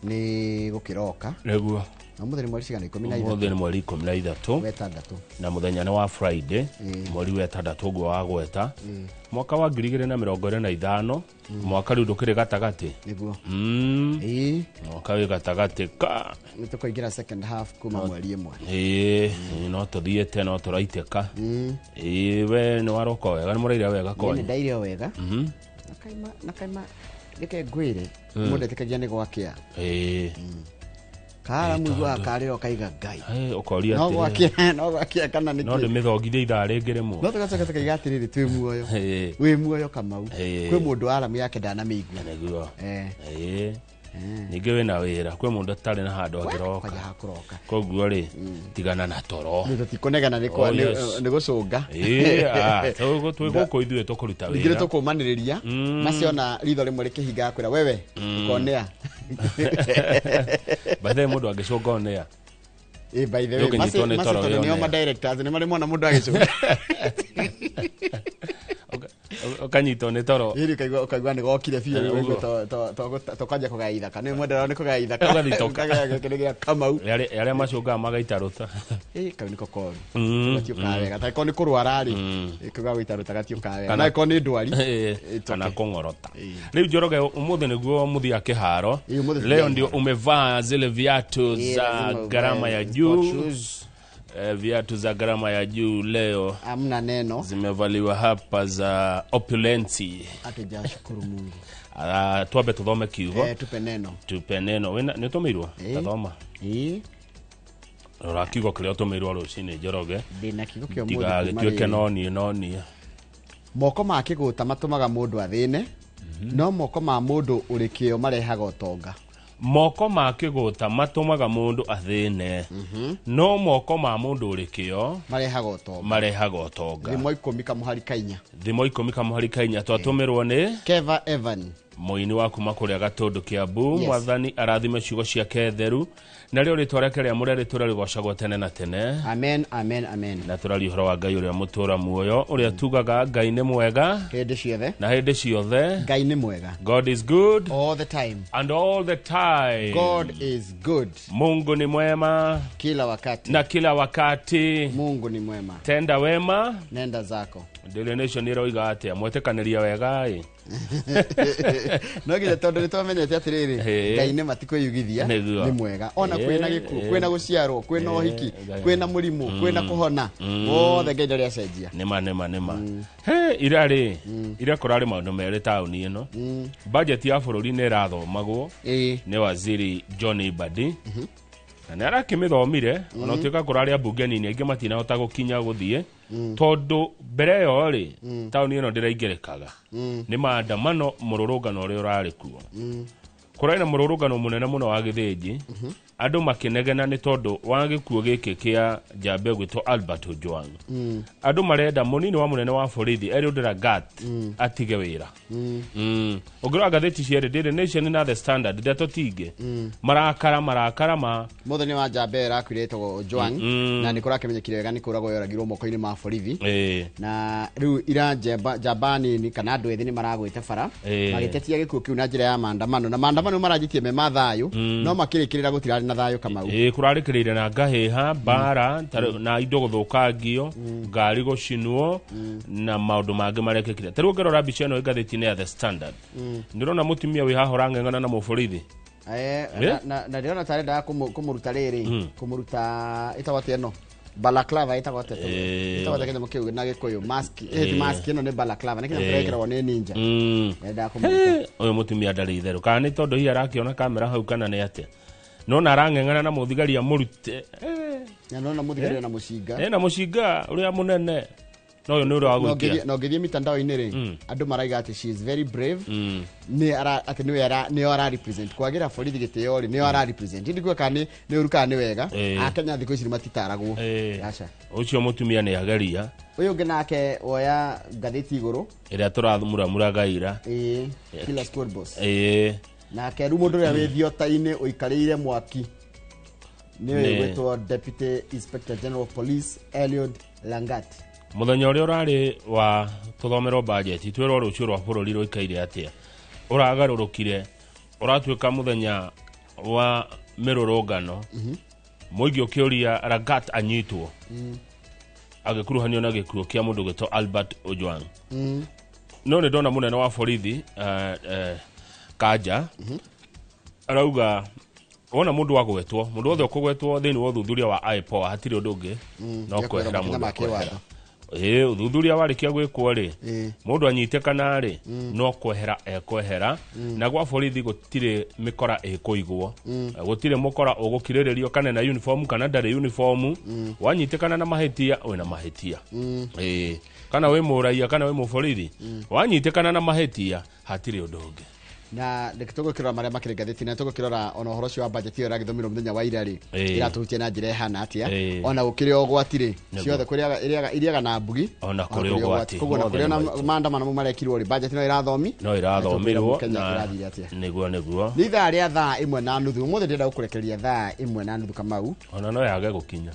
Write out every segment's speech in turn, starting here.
Nĩ gũkĩroka. Nĩguo. Na ũmũthĩ nĩ mweri cigana? 13. Ũmũthĩ nĩ mweri 13. Wetandatũ. Na mũthenya nĩ wa Friday, mweri wa ĩtandatũ ũguo wa gweta, mwaka wa 2025, mwaka rĩu ndũkĩrĩ gatagatĩ. Nĩguo. Ĩĩ, mwaka wĩ gatagatĩ ka. Nĩ tũkũingĩra second half kuma mweri 1. Ĩĩ, no tũthiĩte no tũraitĩka. Ĩĩ, we nĩ waroka wega, nĩ mũraire wega? Niĩ nĩ kwanyu? ndaire o wega. Na kaima reke ngwĩre, mũndũ etĩkagia nĩ gwakĩa. Kara mũiguaga karĩra ũkaiga Ngai. Ũkoria no atĩrĩrĩ. Gwakĩa, no gwakĩa kana nĩ No kĩ? ndĩmĩthongithie ithaa rĩngĩ rĩmwe. No tũgacoka tũkaiga atĩrĩrĩ, twĩ muoyo. Wĩ muoyo, Kamau. Kwĩ mũndũ aramu yake ndanamĩigua. Nĩguo. Ĩĩ, ningĩ wĩna wĩra, kwĩ mũndũ atarĩ na handũ angĩroka. Kwanja hakũroka. Koguo rĩ, tigana na toro. Nĩ tũtikũnegana nĩ Oh, yes. nĩ gũcũnga. Ĩĩ, twĩ gũkũ ithuĩ tũkũruta Ningĩ nĩ wĩra. tũkũmanĩrĩria maciona ritho rĩmwe rĩkĩhinga kwĩra wewe ũkonea. By the way, mũndũ angĩcũnga onea. Ĩ, by the way, Ũkĩnyitwo nĩ maci toro tondũ nĩo wĩonea. ma directors nĩ marĩ mona mũndũ agĩcũnga. Ũkanyitwo nĩ toro. Ĩrĩ ũkaigua nĩ gokire biũ rĩu. Ũguo. Ũguo tũkwanjia kũgaya ithaka nĩ mwendera nĩ kũgaya ithaka. Ũgathitoka. Ũkagaya gĩkĩ nĩ gĩa Kamau. Arĩa macũngaga magaita rũta. Ĩ, kau nĩko koru. Gatiũkaga wega tangĩkorwo nĩ kũrwara rĩ, kau ga gũita rũta gatiũkaga wega, no angĩkorwo nĩ ndwari. It's Kana okay. kũng'orota. Rĩu Njoroge, ũmũthĩ nĩguo mũthia kĩharo. Ĩĩ, ũmũthĩ Leo tũthiaga ndio kĩharo. umevaa zile viatu Ĩĩ, za lazima uvae gharama ya sport juu. shoes. Viatu za gharama ya juu leo Amna neno. Zimevaliwa hapa za opulensi. Hatujashukuru Mungu. Ah, twambe tuthome kiugo. Tupe neno. Tupe neno. Wĩna- nĩ ũtũmĩirwo? Ĩĩ. Tathoma. Ĩĩ. Rora kiugo kĩrĩa ũtũmĩirwo rũcinĩ, Njoroge. Ndĩna kiugo kĩa ũmũthĩ kuma Ndigagĩtuĩke rĩrĩ. no niĩ no niĩ. Moko ma kĩgũta matũmaga mũndũ athĩne, no moko ma mũndũ ũrĩ kĩo marehaga ũtonga. Moko ma kĩgũta matũmaga mũndũ athĩne, no moko ma mũndũ ũrĩ kĩo marehaga ũtonga. Marehaga ũtonga. Thimo 10 kamũhari ka 4. Thimo 10 kamũhari ka 4. Twatũmĩrwo nĩ Keva Evan. Mũini wa kuma kũrĩa Gatũndũ, Kĩambu. Yes. Mwathani arathime ciugo ciake theru, narĩo rĩtwa rĩake rĩamũre rĩtũre rĩgocagwo tene na tene. Amen, amen, amen. Na tũraria ũhoro wa Ngai ũrĩa mũtũra muoyo, ũrĩa tugaga Ngai nĩ mwega hĩndĩ ciothe. Na hĩndĩ ciothe. Ngai nĩ mwega. God is good all the time. And all the time. God is good. Mungu ni mwema kila wakati. Na kila wakati. Mungu ni mwema. Tenda wema, nenda zako. Daily Nation ĩroiga atĩa? Mwetĩkanĩria wega ĩ? No nginya, tondũ nĩ twamenyete atĩrĩrĩ, Ngai nĩ matikwĩyugithia. Nĩguo. Nĩ mwega ona kwĩna gĩkuũ, kwĩna gũciarwo, kwĩna ũhiki, Ngai. kwĩna mũrimũ, kwĩna kũhona, wothe Ngai ndarĩ acenjia. Nĩma, nĩma, nĩma. He ira rĩ, ira kũrarĩ maũndũ merĩ taũni ĩno. Budget ya bũrũri nĩ ĩrathomagwo nĩ waziri John Mbadi, na nĩ arakĩmĩthomire, ona ũtuĩka kũrarĩ ambunge nini aingĩ matinahota gũkinya gũthiĩ, tondũ mbere ĩyo rĩ, taũni ĩno ndĩraingĩrĩkaga nĩ maandamano, mũrũrũngano ũrĩa ũrarĩ kuo. Kũrarĩ na mũrũrũngano mũnene mũno wa Gĩthĩnji, andũ makĩnegena nĩ tondũ wa gĩkuũ gĩkĩ kĩa njamba ĩgwĩtwo Albert Ojwang. Andũ marenda mũnini wa mũnene wa borithi Eliud Lagat atige wĩra. Ũngĩrora ngathĩti cierĩ, Daily Nation na The Standard, ndeto tingĩ marakara marakara ma Mũthenya wa njamba ĩyo ĩrakuire ĩtagwo Ojwang, na nĩ kũrakĩmenyekire wega nĩ kũragwo yoragirwo moko-inĩ ma borithi. Na rĩu ira njamba nini kana andũ ethĩ nĩ maragwĩte bara magĩtetia gĩkuũ kĩu na njĩra ya maandamano, na maandamano maranjĩtie me ma thayũ, no makĩrĩkĩrĩra gũtirarĩ na thayũ, Kamau. Ĩĩ, kũrarĩkĩrĩire na ngahĩha, mbara na indo gũthũkangio, ngari gũcinwo na maũndũ mangĩ marekĩkire. Ta rĩu ũngĩrora mbica ĩno ĩ ngathĩti-inĩ ya The Standard, ndĩrona mũtumia wĩ haha ũrang'eng'ana na mũborithi. Na ndĩrona ta arendaga kũmũruta rĩrĩ, kũmũruta ĩtagwo atĩa ĩno, balaclava ĩtagwo atĩa? Ĩtagwo atĩa kĩnyamũ kĩu na Gĩkũyũ? Mask, ti mask, ĩno nĩ balaclava, nĩ kĩnyamũ kĩrĩa gĩkĩragwo nĩ ninja. Endaga kũmũruta. Ũyũ mũtumia ndarĩ itherũ, kana nĩ tondũ hihi arakĩona kamera hau, kana nĩ atĩa, nona arang'eng'ana na mũthigari amũrute. Na nona mũthigari na mũcinga. Ena mũcinga ũrĩa mũnene, no ũyũ nĩ ũrĩa wa Na gũikia. Na ũngĩthiĩ mitandao-inĩ rĩ, andũ maraiga atĩ she is very brave, nĩ ara atĩ nĩwe ara nĩo ara represent kwagĩra borithi gĩtĩo rĩ, nĩo ara represent. Ndikuga kana nĩ ũru kana nĩ wega. Akenya thikũ ici nĩ matitaragwo. Aca. Ũcio mũtumia nĩ ageria. Ũyũ ũngĩ nake woya ngathĩti igũrũ. Ĩrĩa tũramũramuraga ira. Ĩĩ, Killer Squad Boss. Nake rĩu mũndũ ũrĩa wĩ thiota-inĩ ũikarĩire mwaki nĩwe gwĩtwo Deputy Inspector General of Police Eliud Langat. Mũthenya ũrĩa ũrarĩ wa tũthomerwo bajeti, twĩrwo rũciũ rwa bũrũri rũikaire atĩa, ũragarũrũkire ũratuĩka mũthenya wa mĩrũrũngano mũingĩ ũkĩũria Lagat anyitwo agĩkuruhanio na gĩkuũ kĩa mũndũ ũgwĩtwo Albert Ojwang. No nĩ ndona mũnene wa borithi Kanja arauga wona mũndũ agwetwo mũndũ wothe ũkũgwetwo thĩinĩ wa ũthuthuria wa IPOA hatirĩ ũndũ ũngĩ no kwehera mũndũ kwehera. Ũthuthuria warĩkia gwĩkwo rĩ mũndũ anyitĩkana rĩ no kwehera ekwehera na gwa borithi gũtirĩ mĩkora ĩkũigwo gũtirĩ mũkora ũgũkirĩrĩrio kana na uniform kana ndarĩ uniform wanyitĩkana na mahĩtia wĩna mahĩtia kana wĩ mũraiya kana wĩ mũborithi wanyitĩkana na mahĩtia hatirĩ ũndũ ũngĩ. Na reke tũgũkĩrora marĩa makĩrĩ ngathĩti na tũgũkĩrora ona ũhoro ũcio wa budget ĩyo ĩragĩthomirwo mũthenya wa ira rĩ ĩratũhutia na njĩra ĩhana atĩa ona gũkĩrĩ ũgwati rĩ ciothe kũrĩa iriaga na mbugi ona kũrĩ ũgwati koguo na kũrĩ ona maandamano mau marekirwo rĩ budget no ĩrathomi no ĩrathomirwo na nĩguo nĩguo nĩ ithaa rĩa 1:30 ũmũthĩ ndĩrenda gũkũrekereria 1:30 Kamau ona no yage gũkinya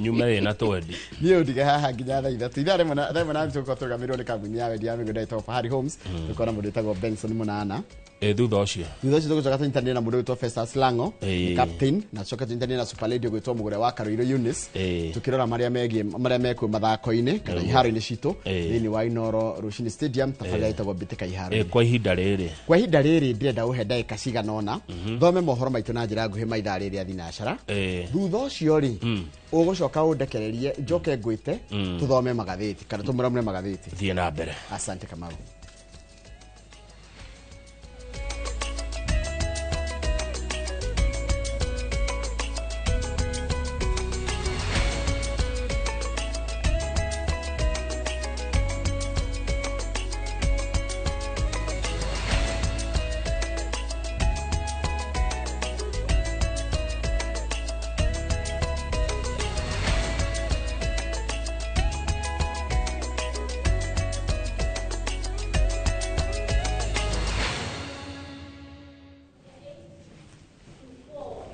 nyume ĩna twendi niĩ ũndige haha nginya 3:00 ithaa rĩmwe na 1:30 tũgũkorwo tũrũgamĩrĩirwo nĩ kambuni ya wendia wa mĩgũnda ĩtagwo Fahari Homes tũkona mũndũ wĩtagwo Benson Munana thutha ũcio tũgũcoka tũnyitanĩre na mũndũ wĩtwo Festus Lango captain na tũcoke tũnyitanĩre na Super Lady ũgwĩtwo Mũgũre wa Karuirũ Eunice tũkĩrora marĩa megiĩ marĩa mekuo mathako-inĩ kana iharo-inĩ citũ thĩinĩ wa Inooro Rũcinĩ Stadium tabarĩra ĩtagwo Mbĩtĩka Iharo-inĩ. Kwa ihinda rĩrĩ ndĩrenda ũhe ndagĩka cigana ũna thome mohoro maitũ na njĩra nguhĩ ma ithaa rĩrĩ rĩa thinacara thutha ũcio rĩ ũgũcoka ũndekererie njoke ngwĩte tũthome magathĩti kana tũmũramũre magathĩti. Thiĩ na mbere. Asante Kamau.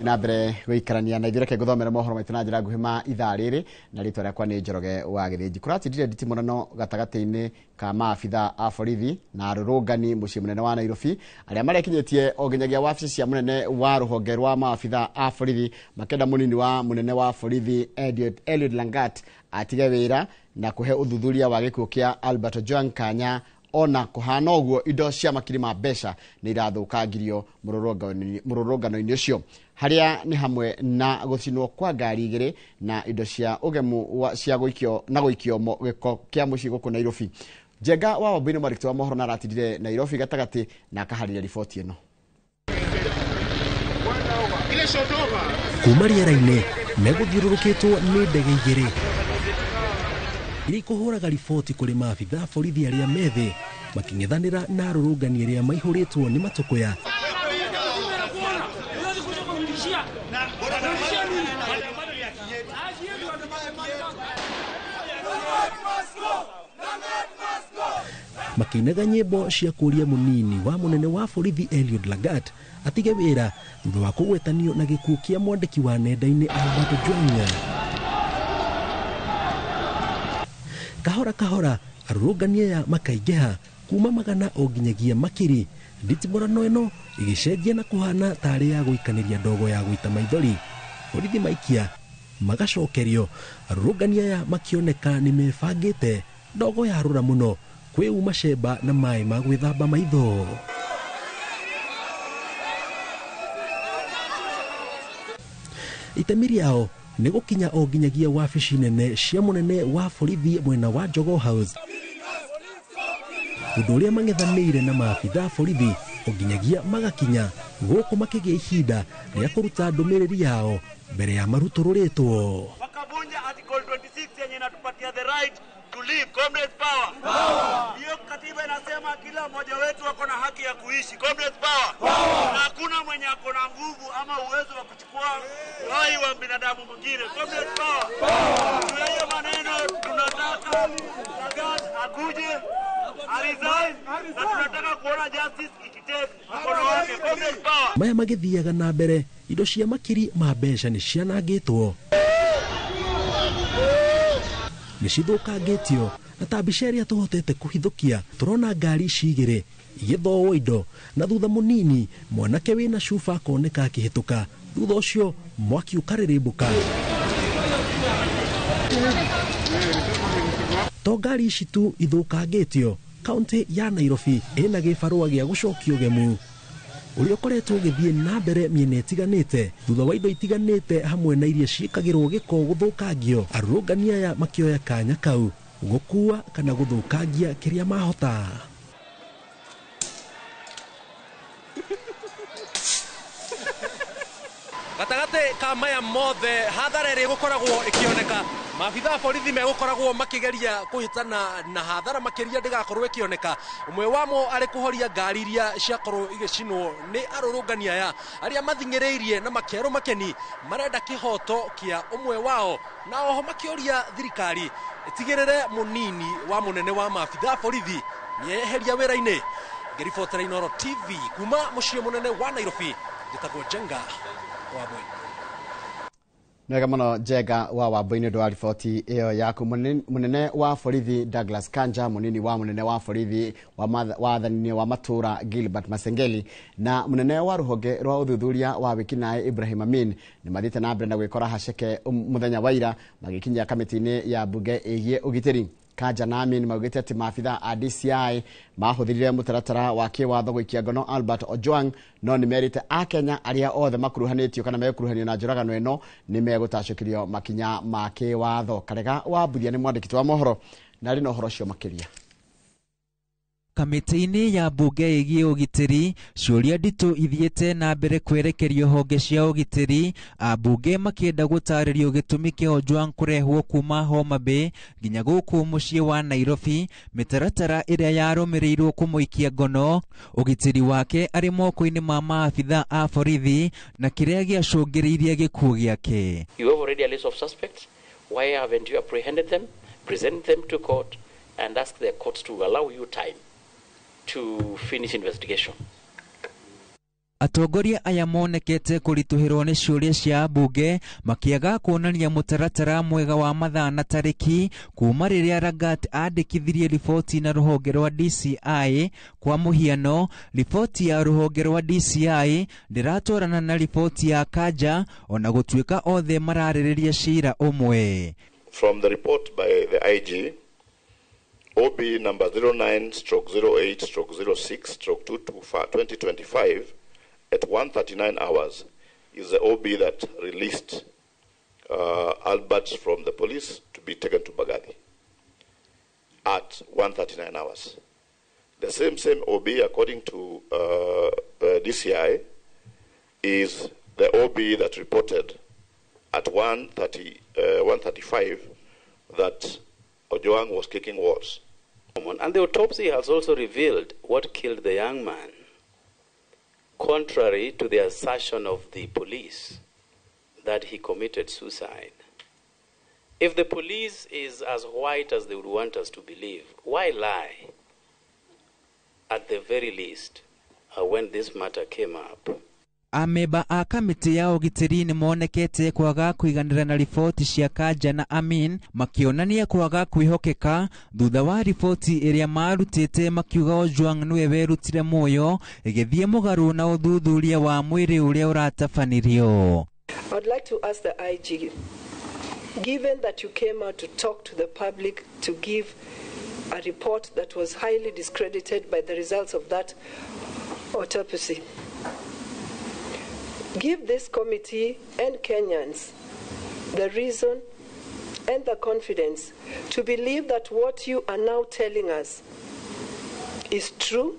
Na mbere gũikarania na ithuĩ reke ngũthomere mohoro maitũ na njĩra nguhĩ ma ithaa rĩrĩ na rĩtwa rĩakwa nĩ Njoroge wa Gĩthĩnji. Kũratindire nditimũrano gatagatĩ-inĩ ka maabitha a borithi na arũrũngani mũciĩ mũnene wa Nairobi arĩa marekinyĩtie o nginyagia wabici cia mũnene wa rũhonge rwa maabitha a borithi makĩenda mũnini wa mũnene wa borithi Eliud Langat atige wĩra na kũhe ũthuthuria wa gĩkuũ kĩa Albert Ojwang kanya ona kuhana ũguo indo cia makiri ma mbeca nĩ irathũkangirio mũrũrũngano-inĩ ũcio harĩa nĩ hamwe na gũcinwo kwa ngari igĩrĩ na indo cia ũgemu cia gũikio na gũikio gĩko kĩa mũciĩ gũkũ Nairobi. Njenga wa Wambui nĩ mwandĩki wa mohoro na aratindire Nairobi gatagatĩ na akaharĩria riboti ĩno. Kuma rĩera-inĩ megũthiũrũrũkĩtwo nĩ ndege igĩrĩ iria ikũhũraga riboti kũrĩ maabitha borithi arĩa methĩ makĩng'ethanĩra na arũrũngani arĩa maihũrĩtwo nĩ matũkũya makĩinaga nyĩmbo cia kũria mũnini wa mũnene wa borithi Eliud Lagat atige wĩra thutha wa kũgwetanio na gĩkuũ kĩa mwandĩki wa nenda-inĩ Albert Ojwang. Kahora kahora arũrũngani aya makaingĩha kuma magana o nginyagia makiri nditimũrano ĩno ĩgĩcenjia na kũhana tarĩ ya gũikanĩria ndogo ya gũita maithori borithi maikia magacokerio arũrũngani aya makĩoneka nĩ mebangĩte ndogo yarũra mũno kwĩuma cemba na maĩ ma gwĩthamba maitho. Itemi rĩao nĩ gũkinya o nginyagia wabici nene cia mũnene wa borithi mwena wa Jogoo House ũndũ ũrĩa mang'ethanĩire na maabitha borithi o nginyagia magakinya gũkũ makĩgĩa ihinda rĩa kũruta ndũmĩrĩri yao mbere ya marutũrũrĩtwo. Wakavunja article 26 yenye inatupatia the right to live. Comrades power. Power. Hiyo katiba inasema kila mmoja wetu ako na haki ya kuishi. Comrades power. Power. Na hakuna mwenye ako na nguvu ama uwezo wa kuchukua uhai wa binadamu mwingine. Comrades power. Power. Kwa hiyo maneno tunataka Lagat akuje aresign na tunataka kuona justice ikitake mkono wake. Comrades power. Maya magĩthiaga na mbere indo cia makiri ma mbeca nĩ cianangĩtwo nĩ cithũkangĩtio Na ta mbica ĩrĩa tũhotete kũhithũkia, tũrona ngari ici igĩrĩ igĩthowwo indo, na thutha mũnini mwanake wĩna cuba akoneka akĩhĩtũka. Thutha ũcio mwaki ũkarĩrĩmbũka. To ngari ici tu ithũkangĩtio, kaunti ya Nairobi ĩna gĩbarũa gĩa gũcokio gemu ũrĩa ũkoretwo ũgĩthiĩ na mbere mĩena ĩtiganĩte thutha wa indo itiganĩte hamwe na iria ciĩkagĩrwo gĩko gũthũkangio. Arũrũngani aya makĩoya kanya kau gũkua kana gũthũkangia kĩrĩa mahota. Gatagatĩ ka maya mothe hathara ĩrĩa ĩgũkoragwo ĩkĩoneka, maabitha a borithi megũkoragwo makĩgeria kũhĩtana na hathara makĩria ndĩgakorwo ĩkĩoneka. Ũmwe wamo arĩ kũhoria ngari iria ciakorwo igĩcinwo nĩ arũrũngani aya arĩa mathing'ĩrĩirie na makerũ makeni marenda kĩhoto kĩa ũmwe wao, na oho makĩũria thirikari ĩtigĩrĩre mũnini wa mũnene wa maabitha a borithi nĩeheria wĩra-inĩ. Ngĩribotera Inooro TV kuma mũciĩ mũnene wa Nairobi, njĩtagwo Njenga Wambui. Nĩwega mũno Njenga wa Wambui nĩ ũndũ wa riboti ĩyo yaku. Mũnene wa borithi Douglas Kanja, mũnini wa mũnene wa borithi wa wathani wa matũra Gilbert Masengeli, na mũnene wa rũhonge rwa ũthuthuria wa wĩkinaĩ Ibrahim Amin nĩ mathiĩte na mbere na gwĩkora haceke mũthenya wa ira magĩkinyia kamĩtĩ-inĩ ya mbunge ĩgiĩ ũgitĩri. Kanja na Amin maugĩte atĩ maabitha a DCI mahũthĩrire mũtaratara wa kĩwatho gũikia ngono Albert Ojwang, no nĩ merĩte akenya arĩa othe makuruhanĩtio kana mekuruhanio na njũragano ĩno nĩ megũtacũkĩrio makinya ma kĩwatho. Karega wa Mbuthia nĩ mwandĩki wa mohoro na arĩ na ũhoro ũcio makĩria. Kamĩtĩ-inĩ ya mbunge ĩgiĩ ũgitĩri, ciũria nditũ ithiĩte na mbere kwerekerio honge cia ũgitĩri, ambunge makĩenda gũtarĩrio gĩtũmi kĩa Ojwang kũrehwo kuma Homa Bay nginya gũkũ mũciĩ wa Nairobi, mĩtaratara ĩrĩa yarũmĩrĩirwo kũmũikia ngono, ũgitĩri wake arĩ moko-inĩ ma maabitha a borithi na kĩrĩa gĩacũngĩrĩirie gĩkuũ gĩake. You have already a list of suspects. Why haven't you apprehended them, present them to court and ask the courts to allow you time to finish investigation? Atongoria aya monekete kũritũhĩrwo nĩ ciũria cia ambunge makĩaga kuonania mũtaratara mwega wa mathaa na tarĩki kuma rĩrĩa Lagat andĩkithirie riboti na rũhonge rwa DCI. Kwa mũhiano, riboti ya rũhonge rwa DCI ndĩratwarana na riboti ya Kanja ona gũtuĩka othe mararĩrĩria cira ũmwe. From the report by the IG, OB number 09/08/06/2025 at 1:39 hours is the OB that released Albert from the police to be taken to Mbagathi at 1:39 hours. The same OB, according to DCI, is the OB that reported at 1:35 that Ojwang was kicking walls. And the autopsy has also revealed what killed the young man, contrary to the assertion of the police that he committed suicide. If the police is as white as they would want us to believe, why lie? At the very least, when this matter came up. Ameba a kamĩtĩ ya ũgitĩri nĩ monekete kwaga kũiganĩra na riboti cia Kanja na Amin, makĩonania kwaga kwĩhokeka thutha wa riboti ĩrĩa marutĩte makiuga Ojwang nĩwe werutire muoyo ĩgĩthiĩ mũgarũ na ũthuthuria wa mwĩrĩ ũrĩa ũratabanirio. I would like to ask the IG, given that you came out to talk to the public to give a report that was highly discredited by the results of that autopsy, give this committee and Kenyans the reason and the confidence to believe that what you are now telling us is true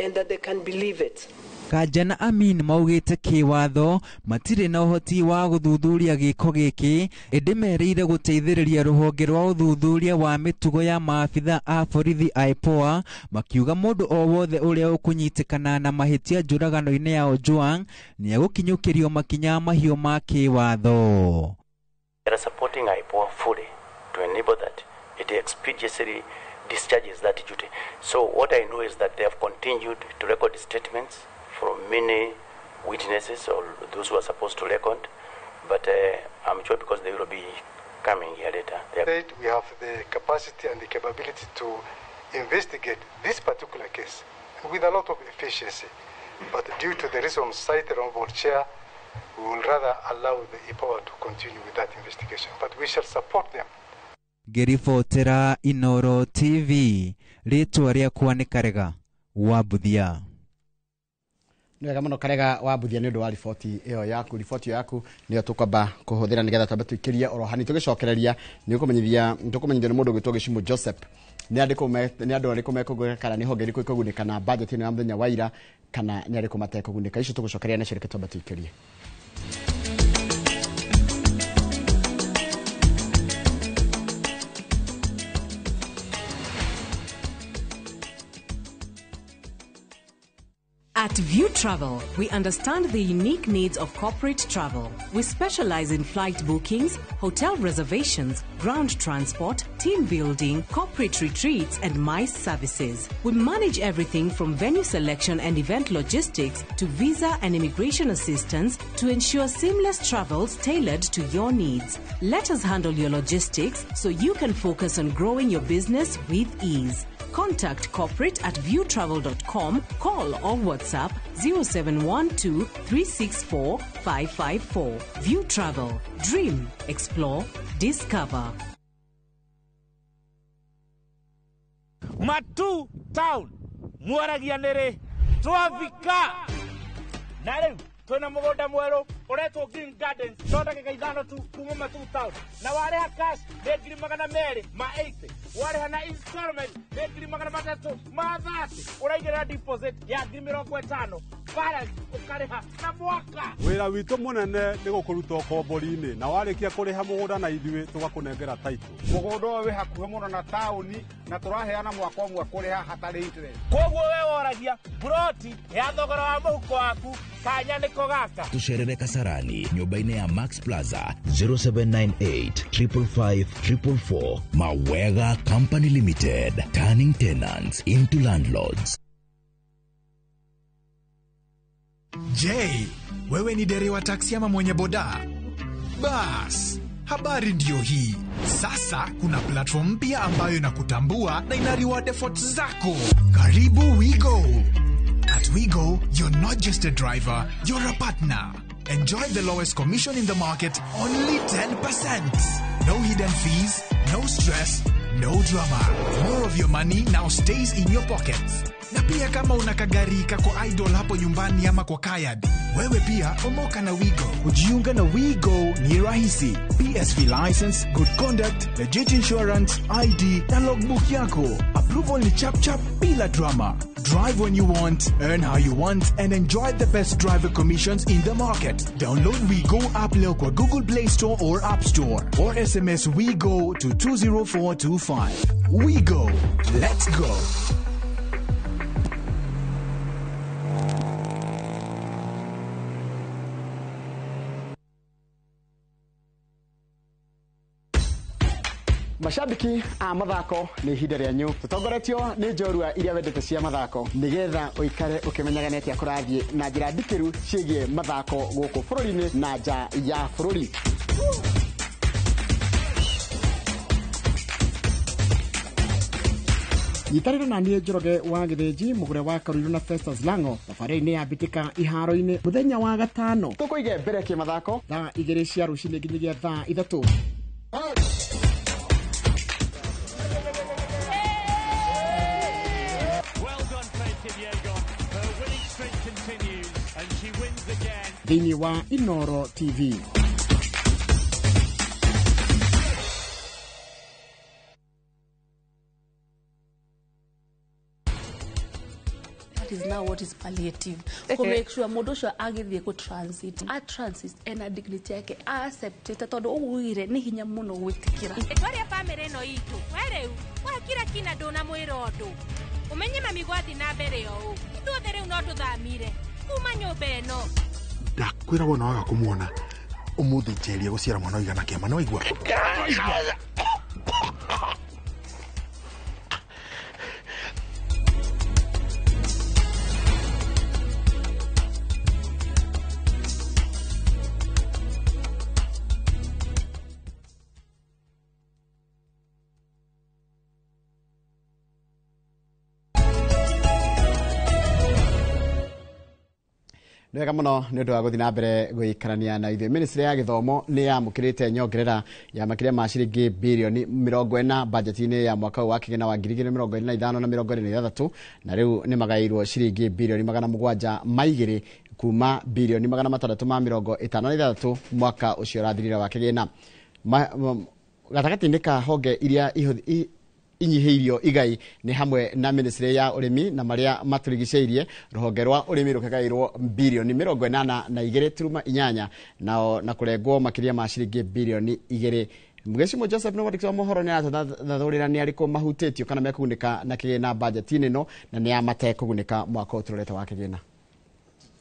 and that they can believe it. Kanja na Amin maugĩte kĩwatho matirĩ na ũhoti wa gũthuthuria gĩko gĩkĩ, ĩndĩ merĩire gũteithĩrĩria rũhonge rwa ũthuthuria wa mĩtugo ya maabitha a borithi IPOA, makiuga mũndũ o wothe ũrĩa ũkũnyitĩkana na mahĩtia njũragano-inĩ ya Ojwang nĩegũkinyũkĩrio makinya mahiũ ma kĩwatho. They are supporting IPOA fully to enable that it expeditiously discharges that duty. So what I know is that they have continued to record statements from many witnesses or those who are supposed to record, but I'm sure because they will be coming here later. We have the capacity and the capability to investigate this particular case with a lot of efficiency. But due to the reasons cited on board chair, we will rather allow the IPOA to continue with that investigation. But we shall support them. Ngĩribotera Inoro TV, rĩtwa rĩakwa nĩ Karega wa Mbuthia. Nĩ wega mũno Karega wa Mbuthia nĩ ũndũ wa riboti ĩyo yaku. Riboti ĩyo yaku nĩyo tũkwamba kũhũthĩra nĩgetha twambe tũikĩrie oro hani tũgĩcokereria. Nĩ ũkũmenyithia nĩ mũndũ ũgwĩtwo Gĩcimũ Joseph nĩ andũ arĩkũ mekũgunĩka kana nĩ honge irĩkũ ikũgunĩka na budget ĩno ya mũthenya wa ira kana nĩ arĩkũ matekũgunĩka. Icio tũgũcokereria nacio, reke twambe tũikĩrie. At View Travel, we understand the unique needs of corporate travel. We specialize in flight bookings, hotel reservations, ground transport, team building, corporate retreats, and MICE services. We manage everything from venue selection and event logistics to visa and immigration assistance to ensure seamless travels tailored to your needs. Let us handle your logistics so you can focus on growing your business with ease. Contact corporate at viewtravel.com, call or WhatsApp 0712 364 554. View Travel. Dream, explore, discover. Matu Town, mwaragia nĩrĩ twafika na rĩu twĩna mũgũnda mwerũ ũretwo Green Gardens no ndagĩka 5 tu kuma Matu Town, na warĩha cash nĩ 280,000, warĩha na installment nĩ 330,000, ũraigĩrĩra deposit ya 50,000, balance ũkarĩha na mwaka. Wĩra witũ mũnene nĩ gũkũruta ũkombori-inĩ, na warĩkia kũrĩha mũgũnda na ithuĩ tũgakũnengera title. Mũgũnda ũyũ wĩ hakuhĩ mũno na taũni na tũraheana mwaka ũmwe kũrĩha hatarĩ interest. Koguo we woragia broti ya thogora wa mũhuko waku kanya nĩko gaka. Tucerere Kasarani nyũmba-inĩ ya Max Plaza 0798 555 444. Mawega Company Limited, turning tenants into landlords. Je, wewe ni dereva taksi ama mwenye boda? Bas, habari ndiyo hii. Sasa kuna platform mpya ambayo inakutambua na ina reward efforts zako. Karibu WeGo. At WeGo, you're not just a driver, you're a partner. Enjoy the lowest commission in the market, only 10%. No hidden fees, no stress, no drama. More of your money now stays in your pockets. Na pia kama una kagari kako idol hapo nyumbani ama kwa kayad, wewe pia omoka na WeGo. Kujiunga na WeGo ni rahisi. PSV license, good conduct, legit insurance, ID na logbook yako. Approval ni chap chap bila drama. Drive when you want, earn how you want, and enjoy the best driver commissions in the market. Download WeGo app leo kwa Google Play Store or App Store, or SMS WeGo to 20425. WeGo. Let's go. Mashabiki a mathako nĩ ihinda rĩanyu tũtongoretio nĩ njorua iria wendete cia mathako nĩgetha ũikare ũkĩmenyaga nĩ atĩa kũrathiĩ na njĩra ndikĩru ciĩgiĩ mathako gũkũ bũrũri-inĩ na nja ya bũrũri. Nyitanĩra na niĩ Njoroge wa Gĩthĩnji, mũgũre wa Karuiru na Festus Lango thabarĩ-inĩ ya mbĩtĩka iharo-inĩ mũthenya wa gatano. Tũkũige mbere kĩmathako thaa 2 cia rũcinĩ nginyagia thaa 3. Thĩinĩ wa Inoro TV. That is now what is palliative. Ko make sure mũndũ ũcio agĩthiĩ kũ transit, a transit ena dignity yake, a accept it tondũ ũguire nĩ hinya mũno gwĩtĩkĩra. Twaria family ĩno itũ, we rĩu wakira kina ndũnamwĩra ũndũ. Ũmenye mami gwathi na mbere ũũ. Ithuothe rĩu no tũthamire kuma nyũmba ĩno. Ndakwĩra wona waga kũmuona ũmũthĩ njeria gũciara mwana ũigana kĩama nĩ waigua. Nĩ wega mũno nĩ ũndũ wa gũthiĩ na mbere gũikarania na ithuĩ. Ministry ya gĩthomo nĩ yamũkĩrĩte nyongerera ya makĩria ma ciringi birioni 40 bajeti-inĩ ya mwaka ũyũ wa kĩgĩna wa 2025 na 2026, na rĩu nĩ magaĩirwo ciringi birioni 702 kuma birioni 656 mwaka ũcio ũrathirire wa kĩgĩna. Gatagatĩ-inĩ ka honge iria inyihĩirio igai nĩ hamwe na ministry ya ũrĩmi na marĩa matũrigicĩirie. Rũhonge rwa ũrĩmi rũkĩgaĩrwo birioni 82.8 nao na kũrengwo makĩria ma ciringi birioni 2. Mgecimo Joseph nĩ mwandĩki wa mohoro nĩ aratũthathũrĩra nĩ arĩkũ mahutĩtio kana mekũgunĩka na kĩgĩna bajeti-inĩ ĩno na nĩ a matekũgunĩka mwaka ũyũ tũrorete wa kĩgĩna.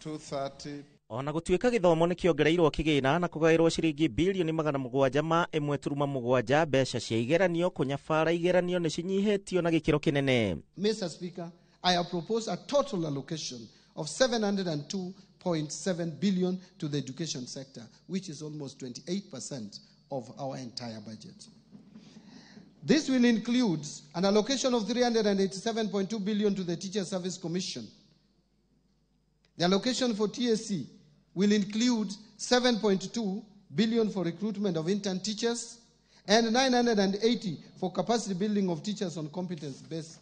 230. Ona gũtuĩka gĩthomo nĩ kĩongereirwo kĩgĩna na kũgaĩrwo ciringi birioni 701.7, mbeca cia igeranio kũnyabara igeranio nĩ cinyihĩtio na gĩkĩro kĩnene. Mr. Speaker, I have proposed a total allocation of 702.7 billion to the education sector, which is almost 28% of our entire budget. This will include an allocation of 387.2 billion to the Teacher Service Commission. The allocation for TSC will include 7.2 billion for recruitment of intern teachers and 980 for capacity building of teachers on competence-based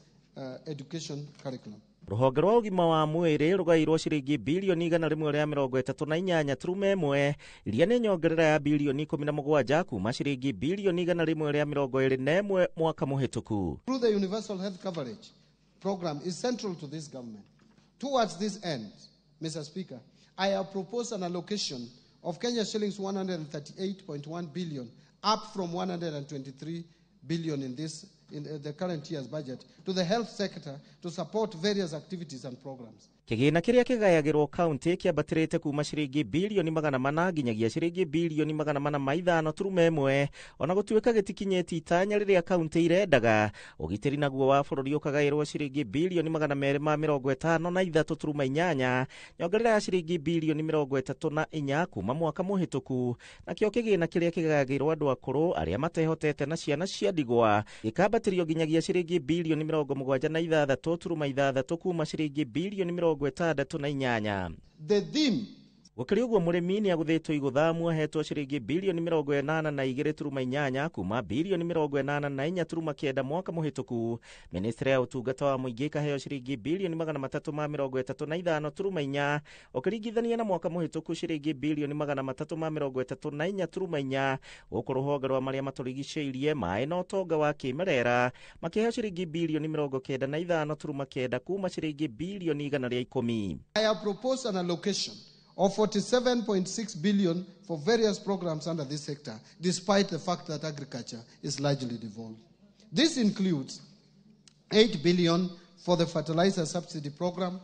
education curriculum. Rũhonge rwa ũgima wa mwĩrĩ rũgaĩirwo ciringi birioni 138.1 iria nĩ nyongerera ya birioni 17 kuma ciringi birioni 121 mwaka mũhĩtũku. Through the universal health coverage program is central to this government. Towards this end, Mr. Speaker, I have proposed an allocation of Kenya shillings 138.1 billion, up from 123 billion in the current year's budget, to the health sector to support various activities and programs. Kĩgĩna kĩrĩa kĩgayagĩrwo kaunti kĩambatĩrĩte kuma ciringi birioni 400 nginyagia ciringi birioni 405.1, ona gũtuĩka gĩtikinyĩtie itanya rĩrĩa kaunti irendaga. Ũgitĩri naguo wa bũrũri ũkagaĩrwo ciringi birioni 253.8, nyongerera ya ciringi birioni 34 kuma mwaka mũhĩtũku. Nakĩo kĩgĩna kĩrĩa kĩgayagĩrwo andũ akũrũ arĩa matehotete na ciana cia ndigwa gĩkambatĩrio nginyagia ciringi birioni 76.6 kuma ciringi birioni 68. The theme. Gũkĩrĩ ũguo mũrĩmi nĩ agũthĩtwo igũthamu ahetwo ciringi birioni 82.8 kuma birioni 84.9 mwaka mũhĩtũku. Ministry ya ũtungata wa mũingĩ ĩkaheo ciringi birioni 335.4 ũkĩringithania na mwaka mũhĩtũku ciringi birioni 334.4. Gũkũ rũhonge rwa marĩa matũrigicĩirie maĩ na ũtonga wa kĩmerera makĩheo ciringi birioni 95.9 kuma ciringi birioni 110. I have proposed an allocation of 47.6 billion for various programs under this sector, despite the fact that agriculture is largely devolved. This includes 8 billion for the fertilizer subsidy program,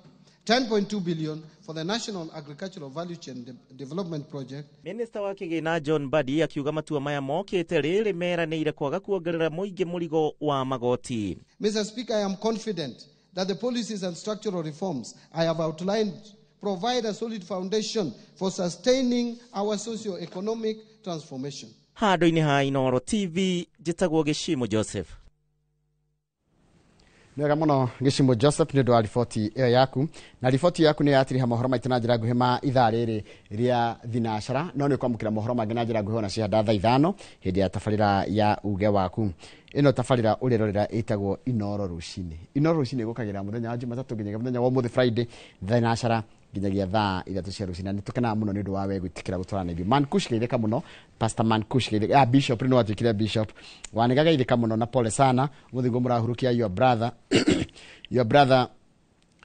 10.2 billion for the National Agricultural Value Chain Development Project. Minister wa kĩgĩna John Mbadi akiuga matua maya mokĩte rĩrĩ meranĩire kwaga kuongerera mũingĩ mũrigo wa magoti. Mr. Speaker, I am confident that the policies and structural reforms I have outlined provide a solid foundation for sustaining our socio-economic transformation. Handũ-inĩ ha Inooro TV, njĩtagwo Gĩcimo Joseph. Nĩ wega mũno Gĩcimo Joseph nĩ ũndũ wa riboti ĩyo yaku. Na riboti yaku nĩ yatiriha mohoro maitũ na njĩra nguhĩ ma ithaa rĩrĩ rĩa thinacara, no nĩ ũkwamũkĩra mohoro mangĩ na njĩra nguhĩ ona cihanda thaa 5 hĩndĩ ya tabarĩra ya uge waku. Ĩno tabarĩra ũrerorera ĩtagwo Inooro Rũcinĩ. Inooro Rũcinĩ ĩgũkagĩra mũthenya wa Jumatatũ nginyagia mũthenya wa ũmũthĩ Friday thinacara nginyagia thaa 3 cia rũcinĩ. Na nĩtũkenaga mũno nĩ ũndũ wa we gwĩtĩkĩra gũtwarana na ithuĩ. Mankush geithĩka mũno, Pastor Mankush geithĩka, Bishop nĩ watuĩkire Bishop. Wanĩga geithĩka mũno na pole sana, ũmũthĩ guo mũrahurukia your brother. Your brother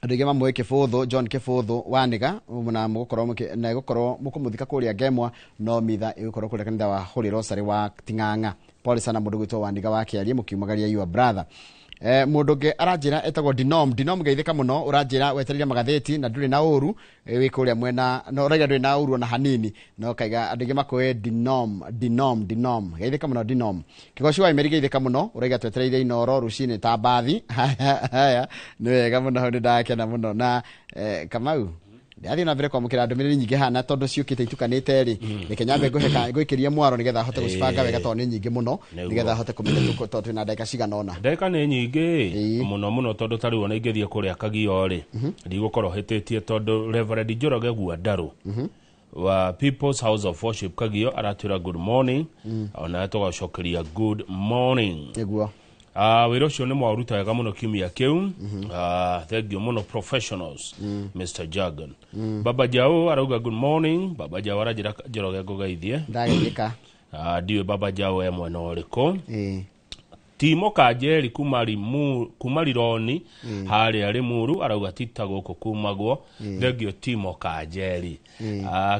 andũ aingĩ mamũĩ Kĩbũthũ, John Kĩbũthũ Wanĩga, na mũgũkorwo na ĩgũkorwo mũkũmũthika kũrĩa Ngemwa, no mitha ĩgũkorwo kũrĩa kanitha wa Holy Rosary wa Ting'ang'a. Pole sana mũndũ gwĩtwo Wanĩga wa Kĩarie mũkiumagaria your brother. Mũndũ ũngĩ aranjĩra etagwo Dinom. Dinom geithĩka mũno, ũranjĩra wetereire magathĩti na ndũrĩ na ũru, wĩ kũrĩa mwena, no ũraiga ndũrĩ na ũru ona hanini, no kaiga andũ aingĩ makũĩ Dinom, Dinom, Dinom. Geithĩka mũno Dinom. Kĩgoci wa Imeri geithĩka mũno, ũraiga twetereire Inooro rũcinĩ ta mbathi. Haya, nĩ wega mũno, hau nĩ ndakena mũno. Na Kamau, Ndirathiĩ na mbere kwamũkĩra ndũmĩrĩri nyingĩ haha na tondũ ciũkĩte itukanĩte rĩ, reke nyambe ngũhe ngũikĩrie mwaro nĩgetha hote gũcibanga wega tondũ nĩ nyingĩ mũno, nĩgetha hote kũmenya tondũ twĩna ndagĩka cigana ũna. Ndagĩka nĩ nyingĩ mũno mũno tondũ ta rĩu ona ingĩthiĩ kũrĩa Kagio rĩ, ndigũkorwo hĩtĩtie tondũ Reverend Njoroge Guandarũ wa People's House of Worship Kagio aratwĩra good morning, ona tũgacokeria good morning. Nĩguo. Wĩra ũcio nĩ mwaũruta wega mũno kiumia kĩu. Thank you mũno professionals, Mr. Jagan. Baba Jao arauga good morning. Baba Jao aranjĩra Njoroge ngũgeithie. Ndageithĩka. Ndiũĩ Baba Jao e mwena ũrĩkũ. Timo Kanjeri kuma Rironi harĩa Limuru arauga tita gũkũ kumagwo. Thank you Timo Kanjeri.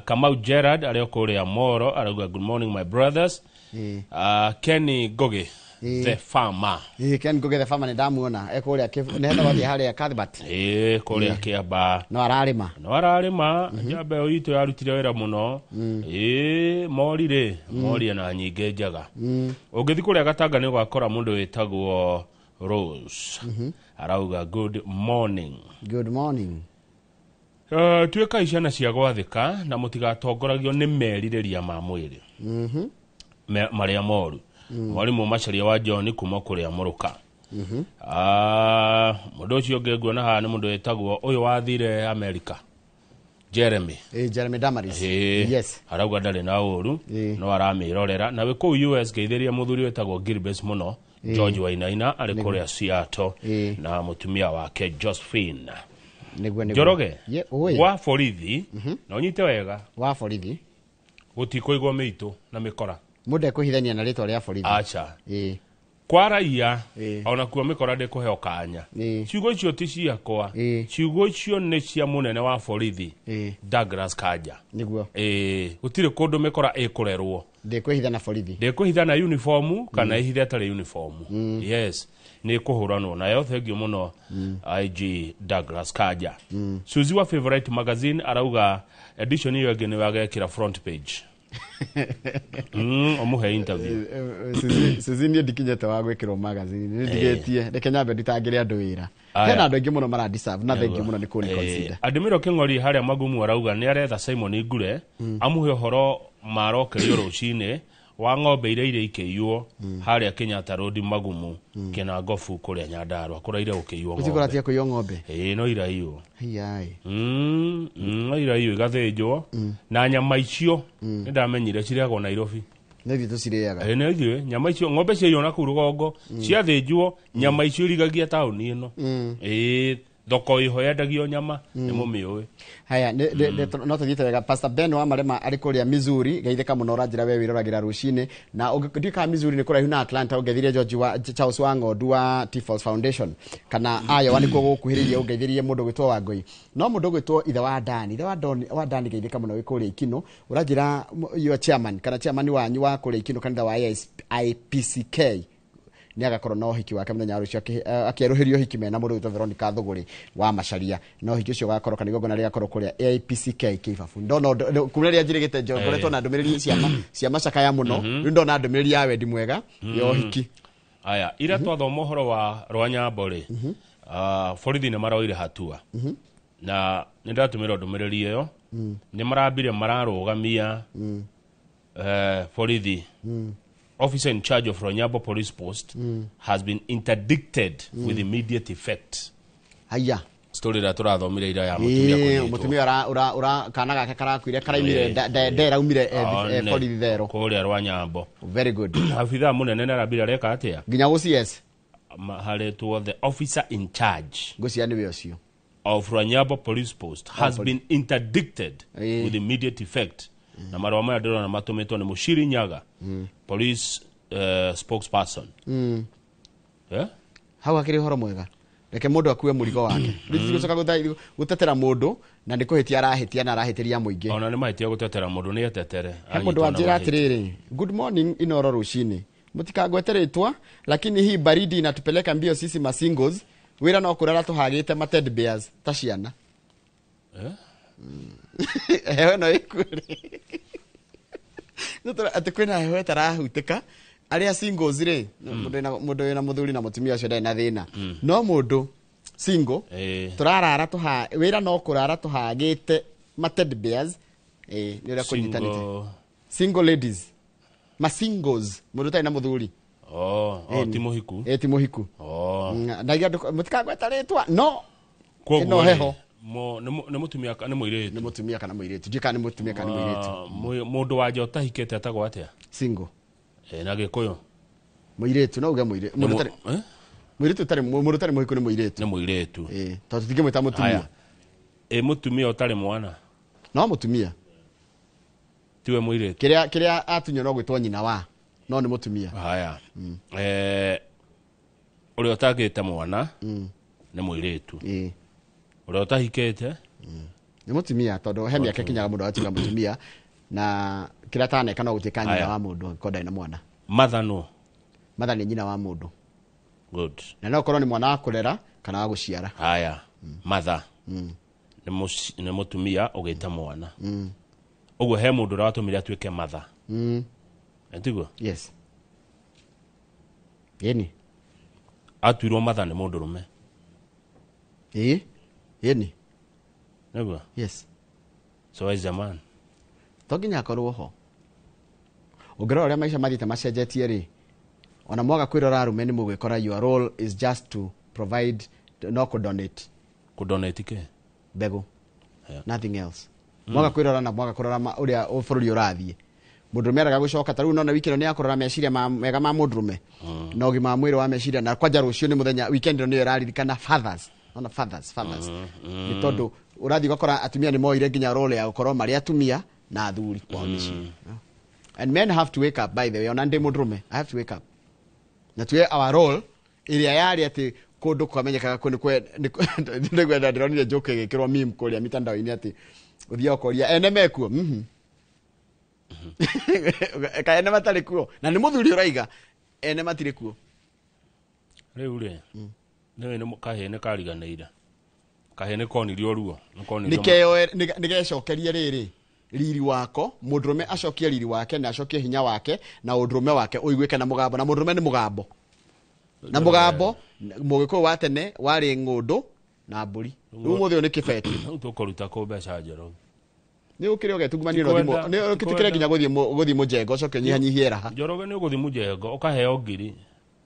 Kamau Gerard arĩ o kũrĩa Moro arauga good morning my brothers. Kenny Ngogi the farmer. Ken Ngogi the farmer nĩ ndamuona e kũrĩa nĩ hetagwo atĩa harĩa Cuthbert. Kũrĩa Kĩamba. No ararĩma. No ararĩma, njamba ĩyo itũ yarutire wĩra mũno. Mori rĩ, mori ena nyingĩ njega. Ũngĩthiĩ kũrĩa Gatanga nĩ ũgakora mũndũ wĩtagwo Rose. Arauga good morning. Good morning. Tuĩkai ciana cia gwathĩka na mũtigatongoragio nĩ merirĩria ma mwĩrĩ. Marĩa moru. Mwarimu Macharia wa John kuma kũrĩa Mũrũka. Mũndũ ũcio ũngĩ nguona haha nĩ mũndũ wĩtagwo ũyũ wathire America, Jeremy. Jeremy Damaris. Yes. Arauga ndarĩ na ũru, no aramĩrorera. Na wĩ kũu US ngeithĩria mũthuri wĩtagwo Gilbert mũno, George Wainaina arĩ kũrĩa Seattle na mũtumia wake Josephine. Nĩguo. Njoroge wa borithi, na ũnyite wega, wa borithi gũtikũigwo mĩitũ na mĩkora. Mũndũ ekũhithania na rĩtwa rĩa borithi. Acha. Kwa raia ona kuo mĩkora ndĩkũheo kanya. Ciugo icio ti ciakwa. Ciugo icio nĩ cia mũnene wa borithi Douglas Kanja. Nĩguo. Gũtirĩ kũndũ mĩkora ĩkũrerwo. Ndĩkwĩhitha na borithi. Ndĩkwĩhitha na uniform kana ĩhithe ĩtarĩ uniform. Yes. Nĩ kũhũranwo nayo. Thank you mũno IG Douglas Kanja. Suzy wa Favorite Magazine arauga edition ĩyo ĩngĩ nĩ wagekĩra front page. Ũmũhe interview. Suzy niĩ ndikinyĩte wa gwĩkĩrwo magazine, nĩ ndigĩtie, reke nyambe nditangĩre andũ wĩra. Hena andũ aingĩ mũno mara deserve na thank you mũno nĩ kũni consider. Adimiro Kĩng'ori harĩa Magumu arauga nĩ aretha Simon Ngure amũhe ũhoro marokerio rũcinĩ wa ng'ombe iria iria ikĩiywo harĩa Kenyatta Road Magumu Kĩnangobu kũrĩa Nyandarua kũraire gũkĩiywo ng'ombe. Gũtikũratia kũiywo ng'ombe? No iraiywo. Hiai. No iraiywo igathĩnjwo na nyama icio nĩ ndamenyire cirĩagwo Nairobi. Nĩ ithuĩ tũcirĩaga. Nĩ ithuĩ nyama icio ng'ombe ciaiywo na kũu rũgongo ciathĩnjwo nyama icio irigagia taũni ĩno. Thoko ĩho yendagio nyama nĩ mũmĩũĩ. Haya, no tũthiĩte wega. Pastor Ben wa Marema arĩ kũrĩa Missouri, geithĩka mũno ũranjĩra we wĩroragĩra rũcinĩ. Na ndiũĩ kana Missouri nĩ kũraihu na Atlanta, ũngeithirie George wa Charles wa Ng'ondu wa T-Force Foundation kana Iowa nĩkuo gũkuhĩrĩirie, ũngeithĩrie mũndũ gwĩtwo Wangũi. No mũndũ gwĩtwo ithe wa Dani, ithe wa Dani geithĩka mũno wĩ kũrĩa Ikino, ũranjĩra your chairman kana chairman wanyu wa kũrĩa Ikino kanitha wa IPCK nĩ agakorwo na ũhiki wake mũthenya wa rũciũ akĩerũhĩrio ũhiki mena mũndũ wĩtwo Veronica Thũgũrĩ wa Macharia. Na ũhiki ũcio ũgakorwo kana igongona rĩgakorwo kũrĩa AIPCK Kĩbabu. Ndona kuma rĩrĩa njirĩgĩte ngoretwo na ndũmĩrĩri cia macakaya mũno, rĩu ndona ndũmĩrĩri ya wendi mwega ya ũhiki. Aya, ira twathoma ũhoro wa Rwanyambo rĩ, borithi nĩ maroire hatua na nĩ ndatũmĩrwo ndũmĩrĩri ĩyo, nĩ marambire mararũgamia borithi. Officer in charge of Rwanyambo Police Post has been interdicted with immediate effect. Haya. Story ira tũrathomire ira ya mũtumia kũnyitwo. Mũtumia ura kana gake karakuire karaimire nderaumire borithi thero. Kũrĩa Rwanyambo. Very good. Abithaa mũnene nĩ arambire areka atĩa? Nginya OCS. Haretwo the officer in charge. Ngũcia nĩwe ũcio. Of Rwanyambo Police Post has been interdicted with immediate effect. Na marũa maya ndĩrona matũmĩtwo nĩ Mũciri Nyaga, police spokesperson. Hau hakĩrĩ ũhoro mwega. Reke mũndũ akue mũrigo wake. Rĩu gũcoka gũtetera mũndũ na nĩ kũhĩtia arahĩtia na arahĩtĩria mũingĩ. Ona nĩ mahĩtia gũtetera mũndũ, nĩ etetere. He mũndũ wanjĩra atĩrĩrĩ, good morning Inoro rũcinĩ. Mũtikangwete rĩtwa, lakini hii baridi inatupeleka mbio sisi masingles. Wĩra no kũrara tũhagĩte ma teddy bears ta ciana. Heho no ĩkuĩre. Atĩ kwĩna heho ĩtarahutĩka arĩa singles rĩ, mũndũ wĩna mũthuri na mũtumia ũcio ndarĩ na thĩna. No mũndũ Single. Tũrarara tũha wĩra no kũrara tũhagĩte ma teddy bears. Nĩ ũrĩa kũnyitanĩte. Single ladies. Ma singles. Mũndũ ũtarĩ na mũthuri. Oh, ti mũhiku. Ti mũhiku. Oh. Ndagia mũtikagweta rĩtwa. No. No heho. Nĩ mũtumia kana mũirĩtu. Nĩ mũtumia kana mũirĩtu. Ndiũĩ kana nĩ mũtumia kana mũirĩtu. Mũndũ wa nja ũtahikĩte etagwo atĩa? Single. Na Gĩkũyũ. Mũirĩtu no uge mũirĩtu. Mũirĩtu ũtarĩ mũndũ ũtarĩ mũhiku nĩ mũirĩtu. Nĩ mũirĩtu. Tondũ tũtingĩmwĩta mũtumia. Mũtumia ũtarĩ mwana. No mũtumia. Tiwe mũirĩtu. Kĩrĩa atunywo no gwĩtwo nyina wa. No nĩ mũtumia. Haya. Ũrĩa ũtagĩte mwana nĩ mũirĩtu. Ũrĩa ũtahikĩte nĩ mũtumia tondũ he mĩaka ĩkinyaga mũndũ agatuĩka mũtumia na kĩrĩa ataneka no gũtuĩka nyina wa mũndũ angĩkorwo ndarĩ na mwana. Mother no. Mother nĩ nyina wa mũndũ. Good. Na no korwo nĩ mwana wa kũrera kana wa gũciara. Haya. Mother. Nĩ mũtumia ũgĩte mwana. Ũguo he mũndũ ũrĩa watũmire atuĩke mother. Etiguo? Yes. Yeni. Atuirwo mother nĩ mũndũrũme. Yeni. Nĩguo? Yes. So is a man. To nginya akorwo ho. Ũngĩrora ũrĩa maica mathiĩte macenjetie rĩ, ona mwaga kwĩrora arũme nĩ mũgwĩkora your role is just to provide, no kũdonate. Kũdonate kĩ? Mbegũ. Nothing else. Mwaga kwĩrora na mwaga kũrora ũrĩa bũrũri ũrathiĩ. Mũndũrũme araga gũcoka ta rĩu nona wiki ĩno nĩ yakũrora meciria mega ma mũndũrũme. Na ũgima wa mwĩrĩ wa meciria na kwanja rũciũ nĩ mũthenya weekend ĩno nĩyo ĩraririkana fathers. Ona fathers. Nĩ tondũ ũrathiĩ ũgakora atumia nĩ moire nginya role ya gũkorwo marĩ atumia na athuri kwao mĩciĩ. And men have to wake up, by the way. Ona ndĩ mũndũrũme, I have to wake up. Na tuwe our role ĩrĩa yarĩ atĩ kũndũ kwamenyekaga nĩ kwenda ndĩronire joke ĩgĩkĩrwo meme kũrĩa mitandao-inĩ atĩ ũthiaga ũkoria ene mekuo. Ka ene matarĩ kuo na nĩ mũthuri ũraiga ene matirĩ kuo. Rĩu rĩ nĩ kahĩĩ nĩ kariganĩire. Kahĩĩ nĩ konirio ruo. Nĩ gecokerie rĩrĩ riri wako mũndũrũme acokie riri wake na acokie hinya wake na ũndũrũme wake ũiguĩke na mũgambo na mũndũrũme nĩ mũgambo. Na mũgambo mũgĩkũyũ wa tene warĩ ng'ũndũ na mbũri. Rĩu ũmũthĩ ũyũ nĩ kĩbeti. Rĩu tũkũruta kũ mbeca njerũ? Nĩ ũkĩrĩ ũgetungumania na thimũ. Nĩ ũkĩtĩkĩre nginya gũthiĩ mũjengo ũcoke ũnyihanyihie raha. Njoroge nĩ ũgũthiĩ mũjengo ũkaheo ngiri.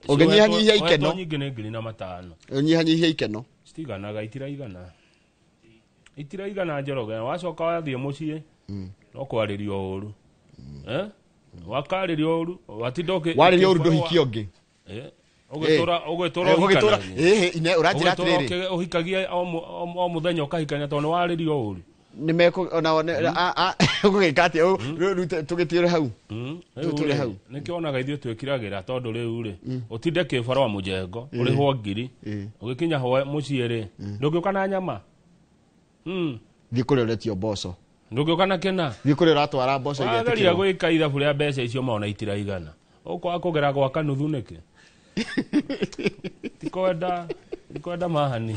Ũngĩnyihanyihia ikeno. Nyingĩ nĩ ngiri na matano. Ũnyihanyihia ikeno. Citiganaga itiraigana. Itiraigana Njoroge wacoka wathiĩ mũciĩ no kwarĩrio ũru. Wakarĩrio ũru watinda ũkĩ warĩrio ũru ndũhikie ũngĩ. Ũgĩtũra ũgĩtũra ũranjĩra atĩrĩrĩ ũhikagia o mũthenya ũkahikania tondũ nĩ warĩrio ũru. Nĩ mekũ ona ũgũgĩka atĩa rĩu tũgĩtĩre hau. Tũtũre hau. Nĩkĩo onaga ithuĩ twĩkiragĩra tondũ rĩu rĩ ũtinde kĩbarũa mũjengo ũrĩhwo ngiri ũgĩkinya mũciĩ rĩ ndũngĩũka na nyama. Thiĩ kũrĩa ũretio mboco. Ndũngĩũka na kĩna. Thiĩ kũrĩa ũratwara mboco igetĩkĩrwo. Wageria gwĩka ithabu rĩa mbeca icio mona itiraigana. Ũkwaga kũgera gwaka nuthu nĩkĩ? Tikwenda mahani.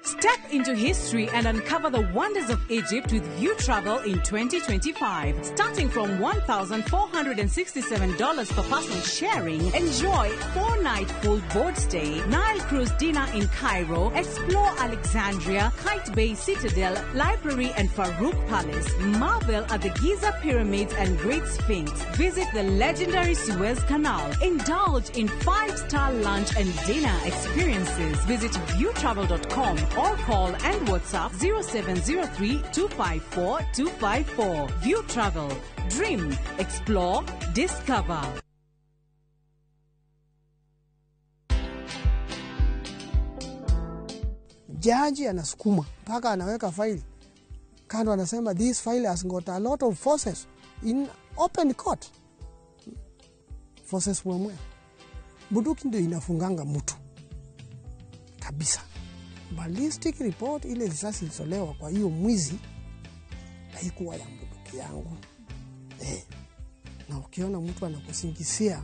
Step into history and uncover the wonders of Egypt with View Travel in 2025. Starting from $1,467 per person sharing, enjoy 4-night full board stay, Nile cruise dinner in Cairo, explore Alexandria, Kite Bay Citadel, Library and Farouk Palace, marvel at the Giza Pyramids and Great Sphinx, visit the legendary Suez Canal, indulge in 5-star lunch and dinner experiences. Visit viewtravel.com or call and WhatsApp 0703 254 254. View Travel. Dream, explore, discover. Jaji anasukuma mpaka anaweka faili kando, anasema this file has got a lot of forces in open court. Forces mwemwe. Bunduki ndio inafunganga mtu kabisa. Ballistic report ile risasi ilitolewa kwa hiyo mwizi haikuwa ya bunduki yangu. Na ukiona mtu anakusingizia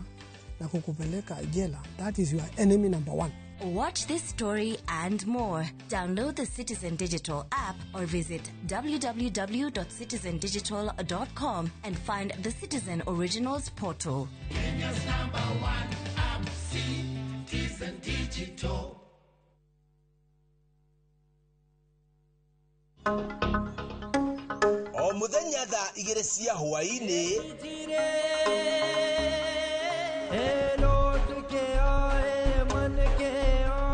na kukupeleka jela, that is your enemy number one. Watch this story and more. Download the Citizen Digital app or visit www.citizendigital.com and find the Citizen Originals portal. Kenya's number one app, Citizen Digital. O muthenya thaa 2 cia hwaini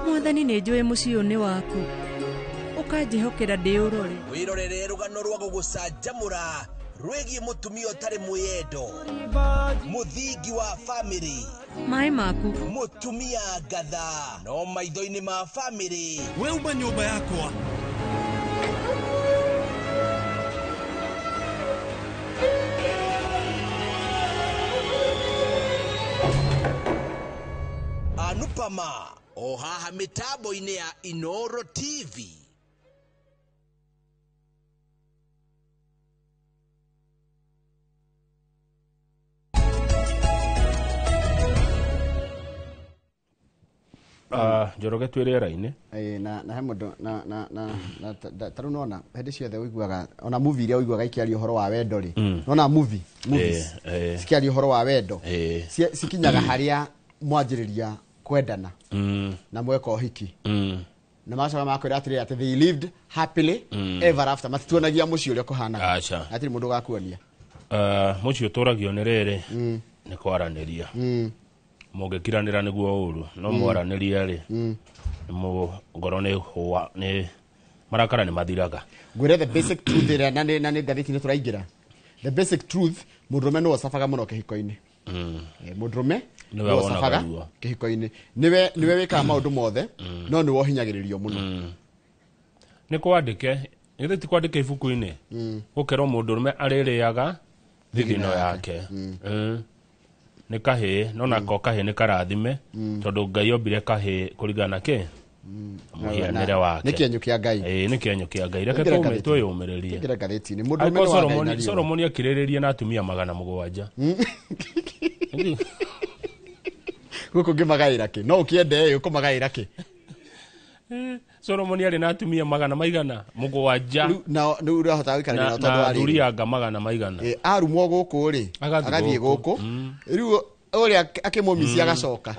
Mwathani nĩ njũĩ mũciĩ ũyũ nĩ waku ũkanjĩhokera ndĩũrore wĩrorere rũgano rwa gũgũcanjamũra rwĩgiĩ mũtumia ũtarĩ mwĩyendo mũthingi wa famĩlĩ maĩ maku mũtumia ngatha no maitho-inĩ ma famĩlĩ we uma nyũmba yakwa Anupama o haha mitambo-inĩ ya Inoro TV. Njoroge twĩ rĩera-inĩ na he mũndũ na ta rĩu nona hĩndĩ ciothe ũiguaga ona movie iria ũiguaga ikĩaria ũhoro wa wendo rĩ nona movies cikĩaria ũhoro wa wendo cikinyaga harĩa mwanjĩrĩria kwendana na mweka ũhiki na macoka makwĩra atĩrĩrĩ atĩ they lived happily ever after matituonagia mũciĩ ũrĩa kũhanaga hatirĩ mũndũ ũgakuonia mũciĩ ũtũragio nĩ rĩrĩ nĩ kwaranĩria mũngĩkiranĩra nĩguo ũru no mwaranĩria rĩ ngoro nĩ marakara nĩ mathiraga ngwĩre the basic truth ĩrĩa na nĩ ngathĩti-inĩ tũraingĩra the basic truth mũndũrũme nĩwe ũcabaga mũno kĩhiko-inĩ mũndũrũme nĩwe ũcabaga kĩhiko-inĩ nĩwe wĩkaga maũndũ mothe no nĩwe ũhinyagĩrĩrio mũno nĩ kwandĩke githĩ ti kwandĩke ibuku-inĩ gũkerwo mũndũrũme arĩrĩaga thithino yake nĩ kahĩĩ no nako kahĩĩ nĩ karathime tondũ Ngai ombire kahĩĩ kũringana na kĩ mũhianĩre wake nĩ kĩenyũ kĩa Ngai nĩ kĩenyũ kĩa Ngai reke twĩyũmĩrĩrie tũingĩre ngathĩti-inĩ mũndũrũme nĩ wa Ngai na riũa Solomoni akirĩrĩria na atumia 700 gũkũ ngĩmagaĩra kĩ no ũkĩende ũkũmagaĩra kĩ Solomoni arĩ na atumia 700 rĩu ũrahota gũikarania nao tondũ na thurianga 100 arumwo gũkũ rĩ agathiĩ gũkũ rĩu ũrĩa akĩmũmisi agacoka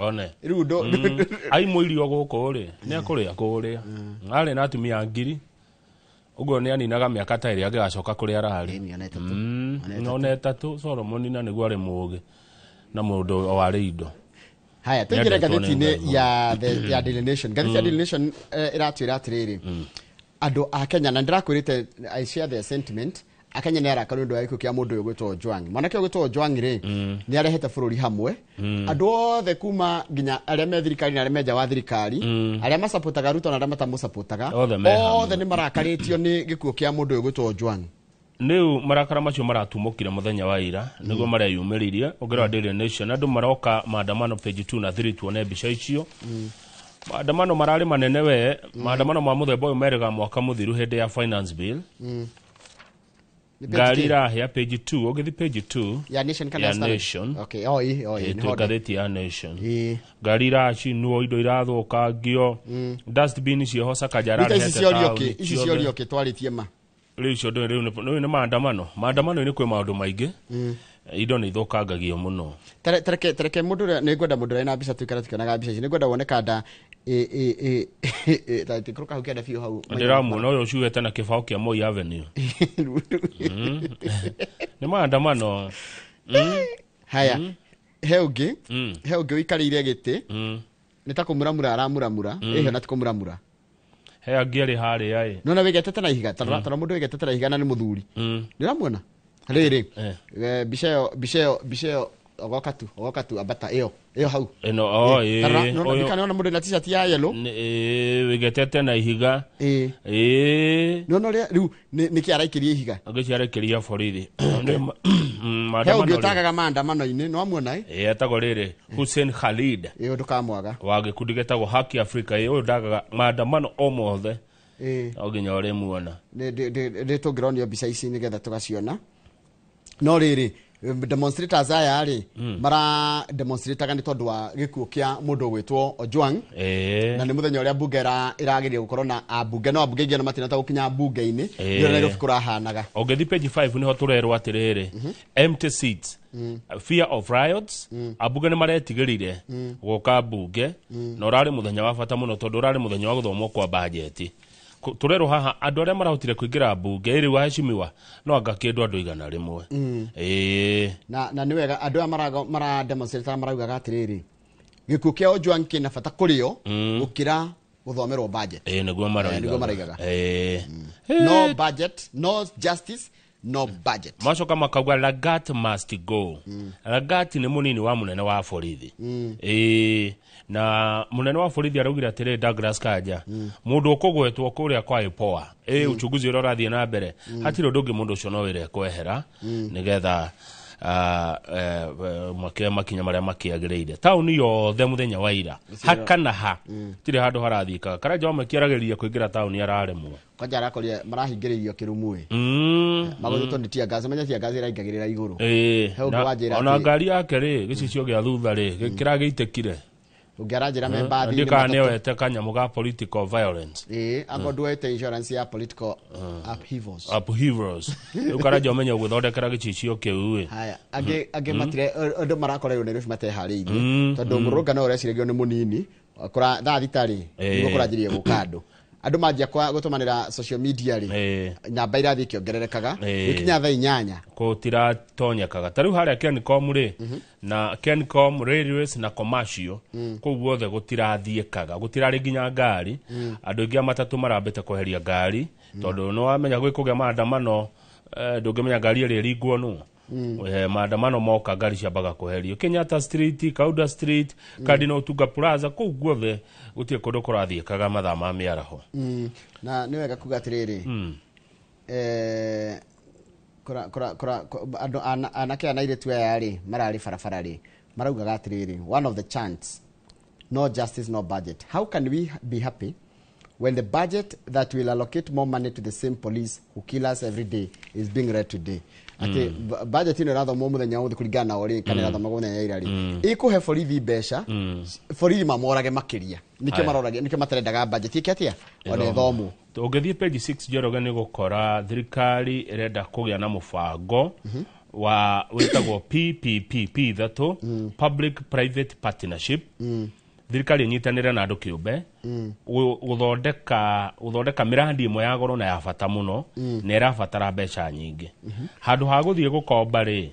rĩu aimwo irio gũkũ rĩ nĩ akũrĩa kũrĩa arĩ na atumia 1000 ũguo nĩ aninaga mĩaka ta ĩrĩa angĩgacoka kũrĩa ararĩ none ĩtatũ Solomoni na nĩguo arĩ mũũgĩ na mũndũ warĩ indo haya tũingĩre ngathĩti-inĩ ya Daily Nation ngathĩti ya Daily Nation ĩratwĩra atĩrĩrĩ andũ a Kenya na ndĩrakwĩrĩte I share their sentiment a Kenya nĩ arakaru nĩ ũndũ wa gĩkuũ kĩa mũndũ ũyũ ũgwĩtwo Ojwang mwanake ũyũ ũgwĩtwo Ojwang rĩ nĩ arehete bũrũri hamwe andũ othe kuma nginya arĩa me thirikari na arĩa me nja wa thirikari arĩa macapotaga Ruto na arĩa matamũcapotaga othe nĩ marakarĩtio nĩ gĩkuũ kĩa mũndũ ũyũ ũgwĩtwo Ojwang Nĩu marakara macio maratumũkire mũthenya wa ira nĩguo mareyumĩririe ũngĩrora Daily Nation andũ maroka maandamano page 2 na 3 tuone mbica icio maandamano mararĩ manene we maandamano ma mũthemba ũyũ merĩga mwaka mũthiru hĩndĩ ya finance bill ngari irahĩa page 2 ũngĩthi page 2 ya Nation kana ya Nation okay oh ĩ ngathĩti ya Nation ngari iracinwo indo irathũkangio dustbin ciĩho Sakaja ararehete taũni ici ciorio kĩ twarĩtie ma rĩu icio rĩu nĩ maandamano maandamano-inĩ kwĩ maũndũ maingĩ indo nĩ ithũkangagio mũno tereke mũndũ ũrĩa nĩ ngwenda mũndũ ũrĩa na mbica tũikare tũkĩonaga mbica ici nĩ ngwenda wone kanda ikũrũka hau kĩanda biũ hau ndĩramuona ũyũ ũcuĩte na kĩbaũ kĩa Moi Avenue nĩ maandamano haya he ũngĩ ũikarĩire gĩtĩ nĩ ta kũmuramura aramuramura ĩhĩ ona ti kũmuramura he angĩ arĩ harĩa ĩ nona wĩgetete na ihiga tarora mũndũ wĩgetete na ihiga na nĩ mũthuri nĩũramuona rĩrĩ mbica ĩyo ogoka tu ambata ĩyo hau ĩno o ĩ nona mũndũ na t-shirt ya yellow wĩgetete na ihiga ĩ nona ũrĩa rĩu nĩkĩ araikĩria ihiga ngĩci araikĩria borithi he ũngĩ ũtagaga maandamano-inĩ nĩwamuona ĩ etagwo rĩrĩ Hussein Khalid ĩ ndũkamwaga wa gĩkundi gĩtagwo Haki Africa ĩ ũyũ ndagaga maandamano o mothe no nginya ũrĩmuona nĩ tũngĩronio mbica ici nĩgetha tũgaciona no rĩrĩ Demonstrators aya rĩ mara demonstrataga nĩ tondũ wa gĩkuũ kĩa mũndũ ũgwĩtwo Ojwang. Na nĩ mũthenya ũrĩa mbunge ĩragĩrĩire gũkorwo na ambunge, no ambunge aingĩ ona matinahota gũkinya mbunge-inĩ. Nĩ ũrĩa Nairobi kũrahanaga. Ũngĩthiĩ page 5 nĩho tũrerwo atĩrĩrĩ, empty seats, fear of riots. Ambunge nĩ maretigĩrire gũka mbunge, na ũrarĩ mũthenya wa bata mũno tondũ ũrarĩ mũthenya wa gũthomwo kwa bajeti. Tũrerwo haha andũ arĩa marahotire kũingĩra mbunge ĩrĩ waheshimiwa no anga kĩndũ andũ 100. Na nĩ wega andũ aya mara demonstrate maraugaga atĩrĩrĩ, gĩkuũ kĩa Ojwang kĩna bata kũrĩo gũkĩra gũthomerwo budget. Nĩguo maraugaga. Nĩguo maraugaga. No budget, no justice, no budget. Macoka makauga Lagat must go. Lagat nĩ mũnini wa mũnene wa borithi. Na mũnene wa borithi araugire atĩrĩ, Douglas Kanja, mũndũ ũkũgwetwo kũrĩa kwa IPOA, uchunguzi ũrĩa ũrathiĩ na mbere, hatirĩ ũndũ ũngĩ mũndũ ũcio no wĩre kwehera nĩgetha makĩoya makinya marĩa makĩagĩrĩire. Taũni yothe mũthenya wa ira hakana ha tirĩ handũ harathiĩkaga. Karanja Wamakia arageria kũingĩra taũni araremwo. Kwanja arakorire marahingĩrĩirio kĩrumu ĩ. Magũthũtwo nĩ tear gas, menya tear gas ĩraingagĩrĩra igũrũ. He ũngĩ wanjĩra Ona ngari yake rĩ, gĩcicio gĩa thutha rĩ, kĩragĩitĩkire. Ũngĩ aranjĩra me mbathi-inĩ Ndiũ kana matatũ. nĩoete kanyamũ ga political violence. Angorwo nduoete insurance ya political upheavals. Upheavals. Rĩu Karanja ũmenye ũgwĩthondekera gĩcicio kĩu ĩ. Haya, angĩ matire andũ marakorerwo Nairobi mateharĩirie. Tondũ mũrũrũngano ũreciragio nĩ mũnini. Kũra thaa thita rĩ, nĩguo kũranjĩrĩria gũka andũ. Andũ manjia gũtũmanĩra social media rĩ, namba irathiĩ ikĩongererekaga. Gĩkinya thaa 8. Gũtiratonyekaga. Ta rĩu harĩa Kencom rĩ, na Kencom, Railways na Commercial, kũu guothe gũtirathiĩkaga. Gũtirarĩ nginya ngari. Andũ aingĩ a matatũ marambĩte kweheria ngari, tondũ nĩ wamenya gwĩ kũgĩa maandamano, ndũngĩmenya ngari ĩrĩa ĩringwo nũ. Maandamano moka ngari ciambaga kweherio. Kenyatta Street, Kauda Street, Cardinal Otunga Plaza, kũu guothe gũtirĩ kũndũ kũrathiĩkaga mathaa ma mĩaraho. Na nĩ wega kuga atĩrĩrĩ, andũ anake ana airĩtu aya rĩ, mararĩ barabara rĩ, maraugaga atĩrĩrĩ, one of the chants, no justice, no budget. How can we be happy when the budget that will allocate more money to the same police who kill us every day is being read today? Ati budget ĩno ĩrathomwo mũthenya wothe kũringana na ũrĩa kana ĩrathomagwo mũthenya ira rĩ, ĩkũhe borithi mbeca, borithi mamorage makĩria. Nĩkĩo maroragia, nĩkĩo matarendaga budget ĩke atĩa? Ona ĩthomwo. Ũngĩthiĩ page 6 Njoroge nĩ gũkora thirikari ĩrenda kũgĩa na mũbango wa wĩtagwo PPP, P ithatũ, Public Private Partnership. Thirikari ĩnyitanĩre na andũ kĩũmbe gũthondeka mĩrandi ĩmwe ya goro na ya bata mũno, na ĩrabatara mbeca nyingĩ. Handũ ha gũthiĩ gũkomba rĩ,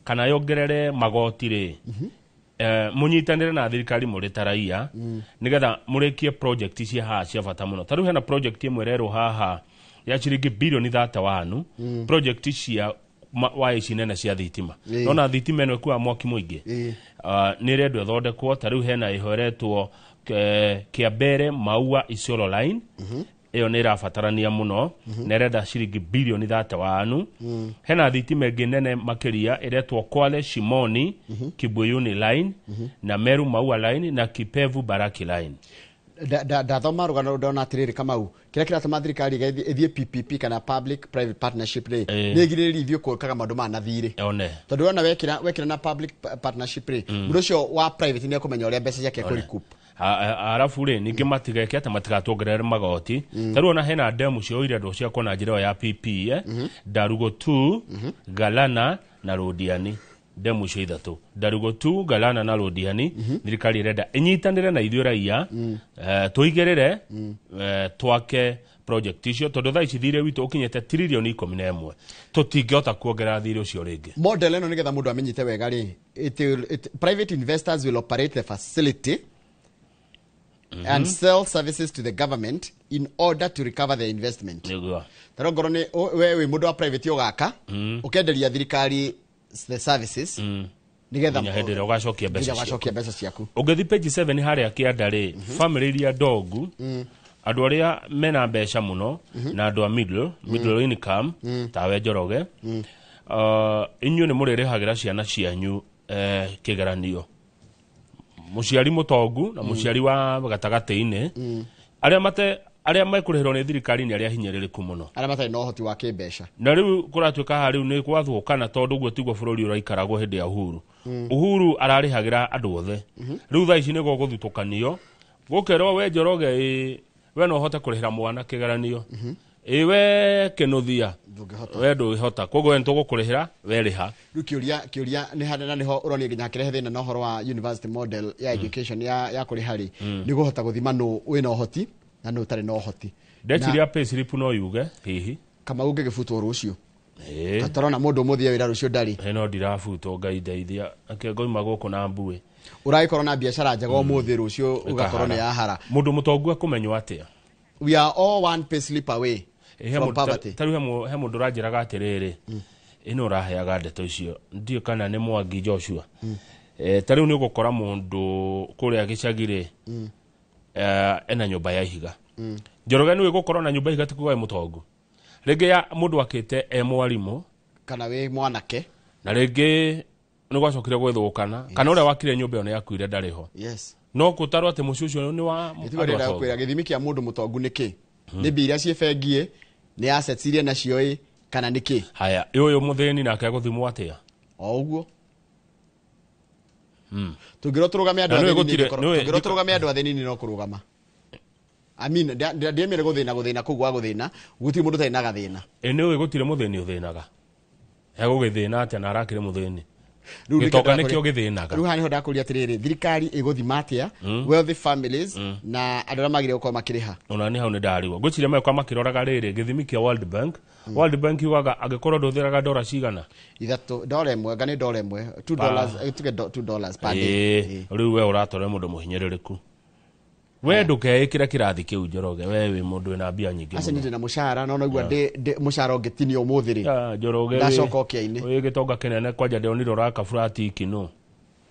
kana yongerere magoti rĩ, mũnyitanĩre na thirikari mũrĩ ta raia, nĩgetha mũrĩkie project cia haha cia bata mũno. Ta rĩu hena project ĩmwe ĩrerwo haha ya ciringi bilioni 31, project cia waya ici nene cia thitima. Nona thitima ĩno ĩkuaga mwaki mũingĩ. Nĩ ĩrendwo ĩthondekwo. Ta rĩu hena ĩhoretwo Kĩambere Maua Isiolo line. Ĩyo nĩ ĩrabatarania mũno, na ĩrenda ciringi bilioni 31. Hena thitima ĩngĩ nene makĩria ĩretwo Kwale Shimoni Kibuyuni line, na Meru Maua line, na Kipevu Baraki line. Ndathoma rũgano ndona atĩrĩrĩ, Kamau, kĩrĩa kĩratũma thirikari ĩthiĩ PPP kana public private partnership rĩ, nĩ ĩgirĩrĩrie ithuĩ gwĩkaga maũndũ ma na thirĩ. Tondũ wona wekĩra na public partnership rĩ, mũndũ ũcio wa private nĩ ekũmenya ũrĩa mbeca ciake ekũ-recoup. Arabu rĩ, ningĩ matigeke atĩ matigatuongerere magoti. Ta rĩu ona hena ndemu cioire andũ ciakwo na njĩra ĩyo ya PP, Ndarugo 2, Galana na Rũdiani. Ndemu icio ithatũ, Ndarugo 2, Galana na Rũdiani, thirikari ĩrenda ĩnyitanĩre na ithuĩ raia, tũigĩrĩre, twake project icio, tondũ thaa ici thirĩ witũ ũkinyĩte tririoni 11, tũtingĩhota kuongerera thirĩ ũcio rĩngĩ. Model ĩno nĩgetha mũndũ amenyite wega rĩ, private investors will operate the facility and sell services to the government in order to recover their investment. Nĩguo. Tarĩu ngorwo nĩ we wĩ mũndũ wa private ũgaka, ũkenderia thirikari the services, nĩgetha Nginya hĩndĩ ĩrĩa ũgacokia mbeca nginya ciaku. ũgacokia mbeca ciaku. Ũngĩthiĩ page 7 harĩa kĩanda rĩ, family iria ndongu, andũ arĩa mena mbeca mũno, na andũ a middle income, tawe Njoroge, inyuĩ nĩ mũrĩrĩhagĩra ciana cianyu kĩgeranio. Mũciari mũtongu na mũciari wa gatagatĩ-inĩ, arĩa mate Arĩa mekũrĩhĩrwo nĩ thirikari nĩ arĩa hinyĩrĩrĩku mũno. Arĩa matarĩ na ũhoti wa kĩmbeca. Na rĩu kũratuĩka haha rĩu nĩ gwathũkana tondũ ũguo tiguo bũrũri ũraikaragwo hĩndĩ ya Uhuru. Uhuru ararĩhagĩra andũ othe. Rĩu thaa ici nĩ gũgũthutũkanio gũkerwo we Njoroge ĩ we no ũhote kũrĩhĩra mwana kĩgeranio. Ĩ we Kĩnuthia we ndũngĩhota koguo we nĩtũgũkũrĩhĩra we rĩha. Rĩu kĩũria nĩ harĩa na nĩho ũronire nginya hakĩrehe thĩna na ũhoro wa university model ya education ya kũrĩha rĩ nĩ gũhota gũthima nũ wĩna ũhoti na nũ ũtarĩ na ũhoti. Ndeciria payslip no yuge hihi Kamau ũngĩgĩbutwo rũciũ Katarona mũndũ ũmũthĩ wĩra rũciũ ndarĩ. No ndirabutwo Ngai ndeithia ake ngoima gũkũ na mbuĩ. Ũragĩkorwo na biacara njega ũmũthĩ rũciũ ũgakorwo nĩ yahara. Mũndũ mũtongu akũmenywo atĩa? We are all one pay slip away from poverty. Tarĩu he mũndũ ũranjĩraga atĩrĩrĩ ĩno ũraheaga ndeto icio ndiũ kana nĩ Mwangi Joshua. Tarĩu nĩ ũgũkora mũndũ kũrĩa gĩcagi-rĩ ena nyũmba ya ihiga. Njoroge nĩ ũgũkorwo na nyũmba ihiga ti kuga wĩ mũtongu. Rĩngĩ ya mũndũ akĩte e mwarimũ kana wĩ mwanake na rĩngĩ nĩ gwacokire gwĩthũkana kana ũrĩa wakire nyũmba ĩyo nĩ akuire ndarĩ ho. Yes. No gũtarwo atĩ mũciĩ ũcio nĩ wa andũ atongu. Gĩthimi kĩa mũndũ mũtongu nĩ kĩ? Nĩ mbia iria ciĩ bengi nĩ assets iria nacio ĩ kana nĩ kĩ? Haya, ũyũ mũthĩni nake agũthimwo atĩa? O ũguo. Tũngĩrwo tũrũgame andũ athĩni tũngĩrwo tũrũgame andũ athĩni no kũrũgama. I mean, ndiemire gũthĩna kũu gwa gũthĩna gũtirĩ mũndũ ũtarĩ na gathĩna. Ĩ nĩũĩ gũtirĩ mũthĩni ũthĩnaga. Egũgĩthĩna atĩa na arakĩrĩ mũthĩni? Gĩtonga nĩkĩo gĩthĩnaga. Rĩu haha nĩho ndakũria atĩrĩrĩ thirikari ĩgũthima atĩa wealthy families na andũ arĩa magĩrĩire gũkorwo makĩrĩha. Ona nĩ hau nĩ ndarigwo. Ngwĩciria megũkorwo makĩroraga rĩrĩ gĩthimi kĩa World Bank. World Bank yugaga angĩkorwo ndũhũthĩraga dora cigana? Ithatũ, dora ĩmwe, anga nĩ dora ĩmwe, $2, tuge $2 per day. Rĩu we ũratwara mũndũ mũhinyĩrĩrĩku. We ndũkeĩkĩre kĩrathi kĩu Njoroge, we wĩ mũndũ wĩna mbia nyingĩ. Aca niĩ ndĩna mũcara no naigua mũcara ũngĩtinio ũmũthĩ rĩ. Njoroge ndacoka ũkĩa-inĩ. Wĩ gĩtonga kĩnene kwanja ndĩronire ũraka burati Ikinũ.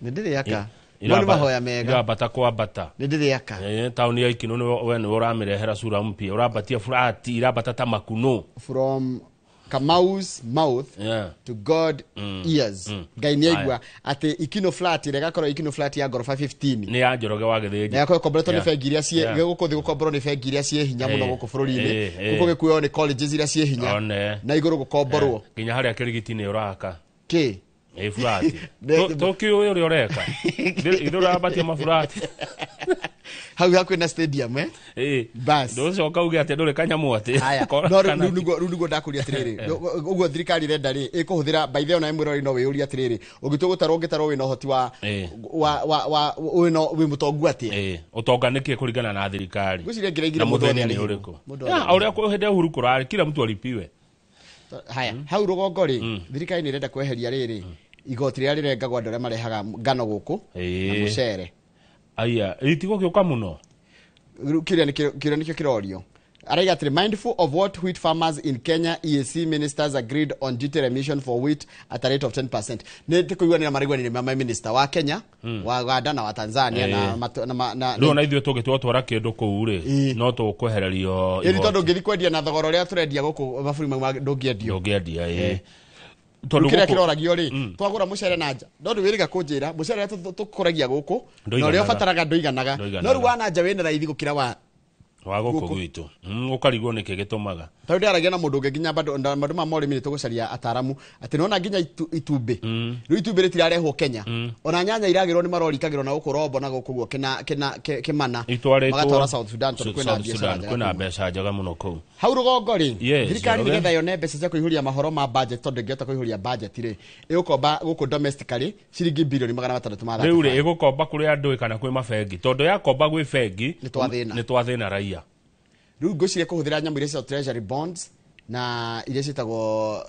Nĩ ndĩrĩaka. No nĩ mahoya mega. Irambata kwambata. Nĩ ndĩrĩaka. Taũni ya Ikinũ we nĩwe ũramĩrehera sura mpya. Ũrambatia burati irambata ta makunũ. From Kamau's mouth to God ears. Ngai nĩ aigua atĩ Ikinũ flat ĩrĩa ĩgakorwo Ikinũ flat ya ngoroba 15 nĩ ya Njoroge wa Gĩthĩnji. Na yakorwo ĩkomboretwo nĩ bengi iria ciĩ gũkũ thĩ gũkomborwo nĩ bengi iria ciĩ hinya mũno gũkũ bũrũri-inĩ. Gũkũ gĩkuoywo nĩ colleges iria ciĩ hinya. Na igũrũ gũkomborwo. Nginya harĩa kĩrigiti-inĩ ũraka. Kĩ? Ĩ flat. Tũkĩũĩ ũrĩa ũreka. Ithuĩ ũrambatia maburati. Hau hakuhĩ na stadium bas. Ndũcoka uge atĩ ndũrĩ kanyamũ atĩ. Haya, no rĩu nĩguo ndakũria atĩrĩrĩ ũguo thirikari ĩrenda rĩ ĩkũhũthĩra by the way ona mwĩrori no wĩyũrie atĩrĩrĩ ũngĩtua gũtarwo ũngĩtarwo wĩna ũhoti wa wĩ mũtongu atĩa? Ũtonga nĩkĩ kũringana na thirikari? Ngwĩciria ngĩraigire mũndũ othe arĩhĩrwo. Ũrĩa hĩndĩ ya Uhuru kũrarĩ kila mtu alipiwe. Haya, hau rũgongo rĩ thirikari nĩ ĩrenda kweheria rĩrĩ igoti rĩrĩa rĩrengagwo andũ arĩa marehaga ngano gũkũ na mũcere. Aya, itigũgĩũka mũno. Kĩũria nĩkĩo kĩrorio. Araiga atĩrĩ, mindful of what wheat farmers in Kenya EAC ministers agreed on duty remission for wheat at a rate of 10%. Nĩ tũkũiguanĩra maraiguanĩire ma minister wa Kenya, wa Uganda na wa Tanzania na rĩu ona ithuĩ tũngĩtua twara kĩndũ kũu rĩ no tũkwehererio igoti. Tondũ ũngĩthiĩ kwendia na thogora ũrĩa tũrendia gũkũ mabũrũri mau ndũngĩendio. Ndũngĩendia ĩĩ. Tondũ kĩrĩa kĩroragio rĩ twagũra mũcere na nja no ndwĩrĩga kũnjĩra mũcere ũrĩa tũkũragia gũkũ na ũrĩa ũbataraga ndũiganaga no rĩu wa na nja wĩna raithi gũkĩra wa gũkũ gwitũ. Ũkarigwo nĩkĩ gĩtũmaga. Tondũ ndĩaragia na mũndũ ũngĩ nginya bado ma morĩmi nĩ tũgũcaria ataramu atĩ nĩwona nginya itumbĩ rĩu itumbĩ rĩtirarehwo Kenya ona nyanya iragĩrwo nĩ marori ikagĩrwo na gũkũ Rombo na gũkũ guo Kĩmana magatwara South Sudan tondũ kwĩna biacara njega kwĩna mbeca njega mũno kũu. Hau rũgongo rĩ thirikari nĩgetha yone mbeca cia kũihũria mahoro ma budget tondũ ĩngĩhota kũihũria budget rĩ ĩgũkomba gũkũ domestically ciringi bilioni 635. Rĩu rĩ ĩgũkomba kũrĩ andũ kana kwĩ mabengi tondũ yakomba gwĩ bengi nĩ twathĩna raia. Rĩu ngwĩciria kũhũthĩra nyamũ iria ciĩtagwo treasury bonds na iria ciĩtagwo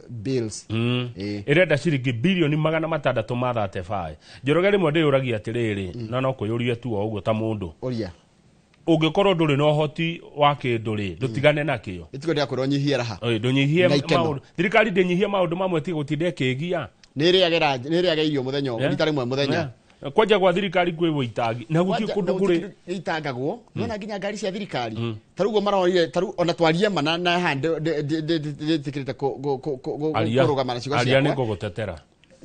bills. Ĩrenda ciringi bilioni 635. Njoroge rĩmwe ndĩyũragia atĩrĩrĩ na no kwĩyũria tu o ũguo ta mũndũ. Ũria. Ũngĩkorwo ndũrĩ na ũhoti wa kĩndũ rĩ ndũtigane nakĩo. Ĩtigo ndĩrakwĩra ũnyihie raha. Ndũnyihie maũndũ. Thirikari ndĩnyihie maũndũ mamwe tiga gũtinda ĩkĩgia. Nĩ ĩrĩaga irio mũthenya rita rĩmwe mũthenya. Kwanja gwa thirikari kwĩ wĩitangi na gũtirĩ kũndũ kũrĩ ĩitangagwo nona nginya ngari cia thirikari ta rĩu ũguo maronire ta rĩu ona twarie ma na haha ndĩtĩkĩrĩte kũrũgama na ciugo ciakwa. Aria nĩ ngũgũtetera.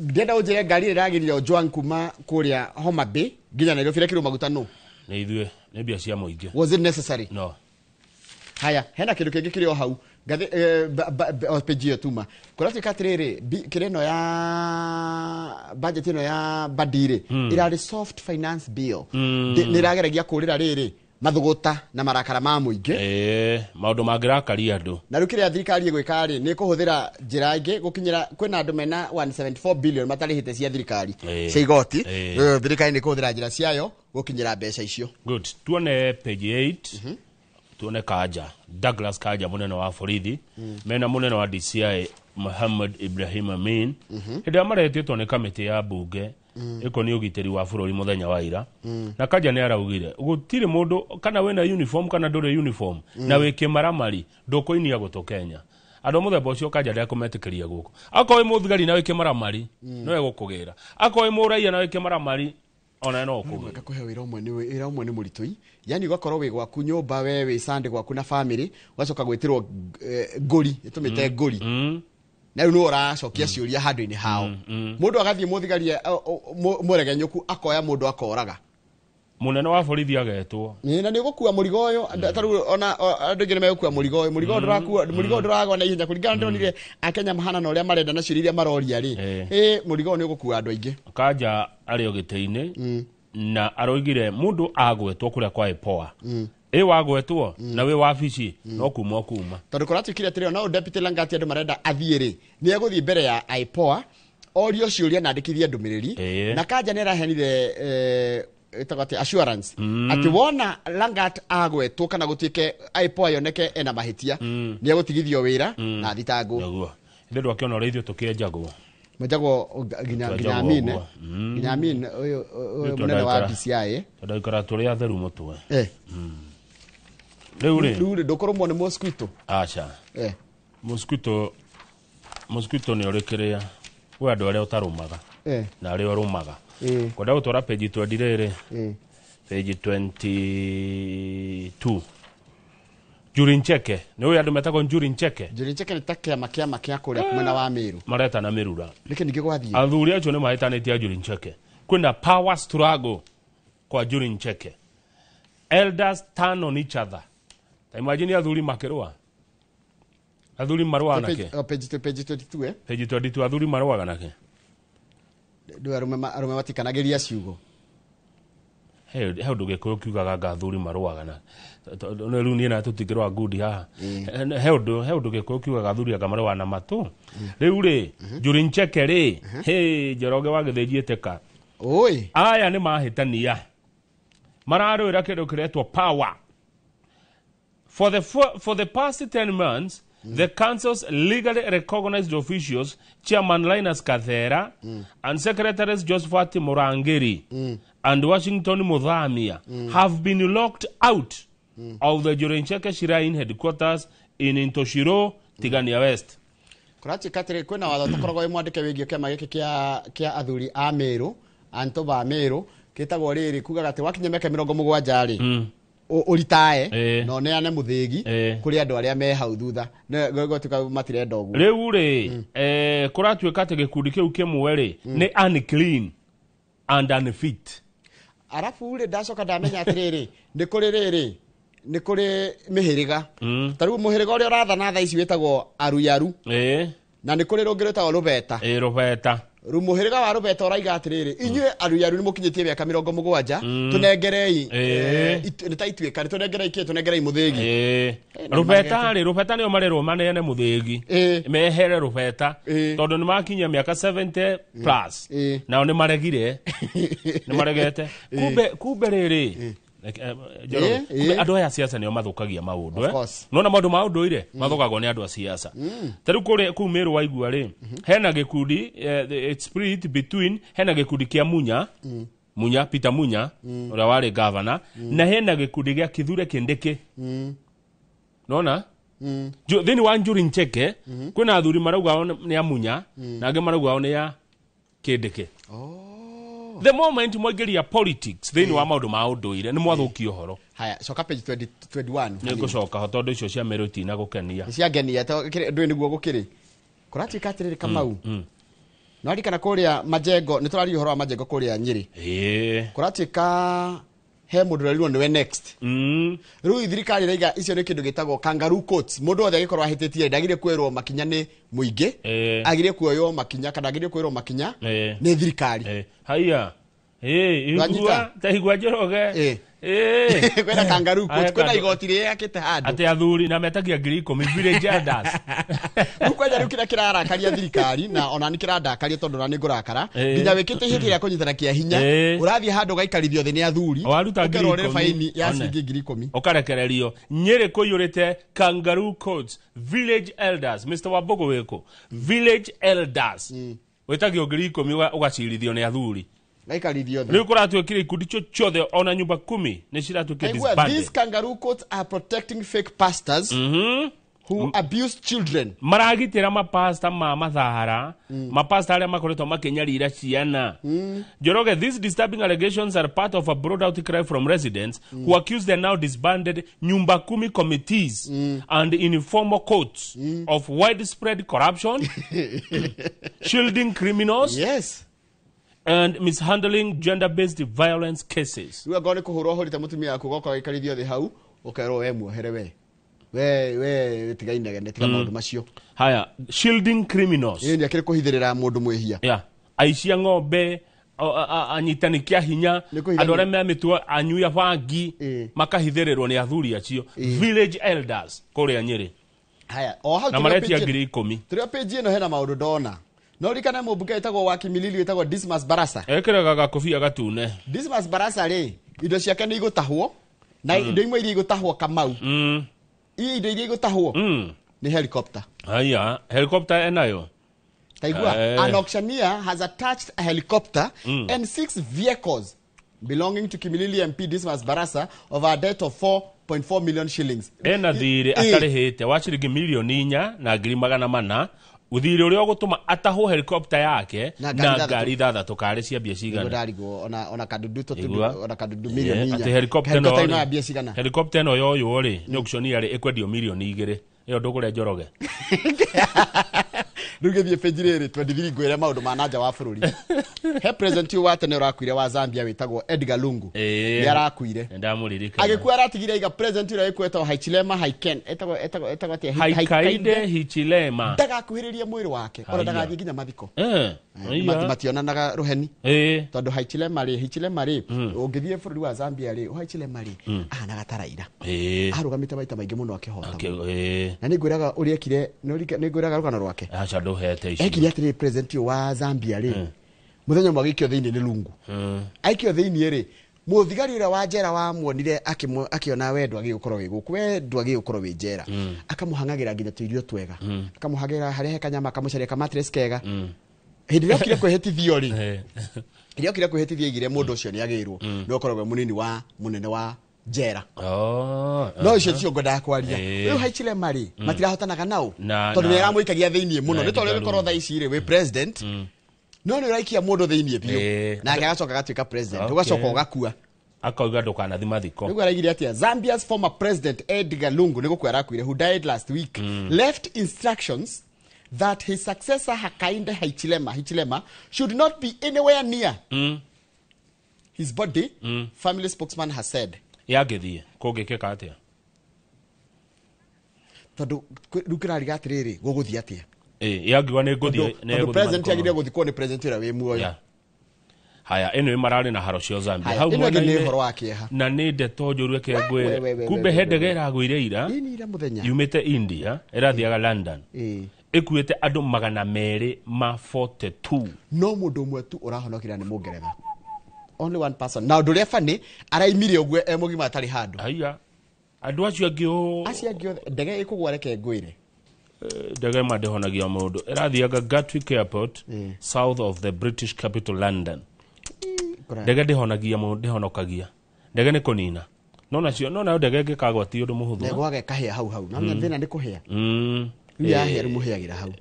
Ndĩrenda ũnjĩre ngari ĩrĩa ĩragĩrire Ojwang kuma kũrĩa Homa Bay nginya Nairobi ĩrekĩrwo maguta nũ? Nĩ ithuĩ, nĩ mbia cia mũingĩ. Was it necessary? No. Haya, hena kindu kingi kiri o hau ngathi o page iyo tuma kuratuika atiriri kire ino ya budget ino ya badire irari soft finance bill. Nirageragia kurira riri mathuguta na marakara ma muingi maundu mangirakaria andu. Na riu kiria thirikari igwika ri ni kuhuthira njira ingi gukinyira kwina andu mena 174 billion matarihite cia thirikari cia igoti. Thirikari ni kuhuthira njira ciayo gukinyira mbeca icio. Good, tuone page 8. Tuone Kaja, Douglas Kaja munene wa borithi mena munene wa DCI Muhammad Ibrahim Amin. Hindi ĩrĩa maretĩtwo nĩ kamĩtĩ ya mbunge ĩkoniĩ ũgitĩri wa bũrũri mũthenya wa ira. Na Kaja nĩ araugire gũtirĩ mũndũ kana wĩna uniform kana ndũrĩ uniform na wĩ kĩmaramari ndũkũinia gũtũ Kenya. Andũ a mũthemba ũcio Kaja ndekũmetĩkĩria gũkũ. Akorwo wĩ mũthigari na wĩ kĩmaramari no egũkũgĩra, akorwo wĩ mũraiya na wĩ kĩmaramari ona no kũgĩra. Kuhe wĩra ũmwe nĩ wĩra ũmwe nĩ mũritũ, yani ũgakorwo wĩ gwaku nyũmba we wĩ Sunday gwaku na family ũgacoka gwĩtĩrwo ngũri ĩtũmĩte ngũri na rĩu nĩwe ũracokia ciũria handũ-inĩ hao. Mũndũ agathiĩ mũthigari mũregenyũku akoya mũndũ akoraga. Munene wa borithi agetwo na nĩ ũgũkua mũrigo ũyũ ta rĩu ona andũ aingĩ nĩ megũkua mũrigo ũyũ. Mũrigo ndũrakua, mũrigo ndũragwa na ihenya kũringana ndĩronire Akenya mahana na ũrĩa marenda na ciũria iria maroria rĩ. Mũrigo ũyũ nĩ ũgũkua andũ aingĩ. Kanja arĩ o gĩtĩ-inĩ na aroigire mũndũ agwetwo kũrĩa kwa IPOA wagwetwo na wĩ wabici no kuma kuma tondũ kũratuĩkire atĩrĩ ona Deputy Langati andũ marenda athiĩ rĩ nĩ egũthiĩ mbere ya IPOA orio ciũria na andĩkithie ndũmĩrĩri. Na Kanja nĩ araheanire ĩtagwo atĩ assurance atĩ wona Langat agwetwo kana gũtuĩke IPOA yoneke ena mahĩtia nĩ egũtigithio wĩra na athitangwo. Nĩguo ithuĩ ndwakĩona ũrĩa ithuĩ tũkĩenjagwo mwenjagwo nginya Amin nginya Amin ũyũ mũnene wa DCI tondũ aikara tũrĩ atheru mũtwe. Rĩu rĩ ndũkũrũmwo nĩ mosquito. Aca mosquito nĩ ũrĩ kĩrĩa kwĩ andũ arĩa ũtarũmaga na arĩa ũrũmaga. Kwenda gũtwara page 20 rĩrĩ page 22 Njuri Ncheke nĩ ũyũ andũ metagwo Njuri Ncheke. Njuri Ncheke nĩ ta kĩama kĩama kĩa kũrĩa mwena wa Meru maretana Mĩrura. Nĩkĩ ningĩ gwathiĩ athuri acio nĩ mahĩtanĩtie Njuri Ncheke. Kwĩna power struggle kwa Njuri Ncheke, elders turn on each other. Ta imagine athuri makĩrũa, athuri marũaga nake page 22 page 22 athuri marũaga nake. Ndũ arũme matikanagĩria ciugo. He ũndũ Gĩkũyũ kiugaga anga athuri marũaga na rĩu niĩ na tũtingĩrũa ngundi haha. He ũndũ Gĩkũyũ kiugaga athuri anga marũaga na matũ. Rĩu rĩ Njuri Ncheke rĩ hĩ Njoroge wa Gĩthĩnji ĩtĩka aya nĩ mahĩtania mararũĩra kĩndũ kĩretwo power. For the past 10 months, the council's legally recognized officials, Chairman Linus Kathera and Secretaries Josephat Murangiri and Washington Muthamia, have been locked out of the Njuri Ncheke Shrine headquarters in Intoshiro, Tigania West. Kũratuĩka atĩrĩ kwĩna watho ũtakoragwo wĩ mwandĩke wĩgiĩ kĩama gĩkĩ kĩa athuri a Meru, antũ ba Meru, gĩtagwo rĩrĩ kugaga atĩ wakinya mĩaka 70 rĩ ũritae na ũneane mũthĩgi kũrĩ andũ arĩa me hau thutha gũtuĩka matirenda ũguo. Rĩu rĩ kũratuĩka atĩ gĩkundi kĩu kĩmwe rĩ nĩ unclean and unfit. Arabu rĩ ndacoka ndamenya atĩrĩrĩ nĩ kũrĩ rĩrĩ nĩ kũrĩ mĩhĩrĩga ta rĩu mũhĩrĩga ũrĩa ũrathana thaa ici wĩtagwo Aruyaru na nĩ kũrĩ rũngĩ rwĩtagwo Rũbeta. Rũbeta. Rĩu mũhĩrĩga wa Rũbeta ũraiga atĩrĩrĩ inyuĩ Aruyaru nĩ mũkinyĩtie mĩaka 70 tũnengerei nĩ ta ituĩka tũnengerei kĩ tũnengerei mũthĩgi. Rũbeta rĩ Rũbeta nĩo marerwo maneane mũthĩgi mehere Rũbeta tondũ nĩ makinyia mĩaka 70 plus nao nĩ maregire nĩ maregete. Kumbe rĩrĩ andũ aya a siasa nĩo mathũkagia maũndũ. Nona maũndũ ma ũndũire mathũkagwo nĩ andũ a siasa. Ta rĩu kũrĩa kũu Meru waigua rĩ hena gĩkundi it's split between hena gĩkundi kĩa Munya Munya Peter Munya ũrĩa warĩ governor na hena gĩkundi gĩa Kithure Kindiki. Nona thĩinĩ wa Njuri Ncheke kwĩna athuri marauga o nĩ a Munya na angĩ marauga o nĩ a Kindiki. The moment mwaingĩria politics thĩinĩ wa maũndũ ma ũndũire nĩ mwathũkia ũhoro. Haya, coka page 21. Nĩ ngũcoka ho tondũ icio cia Meru itinagũkenia. Nĩ ciangenia ndũĩ nĩguo gũkĩrĩ. Kũratuĩka atĩrĩrĩ Kamau. No arikana kũrĩa Majengo, nĩ tũraria ũhoro wa Majengo kũrĩa Nyĩrĩ. Kũratuĩka He mũndũ ũrerirwo nĩwe next. Rĩu thirikari ĩraiga icio nĩ kĩndũ gĩtagwo kangaroo courts. Mũndũ wothe agĩkorwo ahĩtĩtie ndagĩrĩire kuoerwo makinya nĩ mũingĩ, agĩrĩire kuoywo makinya kana agĩrĩire kuoerwo makinya nĩ thirikari. Haya. Igua ta igua Njoroge. Kwĩna kangaroo court, kwĩna igoti rĩakĩte handũ. Atĩ athuri na metagia 10,000 village elders. Rĩu kwanja rĩu kĩrĩa kĩrarakaria thirikari na ona nĩ kĩrandakaria tondũ ona nĩ ngũrakara nginya wĩkĩte ihĩtia rĩa kũnyitana kĩa hinya, ũrathiĩ handũ ũgaikarithio thĩ nĩ athuri, waruta ũkerwo ũrĩhe baini ya ciringi 10,000 ũkarekererio. Nyĩrĩ kũiyũrĩte kangaroo courts, village elders. Mr. Wambugu wĩkũ? Village elders. Wĩtagio 10,000 ũgacirithio nĩ athuri. Gaikarithio thĩ. Rĩu kũratuĩkire ikundi ciothe ona nyumba 10 nĩ ciratuĩkire disbanded. These kangaroo courts are protecting fake pastors who abuse children. Maragitĩra mapasta ma mathahara, mapasta arĩa makoretwo makĩnyarira ciana. Njoroge, these disturbing allegations are part of a broad outcry from residents who accuse the now disbanded Nyumba Kumi committees and informal courts of widespread corruption, shielding criminals, yes, and mishandling gender-based violence cases. Rĩu angorwo nĩ kũhũrwo ũhũrĩte mũtumia waku ũgoka ũgaikarithio thĩ hau ũkerwo we muohere we. We tiga inegene, tiga maũndũ macio. Haya, shielding criminals. Ĩĩ, nĩ akĩrĩ kũhithĩrĩra mũndũ mwĩhia. Yeah. Aici a ng'ombe, anyitani kĩa hinya, andũ arĩa me mĩtugo anyui a bangi, makahithĩrĩrwo nĩ athuri acio. Village elders kũrĩa Nyĩrĩ. Haya, o hau na maretia 10,000. Tũrĩ o page ĩno hena maũndũ ndona. No ririkane mũmbunge wĩtagwo wa Kimilili wĩtagwo Dismas Barasa. Ekĩraga gakobia gatune. Dismas Barasa rĩ, indo ciake nĩ igũtahwo na indo imwe iria igũtahwo Kamau. Indo iria igũtahwo nĩ helicopter. Haya, helicopter enayo. Taigua, an auctioneer has attached a helicopter and 6 vehicles belonging to Kimilili MP Dismas Barasa of a debt of 4.4 million shillings. Ena thirĩ atarĩhĩte wa ciringi milioni 4,400,000. Uthiri uria ugutuma atahwo helicopter yake na ngari 6 karĩ cia mbia cigana. Ndarigwo ona kadudu to ona kadudu milioni 4. Ati helicopter no ino mbia cigana. Helicopter ino yoywo ri ni auctioneer ri ikwendio milioni 2. Iyo ndugure Njoroge. Rĩu gĩthiĩ page rĩrĩ 23 ngwĩre maũndũ ma nanja wa bũrũri. He president wa tene ũrakuire wa Zambia wĩtagwo Edgar Lungu. Nĩ arakuire. Ndamũririkana. Agĩkua aratigire aiga president ũrĩa wĩkwetwo Hichilema Haiken. Etagwo atĩa? Hakainde Hichilema. Ndagakuhĩrĩrie mwĩrĩ wake ona ndagathiĩ nginya mathiko. Mationanaga rũheni. Tondũ Hichilema rĩ ũngĩthiĩ bũrũri wa Zambia rĩ, Hichilema rĩ ahanaga ta Raila. Arũgamĩte maita maingĩ mũno akĩhota. Na nĩngwĩraga ũrĩa ekire, nĩngwĩraga rũgano rwake. Aca ndũhete icio. Ekire atĩrĩ president wa Zambia rĩ, mũthenya ũmwe agĩikio thĩinĩ nĩ Lungu. Aikio thĩinĩ rĩ, mũthigari ũrĩa wa njera wamuonire akĩona we ndwagĩrĩirwo gũkorwo wĩ gũkũ, we ndwagĩrĩirwo gũkorwo wĩ njera. Akamũhang'agĩra nginya tũirio twega. Akamũhagĩra harĩa he kanyama, akamũcaria kamatress kega. Hĩndĩ ĩrĩa okire kwĩhĩtithio rĩ, hĩndĩ ĩrĩa okire kwĩhĩtithio aigire mũndũ ũcio nĩagĩrĩirwo nĩ ũkoragwo mũnini wa mũnene wa njera. No icio ticio ngwendaga kwaria. Rĩu Hichilema rĩ, matirahotanaga nao tondũ nĩ aramũikagia thĩinĩ mũno. Nĩ tondũ gĩkorwo thaa ici rĩ wĩ president, no nĩ ũraikia mũndũ thĩinĩ biũ nake agacoka agatuĩka president, ũgacoka ũgakua. Akauga ndũkanathi mathiko. Nĩguo araigire atĩa? Zambia's former president Edgar Lungu nĩ gũkua arakuire, who died last week, left instructions that his successor Hakainde Hichilema should not be anywhere near his body, family spokesman has said. Yagĩthiĩ kũngĩkĩka atĩa? Tondũ rĩu kĩrariga atĩrĩrĩ, gũgũthiĩ atĩa? Yangiuga nĩ ngũthiĩ, tondũ president agĩrĩire gũthikwo nĩ president ũrĩa wĩ muoyo. Haya, ĩno mararĩ na haro cia Zambia. Hau ĩno ĩngĩ nĩ ũhoro wa kĩeha. Na nĩ ndeto njũru eke ngwĩre. Kumbe he ndege ĩragũire ira. Ĩni ira mũthenya. Yumĩte India, ĩrathiaga London. Ĩkuĩte andũ 242. No mũndũ ũmwe tu ũrahonokire nĩ Mũngeretha. Only one person. Na ũndũ ũrĩa funny, araimire ũguo e mũgima atarĩ handũ. Haya. Andũ acio angĩ o acio angĩ othe ndege ĩkũgwa reke ngwĩre. Ndege ma ndĩhonagia mũndũ. Ĩrathiaga Gatwick Airport, south of the British capital London. Ndege ndĩhonagia mũndũ, ndĩhonokagia. Ndege nĩ kũnina. No nacio, no nayo ndege ĩngĩkagwa ti ũndũ mũhũthũ. Ndegwaga ĩkahĩa hau hau. Na thĩna nĩ kũhĩa. Rĩu yahĩa rĩu mũhĩagĩra hau.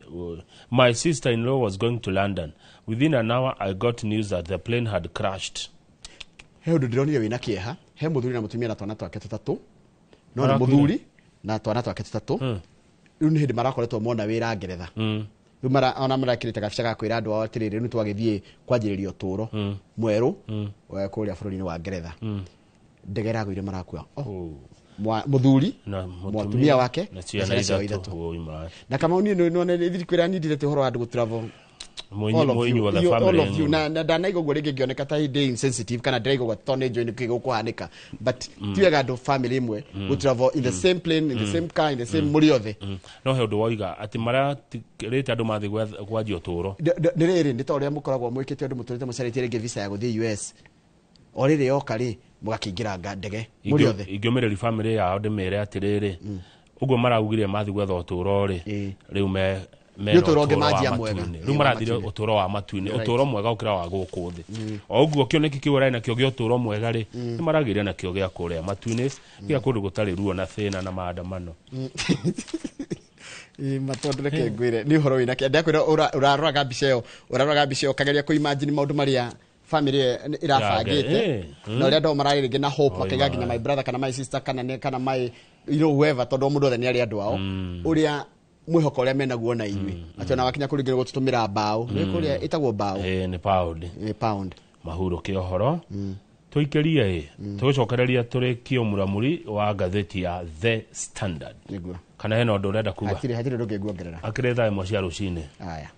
My sister-in-law was going to London. Within an hour, I got news that the plane had crashed. He ũndũ ndĩronire wĩna kĩeha. He mũthuri na mũtumia na twana twake tũtatũ. No nĩ mũthuri na twana twake tũtatũ. Rĩu nĩ hĩndĩ marakoretwo mona wĩra Ngeretha. Rĩu ona marakĩrĩte gabica ga kwĩra andũ ao atĩrĩrĩ, rĩu twagĩthiĩ kwanjĩrĩria ũtũũro mwerũ kũrĩa bũrũri-inĩ wa Ngeretha. Ndege ĩragũire marakua. Mũthuri na mũtumia wake na ciana ithatũ. Na Kamau niĩ nĩ nĩ kwĩra nindire ũhoro wa andũ gũtravel. All of you, all of you na ndanaigua ũguo rĩngĩ ngĩoneka ta ndĩ insensitive kana ndĩraigua ũguo tondũ nĩ njũĩ nĩkĩ gũkũhanĩka, but ti wega andũ family ĩmwe gũtravel in the same plane, in the same car, in the same mũrĩ othe. No he ũndũ woiga atĩ maratĩrĩte andũ mathiĩ kwanjia ũtũũro. Nĩ rĩrĩ nĩ ta ũrĩa mũkoragwo mwĩkĩte ũndũ mũtũrĩte mũcarĩtie rĩngĩ visa ya gũthiĩ US o rĩrĩ yoka rĩ mũgakĩingĩra ndege mũrĩ othe. Ingĩũmĩrĩria family yao ndĩmĩre atĩrĩrĩ ũguo maraugire mathiĩ gwetha ũtũũro rĩ rĩu me ũtũũro ũngĩ manjia mwega. Rĩu marathire ũtũũro wa matu-inĩ, ũtũũro mwega gũkĩra wa gũkũ thĩ. O ũguo kĩoneki kĩu ũrarĩ nakĩo gĩa ũtũũro mwega rĩ nĩ maragĩire nakĩo gĩa kũrĩa matu-inĩ gĩa kũndũ gũtarĩ ruo na thĩna na maandamano. Matondũ reke ngwĩre nĩ ũhoro wĩna kĩeha. Ndakwĩra ũraroraga mbica ĩyo, ũraroraga mbica ĩyo ũkageria kũ-imagine maũndũ marĩa family ĩrabangĩte na ũrĩa andũ mararĩ rĩngĩ na hope makaiga nginya my brother kana my sister kana my you know whoever, tondũ mũndũ othe nĩ arĩ andũ ao ũrĩa mwĩhoko ũrĩa menaguo na inyuĩ atĩ ona wakinya kũrĩ gũtũtũmĩra mbaũ nĩ kũrĩa ĩtagwo mbaũ nĩ pound, nĩ pound mahurũke ũhoro tũikĩrie tũgũcokereria tũrĩkie mũramuri wa ngathĩti ya The Standard. Nĩguo kana hena ũndũ ũrenda kuga? Hatirĩ ũndũ ũngĩ nguongerera. Akĩrĩ thaa 1 cia rũcinĩ. Aya.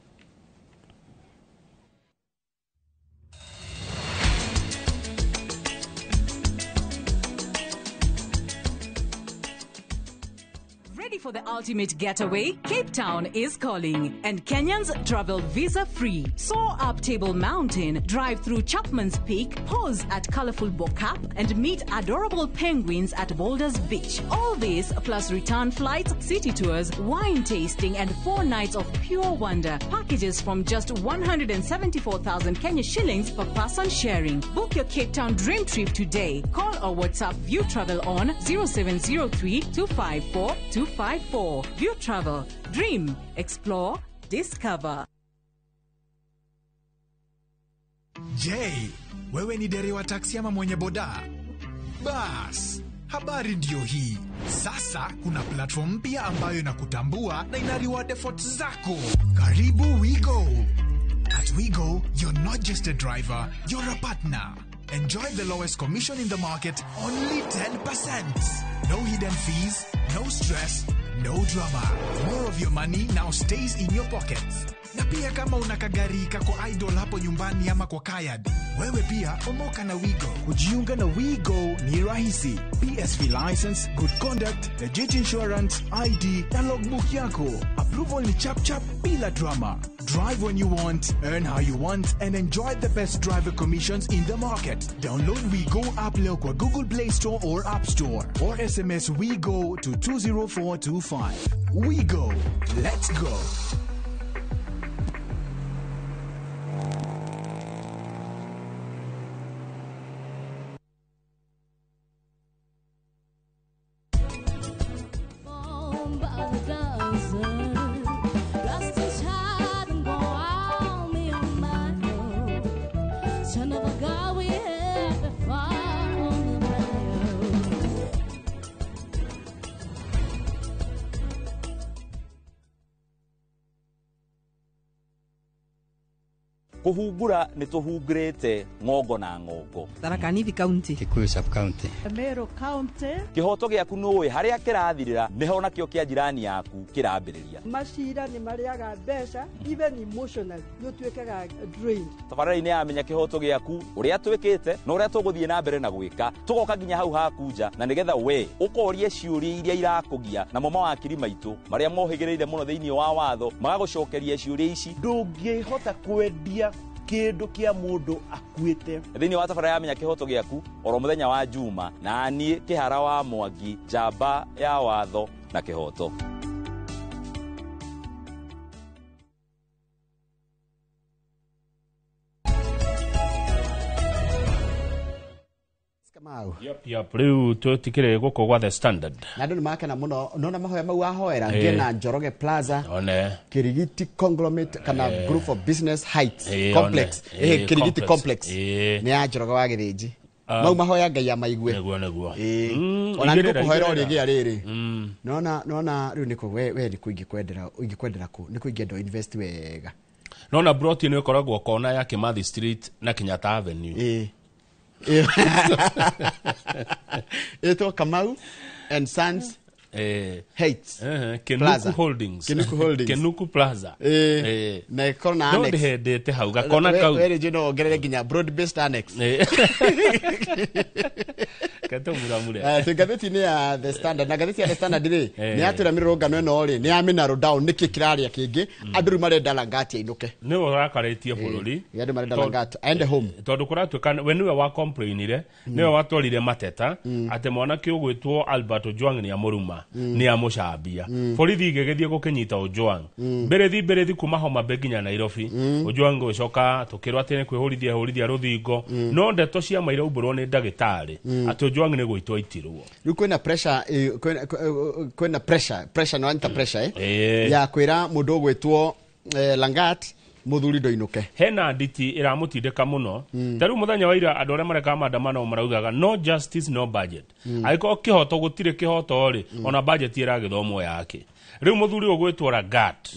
For the ultimate getaway, Cape Town is calling, and Kenyans travel visa-free. Soar up Table Mountain, drive through Chapman's Peak, pause at colorful Bo-Kaap, and meet adorable penguins at Boulders Beach. All this plus return flights, city tours, wine tasting, and 4 nights of pure wonder. Packages from just 174,000 Kenya shillings per person sharing. Book your Cape Town dream trip today. Call or WhatsApp View Travel on 0703 254 254. View Travel. Dream, explore, discover. Je, wewe ni dereva taksi ama mwenye boda? Bas, habari ndiyo hii. Sasa kuna platform mpya ambayo inakutambua na ina reward efforts zako. Karibu WeGo. At WeGo, you're not just a driver, you're a partner. Enjoy the lowest commission in the market, only 10%. No hidden fees, no stress, no drama. More of your money now stays in your pockets. Na pia kama una kagari kako idol hapo nyumbani ama kwa kayad, wewe pia omoka na WeGo. Kujiunga na WeGo ni rahisi. PSV license, good conduct, legit insurance, ID na logbook yako. Approval ni chap chap bila drama. Drive when you want, earn how you want, and enjoy the best driver commissions in the market. Download WeGo app leo kwa Google Play Store or App Store, or SMS WeGo to 20425. WeGo. Let's go. Kuhungura nĩ tũhungurĩte ng'ongo na ng'ongo. Tharaka Nithi County, Kikuyu sub county, Meru County. Kĩhoto gĩaku nũĩ harĩa kĩrathirĩra nĩho nakĩo kĩa jirani yaku kĩrambĩrĩria. Macira nĩ marĩaga mbeca, even emotionally nĩ ũtuĩkaga drained. Tabarĩra-inĩ ya Menya Kĩhoto Gĩaku ũrĩa twĩkĩte na ũrĩa tũgũthiĩ na mbere na gwĩka, tũgoka nginya hau haku nja na nĩgetha we ũkorie ciũria iria irakũgia namo mawakiri maitũ marĩa mohĩgĩrĩire mũno thĩinĩ wa watho magagũcokeria ciũria ici. Ndũngĩhota kwendia kĩndũ kĩa mũndũ akuĩte. Thĩinĩ wa tabarĩra ya Menya Kĩhoto Gĩaku oro mũthenya wa Juma na niĩ Kĩhara wa Mwangi, njamba ya watho na kĩhoto. Yep, rĩu tũtikĩrĩ gũkũ gwa The Standard. Na andũ nĩ makena mũno nona mahoya mau ahoera ngena Njoroge Plaza, one Kirigiti Conglomerate kana Group of Business Heights Complex, Kirigiti Complex nĩ ya Njoroge wa Gĩthĩnji. Mau mahoya Ngai amaigue. Nĩguo nĩguo. Ona nĩ ngũkũhoera o rĩngĩ rĩrĩ. Nona nona rĩu nĩkũ we nĩkũ ingĩkwendera ingĩkwendera kũ nĩkũ ingĩenda invest wega. Nona broti nĩ ĩkoragwo kona ya Kimathi Street na Kenyatta Avenue. Ĩtwo Kamau and Sons Heights Kenuku Holdings. Kenuku Holdings. Kenuku Plaza. Na ĩkorwo na No annex. ndĩhendete hau gakona kau. We rĩngĩ no wongerere nginya broad based annex. Ketũmuramure. Twĩ ngathĩti-inĩ ya The Standard, na ngathĩti ya The Standard rĩ, nĩ yatwĩra mĩrũrũngano ĩno rĩ nĩ ya mĩnarrow down nĩkĩ kĩrarĩa kĩngĩ. Andũ rĩu marenda Langat ainũke. Nĩwe ũrakarĩtie bũrũri. Andũ marenda Langat aende home. Tondũ kũratuĩka we nĩwe wa complainire, nĩwe watwarire mateta atĩ mwanake ũgwĩtwo Albert Ojwang nĩ amũruma, nĩ amũcambia. Borithi igĩgĩthiĩ gũkĩnyita Ojwang. Mbĩrĩthi mbĩrĩthi kuma Homa Bay nginya Nairobi. Ojwang gũgĩcoka tũkĩrwo atĩ nĩ kwĩhũrithia hũrithia rũthingo. No ndeto cia ma iraumbũrwo nĩ ndagĩtarĩ atĩ Ojwang nĩ gũitwo aitirwo. Rĩu kwĩna pressure, kwĩna pressure nĩ wanyita pressure ya kwĩra mũndũ ũgwĩtwo Langat mũthuri ndoinũke. Hena nditi ĩramũtindĩka mũno. Ta rĩu mũthenya wa ira andũ arĩa mareka maandamano maraugaga no justice no budget. Angĩkorwo kĩhoto gũtirĩ kĩhoto rĩ, ona budget ĩragĩthomwo yake. Rĩu mũthuri ũgwĩtwo Langat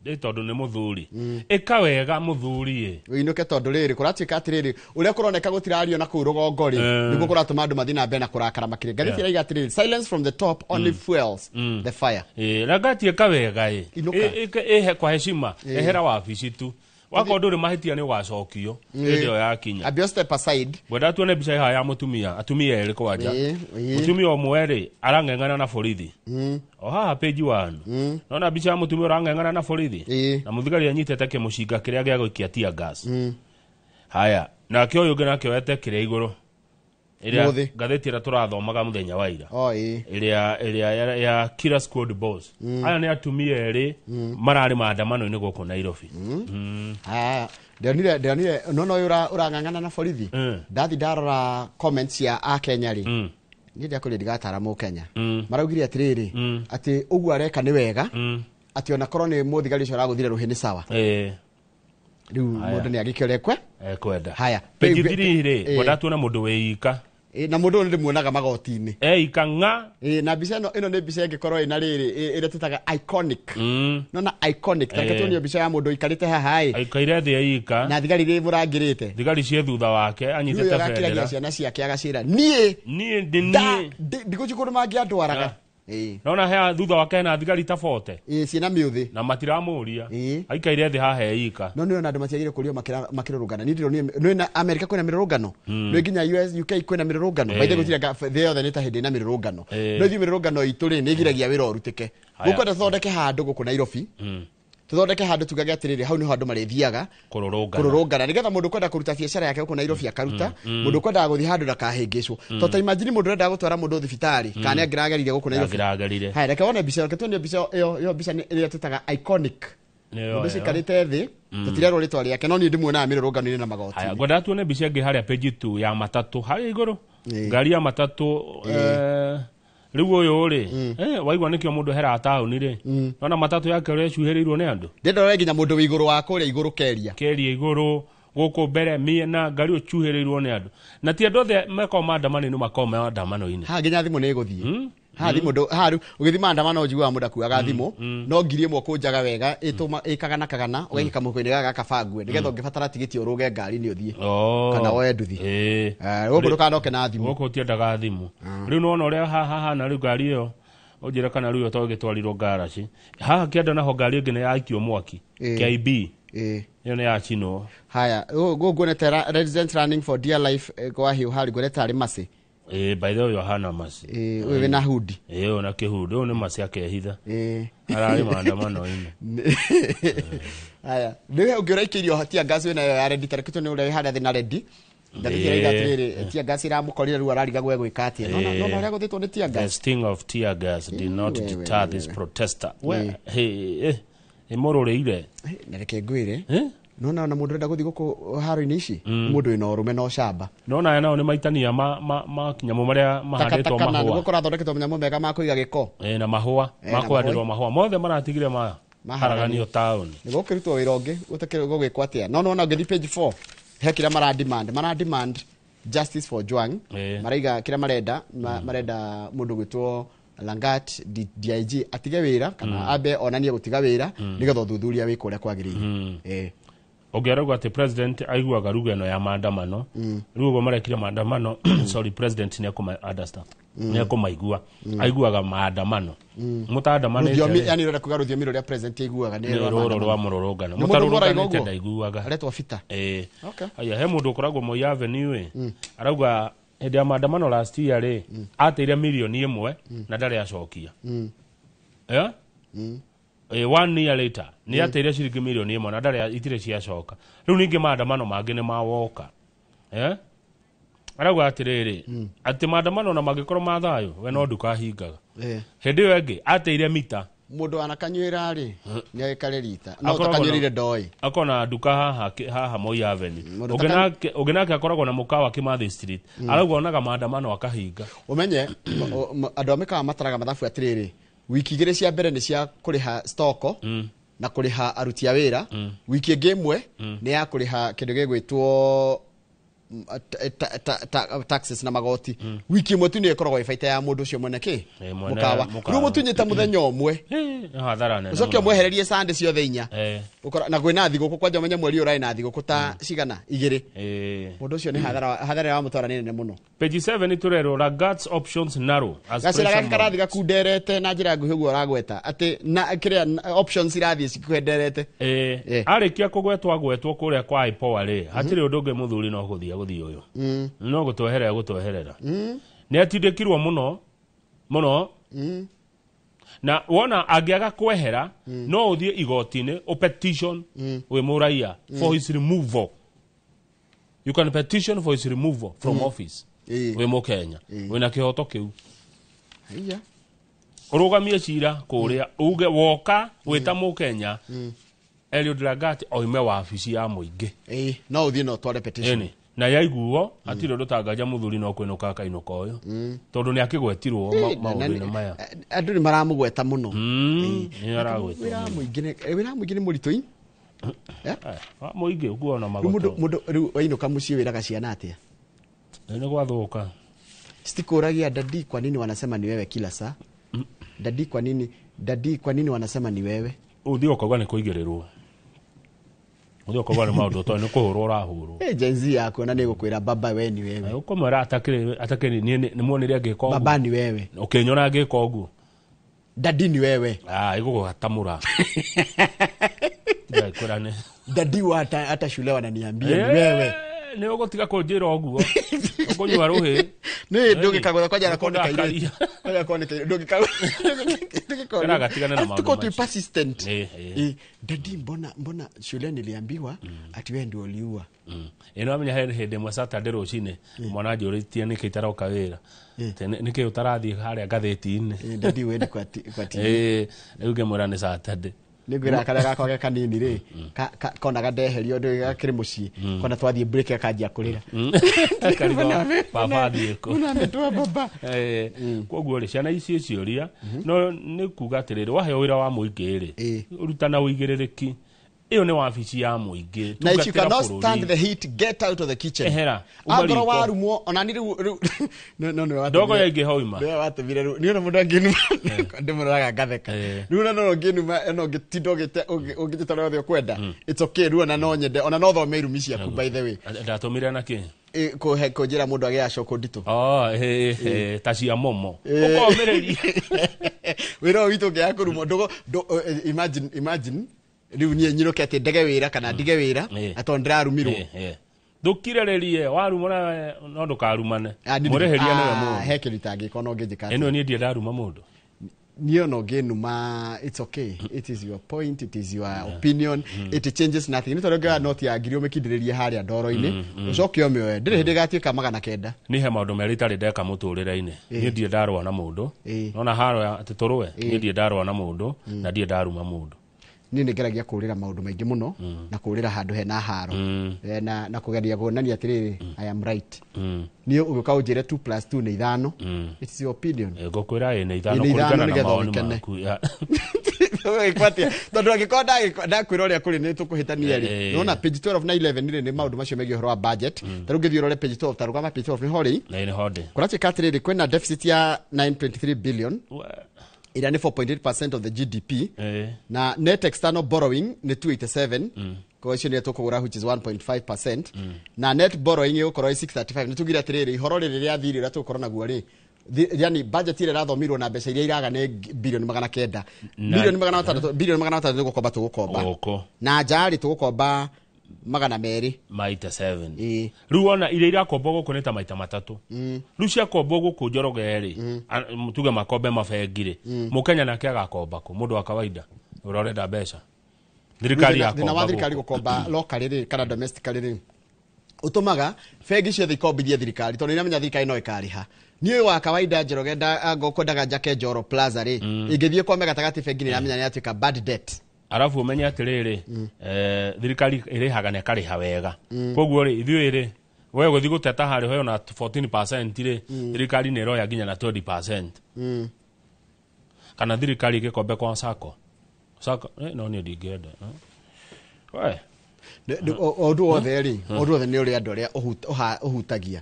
ndĩ tondũ nĩ mũthuri, ĩka wega mũthuri ĩ. Ũinũke tondũ rĩrĩ kũratuĩka atĩrĩrĩ ũrĩa kũroneka gũtirario na kũu rũgongo rĩ, nĩguo kũratũma andũ mathiĩ na mbere na kũrakara makĩria. Ngathĩti ĩraiga atĩrĩrĩ, silence from the top only fuels the fire. Langat ĩka wega ĩ. Ĩhe kwa heshima, ehera wabici tu. Wakorwo ndũrĩ mahĩtia nĩ ũgacokio hĩndĩ ĩyo yakinya. Ambia step aside. Ngwenda tuone mbica ĩhaha ya mũtumia, atumia erĩ kwanja. Mũtumia ũmwe rĩ arang'eng'ana na borithi. O haha page 1. Nona mbica ya mũtumia ũrang'eng'ana na borithi. Na mũthigari anyitĩte kĩmũcinga kĩrĩa gĩa gũikia tear gas. Haya, nake ũyũ ũngĩ nake oete kĩrĩa igũrũ. Ĩrĩa ngathĩti ĩrĩa tũrathomaga mũthenya wa ira. Ĩrĩa ya Killer Squad Boss. Aya nĩ atumia erĩ mararĩ maandamano-inĩ gũkũ Nairobi. Ndĩronire nona ũyũ ũrang'ang'ana na borithi. Ndathi ndarora comments ya Akenya rĩ. Niĩ ndiakũria ndigatara Mũkenya. Maraugire atĩrĩrĩ, atĩ ũguo areka nĩ wega, atĩ ona korwo nĩ mũthigari ũcio aragũthire rũhĩ nĩ sawa. Rĩu mũndũ nĩ agĩkĩoria kwe ekwenda. Haya, page 3 rĩ, ngwenda tuone mũndũ wĩ ika. Na mũndũ ũyũ nĩndĩmuonaga magoti-inĩ. Eika ng'a. Na mbica ĩno nĩ mbica ĩngĩkorwo ĩna rĩrĩ ĩrĩa tũtaga iconic. Nona iconic, ta reke tuonio mbica ya mũndũ ũikarĩte haha ĩ. Aikaire thĩ eika. Na thigari iria imũrangĩrĩte. Thigari ciĩ thutha wake anyitĩte Rĩu agakiragia bendera. ciana ciake agacĩra, niĩ niĩ ndĩ niĩ. Ndigũthiĩ kũndũ mangĩandwaraga. Nona hea thutha wake hena thigari ta 40. Ciĩna mĩũthĩ. Na matiramũria. Aikaire thĩ haha eika. No nĩ ona andũ matiagĩrĩire kũrio makĩrũrũngana. Niĩ ndĩronire nĩ na America kwĩna mĩrũrũngano. Nĩ nginya US UK kwĩna mĩrũrũngano. By the way gũtirĩ thĩ yothe nĩ ta hĩndĩ ĩna mĩrũrũngano. No ithuĩ mĩrũrũngano itũ rĩ nĩ ĩgiragia wĩra ũrutĩke. Gũkwenda tũthondeke handũ gũkũ Nairobi. Tũthondeke handũ tugage atĩrĩrĩ hau nĩho andũ marĩthiaga kũrũrũngana nĩgetha mũndũ kwenda kũruta biacara yake gũkũ Nairobi akaruta, mũndũ kwendaga gũthiĩ handũ ndakahĩngĩcwo. To ta imagine mũndũ ũrendaga gũtwara mũndũ thibitarĩ kana nĩ angĩragerire gũkũ Nairobi. Haya, reke wone mbica, reke tuone mbica ĩyo mbica ĩrĩa tũtaga iconic. Mũndũ ũcio aikarĩte thĩ, tũtirerwo rĩtwa rĩake, no niĩ ndĩmuonaga mĩrũrũngano-inĩ na magoti. Haya, ngwenda tuone mbica ĩngĩ harĩa page 2 ya matatũ harĩa igũrũ. Ngari ya matatũ rĩu ũyũ rĩ, waigua nĩkĩo mũndũ heraga taũni rĩ. Nona matatũ yake ũrĩa ĩcuhĩrĩirwo nĩ andũ. Ndĩrenda nginya mũndũ wĩ igũrũ wa kũrĩa igũrũ keria. Keria igũrũ gũkũ mbere mĩena ngari ũcuhĩrĩirwo nĩ andũ. Na ti andũ othe makoragwo maandamano-inĩ makoragwo maandamano-inĩ. Haha nginya thimũ nĩ ĩgũthiĩ. Haha thimũ haha rĩu ũgĩthiĩ maandamano njiguaga mũndũ akuaga thimũ, no 1000 ũkũnjaga wega ĩ kagana kagana ũgaikia kamũhuko-inĩ gaka gabangue nĩgetha ũngĩbatara tigiti ũrũge ngari nĩ ũthiĩ. Kana woe nduthi. Gũkũ ndũkanoke na thimũ. Gũkũ ũtiendaga thimũ. Rĩu nĩwona ũrĩa haha hana rĩu ngari ĩyo ũnjĩre kana rĩu ĩyo to ĩgĩtwarirwo ngaraci. Haha kĩanda naho ngari ĩngĩ nĩ yaikio mwaki. KIB. Ĩyo nĩ yacinwo. Haya, gũkũ nguonete residents running for dear life kwa hiũ harĩ nguonete tarĩ Mercy. By the way hana Mercy. Ũyũ wĩna hudi. Ũyũ na kĩhudi, ũyũ nĩ Mercy akehitha. Ararĩ maandamano-inĩ. Haya, nĩwe ũngĩ ũraikĩirio tear gas wĩna ĩyo ya rendi, ta reke tuone ũrĩa wĩ harĩa thĩ na rendi. Ngathĩti ĩraiga atĩrĩrĩ, tear gas ĩramũkorire rĩu ararigagwo egwĩka atĩa. Nona ũrĩa gũthĩtwo nĩ tear gas. The sting of tear gas did not deter this protester. We, ĩmũrũrĩire. Na reke ngwĩre. Nona ona mũndũ ũrenda gũthiĩ gũkũ haro-inĩ ici, mũndũ wĩna ũrũme na ũcamba. Nona aya nao nĩ maitania ma nyamũ marĩa mahandĩtwo mahũa. Nĩguo kũrathondeketwo manyamũ mega ma kũiga gĩko. Na mahũa, ma kũhandĩrwo mahũa. Mothe maratigire maya. Haraganio taũni. Nĩguo gũkĩrutwo wĩra ũngĩ, gũgwĩkwo atĩa. No nona ũngĩthiĩ page 4, he kĩrĩa mara demand. Mara demand justice for Ojwang. Maraiga kĩrĩa marenda, marenda mũndũ gwĩtwo Langat DIG atige wĩra kana ambe onanie gũtiga wĩra nĩgetha ũthuthuria wĩkwo ũrĩa kwagĩrĩire. Ũngĩ arauga atĩ president aiguaga ruga ĩno ya maandamano, rĩu ũguo marekire maandamano, sorry, president nĩ ekũma understand, nĩ ekũmaigua, aiguaga maandamano mũtandamanĩte. Rũthiomi, yani ũrenda kuga rũthiomi rũrĩa president aiguaga nĩ nĩ rwa rũrũ rwa maandamano. mũrũrũngano. Nĩ mũndũ ũmwe ũraiga Mũtarũrũnganĩte ũguo? ndaiguaga. Aretwo Peter. Ĩĩ. Okay. Aya, he mũndũ ũkoragwo Moi Avenue ĩ, arauga hĩndĩ ya maandamano last year rĩ, ateire 1 mirioni na ndarĩ acokia. Eh? 1 year later nĩ ateire ciringi 1 mirioni na ndarĩ, itirĩ ciacoka. Rĩu ningĩ maandamano mangĩ nĩ mawoka. Eh? Arauga atĩrĩrĩ, atĩ maandamano na mangĩkorwo ma thayũ, we no ndukahingaga. Hĩndĩ ĩyo ĩngĩ ateire mita. Mũndũ anakanyuĩra rĩ, nĩ agĩkare rita no Akoragwo ũtakanyuĩrĩire ndoĩ. Akoragwo na nduka haha haha Moi Avenue. Mũndũ Ũngĩ nake, ũngĩ nake akoragwo na mũkawa Kimathi Street. Arauga onaga maandamano akahinga. Ũmenye andũ a mĩkawa mataraga mathabu atĩrĩrĩ, wiki 2 cia mbere nĩ cia kũrĩha stoko na kũrĩha aruti a wĩra, wiki ĩngĩ 1 nĩ ya kũrĩha kĩndũ gĩgwĩtwo taxes na magoti, wiki 1 tu nĩyo ĩkoragwo ĩ baita ya mũndũ ũcio mwene kĩ mwene mũkawa. mũkawa. Rĩu mũtunyĩte mũthenya ũmwe, Nĩ hathara nene ũcoke mũno. ũmwehererie sande ciothe 4. Ũkora na kwĩna thigũkũ, kwanja ũmenye mweri ũyũ ũrarĩ na thigũkũ ta cigana 2. Mũndũ ũcio nĩ hathara, hathara ĩrĩa wamũtwara nĩ nene mũno. Page 7 turerwo Lagat's options narrow as gacĩra pressure gake karathi gakunderete na njĩra nguhĩ ũguo ũragweta atĩ na kĩrĩa options irathiĩ cikwenderete. Arĩkia kũgwetwo, agwetwo kũrĩa kwa IPOA rĩ, hatirĩ ũndũ ũngĩ mũthuri no gũthiĩ gũthiĩ ũyũ, no gũtweherera gũtweherera. Nĩ atindĩkirwo mũno mũno, na wona angĩaga kwehera, no ũthiĩ igoti-inĩ ũpetition wĩ mũraia for his removal. You can petition for his removal from office. Wĩ mũkenya, wĩna kĩhoto kĩu. Haiya. Ũrũgamie cira kũrĩa, uge woka wĩta mũkenya, Eliud Lagat oime wabici ya mũingĩ. Ĩĩ, no ũthiĩ na ũtware petition. Ĩni, na yaiguo hatirĩ ũndũ tanganja mũthuri no kwĩnũka akainũka ũyũ, tondũ nĩ akĩgwetirwo maũndũ-inĩ maya. Andũ nĩ maramũgweta mũno. Nĩ aragwetwo. Wĩra wa mũingĩ wĩra wa mũingĩ nĩ mũritũ i. Wa mũingĩ ũkuona Rĩu magoto. mũndũ rĩu wainũka mũciĩ wĩraga ciana atĩa? Nĩ gwathũka. Sitikũragia, "Daddy, kwa nini wanasema ni wewe kila saa? Daddy, kwa nini? Daddy, kwa nini wanasema ni wewe?" Ũthiĩ ũkauga nĩ kũigĩrĩrwo, ũthiĩ ũkauga nĩ maũndũ ũtoĩ, nĩ kũhũrwo ũrahũrwo. Hey, Gen Z yaku ona nĩ gũkwĩra, "Baba, we ni wewe." Ũkũmwĩra atakĩrĩ atakĩrĩ niĩ nĩ muonire ngĩka ũguo. Baba ni wewe. Ũkĩnyona ngĩka ũguo. Daddy ni wewe. Ah, ĩgũgũgatamũra. Ndigakwĩra nĩ Daddy wa hata shule wananiambia ni wewe. Nĩ ũgũtiga kũnjĩra ũguo, ũkũnyua rũhĩ. Nĩ ndũngĩkagũra kwanja na kone Ũkũndakaria. kairĩtu. Kwanja kone kairĩtu ndũngĩkagũra. Ĩra gatigane na maũndũ Tuko tu macio. persistent. Ĩ. Daddy, mbona shule niliambiwa ati wewe ndio uliua? Ĩ, nĩ wamenya he hĩndĩ ĩmwe Saturday rũcinĩ mwana anjũrĩtie nĩkĩ itaroka wĩra. Atĩ nĩkĩ ũtarathiĩ harĩa ngathĩti-inĩ. Daddy, wendi kwa TV. Ĩ, rĩu ngĩmwĩra nĩ Saturday. Nĩ ngwĩra karĩa gakwa ge kanini rĩ, konaga ndeherio ndũ gakĩrĩ mũciĩ, kona twathiĩ break gakanjia kũrĩra. Karigwo, baba athiĩ kũ? Mbona ametoa baba? Koguo rĩ, ciana ici ciũria no nĩ kuga atĩrĩrĩ, waheo wĩra wa mũingĩ rĩ, rutana ũigĩrĩrĩki, ĩyo nĩ wabici ya mũingĩ. Na if you Tungatĩra cannot bũrũri. stand the heat, get out of the kitchen. Ehera, uma Angorwo riko. warumwo ona ni rĩu no no nĩ Ndogo yaingĩha oima. nĩwe watũmire rĩu niĩ ona mũndũ angĩnuma ndĩmũroraga ngatheka. Rĩu ona no ũngĩnuma no ũngĩtinda ũgĩte ũngĩnjĩta ũrĩa othe ũkwenda, it's okay. Rĩu ona no nyende, ona no thome irumi ciaku, by the way. Ndatũmire na kĩ? Kũhe kũnjĩra mũndũ agĩaga coko nditũ. Oh, ta cia momo. Ũkomĩrĩria. Wĩra ũyũ witũ ũngĩaga kũrumwo ndũgo imagine rĩu niĩ nyinũke atĩ ndege wĩra kana ndige wĩra atĩ ndĩrarumirwo. Ndũkirĩrĩrie warumwo nawe no ndũkarumane. Ah, Mũrĩhĩria nĩwe mũndũ. He kĩndũ itangĩka ona ũngĩnjĩka atĩa. Ĩno niĩ ndirĩ ndaruma mũndũ. Niĩ ona ũngĩnuma, it's okay, it is your point, it is your opinion, it changes nothing. Nĩ tondũ ũngĩoya noti ya 1,000 ũmĩkindĩrĩrie harĩa ndoro-inĩ, ũcoke ũmĩoe, ndĩrĩ hĩndĩ ĩgatuĩka 900. Niĩ he maũndũ merĩ itarĩ ndeka mũtũrĩre-inĩ. Niĩ ndirĩ ndarũa na mũndũ. Nona harũa atĩ tũrũe, niĩ ndirĩ ndarũa na mũndũ na ndirĩ ndaruma mũndũ. Niĩ nĩ ngeragia kũrĩra maũndũ maingĩ mũno na kũrĩra handũ hena haro. Na kũgeria kuonania atĩrĩrĩ, I am right. Niĩ ũgĩũka ũnjĩre 2 plus 2 nĩ 5, it's your opinion. Ngũkwĩra ĩ nĩ 5 Ĩ nĩ 5 kũringana na nĩgetha mawoni ũgĩkene. maku. Ya. Ũgĩkwatia. Tondũ angĩkorwo ndakwĩra ũrĩa kũrĩ nĩ tũkũhĩtania rĩ. Nĩwona page 12 na 11 rĩ, nĩ maũndũ macio megiĩ ũhoro wa budget. Ta rĩu ngĩthiĩ ũrore page 12, ta rũgama page 12 nĩho rĩ. Na nĩ honde. Kũratuĩka atĩrĩrĩ, kwĩna deficit ya 923 billion ĩrĩa nĩ 4.8% of the GDP, na net external borrowing nĩ 287. Koguo icio nĩ tũkũgũra, which is 1.5%, na net borrowing ĩgũkorwo ĩ 635. Nĩ tugire atĩrĩrĩ, ihoro rĩrĩ rĩa thirĩ ũrĩa tũgũkorwo naguo rĩ, yani budget ĩrĩa ĩrathomirwo na mbeca iria iraga nĩ 900 bilioni, 600 bilioni, 600 bilioni tũgũkomba, tũgũkomba gũkũ na nja rĩ, tũgũkomba 200. Maita 7. Rĩu ona iria irakombwo gũkũ nĩ ta maita matatũ. Rĩu ciakombwo gũkũ, Njoroge rĩ, tuge makombe mabengi rĩ, mũkenya nake agakomba kũ? Mũndũ wa kawaida ũrĩa ũrenda mbeca, thirikari Thĩna wa yakomba thirikari gũkũ. Gũkomba locally rĩ, kana domestically rĩ, ũtũmaga bengi ciothe ikombithie thirikari, tondũ iramenya thirikari no ĩkarĩha. Niĩ wa kawaida, Njoroge, ngũkwendaga njake Njoro Plaza rĩ, ingĩthiĩ kwame gatagatĩ, bengi nĩ iramenya nĩ yatuĩka bad debt. Arabu ũmenye atĩrĩrĩ, thirikari ĩrĩhaga na ĩkarĩha wega. Koguo rĩ, ithuĩ rĩ, we gũthiĩ gũteta harĩa ũheo na 14% rĩ, thirikari nĩ ĩroya nginya na 20%. Kana thirikari ĩgĩkombe kwa sacco sacco, no niĩ ndingĩenda. We. O ũndũ wothe rĩ, ũndũ wothe nĩ ũrĩ andũ arĩa ũhutagia.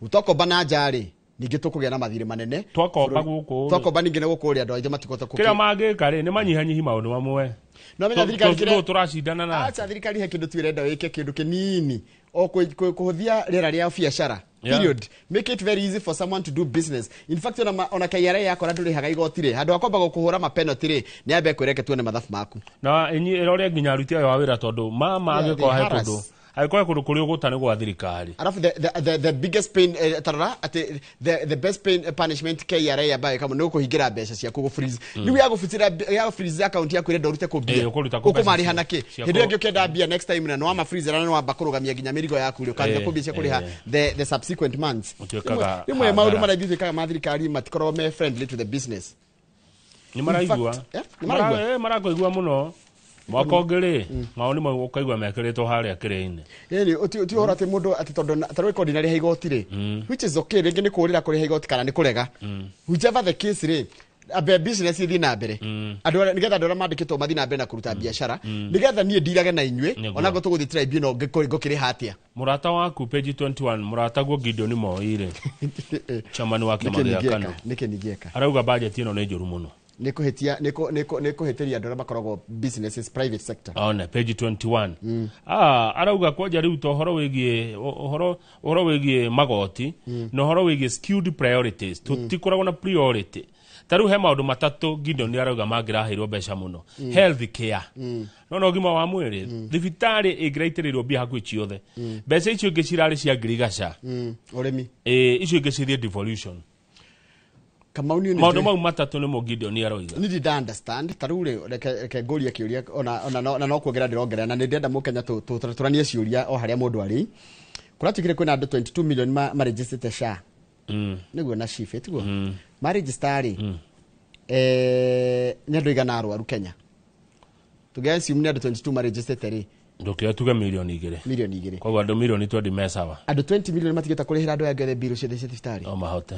Twakomba na nja rĩ, ningĩ tũkũgĩa na mathirĩ manene. Twakomba gũkũ rĩ. Twakomba ningĩ nĩ gũkũ rĩ, andũ aingĩ matikũhota. Kĩrĩa mangĩka rĩ, nĩ manyihanyihi maũndũ mamwe. No menya thirikari Nũ tũracindana na Acha, thirikari he kĩndũ tu ĩrenda wĩke, kĩndũ kĩnini o kũhũthia rĩera rĩa biacara. Period. Make it very easy for someone to do business. In fact, ona KRA yakora ndũrĩhaga igoti rĩ, handũ ha kwamba gũkũhũra mapenalty rĩ, nĩ ambe kwĩreke tuone mathabu maku. Na ĩrore nginya aruti ayo a wĩra, tondũ ma Yeah, angĩkorwo they he harass. kũndũ, angĩkorwo he kũndũ kũrĩa ũgũta nĩ gwa thirikari. Alafu the biggest pain, tarora atĩ the best pain, punishment KRA ambayo kama nĩ gũkũhingĩra mbeca ciaku, gũ freeze. Rĩu ya gũ freeze account yaku, ĩrenda ũrute kũ mbia? Ũkũruta kũ mbeca? Ũkũmarĩha na kĩ? Cia Hĩndĩ ĩyo ĩngĩ ũkĩenda mbia next time, na nĩ wama freeze na nĩ wamba kũrũgamia nginya mĩrigo yaku rĩ, ũkaruta kũ mbia cia kũrĩha the subsequent months? Ũtuĩkaga Rĩmwe maũndũ hathara. marĩa ithuĩ twĩkaga ma thirikari matikoragwo me friendly to the business. Nĩ maraigua. In fact, nĩ maraigua. Marakũigua mũno. Mwaka ũngĩ rĩ, maũndũ mau ũkaigua mekĩrĩtwo harĩa kĩrĩ-inĩ. Ĩni ti ũhoro atĩ mũndũ atĩ tondũ tarĩu ĩkorwo ndinarĩha igoti rĩ, which is okay, rĩngĩ nĩ kũrĩra kũrĩha igoti kana nĩ kũrega, whichever the case rĩ, ambe business ithiĩ na mbere, andũ nĩgetha andũ arĩa mandĩkĩtwo mathiĩ na mbere na kũruta biacara, nĩgetha niĩ ndirage na inyuĩ. Ona tũgũthiĩ tribunal, ngũkĩrĩha atĩa? Mũrata waku, page 21, mũrata guo Gideon Moi rĩ, chairman wa kĩama Nĩkĩ gĩa ningĩeka? KANU. Nĩkĩ ningĩeka? Arauga budget ĩno nĩ njũru mũno. Nĩ kũhĩtia, nĩ kũhĩtĩria andũ arĩa makoragwo businesses, private sector. One page 21. Ah, arauga kwanja rĩu ta ũhoro wĩgiĩ ũhoro wĩgiĩ magoti na ũhoro wĩgiĩ skewed priorities, tũtikoragwo na priority. Ta rĩu he maũndũ matatũ Gideon arauga mangĩraheirwo mbeca mũno. Health care, no ũgima wa mwĩrĩ, thibitarĩ ĩngĩraitĩrĩirwo mbia hakuhĩ ciothe, mbeca icio ingĩ cirarĩ cia ngirigaca. Ũrĩmi. Ĩ, icio ingĩ cithiĩ devolution. Kamau, niĩ nĩ Maũndũ mau matatũ nĩmo Gideon aroiga. Nĩ ndida understand. Ta rĩu rĩ, reke ngũrie kĩũria ona na no kuongerera ndĩrongerera, na nĩ ndĩrenda mũkenya tũranie ciũria o harĩa mũndũ arĩ. Kũratuĩkire kwĩna andũ 22 million marĩnjĩcĩte SHA, nĩguo na SHIF, tiguo marĩnjĩsta rĩ, nĩ andũ aigana arwaru Kenya? Tũngĩ assume nĩ andũ 22 marĩnjĩcĩte rĩ, Ndũkĩoe tuge 2 milioni. 2 milioni. Koguo andũ milioni 20 me sawa. Andũ 20 million matigĩta kũrĩhĩra andũ aya angĩ othe mbirũ ciothe cia thibitarĩ? No mahote.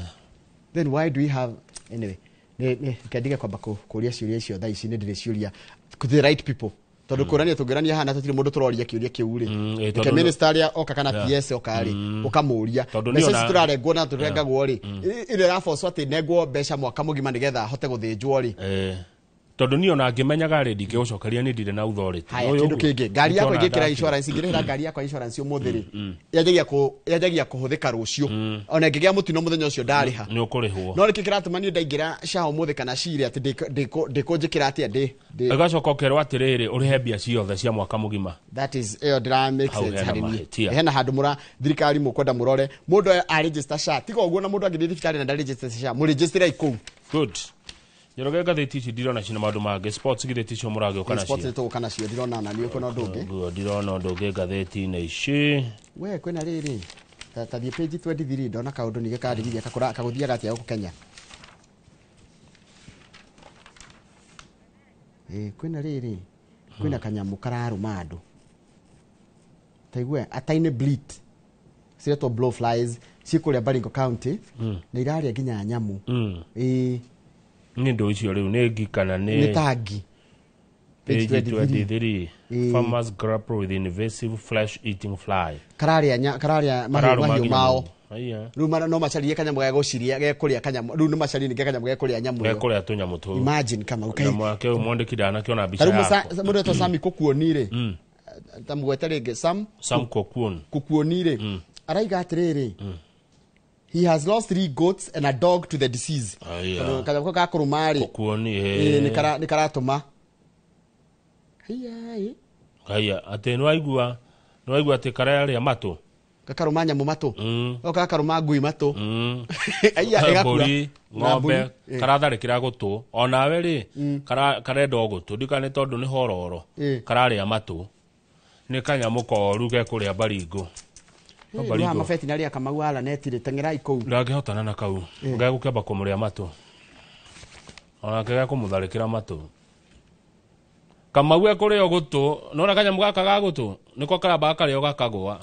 Then why do we have, anyway, nĩ reke ndige kwamba kũria ciũria icio thaa ici. Nĩ ndĩrĩ ciũria to the right people, tondũ kũrania tũngĩrania haha na tũtirĩ mũndũ tũroria kĩũria kĩu rĩ. Ĩ, Reke tondũ minister arĩa oka kana PS oka rĩ, ũkamũria Tondũ mbeca niĩ ici tũrarengwo na tũrengagwo rĩ, ĩrĩa ĩrabocwo atĩ nengwo mbeca mwaka mũgima nĩgetha hote gũthĩnjwo rĩ. Tondũ niĩ ona ngĩmenyaga rĩ, ndingĩgũcokeria, nĩ ndirĩ na authority. Haya, Ũyũ kĩndũ ũguo. kĩngĩ, ngari yakwa Nĩkĩona ingĩkĩra ndakire. insurance, ingĩrĩhĩra ngari yakwa insurance ũmũthĩ rĩ, yanjagia kũhũthĩka rũciũ. Ona ingĩgĩa mũtino mũthenya ũcio ndarĩha, Nĩ ũkũrĩhwo. No nĩkĩ kĩratũma niĩ ndaingĩra SHA ũmũthĩ kana cire atĩ ndĩkũnjĩkĩra atĩa ndĩ Ĩgacoka ũkerwo atĩrĩrĩ, ũrĩhe mbia ciothe cia mwaka mũgima. That is ĩyo ndĩra make Hau sense hena harĩ niĩ. mahĩtia. Hena handũ mũra thirikari mũkwenda mũrore mũndũ a SHA, tiga ũguo na mũndũ angĩthiĩ thibitarĩ na ndarĩgĩsta SHA, mũrĩgĩstĩrei kũu. Good. Njoroge, ngathĩti ici ndirona cina maũndũ mangĩ. Sports, githĩti icio mũragĩũka Sports nacio? nĩ tũgũka nacio, ndirona ona niĩ kwĩna ũndũ ũngĩ. Nguo ndirona ũndũ ũngĩ ngathĩti-inĩ ici. We, kwĩna rĩrĩ, ta thiĩ page 23, ndona kaũndũ ningĩ kandigithia kagũthiaga atĩa gũkũ Kenya. Ĩ, kwĩna rĩrĩ, kwĩna kanyamũ kararũma andũ, taigue a tiny bleat ciretwo blow flies, ciĩ kũrĩa Baringo County, na irarĩa nginya nyamũ. Ĩ. Nĩ ndũ icio rĩu nĩ ngi kana nĩ Nĩ tangi. Page Page 23. 23. Farmers grapple with invasive flesh eating fly. Kararĩa mahiũ Kararũma mahiũ nginya mao. mũndũ. Aya. Rĩu no macarie kanyamũ gegũciria gekũrĩa kanyamũ, rĩu nĩ macarie ningĩ kanyamũ gekũrĩa nyamũ ĩyo. Gekũrĩa tũnyamũ tũu. Imagine kama Na mwake ũyũ mwandĩki ndanakĩona mbica tarĩu yako. Mũndũ etwo Sami Kũkuoni rĩ, tamugwete rĩngĩ Sam Sam Kokuon Kukuoni rĩ araiga atĩrĩrĩ he has lost 3 goats and a dog to the disease. Aya. Kanyamũ ga kũrũma rĩ Kokuoni nĩ karatũma haya. Haya atĩ nĩwaigua atĩ kararĩa matũ gakarũma nyamũ matũ o gakarũma ngui matũ aya ĩgakua mbũri ng'ombe karatharĩkĩra gũtũ onawe rĩ karenda gũtũ ndikane tondũ nĩ hororo kararĩa matũ nĩ kanyamũ koru gekũrĩa baringo. Baringo mabeti narĩa Kamau araneti rĩ teng'erai kũu ndangĩhotana na kau gegũkĩamba kũmũrĩa matũ onake gekũmũtharĩkĩra matũ. Kamau ekũrĩo gũtũ nona kanyamũ gaka ga gũtũ nĩko karamba gakarĩo gakagũa.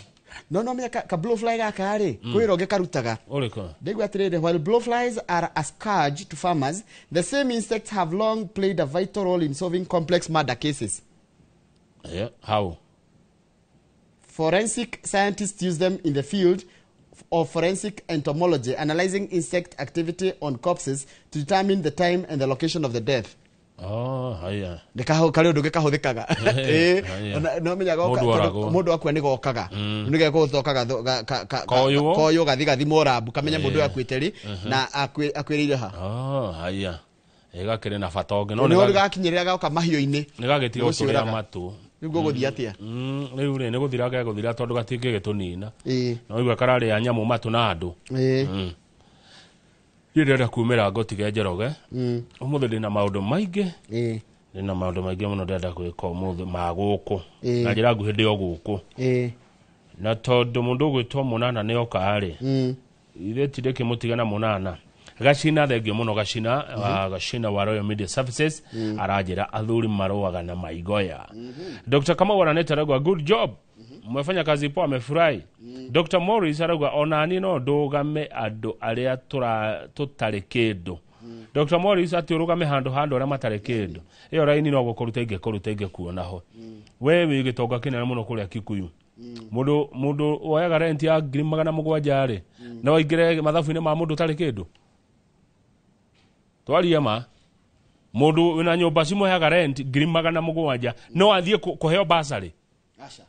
No menya ka blowfly gaka rĩ kwĩra ũngĩ karutaga ũrĩkũ ndaigua atĩrĩrĩ while blowflies are a scourge to farmers the same insects have long played a vital role in solving complex murder cases. Yeah, how? Forensic scientists use them in the field of forensic entomology, analyzing insect activity on corpses to determine the time and the location of the death. Oh, haya. Nĩkaho karĩ ũndũ gĩkahũthĩkaga. No menya goka mũndũ akua nĩ gokaga. Nĩ gegũthokaga koywo gathi gathimwo rabu kamenya mũndũ akuĩte rĩ na akuĩrĩire ha. Oh, haya. Ĩgakĩrĩ na bata ũngĩ no nĩ gakinyĩrĩra goka mahiũ-inĩ. Nĩ gagĩtiga gũtũrĩa matũ. Rĩu gũgũthiĩ atĩa? Rĩu rĩ nĩ gũthira gegũthira tondũ gatingĩgĩtũnina. No igua kararĩa nyamũ matũ na andũ. Niĩ ndĩrenda kumĩra ngotige Njoroge. Ũmũthĩ ndĩna maũndũ maingĩ. Ndĩna maũndũ maingĩ mũno ndĩrenda gwĩka ũmũthĩ ma gũkũ. Na njĩra nguhĩ ndĩ o gũkũ. Na tondũ mũndũ ũgwĩtwo Mũnana nĩ oka rĩ, ithuĩ ti ndĩkĩmũtiga na Mũnana. Gacina thengio mũno Gacina, Gacina wa Royal Media Services aranjĩra athuri marũaga na maigoya. Dr. Kamau aranete arauga good job. Mwefanya kazi poa amefurahi. Dr. Morris arauga onani no ndũgame andũ arĩa tũtarĩ kĩndũ. Dr. Morris atĩ ũrũgame handũ ha andũ arĩa matarĩ kĩndũ. Ĩyo raini no gũkũruta ingĩkũruta ingĩkuona ho. We wĩ gĩtonga kĩnene mũno kũrĩa Kikuyu. Mũndũ woyaga rent ya 700,000 rĩ, no aingĩre mathabu-inĩ ma mũndũ ũtarĩ kĩndũ. Twaria ma mũndũ wĩna nyũmba cimũheaga rent 700,000 no athiĩ kũheo basarĩ. Aca.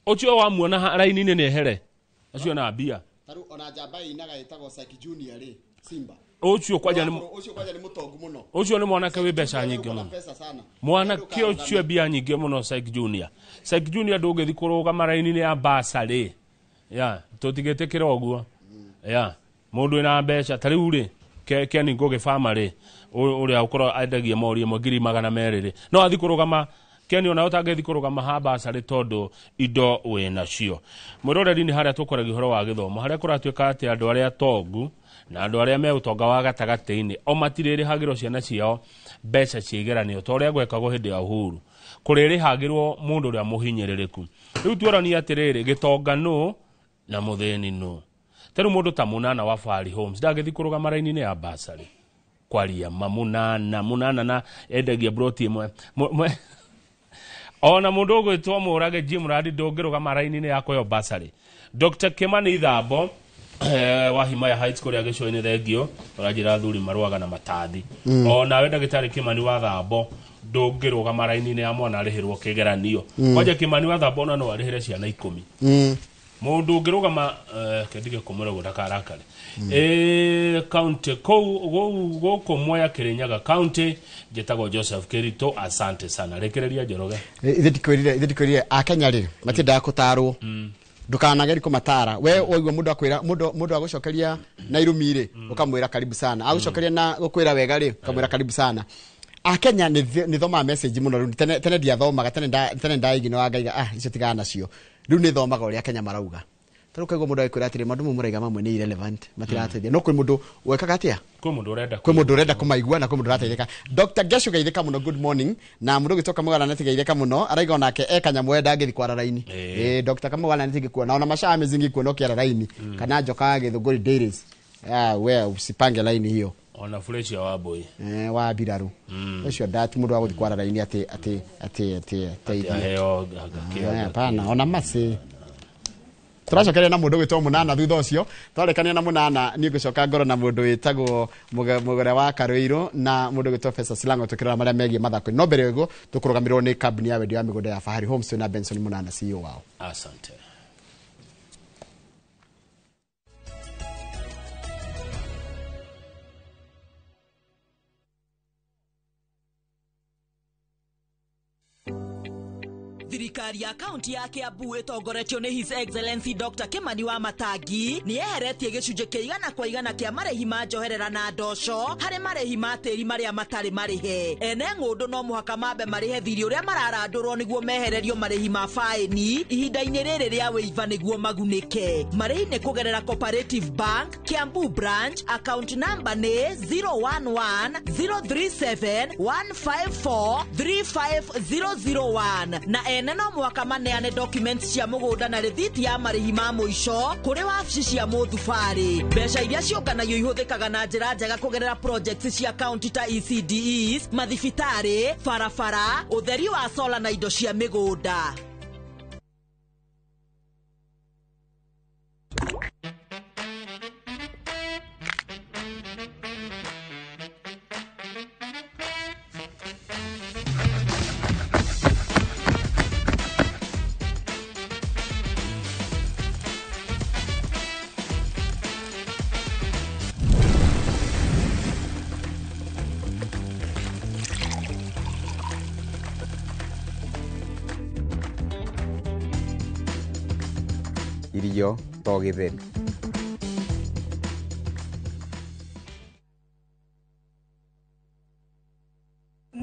Ũcio wamuona raini-inĩ nĩ ehere acio na mbia. Taru ona njamba ĩinaga ĩtagwo Psych Junior rĩ Simba. Ũcio kwanja nĩ ũcio kwanja nĩ mũtongu mũno. Ũcio nĩ mwanake wĩ mbeca nyingĩ mũno. Mwanake ũcio mbia nyingĩ mũno Psych Junior. Psych Junior ndũngĩthiĩ kũrũgama raini-inĩ ya basarĩ. Ya, tũtigĩtĩkĩra ũguo. Ya, mũndũ wĩna mbeca ta rĩu rĩ Ken Ngugi Farmer rĩ ũrĩa ũkorwo endagia mori ĩmwe 200,000 rĩ no athiĩ kũrũgama Ken ona ũtangĩthiĩ kũrũgama ha basarĩ tondũ indo wĩnacio. Mwĩroreri nĩ harĩa tũkoragia ũhoro wa gĩthomo harĩa kũratuĩka atĩ andũ arĩa tongu na andũ arĩa me ũtonga wa gatagatĩ-inĩ o matirĩrĩhagĩrwo ciana ciao mbeca cia igeranio ta ũrĩa gwekagwo hĩndĩ ya Uhuru kũrĩrĩhagĩrwo mũndũ ũrĩa mũhinyĩrĩrĩku. Rĩu tuoranie atĩrĩrĩ gĩtonga nũ na mũthĩni nũ. Teru mũndũ ta Mũnana wa Fahari Homes ndangĩthiĩ kũrũgama raini-inĩ ya basarĩ kwaria ma Mũnana na endagia broti ĩmwe ona mũndũ ũgwĩtwo Mũrage Jim Radi ndũngĩrũgama raini-inĩ ya kũheo basarĩ. Dr. Kimani Thambo wa Himaya Heights kũrĩa gĩcũa-inĩ thengio ũranjĩra athuri marũaga na matathi. Onawe ndagĩtarĩ Kimani wa Thambo ndũngĩrũgama raini-inĩ ya mwana arĩhĩrwo kĩgeranio. Kwanja Kimani wa Thambo ona no arĩhĩre ciana 10. Mũndũ ũngĩrũgama kendige kũmwĩra ũguo ndakarakare. County kũu gũkũ Mwea Kĩrĩnyaga county njĩtagwo Joseph Kĩritũ asante sana rekereria Njoroge. Ithe ndikwĩrire Akenya rĩ matiendaga kũtarwo. Ndũkanageri kũmatara we waigua mũndũ akwĩra mũndũ agũcokeria na irumi rĩ ũkamwĩra karibu sana agũcokeria na gũkwĩra wega rĩ ũkamwĩra karibu sana. Akenya nĩ thomaga message mũno rĩu tene ndiathomaga tene ndaiginoga ngaiga icio tigana nacio rĩu nĩ thomaga ũrĩa Kenya marauga. Tarĩu ũkaigua mũndũ agĩkwĩra atĩrĩ maũndũ mamwe mũraiga mamwe nĩ irrelevant matirateithia no kwĩ mũndũ wekaga atĩa kwĩ mũndũ ũrenda kwĩ mũndũ ũrenda kũmaigua na kwĩ mũndũ ũrateithĩka. Dr. Geshu geithĩka mũno good morning na mũndũ ũgĩtwo Kamau Araneti geithĩka mũno araiga onake e kanyamũ we ndangĩthiĩ kwara raini. Dr. Kamau Araneti ngĩkuona ona Mashaa Amazing ngĩkuona ũkĩara raini kana njoka Gĩthũngũri Dairies we usipange laini hiyo ona fresh ya waboi wa biraru ũcio ndati mũndũ wa gũthiĩ kwara raini atĩ atĩ atĩ atĩ aheo hapana ona masi Tũracokeria na mũndũ wĩtwo Mũnana thutha ũcio twarekania na Mũnana niĩ ngũcoka ngoro na mũndũ wĩtagwo Mũgere wa Karũirũ na mũndũ wĩtwo Fesa Silango tũkĩrora marĩa megiĩ mathako no mbere ũguo tũkũrũgamĩrĩrwo nĩ kambuni ya wendia wa mĩgũnda ya Fahari Homes na Benson Mũnana CEO wao. Asante. Thirikari ya kaunti ya Kiambu ĩtongoretio nĩ His Excellency Dr. Kimani wa Matangi nĩ yeheretie gĩcunjĩ kĩa 100% kĩa marĩhi ma njoherera na ndoco harĩ marĩhi ma tĩri marĩa matarĩ marĩhe. Ene ng'ũndũ no mũhaka mambe marĩhe thirĩ ũrĩa mararandũrwo nĩguo mehererio marĩhi ma faĩni ihinda-inĩ rĩrĩ rĩa wĩiva nĩguo magunĩke. Marĩhi nĩ kũgerera Cooperative Bank Kiambu branch, account number nĩ 011 037 154 35001 na ene no mwaka maneane documents cia mũgũnda na rĩthiti ya marĩhi ma mũico kũrĩ wabici cia mũthubarĩ. Mbeca iria ciũnganagio ihũthĩkaga na njĩra njega kũgerera projects cia county ta ECDEs, mathibitarĩ, barabara, ũtheri wa sola na indo cia mĩgũnda. Irio to gĩtheri.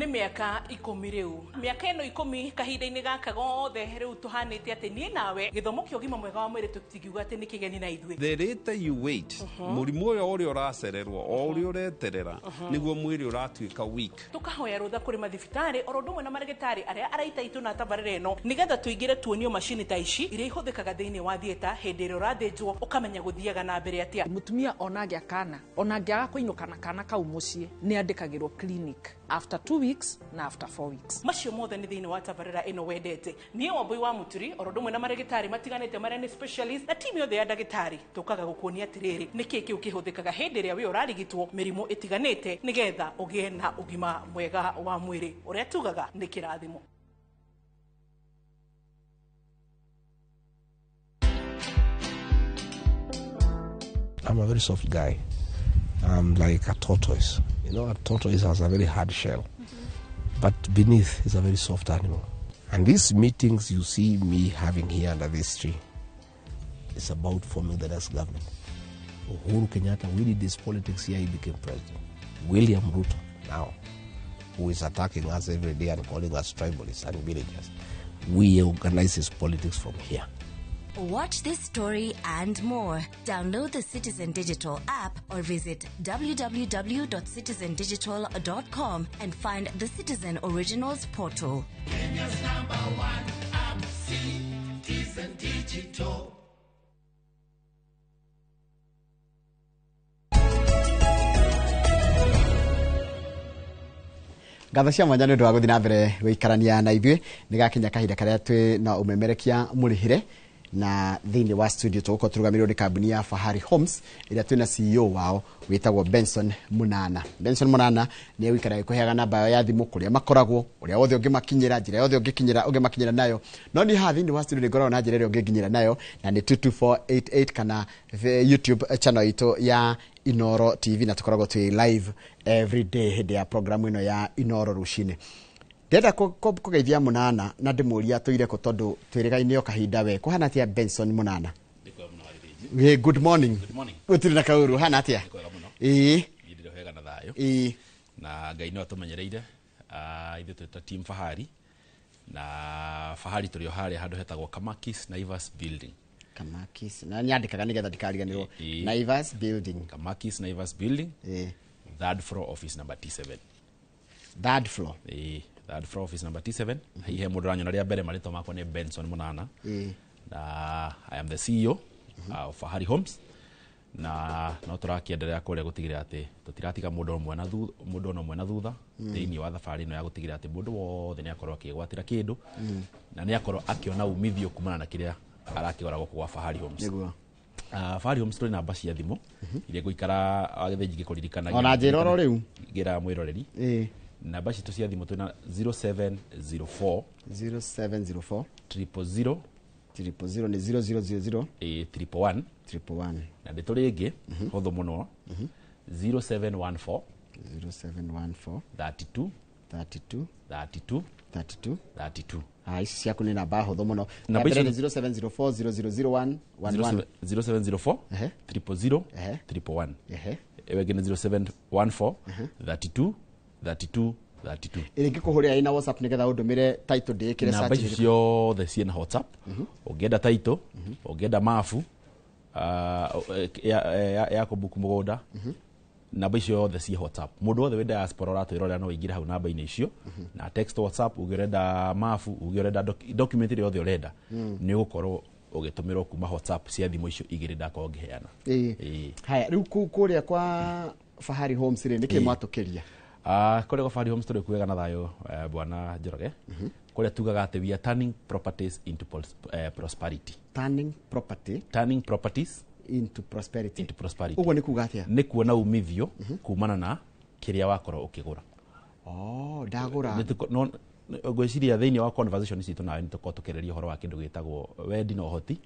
Nĩ mĩaka 10 rĩu. Mĩaka ĩno 10 kahinda-inĩ gaka gothe rĩu tũhanĩte atĩ niĩ nawe gĩthomo kĩa ũgima mwega wa mwĩrĩ tũtingiuga atĩ nĩ kĩgeni na ithuĩ. The later you wait, mũrimũ ũyũ ũrĩa ũracererwo o ũrĩa ũreterera nĩguo mwĩrĩ ũratuĩka weak. Tũkahoya rũtha kũrĩ mathibitarĩ oro ũndũ ũmwe na marĩgĩtarĩ arĩa araita itũ na tabarĩra ĩno nĩgetha tũingĩre tuonio macini ta ici iria ihũthĩkaga thĩinĩ wa theatre hĩndĩ ĩrĩa ũrathĩnjwo ũkamenya gũthiaga na mbere atĩa. Mũtumia ona angĩa kana ona angĩaga kũinũka na kana kau mũciĩ nĩ andĩkagĩrwo clinic after 2 weeks na after 4 weeks. Macio mothe nĩ thĩinĩ wa tabarĩra ĩno wendete. Niĩ Wambui wa Mũturi oro ũndũ ũmwe na marĩgĩtarĩ matiganĩte marĩa nĩ specialist na timu yothe ya ndagĩtarĩ tũkaga gũkuonia atĩrĩrĩ nĩkĩĩ kĩu kĩhũthĩkaga hĩndĩ ĩrĩa wĩ ũrarigitwo mĩrimũ ĩtiganĩte nĩgetha ũgĩe na ũgima mwega wa mwĩrĩ ũrĩa tugaga nĩ kĩrathimo. I'm a very soft guy. I'm like a tortoise. You know, a tortoise has a very hard shell, but beneath is a very soft animal. And these meetings you see me having here under this tree is about forming the next government. Uhuru Kenyatta, we did this politics here, he became president. William Ruto, now, who is attacking us every day and calling us tribalists and villagers, we organize his politics from here. Watch this story and more. Download the Citizen Digital app or visit www.citizendigital.com and find the Citizen Originals portal. Kenya's number one app, Citizen Digital. Ngatho cia mwanya nĩ ũndũ wa gũthiĩ na mbere gũikarania na ithuĩ nĩ gakinya kahinda karĩa twĩ na ũmemerekia mũrĩhĩre na thĩinĩ wa studio tũgũkorwo tũrũgamĩrĩirwo nĩ kambuni ya Fahari Homes ĩrĩa twĩna CEO wao wĩtagwo Benson Mũnana. Benson Mũnana nĩ egũikara agĩkũheaga namba yao ya thimũ kũrĩa makoragwo ũrĩa wothe ũngĩmakinyĩra njĩra yothe ũngĩkinyĩra ũngĩmakinyĩra nayo no niĩ haha thĩinĩ wa studio nĩ ngoragwo na njĩra ĩrĩa ũngĩnginyĩra nayo na nĩ 22488 kana YouTube channel itũ ya Inoro TV na tũkoragwo twĩ live every day hĩndĩ ya programu ĩno ya Inoro rũcinĩ. Ndĩrenda kũgeithia Mũnana na ndĩmũria tũire kũ tondũ twĩrĩgaine o kahinda we kũhana atĩa Benson Mũnana? Good morning. Good morning. Gũtirĩ na kaũru hana atĩa? Ĩĩ. Niĩ ndĩrĩ wega na thayũ. Ĩĩ. Na Ngai no atũmenyereire. Ithuĩ twĩ ta team Fahari na Fahari tũrĩ o harĩa handũ hetagwo Kamakis Naivas Building. Kamakis na nyandĩkaga nĩgetha ndikariganĩrwo. Naivas Building. Kamakis Naivas Building. Ĩĩ. Third floor office number T7. Third floor. Ĩĩ. Third floor office number T7. Hihi mũndũ ũranyona rĩa mbere marĩtwa makwa nĩ Benson Mũnana. Na I am the CEO of Fahari Homes. Na no tũrakĩenderea kũrĩa gũtigĩrĩra atĩ tũtiratiga mũndũ ona ũmwe na thutha thĩinĩ wa thabarĩ ĩno ya gũtigĩrĩra atĩ mũndũ wothe nĩ akorwo akĩgwatĩra kĩndũ na nĩ akorwo akĩona umithio kumana na kĩrĩa arakĩgũra gũkũ gwa Fahari Homes. Nĩguo. Fahari Homes tũrĩ namba cia thimũ iria ngũikara agĩthĩnji ngĩkũririkanagia. Ona njĩra oro rĩu. Ngĩra mwĩroreri. Ĩĩ. Namba citũ cia thimũ twĩna 0704 0704 000 000 nĩ 0000 ĩĩ 111 111. Na ndeto rĩngĩ hũthũ mũno 0714 0714 32 32 32 32 32. Ah, ici ciaku nĩ namba hũthũ mũno. Namba Ya mbere icio nĩ 0704 0001 11. 0704 000 111. Ĩyo ĩngĩ nĩ 0714 32 32 32. Ĩrĩ ngĩkũhũrĩra ĩna WhatsApp nĩgetha ũndũmĩre title ndĩĩkĩre namba search icio ciothe ciĩna WhatsApp. Ũngĩenda title, ũngĩenda mabu ya kũbuku mũgũnda, namba icio yothe ciĩ WhatsApp. Mũndũ wothe wĩ diaspora ũratwĩrorera no ũingĩre hau namba-inĩ icio na text WhatsApp, uge ũrenda mabu, uge ũrenda document ĩrĩa yothe ũrenda, nĩ ũgũkorwo ũgĩtũmĩrwo kuma WhatsApp cia thimũ icio igĩrĩ ndakorwo ngĩheana. Ĩĩ. Haya, rĩu kũu kũrĩa kwa Fahari Homes rĩ, nĩkĩ mwatũkĩria? Kũrĩa kwa Fahari Homes tũrĩ kuwega na thayũ, bwana Njoroge. Kũrĩa tugaga atĩ we are turning properties into prosperity. Turning property. Turning properties into prosperity. Into prosperity. Ũguo nĩ kuga atĩa? Nĩ kuona umithio kumana na kĩrĩa wakorwo ũkĩgũra. Oh, ndagũra. Ngwĩciria thĩinĩ wa conversation citũ nawe nĩ tũkorwo tũkĩarĩria ũhoro wa kĩndũ gĩtagwo wendi na ũhoti.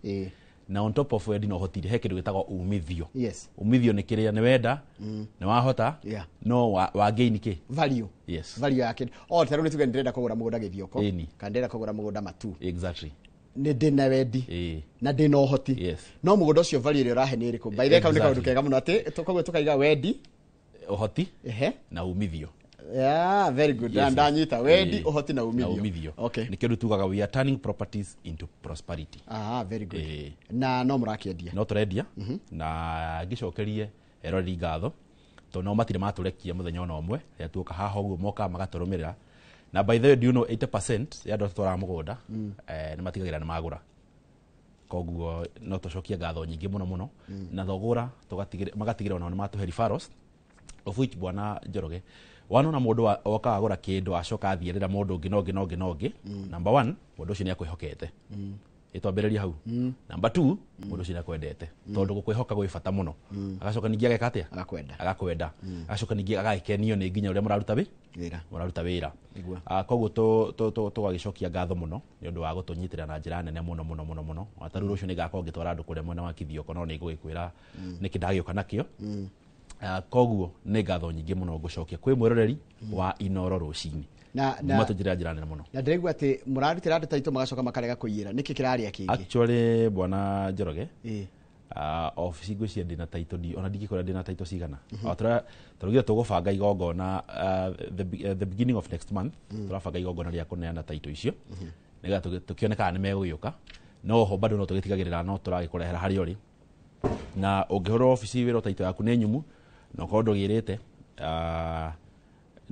Na on top of wendi na ũhoti he kĩndũ gĩtagwo umithio. Yes. Umithio nĩ kĩrĩa nĩ wenda, nĩ wahota, no wa gain kĩ? Value. Yes. Value ya kĩndũ. Oh, ta rĩu nĩ tuge ndĩrenda kũgũra mũgũnda Gĩthioko. Ĩni. Kana ndĩrenda kũgũra mũgũnda Matu. Exactly. Nĩ ndĩna wendi. Na ndĩna ũhoti. Yes. No mũgũnda ũcio value ĩrĩa ũrahe nĩ ĩrĩkũ? By the way, kau nĩ kaũndũ kega mũno atĩ koguo tũkaiga wendi, ũhoti na umithio. Yeah, very good. Yes, ndanyita wendi, ũhoti na na umithio. umithio. Okay. Nĩkĩo rĩu tugaga we are turning properties into prosperity. Ah, very good. Na no mũrakĩendia? No tũrendia na ngĩcokerie eroreri ngatho tondũ nao matirĩ matũrekia mũthenya ona ũmwe rĩrĩa tuoka haha ũguo mokaga magatũrũmĩrĩra. Na by the way, do you know 80% ya andũ arĩa tũtwaraga mũgũnda nĩ matigagĩrĩra nĩ magũra. Koguo no tũcokie ngatho nyingĩ mũno mũno na thogora magatigĩrĩra onao nĩ matũhe referrals, of which bwana Njoroge wanona mũndũ oka agũra kĩndũ acoka athiĩrĩra mũndũ ũngĩ na ũngĩ na ũngĩ na ũngĩ. Number 1, mũndũ ũcio nĩ akwĩhokete. Ĩtwambĩrĩria hau. Number 2, mũndũ ũcio nĩ akwendete tondũ gũkwĩhoka gwĩ bata mũno. Agacoka ningĩ ageka atĩa? Agakwenda. Agakwenda. Agacoka ningĩ agagĩkenio nĩ nginya ũrĩa mũraruta wĩra. Mũraruta wĩra. Koguo tũgagĩcokia ngatho mũno nĩ ũndũ wa gũtũnyitĩrĩra na njĩra nene mũno mũno mũno mũno. Ona ta rĩu rũciũ nĩngakorwo ngĩtwara andũ kũrĩa mwena wa Kithioko no nĩngũgĩkwĩra nĩkĩ ndagĩũka nakĩo. Koguo nĩ ngatho nyingĩ mũno ngũcokia kwĩ mwĩroreri wa Inoro rũcinĩ. Na matũnjĩra njĩra nene mũno. Na ndĩraigua atĩ mũrarutĩra andũ taitũ magacoka makarega kũiyĩra, nĩkĩ kĩrarĩa kĩngĩ? Actually bwana Njoroge, obici ngwĩciria ndĩna title, ona ndingĩkwĩra ndĩna title cigana. Tũraugire tũgũbanga igongona the beginning of next month, tũrabanga igongona rĩa kũneana title icio nĩgetha tũkĩone kana nĩ megũgĩũka. No ho bado no tũgĩtigagĩrĩra no tũragĩkũrehera harĩa ũrĩ. Na ũngĩhũrwo obici wĩrwo title yaku nĩ nyumu na ũkorwo ndũgĩrĩte,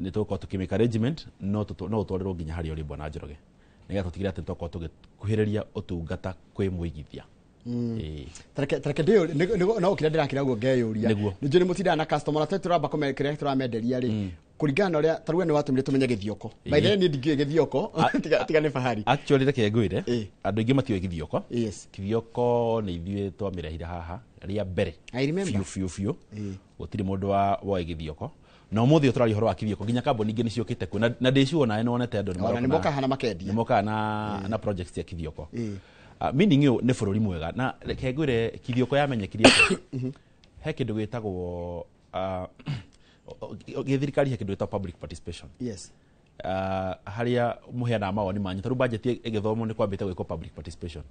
nĩ tũgũkorwo tũkĩmake arrangement no ũtwarĩrwo nginya harĩa ũrĩ bwana Njoroge nĩgetha tũtigĩrĩre atĩ nĩtwakorwo tũgĩkuhĩrĩria ũtungata kwĩ mũigithia. Tareke ndĩyũrie, no kĩrĩa ndĩrakĩra ũguo ngeyũria nĩ njũĩ nĩ mũtindaga na customer na tũramba kũmenya kĩrĩa tũramenderia rĩ kũringana na ũrĩa ta rĩu nĩ watũmire tũmenye Gĩthioko. By the way, niĩ ndingĩũĩ Gĩthioko tiga nĩ Fahari. Actually reke ngwĩre andũ aingĩ matiũĩ Gĩthioko. Yes. Gĩthioko nĩ ithuĩ twamĩrehire haha rĩa mbere. I remember. Biũ biũ biũ. Gũtirĩ mũndũ woĩ Gĩthioko. Na ũmũthĩ ũyũ tũraria ũhoro wa Kithioko nginya kambuni ingĩ nĩciũkĩte kuo na ndĩciuo nawe nĩwonete andũ Ona nĩmokaga na makendia. Nĩmokaga na projects cia Kithioko. Meaning ũyũ nĩ bũrũri mwega na reke ngwĩre Kithioko yamenyekire atĩa? He kĩndũ gĩtagwo gĩthirikari, he kĩndũ gĩtagwo public participation. Yes. Harĩa mũheanaga mawoni manyu tondũ budget ĩgĩthomwo nĩ kwambĩte gwĩkwo public participation.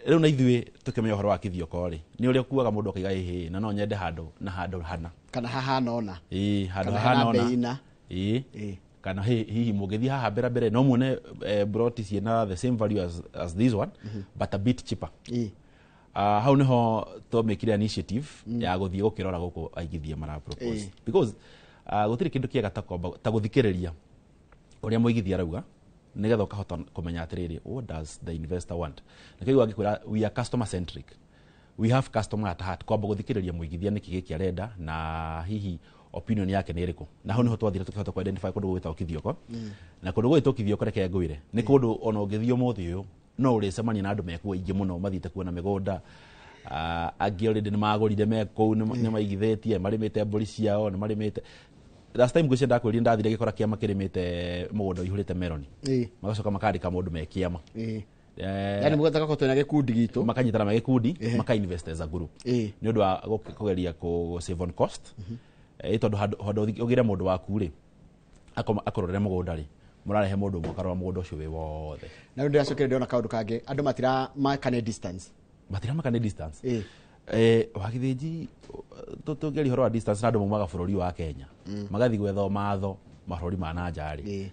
Rĩu na ithuĩ tũkĩmenya ũhoro wa Kithioko rĩ nĩ ũrĩa ũkuaga mũndũ akaiga ĩhĩ na no nyende handũ na handũ hana kana hahana ona ĩĩ handũ hahana ona ĩĩ kana hihi mũngĩthiĩ haha mbere mbere no muone broti ciĩna the same value as this one but a bit cheaper. Hau niho twamĩkire initiative ya gũthiĩ gũkĩrora gũkũ aigithia mara propose because gũtirĩ kĩndũ kĩega ta gũthikĩrĩria ũrĩa mũigithia arauga nĩgetha ũkahota kũmenya atĩrĩrĩ what does the investor want. Nĩkĩo angĩkwĩra we are customer centric, we have customer at heart, kwamba gũthikĩrĩria mũigithia nĩkĩ gĩkĩ arenda na hihi opinion yake nĩ ĩrĩkũ. Na hau niho twathire tũkĩhota ku identify kũndũ gwĩtagwo Kithioko. Na kũndũ gwĩtwo Kithioko reke ngwĩre nĩ kũndũ ona ũngĩthiĩ ũmũthĩ ũyũ No ũrĩcemania na andũ mekuo aingĩ mũno mathiĩte kuona mĩgũnda. Angĩ already nĩ magũrire me kũu, nĩ maigithĩtie, marĩmĩte mbũri ciao, nĩ marĩmĩte. Last time ngwĩciria ndakwĩrire ndathire gĩkora kĩama kĩrĩmĩte mũgũnda ũihũrĩte meroni. Magacoka makandĩka mũndũ me kĩama. Yani mũgũnda gakorwo twĩna gĩkundi gitũ. Makanyitana me gĩkundi, maka invest as a group. Nĩ ũndũ wa kũgeria kũ save on cost. Tondũ handũ ũgĩre mũndũ waku rĩ, akũrorere mũgũnda rĩ, mũrarehe mũndũ ũmwe akarora mũgũnda ũcio wĩ wothe. Na rĩu ndĩracokire ndĩrona kaũndũ kangĩ, andũ matiramakane distance. Matiramakane distance. Wagithĩnji tũngĩaria ũhoro wa distance na andũ maumaga bũrũri wa Kenya. Magathiĩ gwetha matho mabũrũri ma na nja rĩ.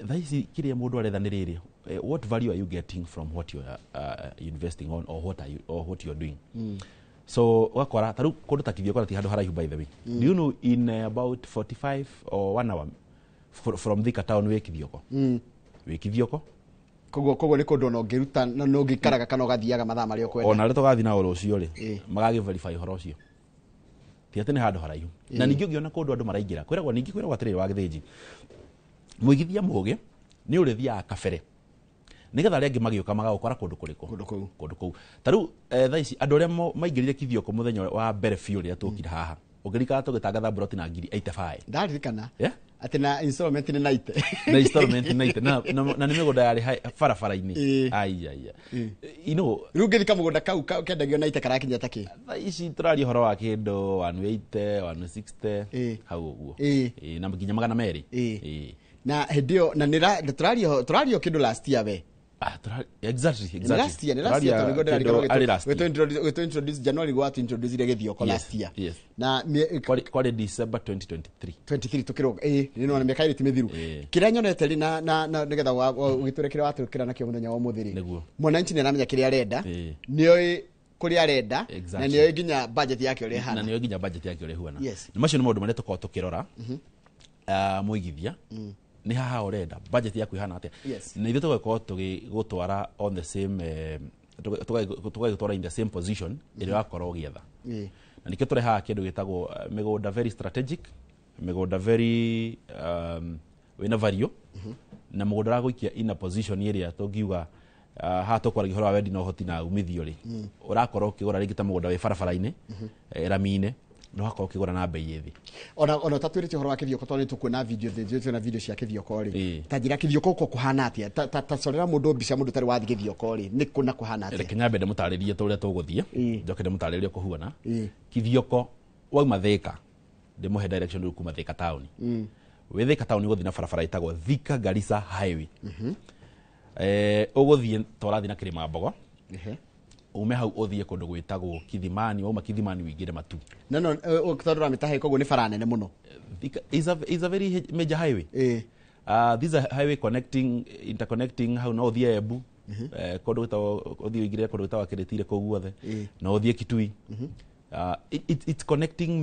Thaa ici kĩrĩa mũndũ aretha nĩ rĩrĩ, what value are you getting from what you are investing on or what are you, or what you are doing? So ũgakora ta rĩu kũndũ ta Kithioko ti handũ haraihu by the way. Do you know in about 45 or 1 hour from Thika town wĩ Kithioko? Wĩ Kithioko. Koguo nĩ kũndũ ona ũngĩruta na ũngĩikaraga kana ũgathiaga mathaa marĩa ũkwenda. Ona rĩ tũgathiĩ nao rũciũ rĩ, magagĩ verify ũhoro ũcio. Ti atĩ nĩ handũ haraihu. Na ningĩ ũngĩona kũndũ andũ maraingĩra, kwĩragwo ningĩ kwĩragwo atĩrĩrĩ wa Gĩthĩnji, mũigithia mũgĩ nĩ ũrĩthiaga kabere nĩgetha arĩa angĩ magĩũka magagũkora kũndũ kũrĩkũ? Kũndũ kũu. Ta rĩu thaa ici andũ arĩa maingĩrire Kithioko mũthenya wa mbere biũ rĩrĩa tũkire haha, ũngĩririkana tũgĩtangatha mburoti na ngiri 85. Ndaririkana. Atĩ na installment nĩ 90. Na installment nĩ 90. Na nĩ mĩgũnda yarĩ barabara-inĩ. Ai ai. You know, rĩu ũngĩthika mũgũnda kau kendagio 90 karakinya ta kĩ? Thaa ici tũraria ũhoro wa kĩndũ 180, 160 hau ũguo. Na nginya 200. Na hĩndĩ ĩyo na nĩ tũraria kĩndũ last year we. Exactly. Last year we introduce January gwa to introduce ile Githioko last year. Yes. Na kwari December 2023. 23 tukiro ni nona miaka iri timithiru. Kiria nyonete ri na nigetha ugiture kiria waturukira nakio muthenya wa muthi ri. Mwananchi ni aramenya kiria arenda. Nioi kuria arenda na nioi nginya budget yake uria ihana. Na nioi nginya budget yake uria ihana. Na macio ni maundu maria tukoragwo tukirora. Muigithia. Ni haha urenda budget yaku ihana atia. Na ithuĩ tũgagĩkorwo tũgĩgũtwara on the same tũgagĩtwara in the same position ĩrĩa wakorwo ũgĩetha. Na nĩkĩo tũrehaga kĩndũ gĩtagwo mĩgũnda very strategic, mĩgũnda very wĩna value, na mũgũnda ũragũikia in a position ĩrĩa tũngiuga haha tũkwaragia ũhoro wa wendi na ũhoti na umithio rĩ, ũrakorwo ũkĩgũra rĩngĩ ta mũgũnda wĩ barabara-inĩ, rami-inĩ, no hakorwo ũkĩgũra na bei ĩthĩ. Ona ũtatwĩrĩte ũhoro wa Kithioko tondũ nĩtũkuona video thĩ na video cia Kithioko rĩ. Ta njĩra Kithioko gũkũ kũhana atĩa? Ta corera mũndũ mbica mũndũ ũtarĩ wathiĩ Kithioko rĩ, nĩ kũ na kũhana atĩa? Reke nyambe ndĩmũtarĩrie ta ũrĩa tũgũthiĩ, njoke ndĩmũtarĩrie kũhuana. Kithioko wauma Thika, ndĩmũhe direction rĩu kuma Thika town. Wĩ Thika town ũgũthiĩ na barabara ĩtagwo Thika Garissa Highway. Ũgũthiĩ ta ũrathiĩ na Kĩrĩma Mbogo. Ume hau uthie kundu gwitagwo Kithimani, wauma Kithimani wingire Matu. No tondu ramitahe koguo ni bara nene muno. Is a very major highway. This is a highway connecting interconnecting hau no uthie Embu, kundu gwitagwo uthie wingire kundu gwitagwo Kiritire kuu guothe, no uthie Kitui. It's connecting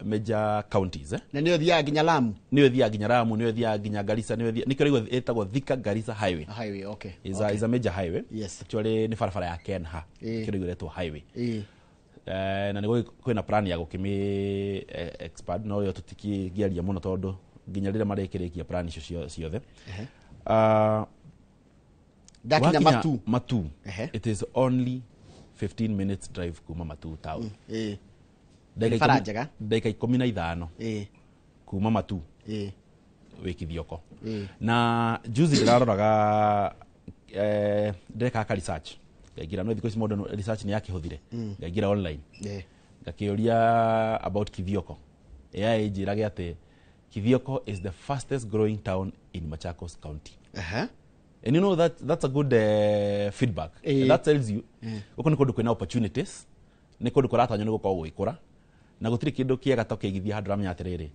major counties. Na nio thiaga nginya Lamu. Nio thiaga nginya Lamu, nio thiaga nginya Garissa, nio thiaga nikio rĩu ĩtagwo Thika Garissa Highway. Highway, okay. Is a major highway. Yes. Actually ni barabara ya Kenha. Nikio rĩu ĩretwo highway. Na nĩguo kwĩna plan ya gũkĩmĩ expand no yo tũtikĩaria mũno tondũ nginya rĩrĩa marĩkĩrĩkia plan icio ciothe. Ndakinya Matu. Matu. It is only 15 minutes drive kuma Matu town. Bara njega. Ndagĩka 15 kuma Matu. Wĩ Kithioko. Na juzi ndĩraroraga ndĩreka ka research. Ngaingĩra no thikũ ici modern research nĩ yakĩhũthire. Ngaingĩra online. Ngakĩũria about Kithioko. AI ĩnjĩrage atĩ Kithioko is the fastest growing town in Machakos County. And you know that's a good feedback. And that tells you uko ni kundu kwina opportunities, ni kundu kuratanywo ni gukorwo gwikura, na gutiri kindu kiega ta ukigithia handu ramenya atiriri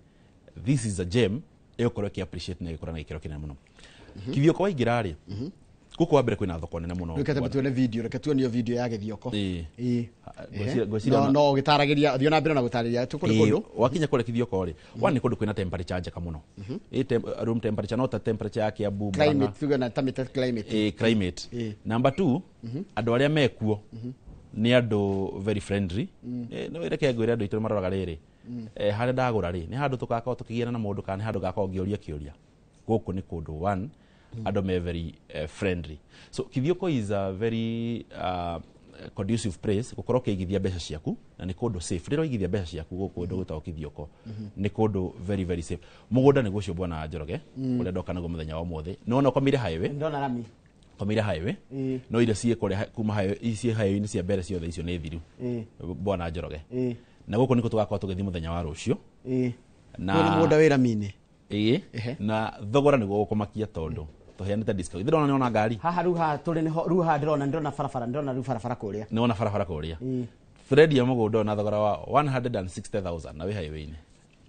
this is a gem igukorwo ki appreciate na igikura na gikiro kinene muno. Kithioko waingira ri guku wa mbere kwina thoko nene muno. Reke tuone video, reke tuone video ya Githioko. No gitaragiria thio na mbere na gutariria tukuri kundu. Wakinya kure Kithioko ri, one ni kundu kwina temperature njega muno. Room temperature not a temperature ya Kiambu. Climate tuge na tamita climate. Climate. Number 2, andu aria mekuo ni andu very friendly. No reke ngwire andu itu maroraga riri. Haria ndagura ri, ni handu tugakorwo tukigiana na mundu kana ni handu gakorwo ngioria kiuria. Guku ni kundu one Andũ me very friendly. So Kithioko is a very conducive place gũkorwo ũkĩigithia mbeca ciaku, na nĩ kũndũ safe. Rĩrĩa ũigithia mbeca ciaku gũkũ kũndũ gwĩtagwo Kithioko, nĩ kũndũ very very safe. Mũgũnda nĩguo ũcio, bwana Njoroge, ũrĩa ndoka naguo mũthenya wa ũmũthĩ. Nĩwona ũkomeire highway? Ndona rami. Komeire highway. No iria ciĩ kũrĩa kuma highway, ciĩ highway-inĩ cia mbere ciothe icio nĩ thiru, bwana Njoroge. Na gũkũ nĩkuo tũgakorwo tũgĩthiĩ mũthenya wa rũciũ. Na Kwĩna mũgũnda wĩ rami-inĩ. Ĩĩ, na thogora nĩguo gũkũmakia tondũ tũheanĩte discount. Ndĩrona nĩwona ngari. Haha rĩu, haha tũrĩ nĩho rĩu, haha ndĩrona barabara, ndĩrona rĩu barabara kũrĩa. Nĩwona barabara kũrĩa. Tũrendia mũgũnda ũyũ na thogora wa 160,000 na wĩ highway-inĩ.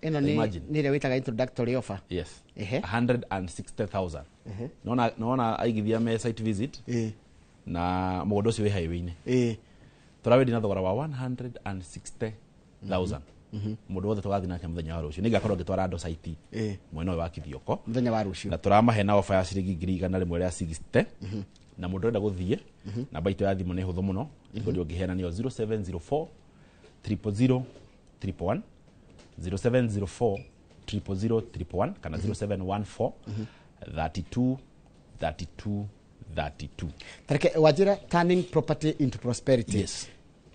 Ĩno nĩ Imagine. nĩ ĩrĩa wĩtaga introductory offer. Yes. 160,000. Nona aigithia me site visit na mũgũnda ũcio wĩ highway-inĩ. Tũrawendia na thogora wa 160,000. Mũndũ wothe tũgathiĩ nake mũthenya wa rũciũ, nĩngakorwo ngĩtwara andũ site mwena ũyũ wa Kithioko mũthenya wa rũciũ, na tũramahe na ofa ya ciringi 160,000. Na mũndũ ũrenda gũthiĩ, namba itũ ya thimũ nĩ hũthũ mũno, ĩkũria ũngĩheana nĩyo 0704 000 111, 0704 000 111, kana 0714 32 32 32. Tareke wanjĩra, turning property into prosperity. Yes.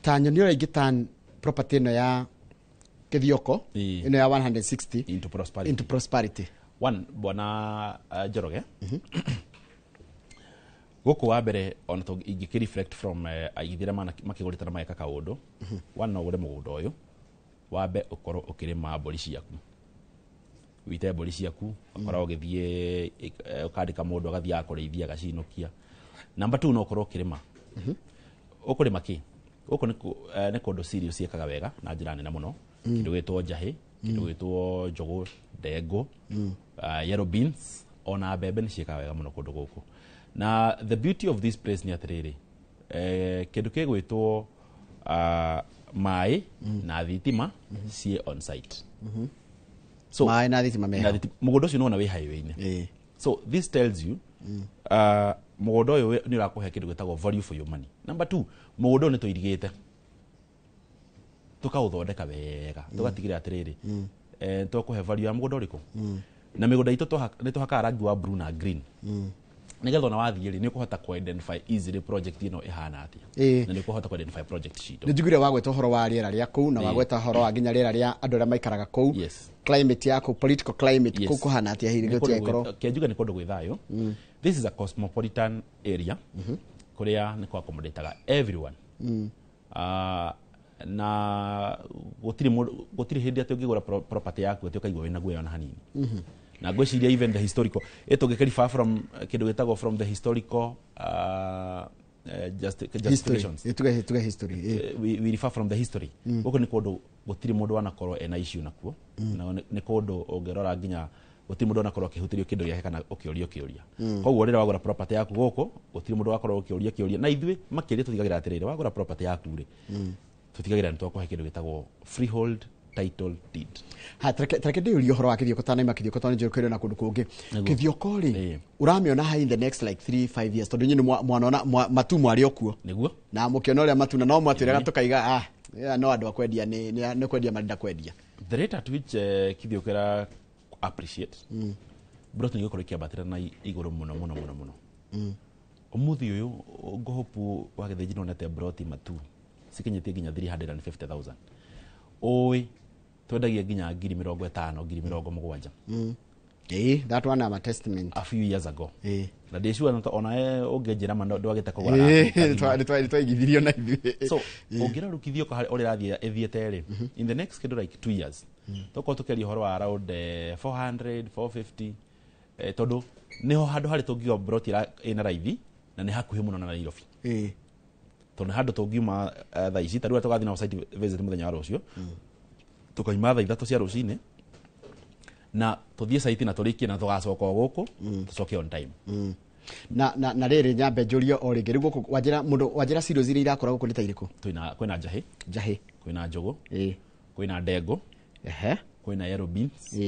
Ta nyoni ũrĩa ingĩ turn property ĩno ya Kithioko, ĩno ya 160 into prosperity. Into prosperity. One, bwana Njoroge, gũkũ wa mbere ona ingĩkĩ reflect from aigithia arĩa makĩgũrĩte na mageka kaũndũ. One, no ũgũre mũgũnda ũyũ, wambe ũkorwo ũkĩrĩma mbũri ciaku, wite mbũri ciaku, ũkorwo ũgĩthiĩ ũkandĩka mũndũ agathiĩ akũrĩithia agacinũkia. Number two, no ũkorwo ũkĩrĩma. Ũkũrĩma kĩ? Gũkũ nĩ kũndũ cereals ciĩkaga wega na njĩra nene mũno. Kĩndũ gĩtwo njahĩ, kĩndũ gĩtwo njũgũ, ndengũ, yellow beans, ona mbembe nĩ ciĩkaga wega mũno kũndũ gũkũ. Na the beauty of this place nĩ atĩrĩrĩ, kĩndũ gĩgwĩtwo maĩ na thitima ciĩ on site. So maĩ na thitima meho. Na mũgũnda ũcio nĩwona wĩ highway-inĩ. So this tells you mũgũnda ũyũ nĩ ũrakũhe kĩndũ gĩtagwo value for your money. Number two, mũgũnda ũyũ nĩ tũirigĩte, tũkaũthondeka wega, tũgatigĩrĩra atĩrĩrĩ, tũkũhe value ya mũgũnda ũrĩkũ. Na mĩgũnda itũ nĩ tũhakaga rangi wa blue na green, nĩgetha ona wathiĩ rĩ, nĩ ũkũhota ku identify easily project ĩno ĩhana atĩa, na nĩ ũkũhota ku identify project citũ. Nĩ njiguire wagweta ũhoro wa rĩera rĩa kũu na wagweta ũhoro wa nginya rĩera rĩa andũ arĩa maikaraga kũu. Climate ya kũu, political climate kũu kũhana atĩa hihi Nĩ kũndũ gũtigakorwo? Kĩanjuge nĩ kũndũ gwĩ thayũ. This is a cosmopolitan area kũrĩa nĩ kwa-accommodataga everyone. Na gũtirĩ gũtirĩ hĩndĩ atĩ ũngĩgũra property yaku atĩ ũkaigua wĩna guoya ona hanini. Na ngwĩciria even the historical, ĩ refer from kĩndũ gĩtagwo from the historical justifications. History. Tuge history. We refer from the history. Gũkũ nĩ kũndũ gũtirĩ mũndũ wanakorwo ena issue nakuo. Na nĩ kũndũ ũngĩrora nginya gũtirĩ mũndũ wanakorwo akĩhutĩrio kĩndũ gĩake kana ũkĩũrio kĩũria. Koguo rĩrĩa wagũra property yaku gũkũ, gũtirĩ mũndũ wakorwo ũkĩũria kĩũria. Na ithuĩ makĩria tũtigagĩra atĩrĩrĩ, wagũra property yaku rĩ, tũtigagĩra nĩ twakũhe kĩndũ gĩtagwo freehold title deed. Ha, tareke ndĩũrie ũhoro wa Kithioko, tanaima Kithioko tondũ nĩnjũĩ kwĩrĩ na kũndũ kũngĩ. Kithioko rĩ, ũramĩona ha in the next like 3 5 years? Tondũ inyuĩ nĩ mwanona matu mwarĩ o kuo. Nĩguo. Na mũkĩona ũrĩa matuna no mwatwĩraga tũkaiga yeah, no andũ a kwendia nĩ kwendia marenda kwendia. The rate at which Kithioko ĩra appreciate, brot nĩ ĩgũkorwo ĩkĩambatĩra na igũrũ mũno mũno mũno mũno. Ũmũthĩ ũyũ ngũhopu wa Gĩthĩnji nĩwonete broti matu cikinyĩtie nginya 350,000. Ũĩ twendagia nginya 50,000, 70,000. That one I'm a testament. A few years ago. Na ndĩ sure ona we ũngĩnjĩra ma ndwagĩte kũgũra Nĩ twaigithirio na ithuĩ. So ũngĩrora rĩu Kithioko harĩa ũrĩa ĩrathiĩ ĩthiĩte rĩ, in the next kĩndũ like 2 years, tũkorwo tũkĩaria ũhoro wa around 400 450, tondũ nĩho handũ harĩa tũngiuga broti ĩna raithi na nĩ hakuhĩ mũno na Nairobi. Tondũ nĩ handũ tũngiuma thaa ici, ta rĩu tũgathiĩ na site visit mũthenya wa rũciũ, tũkauma thaa 3 cia rũcinĩ na tũthiĩ site na tũrĩkie na tũgacoka o gũkũ tũcoke on time. Na rĩrĩ, nyambe njũrie o rĩngĩ, rĩu gũkũ wanjĩra mũndũ wanjĩra cereals iria irakũra gũkũ nĩ ta irĩkũ? Kwĩna njahĩ. Njahĩ. Kwĩna njũgũ, kwĩna ndengũ, kwĩna yellow beans,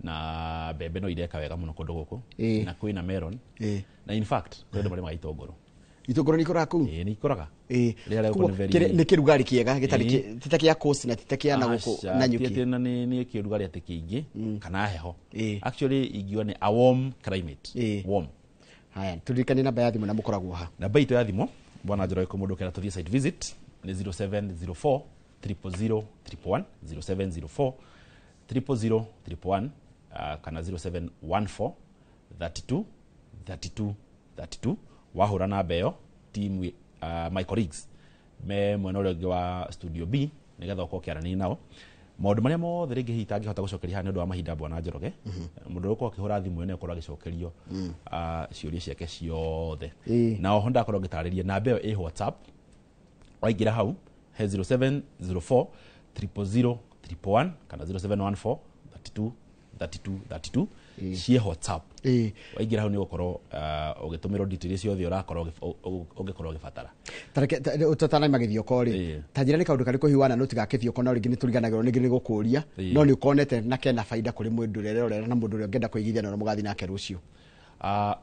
na mbembe no ireka wega mũno kũndũ gũkũ, na kwĩna melon, na in fact kwĩ andũ marĩmaga itũngũrũ. Itũngũrũ nĩ ikũraga kũu? Ĩĩ, nĩ ikũraga. Rĩera gũkũ nĩ very Nĩ kĩrugarĩ kĩega gĩtarĩ ti ta kĩa coast na ti ta kĩa na gũkũ na nyuki. Ti atĩ na nĩ kĩrugarĩ atĩ kĩingĩ kana heho. Actually ingiuga nĩ a warm climate. Warm. Haya, turirikanie namba ya thimũ na mũkoragwo ha. Namba itũ ya thimũ bwana Njoroge kũ mũndũ ũkenda tũthiĩ site visit nĩ 0704 000 111, 0704 000 111, kana 0714 32 32 32. Wahũra namba ĩyo team my colleagues me mwena ũrĩa ũngĩ wa studio B nĩgetha ũkorwo ũkĩaranĩria nao maũndũ marĩa mothe rĩngĩ hihi itangĩhota gũcokeria haha nĩ ũndũ wa mahinda bwana Njoroge. Mũndũ ũrĩa ũkorwo akĩhũra thimũ ĩyo nĩ akorwo agĩcokerio ciũria ciake ciothe. Na oho ndakorwo ngĩtarĩria namba ĩyo ĩ WhatsApp, waingĩra hau he 0704 000 111 kana 0714 32 32 32 ciĩ WhatsApp. Waingĩra hau nĩ ũgũkorwo ũgĩtũmĩrwo details ciothe ũrakorwo ũngĩkorwo ũgĩbatara. Tũtanaima gĩthioko rĩ, ta njĩra nĩ kaũndũ karĩkũ hihi wananũti ga kĩthioko no rĩngĩ nĩ tũriganagĩrwo ningĩ nĩ gũkũria, no nĩ ũkonete na kena baida kũrĩ mũndũ ũrĩa ũrerorera na mũndũ ũrĩa ũngĩenda kũigithia na ũrĩa mũgathiĩ nake rũciũ?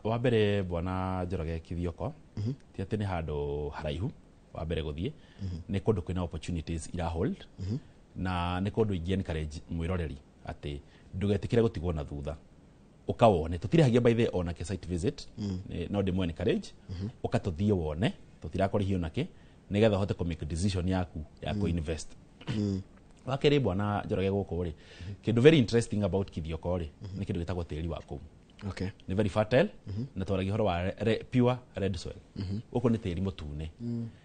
Wa mbere bwana Njoroge, kĩthioko ti atĩ nĩ handũ haraihu wa mbere gũthiĩ, nĩ kũndũ kwĩna opportunities ira hold, na nĩ kũndũ ingĩ encourage mwĩroreri atĩ ndũgetĩkĩre gũtigwo na thutha, ũkawone. Tũtirĩhagia by the onake site visit, no ndĩmũ encourage ũka tũthiĩ wone, tũtirakũrĩhia onake, nĩgetha ũhote kũ make decision yaku ya kũ invest. Wa kerĩ bwana Njoroge, gũkũ rĩ, kĩndũ very interesting about Kithioko rĩ, nĩ kĩndũ gĩtagwo tĩri wa kũu. Nĩ very fertile, na twaragia ũhoro wa pure red soil. Gũkũ nĩ tĩri mũtune,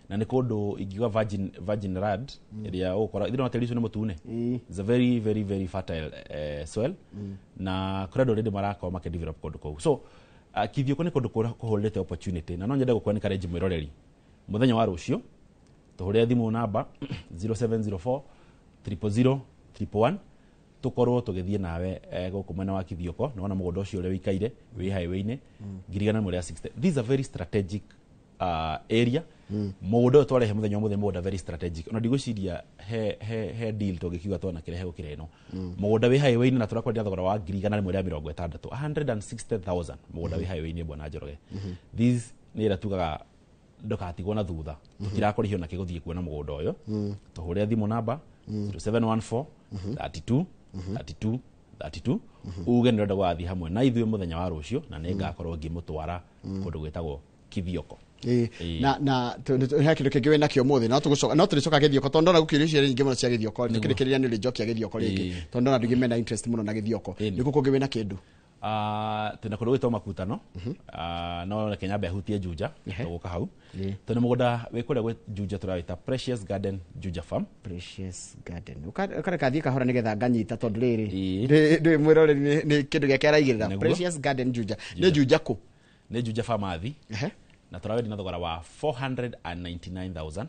na nĩ kũndũ ingiuga virgin land ĩrĩa ũgũkora ithĩ no tĩri ũcio nĩ mũtune. It's a very very very fertile soil, na kũrĩ andũ already marakorwo makĩdevelop kũndũ kũu. So Kithioko nĩ kũndũ kũhũrĩte opportunity, na no nyende gũkũ encourage mwĩroreri mũthenya wa rũciũ tũhũrĩre thimũ namba 0704 000 111, tũkorwo tũgĩthiĩ nawe gũkũ mwena wa Kithioko. Nĩwona mũgũnda ũcio ũrĩa ũikaire wĩ highway-inĩ, 160,000. This is a very strategic area. Mũgũnda ũyũ twarehe mũthenya wa mũthenya, mũgũnda very strategic, ona ndigwĩciria he deal tũngĩkiuga twanakĩrehe gũkĩra ĩno. Mũgũnda wĩ highway-inĩ na tũrakwendia thogora wa 160,000, 160,000, mũgũnda wĩ highway-inĩ bwana Njoroge. This nĩ ĩrĩa tugaga ndũgatigwo na thutha, tũtirakũrĩhio nakĩ gũthiĩ kuona mũgũnda ũyũ. Tũhũrĩre thimũ namba 0714 32 32 32, uge nĩ ũrenda gũgathiĩ hamwe na ithuĩ mũthenya wa rũciũ, na nĩ ngakorwo ngĩmũtwara kũndũ gwĩtagwo Kithioko. Na he kĩndũ kĩngĩ wĩna kĩo mũthĩ, no tũgũcoka, no tũrĩcoka gĩthioko tondũ ndona gũkĩũria ciũria nyingĩ mũno cia gĩthioko. Tũkĩrĩkĩrĩria nĩ ũrĩnjokia gĩthioko rĩngĩ tondũ ndona andũ aingĩ mena interest mũno na gĩthioko. Nĩ kũ kũngĩ wĩna kĩndũ? Twĩna kũndũ gwĩtwo Makutano, no reke nyambe hutie Juja, tũgũka hau. Twĩna mũgũnda wĩ kũrĩa gwĩ Juja tũrawĩta Precious Garden Juja Farm. Precious Garden, ũkareka thiĩ kahora nĩgetha nganyita tondũ rĩrĩ ndĩ mwĩroreri nĩ kĩndũ gĩake araigĩrĩra. Precious Garden Juja nĩ Juja kũ? Nĩ Juja Farm na tũrawendia na thogora wa 499,000.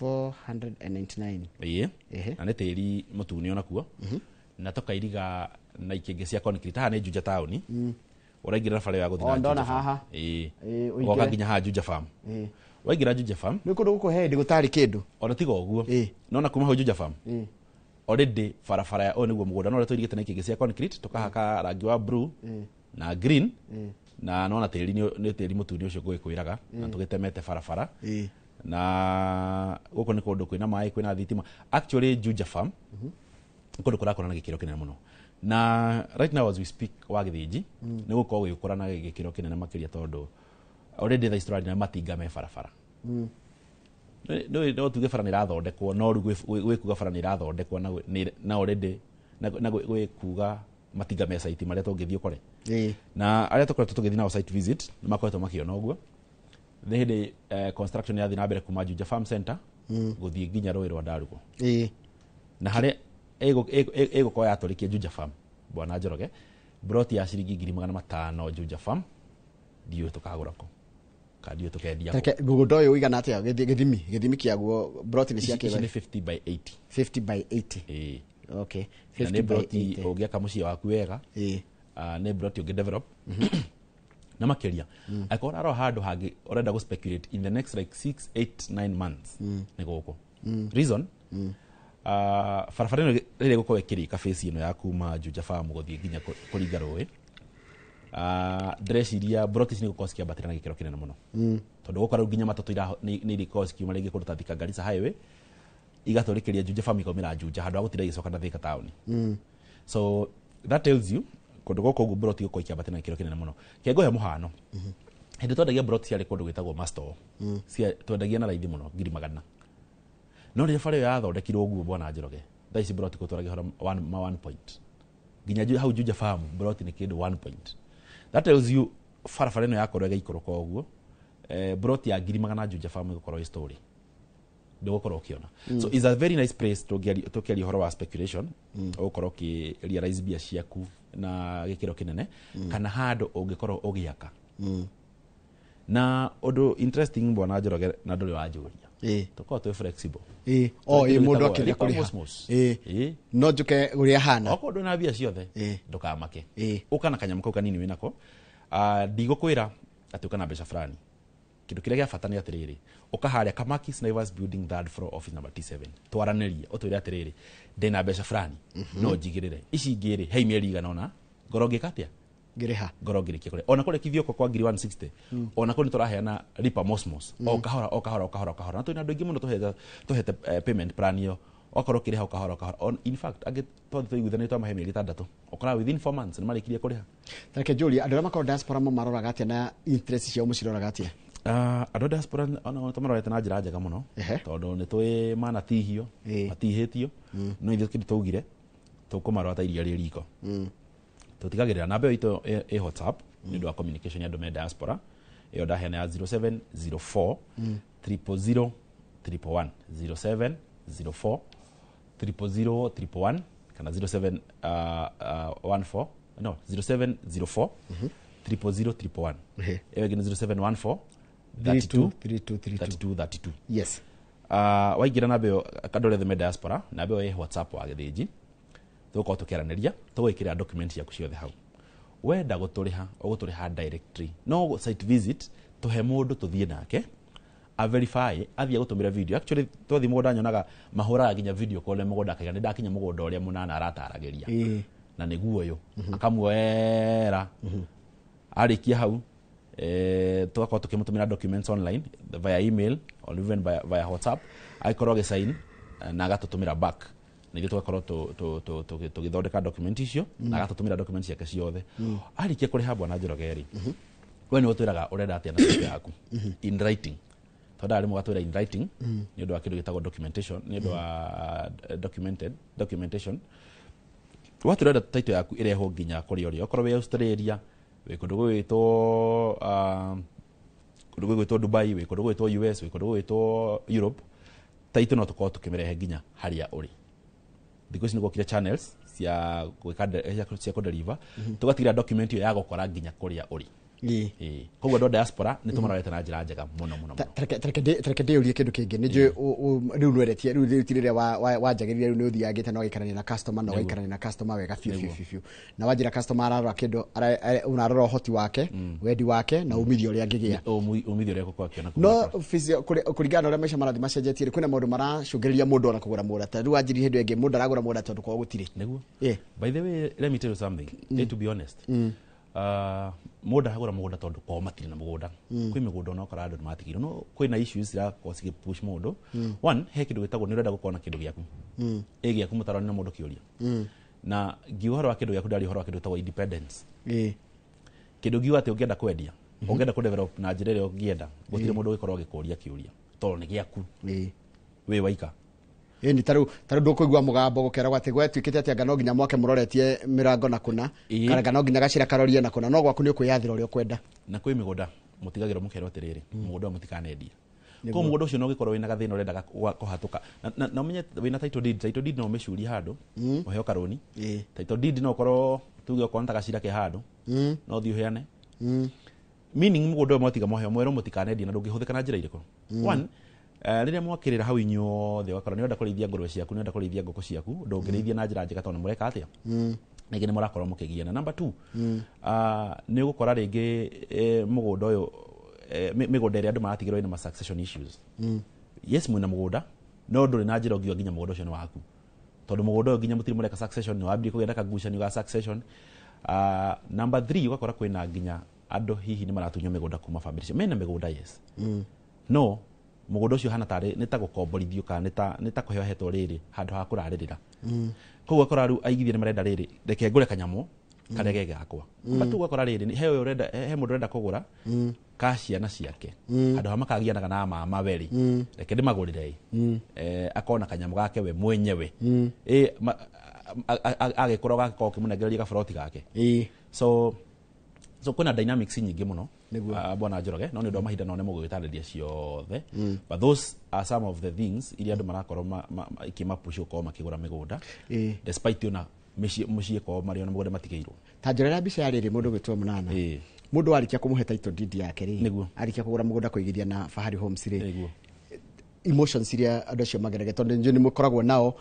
499. Ĩĩ, na nĩ tĩri mũtune onakuo, na tũkairiga na ikĩngĩ cia concrete. Haha nĩ Juja taũni, ũraingĩra bara ya gũthiĩ na ndona haha. Ĩĩ, ũgoka nginya haha Juja Farm. Waingĩra Juja Farm nĩ kũndũ gũkũ he hĩndĩ gũtarĩ kĩndũ ona tiga ũguo, nona kuma hau Juja Farm already barabara ũyũ nĩguo mũgũnda, no ũrĩa tũirigĩte na ikĩngĩ cia concrete, tũkahaka rangi wa blue na green, na nona tĩri nĩ tĩri mũtune ũcio ngũgĩkwĩraga, na tũgĩtemete barabara. Na gũkũ nĩ kũndũ kwĩna maĩ, kwĩna thitima. Actually Juja Farm kũndũ kũrakũra na gĩkĩro kĩnene mũno, na right now as we speak wa Gĩthĩnji nĩ gũkorwo gũgĩkũra na gĩkĩro kĩnene makĩria, tondũ already thaa ici tũraria na matinga me barabara. No tuge bara nĩ irathondekwo, no rĩu gwĩ kuga bara nĩ irathondekwo na already na gwĩ kuga matinga me site marĩa tũngĩthiĩ ũkore. Na arĩa tũkoretwo tũgĩthiĩ nao site visit nĩ makoretwo makĩona ũguo. Nĩ hĩndĩ construction yathiĩ na mbere kuma Juja Farm Center gũthiĩ nginya rũĩ rwa Ndarugo. Na harĩa ĩgũkorwo yatũrĩkia Juja Farm bwana Njoroge, broti ya ciringi 500,000 Juja Farm ndiũĩ tũkagũra kũ kana ndiũĩ tũkendia kũ. Mũgũnda ũyũ ũigana atĩa gĩthimi kĩaguo? Broti nĩ cia kĩ? Ici nĩ 50 by 80. 50 by 80. Ĩĩ. Okay. 50 by 80. Ũngĩaka mũciĩ waku wega, nĩ broti ũngĩ develop na makĩria. Angĩkorwo ũrarora handũ hangĩ ũrenda gũ speculate in the next like 6 8 9 months, nĩ gũkũ. Reason, barabara ĩno rĩrĩa ĩgũkorwo ĩkĩrĩka phase ĩno ya kuma Juja Farm gũthiĩ nginya kũringa rũĩ, Ndĩreciria broti ici nĩ gũkorwo cikĩambatĩra na gĩkĩro kĩnene mũno. Tondũ gũkorwo rĩu nginya matatũ nĩ irĩkorwo cikiuma rĩngĩ kũndũ ta Thika Garissa Highway igatũrĩkĩria Juja Farm ikaumĩra Juja handũ ha gũtinda igĩcoka na Thika taũni. So that tells you kũndũ gũkũ ũguo broti gũkorwo ikĩambatĩra na gĩkĩro kĩnene mũno. Kĩngũhe mũhano, hĩndĩ twendagia broti ciarĩ kũndũ gwĩtagwo Masto, twendagia na raithi mũno 100,000. No rĩrĩa bara ĩyo yathondekirwo ũguo bwana Njoroge, thaa ici broti kũtwaragia horo ma 1 point nginya hau Juja Farm broti nĩ kĩndũ 1 point. That tells you barabara ĩno yakorwo ĩgĩikũrũka ũguo, broti ya 100,000 Juja Farm ĩgũkorwo ĩ story ndũgũkorwo ũkĩona. So it's a very nice place tũkĩaria ũhoro wa speculation, ũgũkorwo ũkĩ realize mbia ciaku na gĩkĩro kĩnene, kana handũ ũngĩkorwo ũgĩaka. Na ũndũ interesting bwana Njoroge na ndũrĩ wanjũria, tũkorwo twĩ flexible. Mũndũ akĩenda kũrĩha no njũke ũrĩa hana, okorwo ndwĩna mbia ciothe ndũkamake, ũka na kanyamũ kau kanini wĩnako. Ndigũkwĩra atĩ ũka na mbeca fulani. Kĩndũ kĩrĩa gĩa bata nĩ atĩrĩrĩ, ũka harĩa Kamaki Snivers Building third floor office number T7, twaranĩrie ũtwĩre atĩrĩrĩ ndĩna mbeca fulani no njigĩrĩre ici ingĩ rĩ, hei mĩeri igana ũna ngorwo ngĩka atĩa, ngĩrĩha ngorwo ngĩrĩkia kũrĩa. Ona kũrĩa Kithioko kwa 160,000, ona kũu nĩ tũraheana lipa mosmos, o kahora o kahora o kahora o kahora. Na twĩna andũ aingĩ mũno tũhete payment plan ĩyo, ũgakorwo ũkĩrĩha o kahora o kahora. In fact angĩ twathiĩ tũiguithanĩrie twamahe mĩeri 6, ũkoraga within 4 months nĩ marĩkirie kũrĩha. Reke njũrie, andũ arĩa makoragwo diaspora maroraga atĩa na interest ciao mũciroraga atĩa? Andũ a diaspora ona tũmarorete na njĩra njega mũno, tondũ nĩ tũĩ manatihio, matihĩtio, no ithuĩ kĩndũ twaugire tũkũmarora ta iria rĩ riko. Tũtigagĩrĩra namba ĩyo itũ ĩ WhatsApp nĩ ũndũ wa communication ya andũ me diaspora, ĩyo ndaheana ya 0704 000 111, 0704 000 111 kana 0714 no 0704 000 111. Ĩyo ĩngĩ nĩ 0714 32 32 32. Yes. Waingĩra namba ĩyo andũ arĩa othe me diaspora, namba ĩyo ĩ WhatsApp wa Gĩthĩnji, tũgũkorwo tũkĩaranĩria, tũgwĩkĩra document ciaku ciothe hau. Wenda gũtũrĩha ũgũtũrĩha directly, no site visit tũhe mũndũ tũthiĩ nake a verify, athiĩ gũtũmĩra video. Actually twathiĩ mũgũnda nyonaga mahũraga nginya video call mũgũnda akaiga nĩ ndakinya mũgũnda ũrĩa mũnana arataragĩria, na nĩguo ũyũ akamuoera. Arĩkia hau tũgakorwo tũkĩmũtũmĩra documents online via email or even via WhatsApp, agĩkorwo agĩsign na agatũtũmĩra back, na ithuĩ tũgakorwo tũgĩthondeka document icio na agatũtũmĩra document ciake ciothe. Arĩkia kũrĩha bwana Njoroge rĩ, we nĩwe ũtwĩraga ũrenda atĩa na title yaku in writing, tondũ arĩ mũgatwĩra in writing nĩ ũndũ wa kĩndũ gĩtagwo documentation, nĩ ũndũ wa documentation. Watwĩra title yaku ĩrehwo nginya kũrĩa ũrĩ, okorwo wĩ Australia, wĩ kũndũ gũgwĩtwo Dubai, wĩ kũndũ gũgwĩtwo US, wĩ kũndũ gũgwĩtwo Europe, title no tũkorwo tũkĩmĩrehe nginya harĩa ũrĩ. Thikũ ici nĩ gwokire channels cia gwĩka cia kũdeliver, tũgatigĩrĩra document ĩyo ya gũkora nginya kũrĩa ũrĩ. Koguo andũ a diaspora nĩ tũmarorete na njĩra njega mũno mũno. Tareke ndĩũrie kĩndũ kĩngĩ, nĩ njũĩ rĩu nĩweretie rĩu ti rĩrĩa wanjagĩrĩire rĩu nĩ ũthiangĩte na ũgaikarania na customer na ũgaikarania na customer wega biũ biũ biũ, na wanjĩra customer ararora kĩndũ, unarora ũhoti wake, wendi wake na umithio ũrĩa angĩgĩa, umithio ũrĩa egũkorwo akĩona. No kũringana na ũrĩa maica marathiĩ macenjetie, kwĩna maũndũ maracũngĩrĩria mũndũ ona kũgũra mũgũnda. Ta rĩu wanjĩrire hĩndĩ ĩngĩ mũndũ aragũra mũgũnda tondũ kwao gũtirĩ. Nĩguo. By the way, let me tell you something, to be honest, mũndũ aragũra mũgũnda tondũ kwao matirĩ na mũgũnda. Kwĩ mĩgũnda ona ũkora andũ nĩmatigirwo, no kwĩna issues cirakorwo cigĩpush mũndũ. One, he kĩndũ gĩtagwo nĩ ũrenda gũkorwo na kĩndũ gĩaku, ĩ gĩaku mũtarani na mũndũ kĩũria. Na ngiuga ũhoro wa kĩndũ gĩaku ndaria ũhoro wa kĩndũ gĩtagwo independence. Kĩndũ ngiuga atĩ ũngĩenda kwendia, ũngĩenda kũdevelop na njĩra ĩrĩa ũngĩenda, gũtirĩ mũndũ ũgĩkorwo agĩkũria kĩũria tondũ nĩ gĩaku, wĩ waika. Ĩni tarĩu ndũkũigua mũgambo gũkeragwo atĩ gwatuĩkĩte atĩ anga no nginya mwake mũroretie mĩrango na kũna, kana anga no nginya gacĩra karorie na kũna, no gwaku nĩ ũkwĩyathĩra ũrĩa ũkwenda. Na kwĩ mĩgũnda mũtigagĩrwo mũkerwo atĩrĩrĩ, mũgũnda ũyũ mũtikanendie. Koguo mũgũnda ũcio no ũgĩkorwo wĩna gathĩna ũrendaga kũhatũka, na ũmenye wĩna title deed, title deed no ũmĩcurie handũ ũheo karũni. Title deed no ũkorwo tuge okorwo nĩ ta gacira ke handũ, no ũthiĩ ũheane. Meaning mũgũnda ũyũ mwatiga mwaheo mwerwo mũtikanendie, na ndũngĩhũthĩka na njĩra irĩkũ. One, rĩrĩa mwakĩrĩra hau inyuothe ũgakora nĩũrenda kũrĩithia ngũrwe ciaku, nĩũrenda kũrĩithia ngũkũ ciaku, ndũngĩrĩithia na njĩra njega tondũ mũreka atĩa, rĩngĩ nĩ mũrakorwo mũkĩgiana. Number 2, nĩ ũgũkora rĩngĩ mũgũnda ũyũ, mĩgũnda ĩrĩa andũ maratigĩrwo ĩna ma succession issues. Yes, mwĩna mũgũnda, no ndũrĩ na njĩra ũngiuga nginya mũgũnda ũcio nĩ waku, tondũ mũgũnda ũyũ nginya mũtirĩ mũreka succession, nĩ wambire kũgĩa na kagucanio ga succession. Number 3 ũgakora kwĩna nginya andũ hihi nĩ maratunywo mĩgũnda kuma family cio mena mĩgũnda, yes, no mũgũnda ũcio hana tarĩ nĩ ta gũkomborithio kana nĩ ta kũheo hetwo rĩrĩ handũ ha kũrarĩrĩra. Koguo ũgakora rĩu aigithia nĩ marenda rĩrĩ, reke ngũre kanyamũ karĩa ge gakwa. But ũgakora rĩrĩ he ũyũ ũrenda, he mũndũ ũrenda kũgũra ka ciana ciake, handũ ha makagianaga na mama we rĩ, reke ndĩmagũrĩre ĩ, akona kanyamũ gake we mwenyewe, agĩkũra ũgakorwo ũkĩmũnengereria gaboroti gake. So kwĩna dynamics nyingĩ mũno, bwana Njoroge, no nĩ ũndũ wa mahinda no nĩ mũgũgĩtarĩria ciothe. But those are some of the things iria andũ marakorwo ikĩmapush gũkorwo makĩgũra mĩgũnda, despite ona mũciĩ kwao marĩ ona mũgũnda matigĩirwo. Ta njorera mbica ya rĩrĩ mũndũ gwĩtwo Mũnana, mũndũ arĩkia kũmũhe title deed yake rĩ, arĩkia kũgũra mũgũnda kũigithia na Fahari Homes rĩ, emotions iria andũ acio magerage, tondũ nĩ mũkoragwo nao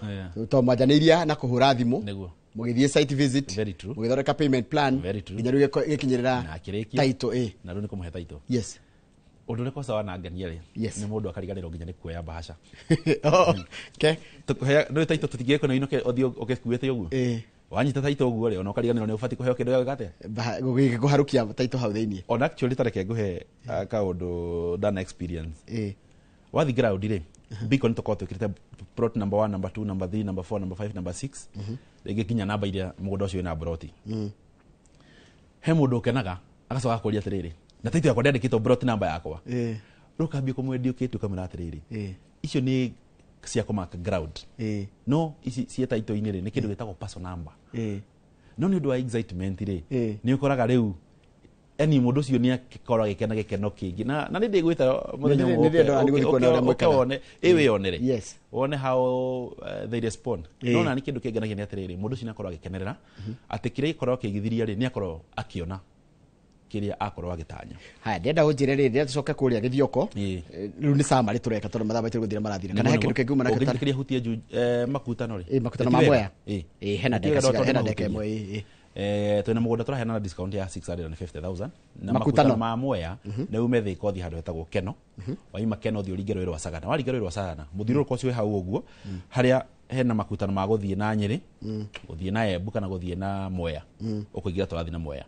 to mwanjanĩiria na kũhũra thimũ, mũgĩthiĩ site visit, mũgĩthondeka payment plan, nginya rĩu gĩkinyĩrĩra title. Na rĩu nĩ kũmũhe title. Yes. Ũndũ ũrĩa kosa wanangenia rĩ, nĩ mũndũ akariganĩrwo nginya nĩ kuoya bahasha. Okay. Nĩ title tũtingĩgĩkwo na inũke ũthiĩ ũgĩkuĩte ũguo. Wanyita title ũguo rĩ, ona ũkariganĩrwo nĩ ũbatiĩ kũheo kĩndũ gĩa gwĩka atĩa? Kũharũkia title hau thĩinĩ. Ona actually ta reke ngũhe kaũndũ done experience. Wathi ground rĩ, beacon tũkorwo twĩkĩrĩte plot number 1, number 2, number 3, number 4, number 5, number 6, rĩngĩ nginya namba iria mũgũnda ũcio wĩna broti. He mũndũ ũkenaga agacoka akũria atĩrĩrĩ, na title yakwa ndĩandĩkĩtwo plot number yakwa. Rĩu ũkambia kũmwendia ũkĩte ũkamwĩra atĩrĩrĩ, icio nĩ cia kũmark ground, no ici ciĩ title-inĩ rĩ nĩ kĩndũ gĩtagwo parcel number. No nĩ ũndũ wa excitement rĩ, nĩ ũkoraga rĩu yani mũndũ ũcio nĩ akorwo agĩkena gĩkeno kĩngĩ, na nĩ ndĩgwĩta mũthenya ũmwe wone wĩyonere, wone how they respond. No na nĩ kĩndũ kĩngenagia nĩ atĩrĩrĩ, mũndũ ũcio nĩ akorwo agĩkenerera atĩ kĩrĩa gĩkorwo kĩgithiria rĩ, nĩ akorwo akĩona kĩrĩa akorwo agĩtanya. Haya, ndĩrenda ũnjĩre rĩ, ndĩrenda tũcoke kũrĩa Gĩthioko. Rĩu nĩ summary tũreka tondũ mathaa maitũ gũthira marathira. Kana he kĩndũ kĩngiuma nakĩo? Ũngĩthikĩrĩria hutie makutano rĩ. Makutano ma Mwea. Hena ndeka ĩmwe. Twĩna mũgũnda tũraheana na discount ya 650,000 na makutano ma Mwea nĩ ume Thika ũthiĩ handũ hetagwo Keno, waima Keno ũthiĩ ũringe rũĩ rwa Sagana, waringa rũĩ rwa Sagana mũthiũrũrũko ũcio wĩ hau ũguo harĩa hena makutano ma gũthiĩ na Nyĩrĩ, gũthiĩ na Embu kana gũthiĩ na Mwea, ũkũingĩra tũrathiĩ na Mwea,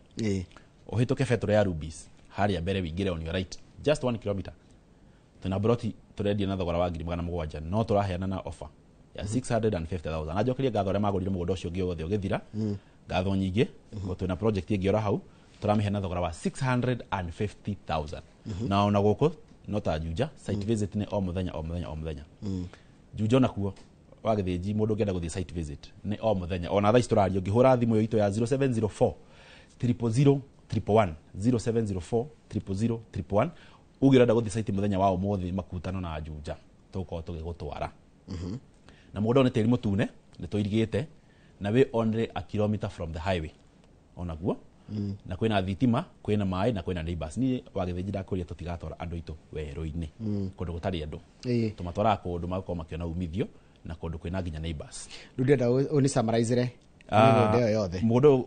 ũhĩtũke betũrũ ya Rubis harĩa mbere wĩingĩre on your right just 1 kilometer. Twĩna broti tũrendia na thogora wa 700,000, no tũraheana na offer ya 650,000. Na njokerie ngatho arĩa magũrire mũgũnda ũcio ũngĩ wothe ũgĩthira, ngatho nyingĩ, twĩna project ĩngĩ ora hau tũramĩheana thogora wa 650,000. Na ona gũkũ no ta Juja, site visit nĩ o mũthenya o mũthenya o mũthenya. Juja onakuo wa Gĩthĩnji mũndũ ũngĩenda gũthiĩ site visit nĩ o mũthenya, ona thaa ici tũraria ũngĩhũra thimũ ĩyo itũ ya 0704 000 111, 0704 000 111, uge ũrenda gũthiĩ site mũthenya wa ũmũthĩ makutano na Juja, tũgũkorwo tũgĩgũtwara. Na mũgũnda nĩ tĩri mũtune, nĩ tũirigĩte, na wĩ only a kilometer from the highway onaguo, na kwĩna thitima, kwĩna maĩ na kwĩna neighbors. Niĩ wa Gĩthĩnji ndakũria tũtigatwara andũ aitũ werũ-inĩ kũndũ gũtarĩ andũ, tũmatwaraga kũndũ magakorwo makĩona umithio na kũndũ kwĩna nginya neighbors. Rĩu ndĩrenda ũni summarize-re mĩgũnda ĩyo yothe. Mũgũnda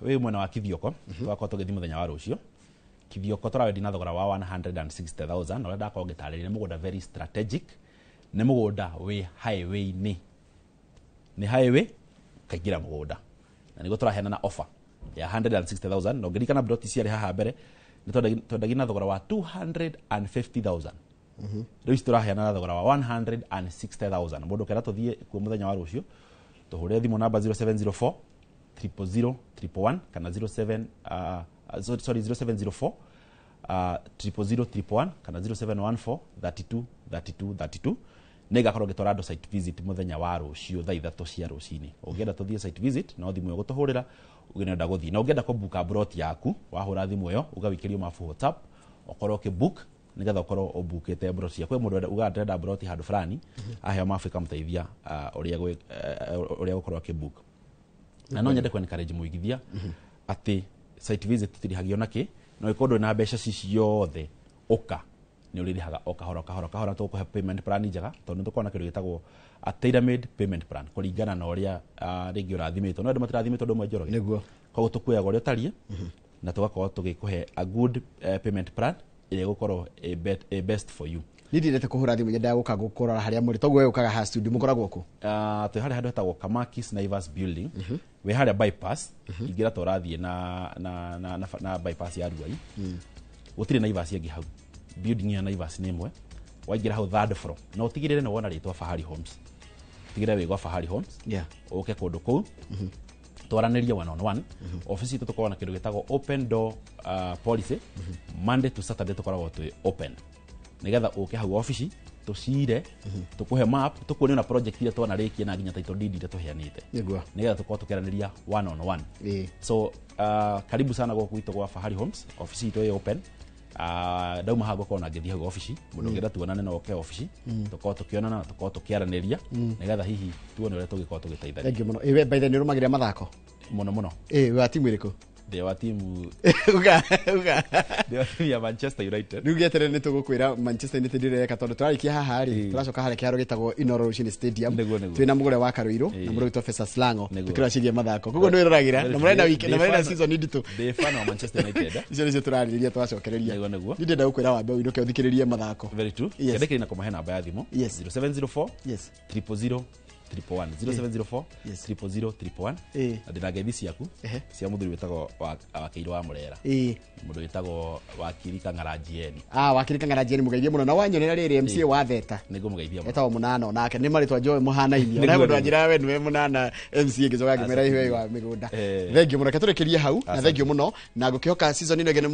wĩ mwena wa Kithioko, tũgakorwo tũgĩthiĩ mũthenya wa rũciũ. Kithioko tũrawendia na thogora wa 160,000, na ũrĩa ndakorwo ngĩtarĩria nĩ mũgũnda very strategic, nĩ mũgũnda wĩ highway-inĩ, nĩ highway kaingĩra mũgũnda, na nĩguo tũraheana na offer ya 160,000. Na ũngĩririkana broti ciarĩ haha mbere nĩ twendagia na thogora wa 250,000, rĩu ici tũraheana na thogora wa 160,000. Mũndũ ũkenda tũthiĩ kuo mũthenya wa rũciũ, tũhũre thimũ namba 0704 000 111 kana 07 0704 000 111 kana 0714 32 32 32. Nĩngakorwo ngĩtwara andũ site visit mũthenya wa rũciũ thaa 3 cia rũcinĩ. Ũngĩenda tũthiĩ site visit no thimũ ĩyo gũtũhũrĩra, ũngĩ nĩũrenda gũthiĩ, na ũngĩenda kũbuka broti yaku wahũra thimũ ĩyo ũgawĩkĩrio mabu WhatsApp, ũkorwo ũkĩbook nĩgetha ũkorwo ũbukĩte broti ciaku. Kwĩ mũndũ ugaga ndĩrenda broti handũ fulani, aheo mabu ĩkamũteithia ũrĩa gũkorwo akĩbook. Na no nyende kũ-encourage mũigithia atĩ site visit tũtirĩhagio nakĩ, no ĩkorwo ndũrĩ na mbeca ci ciothe ũka nĩ ũrĩrĩhaga o kahora kahora kahora. Tũgũkũhe payment plan njega tondũ nĩ tũkoragwo na kĩndũ gĩtagwo a tailor made payment plan kũringana na ũrĩa rĩngĩ ũrathimĩtwo. No andũ matirathimĩtwo ũndũ ũmwe, Njoroge, nĩguo. Koguo tũkuoyaga ũrĩa ũtariĩ na tũgakorwo tũgĩkũhe a good payment plan ĩrĩa ĩgũkorwo best for you. Niĩ ndiendete kũhũra thimũ, nyendaga gũka gũkũrora harĩa mũrĩ. Toguo we ũkaga haha studio, mũkoragwo kũ? Twĩ harĩa handũ hetagwo Kamakis Naivas building, wĩ harĩa bypass, ingĩra ta ũrathiĩ na bypass ya Ruai. Gũtirĩ Naivas ĩngĩ hau, building ya Naivas nĩ ĩmwe. Waingĩra hau third floor, na ũtigĩrĩre nĩ wona rĩtwa Fahari Homes, ũtigĩrĩre wĩ gwa Fahari Homes. Ũke kũndũ kũu twaranĩrie one on one. Office itũ tũkoragwo na kĩndũ gĩtagwo open door policy. Monday to Saturday tũkoragwo twĩ open, nĩgetha ũke hau ofici tũcire, tũkũhe map, tũkuonie na project iria twanarĩkia na nginya title deed iria tũheanĩte, nĩgetha tũkorwo tũkĩaranĩria one on one. So karibu sana gũkũ gwitũ gwa Fahari Homes, ofici itũ ĩ open. Ndauma haha ngũkorwo na ngĩthiĩ hau ofici. Mũndũ ũngĩenda tuonane no oke ofici, tũkorwo tũkĩonana na tũkorwo tũkĩaranĩria, nĩgetha hihi tuone ũrĩa tũngĩkorwo tũgĩteithania. Thank you mũno. Ĩ we by the way nĩ ũrũmagĩrĩra mathako? Mũno mũno. Ĩ wĩ wa timu ĩrĩkũ? Ndĩ wa timu Uga uga. Ndĩ wa timu ya Manchester United. Rĩu gĩeterere nĩ tũgũkwĩra Manchester United ĩreka, tondũ tũrarĩkia haha rĩ, tũracoka harĩa kĩharo gĩtagwo Inooro Rũcinĩ Stadium. Twĩna mũgũre wa Karũirũ na mũndũ wĩtwo Festus Lango, tũkĩrora ciĩgiĩ mathako. Koguo nĩ wĩroragĩra na mũrena weekend na mũrena season nditũ. Ndĩ fan wa Manchester United. Icio nĩcio tũrarĩrĩria twacokereria. Nĩguo nĩguo. Niĩ ndĩrenda gũkwĩra wambe ũinũke ũthikĩrĩrie mathako. Very true. Yes. Kĩandĩkĩri na kũmahe namba ya thimũ. 0704 000 111, 0704 000 111. Na ndĩna ngeithi ciaku cia mũthuri wĩtagwo Wakĩirũ wa Mũrera, mũndũ wĩtagwo Wakiri Kang'aranjieni. Ah, Wakiri Kang'aranjieni, mũgeithie mũno. Na wanyonera rĩrĩ MCA wa Theta, Nĩngũmũgeithia mũno. Etagwo Mũnana, onake nĩ marĩtwa njoe mũhanainie. Ona mũndũ anjĩraga we nĩwe Mũnana MCA, ngĩcoka ngĩmera iwe wa mĩgũnda. Thank you mũno, reke tũrĩkĩrie hau na thank you mũno, na ngũkĩhoka season ĩno ĩngĩ nĩ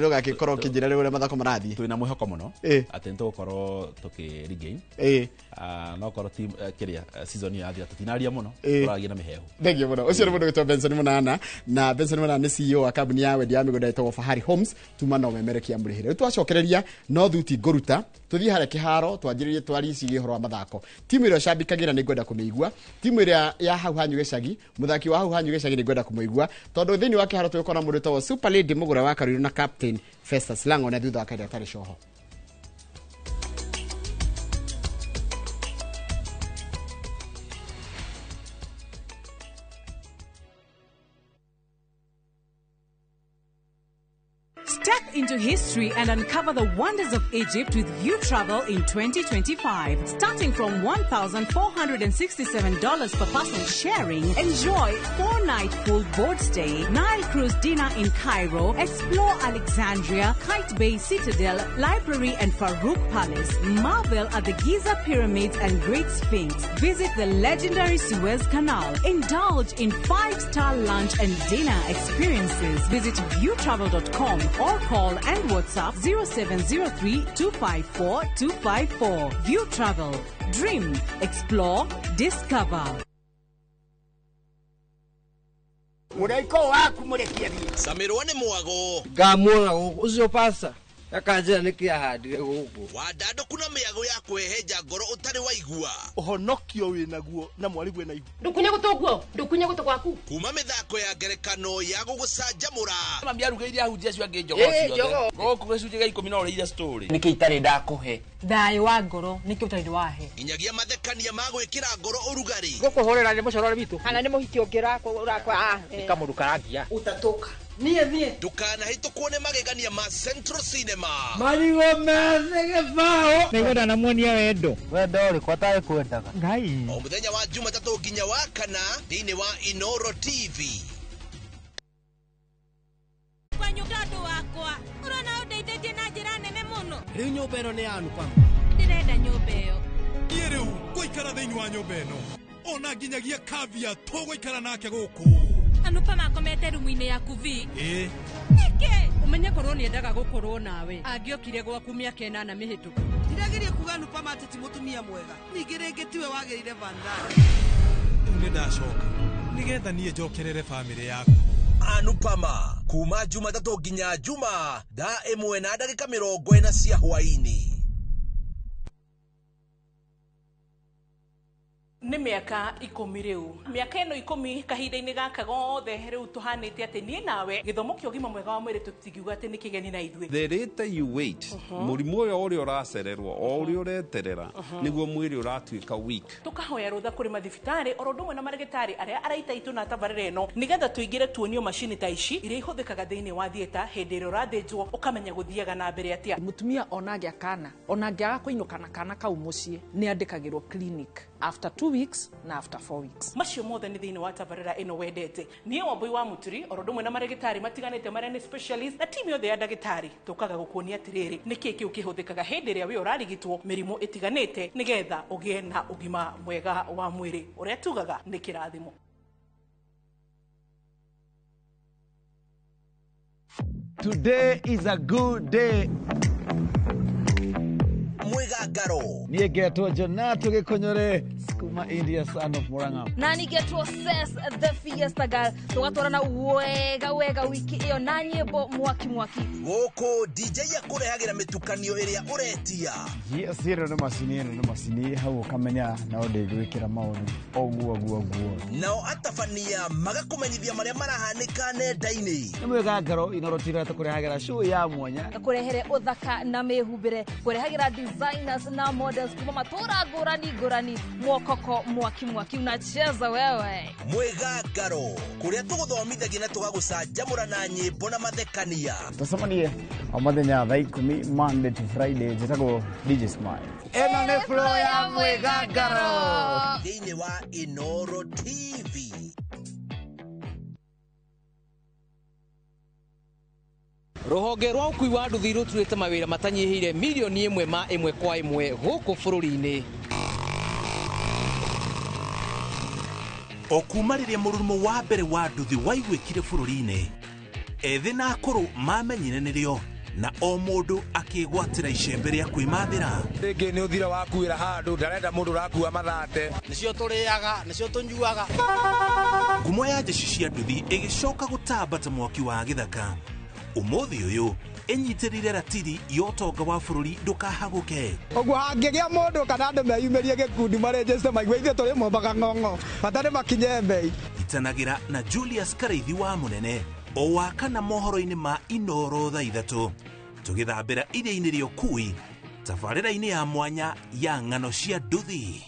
ũgakĩkorwo ũkĩnjĩra rĩu ũrĩa mathako marathiĩ. Twĩna mwĩhoko mũno atĩ nĩtũgũkorwo tũkĩ regain. No korwo team kĩrĩa season ĩyo yathira tũtinaria mũno, tũragia na mĩhehu. Thank you mũno. Ũcio nĩ mũndũ wĩtwo Benson Mũnana, na Benson Mũnana nĩ CEO wa kambuni ya wendia wa mĩgũnda ĩtagwo Fahari Homes, tuma no memerekia mũrĩhĩre. Rĩu twacokereria no thuti ngũruta tũthiĩ harĩa kĩharo twanjĩrĩrie twaricirie ũhoro wa mathako. Timu ĩrĩa ũcambikagĩra nĩ ngwenda kũmĩigua, timu ĩrĩa ya hau hanyu gĩcagi, mũthaki wa hau hanyu gĩcagi nĩ ngwenda kũmũigua, tondũ thĩinĩ wa kĩharo tũgũkorwo na mũndũ wĩtagwo Super Lady Mũgũra wa Karũirũ na Captain Festus Lango, na thutha wa kahinda gatarĩ coho. Step into history and uncover the wonders of Egypt with View Travel in 2025. Starting from $1,467 per person sharing, enjoy 4-night full board stay, Nile cruise dinner in Cairo, explore Alexandria, Kite Bay Citadel, Library and Farouk Palace, marvel at the Giza Pyramids and Great Sphinx, visit the legendary Suez Canal, indulge in 5-star lunch and dinner experiences. Visit viewtravel.com or call and WhatsApp 0703 254 254. View Travel. Dream, explore, discover. Mũraiko waku mũrekie thiĩ. Camirwo nĩ mwago. Ngamuona gũkũ ũcio pasta akanjĩra nĩkĩ ahandire gũkũ. Wandandũku na mĩago ya kwĩhenja ngoro ũtarĩ waigua. Ũhonokio wĩnaguo na mwarigwe na ihu. Ndũkunye gũtũ guo, ndũkunye gũtũ gwaku. Kuma mĩthako ya ngerekano ya gũgũcanjamũra. Mami arugĩire ahunjia acio angĩ njogoo ciothe. Gũkũ gĩcunjĩ gĩa 10 no ũrĩire story. Nĩkĩ itarĩ ndakũhe? Thayũ wa ngoro nĩkĩ ũtarĩ wahe? Nginyagia mathekania ma gwĩkĩra ngoro ũrugarĩ. Gũkũhũrĩra nĩ mũcorore witũ. Kana nĩ mũhiki ũngĩ ũrakwa. Nĩ kamũndũ karangia. Ũtatũka. Niĩ niĩ. Ndũkanahĩtũkwo nĩ magegania ma Central Cinema. Marigũ methĩ gĩbaũ. Nĩngwenda namuonia wendo. Wendo ũrĩkũ atarĩ kwendaga? Ngai. O mũthenya wa Jumatatũ nginya wa kana thĩinĩ wa Inooro TV. Kwanyu tondũ wakwa ũrona ũndeithĩtie na njĩra nene mũno. Rĩu nyũmba ĩno nĩ ya Anupama. Ndĩrenda nyũmba ĩyo. Niĩ rĩu ngũikara thĩinĩ wa nyũmba ĩno, ona nginyagia Kavya tũgũikara nake gũkũ. Anupama akomete rumu-inĩ yaku vi. Ĩĩ. Nĩkĩ? Ũmenye korwo nĩendaga gũkorwo nawe angĩokire gwaku mĩaka 8 mĩhĩtũku. Ndirageria kuga Anupama atĩ ti mũtumia mwega, ningĩ rĩngĩ tiwe wagĩrĩire Vandana. Rĩu nĩ ndacoka nĩgetha niĩ njokerere bamĩrĩ yaku. Anupama kuma Jumatatũ nginya Juma thaa 1:40 cia hwaĩ-inĩ. Nĩ mĩaka 10 rĩu. Mĩaka ĩno 10 kahinda-inĩ gaka gothe rĩu tũhanĩte atĩ niĩ nawe gĩthomo kĩa ũgima mwega wa mwĩrĩ tũtingiuga atĩ nĩ kĩgeni na ithuĩ. The later you wait, mũrimũ ũyũ ũrĩa ũracererwo o ũrĩa ũreterera nĩguo mwĩrĩ ũratuĩka weak. Tũkahoya rũtha kũrĩ mathibitarĩ oro ũndũ ũmwe na marĩgĩtarĩ arĩa araita itũ na tabarĩra ĩno nĩgetha tũingĩre tuonio macini ta ici iria ihũthĩkaga thĩinĩ wa theatre hĩndĩ ĩrĩa ũrathĩnjwo ũkamenya gũthiaga na mbere atĩa. Mũtumia ona agĩa kana ona angĩaga kũinũka na kana kau mũciĩ nĩ andĩkagĩrwo clinic after 2 weeks na after 4 weeks. Macio mothe nĩ thĩinĩ wa tabarĩra ĩno wendete. Niĩ Wambui wa Mũturi oro ũndũ ũmwe na marĩgĩtarĩ matiganĩte marĩa nĩ specialist na timu yothe ya ndagĩtarĩ tũkaga gũkuonia atĩrĩrĩ nĩkĩĩ kĩu kĩhũthĩkaga hĩndĩ ĩrĩa wĩ ũrarigitwo mĩrimũ ĩtiganĩte nĩgetha ũgĩe na ũgima mwega wa mwĩrĩ ũrĩa tugaga nĩ kĩrathimo. Today is a good day. Mwigangaro. Niĩ ngetwo Jonato Gĩkũnyũre kuma India, son of Murang'a. Na nĩngetwo Ses the Fiesta Girl. Tũgatwarana wega wega wiki ĩyo na nyĩmbo mwaki mwaki. Gũkũ DJ akũrehagĩra mĩtukanio ĩrĩa ũretia. Yes, ĩno nĩ macini, ĩno nĩ macini hau ũkamenya no ndĩgwĩkĩra maũndũ ũguo ũguo ũguo. Nao atabania magakũmenyithia marĩa marahanĩka nenda-inĩ. Nĩ mwĩgangaro Inoro TV tũkũrehagĩra show ya mwanya. Kũrehere ũthaka na mĩhumbĩre, kũrehagĩra designers na models kuma matũra ngũrani ngũrani, mwokoko mwaki mwaki unacheza wewe. Mwĩgangaro kũrĩa tũgũthomithagia na tũgagũcanjamũra na nyĩmbo na mathekania. Tũcemanie o mũthenya thaa 10 Monday to Friday. Njĩtagwo DJ Smile. Ĩno nĩ flow ya mwĩgangaro thĩinĩ wa Inoro TV. Rũhonge rwa ũkui wa nduthi rũturĩte mawĩra matanyihĩire milioni 1 ma 1 kwa 1 gũkũ bũrũri-inĩ. O kuma rĩrĩa mũrurumo wa mbere wa nduthi waiguĩkire bũrũri-inĩ, ethĩ na akũrũ mamenyire nĩrĩo na o mũndũ akĩgwatĩra icembe rĩa kwĩmathĩra. Rĩngĩ nĩ ũthira wakuĩra handũ ndarenda mũndũ ũrakua mathate. Nĩcio tũrĩaga, nĩcio tũnyuaga. Ngumo ya jeshi cia nduthi ĩgĩcoka gũtamba ta mwaki wa gĩthaka. Ũmũthĩ ũyũ ĩnyitĩrĩire ratiri ya ũtonga wa bũrũri ndũkahagũke. Ũguo hangĩgĩa mũndũ kana andũ meyumĩrie gĩkundi marĩnjĩte maigue ithuĩ tũrĩ mombaga ng'ong'o bata nĩ makinye mbei. Itanagĩra na Julius Karaithi wa Mũnene o wa kana mohoro-inĩ ma Inoro thaa 3 tũgĩthambĩra iria-inĩ rĩa ũkui tabarĩra-inĩ ya mwanya ya ng'ano cia nduthi.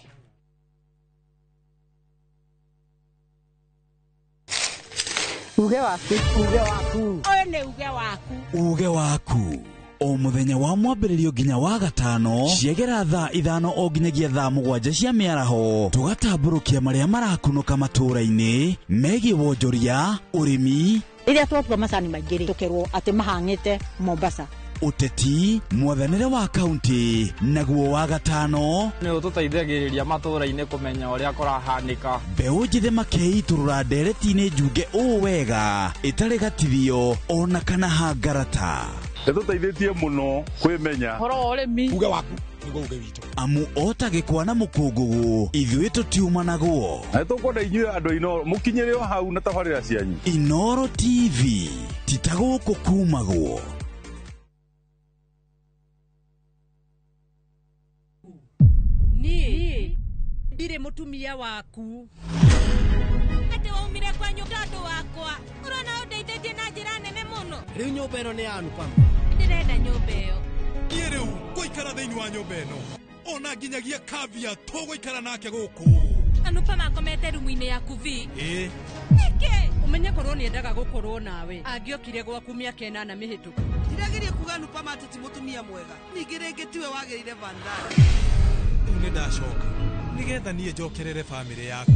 Uge waku, uge waku. Ũyũ nĩ uge waku. Uge waku. O mũthenya wa mwambĩrĩrio nginya wa gatano ciegera thaa 5 o nginyagia thaa 7 cia mĩaraho tũgatambũrũkia marĩa marakunũka matũũra-inĩ megiĩ wonjoria, ũrĩmi. Rĩrĩa twatua macani maingĩ rĩ, tũkerwo atĩ mahang'ĩte Mombasa. Ũteti, mwathanĩre wa kaunti, naguo wa gatano nĩ ũtũteithagĩrĩria matũũra-inĩ kũmenya ũrĩa kũrahanĩka. Mbeũ njĩthĩ makeitũrũra ndereti-inĩ njunge ũũ wega ĩtarĩ gatithio ona kana hangarata. Ĩtũteithĩtie mũno kwĩmenya ũhoro wa ũrĩmi. Uge waku nĩguo uge witũ. Amu o ta gĩkwa na mũkũngũgũ ithuĩ tũtiumanagwo. Na nĩtũkwenda inyuĩ andũ a Inoro mũkinyĩre o hau na tabarĩra cianyu. Inoro TV ti ta gũkũ kumagwo. Niĩ ndirĩ mũtumia waku. Atĩ waumire kwanyu tondũ wakwa. Ũrona ũndeithĩtie na njĩra nene mũno. Rĩu nyũmba ĩno nĩ ya Anupama. Ndĩrenda nyũmba ĩyo. Niĩ rĩu ngũikara thĩinĩ wa nyũmba ĩno ona nginyagia Kavya tũgũikara nake gũkũ. Anupama akomete rumu-inĩ yaku vi. Ĩĩ. Nĩkĩ? Ũmenye korwo nĩendaga gũkorwo nawe angĩokire gwaku mĩaka 8 mĩhĩtũku. Ndirageria kuga Anupama atĩ ti mũtumia mwega. Ningĩ rĩngĩ tiwe wagĩrĩire Vandana. Rĩu nĩ ndacoka nĩgetha niĩ njokerere bamĩrĩ yaku.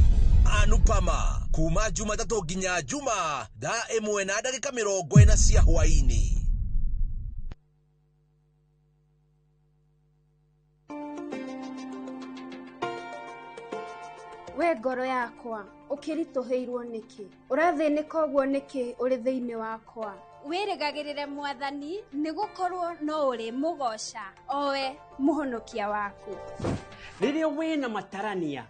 Anupama kuma Jumatatũ nginya Juma thaa 1:40 cia hwaĩ-inĩ. We ngoro yakwa ũkĩritũhĩirwo nĩkĩ? Ũrathĩnĩka ũguo nĩkĩ ũrĩ thĩinĩ wakwa? Wĩrĩgagĩrĩre mwathani nĩgũkorwo no ũrĩ mũgoca owe mũhonokia waku. Rĩrĩa wĩna matarania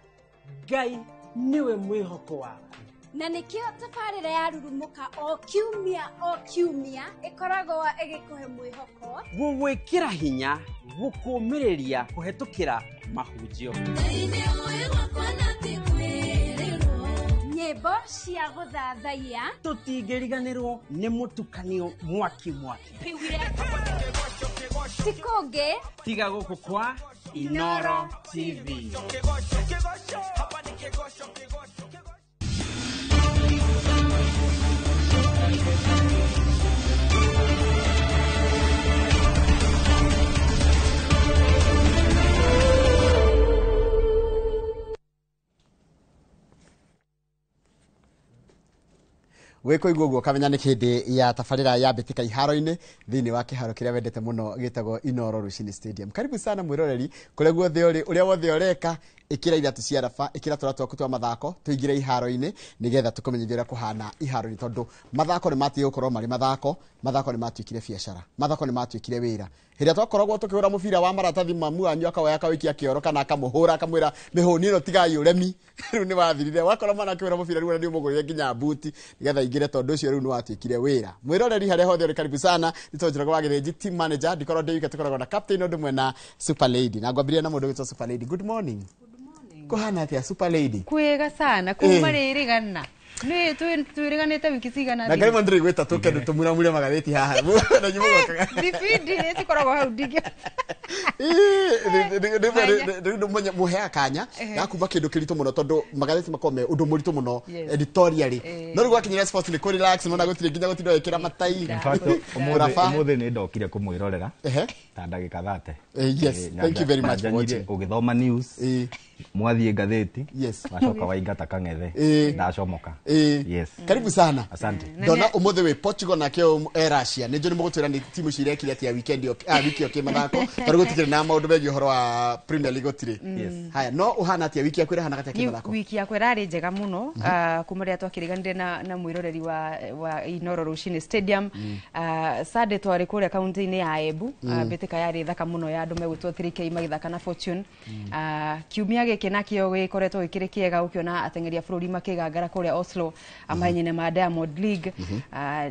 Ngai nĩwe mwĩhoko waku. Na nĩkĩo tabarĩra ya Rurumũka o kiumia ĩkoragwo ĩgĩkũhe mwĩhoko, gũgwĩkĩra hinya, gũkũmĩrĩria kũhetũkĩra mahunjio. Thĩinĩ ũyũ wakwa na Nyĩmbo cia gũthathaiya. Tũtingĩriganĩrwo nĩ mũtukanio mwaki mwaki. Ti kũngĩ tiga gũkũ kwa Inoro TV. Wiko iguo kamenya nĩ kĩndĩ ya tabarĩra ya mbĩtĩka iharo-inĩ thĩinĩ wa kĩharo kĩrĩa wendete mũno gĩtagwo Inoro Rushini Stadium. Karibu sana mwĩroreri kũrĩa guothe ũrĩ, ũrĩa wothe ũreka, ĩkĩra iratũ cia raba, ĩkĩra tũratũ twaku twa mathako, tũingĩre iharo-inĩ nĩgetha tũkũmenyithie ũrĩa kũhana iharo-inĩ, tondũ mathako nĩ matigire gũkorwo marĩ mathako, mathako nĩ matuĩkire biacara, mathako nĩ matuĩkire wĩra. Hĩndĩ ĩrĩa twakoragwo tũkĩhũra mũbira wa maratathi, mamu wanyu akawoya akawĩikia kĩoro kana akamũhũra akamwĩra mĩhũni ĩno tigai ũremi, rĩu nĩ wathirire. Wakora mwana akĩhũra mũbira rĩu nĩ ũmũgũrĩre nginya mbuti nĩgetha aingĩre, tondũ ũcio rĩu nĩ watuĩkire wĩra. Mwĩroreri harĩa hothe ũrĩ, karibu sana. Nĩ tondũ Njoroge wa Gĩthĩnji, team manager, ndikorwo ndĩ wike, tũkoragwo na captain ũndũ ũmwe na super lady, na ngwambĩrĩria na mũndũ ũgwĩtwo super lady. Good morning. Kũhana atĩa super lady? Kwega sana kuma rĩrĩgana nĩ twĩrĩganĩte wiki cigana na ngarimo ndĩrĩ gwĩta tũke ndũ tũmuramure magathĩti haha na nyumaga bibindi nĩ cikoragwo hau ndingĩ rĩu mũheaga kanya gakuma kĩndũ kĩritũ mũno, tondũ magathĩti makoragwo me ũndũ mũritũ mũno editorially, no rĩu gwakinyĩra sports nĩ kũ relax, nona gũtirĩ nginya gũtinda wĩkĩra matai. Ũmũthĩ nĩ ndokire kũmwĩrorera ta ndagĩka 30. Yes, thank you very much for watching. Ũgĩthoma news mwathiĩ ngathĩti wacoka waingata kang'ethe ndacomoka. Yes. Karibu sana. Asante. Ndona ũmũthĩ wĩ Portugal nake e Russia. Nĩ njũĩ nĩ mũgũtwĩra nĩ timu icio irekire atĩa weekend wiki ĩyo kĩmathako, tondũ gũtikĩrĩ na maũndũ megiĩ ũhoro wa Premier League gũtirĩ. Yes. Haya, no ũhana atĩa wiki yaku ĩrahana atĩa kĩmathako? Wiki yakwa ĩrarĩ njega mũno kuma rĩrĩa twakĩrĩganire na mwĩroreri wa Inoro Rushini Stadium. Sunday twarĩ kũrĩa kaunti-inĩ ya Embu, mbĩtĩka yarĩ thaka mũno ya andũ megwĩtwo 3K magĩthaka na Fortune. Kiumia gĩkĩ nakĩo gĩkoretwo gĩkĩrĩ kĩega, ũkĩona ateng'eri a bũrũri makĩgangara kũrĩa Oslo mahenya-inĩ ma Diamond League.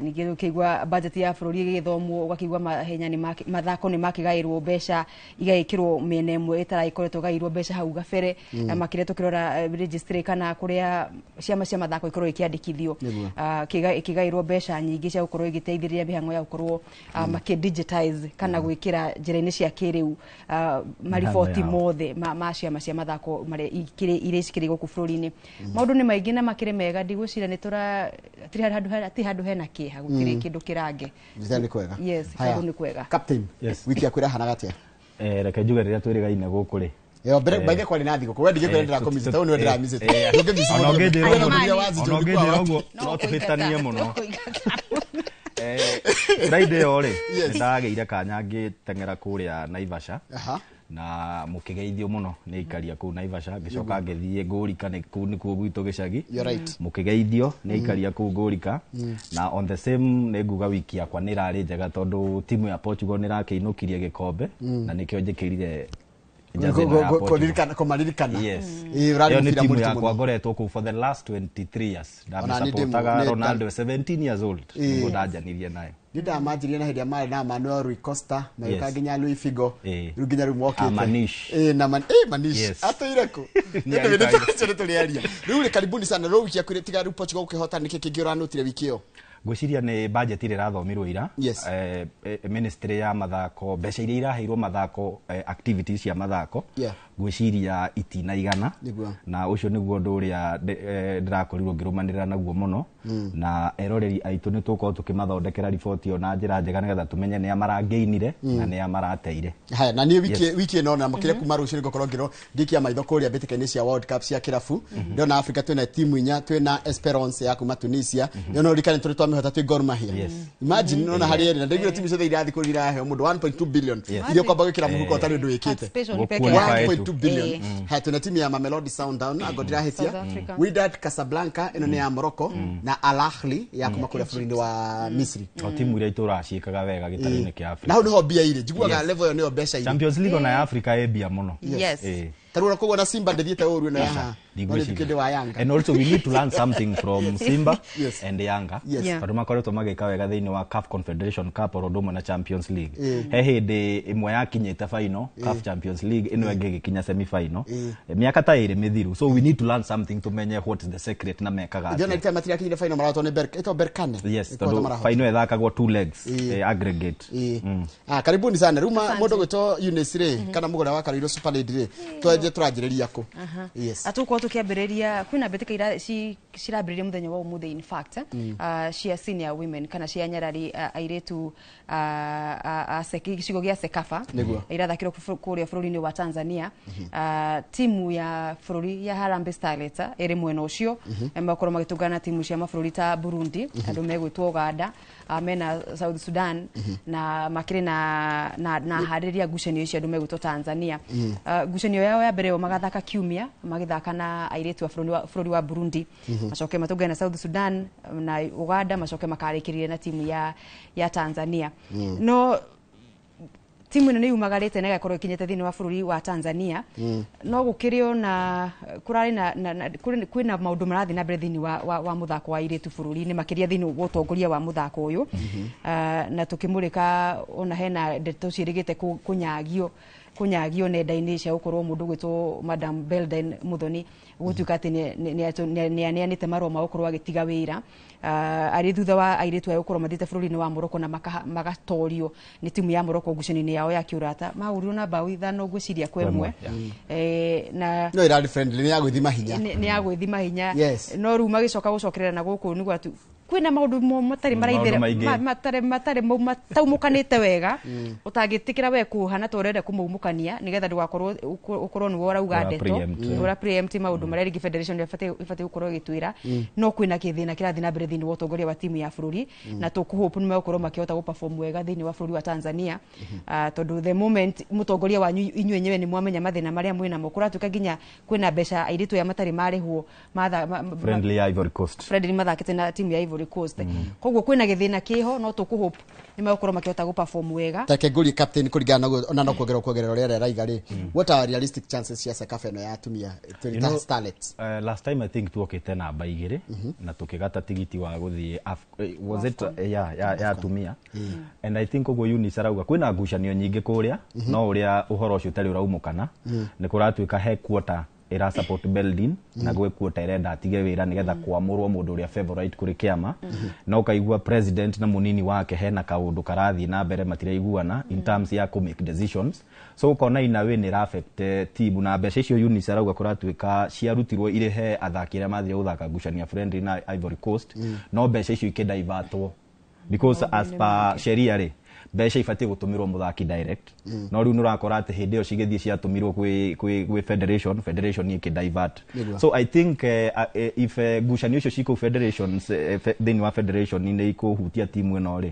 Ningĩ ũkĩigua budget ya bũrũri ĩgĩthomwo, ũgakĩigua mahenya nĩ mathako nĩ makĩgaĩrwo mbeca, igagĩkĩrwo mĩena ĩmwe ĩtaragĩkoretwo ĩgaĩrwo mbeca hau gabere, makĩria tũkĩrora registry kana kũrĩa ciama cia mathako ikorwo ikĩandĩkithio, ĩkĩgaĩrwo mbeca nyingĩ cia gũkorwo ĩgĩteithĩrĩria mĩhang'o ya gũkorwo makĩ-digitize kana gwĩkĩra njĩra-inĩ cia kĩrĩu mariboti mothe ma ciama cia mathako marĩa iria cikĩrĩ gũkũ bũrũri-inĩ. Maũndũ nĩ maingĩ na makĩrĩ mega, ndigwĩciria nĩ tũra ti handũ hena kĩeha, gũtirĩ kĩndũ kĩrange. Nĩ kwega. Yes, kũndũ nĩ kwega. Captain, wiki yaku ĩrahanaga atĩa? Reke njuge rĩrĩa twĩrĩgaine gũkũ rĩ, yo mbere baithe kwari na thigũkũ, we ndigĩkwĩra ndĩrakũmicĩte, ũyũ nĩwe ndĩramicĩte. Ona ũngĩnjĩra ũguo no tũhĩtanie mũno. Friday ĩyo rĩ, nĩndagĩire kanya ngĩteng'era kũrĩa Naivasha na mũkĩgeithio mũno nĩ aikaria kũu Naivasha, ngĩcoka ngĩthiĩ Ngũrika, kũu nĩkuo gwitũ gĩcagi, mũkĩgeithio nĩ aikaria kũu Ngũrika. Na on the same nĩ nguga wiki yakwa nĩ ĩrarĩ njega, tondũ timu ya Portugal nĩ ĩrakĩinũkirie gĩkombe na nĩkĩo njĩkĩrire kũmaririkana. Yes. Ĩyo nĩ timu yakwa ngoretwo kũu for the last 23 years. Ndamĩsupportaga Ronaldo 17 years old nĩguo ndanjanirie nayo. Nĩ ndamanjirie na hĩndĩ ĩrĩa marĩ na Manuel Rui Costa magĩũka nginya Luis Figo, rĩu nginya rĩu mokĩte Manish. Na Manish atũire kũ? Nĩ tũrĩaria rĩu rĩ, karibuni sana. Rĩu wiki yaku tiga rĩu Portugal gũkĩhota, nĩkĩ kĩngĩ ũranũtire wiki ĩyo? Ngwĩciria nĩ budget ĩrĩa ĩrathomirwo ira. Ministry ya mathako, mbeca iria iraheirwo mathako, activities cia mathako, ngwĩciria itinaigana, na ũcio nĩguo ũndũ ũrĩa ndĩrakorirwo ngĩrũmanĩrĩra naguo mũno. Na eroreri aitũ nĩ tũgũkorwo tũkĩmathondekera riboti ĩyo na njĩra njega nĩgetha tũmenye nĩa marangĩinire na nĩa marateire. Haya, na niĩ wiki ĩno na makĩria kuma rũciũ ngũkorwo ngĩrwo ngĩikia maitho kũrĩa mbĩtĩka-inĩ cia World Cup cia kĩrabu. Ndĩrona Africa twĩna timu inya, twĩna Esperance ya kuma Tunisia, ĩyo no ririkane tũrĩ twamĩhota twĩ Gor Mahia. Imagine nona harĩa ĩrĩ, na ndaiguire timu ciothe irathiĩ kũrĩa iraheo mũndũ 1.2 billion iria ũkwamba gwĩkĩra mũhuko ũtarĩ ũndũ wĩkĩte. 1.2 billion. Haya, twĩna timu ya Mamelodi Sundowns, anga ndirahĩtia, Wydad Casablanca ĩno nĩ ya Morocco, na Al Ahly ya kuma kũrĩa bũrũri-inĩ wa Misri. O timu iria itũraga ciĩkaga wega gĩtarũ-inĩ kĩa Africa. Na hau nĩho mbia irĩ, njiguaga level ĩyo nĩyo mbeca irĩ. Champions League ona ya Africa ĩ mbia mũno. Yes. Tarura koguo na Simba ndithiĩte ũru ĩno ya haha. No nĩ ndikĩndĩ wa Yanga. And also we need to learn something from Simba Yes. and Yanga. Yes. Yeah. Tondũ makoretwo magĩka wega thĩinĩ wa CAF Confederation Cup oro ũndũ ũmwe na Champions League. Eh. He hĩndĩ ĩmwe yakinyĩte final CAF Eh. Champions League ĩno ĩngĩ ĩgĩkinya semi final. Eh. Mĩaka ta ĩrĩ mĩthiru. So we need to learn something tumenye what is the secret na mekaga Ndiona atĩa. rita matirakinyire final marahotwo nĩ ĩtagwo Berkane. Yes, Ĩkũhota tondũ marahota. final ĩthakagwo two legs Eh. aggregate. Ah, karibuni sana ruma mundu gwitwo Eunice ri kana mugore wa Kariro Super Lady ri twenje turanjiriria ku. Yes. Atukorwo tukiambĩrĩria kwĩna mbĩtĩka ira cirambĩrĩria mũthenya wa ũmũthĩ in fact cia senior women kana cia nyarari airĩtu a gĩcigo gĩa Sekafa. Nĩguo. Irathakĩrwo kũrĩa bũrũri-inĩ wa Tanzania. Timu ya bũrũri ya Harambee Starlets ĩrĩ mwena ũcio. Makorwo magĩtũngana na timu cia mabũrũri ta Burundi, andũ megwĩtwo Uganda, mena South Sudan na makĩrĩ na harĩria ngucanio icio andũ megwĩtwo Tanzania. Ngucanio yao ya mbere yo magathaka kiumia magĩthaka na airĩtu a bũrũri wa Burundi. Macoke matũngane na South Sudan na Uganda, macoke makarĩkĩrĩria na timu ya Tanzania. No timu ĩno nĩ yumagarĩte na ĩgakorwo ĩkinyĩte thĩinĩ wa bũrũri wa Tanzania. No gũkĩrĩ ona kũrarĩ na kwĩna maũndũ marathiĩ na mbere thĩinĩ wa mũthako wa airĩtu bũrũri-inĩ, makĩria thĩinĩ wa ũtongoria wa mũthako ũyũ. Na tũkĩmũrĩka ona hena ndeto ciĩrĩgĩte kũnyagio nenda-inĩ cia gũkorwo mũndũ gwĩtwo Madam Belden Muthoni gũtuĩka atĩ nĩ aneanĩte marũa ma gũkorwo agĩtiga wĩra arĩ thutha wa airĩtu aya gũkorwo mathiĩte bũrũri-inĩ wa Morocco na magatorio nĩ timu ya Morocco ngucanio-inĩ yao ya kĩũrata mahũrirwo na mbaũ 5 ngwĩciria kwa ĩmwe. Na no ĩrarĩ friendly nĩ ya gwĩthima hinya. Nĩ ya gwĩthima hinya. Yes. No rĩu magĩcoka gũcokerera na gũkũ nĩguo atu kwĩna maũndũ matarĩ maraithĩra matarĩ mataumũkanĩte wega ũtangĩtĩkĩra we kũhana ta ũrenda kũmaumũkania nĩgetha ndũgakorwo ũkorwo nĩwe ũrauga ndeto ũra preempt maũndũ marĩa rĩngĩ federation ĩbatiĩ gũkorwo ĩgĩtwĩra. No kwĩna kĩthĩna kĩrathiĩ na mbere thĩinĩ wa ũtongoria wa timu ya bũrũri na tũkũhope nĩ megũkorwo makĩhota gũperform wega thĩinĩ wa bũrũri wa Tanzania. Tondũ the moment mũtongoria wanyu inyuĩ enyewe nĩ mwamenya mathĩna marĩa mwĩnamo kũratuĩka nginya kwĩna mbeca airĩtu aya matarĩ marĩhwo friendly ya Ivory Coast friendly mathakĩte na timu ya Ivory Coast. Koguo kwĩna gĩthĩna kĩho no tũkũhope nĩ megũkorwo makĩhota gũperform wega. Take ngũrie captain kũringana na no kuongerera ũrĩa araiga rĩ, what are realistic chances cia CECAFA ĩno ya atumia tũrĩ ta starlets? Last time I think tuokĩte namba 2 na tũkĩgata tigiti wa gũthiĩ was it ya atumia. And I think ũguo Eunice arauga kwĩna ngucanio nyingĩ kũrĩa no ũrĩa ũhoro ũcio ũtarĩ ũraumũkana nĩ kũratuĩka he quarter ira support Beldin na gwĩ quarter irenda atige wĩra nĩgetha kwamũrwo mũndũ ũrĩa favorite kũrĩ kĩama. Na ũkaigua president na mũnini wake hena kaũndũ karathiĩ na mbere matiraiguana in terms ya kũ make decisions. So ũkona in a way nĩ affect team na mbeca icio Eunice arauga kũratuĩka ciarutirwo irĩ he athaki arĩa mathire gũthaka ngucanio friendly na Ivory Coast. No mbeca icio ikĩdivertwo because as per sheria rĩ mbeca ibatiĩ gũtũmĩrwo mũthaki direct. No rĩu nĩũrakora atĩ hĩndĩ ĩyo cigĩthiĩ ciatũmirwo kwĩ federation ĩkĩ divert. So I think if ngucanio icio cikũu federations thĩinĩ wa federation nĩ ikũhutia timu ĩno rĩ,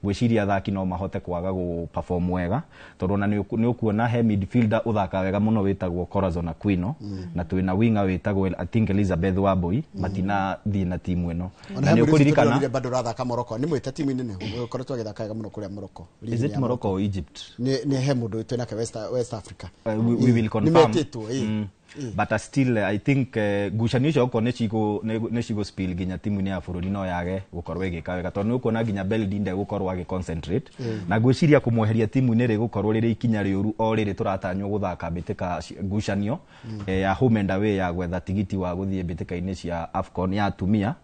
ngwĩciria athaki no mahote kwaga gũ perform wega tondũ ona nĩ ũkuona he midfielder ũthaka wega mũno wĩtagwo Corazon Aquino na twĩna winger wĩtagwo I think Elizabeth Wambui matinathiĩ na timu ĩno. Na nĩ ũkũririkana bado ũrathaka Morocco nĩ mwĩte timu nene ũkoretwo agĩthaka wega mũno kũrĩa Morocco. Is it Morocco or Egypt? Ni he mundu twinake West Africa. We will confirm. But still I think ngucanio icio okorwo nĩ cigũ spill nginya timu-inĩ ya bũrũri no yage gũkorwo ĩgĩka wega tondũ nĩ ũkuona nginya Beldin ndegũkorwo agĩ concentrate. Na ngwĩciria kũmweheria timu-inĩ rĩgũkorwo rĩrĩ ikinya rĩũru o rĩrĩ tũratanywo gũthaka mbĩtĩka ngucanio ya home and away ya gwetha tigiti wa gũthiĩ mbĩtĩka-inĩ cia AFCON ya atumia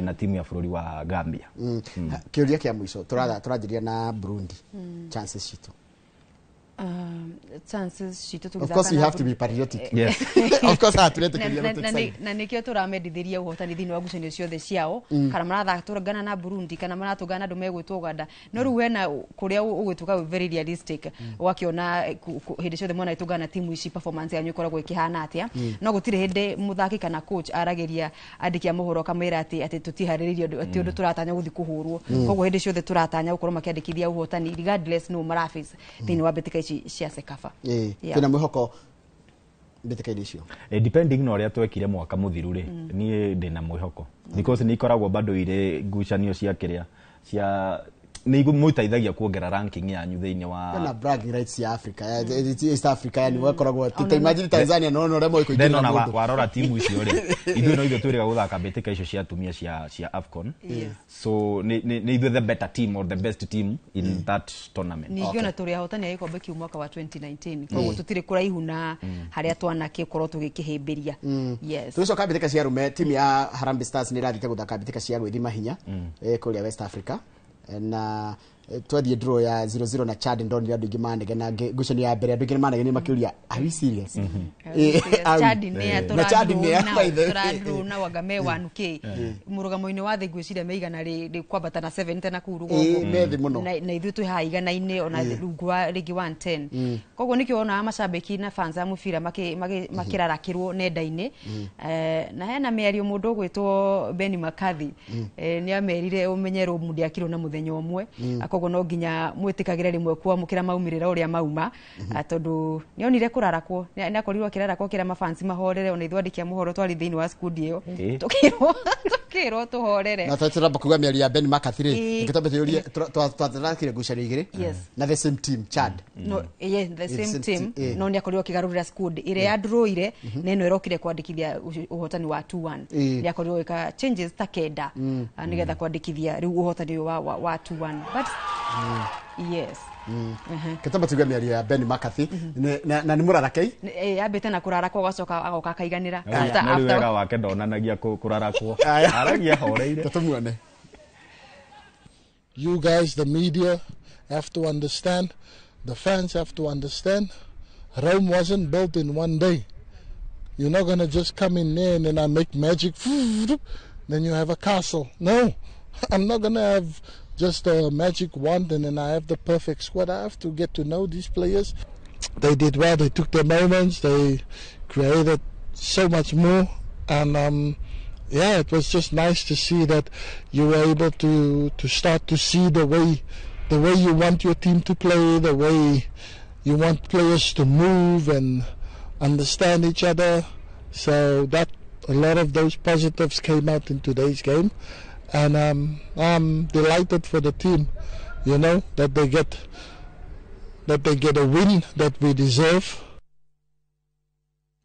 na timu ya bũrũri wa Gambia. Kĩũria kĩa mũico tũranjĩria na Burundi chances citũ. Chances citũ. Of course you have to be patriotic. Yes. Of course na nikio turamendithiria uhotani thiini wa ngucanio ciothe ciao kana marathatũngana na Burundi kana maratũngana na andũ megwĩtwo Uganda. No rĩu hena kũrĩa ũgwĩtuka very realistic ũgakiona hĩndĩ ciothe mwana ĩtũngana na timu ici performance yanyu ĩkoragwo ĩkĩhana atĩa. No gũtirĩ hĩndĩ mũthaki kana coach aragĩria andĩki a mohoro akamwĩra atĩ tũtiharĩrĩirie atĩ ũndũ tũratanya gũthiĩ kũhũrwo. Koguo hĩndĩ ciothe tũratanya gũkorwo makĩandĩkithia ũhotani regardless no maraface thĩinĩ wa mbĩtĩka ici cia CECAFA. Twĩna mwĩhoko mbĩtĩka-inĩ icio depending na ũrĩa twekire mwaka mũthiru rĩ, niĩ ndĩna mwĩhoko because nĩ ikoragwo bado irĩ ngucanio cia kĩrĩa cia Nĩ igũmũteithagia kuongerera ranking yanyu thĩinĩ wa na bragging rights ya Africa, East Africa, yani wakoragwo ta imagine Tanzania no no remo Then ikuingĩra ona mũndũ. Warora timu icio rĩ, ithuĩ no ithuĩ twĩrĩga gũthaka mbĩtĩka icio cia atumia cia AFCON. So nĩ ithuĩ the better team or the best team in that tournament. Ningĩ ona tũrĩ ahotani a gĩkombe kĩu mwaka wa 2019, koguo tũtirĩ kũraihu na harĩa twanakĩkorwo tũgĩkĩhĩmbĩria. Yes. Tũgĩcoka mbĩtĩka cia arũme, timu ya Harambee Stars nĩ ĩrathiĩte gũthaka mbĩtĩka cia gwĩthima hinya kũrĩa West Africa, na twathiĩ draw ya 0-0 na Chad. Ndonire andũ aingĩ manegena ngucanio ya mbere, andũ aingĩ nĩmanegenia makĩũria, "Are we serious?" Are we? Chad nĩ Na Chad nĩ ya, by the way. Tũradraw na wanga me 1K mũrũgamo-inĩ wa thĩ, ngwĩciria me igana rĩ kwambata na 70 na kũu rũgongo. Me thĩ mũno. Na ithuĩ twĩ haha igana-inĩ ona rungu wa rĩngĩ 110. Koguo nĩkĩo wonaga macambĩki na fans a mũbira makĩrarakĩrwo nenda-inĩ. Na hena mĩario mũndũ ũgwĩtwo Benny McCarthy nĩ amerire ũmenye Rome ndĩakirwo na mũthenya ũmwe. Koguo no nginya mwĩtĩkagĩre rĩmwe kwamũkĩra maumĩrĩra ũrĩa mauma. Tondũ nĩonire kũrarakwo, nĩ akorirwo akĩrarakwo akĩra mafansi mahorere, ona ithuĩ andĩki a mohoro twarĩ thĩinĩ wa skundi ĩyo tũkĩrwo tũhorere. Na tũramba kuga mĩario ya Ben McCarthy rĩ, reke twambe tũyũrie, twatharakire ngucanio igĩrĩ na the same team, Chad. No, yeah, the It's same same team. team. No nĩ akorirwo akĩgarũrĩra squad ĩrĩa yandũrũire na ĩno ĩrokire kwandĩkithia ũhotani wa 2-1. Nĩ akorirwo gwĩka changes ta kenda nĩgetha kwandĩkithia rĩu ũhotani ũyũ wa 2-1, but yes. Ketamba tuge mĩario ya Ben McCarthy na nĩ mũrarakei. Yambĩte na kũrarakwo, agacoka agoka akaiganĩra. No rĩu wega wake ndonanagia kũrarakwo, aragia horeire. Tũmuone. You guys, the media, have to understand. The fans have to understand. Rome wasn't built in one day. You're not going to just come in there and then I make magic, then you have a castle. No, I'm not going to have just a magic wand and then I have the perfect squad. I have to get to know these players. They did well. They took their moments. They created so much more. And yeah, it was just nice to see that you were able to start to see the way you want your team to play, the way you want players to move and understand each other. So that a lot of those positives came out in today's game, and I'm delighted for the team that they get a win that we deserve.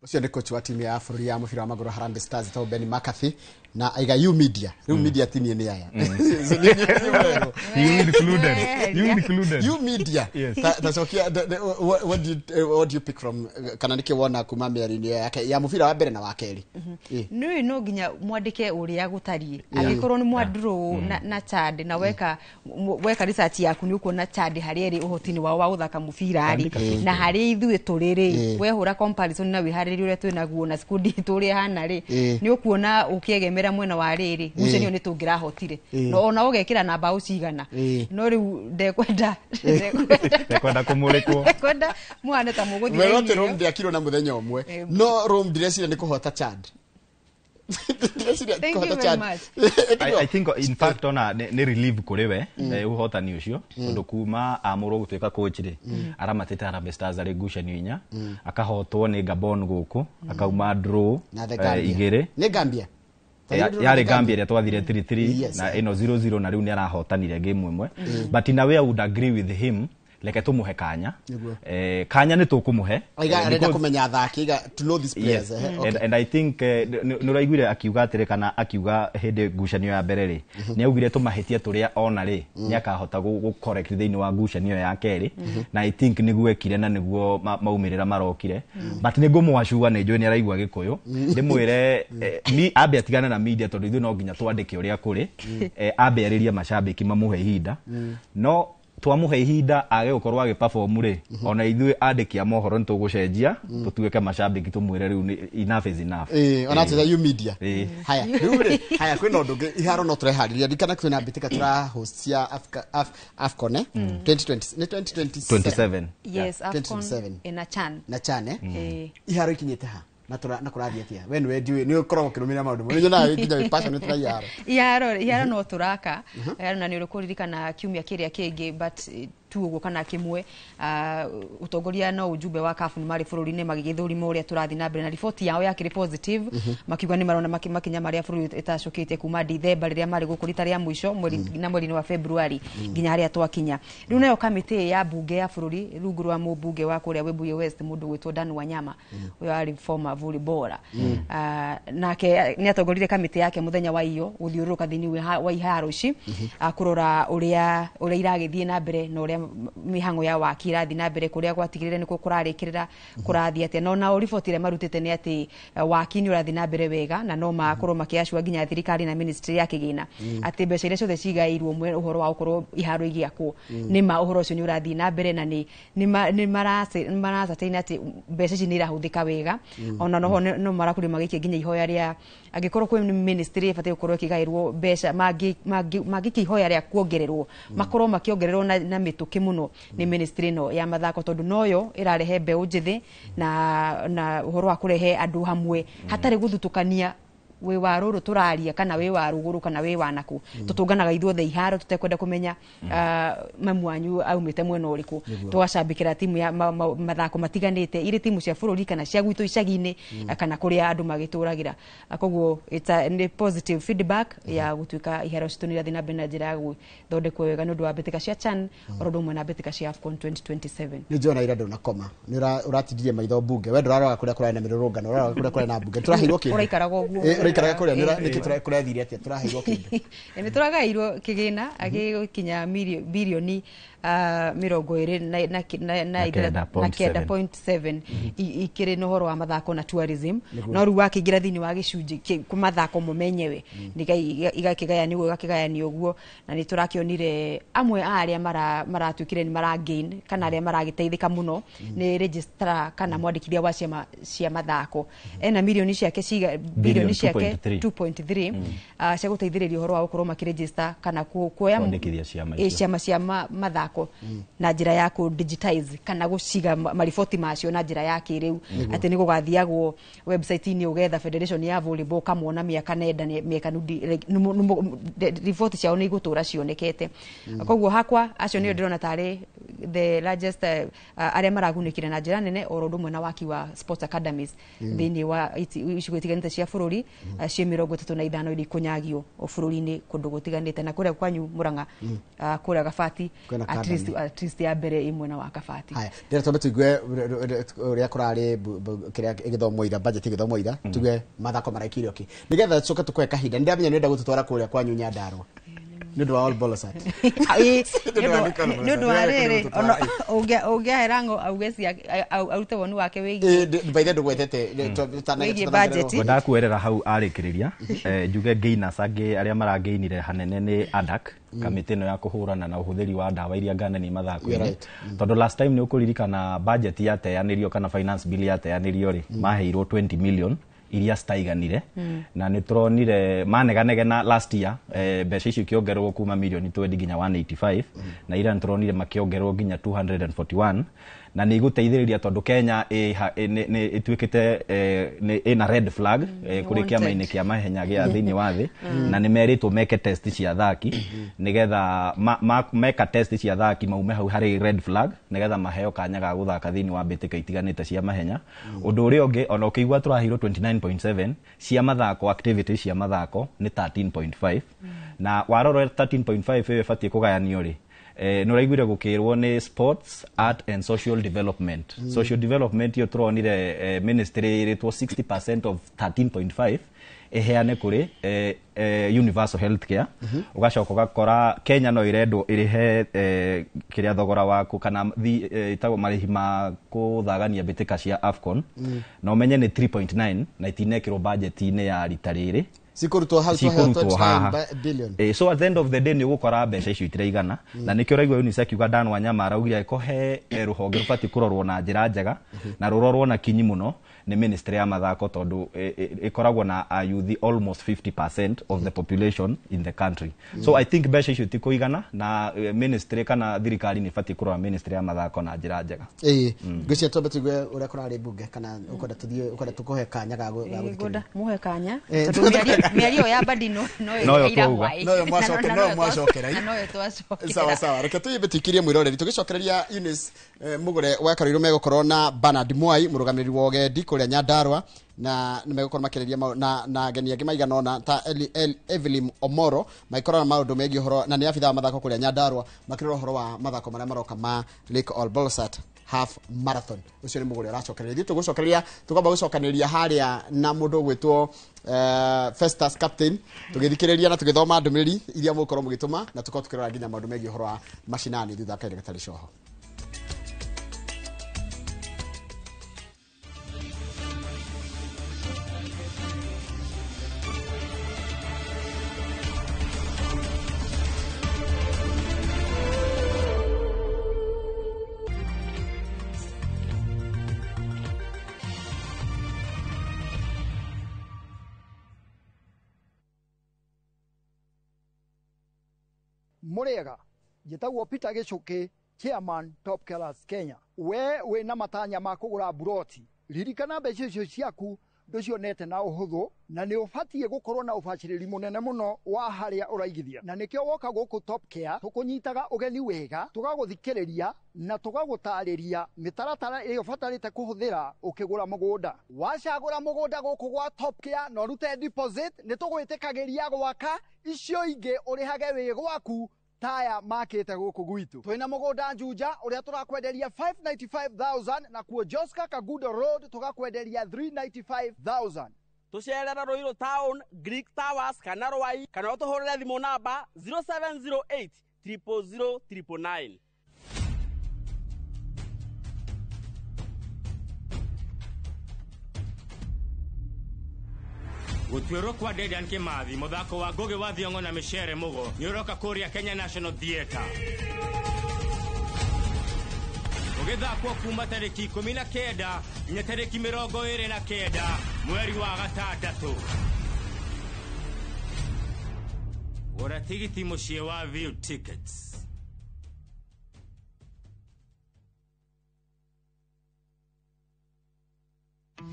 Ũcio nĩ coach wa timu ya bũrũri ya mũbira wa magũrũ Harambee Stars tagwo Ben McCarthy, na aiga you media rĩu media tinie nĩ aya. You included. You included. You media. Yes. Ta cokia what do you pick from, kana nĩkĩ wona kuma mĩario-inĩ yake ya mũbira wa mbere na wa kerĩ? Nĩ no nginya mwandĩke ũrĩa gũtariĩ. Angĩkorwo nĩ mwandraw na Chad na weka research yaku, nĩ ũkuona Chad harĩa ĩrĩ ũhoti-inĩ wao wa gũthaka mũbira rĩ, na harĩa ithuĩ tũrĩ rĩ, wehũra comparison na wĩharĩrie ũrĩa twĩ naguo na squad itũ ũrĩa ĩhana rĩ, nĩ ũkuona ũkĩegemera mwena wa rĩrĩ ngucanio nĩ tũngĩrahotire. No ona ũgekĩra na mbaũ cigana. No rĩu ndekwenda Ndekwenda kũmũrĩkwo. Ndekwenda muhane ta mũgũthiĩ Werwo raini atĩ Rome ĩyo. ndĩakirwo na mũthenya ũmwe, no Rome ndireciria nĩ kũhota Chad. Ndireciria Thank you kũhota very Chad. much. I think in fact ona nĩ relief kũrĩ we ũhotani ũcio, tondũ kuma amũrwo gũtuĩka coach rĩ, aramatĩte Harambee Stars arĩ ngucanio inya, akahotwo nĩ Gabon gũkũ, akauma draw Na the Gambia. Igĩrĩ. Nĩ Gambia. Yarĩ Gambia ĩrĩa twathire 3-3 na ĩno 0-0, na rĩu nĩ arahotanire game ĩmwe. But in a way I would agree with him, reke tũmũhe kanya. Nĩguo. Kanya nĩ tũkũmũhe. Aiga arenda kũmenya athaki, aiga to know these players. Yes. Okay. And I think nĩ ũraiguire akiuga atĩrĩ, kana akiuga hĩndĩ ngucanio ya mbere rĩ, nĩ augire tũmahĩtia tũrĩa ona rĩ nĩ akahota gũ correct thĩinĩ wa ngucanio ya kerĩ. Na I think nĩguo ekire na nĩguo maumĩrĩra marokire. But nĩ ngũmwacua, nĩ njũĩ nĩ araigua Gĩkũyũ, ndĩmwĩre ambe atigane na media, tondũ ithuĩ no nginya twandĩke ũrĩa kũrĩ. Ambe arĩrie macambĩki, mamũhe ihinda. No twamũhe ihinda age gũkorwo agĩ perform rĩ, ona ithuĩ andĩki a mohoro nĩ tũgũcenjia tũtuĩke macambĩki, tũmwĩre rĩu enough is enough. Ona atĩ you media. Haya, rĩu rĩ, haya, kwĩna ũndũ ũngĩ, iharo no tũreharĩria, ririkana kwĩna mbĩtĩka tũra host cia AFCON, 2020 nĩ 2027? 27. Yes, AFCON. 2027. Ina CHAN. Na CHAN. Iharo ikinyĩte ha na kũrathiĩ atĩa? We nĩwe ndiũĩ nĩ ũkoragwo ũkĩrũmĩrĩra maũndũ mũno, nyonaga nginya wĩ passionate na iharo. Iharo no tũraka iharo, na nĩ ũrĩkũririkana kiumia kĩrĩa kĩngĩ, but tu ũguo kana kĩmwe. Ũtongoria no ujumbe wa CAF nĩ marĩ bũrũri-inĩ magĩgĩthũrima ũrĩa tũrathiĩ na mbere na riboti yao yakĩrĩ positive. Makiuga nĩ marona makinya marĩa bũrũri ĩtacũkĩte kuma Dithemba rĩrĩa marĩ gũkũ rita rĩa mũico mweri na mweri-inĩ wa February nginya harĩa twakinya. Rĩu nayo kamĩtĩ ya bunge ya bũrũri rungu rwa mũmbunge wa kũrĩa Webuye West, mũndũ gwĩtwo Dan Wanyama, ũyũ arĩ former volleyballer, nake nĩ atongoririe kamĩtĩ yake mũthenya wa iyo gũthiũrũrũka thĩinĩ wa iharo ici, kũrora ũrĩa iragĩthiĩ na mbere na ũrĩa mĩhang'o ya waki irathiĩ na mbere, kũrĩa gwatigĩrĩre nĩkuo kũrarĩkĩrĩra kũrathiĩ atĩa. No nao riboti ĩrĩa marutĩte nĩ atĩ waki nĩ ũrathiĩ na mbere wega, na no makorwo makĩacua nginya thirikari na ministry ya kĩgĩna atĩ mbeca iria ciothe cigaĩirwo ũhoro wa gũkorwo iharo igĩakwo nĩ ma ũhoro ũcio nĩ ũrathiĩ na mbere, na nĩ maracatain atĩ mbeca ici nĩ irahũthĩka wega. Ona noho no marakorirwo magĩikia nginya ihoya rĩa angĩkorwo kwĩ ministry ĩbatiĩ gũkorwo ĩkĩgaĩrwo mbeca, mangĩikia ihoya rĩa kuongererwo makorwo makĩongererwo na mĩtũkĩ mũno nĩ ministry ĩno ya mathako, tondũ noyo ĩrarehe mbeũ njĩthĩ na ũhoro wa kũrehe andũ hamwe hatarĩ gũthutũkania wĩ wa rũrũ tũraria kana wĩ wa rũgũrũ kana wĩ wa nakũ. Tũtũnganaga ithuothe iharo tũtekwenda kũmenya mamu wanyu aumĩte mwena ũrĩkũ, tũgacambĩkĩra timu ya mathako matiganĩte, irĩ timu cia bũrũri kana cia gwitũ icagi-inĩ kana kũrĩa andũ magĩtũragĩra. Koguo nĩ positive feedback ya gũtuĩka iharo citũ nĩ irathiĩ na mbere na njĩra ya gũthondekwo wega nĩ ũndũ wa mbĩtĩka cia CHAN oro ũndũ ũmwe na mbĩtĩka cia AFCON 2027. Nĩ njona ira ndũnakoma, nĩ ũratindirie maitho mbunge, we ndũraroraga kũrĩa kũrarĩ na mĩrũrũngano, ũraroraga kũrĩa kũrarĩ na mbunge. Tũraheirwo kĩndũ ũraikaraga ũguo ũraikaraga kũrĩa nĩkĩ kũrathire atĩa? Tũraheirwo kĩndũ nĩ tũragairwo kĩgĩna agĩkinya birioni 29.7 ikĩrĩ na ũhoro wa mathako na tourism. No rĩu wakĩingĩra thĩinĩ wa gĩcunjĩ mathako mo menyewe igakĩgayanio ũguo igakĩgayanio ũguo, na nĩ tũrakĩonire amwe a arĩa maratuĩkire nĩ maragain kana arĩa maragĩteithĩka mũno nĩ registrar kana mwandĩkithia wa ciama cia mathako, ena milioni ciake bilioni ciake 2.3 cia gũteithĩrĩria ũhoro wa gũkorwo makĩregister kana kuoya ciama cia mathako na njĩra ya kũ digitize kana gũciga mariboti macio na njĩra ya kĩrĩu, atĩ nĩ gũgathiagwo website-inĩ ũgetha federation ya volleyball ũkamona mĩaka nenda mĩaka riboti ciao nĩ igũtũra cionekete. Koguo hakwa acio nĩo ndĩrona tarĩ the largest arĩa maragunĩkire na njĩra nene, oro ũndũ ũmwe na waki wa sports academies thĩinĩ wa icigo itiganĩte cia bũrũri cia 35 iria ikũnyagio bũrũri-inĩ kũndũ gũtiganĩte, na kũrĩa kwanyu Murang'a kũrĩa Kabati at least ya mbere ĩ mwena wa Kabati. Haya, ndĩra twambe tũigue ũrĩa kũrarĩ kĩrĩa ĩgĩthomwo ira, budget ĩgĩthomwo ira, tuge mathako maraikire ũkĩ nĩgetha tũcoke tũkũhe kahinda. Nĩ ndamenya nĩũrenda gũtũtwara kũrĩa kwanyu Nyandarua nĩ ũndũ wa Ol Bolosat. Nĩ ũndũ wa rĩrĩ ũngĩahera ngo auge arute woni wake wĩgiĩ by the ndũgwetete budget. Ndakuerera hau arĩkĩrĩria njuge gainers angĩ arĩa maragainire hanene nĩ ADAC, kamĩtĩ ĩno ya kũhũrana na ũhũthĩri wa ndawa iria ngane mathako-inĩ, tondũ last time nĩ ũkũririkana budget yateanĩrio kana finance bill yateanĩrio rĩ, maheirwo 20 million iria citaiganire, na nĩ tũronire maneganegena last year mbeca icio ikĩongererwo kuma milioni 20 nginya 185, na ira nĩ tũronire makĩongererwo nginya 241, na nĩ igũteithĩrĩria tondũ Kenya ĩtuĩkĩte ĩna red flag kũrĩ kĩama-inĩ kĩa mahenya gĩa thĩinĩ wa thĩ, na nĩ merĩtwo meke test cia athaki nĩgetha meka test cia athaki maume hau harĩ red flag nĩgetha maheo kanya ga gũthaka thĩinĩ wa mbĩtĩka itiganĩte cia mahenya. Ũndũ ũrĩa ũngĩ ona ũkĩigua tũraheirwo 29.7 cia mathako, activities cia mathako nĩ 13.5, na warora 13.5 ĩyo ĩbatiĩ kũgayanio rĩ, nĩ ũraiguire gũkĩrwo nĩ sports, art and social development. Social development iyo tũronire ministry ĩrĩtwo 60% of 13.5 ĩheane kũrĩ universal health care. Ũgacoka ũgakora Kenya no ĩrendwo ĩrĩhe kĩrĩa thogora waku kana ĩtagwo marĩhi ma kũthagania mbĩtĩka cia AFCON, na ũmenye nĩ 3.9 na itinekĩrwo budget-inĩ ya rita rĩrĩ, cikurutwo hau 29 billion. So at the end of the day nĩ ũgũkora mbeca icio itiraigana, na nĩkĩo ũraigua UNICEF kiuga Dan Wanyama araugire ko he rũhonge rũbatiĩ kũrorwo na njĩra njega na rũrorwo na kinyi mũno Nĩ ministry ya mathako tondũ ĩkoragwo na a youth almost 50% of the population in the country. So I think mbeca icio ti kũigana na ministry kana thirikari nĩ ĩbatiĩ kũrora ministry ya mathako na njĩra njega. Ĩĩ, ngwĩciria twambe tũigue ũrĩa kũrarĩ mbunge, kana ũkwenda tũthiĩ, ũkwenda tũkũhe kanya ga gũthikĩrĩria? Ngũnda muhe kanya tondũ mĩario ĩyo ya Badi no Noyo ĩira twauga. hwaĩ. Noyo noyo mwacokera. Na noyo twacokera. Sawa sawa, reke tũyimbe tũikirie mwĩroreri tũgĩcokereria Eunice Mugure wa Karũirũ megũkorwo na Bernard Mwai, mũrũgamĩrĩri wa ũgendi kũrĩa Nyandarua, na nĩ megũkorwo makĩrĩria na ageni angĩ maigana ũna ta Evelyn Omoro, magĩkorwo na maũndũ megiĩ ũhoro, na nĩ abithaa wa mathako kũrĩa Nyandarua, makĩrora ũhoro wa mathako marĩa maroka ma Lake Olbolosat Half Marathon. Ũcio nĩ Mũgũre ũracokereria. Ithuĩ tũgũcokereria, tũkwamba gũcokanĩrĩria harĩa na mũndũ ũgwĩtwo Festus Captain, tũgĩthikĩrĩria na tũgĩthoma ndũmĩrĩri iria mũgũkorwo mũgĩtũma, na tũkorwo tũkĩrora nginya maũndũ megiĩ ũhoro wa macinani thutha wa kahinda gatarĩ coho. Murega, njĩtagwo Peter Gĩchũkĩ, chairman Top Killers Kenya. We wĩna matanya ma kũgũra mburoti, ririkana mbeca icio ciaku ndũcionete na ũhũthũ, na nĩ ũbatiĩ gũkorwo na ũbacĩrĩri mũnene mũno wa harĩa ũraigithia, na nĩkĩo woka gũkũ Top Care tũkũnyitaga ũgeni wega, tũgagũthikĩrĩria na tũgagũtarĩria mĩtaratara ĩrĩa ũbatarĩte kũhũthĩra ũkĩgũra mũgũnda. Wacagũra mũgũnda gũkũ gwa Top Care na ũrute deposit, nĩ tũgwĩtĩkagĩria gwaka icio ingĩ ũrĩhage wĩ gwaku taya makĩte gũkũ gwitũ. Twĩna mũgũnda Juja ũrĩa tũrakwenderia 595,000, na kuo Joska Kagudo Road tũgakwenderia 395,000. Tũcerere Ruiru Town, Greek Towers kana Rwai, kana ũtũhũrĩre thimũ namba 0708 000 999. Gũtuĩrwo kwa Dedan Kimathi, mũthako wa Ngũgĩ wa Thiong'o na Micere Mũgo nĩ ũroka kũrĩa Kenya National Theatre, ũgĩthakwo kuma tarĩki 19 nginya tarĩki 29 mweri wa gatandatũ. Gũra tigiti mũciĩ wa View Tickets.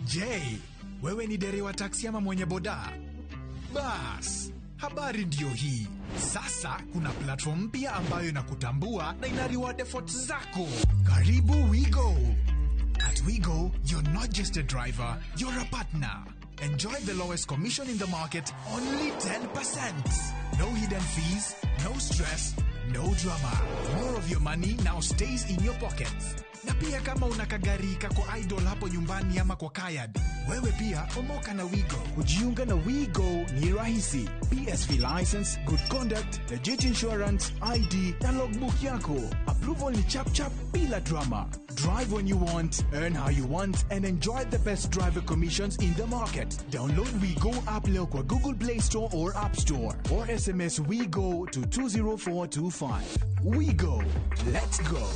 Je, wewe ni dereva taksi ama mwenye boda? Bas, habari ndiyo hii. Sasa kuna platform mpya ambayo inakutambua na ina reward efforts zako. Karibu WeGo. At WeGo, you're not just a driver, you're a partner. Enjoy the lowest commission in the market, only 10%. No hidden fees, no stress, no drama. More of your money now stays in your pockets. Na pia kama una kagari kako idol hapo nyumbani ama kwa kayad, wewe pia omoka na WeGo. Kujiunga na WeGo ni rahisi. PSV license, good conduct, legit insurance, ID na logbook yako. Approval ni chap chap bila drama. Drive when you want, earn how you want, and enjoy the best driver commissions in the market. Download WeGo app leo kwa Google Play Store or App Store, or SMS WeGo to 20425. WeGo. Let's go.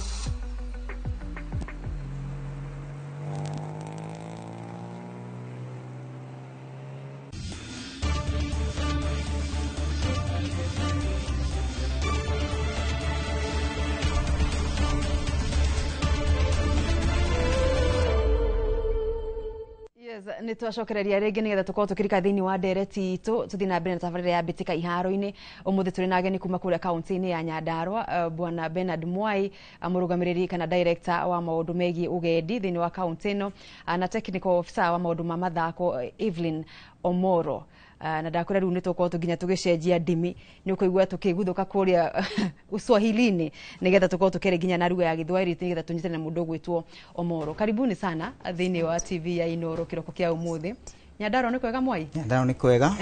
Nĩ twacokereria rĩngĩ nĩgetha tũkorwo tũkĩrika thĩinĩ wa ndereti itũ, tũthiĩ na mbere na tabarĩra ya Mbĩtĩka Iharo-inĩ. Ũmũthĩ tũrĩ na ageni kuma kũrĩa kaunti-inĩ ya Nyandarua, Bwana Bernard Mwai, mũrũgamĩrĩri kana director wa maũndũ megiĩ ũgendi thĩinĩ wa kaunti ĩno, na technical officer wa maũndũ ma mathako Evelyn Omoro. Na ndakwĩra rĩu nĩ tũgũkorwo tũnginya tũgĩcenjia ndimi, nĩ ũkũigua tũkĩguthũka kũrĩa Uswahilini nĩgetha tũkorwo tũkĩaria nginya na lugha ya Gĩthwaĩri nĩgetha tũnyitane na mũndũ ũgwĩtwo Omoro. Karibuni sana thĩinĩ wa TV ya Inooro kĩroko kĩa ũmũthĩ. Nyandarua nĩ kwega Mwai? Nyandarua nĩ kwega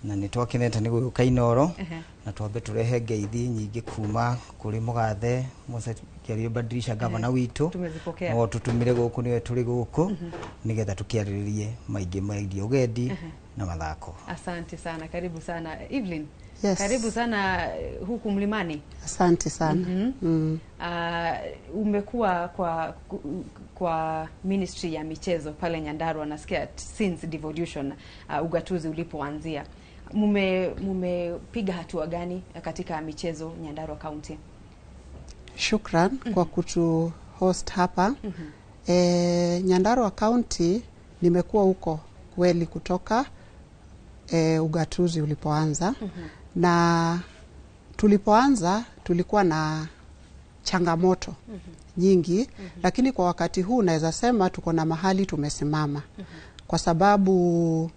na nĩ twakenete nĩ gũka Inooro. Na twambe turehe ngeithi nyingĩ kuma kũrĩ mũgathe Moses Kĩario Badilisha, gavana witũ. Tumezipokea. No tũtũmire gũkũ, nĩwe tũrĩ gũkũ nĩgetha tũkĩarĩrĩrie maingĩ megiĩ ũgendi na mathako. Asante sana, karibu sana Evelyn. Yes. Karibu sana huku mlimani. Asante sana. Umekuwa kwa ministry ya michezo pale Nyandarua, nasikia since devolution, ugatuzi ulipoanzia. Mumepiga hatua gani katika michezo Nyandarua County? Shukran kwa kutu host hapa. Nyandarua County nimekuwa huko kweli kutoka ugatuzi ulipoanza. Na tulipoanza tulikuwa na changamoto nyingi, lakini kwa wakati huu naweza sema tuko na mahali tumesimama, kwa sababu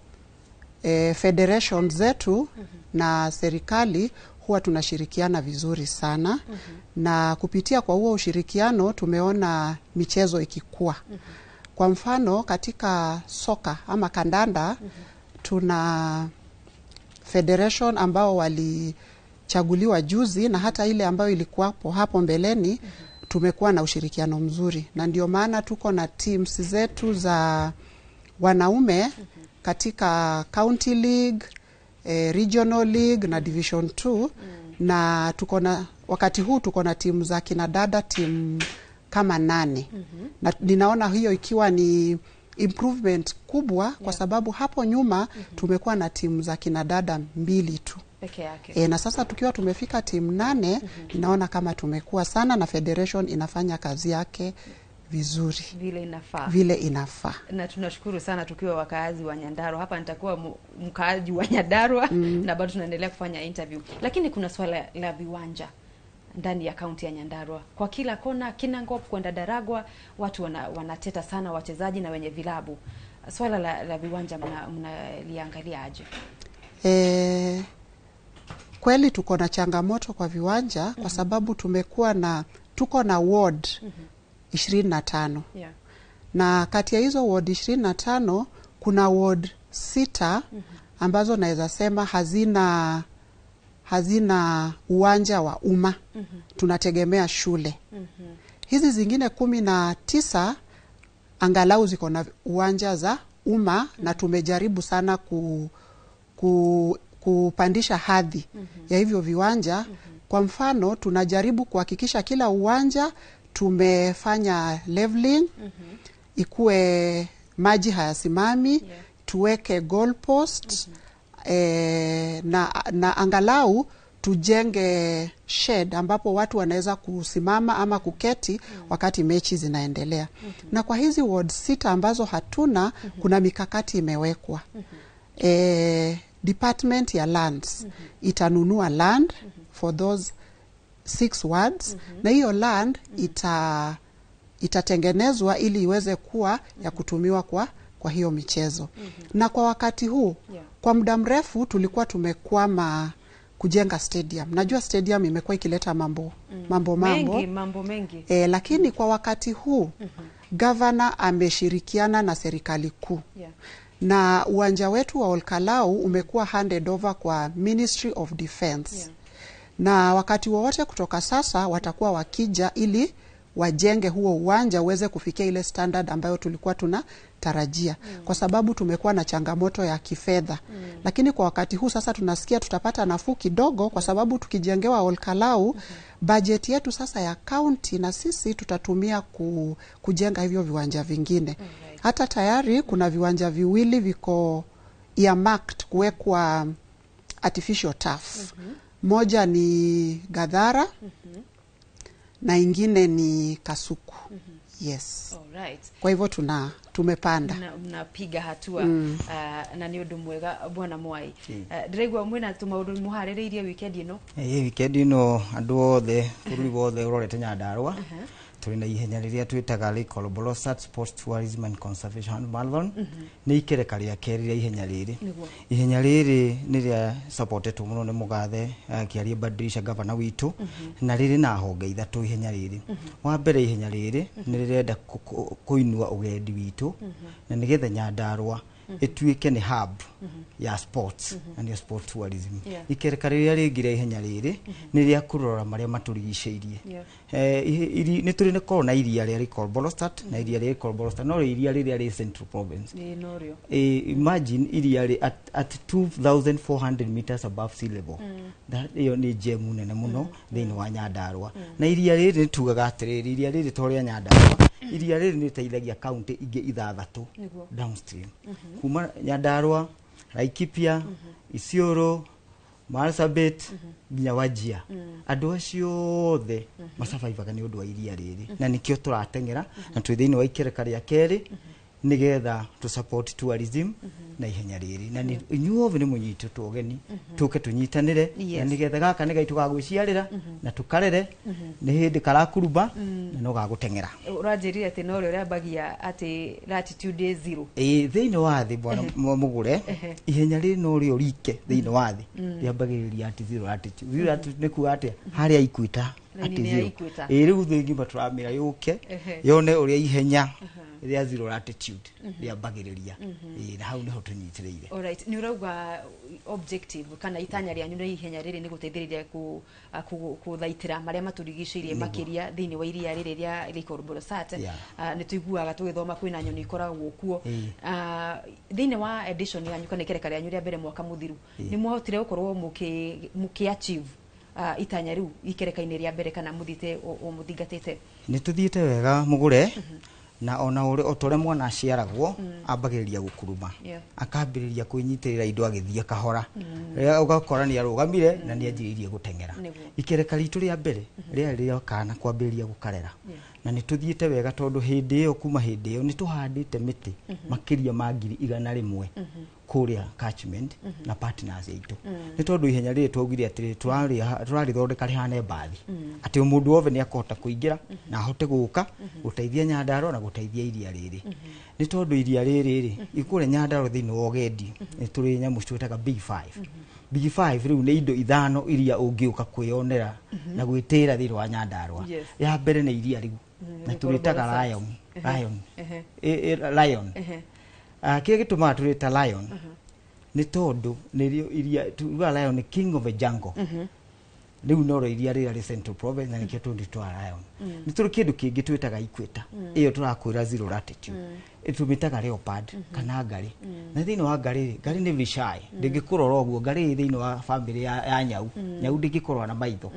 federation zetu na serikali huwa tunashirikiana vizuri sana. Na kupitia kwa huo ushirikiano tumeona michezo ikikua. Kwa mfano katika soka ama kandanda, tuna federation ambao walichaguliwa juzi, na hata ile ambayo ilikuwapo hapo mbeleni tumekuwa na ushirikiano mzuri, na ndio maana tuko na teams zetu za wanaume katika county league, regional league na division 2. Na tuko na wakati huu tuko na timu za kina dada, timu kama 8. Na ninaona hiyo ikiwa ni improvement kubwa, kwa sababu hapo nyuma tumekuwa na timu za kina dada 2 tu peke yake. Na sasa tukiwa tumefika timu 8, ninaona kama tumekuwa sana, na federation inafanya kazi yake vizuri vile inafaa. Vile inafaa. Na tunashukuru sana tukiwa wakaazi wa Nyandarua. Hapa nitakuwa mkaaji wa Nyandarua na bado tunaendelea kufanya interview. Lakini kuna swala la viwanja ndani ya kaunti ya Nyandarua. Kwa kila kona, Kinangop kwenda Daragwa, watu wanateta sana, wachezaji na wenye vilabu. Swala la viwanja mnaliangalia aje? Kweli tuko na changamoto kwa viwanja, kwa sababu tuko na ward 25. Na kati ya hizo ward 25 kuna ward 6 ambazo naweza sema hazina uwanja wa umma. Tunategemea shule. Hizi zingine 19 angalau ziko na uwanja za umma, na tumejaribu sana kupandisha hadhi ya hivyo viwanja. Kwa mfano tunajaribu kuhakikisha kila uwanja tumefanya leveling, ikue maji hayasimami, tuweke goal post, na angalau tujenge shed ambapo watu wanaweza kusimama ama kuketi wakati mechi zinaendelea. Na kwa hizi ward 6 ambazo hatuna, kuna mikakati imewekwa. Department ya lands itanunua land for those 6 wards, na hiyo land itatengenezwa ili iweze kuwa ya kutumiwa kwa hiyo michezo. Na kwa wakati huu, kwa muda mrefu tulikuwa tumekwama kujenga stadium. Najua stadium imekuwa ikileta mambo mengi. Lakini kwa wakati huu governor ameshirikiana na serikali kuu. Na uwanja wetu wa Olkalau umekuwa handed over kwa Ministry of Defense. Na wakati wowote kutoka sasa watakuwa wakija ili wajenge huo uwanja uweze kufikia ile standard ambayo tulikuwa tunatarajia. Kwa sababu tumekuwa na changamoto ya kifedha. Lakini kwa wakati huu sasa tunasikia tutapata nafuu kidogo, kwa sababu tukijengewa Olkalau, budget yetu sasa ya county na sisi tutatumia kujenga hivyo viwanja vingine. Hata tayari kuna viwanja viwili viko earmarked kuwekwa artificial turf. Moja ni Gadhara, na ingine ni Kasuku. Yes. Alright. Kwa hivyo tumepanda. Mnapiga hatua. Na ni undu mwega bwana Mwai. Ndiraigua mwina tumaundu muhaririirie weekend ino. Weekend ino andu othe bururi wothe urorete Nyandarua. Turi na ihenya riria twitaga Lake Olbolosat Sports Tourism and Conservation Marathon. Ni ikereka ria keri ria ihenya riri. Ihenya riri ni ria supportetwo muno ni mugathe Kiarie Badilisha gavana witu, na riri na honge ithatu ihenya riri. Wa mbere ihenya riri ni rirenda kuinua ugendi witu, na nigetha Nyandarua ituike ni hub Ya sports na nĩyo sport tourism. Yeah. Ikereka rĩrĩa rĩngĩ rĩa ihenya rĩrĩ nĩ rĩa kũrora marĩa matũrigicĩirie. Nĩ tũrĩ nĩ korwo na iria rĩa Lake Olbolosat na iria rĩa Lake Olbolosat no iria rĩrĩa rĩ Central Province. Ĩĩ, norĩo. Imagine iria rĩ at 2400 meters above sea level. Ĩyo nĩ gem nene mũno thĩinĩ wa Nyandarua. Na iria rĩrĩ nĩ tugaga atĩrĩrĩ, iria rĩrĩ to rĩa Nyandarua, iria rĩrĩ nĩ rĩteithagia kaunti ingĩ ithathatũ downstream, kuma Nyandarua, Laikipia, Isiolo, Marsabit nginya Wajir. Andũ acio othe macabaibaga nĩ ũndũ wa iria rĩrĩ, na nĩkĩo tũrateng'era na twĩ thĩinĩ wa ikereka rĩa kerĩ nĩgetha tũ support tourism na ihenya rĩrĩ, na inyuothe nĩ mũnyitĩtwo ũgeni tũke tũnyitanĩre na nĩgetha gaka nĩ gaitũ ga gwĩciarĩra na tũkarere. Nĩ hĩndĩ karakurumba na no gagũteng'era. Ũranjĩrire atĩ norĩo rĩambagia atĩ latitude is zero. Ĩĩ, thĩinĩ wa thĩ, bwana mũgũre, ihenya rĩrĩ no rĩo rike thĩinĩ wa thĩ rĩambagĩrĩria at zero latitude. Zero latitude nĩ kuga atĩa? Harĩa equator at Raini-inĩ ya zero. equator. Ĩĩ, rĩu thĩ ngima tũramĩra yũke yone ũrĩa ihenya rĩa zero latitude rĩambagĩrĩria. Ĩĩ, na hau nĩho tũnyitĩrĩire. Alright, nĩ ũrauga objective kana itanya rĩanyu rĩa ihenya rĩrĩ nĩ gũteithĩrĩria kũthaitĩra marĩa matũrigicĩirie, makĩria thĩinĩ wa iria rĩrĩ rĩa Lake Olbolosat. Nĩ tũiguaga tũgĩthoma kwĩna nyoni ikoragwo kuo. Thĩinĩ wa edition yanyu kana ikereka rĩanyu rĩa mbere mwaka mũthiru, nĩ mwahotire gũkorwo mũkĩ achieve itanya rĩu ikereka-inĩ rĩa mbere, kana mũthiĩte o mũthingatĩte? Nĩ tũthiĩte wega, mũgũre, na ona o ta ũrĩa mwana aciaragwo ambagĩrĩria gũkuruma, akambĩrĩria kwĩnyitĩrĩra indo agĩthiĩ kahora. Rĩrĩa ũgakora nĩ arũgamire na nĩ anjĩrĩirie gũteng'era. Ikereka ritũ rĩa mbere rĩarĩ rĩa kana kwambĩrĩria gũkarera, na nĩ tũthiĩte wega tondũ hĩndĩ ĩyo, kuma hĩndĩ ĩyo nĩ tũhandĩte mĩtĩ makĩria ma 100,000 kũrĩa catchment na partners aitũ, nĩ tondũ ihenya rĩrĩ twaugire atĩrĩ tũrarĩthondeka rĩhane mbathi, atĩ o mũndũ wothe nĩ akũhota kũingĩra na ahote gũka gũteithia Nyandarua na gũteithia iria rĩrĩ, nĩ tondũ iria rĩrĩ rĩ kũrĩa Nyandarua thĩinĩ wa ũgendi nĩ tũrĩ nyamũ twĩtaga Big Five. Big Five rĩu nĩ indo ithano iria ũngĩũka kwĩyonera na gwĩtĩra thĩinĩ wa Nyandarua. Ya mbere nĩ iria rĩu, na tũrĩtaga Olbolosat. lion, lion. Lion. Kĩrĩa gĩtũmaga tũrĩta lion nĩ tondũ nĩrĩo iria tugaga lion nĩ king of the jungle. Rĩu noro iria rĩrĩa rĩ Central Province, na nĩkĩo tũrĩtwa lion. Nĩ tũrĩ kĩndũ kĩngĩ twĩtaga equator, ĩyo tũrakwĩra zero latitude, tũmĩtaga leopard kana ngarĩ. Na thĩinĩ wa ngarĩ rĩ, ngarĩ nĩ very shy, ndĩngĩkũrora ũguo. Ngarĩ ĩ thĩinĩ wa family ya nyau. Nyau ndĩngĩkũrora na maitho.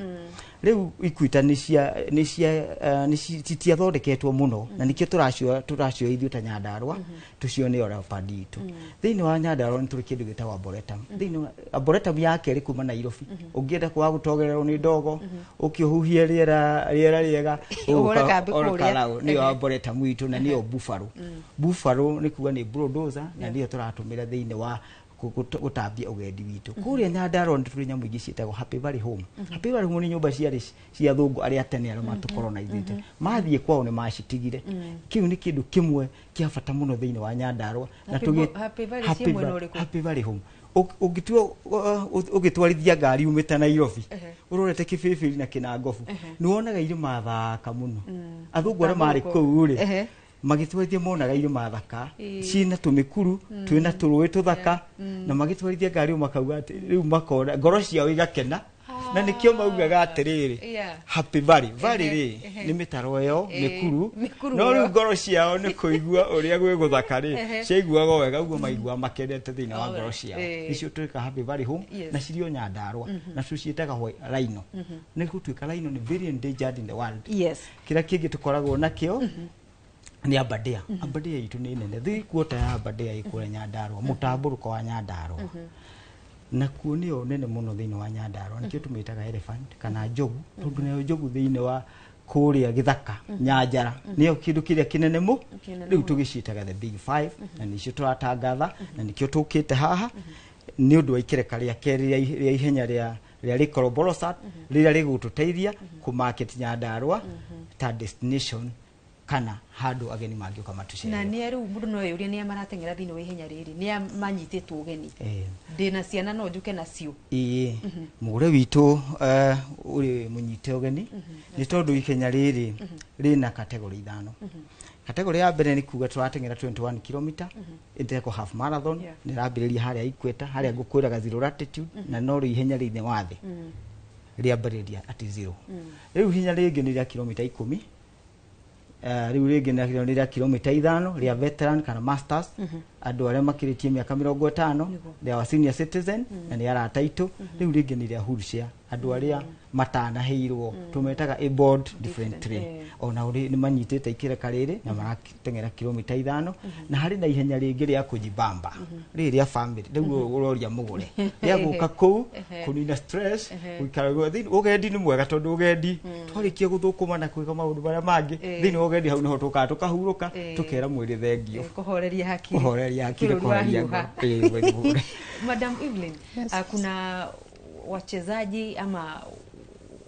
Rĩu equator nĩ cia nĩ citiathondeketwo mũno, na nĩkĩo tũracioya ithuĩ ta Nyandarua tũcione o leopard itũ. Thĩinĩ wa Nyandarua nĩ tũrĩ kĩndũ gĩtagwo arboretum. Thĩinĩ wa arboretum ya kerĩ kuma Nairobi, ũngĩenda kwaga gũtogererwo nĩ ndogo, ũke ũhuhie rĩera rĩega, Ũhũre kambi ũgũka kũrĩa. Karau, nĩyo arboretum itũ, na nĩyo buffalo. Buffalo nĩ kuga nĩ bulldozer, na nĩyo tũratũmĩra thĩinĩ wa gũtambia ũgendi witũ kũrĩa Nyandarua. Nĩ tũrĩ nyamũ ingĩ ciĩtagwo Happy Valley Home. Happy Valley Home nĩ nyũmba ciarĩ cia athũngũ arĩa tene arĩa matũkolonize mathiĩ kwao nĩ macitigire. Kĩu nĩ kĩndũ kĩmwe kĩa bata mũno thĩinĩ wa Nyandarua na Happy Valley Happy ciĩ mwena ũrĩkũ? Happy Valley Home. Ũngĩtua ũgĩtwarithia ngari umĩte Nairobi ũrorete Kĩbĩbĩri na Kĩnangobu, nĩ wonaga irĩma thaka mũno. Athũngũ arĩa marĩ Mũtambũrũko. kũu rĩ, magĩtwarithia monaga irĩma thaka ciĩna tũmĩkuru, twĩna tũrũĩ tũthaka, na magĩtwarithia ngari ũũ makauga atĩ rĩu makona ngoro ciao igakena, na nĩkĩo maugaga atĩrĩrĩ, Happy Valley. Valley rĩ, nĩ mĩtaro ĩyo, mĩkuru. Mĩkuru No ĩyo. rĩu ngoro ciao nĩ kũigua ũrĩa gwĩ gũthaka rĩ, ciaiguaga wega ũguo, maiguaga makenete thĩinĩ wa ngoro ciao. Nĩcio twĩka Happy Valley Home, na cirĩ o Nyandarua, na tũciĩtaga white rhino, nĩ gũtuĩka rhino nĩ very endangered in the world. Kĩrĩa kĩngĩ tũkoragwo nakĩo nĩ Aberdare. Aberdare itũ nĩ nene, three quarter ya Aberdare ĩ kũrĩa Nyandarua, mũtambũrũko wa Nyandarua, nakuo nĩyo nene mũno thĩinĩ wa Nyandarua. Nĩkĩo tũmĩtaga elephant kana njogu, tondũ nayo njogu thĩinĩ wa kũrĩa gĩthaka nyanjara nĩyo kĩndũ kĩrĩa kĩnene mũ Kĩnene rĩu mũno. Tũgĩciĩtaga the Big Five, na nĩcio tũratangatha, na nĩkĩo tũkĩte haha nĩ ũndũ wa ikereka rĩa kerĩ rĩa ihenya rĩa Lake Olbolosat, rĩrĩa rĩgũtũteithia kũmarket Nyandarua ta destination kana handũ ageni mangĩũka Na matũcerere. nĩ rĩu mũndũ no eyũrie nĩa marateng'era thĩinĩ wa ihenya rĩrĩ, nĩa manyitĩtwo ũgeni? Ndĩna ciana, no njũke nacio? Ĩĩ, mũgũre witũ ũrĩ mũnyite ũgeni, nĩ tondũ ihenya rĩrĩ rĩna category ithano. Category ya mbere nĩ kuga tũrateng'era 21 km ĩteko half marathon, nĩ rambĩrĩria harĩa Equator, harĩa ngũkwĩraga zero latitude, na no rĩo ihenya rĩinĩ wa thĩ rĩambĩrĩria at zero. Rĩu ihenya rĩngĩ nĩ rĩa kilomita 10, rĩu rĩngĩ nĩ rĩa kilomita 5 rĩa veteran kana masters, andũ arĩa makĩrĩtie mĩaka 50, rĩa senior citizen na nĩ arata aitũ. Rĩu rĩngĩ nĩ rĩa wheelchair, andũ arĩa matanaheirwo, tũmetaga a board differently, ona ũrĩ nĩ manyitĩte ikĩreka rĩrĩ na marateng'era kilomita 5. Na harĩ na ihenya rĩngĩ rĩa kũjibamba, rĩrĩ rĩa family, rĩu ũroria mũgũre rĩa gũka kũu kũnina stress, gũikara ũgendi nĩ mwega tondũ ũgendi twarĩkia gũthũkũma na kwĩka maũndũ marĩa mangĩ thĩinĩ wa ũgendi, hau nĩho tũkaga tũkahurũka, tũkera mwĩrĩ thengio, kũhoreria hakiri, kũhoreria hakiri, kũhoreria ngoro. Madam Evelyn, kuna wachezaji ama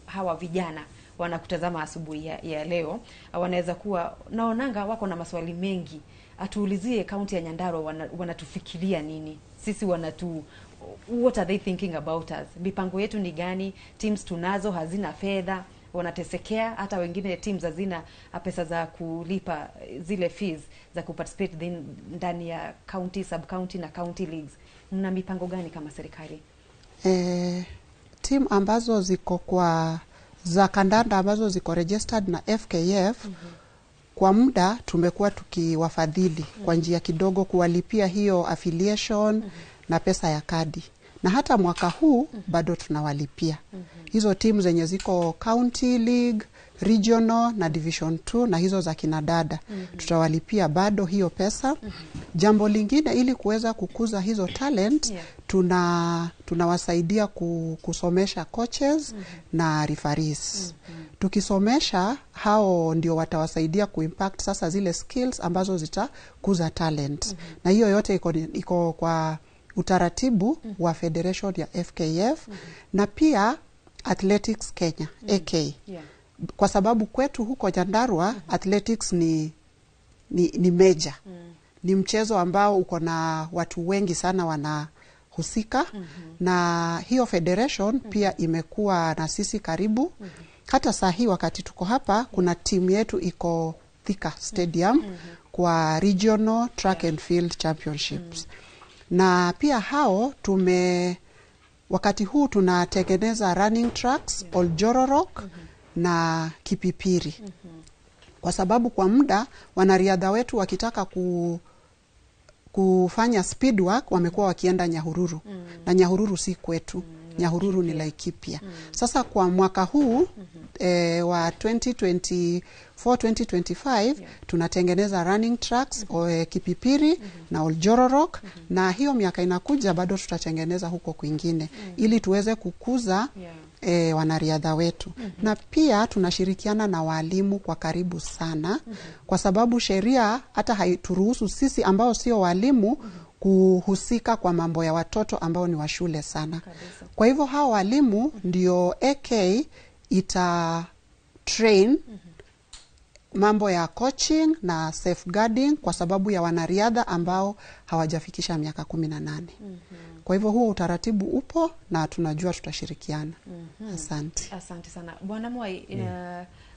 hawa vijana wanakutazama asubuhi ya leo, wanaweza kuwa naonanga wako na maswali mengi. Atuulizie kaunti ya Nyandarua wanatufikiria nini sisi, what are they thinking about us, mipango yetu ni gani, teams tunazo hazina fedha, wanatesekea, hata wengine teams hazina pesa za kulipa zile fees za kuparticipate ndani ya county, sub county na county leagues. Mna mipango gani kama serikali? Team ambazo ziko kwa za kandanda ambazo ziko registered na FKF, kwa muda tumekuwa tukiwafadhili kwa njia kidogo, kuwalipia hiyo affiliation na pesa ya kadi, na hata mwaka huu bado tunawalipia hizo timu zenye ziko county league, regional na division 2 na hizo za kinadada, tutawalipia bado hiyo pesa. Jambo lingine, ili kuweza kukuza hizo talent, tunawasaidia kusomesha coaches na referees. Tukisomesha hao ndio watawasaidia kuimpact sasa zile skills ambazo zitakuza talent. Na hiyo yote iko kwa utaratibu wa Federation ya FKF na pia Athletics Kenya, AK. Kwa sababu kwetu huko Nyandarua, athletics ni major. Ni mchezo ambao uko na watu wengi sana wanahusika. Na hiyo federation pia imekuwa na sisi karibu. Hata saa hii wakati tuko hapa, kuna timu yetu iko Thika Stadium kwa Regional Track and Field Championships. Na pia hao wakati huu tunatengeneza running tracks, Oljororok na Kipipiri. Kwa sababu kwa muda wanariadha wetu wakitaka kufanya speed work wamekuwa wakienda Nyahururu. Na Nyahururu si kwetu. Nyahururu ni Laikipia. Sasa kwa mwaka huu wa 2024 2025 tunatengeneza running tracks Kipipiri na Oljororok, na hiyo miaka inakuja bado tutatengeneza huko kwingine ili tuweze kukuza wanariadha wetu. Na pia tunashirikiana na walimu kwa karibu sana, kwa sababu sheria hata haituruhusu sisi ambao sio walimu kuhusika kwa mambo ya watoto ambao ni wa shule sana. Kwa hivyo hao walimu ndio AK ita train mambo ya coaching na safeguarding kwa sababu ya wanariadha ambao hawajafikisha miaka 18. Kwa hivyo huo utaratibu upo na tunajua tutashirikiana. Asante. Asante sana. Bwana Mwai,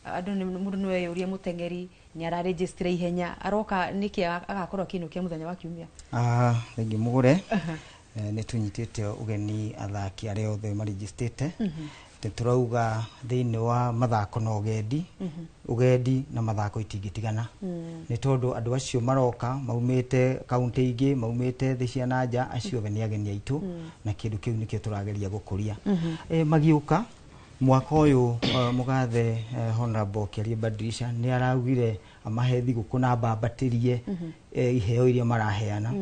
andu mundu niwe uria mutengeri ni araregister ihenya aroka niki agakorwo akiinukia muthenya wa kiumia. Thengi mugure. Nĩ tũnyitĩte ũgeni athaki arĩa othe marigistĩte. Tũrauga thĩinĩ wa mathako na ũgendi, ũgendi na mathako itingĩtigana. Nĩ tondũ andũ acio maroka maumĩte kaunti ingĩ, maumĩte thĩ cia na nja, acio othe nĩ ageni aitũ, na kĩndũ kĩu nĩkĩo tũrageria gũkũria. Magiũka mwaka ũyũ, mũgathe Honorable Kiarie Badirisha nĩ araugire amahe thigũkũ na mbambatĩrie iheo iria maraheana.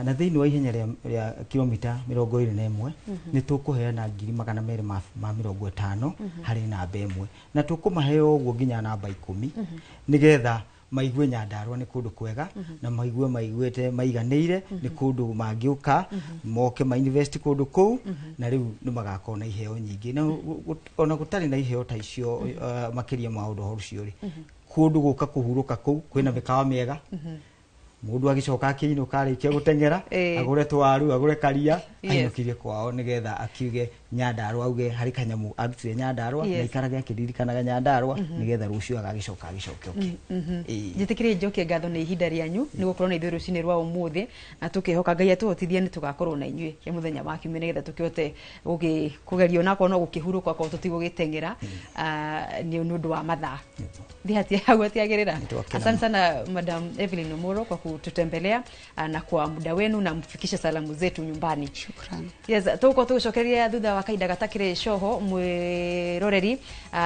Na thĩinĩ wa ihenya rĩa kilomita 21 nĩ tũkũheana 250,000 harĩ namba 1, na tũkũmahe ũguo nginya namba 10 nĩgetha maigue Nyandarua nĩ kũndũ kwega, na maigue maiguĩte maiganĩire, nĩ kũndũ mangĩũka moke ma invest kũndũ kũu, na rĩu nĩ magakorwo na iheo nyingĩ. Na ona gũtarĩ na iheo ta icio, makĩria ma ũndũ ũcio rĩ, kũndũ gũka kũhurũka kũu kwĩna mĩkawa mĩega, Mundu agicoka akiinuka arikia guteng'era agure twaru agure karia ainukirie kwao nigetha akiuge Nyandarua auge hari kanyamu arutire Nyandarua na ikarage akiririkanaga Nyandarua nigetha rucio agagicoka agicoke oke. Njitikire njokie ngatho ni ihinda rianyu ni gukorwo na ithuĩ rucinĩ rwa ũmũthĩ na tukihoka Ngai atuhotithie ni tugakorwo na inyuĩ ya muthenya wa kiumia nigetha tukihote kugeria onakorwo no gukihurũka okorwo tũtigũgĩteng'era ni ũndũ wa mathaa. Thi hau hatiagĩrĩra. Asante sana Madam Evelyn Omoro kwa kututembelea na kwa muda wenu na mfikishe salamu zetu nyumbani. Shukrani. Yes, tuko tugucokeria thutha wa kahinda gatakire coho mwiroreri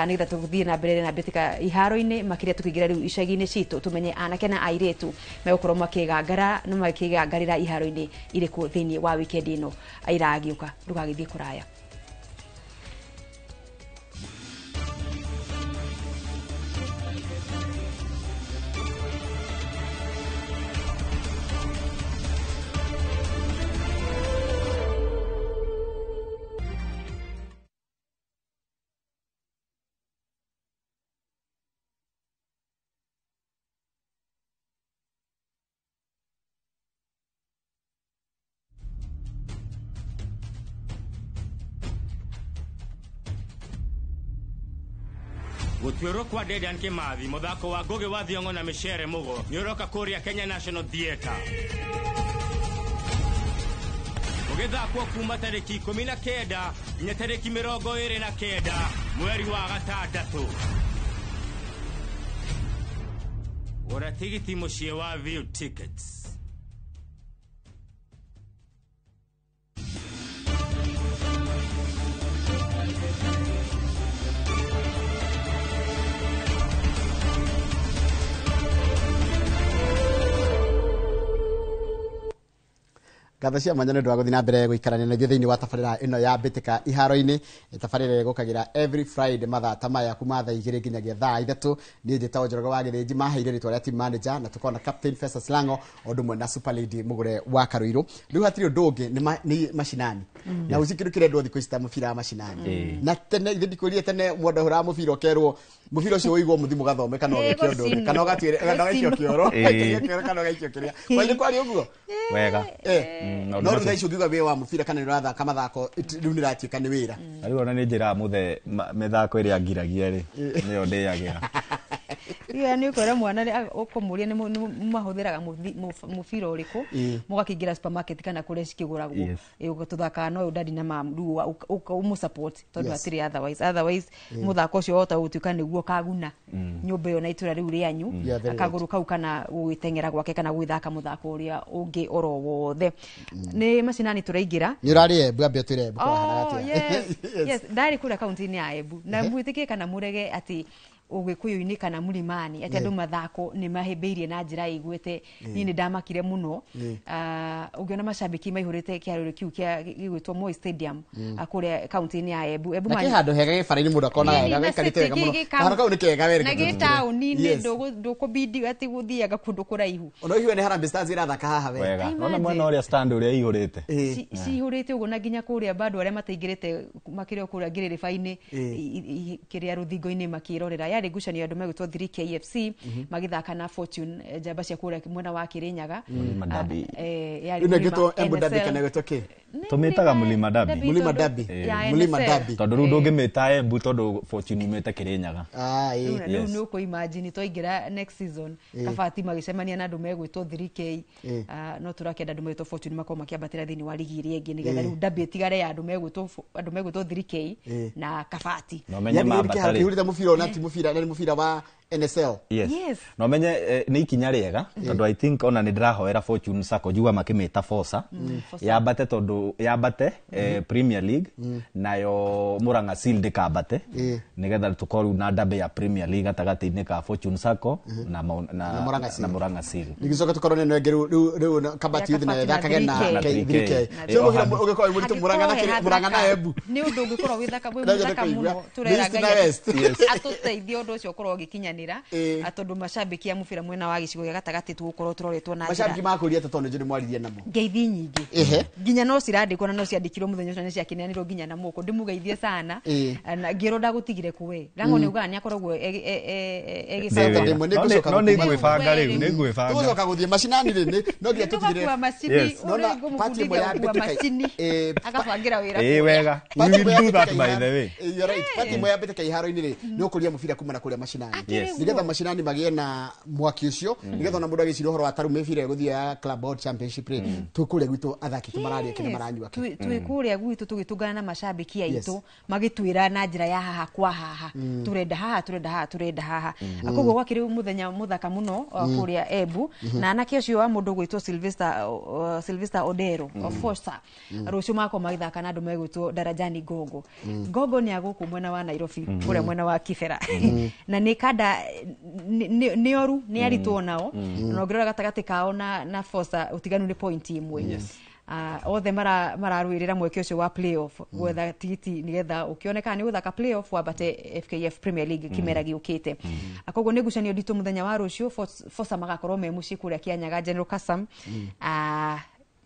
nigetha tuthie na mbere na mbitika iharo-inĩ makiria tukiingira riu icagi-inĩ citũ tumenye anake na airĩtu megũkorwo makĩgangara na makĩgangarĩra iharo-inĩ irĩkũ thĩinĩ wa weekend ĩno ĩragĩũka. Ndũgagĩthiĩ kũraya. Gũtuĩrwo kwa Dedan Kimathi mũthako wa Ngugi wa Thiong'o na Micere Mugo nĩ ũroka kũrĩa Kenya National Theatre ũgĩthakwo kuma tarĩki 19 nginya tarĩki 29 mweri wa gatandatũ. Gũra tigiti mũciĩ wa View Tickets. Ngatho cia mwanya nĩ ũndũ wa gũthiĩ na mbere gũikarania na ithuĩ thĩinĩ wa tabarĩra ĩno ya mbĩtĩka iharo-inĩ, tabarĩra ĩgũkagĩra every Friday mathaa ta maya kuma thaa 2 nginyagia thaa 3. Niĩ njĩtagwo Njoroge wa Gĩthĩnji, maheire rĩtwa rĩa team manager, na tũkorwo na Captain Festus Lango o ũndũ ũmwe na Super Lady Mũgũre wa Karũirũ. Rĩu hatirĩ ũndũ ũngĩ nĩ macinani na gũtirĩ kĩndũ kĩrendwo thikũ ici ta mũbira wa macinani. Na tene ithe ndikwĩrire tene mũndũ ahũraga mũbira ũkerwo mũbira ũcio ũigwo mũthiĩ mũgathome kana ũgĩke ũndũ ũngĩ kana ũgatuĩre kana ũgaikio kĩoro kana ũgaikio kĩrĩa kwa kwarĩ ũguo wega. No rĩu thaa ici ũngiuga wĩ wa mũbira kana nĩ ũrathaka mathako rĩu nĩ ratuĩka nĩ wĩra. Na rĩu ona nĩ njĩraga mũthe mĩthako ĩrĩa ngiragia rĩ nĩyo ndĩagĩra. Iyo nĩ ũkora mwana ũkũmũria nĩ mahũthĩraga mũbira ũrĩkũ mũgakĩingĩra supermarket kana kũrĩa cikĩgũragwo tũthakaga no ũyũ dadi na mam rĩu ũmũ-support tondũ hatirĩ otherwise mũthako ũcio wahota gũtuĩka nĩguo kaguna nyũmba ĩyo na itũra rĩu rĩanyu akagũrũ kau kana gũgĩteng'era gwake kana gũgĩthaka mũthako ũrĩa ũngĩ oro wothe. Nĩ macinani tũraingĩra. Nĩ ũrarĩ Embu, ambia ũtwĩre Embu kũhana atĩa. Yes, ndarĩ kũrĩa kaunti-inĩ ya Embu na mwĩtĩkie kana mũrege atĩ Ũgĩkũyũ-inĩ kana Mũlimani atĩ andũ mathako nĩ mahĩmbĩirie na njĩra ĩiguĩte. Niĩ nĩ ndamakire mũno ũngĩona macambĩki maihũrĩte kĩharũrũ kĩu kĩa gĩgwĩtwo Moi Stadium kũrĩa kaunti-inĩ ya Embu. Embu na kĩ handũ hega gĩbara-inĩ mũndũ akona wega gaikarĩte wega mũno. Handũ kau nĩ kega wega na gĩ taũni-inĩ ndũkũbidi atĩ gũthiaga kũndũ kũraihu. Ona ũigue nĩ Harambee Stars irathaka haha wega. Ona mwena ũrĩa stand ũrĩa ihũrĩte cihũrĩte ũguo na nginya kũrĩa bado arĩa mataingĩrĩte makĩrĩ o kũrĩa ngĩrĩrĩba-inĩ kĩrĩa rũthingo-inĩ makĩrorera. Yarĩ ngucanio andũ megwĩtwo 3K FC magĩthaka na Fortune njamba cia kũrĩa mwena wa Kĩrĩnyaga. Yarĩ Embu Derby kana ĩgwĩtwo kĩ? Tũmĩtaga Mũlima Derby. Mũlima Derby. Mũlima Derby. Tondũ rĩu ndũngĩmĩta Embu tondũ Fortune yumĩte Kĩrĩnyaga. Rĩu nĩ ũkũ imagine twaingĩra next season Kabati magĩcemania na andũ megwĩtwo 3K no tũrakĩenda andũ megwĩtwo Fortune makorwo makĩambatĩra thĩinĩ wa ligi ĩrĩa ĩngĩ nĩgetha rĩu derby ĩtigare ya andũ megwĩtwo 3K na Kabati. Na ũmenye mambata rĩ. Kĩhũrĩte mũbira ona ti mũbira na nĩ mũbira wa NSL. Yes. Na ũmenye nĩ ikinya rĩega tondũ I think ona nĩ ndĩrahoera Fortune Sacco njuga makĩmĩta Fosa yambate tondũ yambate Premier League nayo Murang'a Seal ndĩkambate nĩgetha tũkorwo na derby ya Premier League gatagatĩ-inĩ ka Fortune Sacco na Murang'a Seal. Nĩgĩcoka tũkorwo nĩ ĩno ĩngĩ rĩu Kabati Youth nayo ĩthakage na 3K. So ũgĩkorwo wĩ mũritũ Murang'a na Embu. Nĩ ũndũ ũngĩkorwo wĩ thaka mũno tũrera Ngai atũteithie ũndũ ũcio ũkorwo ũgĩkinyanĩra. kũrĩanĩra, tondũ macambĩki a mũbira mwena wa gĩcigo gĩa gatagatĩ tũgũkorwo tũroretwo na njĩra Macambĩki makũria tondũ nĩ njũĩ mwaririe namo. Ngeithi nyingĩ nginya no cirandĩkwo na no ciandĩkirwo mũthenya ũcio, nĩ ciakĩneanirwo nginya na moko. Ndĩmũgeithie sana. Na ngĩrwo ndagũtigire kũwe Lango nĩ ugaga nĩ akoragwo Saturday mwe nĩ No nĩ ngwĩbanga rĩu, nĩ ngwĩbanga. Tũgũcoka gũthiĩ macinani rĩ, no nginya tũtigĩrĩre. Tũgakua macini. Yes. Nona Ũrĩa party ĩmwe ya ngũmũbundithia gũkua mbĩtĩka- macini, agabangĩra wĩra. Ĩĩ wega. We Party will ĩmwe ya do that, mbĩtĩka by the way. You're right. Party ĩmwe ya mbĩtĩka iharo-inĩ rĩ, nĩ ũkũria mũbira kuma na kũrĩa macinani. Yes. Nĩgetha macinani magĩe na mwaki ũcio, nĩgetha ona mũndũ agĩciria ũhoro wa tarĩu mĩbira ĩgũthiĩ ya Club World Championship rĩ, twĩ kũrĩa gwitũ athaki tũmararia kĩ na maranyua kĩ. Twĩ kũrĩa gwitũ tũgĩtũngana na macambĩki aitũ, magĩtwĩra na njĩra ya haha kwa haha, tũrenda haha, tũrenda haha, tũrenda haha. Koguo gwakĩrĩ mũthenya mũthaka mũno kũrĩa Embu. Na anake ũcio wa mũndũ gwĩtwo Sylvester Odero of Foster rũciũ magakorwo magĩthaka na andũ megwĩtwo Darajani Gogo. Gogo nĩ agũkũ mwena wa Nairobi, kũrĩa mwena wa Kibera, na nĩ kanda nĩ oru, nĩ aritũ onao. Na ũngĩrora gatagatĩ kao na Foster, ũtiganu nĩ point 1. Othe mararũĩrĩra mweke ũcio wa playoff, gwetha tigiti nĩgetha ũkĩoneka nĩ gũthaka playoff wambate FKF Premier League kĩmera gĩũkĩte. Koguo nĩ ngucanio nditũ mũthenya wa rũciũ. Fosa magakorwo me mũciĩ kũrĩa Kĩanyaga General Kasam.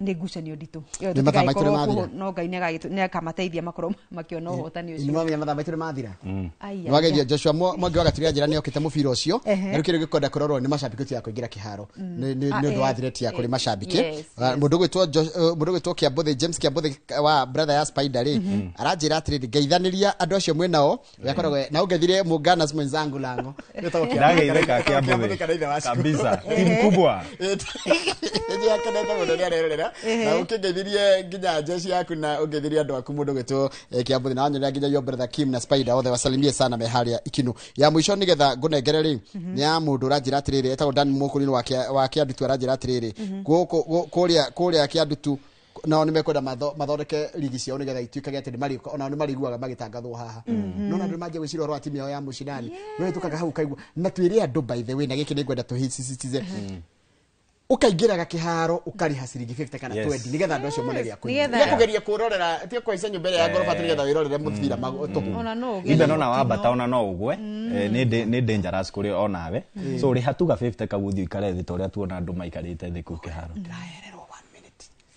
Nĩ ngucanio nditũ ĩyo. Nĩ mathaa maitũ Tũtigagĩkorwo nĩ mathira. kuo, no Ngai nĩ akamateithia makorwo makĩona ũhotani Nĩ ũcio. mwamenya mathaa maitũ nĩ mathira. Ai, Nĩwageithio ai. Joshua Mwangi wa Gaturia njĩra nĩ okĩte mũbira ũcio. Ehe. Na rĩu kĩrĩa gĩkwenda kũrorwo nĩ macambĩki tiga kũingĩra kĩharo nĩ ũndũ wa threat ya kũrĩ macambĩki. Mũndũ ũgwĩtwo Kĩambũthĩ James Kĩambũthĩ wa brother ya Spider rĩ, aranjĩra atĩrĩrĩ, ngeithanĩria andũ acio mwĩ nao akoragwo na ũngeithire mũnganas mwenzangu Lango. Wĩtagwo Kĩambũthĩ. Ndageithĩka Kĩambũthĩ kana ithe wa cukuru. Kabisa. Timu kubwa. Nĩ akenete mũno nĩ arerorera na ũkĩngeithirie nginya jeshi yaku na ũngeithirie andũ aku mũndũ gwĩtwo Kĩambũthĩ na wanyonera nginya your brother Kim na Spider, othe wasalimie sana me harĩa ikinu ya mũico nĩgetha ngũnengere rĩ, nĩ ya mũndũ ũranjĩra atĩrĩrĩ, etagwo Dan Mũkũrinũ wa Kĩandutu, aranjĩra atĩrĩrĩ, gũkũ kũrĩa Kĩandutu nao nĩ mekwenda mathondeke ligi ciao nĩgetha ituĩkage atĩ nĩ onao nĩ marĩiguaga magĩtangathwo haha. No na andũ manjia gwĩciria ũhoro wa timu yao ya mũcinani, we tũkaga hau ũkaigua na twĩre andũ, by the way, na gĩkĩ nĩ ngwenda tũhisisitize, ũkaingĩraga kĩharo ũkarĩha ciringi 50 kana 20 nĩgetha andũ acio mone gĩa kũnyua. Nĩgetha- Tiga kũgeria kwĩrorera, tiga kũhaica nyũmba ĩrĩa ya ngoroba atĩ nĩgetha wĩrorere mũbira tũhũ. Ona no ũgĩe Even na ona mũtino. wambata ona no ũgwe. Nĩ dangerous kũrĩ onawe, so rĩha tuga 50 kau ũthiĩ ũikare thĩ ta ũrĩa tuona andũ maikarĩte thĩ kũu kĩharo.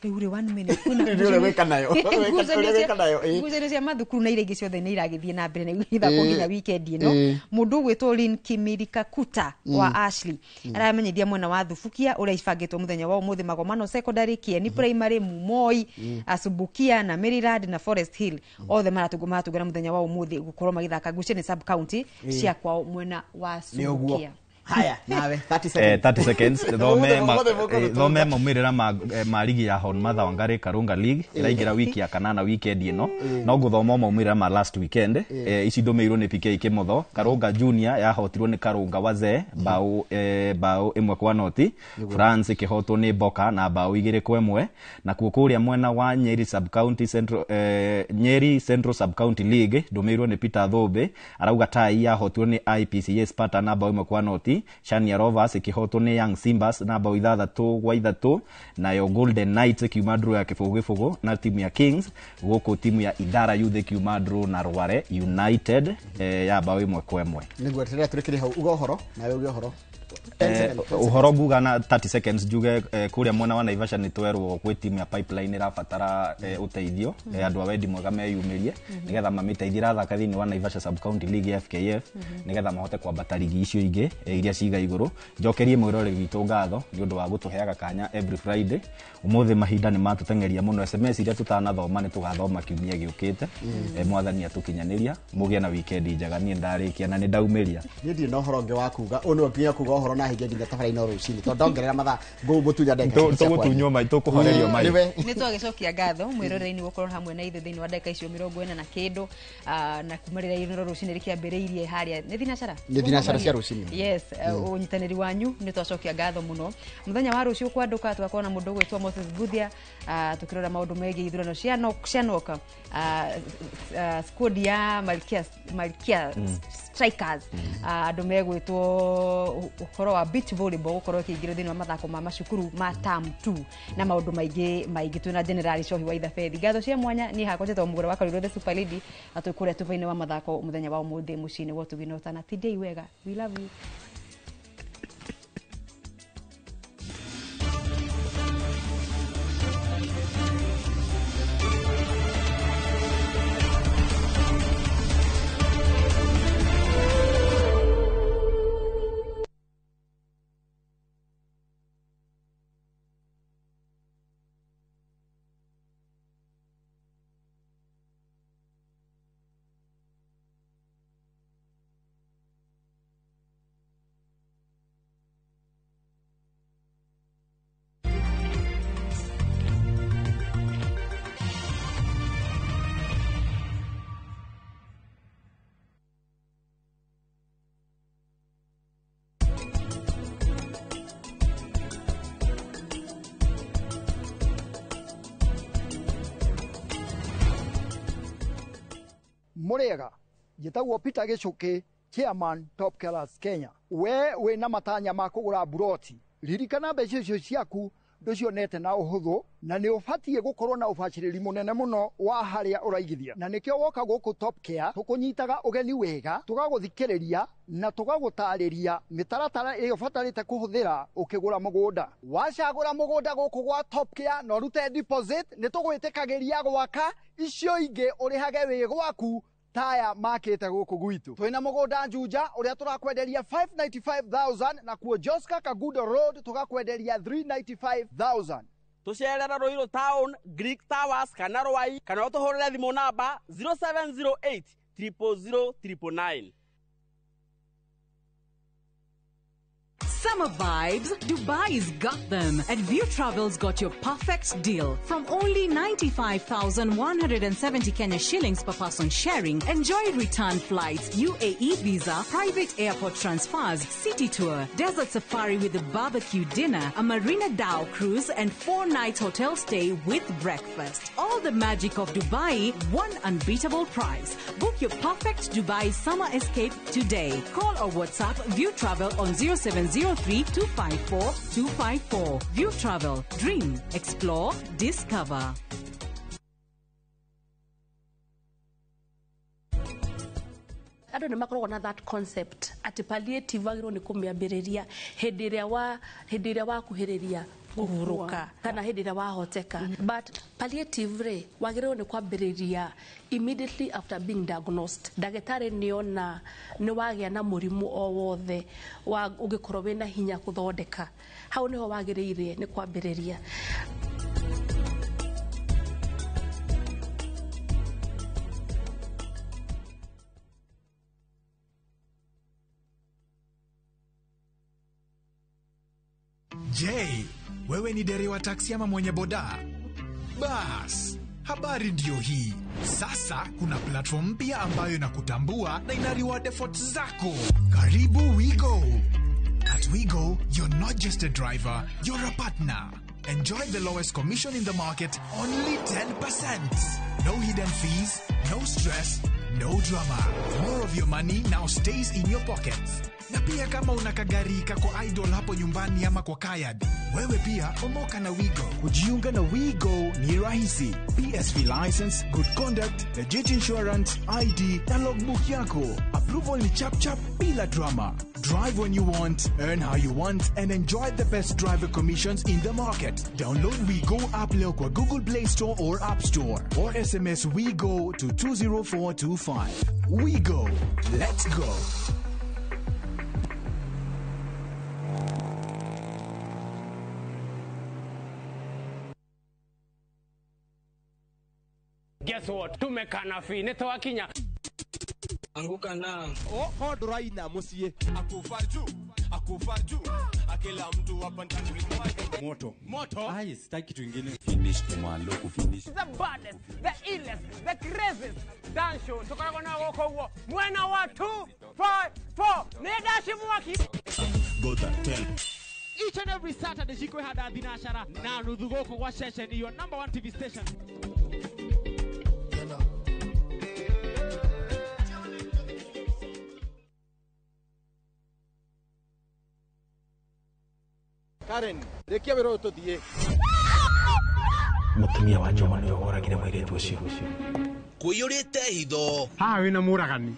Rĩu rĩ, one minute. Kwĩna Nĩ ũrĩa gwĩka nayo. Ũrĩa gwĩka nayo, ĩĩ. Ngucanio cia mathukuru na iria ingĩ ciothe nĩ iragĩthiĩ na mbere na igĩthakwo nginya weekend ĩno. Mũndũ ũgwĩtwo Lin Kimirikakuta wa Ashley aramenyithia mwena wa Thubukia ũrĩa ibangĩtwo mũthenya wa ũmũthĩ: Magomano Secondary, Kieni Primary, Mumoi, Asubukia na Maryland na Forest Hill, othe maratũngana mũthenya wa ũmũthĩ gũkorwo magĩthaka ngucanio sub county cia kwao mwena wa Nĩ ũguo. Subukia. Haya, nawe 30 seconds. 30 seconds. Thome Ũmũthĩ mũkũrũtũnga. Thome maumĩrĩra ma ligi ya Hon Martha Wangari Karunga League ĩraingĩra wiki ya kanana weekend ĩno, no ngũthoma maumĩrĩra ma last weekend. Ici ndũmĩirwo nĩ PK Kĩmotho. Karunga Junior yahotirwo nĩ Karunga Wazee bao 1-0. France ĩkĩhotwo nĩ Boka na bao 2-1. Nakuo kũrĩa mwena wa Nyeri sub county Central, Nyeri Central sub county League, ndũmĩirwo nĩ Peter Thũmbĩ, arauga Tai yahotirwo nĩ IPCA Sparta na bao 1-0. Shania Rovers ĩkĩhotwo nĩ Young Simbas na bao 6-3. Nayo Golden Knights ĩkiuma draw ya 0-0 na timu ya Kings. Gũkũ timu ya Idara Youth ĩkiuma draw na Rware United ya bao 1-1. Nĩguo tũrĩa tũrĩkĩrĩ hau uga ũhoro nawe uge ũhoro. 10 seconds, 10 Ũhoro nguga na 30 seconds njuge, kũrĩa mwena wa Naivasha nĩ twerwo gwĩ timu ya Pipeline ĩrabatara ũteithio. Andũ a wendi mwega meyumĩrie nĩgetha mamĩteithie, ĩrathaka thĩinĩ wa Naivasha sub county league ya FKF, nĩgetha mahote kwambata ligi icio ingĩ iria ciga igũrũ. Njokerie mwĩroreri witũ ngatho nĩ ũndũ wa gũtũheaga kanya every Friday. Ũmũthĩ mahinda nĩ matũteng'eria mũno. SMS iria tũtanathoma nĩ tũgathoma kiumia gĩũkĩte. Mwathani atũkinyanĩria mũgĩe na weekend njega. Niĩ ndarĩkia na nĩ ndaumĩria. Niĩ ndirĩ na ũhoro ũngĩ wa kuga, ũyũ nĩwe nginya kuga ũhoro na hinge nginya tabara-inĩ o rũcinĩ, tondũ ndongerera mathaa ngũmũtunya ndagĩka cia kwaria. Tũgũtunywo mai, tũkũhorerio mai. Nĩwe. Nĩ twagĩcokia ngatho mwĩroreri-inĩ gũkorwo hamwe na ithuĩ thĩinĩ wa ndagĩka icio 40 na kĩndũ. Na kuma rĩrĩa Inooro rũcinĩ rĩkĩambĩrĩirie harĩa nĩ thinacara. Nĩ thinacara cia rũcinĩ. Yes, ũnyitanĩri wanyu nĩ twacokia ngatho mũno. Mũthenya wa rũciũ kwandũka tũgakorwo na mũndũ ũgwĩtwo Moses Guthia, tũkĩrora maũndũ megiĩ ithurano cia cia noka, squad ya Malkia Strikers, andũ megwĩtwo ũhoro wa wa beach volleyball gũkorwo ĩkĩingĩrio thĩinĩ wa mathako ma macukuru ma term 2 na maũndũ maingĩ maingĩ. Twĩna General Cohi wa Ithabethi. Ngatho cia mwanya niĩ hakwa njĩtagwo Mũgũre wa Karũirũ the Super Lady, na twĩ kũrĩa tuba-inĩ wa mathako mũthenya wa ũmũthĩ mũciĩ-inĩ wa ũtugi na ũtana. Tindei wega, we love you. Mũrĩega, njĩtagwo Peter Gĩcũkĩ, chairman Top Killers Kenya. We wĩna matanya ma kũgũra mburoti, ririkana mbeca icio ciaku ndũcionete na ũhũthũ, na nĩ ũbatiĩ gũkorwo na ũbacĩrĩri mũnene mũno wa harĩa ũraigithia, na nĩkĩo woka gũkũ Top Care tũkũnyitaga ũgeni wega, tũgagũthikĩrĩria na tũgagũtarĩria mĩtaratara ĩrĩa ũbatarĩte kũhũthĩra ũkĩgũra mũgũnda. Wacagũra mũgũnda gũkũ gwa Top Care na ũrute deposit, nĩ tũgwĩtĩkagĩria gwaka icio ingĩ ũrĩhage wĩ gwaku taya makĩte gũkũ gwitũ. Twĩna mũgũnda Juja ũrĩa tũrakwenderia 595,000 na kuo Joska Kagudo Road tũgakwenderia 395,000. Tũcerere Ruiru Town, Greek Towers kana Ruai, kana ũtũhũrĩre thimũ namba 0708 000 999. Summer vibes, Dubai's got them. And View Travel's got your perfect deal. From only 95,170 Kenya shillings per person sharing, enjoy return flights, UAE visa, private airport transfers, city tour, desert safari with a barbecue dinner, a Marina Dhow cruise, and 4-night hotel stay with breakfast. All the magic of Dubai, one unbeatable price. Book your perfect Dubai summer escape today. Call or WhatsApp View Travel on 0703 254 254. View Travel. Dream, explore, discover. Andũ nĩ makoragwo na that concept atĩ palliative wagĩrĩirwo nĩ kũmĩambĩrĩria hĩndĩ ĩrĩa wakuhĩrĩria kũhurũka kana hĩndĩ ĩrĩa wahoteka. But palliative rĩ wagĩrĩirwo nĩ kwambĩrĩria immediately after being diagnosed. Ndagĩtarĩ nĩona nĩ wagĩa na mũrimũ o wothe ũngĩkorwo wĩna hinya kũthondeka, hau nĩho wagĩrĩire nĩ kwambĩrĩria. Je, wewe ni dereva taksi ama mwenye boda? Bas, habari ndiyo hii. Sasa kuna platform mpya ambayo inakutambua na ina reward efforts zako. Karibu WeGo. At WeGo, you're not just a driver, you're a partner. Enjoy the lowest commission in the market, only 10%. No hidden fees, no stress, no drama. More of your money now stays in your pockets. Na pia kama una kagari kako idol hapo nyumbani ama kwa kayad, wewe pia omoka na WeGo. Kujiunga na WeGo ni rahisi. PSV license, good conduct, legit insurance, ID na logbook yako. Approval ni chap chap bila drama. Drive when you want, earn how you want, and enjoy the best driver commissions in the market. Download WeGo app leo kwa Google Play Store or App Store, or SMS WeGo to 20425. WeGo. Let's go. Guess what? Tumekana fi nitwakinya. Anguka na. Oh, nduraina musie. Akufa juu, akufa juu. Akila mtu hapa ndani moto. Moto. Ai, sitaki kitu kingine. Finish kumalo kufinish. The baddest, the illest, the craziest dance show. Tukoragwo na goko uo. Mwena wa 2 5 4. Ni dashi mwaki. Go that tell. Each and every Saturday shikwe hada thinashara na nuthu goko gwa session your number 1 TV station. Karen, rĩkia wĩra ũyũ tũthiĩ. Mũtumia wa Joma nĩwe woragire mũirĩtu ũcio. Kũiyũrĩte hitho. Haha wĩna mũragani.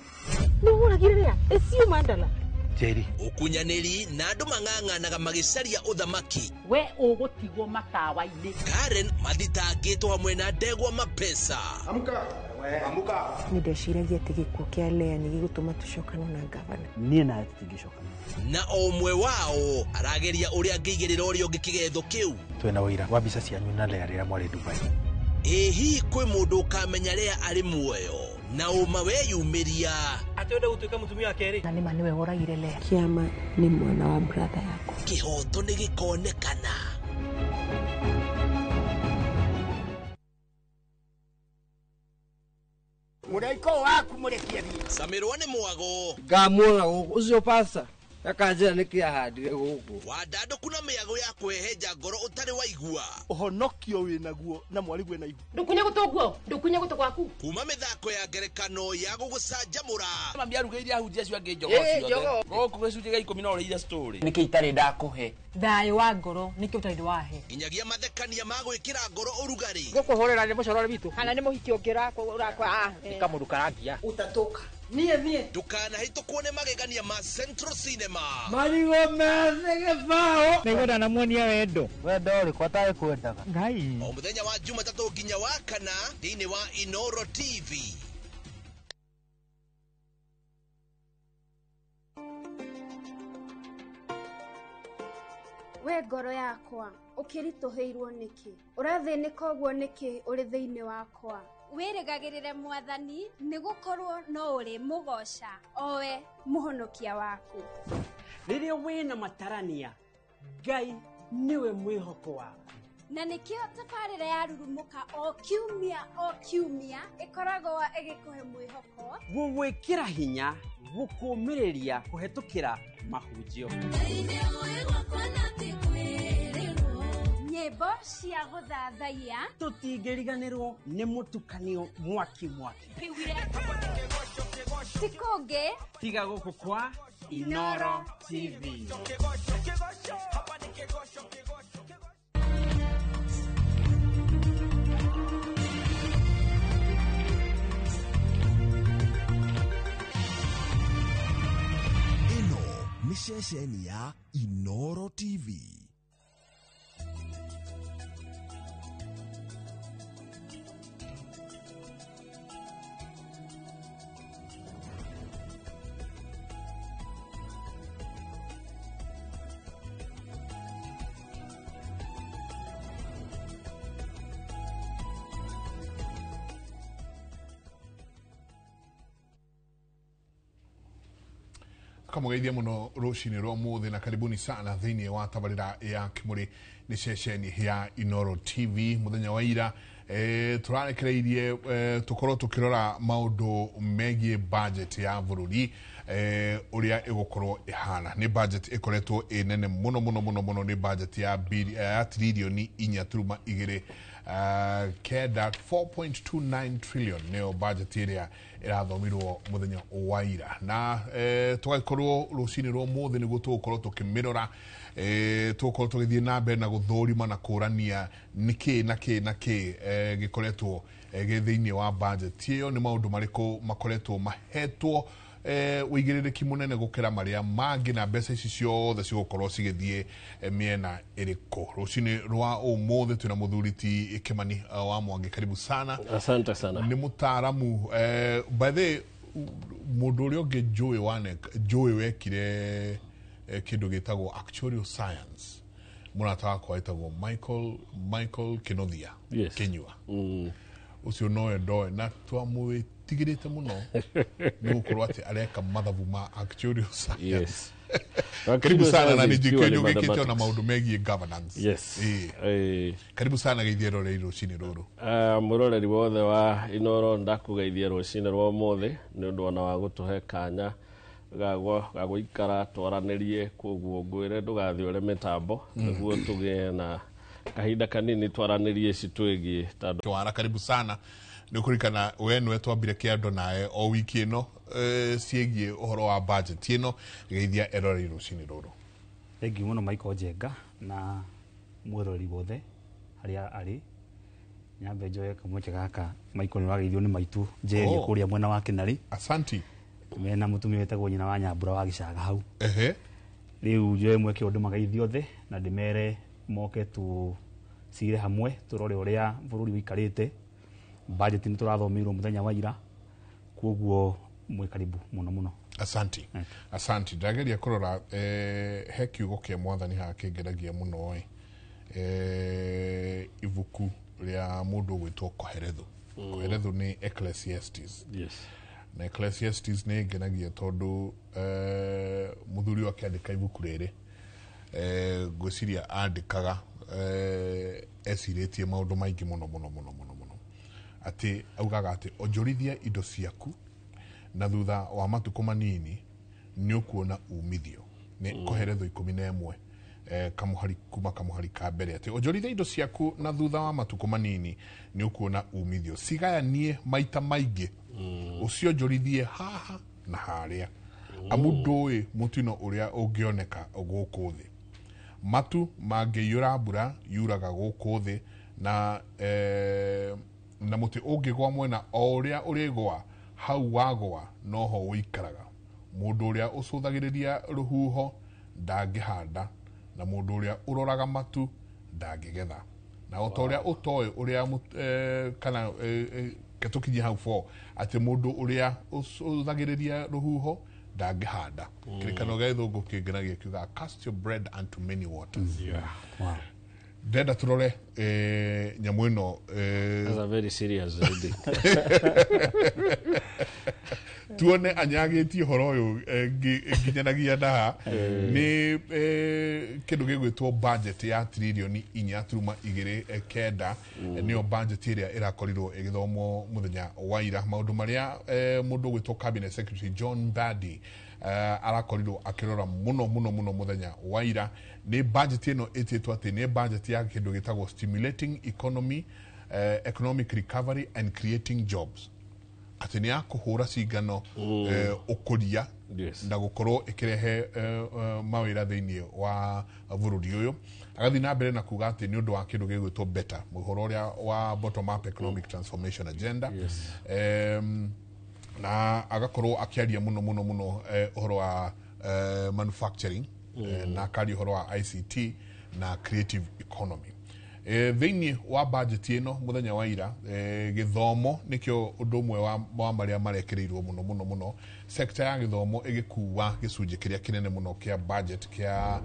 Nĩ woragire rĩa? Ĩcio mandala. Njeri. Ũkunyanĩri na andũ mang'ang'anaga magĩcaria ũthamaki. We ũgũtigwo matawa-inĩ. Karen mathitangĩtwo hamwe na ndegwa mapesa. Amka. Amka. Nĩ ndeciragia atĩ gĩkuũ kĩa Lea nĩ gĩgũtũma tũcokane na ngavana. Niĩ nawe tũtingĩcokana. Na o ũmwe wao arageria ũrĩa angĩigĩrĩra ũrĩa ũngĩ kĩgetho kĩu. Twĩna ũira wa mbica cianyu na Lea rĩrĩa mwarĩ Dubai. Ĩ hihi kwĩ mũndũ ũkamenya Lea arĩ muoyo na ũma weyumĩria. Atĩ ũrenda gũtuĩka mũtumia wa kerĩ? Na nĩma nĩwe woragire Lea. Kĩama nĩ mwana wa brother yakwa. Kĩhoto nĩ gĩkonekana. Mũraiko waku mũrekie thiĩ. Camirwo nĩ mwago. Ngamuona gũkũ ũcio pasta akanjĩra nĩkĩ ahandire gũkũ. Wandandũku na mĩago ya kũhehenja ngoro ũtarĩ waigua. Ũhonokio wĩnaguo na mwarigwe na ihu. Ndũkunye gũtũ guo, ndũkunye gũtũ gwaku. Kuma mĩthako ya ngerekano ya gũgũcanjamũra. Mami arugĩire ahunjia acio angĩ njogoo ciothe. Gũkũ gĩcunjĩ gĩa 10 no ũrĩire story. Nĩkĩ itarĩ ndakũhe? Thayũ wa ngoro nĩkĩ ũtarĩ wahe. Nginyagia mathekania ma gwĩkĩra ngoro ũrugarĩ. Gũkũhũrĩra nĩ mũcorore witũ. Kana nĩ mũhiki ũngĩ ũrakwa. Nĩ kamũndũ karangia. Ũtatũka. Niĩ niĩ. Ndũkanahĩtũkwo nĩ magegania ma Central Cinema. Marigũ methĩ gĩbaũ. Nĩngwenda namuonia wendo. Wendo ũrĩkũ atarĩ kwendaga? Ngai. O mũthenya wa Jumatatũ nginya wa kana thĩinĩ wa Inoro TV. We ngoro yakwa ũkĩritũhĩirwo nĩkĩ? Ũrathĩnĩka ũguo nĩkĩ ũrĩ thĩinĩ wakwa? Wĩrĩgagĩrĩre mwathani nĩ gũkorwo no ũrĩ mũgoca owe mũhonokia waku. Rĩrĩa wĩna matarania, Ngai nĩwe mwĩhoko waku. Na nĩkĩo tabarĩra ya Rurumũka o kiumia o kiumia ĩkoragwo ĩgĩkũhe mwĩhoko, gũgwĩkĩra hinya, gũkũmĩrĩria kũhetũkĩra mahunjio. Nyĩmbo cia gũthathaiya, tũtingĩriganĩrwo nĩ mũtukanio mwaki mwaki. Ti kũngĩ tiga gũkũ kwa Inoro TV. Ĩno nĩ ceceni ya Inoro TV. Kamũgeithia mũno rũcinĩ rwa ũmũthĩ na karibuni sana thĩinĩ wa tabarĩra ya Kĩmũrĩ nĩ ceceni ya Inoro TV. Mũthenya wa ira tũrarekereirie tũkorwo tũkĩrora maũndũ megiĩ budget ya bũrũri ũrĩa ĩgũkorwo ĩhana. Nĩ budget ĩkoretwo ĩ nene mũno mũno mũno mũno, nĩ budget ya ya tririoni 4.29 kenda 4.29 trillion nĩyo budget ĩrĩa ĩrathomirwo mũthenya wa ira, na tũgagĩkorwo rũcinĩ rwa ũmũthĩ nĩguo tũgũkorwo tũkĩmĩrora, tũgũkorwo tũgĩthiĩ na mbere na gũthũrima na kũrania nĩkĩ na kĩ na kĩ gĩkoretwo gĩ thĩinĩ wa budget ĩyo, nĩ maũndũ marĩkũ makoretwo mahetwo ũigĩrĩrĩki mũnene gũkĩra marĩa mangĩ, na mbeca ici ciothe cigũkorwo cigĩthiĩ mĩena ĩrĩkũ. Rũcinĩ rwa ũmũthĩ twĩna mũthuri ti Kimani wa Mwangi, karibu sana. Asante sana. Nĩ mũtaaramu by the way, mũndũ ũrĩa ũngĩ njũĩ wanek njũĩ wekire kĩndũ gĩtagwo actuarial science, mũrata wakwa wĩtagwo Michael Kinothia. Yes. Kinyua. Ũcio nowe ndoe na twamwĩtigĩrĩte mũno nĩ gũkorwo atĩ areka mathabu ma actuarial science. Yes. Karibu sana na Science is nĩ purely njĩkĩte ũgĩkĩte ona mathematics. maũndũ megiĩ governance. Yes. Karibu sana geithia rorei rũcinĩ rũrũ. Mũroreri wothe wa Inoro ndakũgeithia rũcinĩ rwa ũmũthĩ nĩ ũndũ ona wa gũtũhe kanya ga gũikara twaranĩrie, koguo ngwĩre ndũgathiũre mĩtambo nĩguo tũgĩe na kahinda kanini twaranĩrie citwĩgiĩ tondũ Wara, karibu sana. Nĩ ũkũririkana we nĩwe twambire kĩando nawe o wiki ĩno ciĩgiĩ ũhoro wa budget ĩno, geithia erorei rũcinĩ rũrũ. Thengiũ mũno Michael Njenga Na mwiroreri wothe haria ari nyambe njoe kamweke gaka Michael nĩwageithio nĩ maitũ Njeri kũrĩa mwena wa Kĩnarĩ. Asanti. Mena mũtumia wĩtagwo nyina wa Nyambura wa Gĩcaga hau. Ehe. Rĩu njoe mweke ũndũ mageithio othe na ndĩmere moke tũcire hamwe tũrore ũrĩa bũrũri ũikarĩte. Budget nĩ tũrathomeirwo mũthenya wa ira, koguo mwĩ karibu mũno mũno. Asanti. Asanti. Ndageria kũrora he kiugo kĩa mwathani haha kĩngeragia mũno ibuku rĩa mũndũ ũgwĩtwo Koherethu. Koherethu nĩ Ecclesiastes. Yes. Na Ecclesiastes nĩ ngenagia tondũ mũthuri akĩandĩka ibuku rĩrĩ ngwĩciria andĩkaga ecirĩtie maũndũ maingĩ mũno mũno mũno mũno mũno, atĩ augaga atĩ onjorithia indo ciaku na thutha wa matukũ manini nĩ ũkuona umithio. Nĩ Koherethu 11 kamuhari kuma kamuhari ka mbere atĩ onjorithia indo ciaku na thutha wa matukũ manini nĩ ũkuona umithio, cigayanie maita maingĩ, ũcionjorithie haha na harĩa, amu ndũĩ mũtino ũrĩa ũngĩoneka gũkũ thĩ. Matu mangĩiyũra mbura yuraga gũkũ thĩ, na na mũtĩ ũngĩgwa mwena o ũrĩa ũrĩgwa hau wagwa noho ũikaraga. Mũndũ ũrĩa ũcũthagĩrĩria rũhuho ndangĩhanda, na mũndũ ũrĩa ũroraga matu ndangĩgetha. Na o ta ũrĩa ũtoĩ ũrĩa kana tũkinyie hau 4 atĩ mũndũ ũrĩa ũcũthagĩrĩria rũhuho ndangĩhanda. Kĩrĩkanĩro gĩa gĩthũngũ kĩngenagia kiugaga cast your bread unto many waters. Yeah. Wow. Ndenda tũrore nyamũ ĩno. That's a very serious reading. Tuone anyagĩtie ũhoro ũyũ nginyanagia ndaha nĩ kĩndũ gĩgwĩtwo budget ya tririoni 4.29 nĩyo budget ĩrĩa ĩrakorirwo ĩgĩthomwo mũthenya wa ira. Maũndũ marĩa mũndũ ũgwĩtwo cabinet secretary John Mbadi arakorirwo akĩrora mũno mũno mũno mũthenya wa ira nĩ budget ĩno ĩtĩtwo atĩ nĩ budget ya kĩndũ gĩtagwo stimulating economy, economic recovery and creating jobs, atĩ nĩ ya kũhũra cingano ũkũria na gũkorwo ĩkĩrehe mawĩra thĩinĩ wa bũrũri ũyũ. Agathiĩ na mbere na kuga atĩ nĩ ũndũ wa kĩndũ gĩgwĩtwo BETA, ũhoro ũrĩa wa bottom up economic transformation agenda. Na agakorwo akĩaria mũno mũno mũno ũhoro wa manufacturing, na akaria ũhoro wa ICT na creative economy. Thĩinĩ wa budget ĩno mũthenya wa ira, gĩthomo nĩkĩo ũndũ ũmwe wa marĩa marekĩrĩirwo mũno mũno mũno. Sector ya gĩthomo ĩgĩkua gĩcunjĩ kĩrĩa kĩnene mũno kĩa budget kĩa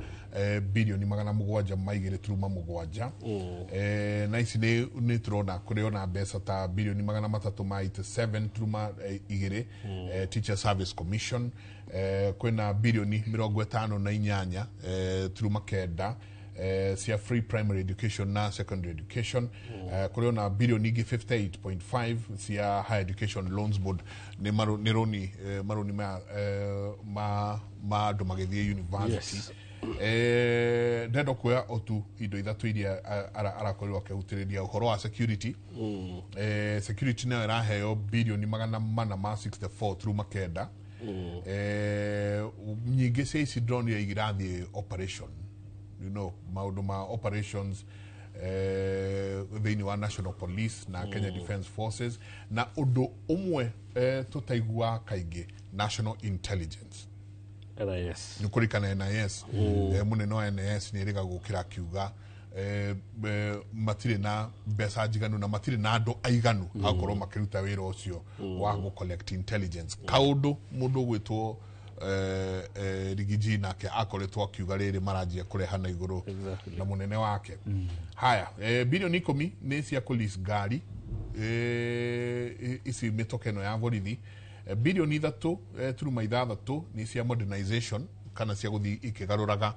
bilioni 702.7. Na ici nĩ tũrona kũrĩ ona mbeca ta bilioni 387.2 Teacher Service Commission, kwĩna bilioni 58.9 cia free primary education na secondary education. Kũrĩ ona bilioni ingĩ 58.5 cia higher education loans board, nĩ roni maroni ma andũ magĩthiĩ university. Ndenda kuoya otu indo ithatũ iria arakorirwo akĩhutĩrĩria ũhoro wa security. Security nayo ĩraheo bilioni 464.9. Nyingĩ cia ici ndĩronire irathiĩ operation, you know, maũndũ ma operations thĩinĩ wa National Police na Kenya Defence Forces, na ũndũ ũmwe tũtaiguaga kaingĩ, National Intelligence. NIS. Nĩ kũrikana NIS. Mũnene wa NIS nĩ erĩga gũkĩra akiuga matirĩ na mbeca njiganu na matirĩ na andũ aiganu akorwo makĩruta wĩra ũcio wa gũ collect intelligence. Kaũndũ mũndũ ũgwĩtwo Rigiji nake akoretwo akiuga rĩrĩ maranjia kũreha na igũrũ na mũnene wake. Haya, bilioni 10 nĩ cia kũlease ngari ici mĩtoka ĩno ya borithi. Bilioni 3.6 nĩ cia modernization kana cia gũthiĩ ikĩgarũraga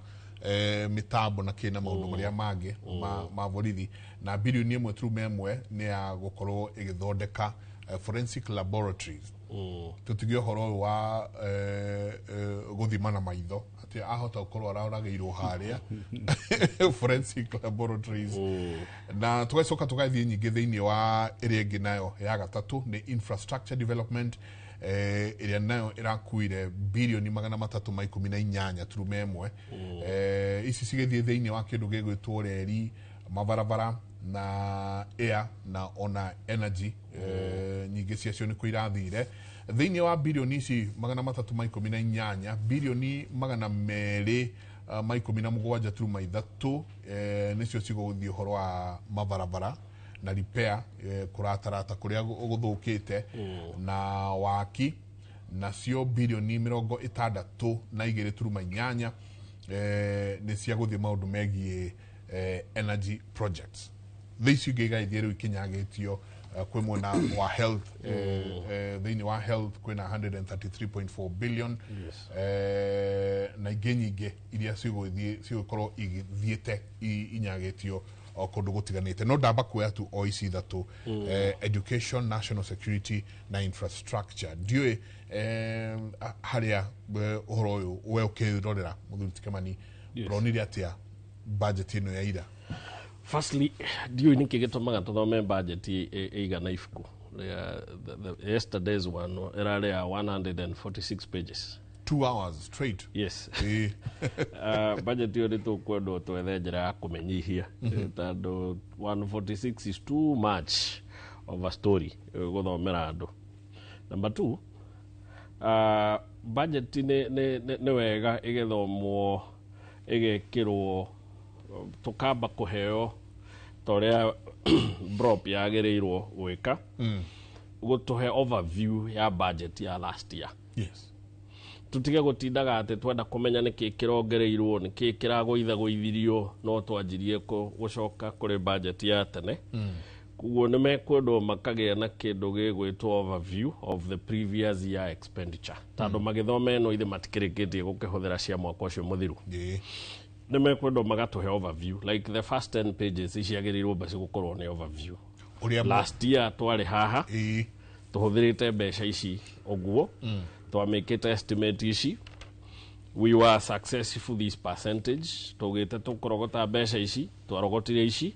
mitambo na kina maundu maria mangi ma borithi, na bilioni 1.1 ni ya gukorwo igithondeka forensic laboratories. Tutige uhoro wa guthima na maitho Atĩ ahota gũkorwo aroragĩirwo harĩa forensic laboratories. Na tũgacoka tũgathiĩ nyingĩ thĩinĩ wa ĩrĩa ĩngĩ nayo ya gatatũ nĩ infrastructure development, ĩrĩa nayo ĩrakuire birioni 318.1. Ici cigĩthiĩ thĩinĩ wa kĩndũ gĩgwĩtwo reri, mabarabara na air na ona energy. Nyingĩ ciacio nĩ irathire thĩinĩ wa birioni ici 318, birioni 217.3 nĩcio cigũthiĩ ũhoro wa mabarabara na repair, kũratarata kũrĩa gũthũkĩte na waki. Nacio birioni 62.8 nĩ cia gũthiĩ maũndũ megiĩ energy projects. Thĩ icio ingĩ igaithiĩ rĩu ikinyagĩtio. Kwĩ mwena wa health, thĩinĩ wa health kwĩna 133.4 billion. Na ingĩ nyingĩ iria cigũthiĩ cigũkorwo igĩthiĩte inyagĩtio o kũndũ gũtiganĩte, no ndamba kuoya tu o ici ithatũ, education, national security na infrastructure. Ndiũĩ harĩa ũhoro ũyũ we ũkĩrorera, mũthuri ti Kĩmani, ũronire atĩa budget ĩno ya ira? Firstly, ndiũĩ nĩkĩ gĩtũmaga tũthome budget ĩigana ibuku. Yesterday's one ĩrarĩ ya 146 pages. 2 hours straight. Yes. Budget ĩyo nĩ tũkwendwo twethe njĩra ya kũmĩnyihia, tondũ 146 is too much of a story gũthomera andũ. Number two, budget nĩ wega ĩgĩthomwo ĩgekĩrwo tũkamba kũheo ta ũrĩa brop yagĩrĩirwo gwĩka, gũtũhe overview ya budget ya last year. Tutige gũtindaga atĩ twenda kũmenya nĩkĩ kĩrongereirwo, nĩkĩ kĩragũithagũithirio, no twanjirie gũcoka kũrĩ budget ya tene. Koguo nĩ mekwendwo makagĩa na kĩndũ gĩgwĩtwo overview of the previous year expenditure, tondũ magĩthoma ĩno ithe matikĩrĩkĩtie gũkĩhũthĩra cia mwaka ũcio mũthiru. Nĩ mekwendwo magatũhe overview, like the first 10 pages ciagĩrĩirwo basi gũkorwo nĩ overview. Ũrĩa Last year twarĩ haha, tũhũthĩrĩte mbeca ici ũguo, twamĩkĩte estimate ici, we were successful this percentage, tũgĩte tũkũrogota mbeca ici, twarogotire ici,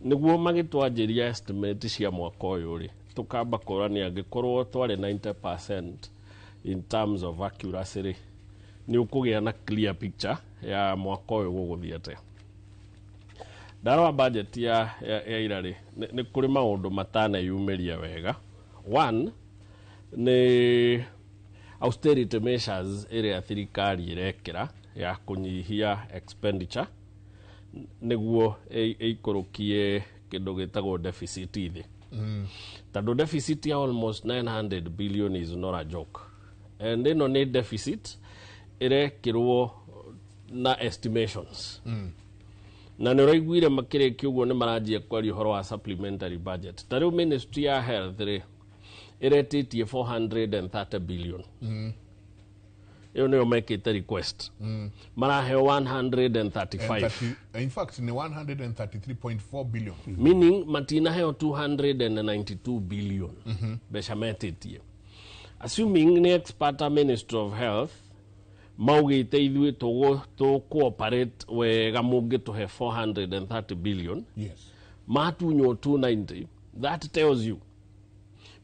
nĩguo magĩtwanjĩria estimate cia mwaka ũyũ rĩ, tũkamba kũrania angĩkorwo twarĩ 90% in terms of accuracy rĩ, nĩ ũkũgĩa na clear picture ya mwaka ũyũ gũgũthiĩ atĩa. Ndarora budget ya ira rĩ, nĩ kũrĩ maũndũ mataneyumĩria wega. One nĩ austerity measures ĩrĩa thirikari ĩrekĩra ya kũnyihia expenditure nĩguo ĩikũrũkie kĩndũ gĩtagwo deficit thĩ, tondũ deficit ya almost 900 billion is not a joke, and ĩno nĩ deficit ĩrekĩrwo na estimations. Na nĩ ũraiguire makĩrĩkia ũguo nĩ maranjia kwaria ũhoro wa supplementary budget. Ta rĩu ministry ya health rĩ, ĩretĩtie 430 billion. Ĩyo nĩyo mekĩte request. Maraheo 135. In fact ni 133.4 billion. Meaning matinaheo 292 billion mbeca metĩtie. Assuming nĩ expert a Ministry of Health maugĩte ithuĩ tũkũoperate wega mũngĩtũhe 430 billion, matunywo 290, that tells you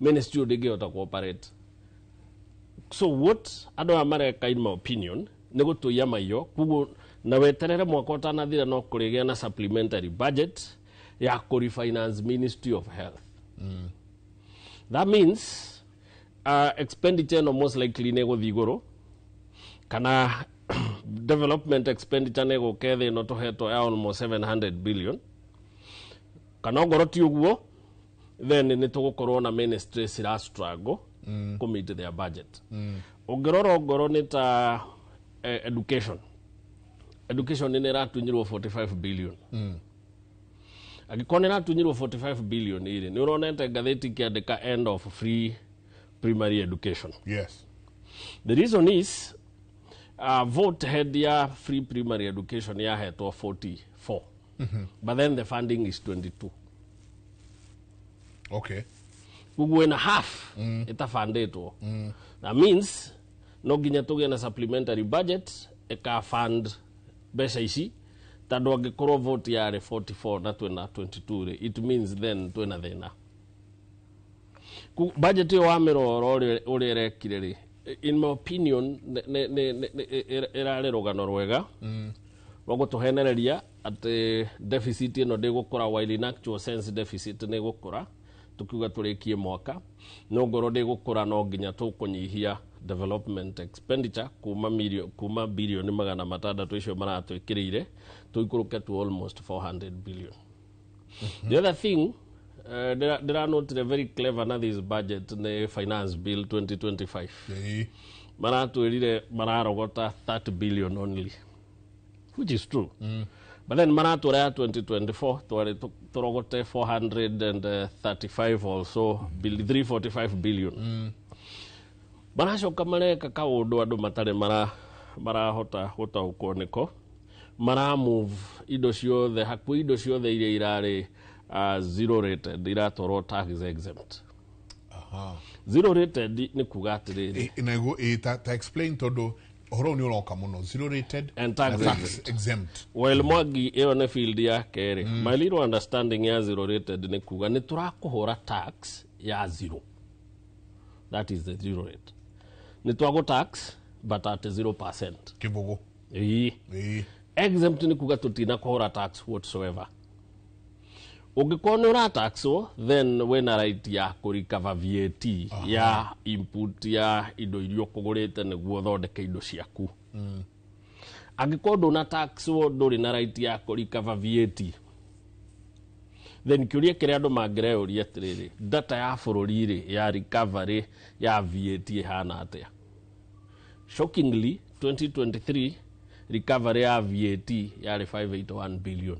ministry ũyũ ndĩngĩhota cooperate. So what andũ aya mareka, in my opinion, nĩ gũtũiya maiyo. Koguo na weterere mwaka ũtanathira no kũrĩgĩa na supplementary budget ya kũrefinance Ministry of Health. That means expenditure ĩno most likely nĩ ĩgũthiĩ igũrũ, kana development expenditure nĩ ĩgũka thĩ ĩno tũhetwo ya almost 700 billion, kana ongorwo ti ũguo, then nĩ tũgũkorwo na ministry cira struggle kũ meet their budget. Ũngĩrora ongorwo nĩ ta education nĩ ĩratunyirwo 45 billion. Angĩkorwo nĩ ĩratunyirwo 45 billion ĩrĩ, nĩ ũronete ngathĩti ikĩandĩka "End of free primary education". The reason is vote head ya free primary education yahetwo 44, but then the funding is 22. Koguo ĩna half ĩtabandĩtwo. That means no nginya tũgĩe na supplementary budget. Ĩka fund mbeca ici, tondũ angĩkorwo vote yarĩ 44 na twĩna 22 rĩ, it means then twĩna thĩna. Budget ĩyo wamĩrora ũrĩa ĩrekire rĩ, in my opinion ĩrarĩ rũgano rwega rwa gũtũhenereria atĩ deficit ĩno ndĩgũkũra, while in actual sense deficit nĩ ĩgũkũra. Tukiuga tũrĩkie mwaka no ngorwo ndĩgũkũra, no nginya tũkũnyihia development expenditure kuma birioni 600 icio maratwĩkĩrĩire, tũikũrũke to almost 400 billion. The other thing ndĩranotire very clever na this budget nĩ Finance Bill 2025. Maratwĩrire mararogota 30 billion only, which is true, but then maratwĩra ya 2024 twarĩ tũrogote 435 also 345 billion. Maracoka mareka kaũndũ andũ matarĩ marahota gũtaũkwo nĩko. Mara move indo ciothe, hakuhĩ indo ciothe iria irarĩ zero rated iratwarwo tax exempt. Zero rated nĩ kuga atĩrĩrĩ, Naguo ta explain, tondũ ũhoro ũyũ nĩ ũroka mũno, zero rated and tax na exempt. Exempt. Well, Mwangi, ĩyo nĩ field yake rĩ. My little understanding ya zero rated nĩ kuga nĩ tũrakũhũra tax ya zero. That is the zero rate. Nĩ twagũ tax but at 0%. Kĩbũgũ. Ĩĩ. Exempt nĩ kuga tũtina kũhũra tax whatsoever. Ũngĩkorwo nĩ ũrataxwo, then wĩna right ya kũrecover VAT ya input ya indo iria ũkũgũrĩte nĩguo ũthondeke indo ciaku. Angĩkorwo ndũna taxwo, ndũrĩ na right ya kũrecover VAT. Then kĩũria kĩrĩa andũ mangĩreyũria atĩrĩrĩ, data ya bũrũri rĩ ya recovery ya VAT ĩhana atĩa? Shockingly, 2023 recovery ya VAT yarĩ 581 billion.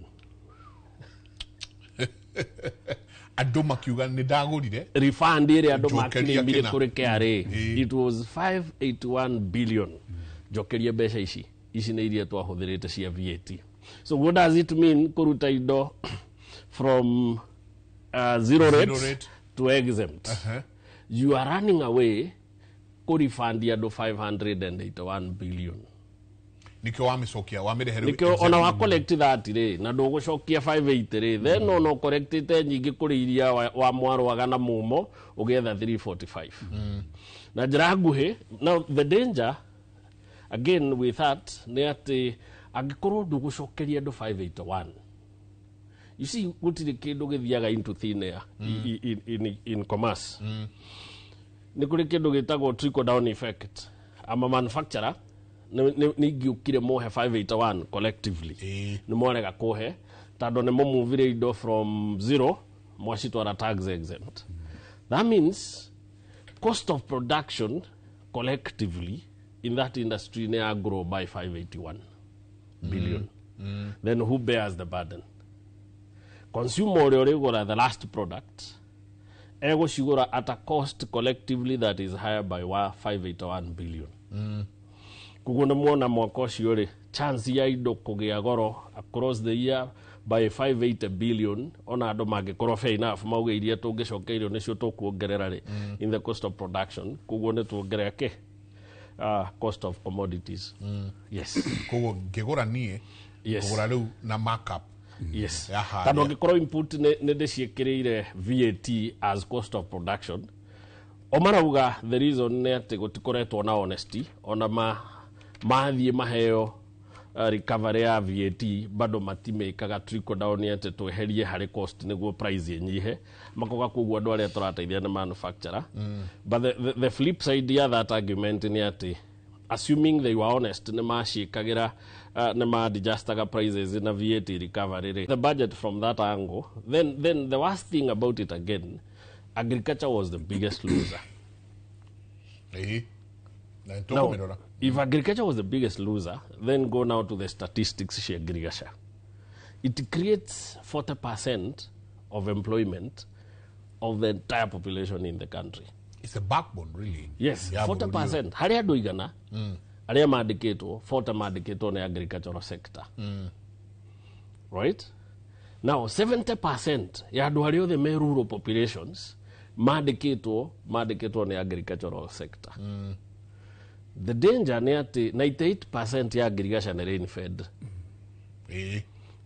Andũ makiuga nĩ ndagũrire, refund ĩrĩa andũ njokeria makĩrĩmire kĩna. Kũrĩ KRA, it was 581 billion. Njokerie mbeca ici, ici nĩ iria twahũthĩrĩte cia VAT. So what does it mean kũruta indo from zero Zero rate, rate. to exempt? You are running away kũrefund andũ 581 billion. Nikĩo wamĩcokia wamĩrehe rĩu Nikĩo exempt. ona wa collect that rĩ, na ndũgũcokia 580 rĩ, then ona ũcollectĩte nyingĩ kũrĩ iria wa mwarwaga na mumo ũgĩetha 345. Na njĩra nguhĩ, now the danger again with that nĩ atĩ angĩkorwo ndũgũcokeria andũ 581, you see, gũtirĩ kĩndũ gĩthiaga into thin air. In commerce nĩ kũrĩ kĩndũ gĩtagwo trickle down effect. I'm a manufacturer, nĩ ingĩũkire mohe 581 collectively, nĩ mwarega kũhe tondũ nĩ mũmuvire indo from zero mwacitwara tax exempt. That means cost of production collectively in that industry nĩ ya grow by 581 billion. Then who bears the burden? Consumer ũrĩa ũrĩgũra the last product egũcigũra at a cost collectively that is higher by 581 billion. Koguo nĩ muona mwaka ũcio rĩ, chance ya indo kũgĩa goro across the year by 580 billion, ona andũ mangĩkorwo fair enough mauge iria tũngĩcokeirio nĩcio tũkuongerera rĩ in the cost of production, koguo nĩ tuongerera kĩ cost of commodities. Yes. Koguo ngĩgũra niĩ ngũgũra rĩu na markup. Yes. Ya harĩa. Tondũ angĩkorwo input nĩ ndĩciĩkĩrĩire VAT as cost of production, o marauga the reason nĩ atĩ gũtikoretwo na honesty, ona mathiĩ maheo recovery ya VAT bado matimĩkaga trickle down atĩ tweherie harĩ cost nĩguo price ĩnyihe. Makoga koguo andũ arĩa tũrateithia nĩ manufacturer. But the flip side ya that argument nĩ atĩ assuming they were honest, nĩ maciĩkagĩra nĩ ma-adjustaga prices na VAT recovery rĩ, the budget from that angle, then the worst thing about it again, agriculture was the biggest loser. Ĩĩ. Na Now, nĩtũkũmĩrora. if agriculture was the biggest loser, then go now to the statistics cia agriculture. It creates 40% of employment of the entire population in the country. It's a backbone really. Yes, Ya bũrũri ũyũ. 40%. Harĩ andũ 100 arĩa mandĩkĩtwo, 40 mandĩkĩtwo nĩ agricultural sector. Right? Now, 70% ya andũ arĩa othe me rural populations mandĩkĩtwo nĩ agricultural sector. The danger nĩ atĩ 98% ya ngirigaca nĩ rain fed.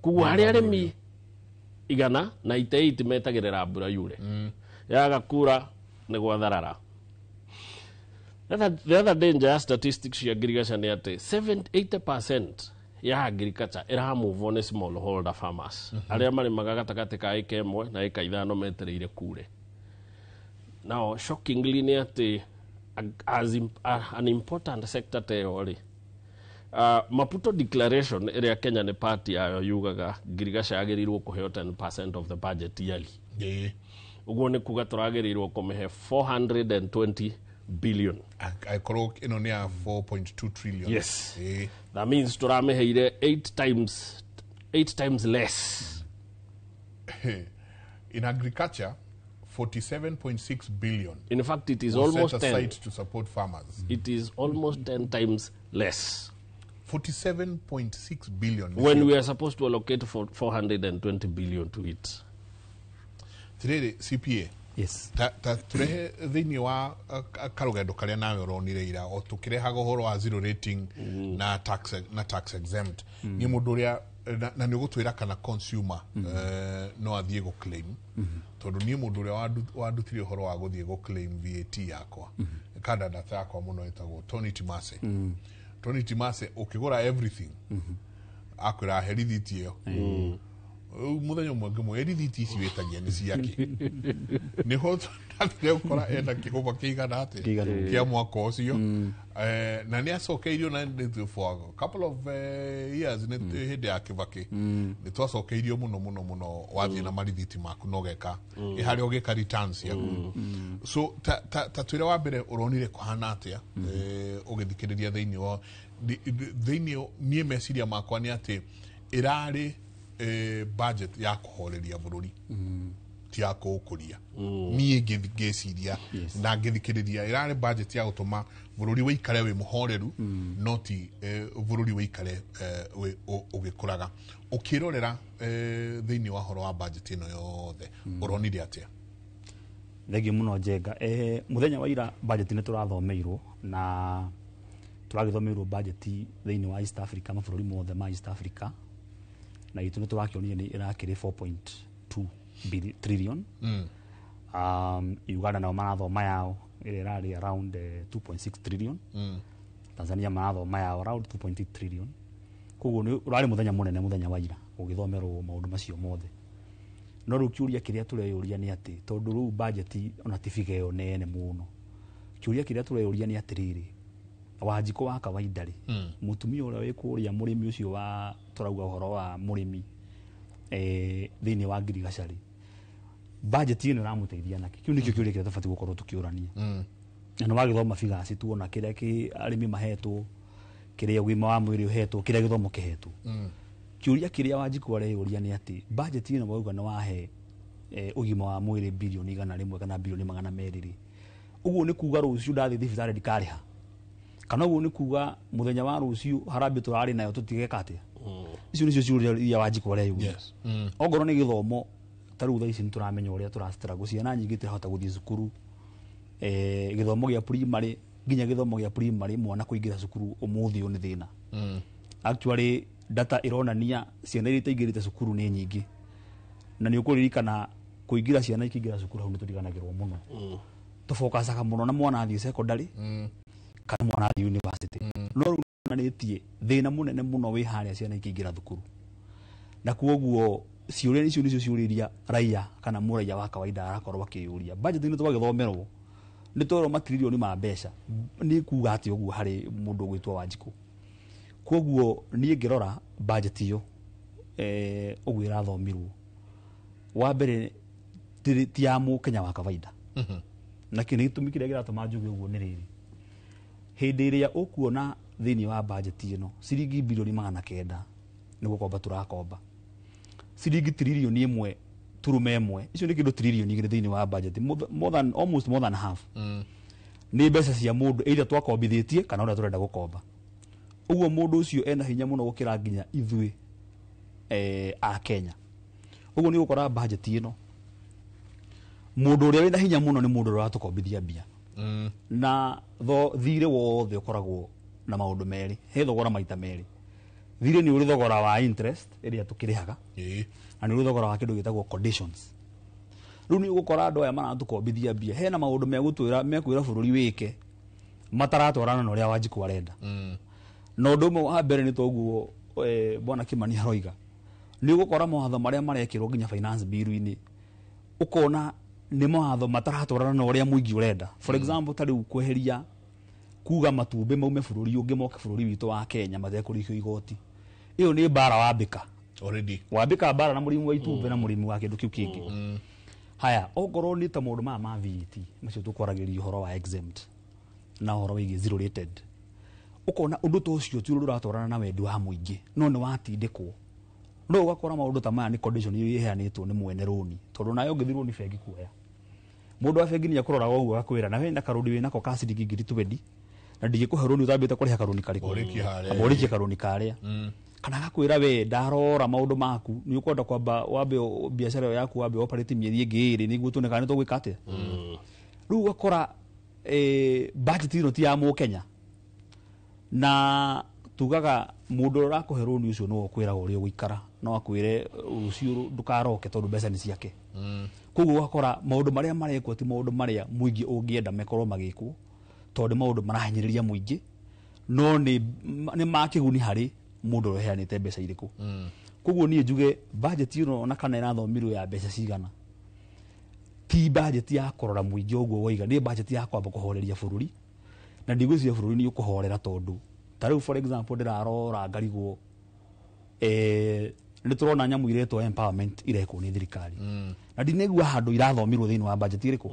Koguo harĩ arĩmi igana 98 metagĩrĩra mbura yure. Yaga kura nĩ gwatharara. The other danger ya statistics ya ngirigaca nĩ atĩ 80% ya agriculture ĩramuvwo nĩ smallholder farmers. Arĩa marĩmaga gatagatĩ ka ĩka 1 na ĩka 5 metereire kure. Now shockingly nĩ atĩ as an important sector ta ĩyo rĩ, Maputo Declaration ĩrĩa Kenya nĩ party yayo yugaga ngirigaca yagĩrĩirwo kũheo 10% of the budget yearly. Ũguo nĩ kuga tũragĩrĩirwo kũmĩhe 420 billion. Angĩkorwo ĩno nĩ ya 4.2 trillion. Yes. That means tũramĩheire 8 times less. In agriculture 47.6 billion. In fact, it is almost set 10. aside to support farmers. It is almost 10 times less. 47.6 billion. When we are supposed to allocate for 420 billion to it. Tiriri CPA. Yes. Ta turehe thĩinĩ wa karũgendo karĩa nawe ũronire ira o tũkĩrehaga ũhoro wa zero rating na tax exempt. Nĩ mũndũ ũrĩa na nĩ ũgũtwĩra kana consumer no athiĩ gũ claim. Tondũ niĩ mũndũ ũrĩa wandutire ũhoro wa gũthiĩ gũ claim VAT yakwa. Kanda data yakwa mũno ĩtagwo Tony Timase. Tony Timase ũkĩgũra everything akwĩra he rithiti ĩyo. Mũthenya ũmwe ngĩmwĩra rithiti ici wĩtagia nĩ ciake. Nĩho ndathire gũkora ena kĩgũba kĩigana atĩa kĩa mwaka ũcio. Na nĩ acokeirio na for a couple of years nĩ hĩndĩ ya Kibaki. Nĩ twacokeirio mũno mũno mũno wathiĩ na marithiti maku na ũgeka ĩ harĩa ũgĩka returns ciaku. So ta twĩre wa mbere ũronire kũhana atĩa ũgĩthikĩrĩria thĩinĩ wa thĩinĩ niĩ meciria makwa nĩ atĩ ĩrarĩ budget ya kũhoreria bũrũri ti ya kũũkũria. Niĩ ngĩciria na ngĩthikĩrĩria ĩrarĩ budget ya gũtũma bũrũri wĩikare wĩ mũhoreru no ti bũrũri wĩikare ũgĩkũraga. Ũkĩrorera thĩinĩ wa horo wa budget ĩno yothe ũronire atĩa? Thengiũ mũno Njenga. Mũthenya wa ira budget nĩ tũrathomeirwo na tũragĩthomeirwo budget thĩinĩ wa East Africa, mabũrũri mothe ma East Africa, na itũ nĩ tũrakĩonire nĩ ĩrakĩrĩ 4.2 trillion. Uganda nao marathoma yao ĩrĩa ĩrarĩ around 2.6 trillion. Tanzania marathoma yao around 2.8 trillion. Koguo nĩ ũrarĩ mũthenya mũnene mũthenya wa ira ũgĩthomerwo maũndũ macio mothe. No rĩu kĩũria kĩrĩa tũreyũria nĩ atĩ tondũ rĩu budget ona ti figure ĩyo nene mũno, kĩũria kĩrĩa tũreyũria nĩ atĩrĩrĩ, Wanjikũ wa kawaida rĩ, mũtumia ũrĩa wĩ kũrĩa mũrĩmi ũcio wa tũrauga ũhoro wa mũrĩmi thĩinĩ wa ngirigaca rĩ, budget ĩno ĩramũteithia nakĩ? Kĩu nĩkĩo kĩũria kĩrĩa tũbatiĩ gũkorwo tũkĩũrania. Na nĩ wagĩthoma figures tuona kĩrĩa kĩ arĩmi mahetwo, kĩrĩa ũgima wa mwĩrĩ ũhetwo, kĩrĩa gĩthomo kĩhetwo. Kĩũria kĩrĩa Wanjikũ areyũria nĩ atĩ budget ĩno wauga nĩ wahe ũgima wa mwĩrĩ bilioni 100 kana bilioni 200 rĩ, ũguo nĩ kuga rũciũ ndathiĩ thibitarĩ ndikarĩha? Kana ũguo nĩ kuga mũthenya wa rũciũ harambĩ tũrarĩ nayo tũtigeka atĩa? Icio nĩcio ciũria iria Wanjikũ areyũria. Ongorwo nĩ gĩthomo ta rĩu thaa ici nĩ tũramenya ũrĩa tũra-struggle, ciana nyingĩ itirahota gũthiĩ cukuru. Gĩthomo gĩa primary, nginya gĩthomo gĩa primary mwana kũingĩra cukuru ũmũthĩ ũyũ nĩ thĩna. Actually data ĩronania ciana iria itaingĩrĩte cukuru nĩ nyingĩ, na nĩ ũkũririkana kũingĩra ciana ikĩingĩra cukuru hau nĩ tũriganagĩrwo mũno. Tũbokacaga mũno na mwana athiĩ secondary kana mwana athiĩ university. No rĩu nĩonanĩtie thĩna mũnene mũno wĩ harĩa ciana ikĩingĩra thukuru, na kwoguo ciũria icio nĩcio ciũria iria raia kana mũraia wa kawaida arakorwo akĩyũria. Budget nĩ twagĩthomerwo nĩ twerwo matiririoni ma mbeca, nĩ kuga atĩ ũguo harĩ mũndũ ũgwĩtwo Wanjikũ. Kwoguo niĩ ngĩrora budget ĩyo ũguo ĩrathomirwo, wa mbere ti ya mũkenya wa kawaida. Na kĩ nĩ gĩtũmi kĩrĩa kĩratũma njuge ũguo nĩ rĩrĩ, hĩndĩ ĩrĩa ũkuona thĩinĩ wa budget ĩno ciringi bilioni 900 nĩ gũkomba tũrakomba, ciringi tiririoni 1.1, icio nĩ kĩndũ tiririoni 2 thĩinĩ wa budget, more than almost more than half. Nĩ mbeca cia mũndũ either twakombithĩtie kana ũrĩa tũrenda gũkomba. Ũguo mũndũ ũcio ena hinya mũno gũkĩra nginya ithuĩ a Kenya. Ũguo nĩ ũgũkora budget ĩno mũndũ ũrĩa wĩna hinya mũno nĩ mũndũ ũrĩa ũratũkombithia mbia. Na thirĩ wothe ũkoragwo na maũndũ merĩ, he thogora maita merĩ. Thirĩ nĩ ũrĩ thogora wa interest ĩrĩa tũkĩrĩhaga, na nĩ ũrĩ thogora wa kĩndũ gĩtagwo conditions. Rĩu nĩ ũgũkora andũ aya maratũkombithia mbia hena maũndũ megũtwĩra, mekwĩra bũrũri wĩke mataratwarana na ũrĩa Wanjikũ arenda. Na ũndũ ũmwe wa mbere nĩ toguo bwana Kimani aroiga, nĩ ũgũkora mawatho marĩa marekĩrwo nginya finance bill-inĩ, ũkona nĩ mawatho mataratwarana na ũrĩa mũingĩ ũrenda. For example, ta rĩu kweheria kuga matumbĩ maume bũrũri ũngĩ moke bũrũri witũ wa Kenya matekũrĩhio igoti, ĩyo nĩ mbara wambĩka already, wambĩka mbara na mũrĩmi wa itumbĩ na mũrĩmi wa kĩndũ kĩu kĩngĩ. Haya, okorwo nĩ ta maũndũ maya ma VAT macio tũkwaragĩria ũhoro wa exempt na ũhoro wĩgiĩ zero rated, ũkona ũndũ ta ũcio ti ũndũ ũratwarana na wendi wa mũingĩ, no nĩ watindĩkwo. No ũgakora maũndũ ta maya nĩ condition iria iheanĩtwo nĩ mwene rũni, tondũ nawe ũngĩthiĩ rũni bengi kuoya, mũndũ wa bengi nĩ akũroraga ũguo agakwĩra na wena karũni wĩnako ka ciringi 20,000 na ndingĩkũhe rũni ũtambĩte kũrĩha karũni karĩkũ, Ũrĩkie harĩa. Amba ũrĩkie karũni karĩa. Kana agakwĩra we ndarora maũndũ maku nĩ ũkwenda kwamba wambe biacara ĩyo yaku wambe operate mĩeri ĩngĩ 2 nĩguo tuone kana nĩ tũgwĩka atĩa. Rĩu ũgakora budget ĩno ti ya mũkenya, na tugaga mũndũ ũrĩa ũrakũhe rũni ũcio nĩwe ũkwĩraga ũrĩa ũgũikara, no akwĩre rũciũ ndũkaroke tondũ mbeca nĩ ciake. Koguo ũgakora maũndũ marĩa marekwo ti maũndũ marĩa mũingĩ ũngĩenda makorwo magĩkwo, tondũ nĩ maũndũ marahinyĩrĩria mũingĩ, no nĩ ma kĩguni harĩ mũndũ ũrĩa ũheanĩte mbeca irĩkũ. Koguo niĩ njuge budget ĩno ona kana ĩrathomirwo ya mbeca cigana, ti budget ya kũrora mũingĩ ũguo woiga, nĩ budget ya kwamba kũhoreria bũrũri, na ndigwĩciria bũrũri nĩ ũkũhorera, tondũ ta rĩu for example ndĩrarora ngarigwo, nĩ tũrona nyamũ iretwo empowerment irekwo nĩ thirikari, na ndinaigua handũ irathomirwo thĩinĩ wa budget ĩrĩkũ.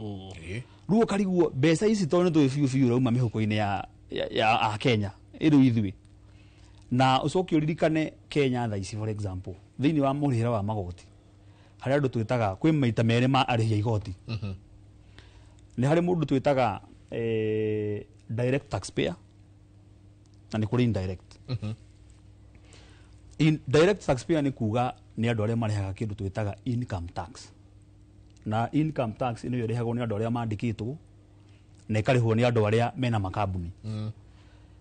Rĩu ũkarigwo mbeca ici tondũ nĩ tũĩ biũ biũ irauma mĩhuko-inĩ ya Akenya ĩrĩ ithuĩ. Na ũcoke ũririkane Kenya thaa ici for example thĩinĩ wa mũrĩhĩre wa magoti harĩa andũ twĩtaga kwĩ maita merĩ ma arĩhi a igoti. Nĩ harĩ mũndũ twĩtaga direct taxpayer na nĩ kũrĩ indirect. Direct taxpayer nĩ kuga nĩ andũ arĩa marĩhaga kĩndũ twĩtaga income tax, na income tax nĩyo ĩrĩhagwo nĩ andũ arĩa mandĩkĩtwo na ĩkarĩhwo nĩ andũ arĩa mena makambuni.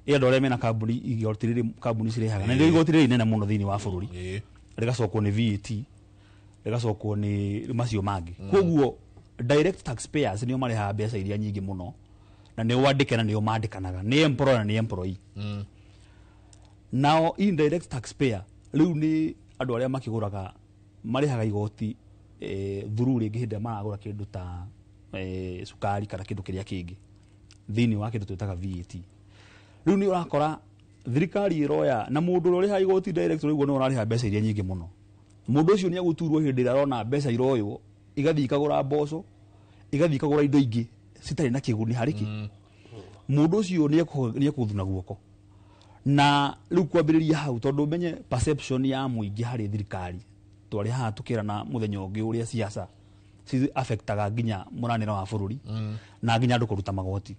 Ĩ andũ arĩa mena kambuni, igoti rĩrĩ kambuni cirĩhaga na nĩrĩo igoti rĩrĩ inene mũno thĩinĩ wa bũrũri, rĩgacokwo nĩ VAT, rĩgacokwo nĩ macio mangĩ. Koguo direct taxpayers nĩo marĩhaga mbeca iria nyingĩ mũno, na nĩo andĩke na nĩo mandĩkanaga, nĩ employer na nĩ employee. Nao indirect taxpayer rĩu nĩ andũ arĩa makĩgũraga, marĩhaga igoti through rĩngĩ hĩndĩ ĩrĩa maragũra kĩndũ ta cukari kana kĩndũ kĩrĩa kĩngĩ thĩinĩ wa kĩndũ twĩtaga VAT. Rĩu nĩ ũrakora thirikari ĩroya na mũndũ ũrĩa ũrĩhaga igoti direct rĩu nĩ ũrarĩha mbeca iria nyingĩ mũno. Mũndũ ũcio nĩ egũturwo hĩndĩ ĩrĩa arona mbeca iroywo igathiĩ ikagũra mboco, igathiĩ ikagũra indo ingĩ citarĩ na kĩguni harĩ kĩ mũndũ ũcio, nĩ ekũthuna guoko. Na rĩu kwambĩrĩria hau, tondũ ũmenye perception ya mũingĩ harĩ thirikari, twarĩ haha tũkĩrana mũthenya ũngĩ ũrĩa siasa ci affectaga nginya mũranĩre wa bũrũri na nginya andũ kũruta magoti.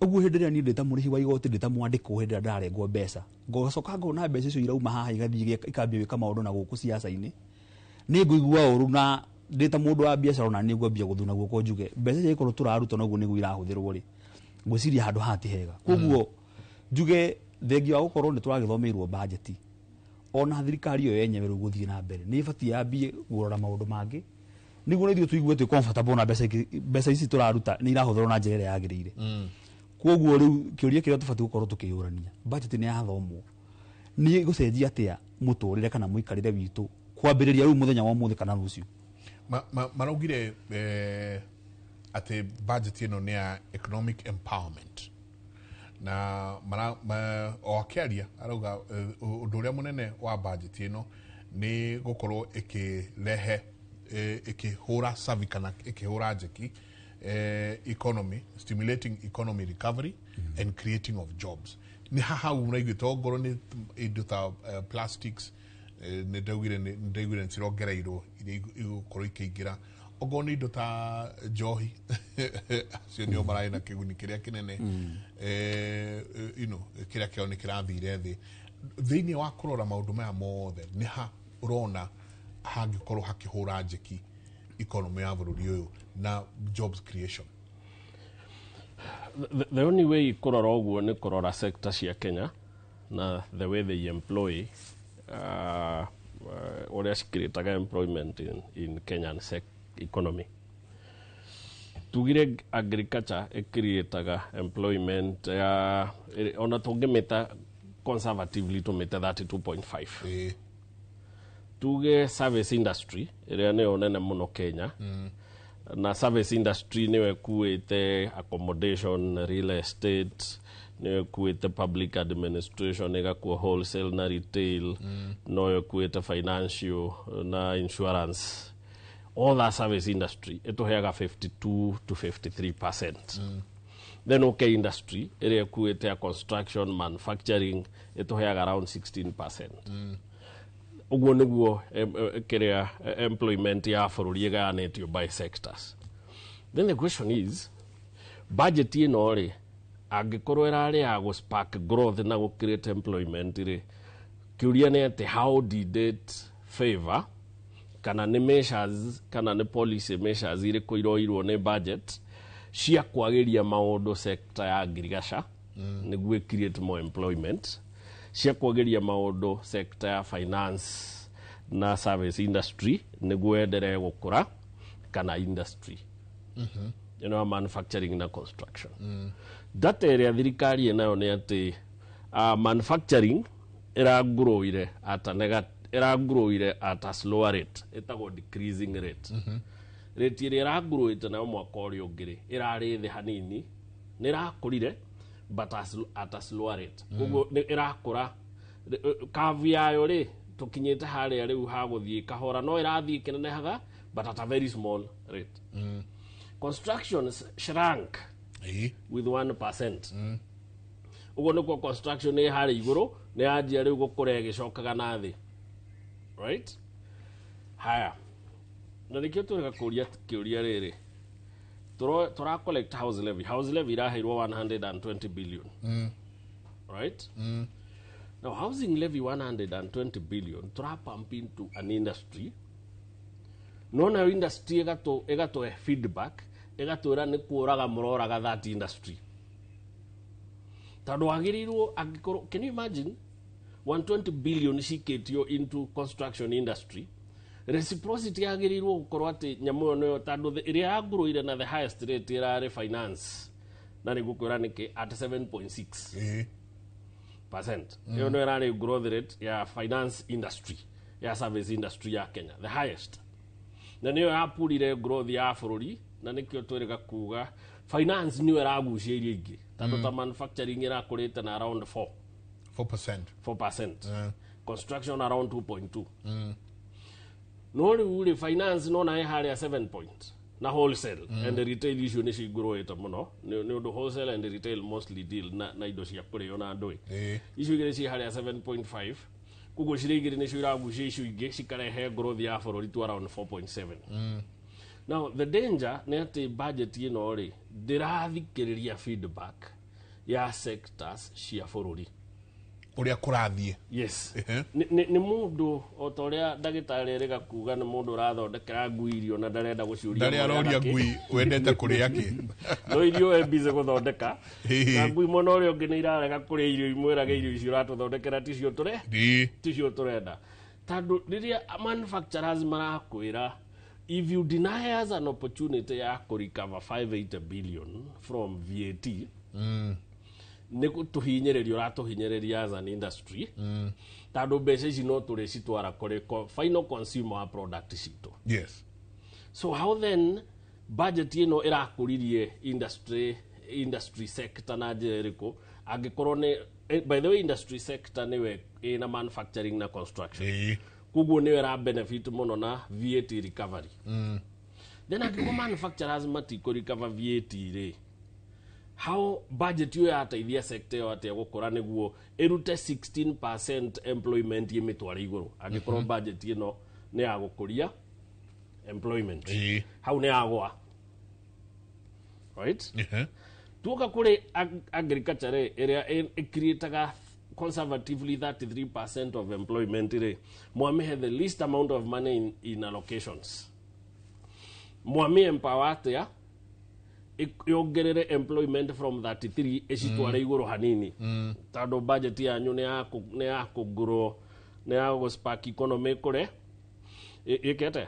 Ũguo hĩndĩ ĩrĩa niĩ ndĩ ta mũrĩhi wa igoti, ndĩ ta mwandĩkwo, hĩndĩ ĩrĩa ndĩrarengwo mbeca, ngacoka ngona mbeca icio irauma haha igathiĩ ikambia gwĩka maũndũ na gũkũ siasa-inĩ, nĩ ngũigua ũru. Na ndĩ ta mũndũ wa biacara ona nĩ ngwambia gũthuna guoko njuge mbeca icio ikorwo tũraruta noguo nĩguo irahũthĩrwo rĩ, ngwĩciria handũ haha ti hega. Koguo njuge thengia wa gũkorwo nĩ tũragĩthomeirwo bajeti, ona thirikari ĩyo yenyewe rĩu gũthiĩ na mbere nĩ ĩbatiĩ yambie kũrora maũndũ mangĩ nĩguo na ithuĩ tũigue twĩ comfortable na mbeca ici tũraruta nĩ irahũthĩrwo na njĩra ĩrĩa yagĩrĩire. Koguo rĩu kĩũria kĩrĩa tũbatiĩ gũkorwo tũkĩyũrania, budget nĩ yathomwo, nĩ gũcenjia atĩa mũtũrĩre kana mũikarĩre witũ kwambĩrĩria rĩu mũthenya wa ũmũthĩ kana rũciũ? Maraugire atĩ budget ĩno nĩ ya economic empowerment, na o akĩaria arauga ũndũ ũrĩa mũnene wa budget ĩno nĩ gũkorwo ĩkĩrehe ĩkĩhũra savi kana ĩkĩhũra njeki economy, stimulating economy recovery and creating of jobs. Nĩ haha mũraiguĩte ongorwo nĩ indo ta plastics, nĩ ndaugire nĩ cirongereirwo iria igũkorwo ikĩingĩra, okorwo nĩ indo ta njohi, acio nĩo mararĩ na kĩguni kĩrĩa kĩnene, kĩrĩa kĩao nĩ kĩrathire thĩ. Thĩinĩ wa kũrora maũndũ maya mothe, nĩ ha ũrona hangĩkorwo hakĩhũra njeki economy ya bũrũri ũyũ na jobs creation? The only way kũrora ũguo nĩ kũrora sector cia Kenya na the way they employ, ũrĩa cikĩrĩtaga employment in Kenyan economy. Tugire agriculture ĩcreataga employment ya ona tũngĩmĩta conservatively tũmĩte 32.5. Tuge service industry ĩrĩa nĩyo nene mũno Kenya, na service industry nĩyo ĩkuĩte accommodation, real estate, nĩyo ĩkuĩte public administration, ĩgakua wholesale na retail, noyo ĩkuĩte financial na insurance. All that service industry ĩtũheaga 52 to 53%. Then okay, industry ĩrĩa ĩkuĩte ya construction, manufacturing ĩtũheaga around 16%. Ũguo nĩguo kĩrĩa employment ya bũrũri ĩgayanĩtio by sectors. Then the question is, budget ĩno rĩ, angĩkorwo ĩrarĩ ya gũ spark growth na gũ create employment rĩ, kĩũria nĩ atĩ how did it favor, kana nĩ measures kana nĩ policy measures irĩkũ iroirwo nĩ budget cia kwagĩria maũndũ sector ya ngirigaca nĩguo create more employment, cia kwagĩria maũndũ sector ya finance na service industry nĩguo enderee gũkũra, kana industry manufacturing na construction. Data ĩrĩa thirikari ĩnayo nĩ atĩ manufacturing ĩranguruire at a ĩranguruire at a slower rate, ĩtagwo decreasing rate. Rate ĩrĩa ĩranguruĩte nayo mwaka ũrĩa ũngĩ rĩ, ĩrarĩ thĩ hanini, nĩ ĩrakũrire but at a slower rate. Koguo nĩ ĩrakũra curve yayo rĩ, tũkinyĩte harĩa rĩu ha gũthiĩ kahora, no ĩrathiĩ ĩkĩnenehaga but at a very small rate. Construction shrank with 1%. Ũguo nĩkuo construction ĩ harĩa igũrũ nĩ yanjia rĩu gũkũra ĩgĩcokaga na thĩ, right? Haya, na nĩkĩo tũrega kũria kĩũria rĩrĩ, tũra collect house levy. House levy iraheirwo 120 billion, right? Now housing levy 120 billion tura pump into an industry, no nayo industry ĩgatũhe feedback, ĩgatwĩra nĩ kũraga mũroraga that industry, tondũ wagĩrĩirwo angĩkorwo, can you imagine 120 billion cikĩtio into construction industry, reciprocity yagĩrĩirwo gũkorwo atĩ nyamũ ĩyo nĩyo, tondũ ĩrĩa yangũrũire na the highest rate ĩrarĩ finance, na nĩ ngũkwĩra nĩkĩ, at 7.6%. Ĩyo nĩyo ĩrarĩ growth rate ya finance industry, ya service industry ya Kenya, the highest, na nĩyo yapurire growth ya bũrũri, na nĩkĩo twĩrĩga kuga finance nĩyo ĩragucia iria ingĩ, tondũ ta manufacturing ĩrakũrĩte na around 4%. 4%. Construction around 2.2. No rĩu rĩ, finance no nae harĩa 7 point na wholesale and retail icio nĩ cingũrũĩte mũno, nĩ ũndũ wholesale and retail mostly deal na indo cia kũrĩo na andũ. Icio igĩrĩ ciĩ harĩa 7.5, koguo cirĩ igĩrĩ nĩcio iragucia icio ingĩ cikarehe growth ya bũrũri to around 4.7. Now the danger nĩ atĩ budget ĩno rĩ, ndĩrathikĩrĩria feedback ya sectors cia bũrũri ũrĩa kũrathiĩ. Yes. Nĩ mũndũ o ta ũrĩa ndagĩtarĩ erĩga kuga nĩ mũndũ ũrathondekera ngui irio na ndarenda gũciũria ndarĩ aroria ngui wendete kũrĩa kĩ, no irio e busy gũthondeka, na ngui mwena ũrĩa ũngĩ nĩ irarega kũrĩa irio, imwĩraga irio icio ũratũthondekera ticio ticio tũrenda. Tondũ rĩrĩa manufacturers marakwĩra, if you deny us an opportunity ya kũrecover 580 billion from VAT, nĩ tũhinyĩrĩria ũratũhinyĩrĩria as an industry, tondũ mbeca ici no tũrĩcitwara kũrĩ final consumer wa product citũ. Yes. So how then budget ĩno ĩrakũririe industry sector na njĩra ĩrĩkũ, angĩkorwo nĩ, by the way, industry sector nĩwe ĩna manufacturing na construction, koguo nĩyo ĩra benefit mũno na VAT recovery. Then angĩkorwo manufacturers matikũ recover VAT rĩ, how budget ĩyo yateithia sector ĩyo atĩa gũkũra nĩguo ĩrute 16% employment ĩmĩtware igũrũ, angĩkorwo budget ĩno nĩ ya gũkũria employment, hau nĩ yagwa, right? Tuoka kũrĩ agriculture ĩrĩa ĩcreataga conservatively 33% of employment rĩ, mwamĩhe the least amount of money in allocations, mwamĩ empower atĩa Yongerere employment from 33 ĩcitware igũrũ hanini, tondũ budget yanyu nĩ ya kũgũrwo, nĩ ya gũ spark economy kũre ĩkete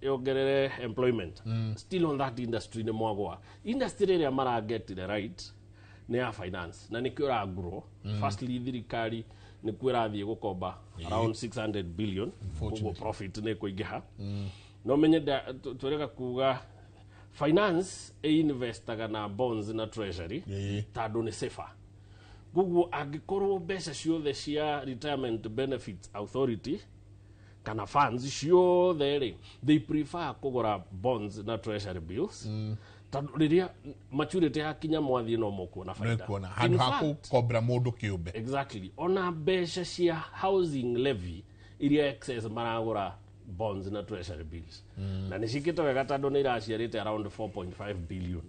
yongerere employment. Still on that industry, nĩ mwagwa industry ĩrĩa maragetire right nĩ ya finance, na nĩkĩo ĩragurwo. Firstly, thirikari nĩkuo ĩrathiĩ gũkomba around 600 billion, koguo profit nĩ kũingĩha. No menye twĩrĩga kuga finance ĩinvestaga na bonds na treasury tondũ nĩ safer. Koguo angĩkorwo mbeca ciothe cia Retirement Benefits Authority kana funds ciothe rĩ, they prefer kũgũra bonds na treasury bills, tondũ rĩrĩa maturity yakinya mwathiĩ no mũkuona baida. Nĩkuona In handũ ha fact, gũkombera mũndũ kĩũmbe. Exactly, ona mbeca cia housing levy iria excess maragũra bonds na treasury bills, na nĩ cikĩte wega tondũ nĩ iraciarĩte around 4.5 billion,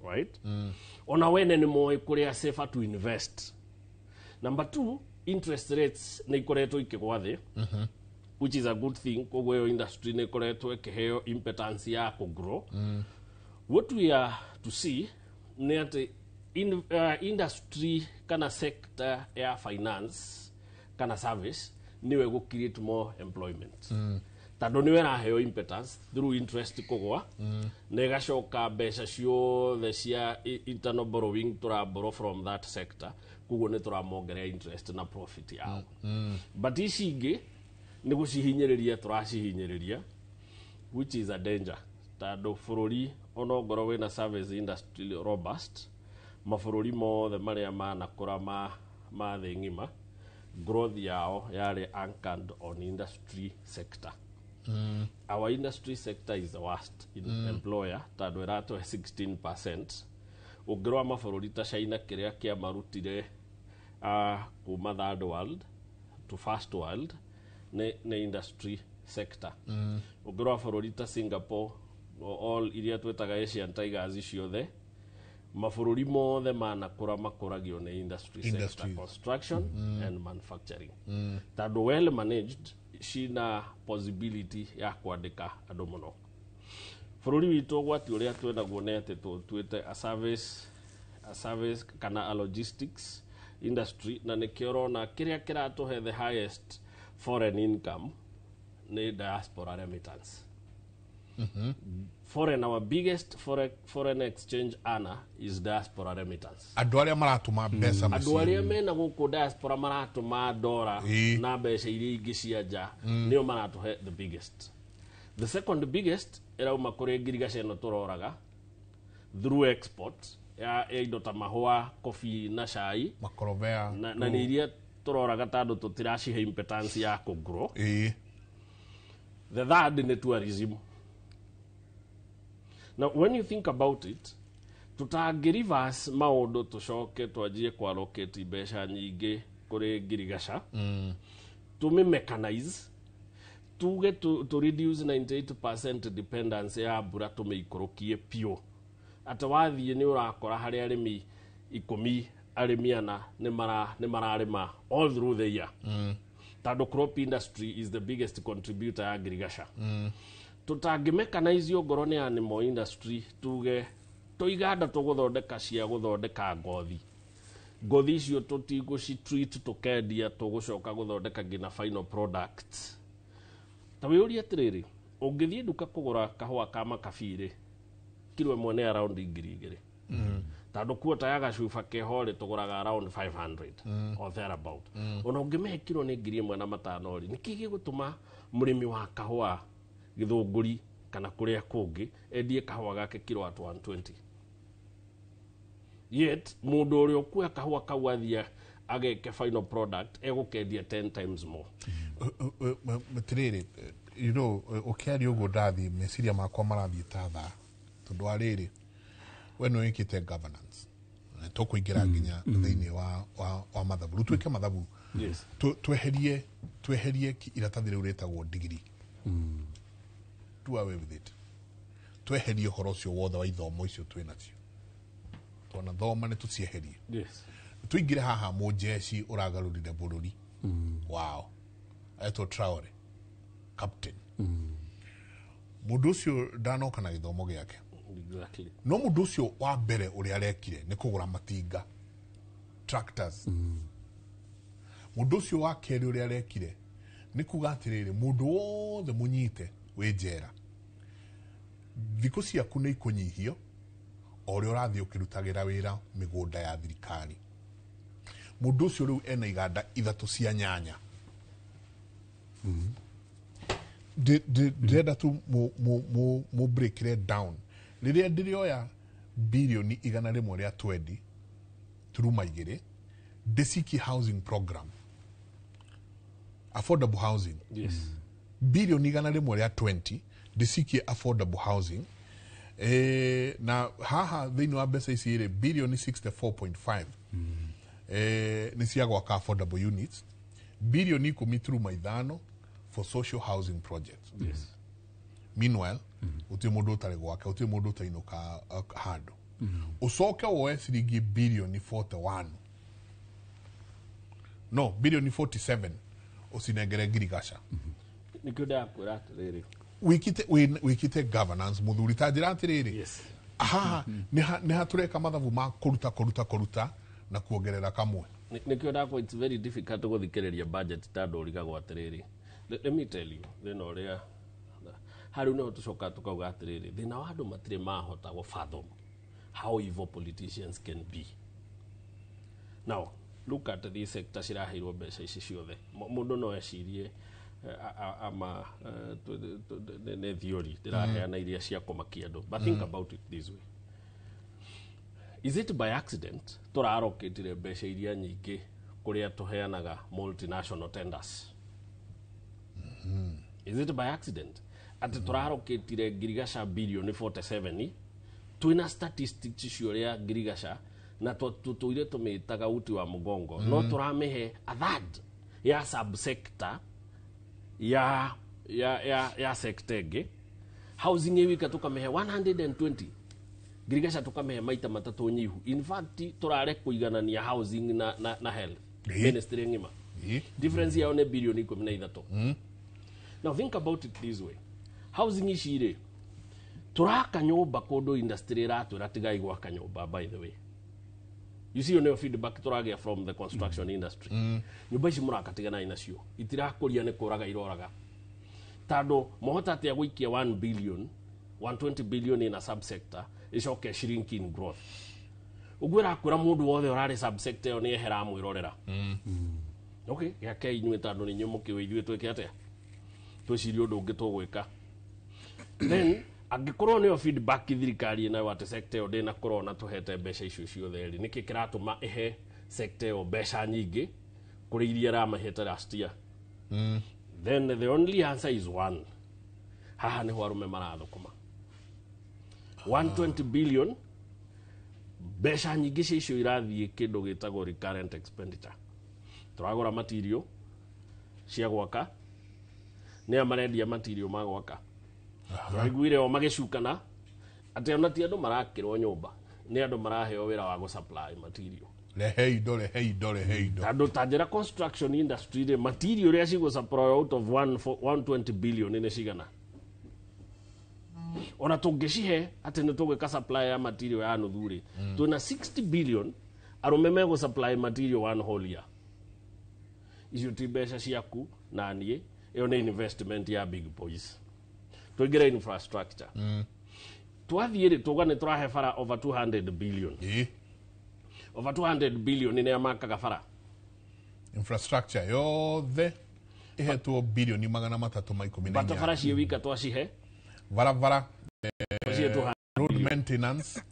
right? Ona wene nĩ moĩ kũrĩa safer to invest. Number two, interest rates nĩ ikoretwo ikĩgwa thĩ, which is a good thing. Koguo ĩyo industry nĩ ĩkoretwo ĩkĩheo impotence ya kũgrow. What we are to see nĩ atĩ industry kana sector ya finance kana service nĩwe gũ create more employment, tondũ nĩwe ĩraheo impetus through interest kũgwa, na ĩgacoka mbeca ciothe cia internal borrowing tũraborrow from that sector, koguo nĩ tũramongerera interest na profit yao. But ici ingĩ nĩ gũcihinyĩrĩria tũracihinyĩrĩria, which is a danger, tondũ bũrũri onongorwo wĩna service industry robust, mabũrũri mothe marĩa manakũra ma thĩ ng'ima, growth yao yarĩ anchored on industry sector. Our industry sector is the worst in employer, tondũ ĩratũhe 16%. Ũngĩrora mabũrũri ta China, kĩrĩa kĩamarutire kuma third world to first world nĩ industry sector. Ũngĩrora bũrũri ta Singapore, all iria twĩtaga Asian Tigers ciothe, mabũrũri mothe manakũra makũragio nĩ industry sector, Industries. construction and manufacturing, tondũ well managed cina possibility ya kwandĩka andũ mũno. Bũrũri witũ ũgwati ũrĩa twĩnaguo nĩ atĩ tũtuĩte a service kana a logistics industry, na nĩkĩo ũrona kĩrĩa kĩratũhe the highest foreign income nĩ diaspora remittance. Foreign Our biggest foreign exchange earner is diaspora remittance. Andũ arĩa maratũma mbeca Andũ mũciĩ. Arĩa mena gũkũ diaspora maratũma ndora na mbeca iria ingĩ cia nja, nĩo maratũhe the biggest. The second biggest ĩrauma kũrĩ ngirigaca ĩno tũroraga through export ya indo ta mahũa, coffee na cai. Makorobea. Na nĩ iria tũroraga tondũ tũtiracihe impotence ya kũgrow. The third nĩ tourism. Now when you think about it, tũtangĩ reverse maũndũ, tũcoke twanjie kwallocate mbeca nyingĩ kũrĩ ngirigaca, tũmĩ mechanize, tuge tu reduce 98% dependence ya mbura, tũmĩikũrũkie piũ, atĩ wathiĩ nĩ ũrakora harĩ arĩmi 10, arĩmi ana nĩ mararĩma all through the year, tondũ crop industry is the biggest contributor ya ngirigaca. Tũtangĩ mechanize ongorwo nĩ animal industry, tuge tũiganda tũgũthondeka cia gũthondeka ngothi, ngothi icio tũtigũci-treat tũkendia, tũgũcoka gũthondeka nginya final products. Ta wĩyũrie atĩrĩrĩ, ũngĩthiĩ nduka kũgũra kahũa ka makabirĩ, kiro ĩmwe nĩ around 2000, tondũ kuota ya gacuba keho rĩ, tũgũraga around 500 or thereabout. Ona ũngĩmehe kiro nĩ 1500 rĩ, nĩkĩ gĩgũtũma mũrĩmi wa kahũa Gĩthũngũri kana kũrĩa kũngĩ endie kahũa gake kiro at 120, yet mũndũ ũrĩa ũkuoya kahũa kau athiĩ ageke final product egũkendia 10 times more? Atirĩrĩ, ũkĩaria ũguo ndathiĩ meciria makwa marathiĩ ta thaa, tondũ wa rĩrĩ, we nĩ wĩkĩte governance na tũkũingĩra nginya thĩinĩ wa mathabu. Rĩu twĩke mathabu. Yes. Tweherie iratathi rĩu rĩtagwo ndigiri, do away with it, tweherie ũhoro ũcio wothe wa ithomo icio twĩ nacio twanathoma, nĩ tũcieherie. Tũingĩre haha mũnjeci ũragarũrire bũrũri wao etwo Traore, captain. Mũndũ ũcio ndanoka na gĩthomo gĩake. Exactly. No mũndũ ũcio wa mbere ũrĩa arekire nĩ kũgũra matinga, tractors. Mũndũ ũcio wa kerĩ ũrĩa arekire nĩ kuga atĩrĩrĩ, mũndũ wothe mũnyite wĩ njera, thikũ ciaku nĩ ikũnyihio o ũrĩa ũrathiĩ ũkĩrutagĩra wĩra mĩgũnda ya thirikari. Mũndũ ũcio rĩu ena iganda 3 cia nyanya. Ndĩrenda tu mũ break it down. Rĩrĩa ndĩrĩoya bilioni 120 turuma 2 ndĩcikie housing program, affordable housing. Yes. Bilioni 120 ndĩcikie affordable housing. Na haha thĩinĩ wa mbeca ici rĩ, bilioni 64.5 nĩ cia gwaka affordable units, bilioni 10 turuma 5 for social housing projects. Yes. Meanwhile, uti mũndũ ũtarĩ gwake, uti mũndũ ũtainũka handũ. Ũcoke woe ciringi bilioni 41, no bilioni 47 ũcinengere ngirigaca. Nĩkĩo ndakwĩra atĩrĩrĩ, wikite governance muthuri ta njĩra atĩrĩrĩ, haha nĩ hatũreka mathabu ma kũruta na kuongerera kamwe. Nĩkĩo ndakwa it's very difficult gũthikĩrĩria budget tondũ ũrigagwo atĩrĩrĩ. Let me tell you, thĩna ũrĩa harĩ nĩho tũcokaga tũkauga atĩrĩrĩ, thĩna wa andũ matirĩ mahota gũ fathom how evil politicians can be. Now, look at these sector ciraheirwo mbeca ici ciothe. Mũndũ no ecirie ama nĩ theory ndĩraheana iria cia kũmakia andũ. But think about it this way. Is it by accident tũrarokĩtire mbeca iria nyingĩ kũrĩa tũheanaga multinational tenders? Is it by accident atĩ tũrarokĩtire ngirigaca bilioni 47 twĩna statistics icio ũrĩa ngirigaca na tũtũire tũmĩtaga uti wa mũgongo, no tũramĩhe a third ya subsector ya sector ĩngĩ. Housing ĩwika tũkamĩhe 120, ngirigaca tũkamĩhe maita matatũ nyihu. In fact tũrare kũiganania housing na health ministry ng'ima. Difference yao nĩ bilioni 13. Now think about it this way. Housing ici rĩ, tũraka nyũmba kũndũ industry ĩratwĩra tigai gwaka nyũmba, by the way. You see nĩyo feedback tũragĩa from the construction industry. Nyũmba ici mũraka tiganai nacio, itirakũria nĩ kũraga iroraga. Tondũ mohota atĩa gũikia 1 billion, 120 billion in a subsector icoke shrink in growth. Ũguo ĩrakwĩra mũndũ wothe ũrarĩ subsector ĩyo nĩ ehera amwĩrorera. Okay, gĩake inyuĩ tondũ nĩ inyuĩ mũkĩũĩ ithuĩ twĩke atĩa? Twĩcirie ũndũ ũngĩ tũgwĩka. Then angĩkorwo nĩyo feedback thirikari ĩnayo atĩ sector ĩyo ndĩnakorwo na tũhete mbeca icio ciothe rĩ, nĩkĩ kĩratũma ĩhe sector ĩyo mbeca nyingĩ kũrĩ iria ĩramahete last year? Then the only answer is one. Haha nĩho arũme marathũkũma. 120 billion mbeca nyingĩ cia icio irathiĩ kĩndũ gĩtagwo recurrent expenditure. Tũragũra material cia gwaka, nĩa marendia material ma gwaka. Tũraiguire o magĩcukana atĩ ona ti andũ marakĩrwo nyũmba, nĩ andũ maraheo wĩra wa gũ supply material. Rehe indo, rehe indo, rehe indo. Tondũ ta njĩra construction industry rĩ, material ũrĩa cigũ supply out of 120 billion nĩ cigana? Ona tũngĩcihe atĩ nĩ tũgwĩka supply ya material ya nuthu rĩ, twĩna 60 billion arũme megũ supply material one whole year. Icio ti mbeca ciaku na niĩ, ĩyo nĩ investment ya big boys. Tũingĩre infrastructure. Twathiĩ rĩ, tuga nĩ tũrahe bara over 200 billion. Over 200 billion nĩ amakaga bara. Infrastructure yothe ihetwo bilioni 318. Bata bara ciĩ wika twacihe barabara, road maintenance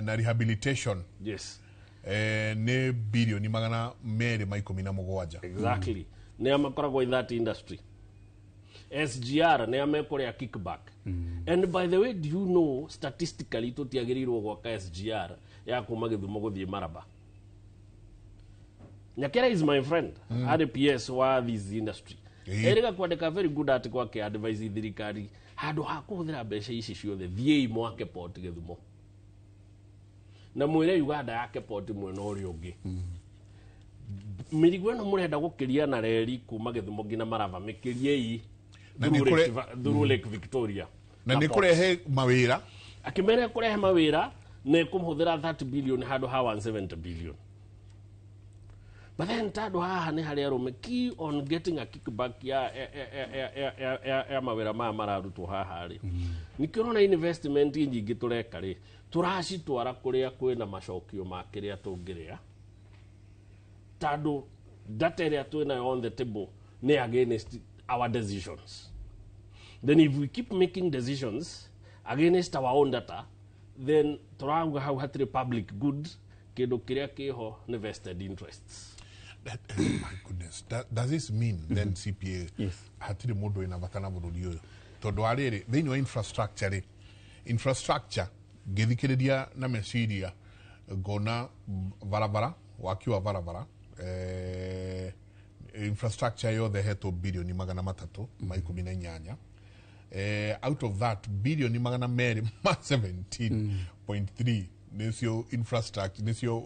na rehabilitation. Yes. Nĩ bilioni 217. Exactly. Nĩ amakoragwo in that industry. SGR nĩ amekũrĩa kickback. And by the way, do you know statistically tũtiagĩrĩirwo gwaka SGR ya kuma Gĩthumo gũthiĩ Maraba? Nyakera is my friend, RPS wa this industry. Erĩga kwandĩka very good article ake advise thirikari handũ ha kũhũthĩra mbeca ici ciothe thiĩi mwake port Gĩthumo. Na mwĩre Uganda yake port mwena ũrĩa ũngĩ. Mĩrigo ĩno mũrenda gũkĩria na reri kuma Gĩthumo nginya Maraba mĩkĩriei through Lake Victoria. Na nĩ kũrehe mawĩra. Akĩmera kũrehe mawĩra na ĩkũmũhũthĩra 30 billion handũ ha 170 billion. But then tandũ haha nĩ harĩa arũme key on getting a kickback ya mawĩra maya mararutwo haha rĩ. Nĩkĩo ũrona investment nyingĩ tũreka rĩ, tũracitwara kũrĩa kwĩna macokio ma kĩrĩa tũngĩrĩa, tandũ data ĩrĩa twĩnayo on the table nĩ against our decisions. Then if we keep making decisions against our own data, then tũrauga hau hatirĩ public good, kĩndũ kĩrĩa kĩho nĩ vested interests. My goodness, does this mean then CPA hatirĩ mũndũ wĩna bata na bũrũri ũyũ? Tondũ wa rĩrĩ, thĩinĩ wa infrastructure rĩ, infrastructure ngĩthikĩrĩria na meciria ngona barabara, waki wa barabara, infrastructure yothe hetwo bilioni 318. Out of that, bilioni 217.3 nĩcio infrastructure, nĩcio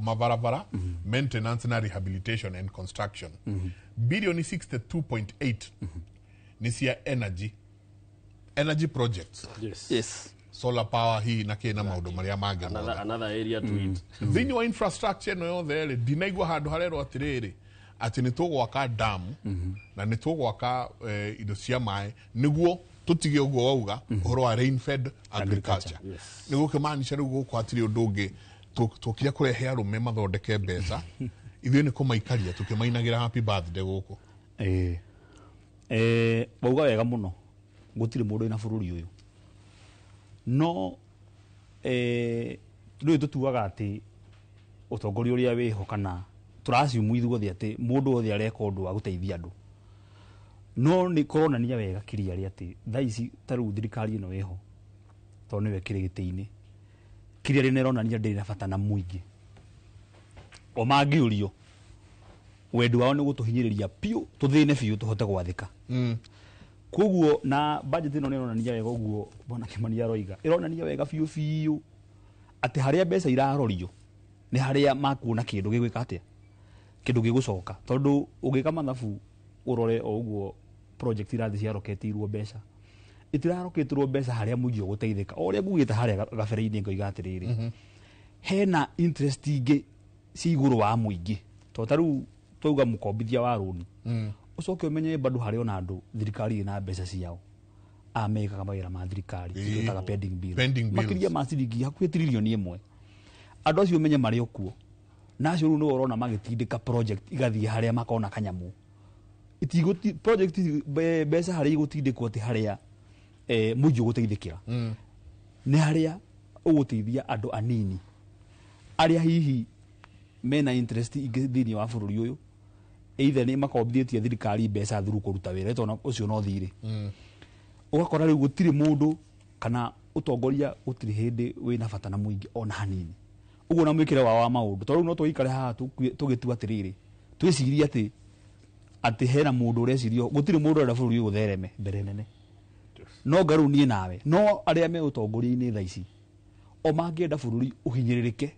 mabarabara, maintenance na rehabilitation and construction. Bilioni 62.8 nĩ cia energy projects. Yes. Yes. Solar power hii na kĩ na maũndũ marĩa mangĩ mothe. Another area to it. Thĩinĩ wa infrastructure ĩno yothe rĩ, ndinaigua handũ harerwo atĩrĩrĩ atĩ nĩ tũgwaka damu na nĩ tũgwaka indo cia maĩ nĩguo tũtige ũguo wauga ũhoro wa rain fed agriculture. Nĩ gũkĩmaanisha rĩu gũkũ hatirĩ ũndũ ũngĩ tũkire kũrehe arũme mathondeke mbeca, ithuĩ nĩ kũmaikaria tũkĩmainagĩra happy birthday gũkũ. Wauga wega mũno, gũtirĩ mũndũ wĩna bũrũri ũyũ, no rĩu tũtuaga atĩ ũtongoria ũrĩa wĩho kana tũraciumu ithuothe atĩ mũndũ wothe areka ũndũ wa gũteithia andũ, no nĩ kũronania wega clearly atĩ thaa ici ta rĩu thirikari ĩno ĩho tondũ nĩyo ĩkĩrĩ gĩtĩ-inĩ, clearly nĩ ĩronania ndĩrĩ na bata na mũingĩ. O mangĩũrio wendi wao nĩ gũtũhinyĩrĩria biũ, tũthĩne biũ tũhote gwathĩka. Koguo na budget ĩno nĩ ĩronania wega ũguo Bwana Kimani aroiga, ĩronania wega biũ biũ atĩ harĩa mbeca irarorio nĩ harĩa makuona kĩndũ gĩgwĩka atĩa, kĩndũ gĩgũcoka, tondũ ũgĩka mathabu ũrore o ũguo project irathiĩ ciaroketirwo mbeca, itiraroketirwo mbeca harĩa mũingĩ ũgũteithĩka. O ũrĩa ngugĩte harĩa gabere-inĩ ngoiga atĩrĩrĩ, hena interest ingĩ cia igũrũ wa mũingĩ, tondũ ta rĩu twauga mũkombithia wa rũni, ũcoke ũmenye bado harĩ ona andũ thirikari ĩna mbeca ciao amekaga mawĩra ma thirikari, twĩtaga pending bill, makĩria ma ciringi hakuhĩ tririoni 1. Andũ acio ũmenye marĩ o kuo, na acio rĩu nĩo ũrona magĩtindĩka project igathiĩ harĩa makona kanyamũ. Project mbeca harĩa igũtindĩkwo ti harĩa mũingĩ ũgũteithĩkĩra, nĩ harĩa ũgũteithia andũ anini arĩa hihi mena interest ingĩ thĩinĩ wa bũrũri ũyũ, either nĩ makombithĩtie thirikari mbeca through kũruta wĩra, tondũ ũcio no thirĩ. Ũgakora rĩu gũtirĩ mũndũ kana ũtongoria gũtirĩ hĩndĩ wĩna bata na mũingĩ ona hanini. Ũguo na mwĩkĩre wao wa maũndũ, tondũ rĩu no tũikare haha tũgĩtua atĩrĩrĩ, twĩcirie atĩ hena mũndũ ũreciria gũtirĩ mũndũ ũrenda bũrũri ũyũ ũthereme mbere nene, no nga rĩu niĩ nawe no arĩa me ũtongoria-inĩ thaa ici o mangĩenda bũrũri ũhinyĩrĩrĩke,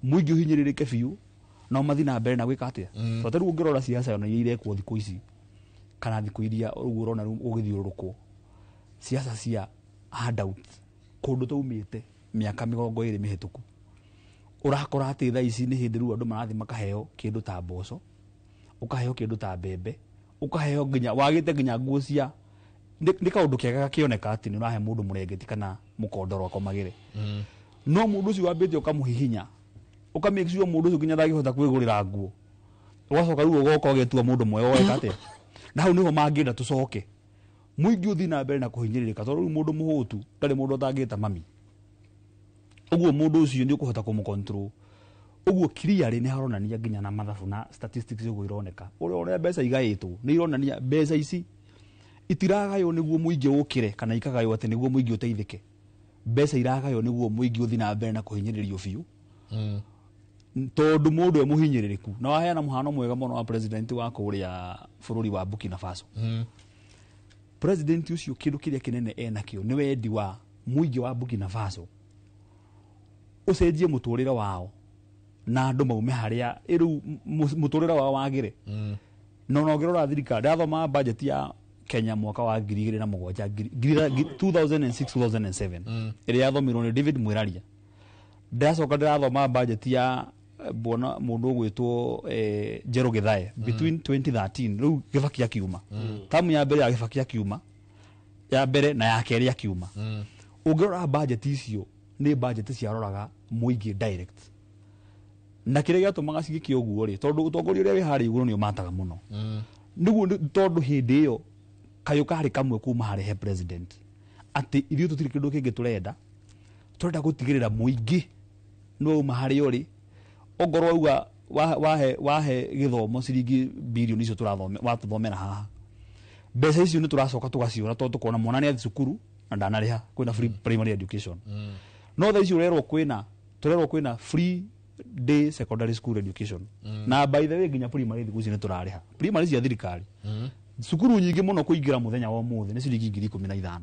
mũingĩ ũhinyĩrĩrĩke biũ, no mathiĩ na mbere na gwĩka atĩa. Tondũ rĩu ũngĩrora ciaca ona iria irekwo thikũ ici kana thikũ iria ũguo ũrona rĩu ũgĩthiũrũrũkwo, ciaca cia handout kũndũ twaumĩte mĩaka 20 mĩhĩtũku, ũrakora atĩ thaa ici nĩ hĩndĩ rĩu andũ marathiĩ makaheo kĩndũ ta mboco, ũkaheo kĩndũ ta mbembe, ũkaheo nginya wagĩte nginya nguo cia nĩ kaũndũ kega gakĩoneka atĩ nĩ ũrahe mũndũ mũrengeti kana mũkondoro akomagĩre. No mũndũ ũcio wambĩte ũkamũhihinya, ũkamake sure mũndũ ũcio nginya ndangĩhota kwĩgũrĩra nguo, ũgacoka rĩu ũgoka ũgetua mũndũ mwega ũgeka atĩa. Na hau nĩho mangĩenda tũcoke mũingĩ ũthiĩ na mbere na kũhinyĩrĩrĩka, tondũ rĩu mũndũ mũhũtu ndarĩ mũndũ ũtangĩta mami, ũguo mũndũ ũcio nĩ ũkũhota kũmũ-control. Ũguo clearly nĩ haronania nginya na mathabu na statistics ũguo ironeka, ũrĩa mbeca igaĩtwo nĩ ironania mbeca ici itiragaywo nĩguo mũingĩ ũkĩre kana ikagaywo atĩ nĩguo mũingĩ ũteithĩke, mbeca iragaywo nĩguo mũingĩ ũthiĩ na mbere na kũhinyĩrĩrio biũ, tondũ mũndũ e mũhinyĩrĩrĩku. Na waheana mũhano mwega mũno wa president wa kũrĩa bũrũri wa Burkina Faso. President ũcio kĩndũ kĩrĩa kĩnene enakĩo nĩ wendi wa mũingĩ wa Burkina Faso ũcenjie mũtũrĩre wao na andũ maume harĩa rĩu mũtũrĩre wao wagĩre. Na ona ũngĩrora thirikari, ndathoma budget ya Kenya mwaka wa 2007 2006 2007 ĩrĩa yathomirwo nĩ David Mwiraria. Ndacoka ndĩrathoma budget ya bwana mũndũ ũgwĩtwo Njerũ Githae between 2013 rĩu Gĩbaki akiuma, tamu ya mbere ya Gĩbaki akiuma ya mbere na ya kerĩ akiuma. Ũngĩrora budget icio nĩ budget ciaroraga mũingĩ direct, na kĩrĩa gĩatũmaga cigĩke ũguo rĩ, tondũ ũtongoria ũrĩa wĩ harĩa igũrũ nĩ ũmataga mũno, nĩguo tondũ hĩndĩ ĩyo kayũ karĩ kamwe kuma harĩ he president atĩ ithuĩ tũtirĩ kĩndũ kĩngĩ tũrenda, tũrenda gũtigĩrĩra mũingĩ nĩ wauma harĩa ũrĩ. Ongorwo wauga wahe gĩthomo ciringi birioni icio watũthomera haha, mbeca icio nĩ tũracoka tũgaciona tondũ tũkona mwana nĩ athiĩ cukuru na ndanarĩha, kwĩna free primary education. No thaa ici ũrerwo kwĩna, tũrerwo kwĩna free day secondary school education, na by the way nginya primary thikũ ici nĩ tũrarĩha primary cia thirikari. Cukuru nyingĩ mũno kũingĩra mũthenya wa ũmũthĩ nĩ ciringi 15,000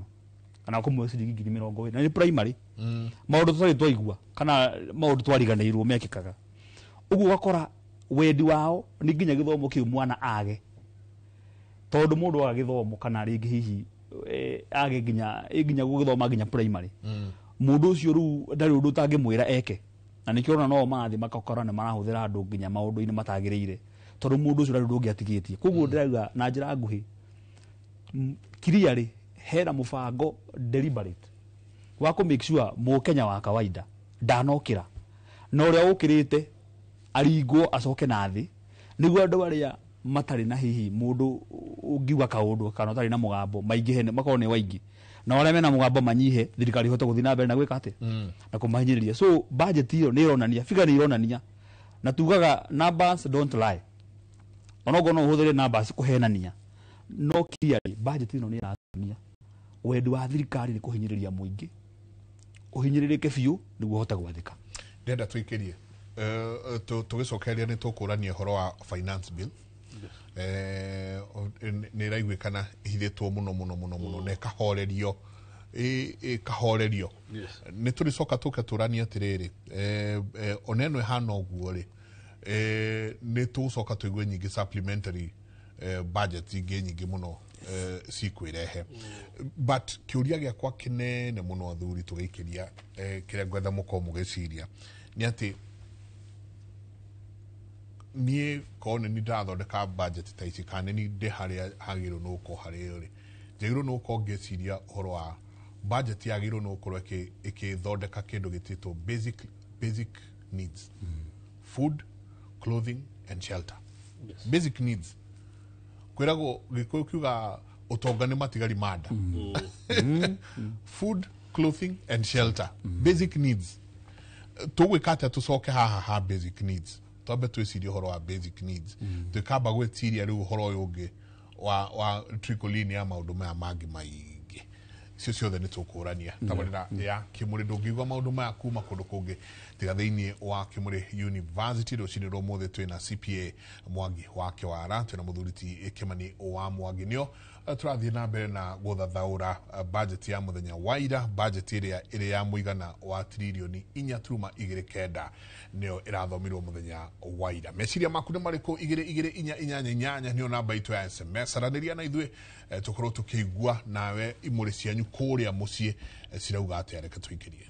kana kũmwe ciringi 20,000, na nĩ primary. Maũndũ tũtarĩ twaigua kana maũndũ twariganĩirwo mekĩkaga ũguo, ũgakora wendi wao nĩ nginya gĩthomo kĩu mwana age, tondũ mũndũ aga gĩthomo kana rĩngĩ hihi age nginya gũgĩthoma nginya primary, mũndũ ũcio rĩu ndarĩ ũndũ ũtangĩmwĩra eke, na nĩkĩo ũrona no marathiĩ makakora nĩ marahũthĩra andũ nginya maũndũ-inĩ matagĩrĩire, tondũ mũndũ ũcio ndarĩ ũndũ ũngĩ atigĩtie. Koguo ndĩrauga na njĩra nguhĩ, clearly hena mũbango deliberate wa kũ make sure mũkenya wa kawaida ndanokĩra, na ũrĩa ũkĩrĩte aringwo acoke na thĩ, nĩguo andũ arĩa matarĩ na hihi mũndũ ũngiuga kaũndũ kana ũtarĩ na mũgambo maingĩhe, makorwo nĩ waingĩ, na arĩa mena mũgambo manyihe, thirikari ihote gũthiĩ na mbere na gwĩka atĩa na kũmahinyĩrĩria. So budget ĩyo nĩ ĩronania, figure nĩ ironania, na tugaga numbers don't lie, onokorwo no ũhũthĩre numbers kũhenania, no clearly budget ĩno nĩ ĩratuonia wendi wa thirikari nĩ kũhinyĩrĩria mũingĩ, ũhinyĩrĩrĩke biũ nĩguo ũhote gwathĩka. Ndĩrenda tũikĩrie tũgĩcokereria nĩ tũkũrania ũhoro wa finance bill. Nĩ ĩraiguĩkana ĩhithĩtwo mũno mũno mũno mũno na ĩkahorerio, ĩkahorerio. Nĩ tũrĩcoka tũke tũranie atĩrĩrĩ, ona ĩno ĩhana ũguo rĩ, nĩ tũgũcoka tũigue nyingĩ supplementary budget ingĩ nyingĩ mũno cikwĩrehe. But kĩũria gĩakwa kĩnene mũno athuri tũgĩikĩria, kĩrĩa ngwenda mũkorwo mũgĩciria nĩ atĩ niĩ korwo nĩ niĩ ndĩrathondeka budget ta ici kana nĩ niĩ ndĩ harĩa hagĩrĩirwo nĩ gũkorwo harĩ rĩ, njagĩrĩirwo nĩ gũkorwo ngĩciria ũhoro wa budget yagĩrĩirwo nĩ gũkorwo ĩkĩthondeka kĩndũ gĩtĩtwo basic needs, food, clothing and shelter. Basic needs. Kwĩragwo Gĩkũyũ kiuga ũtonga nĩ matigari ma nda. Food, clothing and shelter, basic needs. Tũgwĩka atĩa tũcoke haha ha basic needs? Twambe twĩcirie ũhoro wa basic needs, twĩkamba gwĩciria rĩu ũhoro ũyũ ũngĩ wa trickle-in ya maũndũ maya mangĩ maingĩ. Icio ciothe nĩ tũkũrania tabarĩra ya Kĩmũrĩ. Ndũngĩigua maũndũ maya kuma kũndũ kũngĩ tiga thĩinĩ wa Kĩmũrĩ University. Rũcinĩ rwa ũmũthĩ twĩna CPA Mwangi wa Kĩwara, twĩna mũthuri ti Kĩmani wa Mwangi, nĩo tũrathiĩ na mbere na gũthathaũra budget ya mũthenya wa ira, budget ĩrĩa ĩrĩ ya mũigana wa tririoni 4.29 nĩyo ĩrathomirwo mũthenya wa ira. Meciria maku nĩ marĩkũ? 22488 nĩyo namba itũ ya SMS. Aranĩria na ithuĩ, tũkorwo tũkĩigua nawe imũrĩ cianyu kũrĩa mũciĩ cirauga atĩa. Reke tũikĩrie.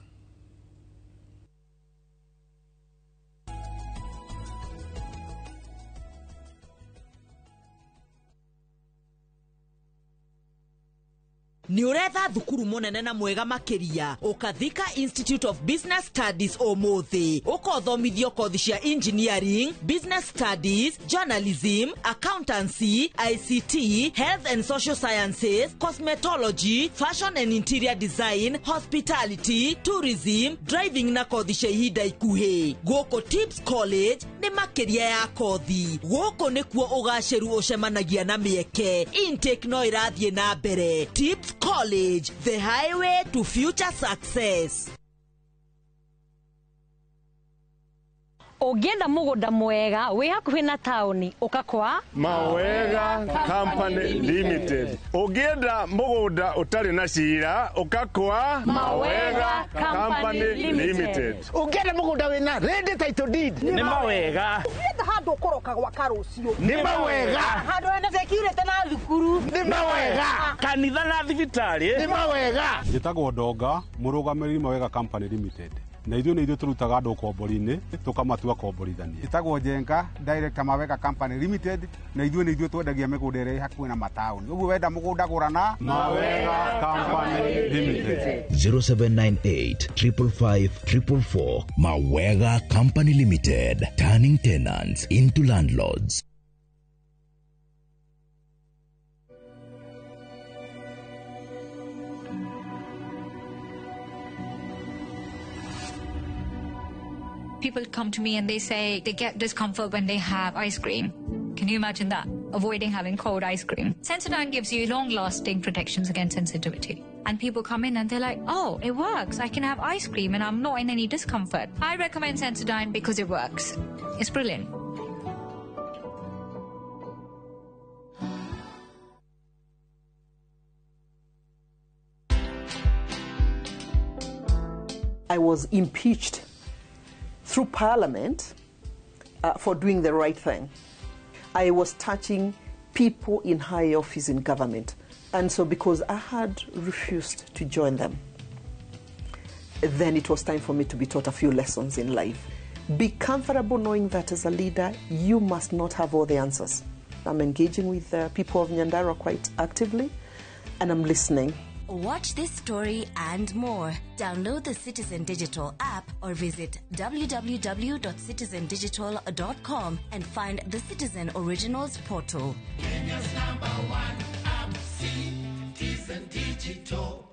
Nĩ ũretha thukuru mũnene na mwega makĩria, ũkathika Institute of Business Studies ũmũthĩ, ũkothomithio kothi cia engineering, business studies, journalism, accountancy, ICT, health and social sciences, cosmetology, fashion and interior design, hospitality, tourism, driving na kothi cia ihinda ikuhĩ. Gũkũ Tips College nĩ makĩria ya kothi, gũkũ nĩkuo ũgacĩru ũcemanagia na mĩeke. Intake no ĩrathiĩ na mbere. Tips College, the highway to future success. Ũngĩenda mũgũnda mwega wĩ hakuhĩ na taũni, ũka kwa Mawega Company Limited. Ũngĩenda mũgũnda ũtarĩ na cira, ũka kwa Mawega Company Limited. Ũngĩenda mũgũnda wĩna ready title deed, Nĩ Mawega. Ũngĩenda handũ Handũ ũkũroka gwaka rũciũ. Nĩ mawega. Handũ hena security na thukuru. Nĩ mawega. Kanitha na thibitarĩ. Nĩ mawega. Njĩtagwo Ndonga, mũrũgamĩrĩri Mawega Company Limited. Na ithuĩ nĩ ithuĩ tũrutaga andũ ũkombori-inĩ tũkamatua komborithania. Njĩtagwo Njenga, director Mawega Company Limited, na ithuĩ nĩ ithuĩ twendagia mĩgũnda ĩrĩa ĩ hakuhĩ na mataũni. Ũguo wenda mũgũnda gũra na Mawega Company Limited. 0798 555 444. Mawega Company Limited, turning tenants into landlords. People come to me and they say they get discomfort when they have ice cream. Can you imagine that? Avoiding having cold ice cream. Sensodyne gives you long-lasting protections against sensitivity. And people come in and they're like, oh, it works. I can have ice cream and I'm not in any discomfort. I recommend Sensodyne because it works. It's brilliant. I was impeached through Parliament for doing the right thing. I was touching people in high office in government. And so because I had refused to join them, then it was time for me to be taught a few lessons in life. Be comfortable knowing that as a leader, you must not have all the answers. I'm engaging with the people of Nyandarua quite actively, and I'm listening. Watch this story and more. Download the Citizen Digital app or visit www.citizendigital.com and find the Citizen Originals portal. Kenya's number one app, Citizen Digital.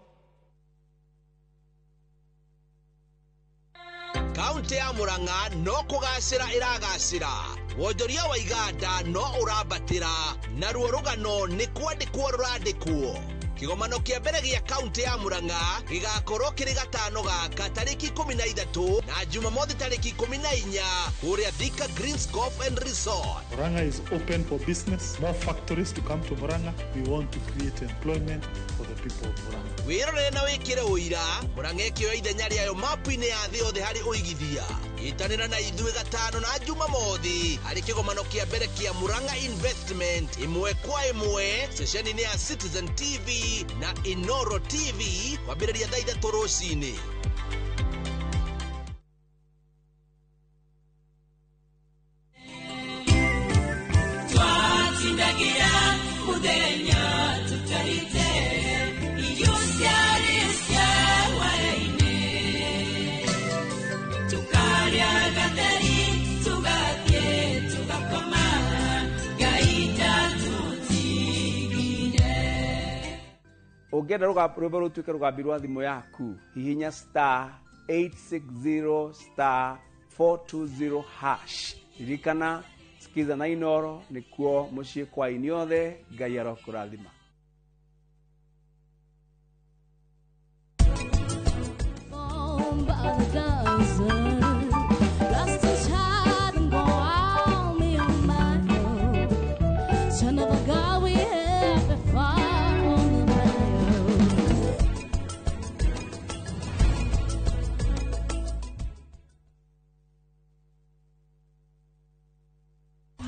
Kaunti ya Murang'a no kugacira iragacira, wonjoria wa iganda no urambatira, naruo rugano ni kwandikwo rurandikwo. Kigomano kĩa mbere gĩa kaunti ya Murang'a gĩgakorwo kĩrĩ gatano gaka tarĩki 13 na Jumamothi tarĩki 14 kũrĩa Thika Greens Golf and Resort. Murang'a is open for business, more factories to come to Murang'a. We want to create employment for the people of Murang'a. Wĩrorere na wĩkĩre ũira Murang'a ĩkĩoya ithenya rĩayo mapu-inĩ ya thĩ yothe harĩ ũigithia. Ĩtanĩra na ithuĩ gatano na Jumamothi harĩ kĩgomano kĩa mbere kĩa Murang'a Investment ĩmwe kwa ĩmwe ceceni-inĩ ya Citizen TV na Inoro TV kwambĩrĩria thaa 3 rũcinĩ. Twatindagira muthenya tutarite irio ciarĩ cia hwaĩ-inĩ, tukarĩa gatheri tugathiĩ tugakoma Ngai ndatũtigire. Ũngĩenda rwĩmbo rũtuĩke rũgambi rwa thimũ yaku, hihinya star 860 star 420 hash. Ririkana sikiza na Inoro nĩkuo mũciĩ kwa ini othe. Ngai arokũrathima.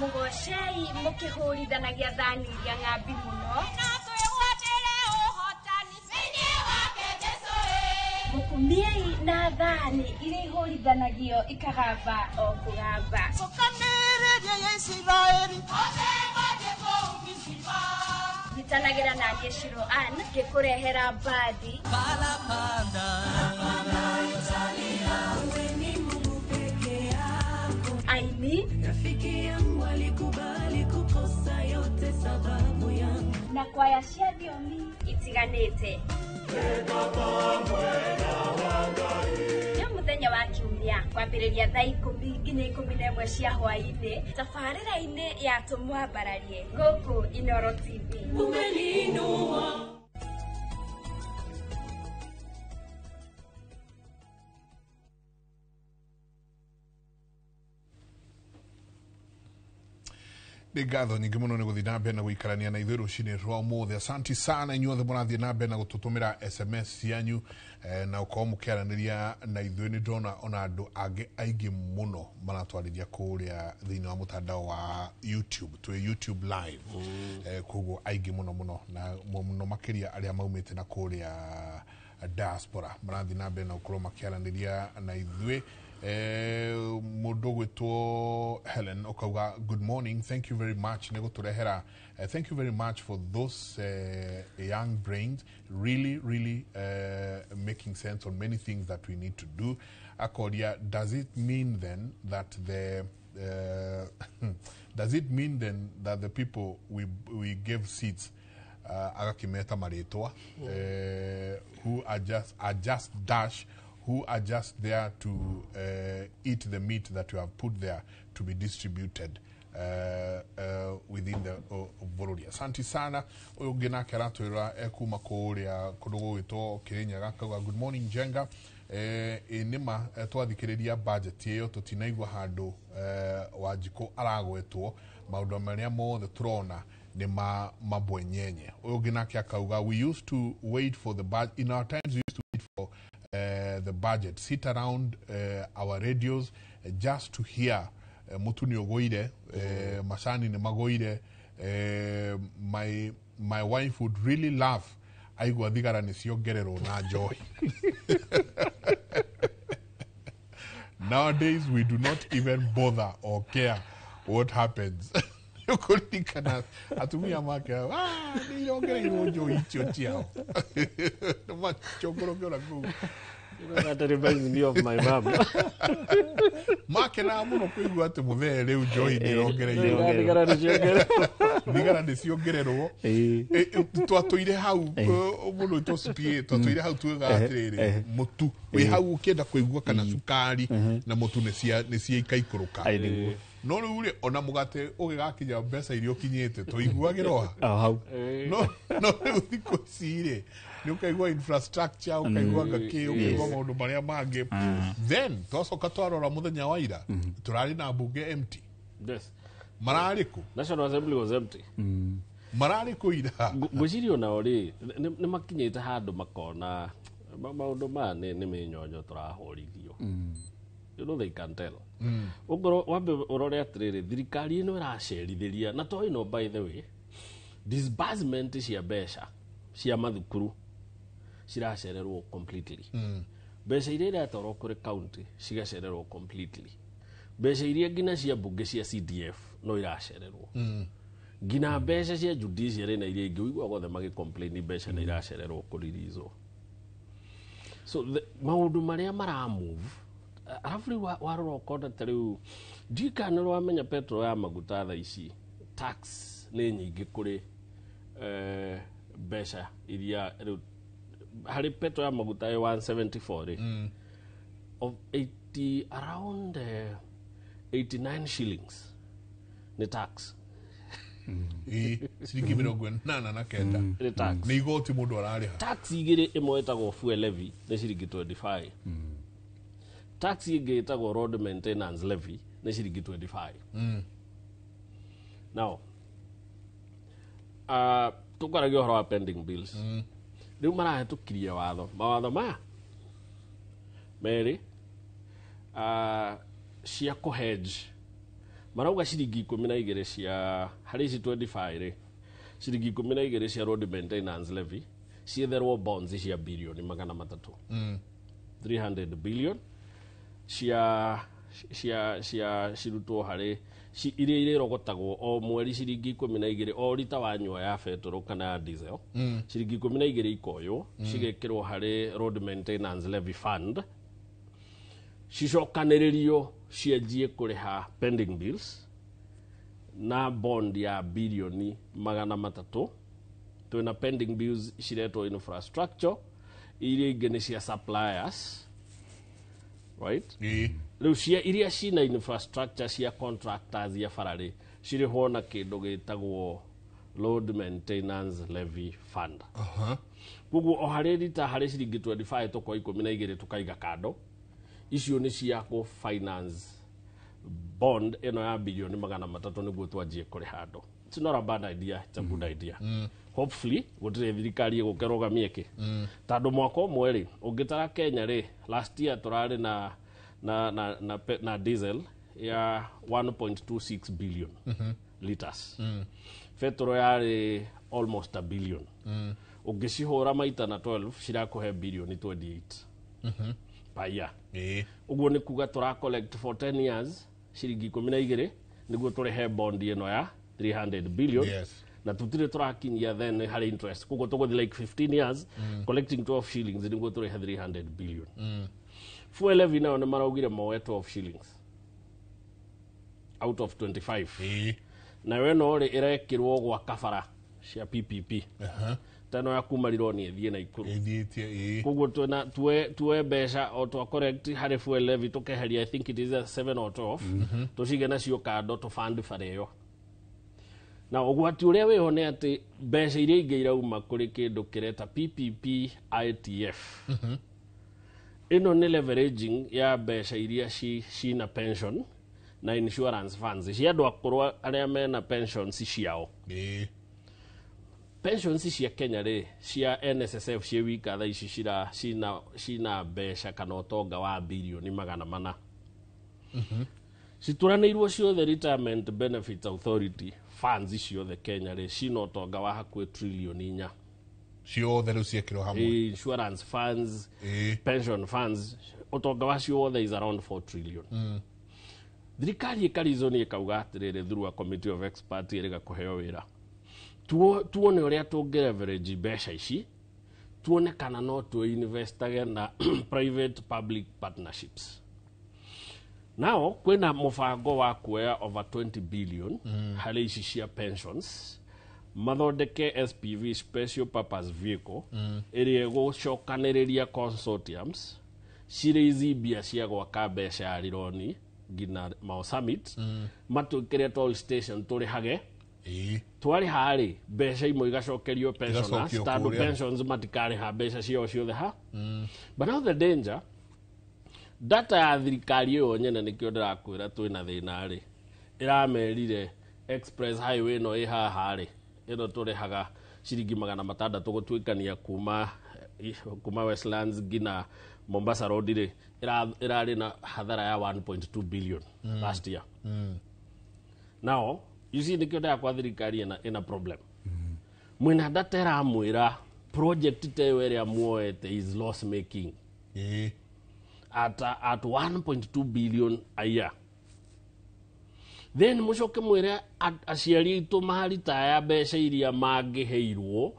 Mũgocei mũkĩhũrithanagia thani iria ng'ambi mũno. Mũkumiei na thani iria ihũrithanagio ikagamba o kũgamba. Cokanĩrĩria ya Isiraeli. Nyitanagĩra na niĩ Shiro Ann ngĩkũrehera mbathi. Aini Rafiki yangu alikubali kukosa yote sababu yangu na kwaya cia thiomi itiganĩte. Nĩ mũthenya wa kiumia kwambĩrĩria thaa 10 nginya 11 cia hwaĩ-inĩ tabarĩra-inĩ ya Tũmwambararie gũkũ Inoro TV. Umeniinua. Nĩ ngatho nyingĩ mũno nĩ gũthiĩ na mbere na gũikarania na ithuĩ rũcinĩ rwa ũmũthĩ. Asanti sana inyuothe mũrathiĩ na mbere na gũtũtũmĩra SMS cianyu na gũkorwo mũkĩaranĩria na ithuĩ. Nĩ ndona ona andũ angĩ aingĩ mũno maratwarĩria kũrĩa thĩinĩ wa mũtandao wa YouTube, twĩ YouTube live. Koguo aingĩ mũno mũno na mũno makĩria arĩa maumĩte na kũrĩa diaspora marathiĩ na mbere na gũkorwo makĩaranĩria na ithuĩ. Mũndũ ũgwĩtwo Helen ũkauga, "Good morning, thank you very much nĩ gũtũrehera, thank you very much for those young brains, really really making sense on many things that we need to do." Akoria, "Does it mean then that the people we gave seats," agakĩmeta marĩtwa, "who are just dash, who are just there to eat the meat that you have put there to be distributed within the bũrũri?" Asante sana. Ũyũ ũngĩ nake aratwĩra ekuma kũrĩa kũndũ gũgwĩtwo Kĩrĩnyaga, akauga, "Good morning Njenga, ĩ nĩma twathikĩrĩria budget ĩyo tũtinaigua handũ Wanjikũ aragwetwo. Maũndũ marĩa mothe tũrona nĩ ma mabwenyenye." Ũyũ ũngĩ nake akauga, "We used to wait for the budget. In our times we used to wait for the budget, sit around our radios just to hear mũtu nĩ ũgũire, macani nĩ magũire. My wife would really laugh aigua thigara nĩ ciongererwo na njohi. Nowadays we do not even bother or care what happens." Ũkũririkana atumia make, "Ah, nĩ irongereirwo njohi icio ciao." Machongorokera kũu. You know, that reminds me of my mom. Makenaga mũno kũigua atĩ mũthee rĩu njohi nĩ ĩrongereirwo. Thigara nĩ ciongererwo. Thigara nĩ ciongererwo. Twatũire hau mũndũ wĩtwo CPA, twatũire hau tugaga atĩrĩrĩ, mũtu wĩ hau ũkĩenda kũigua kana cukari na mũtu nĩ ciaikaikũrũka. Ai, nĩguo. No rĩu rĩ, ona mũgate ũgĩgakinya mbeca iria ũkinyĩte tũiguagĩra o O hau. No rĩu thikũ ici rĩ, nĩ ũkaigua infrastructure, ũkaigua ngakĩ, ũkaigua maũndũ marĩa mangĩ. Then twacoka twarora mũthenya wa ira tũrarĩ na mbunge empty. Yes. Mararĩ kũ? National Assembly was empty. Mararĩ kũ ira? Ngwĩciria onao rĩ, nĩ makinyĩte handũ makona maũndũ maya nĩ mĩnyonyo tũrahũrithio. You know, they can tell. Ũngorwo wambe ũrore atĩrĩrĩ, thirikari ĩno ĩracerithĩria na to ĩno, by the way, disbursement cia mbeca cia mathukuru ciracererwo completely. Mbeca iria iratwarwo kũrĩ county cigacererwo completely. Mbeca iria nginya cia mbunge cia CDF no iracererwo. Nginya mbeca cia judiciary na iria ingĩ ũiguaga othe magĩ mbeca nĩ iracererwo kũririzwo. So maũndũ marĩa maramove, arabu rĩu warora ũkona ta rĩu ndiũĩ kana nĩ wamenya petrol ya maguta thaa ici tax nĩ nyingĩ kũrĩ mbeca iria rĩu harĩ petrol ya maguta ĩ 174 rĩ, of 80 around 89 shillings nĩ tax. Ĩ, ciringi 89 Nĩ tax. Nĩ igoti mũndũ ararĩha. Tax igĩrĩ, ĩmwe ĩtagwo fuel levy nĩ ciringi 25, tax ĩngĩ ĩtagwo road maintenance levy nĩ ciringi 25. Now tũkwaragia ũhoro wa pending bills. Rĩu marahĩtũkirie watho, mawatho maya merĩ cia kũhedge, marauga ciringi 12 cia harĩ ici 25 rĩ, ciringi 12 cia road maintenance levy cietherwo bonds cia birioni 300, 300 billion cia cirutwo harĩ iria irĩrogotagwo o mweri, ciringi 12 o rita wanyua ya betũrũ kana ya diesel. Ciringi 12 ikoywo cigekĩrwo harĩ road maintenance levy fund, cicokanĩrĩrio cianjie kũrĩha pending bills na bond ya birioni 300. Twĩna pending bills ciretwo infrastructure, iria ingĩ nĩ cia suppliers, right? Rĩu cia iria cina infrastructure cia contractors ya bara rĩ, cirĩhwo na kĩndũ gĩtagwo road maintenance levy fund. Koguo o harĩ rita harĩ ciringi 25 tũkoa 12 tũkaiga kando, icio nĩ cia kũ finance Bond ĩno ya bilioni 300 nĩguo twanjie kũrĩha andũ. It's not a bad idea, it's a good idea. Hopefully gũtirĩ thirikari ĩgũkerũgamia ĩkĩ. Tondũ mwaka ũmwe rĩ, ũngĩtara Kenya rĩ, last year tũrarĩ na diesel ya 1.26 billion liters. Petro yarĩ almost a billion. Ũngĩcihũra maita na 12 cirakũhe bilioni 28 per year. Ũguo nĩ kuga tũra collect for 10 years ciringi 12 nĩguo tũrĩhe bond ĩno ya 300 billion. Yes. Na tutire tũrakinyia then harĩ interest, koguo tũgũthiĩ like 15 years collecting 12 shillings nĩguo tũrĩhe 300 billion. Fuel levy nayo nĩ maraugire moe 12 shillings out of 25. Nayo ĩno rĩ ĩrekĩrwo gwaka bara cia PPP. Teno ya kuma Rironi ĩthiĩ Naikuru. Koguo twĩna tuoe mbeca o twa correct harĩ fuel levy tũkeheria, I think it is 7 or 12, tũcige nacio kando tũ fund bara ĩyo. Na ũgwati ũrĩa wĩho nĩ atĩ mbeca iria ingĩ irauma kũrĩ kĩndũ kĩreta PPP ITF. Ĩno nĩ leveraging ya mbeca iria cina pension na insurance funds cia andũ akũrũ arĩa mena pensions ciao. Pensions cia Kenya rĩ, cia NSSF cia wika thaa ici cina mbeca kana ũtonga wa bilioni 400. Cituranĩirwo ciothe Retirement Benefits Authority funds ciothe Kenya rĩ cina ũtonga wa hakuhĩ trilioni 4. Ciothe rĩu ciekĩrwo hamwe. Insurance funds, pension funds, ũtonga wacio wothe is around 4 trillion. Thirikari ĩkarizoni ĩkauga atĩrĩrĩ through a committee of experts ĩrĩga kũheo wĩra. Tuone ũrĩa tũngĩ leverage mbeca ici, tuone kana no tũ-investage na private public partnerships. Nao kwĩna mũbango wa kuoya over 20 billion harĩ ici cia pensions, mathondeke SPV, special purpose vehicle, ĩrĩa ĩgũcokanĩrĩria consortiums cirĩ ici mbia cia gwaka mbeca ya Rironi nginya Mau Summit, matwĩkĩre toll station tũrĩhage. Twarĩha rĩ, mbeca imwe igacokerio pensioners, tondũ pensions matikarĩha mbeca ciao ciothe ha. But now the danger, data ya thirikari ĩyo nyene nĩkĩo ndĩrakwĩra twĩna thĩna rĩ, ĩramerire express highway ĩno ĩ haha rĩ, ĩno tũrĩhaga ciringi 600 gũtuĩkania kuma Westlands nginya Mombasa Road rĩ, ĩrarĩ na hathara ya 1.2 billion last year. Now, you see nĩkĩo ndĩrakwa thirikari ĩna problem. Mwĩna data ĩramwĩra project ta ĩyo ĩrĩa muoete is loss making. At 1.2 billion a year. Then mũcoke mwĩre aciari aitũ maritaya mbeca iria mangĩheirwo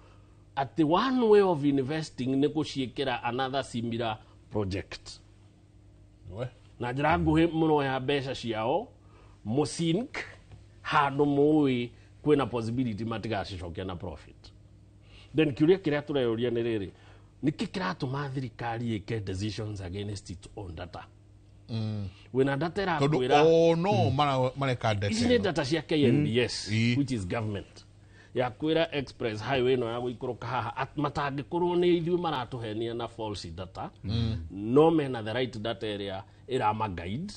atĩ one way of investing nĩ gũciĩkĩra another similar project. Na njĩra nguhĩ mũno ya mbeca ciao mũsink handũ mũĩ kwĩna possibility matigacicokia na profit. Then kĩũria kĩrĩa tũreyũria nĩ rĩrĩ, nĩkĩ kĩratũma thirikari ĩke decisions against its own data? Wĩna data ĩrakwĩra tondũ no mareka data ici nĩ data cia KNBS, which is government, ya kwĩra express highway ĩno ya gũikũrũka haha matangĩkorwo nĩ ithuĩ maratũhenia na false data, no mena the right data ĩrĩa ĩrama guide,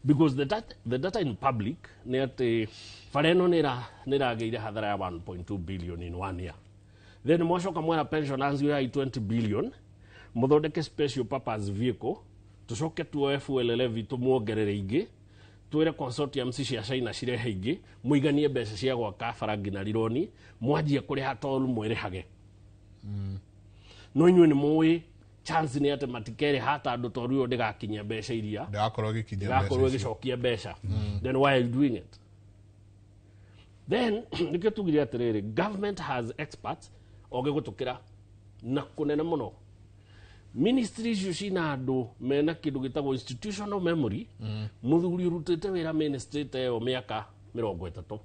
because the data in public nĩ atĩ bara ĩno nĩ ĩragĩire hathara ya 1.2 billion in 1 year. Then mwacoka mwera pensioners yoya 20 billion muthondeke special purpose vehicle, tucoke tuoe fuel levy tumuongerere ingĩ, twĩre consortiums cia China cirehe ingĩ, mũiganie mbeca cia gwaka bara nginya Rironi, mwanjie kũrĩha toll mwĩrĩhage. No inyuĩ nĩ mũĩ chance nĩ atĩ matikerĩha tondũ toll ĩyo ndĩgakinyia mbeca iria ndĩgakorwo ĩgĩcokia mbeca. Then why are you doing it? Then nĩkĩo tugire atĩrĩrĩ, government has experts ogĩ gũtũkĩra na kũnene mũno. Ministry icio cina andũ mena kĩndũ gĩtagwo institutional memory. Mũthuri ũrutĩte wĩra ministry ta ĩyo mĩaka 30,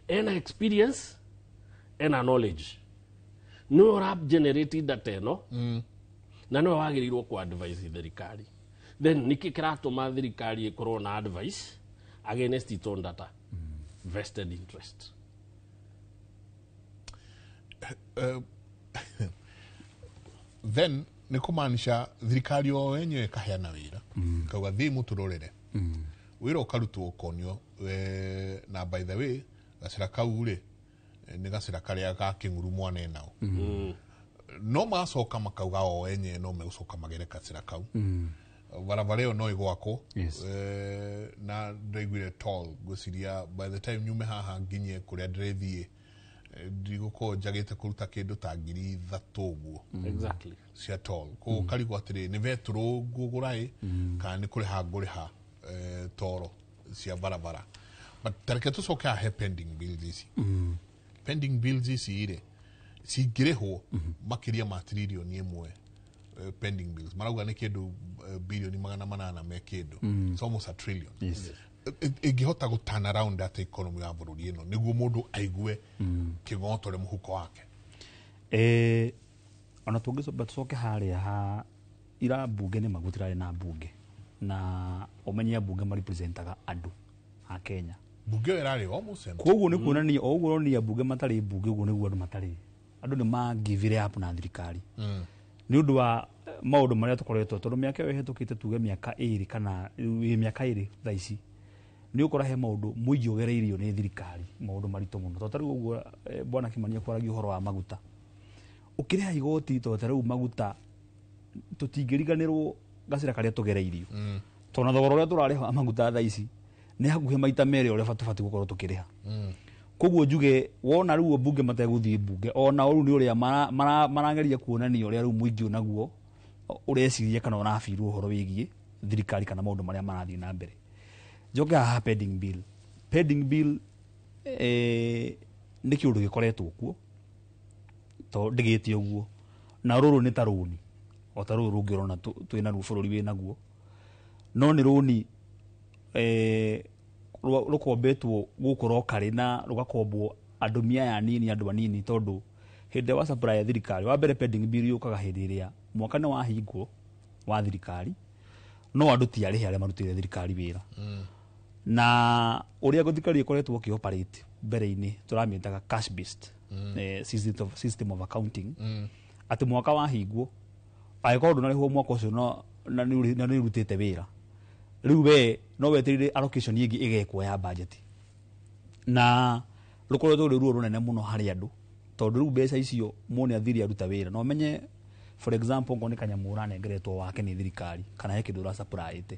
ena experience, ena knowledge, nĩwe ũra generate data ĩno, na nĩwe wagĩrĩirwo kũ advise thirikari. Then nĩkĩ kĩratũma thirikari ĩkorwo na advice against its own data? Vested interest. Then nĩ kũmaanisha thirikari o yenyewe ĩkaheana wĩra kauga thiĩ mũtũrorere Wĩra ũkarutwo ũkonio, na by the way gacĩra kau rĩ nĩ gacĩra karĩa ga kĩng'uru mwana nao. No macoka makauga o enye no megũcoka magere gacĩra kau. Barabara ĩyo no ĩgwakwo. Na ndaiguire toll ngwĩciria by the time nyume haha nginye kũrĩa ndĩrĩthiĩ, ndigũkorwo njagĩte kũruta kĩndũ ta 3,000 ũguo. Exactly. Cia toll. Koguo karigwo atĩrĩ, nĩ betũrũ ngũgũra ĩ kana nĩ kũrĩha ngũrĩha toro cia barabara. But tareke tũcoke haha he pending bills ici. Pending bills ici rĩ cingĩrĩhwo makĩria ma 1 trillion pending bills marauga nĩ kĩndũ 800 billion me kĩndũ. It's almost a trillion. Ĩngĩhota gũ turn around atĩ economy ya bũrũri ĩno nĩguo mũndũ aigue kĩng'otore mũhuko wake? Ona tũngĩcoka tũcoke harĩa ha ira mbunge, nĩ magũtirarĩ na mbunge, na ũmenye mbunge marepresentaga andũ a Kenya. Mbunge ĩyo ĩrarĩ almost empty. Koguo nĩ kuonania o ũguo ũronania mbunge matarĩ mbunge, ũguo nĩguo andũ matarĩ, andũ nĩ ma give up na thirikari nĩ ũndũ wa maũndũ marĩa tũkoretwo, tondũ mĩaka ĩyo ĩhetũkĩte, tuge mĩaka 2 kana mĩaka 2 thaa ici, nĩ ũkora he maũndũ mũingĩ ũgereirio nĩ thirikari, maũndũ maritũ mũno. Tondũ ta rĩu ũguo bwana Kimani akwaragia ũhoro wa maguta, ũkĩrĩha igoti, tondũ ta rĩu maguta tũtingĩriganĩrwo gacĩra karĩa tũgereirio, tondũ na thogora ũrĩa tũrarĩha wa maguta thaa ici nĩ hakuhĩ maita merĩ ũrĩa tũbatiĩ gũkorwo tũkĩrĩha. Koguo njuge wona rĩu mbunge mategũthiĩ mbunge, ona rĩu nĩ ũrĩa marageria kuonania ũrĩa rĩu mũingĩ onaguo ũreciria kana ũrabirwo ũhoro wĩgiĩ thirikari kana maũndũ marĩa marathiĩ na mbere. Njoke haha pending bill. Pending bill nĩ kĩũndũ gĩkoretwo kuo to ndĩgĩte ũguo, na rũrũ nĩ ta rũni o ta rũrũ rũngĩ ũrona twĩna ruo bũrũri wĩnaguo, no nĩ rũni rũkombetwo gũkũ rokarĩ na rũgakombwo andũ mia anini, andũ anini, tondũ hĩndĩ ĩrĩa wa supply ya thirikari wa mbere, pending bill yũkaga hĩndĩ ĩrĩa mwaka nĩ wahingwo wa thirikari, no andũ ti arĩhe arĩa marutĩire thirikari wĩra. Na ũrĩa thirikari ĩkoretwo ĩkĩoperate mbere-inĩ tũramĩtaga cash based system of accounting, atĩ mwaka wahingwo angĩkorwo ndũnarĩhwo mwaka ũcio no na nĩ ũrutĩte wĩra, rĩu we no wetereire allocation ĩngĩ ĩgekwo ya budget, na rũkoretwo rwĩ ruo rũnene mũno harĩ andũ, tondũ rĩu mbeca icio muone athiri aruta wĩra, na ũmenye for example ngo nĩ kanyamũ ũranengeretwo wake nĩ thirikari kana he kĩndũ ũrasupplyĩte,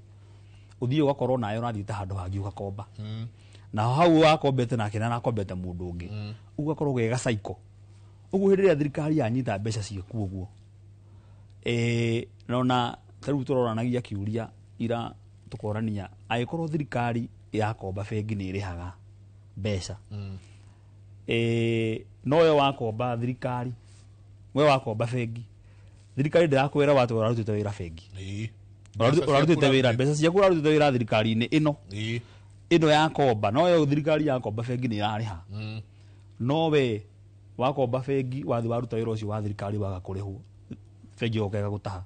ũthiĩ ũgakorwo nawe ũrathiĩte handũ hangĩ ũgakomba, na hau wakombete nake na arakombete mũndũ ũngĩ, ũguo gakorwo ge gacaiko ũguo. Hĩndĩ ĩrĩa thirikari yanyita mbeca ciaku ũguo, nona ta rĩu tũroranagia kĩũria ira tũkorania, angĩkorwo thirikari yakomba bengi nĩ ĩrĩhaga mbeca, no we wakomba thirikari, we wakomba bengi, thirikari ndĩrakwĩra watĩ ũrarutĩte wĩra bengi. Ũrarutĩte wĩra, mbeca ciaku ũrarutĩte wĩra thirikari-inĩ ĩno ĩno yakomba, no yo thirikari yakomba bengi nĩ ĩrarĩha, no we wakomba bengi wathi waruta wĩra ũcio wa thirikari waga kũrĩhwo, bengi yoka ĩgagũtaha.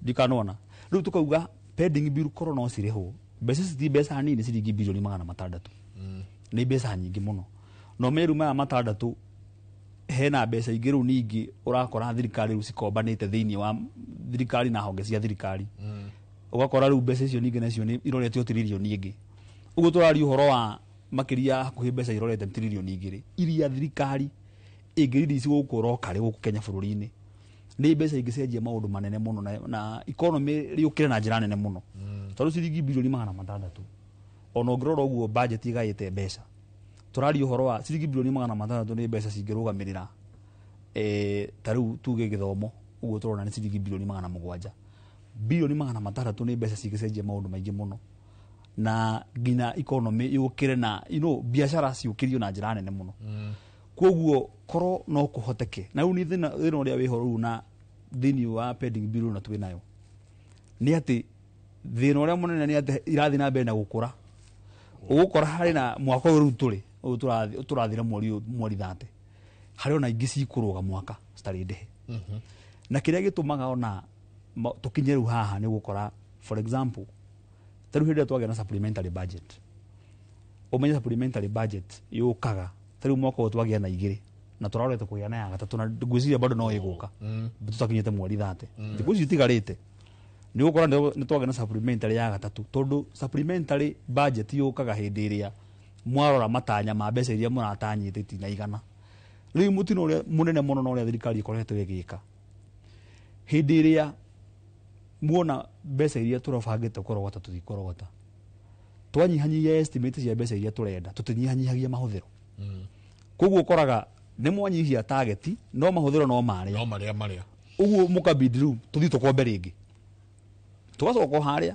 Ndikanona rĩu tũkauga pending bill korwo no cirĩhwo, mbeca ici ti mbeca nini, ciringi 600 billion nĩ mbeca nyingĩ mũno. No meru maya matandatũ hena mbeca ingĩ rĩu ningĩ ũrakora thirikari rĩu cikombanĩte thĩinĩ wa thirikari na honge cia thirikari, ũgakora rĩu mbeca icio ningĩ nacio nĩ irorete o tiririoni ĩngĩ. Ũguo tũraria ũhoro wa makĩria hakuhĩ mbeca irorete 2 trillion iria thirikari ĩngĩrelease gũkũ rokarĩ gũkũ Kenya bũrũri-inĩ, nĩ mbeca ingĩcenjia maũndũ manene mũno na economy rĩũkĩre na njĩra nene mũno, tondũ ciringi 600 billion, ona ũngĩrora ũguo budget ĩgaĩte mbeca, tũraria ũhoro wa ciringi 600 billion nĩ mbeca cingĩrũgamĩrĩra ta rĩu tuge gĩthomo ũguo tũrona nĩ ciringi 700 billion. 600 billion nĩ mbeca cingĩcenjia maũndũ maingĩ mũno na nginya economy yũkĩre na biacara ciũkĩrio na njĩra nene mũno. Koguo korwo no kũhoteke, na rĩu nĩ thĩna ũrĩa wĩho rĩu na thĩinĩ wa pending bill na twĩ nayo nĩ atĩ thĩna ũrĩa mũnene nĩ atĩ irathiĩ na mbere na gũkũra. Ũgũkora harĩ na mwaka ũyũ rĩu tũrĩ ũyũ tũrathira mweri ũyũ, mweri 30, harĩ ona ingĩ cikũrũga mwaka citarĩ ndĩhe. Na kĩrĩa gĩtũmaga ona tũkinye rĩu haha nĩ gũkora for example ta rĩu hĩndĩ ĩrĩa twagĩa na supplementary budget, ũmenye supplementary budget yũkaga ta rĩu mwaka ũyũ twagĩa na igĩrĩ na tũrarorete kũgĩa na ya gatatũ, na ngwĩciria bado no ĩgũka, tũtakinyĩte mweri 30, thikũ ici itigarĩte. Nĩ ũgũkora nĩ twagĩa na supplementary ya gatatũ, tondũ supplementary budget yũkaga hĩndĩ ĩrĩa mwarora matanya ma mbeca iria mũratanyĩte itinaigana. Rĩu mũtino ũrĩa mũnene mũno na ũrĩa thirikari ĩkoretwo ĩgĩka, hĩndĩ ĩrĩa muona mbeca iria tũrabangĩte kũrogota tũtikũrogota, twanyihanyihia estimate cia mbeca iria tũrenda, tũtinyihanyihagia mahũthĩro. Koguo ũkoraga nĩ mwanyihia target no mahũthĩro no marĩa, no marĩa marĩa. Ũguo mũkabidi rĩu tũthiĩ tũkombe rĩngĩ, tũgacoka o harĩa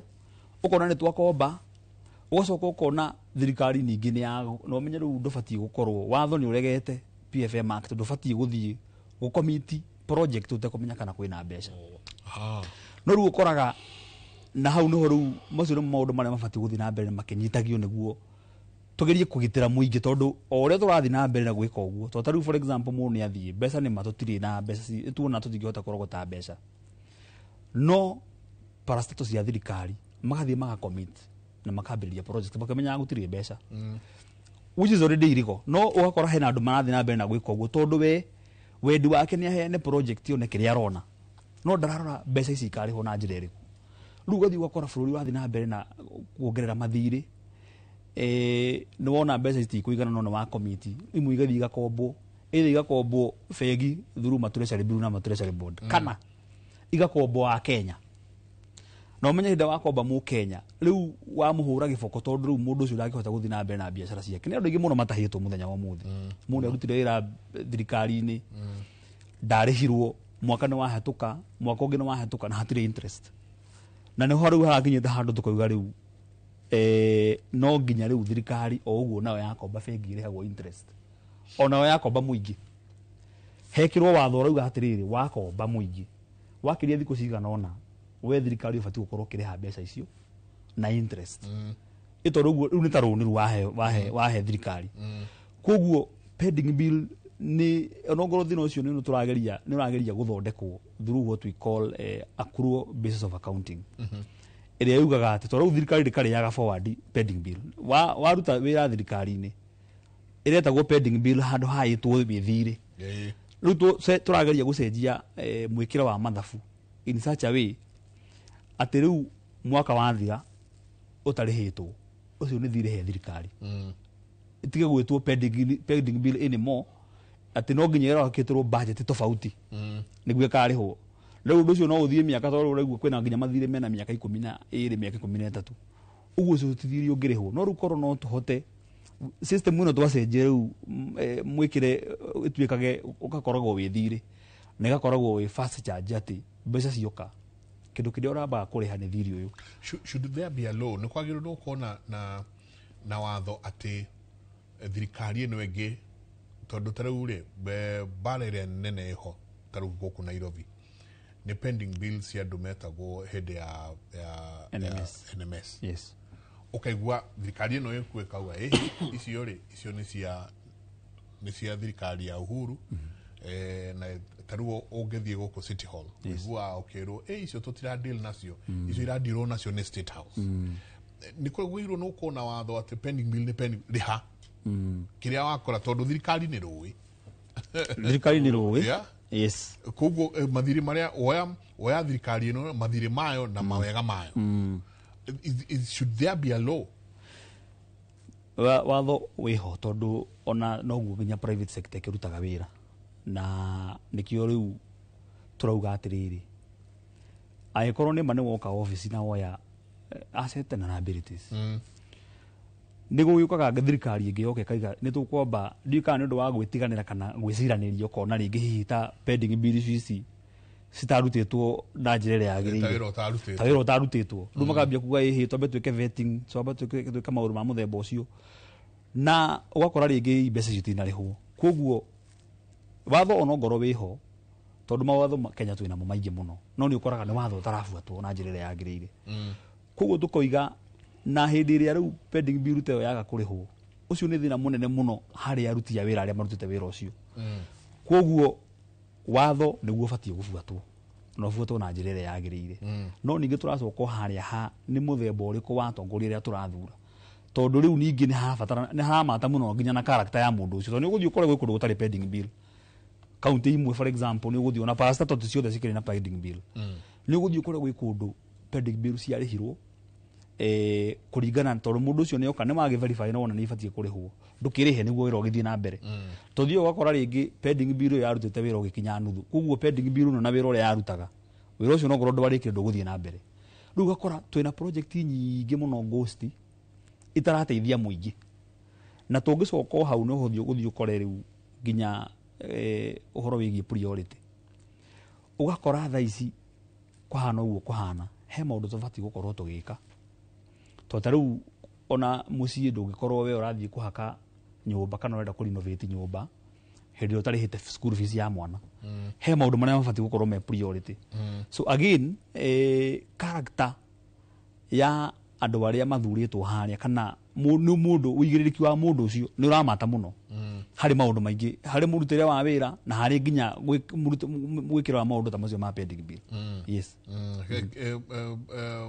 ũkona nĩ twakomba, ũgacoka ũkona thirikari ningĩ nĩ ya no ũmenye rĩu ndũbatiĩ gũkorwo watho nĩ ũregete PFM Act, ndũbatiĩ gũthiĩ gũkomiti project ũtekũmenya kana kwĩna mbeca. No rĩu ũkoraga na hau nĩho rĩu macio nĩmo maũndũ marĩa mabatiĩ gũthiĩ na mbere makĩnyitagio nĩguo tugerie kũgitĩra mũingĩ, tondũ o ũrĩa tũrathiĩ na mbere na gwĩka ũguo, tondũ ta rĩu for example mũndũ nĩ athiĩ mbeca nĩ ma tũtirĩ na mbeca, tuona tũtingĩhota kũrogota mbeca, no parastatal cia thirikari magathiĩ magacommit na makambĩrĩria project makamenyaga gũtirĩ mbeca, which is already illegal. No ũgakora hena andũ marathiĩ na mbere na gwĩka ũguo tondũ we wendi wake nĩ aheane project yone kĩrĩa arona, no ndararora mbeca ici ikarĩhwo na njĩra ĩrĩkũ. Rĩu ũgathiĩ ũgakora bũrũri wathiĩ na mbere na kuongerera mathirĩ, nĩ wona mbeca itikũigana no nĩ wa komiti imwe igathiĩ igakombwo, either igakombwo bengi through ma treasury bill na ma treasury bond, kana igakombwo wa Kenya. Na ũmenye hĩndĩ wakomba mũ Kenya rĩu wamũhũra gĩboko, tondũ rĩu mũndũ ũcio ndangĩhota gũthiĩ na mbere na biacara ciake. Nĩ andũ aingĩ mũno matahĩtwo mũthenya wa ũmũthĩ. Mũndũ arutire wĩra thirikari-inĩ, ndarĩhirwo, mwaka nĩ wahetũka, mwaka ũngĩ nĩ wahetũka na hatirĩ interest. Na nĩho rĩu harakinyĩte handũ tũkauga rĩu no nginya rĩu thirikari o ũguo nayo yakomba bengi ĩrĩhagwo interest, o nayo yakomba mũingĩ hekĩrwo watho ũrauga atĩrĩrĩ, wakomba mũingĩ wakĩria thikũ cigana ũna, we thirikari ũbatiĩ gũkorwo ũkĩrĩha mbeca icio na interest. Ĩtondũ ũguo rĩu nĩ ta rũni rĩu wahe thirikari. Koguo pending bill nĩ onongorwo thĩna ũcio nĩ tũrageria, nĩ ũrageria gũthondekwo through what we call accrual basis of accounting, ĩrĩa yugaga atĩ tondũ rĩu thirikari ndĩkarĩaga forward pending bill, waruta wĩra thirikari-inĩ ĩretagwo pending bill handũ ha ĩtwo mĩthirĩ. Rĩu tũrageria gũcenjia mwĩkĩre wa mathabu in such a way atĩ rĩu mwaka wathira ũtarĩhĩtwo ũcio nĩ thirĩ he thirikari, ĩtige gwĩtwo pending bill anymore, atĩ no nginya ĩrokĩtwo budget tofauti nĩguo ĩkarĩhwo. Rĩu ũndũ ũcio no ũthiĩ mĩaka, tondũ ũraigua kwĩna nginya mathirĩ mena mĩaka 12, mĩaka 13, ũguo ũcio ti thirĩ ũngĩrĩhwo. No rĩu korwo no tũhote system ĩno twacenjia rĩu mwĩkĩre ĩtuĩkage ũgakoragwo wĩ thirĩ na ĩgakoragwo wĩ fast charge, atĩ mbeca cioka kĩndũ kĩrĩa ũrambaga kũrĩha nĩ thirĩ ũyũ. Should there be a law? Nĩ kwagĩrĩirwo gũkorwo na watho atĩ thirikari ĩno ĩngĩ, tondũ ta rĩu rĩ mbara ĩrĩa nene ĩho ta rĩu gũkũ Nairobi nĩ pending bills cia andũ metagwo hĩndĩ ya NMS. Ya NMS. Yes. Ũkaigua thirikari ĩno ĩkuo ĩkauga icio rĩ, icio nĩ cia thirikari ya Uhuru. Na ta rĩu ũngĩthiĩ gũkũ City Hall, ũiguaga ũkĩrwo icio tũtira deal nacio, icio iradirwo nacio nĩ State House. Nĩ kwagĩrĩirwo nĩ gũkorwo na watho atĩ pending bill nĩ pending, rĩha kĩrĩa wakora, tondũ thirikari nĩ rũĩ. Thirikari nĩ rũĩ. Yes. Koguo mathirĩ marĩa oya thirikari ĩno, mathirĩ mayo na mawega mayo. Should there be a law? Watho wĩho, tondũ ona noguo nginya private sector ĩkĩrutaga wĩra, na nĩkĩo rĩu tũrauga atĩrĩrĩ, angĩkorwo nĩma nĩ woka office na woya asset na liabilities, nĩ gũgĩũkaga thirikari ĩngĩ yoka ĩkaiga nĩ tũkwamba, ndiũĩ kana nĩ ũndũ wa gwĩtiganĩra kana gwĩciranĩria, ũkona rĩngĩ hihi ta pending bill ici citarutĩtwo na njĩra ĩrĩa yagĩrĩire, Ta wĩra ũtarutĩtwo. Ta wĩra ũtarutĩtwo, rĩu makambia kuga ĩhĩ twambe twĩke vetting, twambe twĩke maũndũ ma mũthemba ũcio, na ũgakora rĩngĩ mbeca icio itinarĩhwo. Koguo watho ona ongorwo wĩho, tondũ mawatho Kenya twĩnamo maingĩ mũno, no nĩ ũkoraga nĩ watho ũtarabuatwo na njĩra ĩrĩa yagĩrĩire. Koguo tũkoiga na hĩndĩ ĩrĩa rĩu pending bill ta ĩyo yaga kũrĩhwo, ũcio nĩ thĩna mũnene mũno harĩ aruti a wĩra arĩa marutĩte wĩra ũcio. Koguo watho nĩguo ũbatiĩ gũbuatwo, na ũbuatwo na njĩra ĩrĩa yagĩrĩire. No ningĩ tũracoka o harĩa ha nĩ mũthemba ũrĩkũ wa atongoria arĩa tũrathura, tondũ rĩu ningĩ nĩ harabatara, nĩ haramata mũno nginya na character ya mũndũ ũcio, tondũ nĩ ũgũthiĩ ũkore gwĩ kũndũ gũtarĩ pending bill. Kaunti imwe for example nĩ ũgũthiĩ ona parastatal ciothe cikĩrĩ na pending bill. Nĩ ũgũthiĩ ũkore gwĩ kũndũ Pending bill ciarĩhirwo kũringana tondũ mũndũ ũcio nĩoka nĩ wagĩ verify na wona nĩ ibatiĩ kũrĩhwo, ndũkĩrĩhe nĩguo wĩra ũgĩthiĩ na mbere. Tũthiĩ ũgakora rĩngĩ pending bill ĩyo yarutĩte wĩra ũgĩkinya nuthu, koguo pending bill ĩno na wĩra ũrĩa yarutaga wĩra ũcio nokorwo ndwarĩkire ndũgũthiĩ na mbere. Rĩu ũgakora twĩna project nyingĩ mũno ghost itarateithia mũingĩ, na tũngĩcoka o hau no ũthiĩ gũthiĩ ũkore rĩu nginya ũhoro wĩgiĩ priority. Ũgakora thaa ici kũhana ũguo kũhana, he maũndũ tũbatiĩ gũkorwo tũgĩka. Tondũ ta rĩu ona mũciĩ ndũngĩkorwo we ũrathiĩ kũhaka nyũmba kana ũrenda kũ renovate nyũmba hĩndĩ ĩrĩa ũtarĩhĩte school fees ya mwana. He maũndũ marĩa mabatiĩ gũkorwo me priority. So again, character ya andũ arĩa mathurĩtwo harĩa kana nĩ mũndũ ũigĩrĩrĩki wa mũndũ ũcio nĩ ũramata mũno harĩ maũndũ maingĩ, harĩ mũrutĩre wa wĩra na harĩ nginya gwĩkĩra wa maũndũ ta macio ma pending bill. Yes.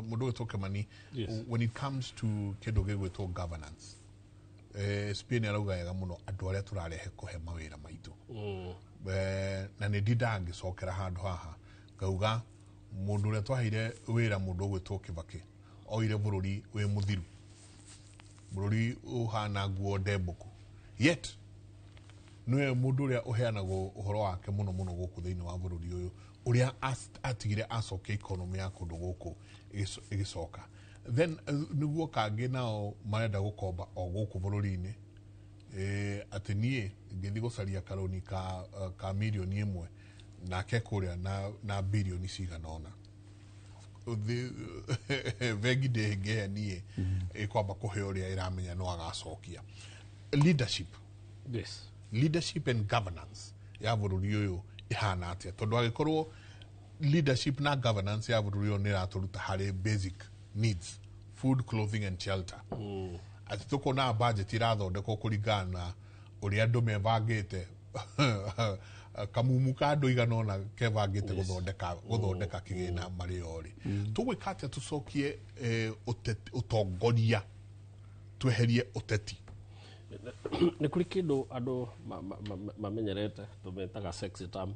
Mũndũ gwĩtwo Kimani, when it comes to kĩndũ gĩgwĩtwo governance, SP nĩ arauga wega mũno andũ arĩa tũrarehe kũhe mawĩra maitũ. Na nĩ ndindaga ngĩcokera handũ haha ngauga mũndũ ũrĩa twaheire wĩra mũndũ ũgwĩtwo Kibaki oire bũrũri wĩ mũthiru, bũrũri ũhana nguo ndembũku, yet nĩwe mũndũ ũrĩa ũheanagwo ũhoro wake mũno mũno gũkũ thĩinĩ wa bũrũri ũyũ, ũrĩa atigire acokia economy ya kũndũ gũkũ ĩgĩcoka. Then nĩguo kangĩ nao marenda gũkomba o gũkũ bũrũri-inĩ, atĩ niĩ ngĩthiĩ gũcaria karũni ka mirioni 1 nake kũrĩa na birioni cigana ũna. Bengi ndĩngĩhe niĩ, ĩkwamba kũhe ũrĩa ĩramenya no agacokia. Leadership. Leadership and governance ya bũrũri ũyũ ĩhana atĩa? Tondũ angĩkorwo leadership na governance ya bũrũri ũyũ nĩ ĩratũruta harĩ basic needs, food, clothing and shelter, atĩ tũkona budget irathondekwo kũringana na ũrĩa andũ mebangĩte, kamumu ka andũ igana ũna kebangĩte gũthondeka kĩgĩna marĩ o rĩ, tũgwĩka atĩa tũcokie ũtongoria, tweherie ũteti? Nĩ kũrĩ kĩndũ andũ mamenyerete tũmetaga sexy term,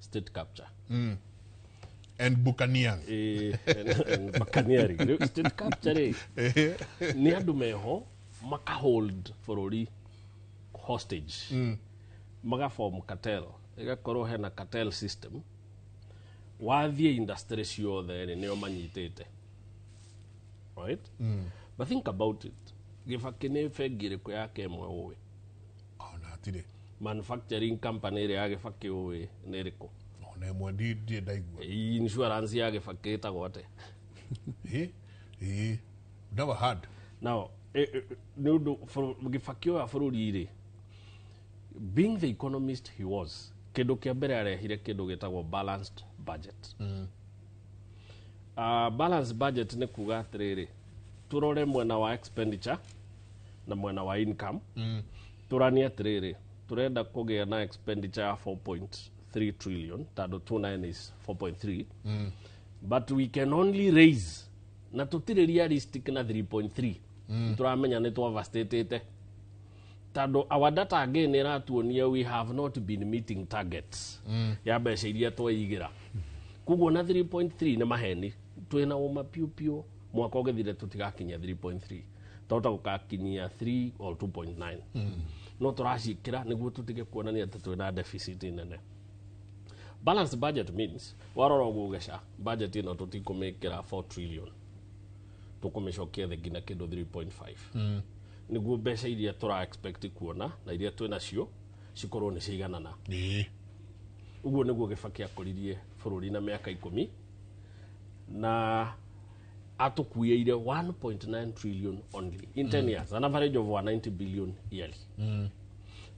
state capture. And buccaneers. And buccaneering. Rĩu state capture rĩ, nĩ andũ meho makahold bũrũri hostage, magaform cartel, ĩgakorwo hena cartel system. Wathiĩ industry ciothe rĩ, nĩo manyitĩte, right? But think about it, Gĩbakĩ nĩ bengi ĩrĩkũ yake ĩmwe ũĩ? Ona hatirĩ. Manufacturing company ĩrĩa ya Gĩbakĩ ũĩ nĩ ĩrĩkũ? Ona ĩmwe ndirĩ ndaigua. Insurance ya Gĩbakĩ ĩtagwo atĩa? Ĩ never heard. Now nĩ ũndũ Gĩbakĩ oya bũrũri rĩ, being the economist he was, kĩndũ kĩa mbere arehire kĩndũ gĩtagwo balanced budget. Balanced budget nĩ kuga atĩrĩrĩ, tũrore mwena wa expenditure na mwena wa income. Tũranie atĩrĩrĩ, tũrenda kũgĩa na expenditure ya 4.3 trillion, tondũ 29 is 4.3, but we can only raise, na tũtirĩ realistic na 3.3. Tũramenya nĩ twaoverstatĩte, tondũ our data again ĩratuonia we have not been meeting targets ya mbeca iria tweigĩra. Koguo na 3.3 nĩ maheni, twĩna ũma piũ piũ mwaka ũgĩthire tũtigakinyia 3.3, twahota gũgakinyia 3 or 2.9, no tũraciĩkĩra nĩguo tũtige kuonania atĩ twĩna deficit nene. Balanced budget means warora ũguo ũgeca budget ĩno tũtikũmĩkĩra 4 trillion, tũkũmĩcokia thĩ nginya kĩndũ 3.5, nĩguo mbeca iria tũra expect kuona na iria twĩ nacio cikorwo nĩ ciiganana. Ũguo nĩguo Gĩbakĩ akoririe bũrũri na mĩaka 10 na atũkuĩire 1.9 trillion only in 10 years, an average of 190 billion yearly.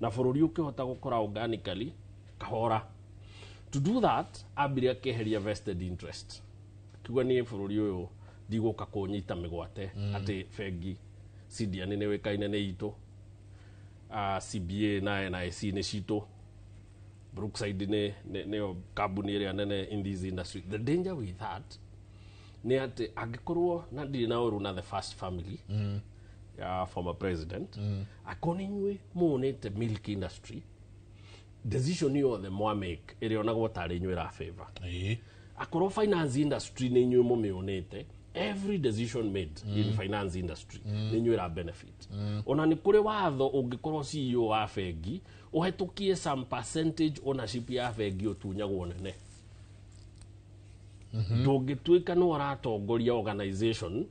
Na bũrũri ũkĩhota gũkũra organically kahora. To do that, ambire akĩeheria vested interest, kiuga niĩ bũrũri ũyũ ndigũka kũnyita mĩgwate, atĩ bengi CDN nĩ wĩkaine nĩ itũ, CBA na NIC nĩ citũ, Brookside nĩ nĩyo kambuni ĩrĩa nene in this industry. The danger with that nĩ atĩ angĩkorwo na ndirĩ na ũru na the first family ya former president, akorwo nĩ inyuĩ muonete milk industry, decision yothe mwa make ĩrĩonagwo tarĩ inyuĩ ĩra favor. Akorwo finance industry nĩ inyuĩ mũmĩonete, every decision made in finance industry nĩ inyuĩ ĩra benefit. Ona nĩ kũrĩ watho ũngĩkorwo CEO wa bengi ũhetũkie some percentage ownership ya bengi, ũtunyagwo nene. Ndũngĩtuĩka nĩ ũratongoria organization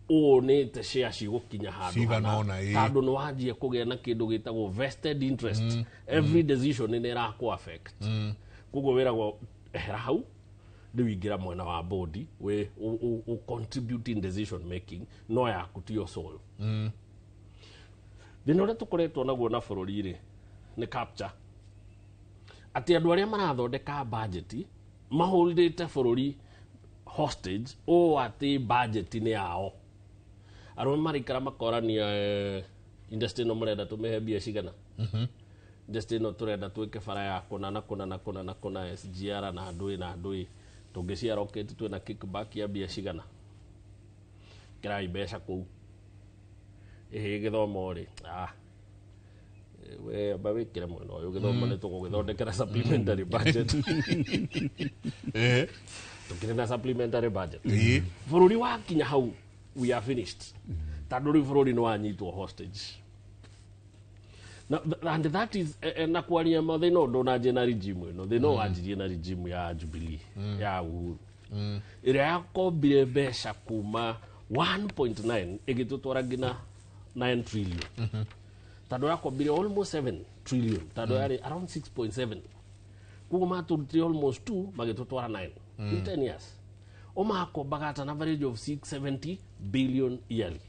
ũnĩte share cigũkinya handũ Cigana hana, ũna, ĩĩ. tondũ nĩ wanjia kũgĩa na kĩndũ gĩtagwo vested interest. Every decision nĩ ĩrakũ affect. Koguo wĩragwo ehera hau, rĩu ingĩra mwena wa bodi wĩ ũ contribute in decision making, no yaku tiyo sole. Thĩna ũrĩa tũkoretwo naguo na bũrũri rĩ nĩ capture, atĩ andũ arĩa marathondeka budget maholdĩte bũrũri hostage, ũũ atĩ budget nĩ yao. Arũme maraikara makorania, industry ĩno mũrenda tũmĩhe mbia cigana? Industry ĩno tũrenda twĩke bara ya kũna na kũna na kũna na kũna, SGR na ndũĩ na ndũĩ, tũngĩciaroketi twĩna kickback ya mbia cigana? Kĩrai mbeca kũu. Ĩhĩ, gĩthomo rĩ, ah, we amba wĩkĩre mwena ũyũ gĩthomo, nĩ tũgũgĩthondekera supplementary budget. Tũkĩrĩ na supplementary budget. Bũrũri wakinya hau, we are finished, tondũ rĩu bũrũri nĩ wanyitwo hostage na, and that is na kwaria ma, thĩna ũndũ ndũnanjie na regime ĩno, thĩna mm. wanjirie na regime ya Jubilee ya Uhuru, ĩrĩa yakombire mbeca kuma 1.9 ĩgĩtũtwara nginya 9 trillion, tondũ yakombire almost 7 trillion, tondũ yarĩ around 6.7, koguo matũrutire almost 2 magĩtũtwara 9 in 10 years. O makombaga at an average of 670 billion yearly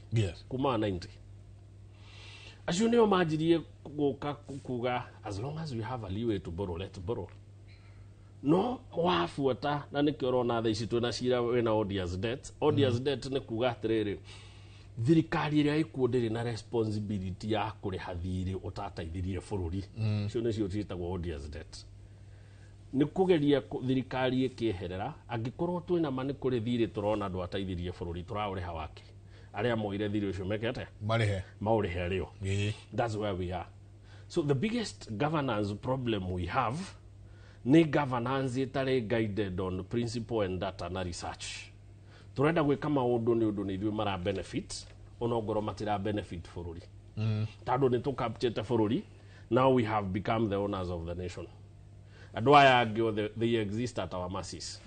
kuma 90. Acio nĩo manjirie gũka kuga, "As long as we have a leeway to borrow, let's borrow." No wabuata, na nĩkĩo ũrona thaa ici twĩna cira wĩna odious debt. Odious debt nĩ kuga atĩrĩrĩ, thirikari ĩrĩa ĩkuo ndĩrĩ na responsibility ya kũrĩha thirĩ ũtateithirie bũrũri. Icio nĩcio ciĩtagwo odious debt. Nĩ kũgeria thirikari ĩkĩeherera, angĩkorwo twĩna ma nĩ kũrĩ thirĩ tũrona ndwateithirie bũrũri, tũraũrĩha wake? Arĩa moire thirĩ ũcio meke atĩa? Marĩhe. Maũrĩhe rĩo. That's where we are. So the biggest governance problem we have nĩ governance ĩtarĩ guided on principle and data na research. Tũrenda gwĩka maũndũ nĩ ũndũ nĩ ithuĩ mara benefit, onongorwo matira benefit bũrũri, tondũ nĩ tũcapturete bũrũri. Now we have become the owners of the nation. Andũ aya angĩ othe, they exist at our mercies.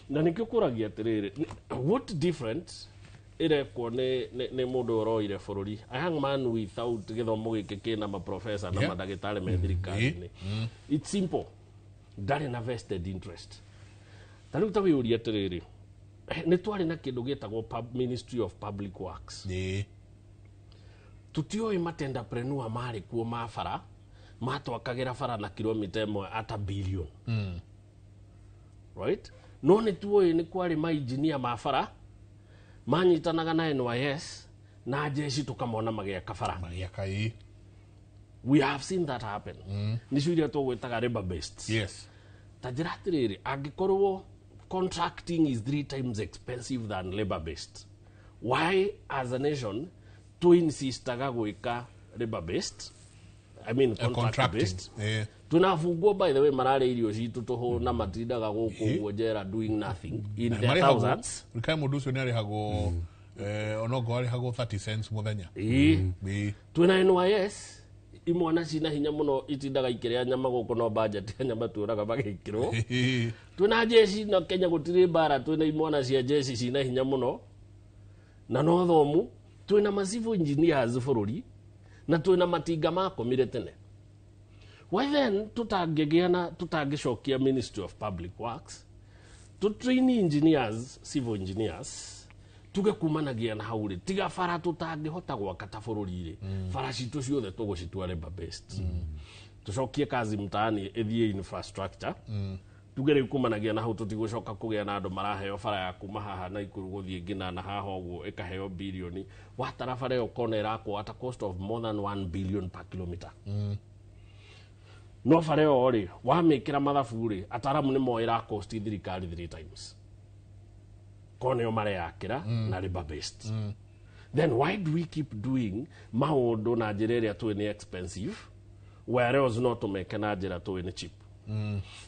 Na nĩkĩo kũragia atĩrĩrĩ, what different ĩrekwo nĩ mũndũ ũroire bũrũri, a young man without gĩthomo gĩkĩ kĩna maprofesa na mandagĩtarĩ me thirikari-inĩ? It's simple, ndarĩ na vested interest. Ta rĩu ta wĩyũrie atĩrĩrĩ, nĩ twarĩ na kĩndũ gĩtagwo Ministry of Public Works. Tũtiũĩ matenderpreneur marĩ kuo ma bara, matwakagĩra bara na kilomita ĩmwe ata billion, right? No nĩ tuoĩ nĩ kwarĩ mainjinia ma bara manyitanaga na NYS na jeshi, tũkamona magĩaka bara. Magĩaka, ĩĩ. We have seen that happen. Nĩcio iria tũgwĩtaga labor based. Ta njĩra atĩrĩrĩ, angĩkorwo contracting is three times expensive than labor based, why as a nation tuinsistaga gwĩka labor based, I mean contract contracting. based? Twĩna abungwo, by the way, mararĩa irio citũ tũhũ na matindaga gũkũ ũguo njera doing nothing in their thousands. Rikae mũndũ ũcio nĩ arĩhagwo, onokorwo arĩhagwo 30 cents mũthenya. Ĩĩ. Twĩna NYS imwana cina hinya mũno, itindaga ikĩrĩa nyama gũkũ, no budget ya nyama tuonaga magĩkĩrwo. Twĩna jeshi, na Kenya gũtirĩ mbara, twĩna imwana cia jeshi cina hinya mũno na no thomu. Twĩna ma civil engineers bũrũri, na twĩna matinga makomire tene. Why then tutangĩgĩa na tutangĩcokia Ministry of Public Works, tũtrain engineers, civil engineers, tuge kumanagia na hau rĩ, tiga bara tũtangĩhota gwaka ta bũrũri rĩ, bara citũ ciothe tũgũcitua labor based. Tũcokie kazi mtaani ĩthiĩ infrastructure. Tuge rĩu kumanagia na hau tũtigũcoka kũgĩa na andũ maraheo bara ya kuma haha na ikuru gũthiĩ nginya na haha ũguo ĩkaheo bilioni. Watara bara ĩyo ũkona ĩrakwo at a cost of more than 1 billion per kilometer. No bara ĩyo rĩ, wamĩkĩra mathabu rĩ, ataramu nĩ moĩ ĩrakosti thirikari three times, korwo nĩo mareyakĩra na labor based. Then why do we keep doing maũndũ na njĩra ĩrĩa tũĩ nĩ expensive, whereas no tũmeke na njĩra tũĩ nĩ cheap?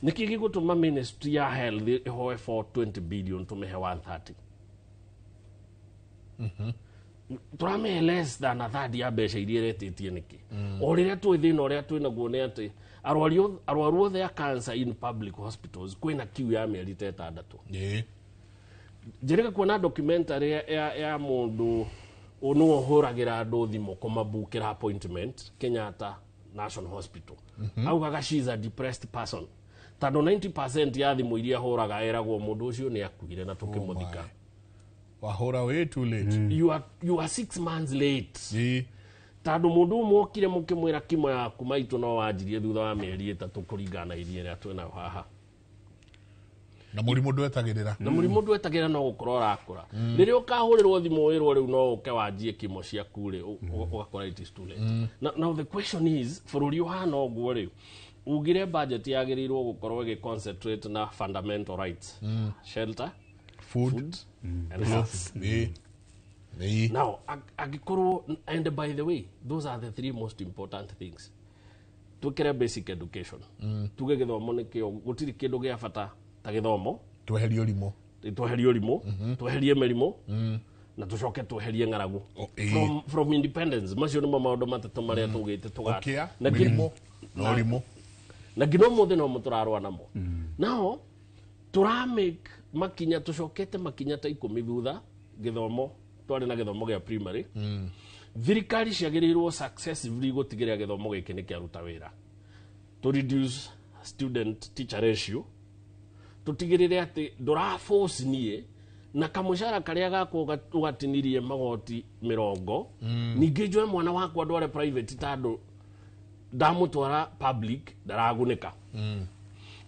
Nĩkĩ gĩgũtũma ministry ya health ĩhoe 420 billion tũmĩhe 130? Tũramĩhe less than a third ya mbeca iria ĩretĩtie nĩkĩ? O rĩrĩa twĩ thĩna ũrĩa twĩ naguo nĩ atĩ arwaru othe a cancer in public hospitals kwĩna queue ya mĩeri ta 6. Njĩrĩga kuona documentary ya mũndũ nĩwe ũhũragĩra andũ thimũ kũmabukĩra appointment Kenyatta National Hospital. Augaga she is a depressed person tondũ 90% ya thimũ iria ahũraga eragwo mũndũ ũcio nĩ akuire na tũkĩmũthika. Wahũra way too late. You are 6 months late. Tondũ mũndũ ũmwe okire mũkĩmwĩra kimo yaku maitũ no wanjirie thutha wa mĩeri 3 kũringana na iria ĩrĩa twĩnayo haha. Na mũrimũ ndwetagĩrĩra. Na mũrimũ ndwetagĩrĩra no gũkũra ũrakũra. Rĩrĩa ũkahũrĩrwo thimũ wĩrwo rĩu no ũke wanjie kimo ciaku rĩ, ũgakora it is too late. Now the question is, bũrũri ũhana ũguo rĩ, ugire budget yagĩrĩirwo gũkorwo ĩgĩ concentrate na fundamental rights. Shelter, food and health. Now, angĩkorwo, and by the way, those are the three most important things. Twĩkĩre basic education. Tuge gĩthomo nĩkĩo, gũtirĩ kĩndũ gĩa bata ta gĩthomo. Tweherie ũrimũ. Tweherie ũrimũ, tweherie mĩrimũ, na tũcoke tweherie ng'aragu. From independence, macio nĩmo maũndũ matatũ marĩa tũgĩte Ũkĩa, mĩrimũ, na ũrimũ. Na nginya ũmũthĩ no mo tũrarũa namo. Nao, tũramake makinya, tũcokete makinya ta 10 thutha, gĩthomo, twarĩ na gĩthomo gĩa primary. Thirikari ciagĩrĩirwo successively gũtigĩrĩra gĩthomo gĩkĩ nĩ kĩaruta wĩra. To reduce student teacher ratio, tũtigĩrĩre atĩ ndũraforce niĩ na kamũcara karĩa gakwa ũgatinirie magoti 20, ningĩ njoe mwana wakwa ndware private tondũ ndamũtwara public ndaragunĩka.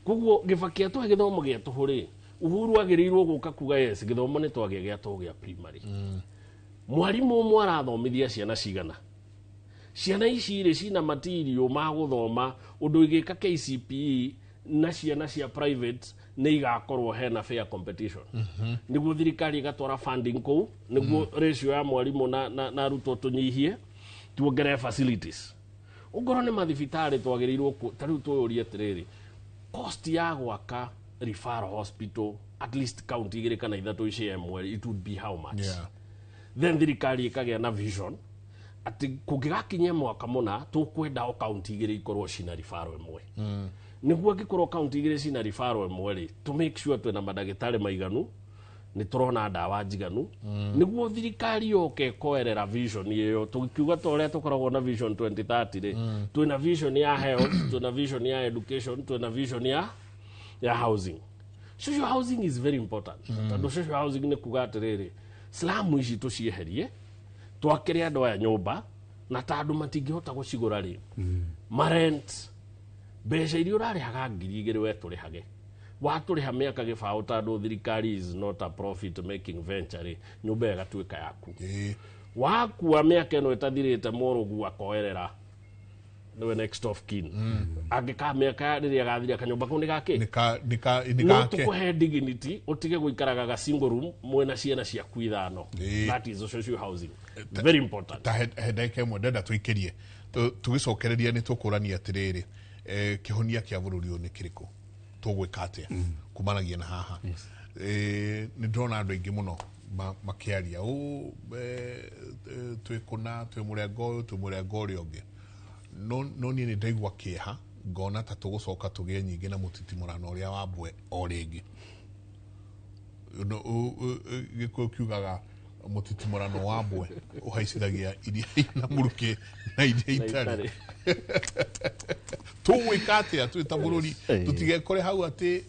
Koguo Gĩbaki atũhe gĩthomo gĩa tũhũ rĩ, Uhuru agĩrĩirwo gũka kuga yes, gĩthomo nĩ twagĩa gĩa tũhũ gĩa primary. Mwarimũ ũmwe arathomithia ciana cigana? Ciana ici rĩ cina material ma gũthoma ũndũ igĩka KCPE na ciana cia private nĩ igakorwo hena fair competition. Nĩguo thirikari ĩgatwara funding kũu, nĩguo ratio ya mwarimũ na arutwo tũnyihie, tuongerere facilities. Ũngorwo nĩ mathibitarĩ twagĩrĩirwo ta rĩu twĩyũrie atĩrĩrĩ, cost ya gwaka referral hospital at least county 2 kana 3 ici ĩmwe, it would be how much? Then thirikari ĩkagĩa na vision atĩ kũngĩgakinyia mwaka mũna tũkwenda o county 2 ikorwo cina referral ĩmwe. Nĩguo angĩkorwo county 2 cina referral ĩmwe rĩ, to make sure twĩna mandagĩtarĩ maiganu, nĩ tũrona ndawa njiganu, nĩguo thirikari yoke ĩkoerera vision ĩyo. Tũkiuga ta ũrĩa tũkoragwo na vision 2030 rĩ, twĩna vision ya health, twĩna vision ya education, twĩna vision ya housing. Social housing is very important. Tondũ social housing nĩ kuga atĩrĩrĩ, slum ici tũcieherie, twakĩre andũ aya nyũmba, na tondũ matingĩhota gũcigũra rĩ, marent mbeca iria ũrarĩhaga 2,000 we tũrĩhage. Watũrĩha mĩaka 0 tondũ thirikari is not a profit making venture rĩ, nyũmba ĩyo ĩgatuĩka yaku. Wakua mĩaka ĩno ĩtathirĩte mũrũgu akoerera nĩwe next of kin. Angĩka mĩaka rĩrĩa agathiria kanyũmba kau nĩ gake? Nĩ No tũkũhe dignity ũtige gũikaraga ga single room mwĩna ciana ciaku 5. That is social housing. Very important. Ta he ndagĩka ĩmwe ndenda tũikĩrie. Tũgĩcokereria nĩ tũkũrania atĩrĩrĩ, kĩhonia kĩa bũrũri ũyũ nĩ kĩrĩkũ? Tũgwĩka atĩa? Kumanagia na haha. Nĩ ndĩrona andũ aingĩ mũno makĩaria twĩ kũna, twĩ mũrengo ũyũ, twĩ mũrengo ũrĩa ũngĩ. No niĩ nĩ ndaigua kĩeha ngona ta tũgũcoka tũgĩe nyingĩ na mũtitimũrano ũrĩa wa mbwe o rĩngĩ. Gĩkũyũ kiugaga mũtitimũrano wa mbwe ũhaicithagia iria ina mũrukĩ na iria itarĩ. Tũgwĩka atĩa twĩ ta bũrũri tũtigekore hau atĩ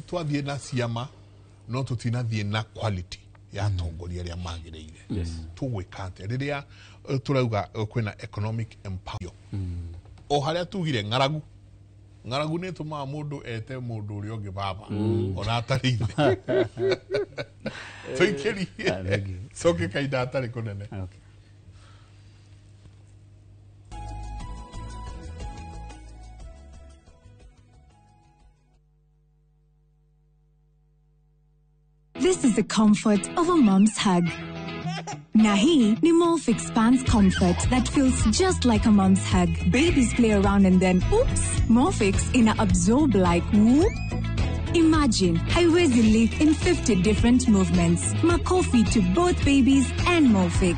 twathiĩ na ciama no tũtinathiĩ na quality ya atongoria arĩa magĩrĩire. Tũgwĩka atĩa rĩrĩa tũrauga kwĩna economic empowerment? O harĩa tugire ng'aragu, ng'aragu nĩ ĩtũmaga mũndũ ete mũndũ ũrĩa ũngĩ baba ona atarĩ ithe. Tũikĩrie coke kahinda atarĩ kũnene. This is the comfort of a mom's hug. Na hii ni Molfix Pants Comfort that feels just like a mom's hug. Babies play around and then oops, Molfix ina absorb like whoop. Imagine haiwezi leak in 50 different movements. Makofi to both babies and Molfix.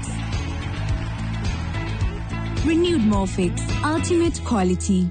Renewed Molfix, ultimate quality.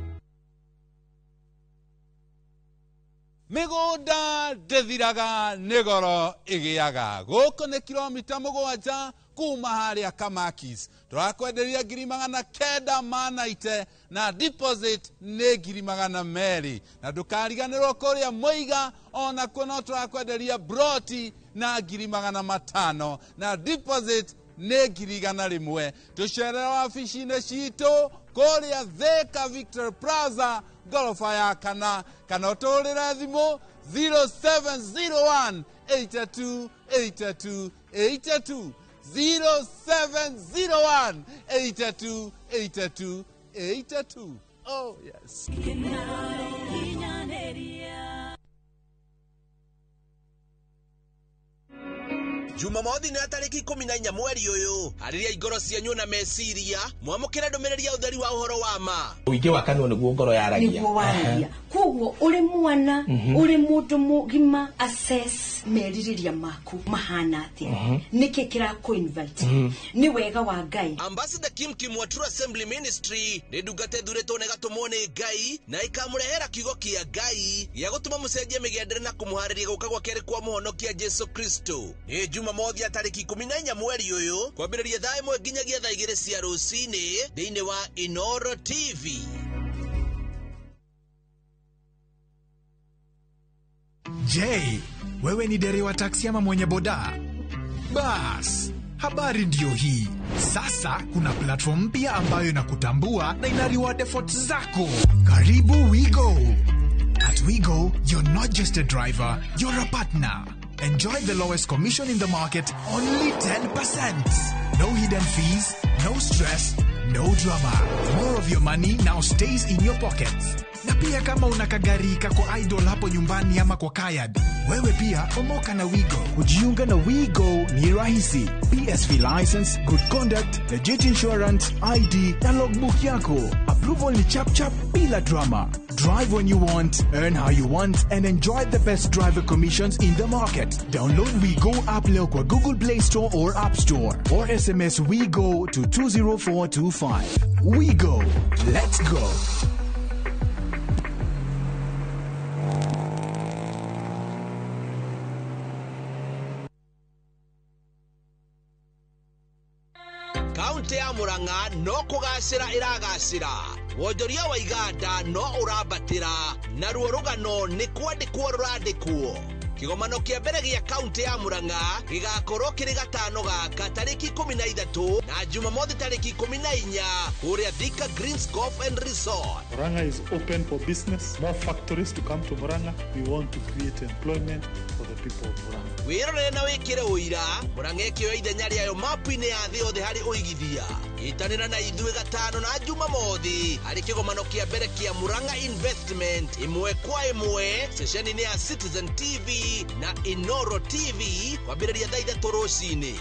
Mĩgũnda ndĩthiraga nĩ goro ĩgĩaga. Gũkũ nĩ kilomita 7 kuma harĩa Kamakis. Tũrakwenderia 990,000 na deposit nĩ 200,000. Na ndũkariganĩrwo kũrĩa Mũiga onakuo no tũrakwenderia broti na 500,000 na deposit nĩ 100,000. Tũcerere wabici-inĩ citũ kũrĩa Thika Victor Plaza ngoroba ya kana, kana ũtũhũrĩre thimũ 0701 82 82 82, 0701 82 82 82. Oh yes. Jumamothi nĩ tarĩki 14 mweri ũyũ. Harĩria ingoro cianyu na meciria, mwamũkĩre ndũmĩrĩri ya ũtheri wa ũhoro wa ma. Ũingĩ wa kanua nĩguo ngoro yaragia. Nĩguo waragia. Koguo ũrĩ mwana, ũrĩ mũndũ mũgima, assess merirĩria maku mahana atĩa. Nĩkĩ kĩrakũ invite? Nĩ wega wa Ngai. Ambassador Kim Kim wa True Assembly Ministry nĩ ndungata ĩthurĩtwo na ĩgatũmwo nĩ Ngai na ĩkamũrehera kiugo kĩa Ngai gĩa gũtũma mũcenjie mĩgendere na kũmũharĩria gũka gwa kerĩ kwa mũhonokia Jesu Kristo. Nĩ Jumamothi ya tarĩki 14 mweri ũyũ kwambĩrĩria thaa 1 nginyagia thaa 2 cia rũcinĩ thĩinĩ wa Inoro TV. Je, wewe ni dereva taksi ama mwenye boda? Bas, habari ndiyo hii. Sasa kuna platform mpya ambayo inakutambua na ina reward efforts zako. Karibu WeGo. At WeGo, you're not just a driver, you're a partner. Enjoy the lowest commission in the market, only 10%. No hidden fees, no stress, no drama. More of your money now stays in your pockets. Na pia kama una kagari kako idle hapo nyumbani ama kwa kayad, wewe pia omoka na WeGo. Kujiunga na WeGo ni rahisi. PSV license, good conduct, legit insurance, ID na logbook yako. Approval ni chap chap bila drama. Drive when you want, earn how you want, and enjoy the best driver commissions in the market. Download WeGo app leo kwa Google Play Store or App Store, or SMS WeGo to 20425. WeGo. Let's go. Kaunti ya Murang'a no kũgacĩra ĩragacĩra. Wonjoria wa iganda no ũrambatĩra, naruo rũgano nĩ kwandĩkwo rũrandĩkwo. Kĩgomano kĩa mbere gĩa kaunti ya Murang'a gĩgakorwo kĩrĩ gatano gaka tarĩki 13 na Jumamothi tarĩki 14 kũrĩa Thika Greens Golf and Resort. Murang'a is open for business. More factories to come to Murang'a. We want to create employment for the people of Murang'a. Wĩrorere na wĩkĩre ũira Murang'a ĩkĩoya ithenya rĩayo mapu-inĩ ya thĩ yothe harĩ ũigithia. Ĩtanĩra na ithuĩ gatano na Jumamothi harĩ kĩgomano kĩa mbere kĩa Murang'a Investment ĩmwe kwa ĩmwe ceceni-inĩ ya Citizen TV na Inoro TV kwambĩrĩria thaa 3 rũcinĩ.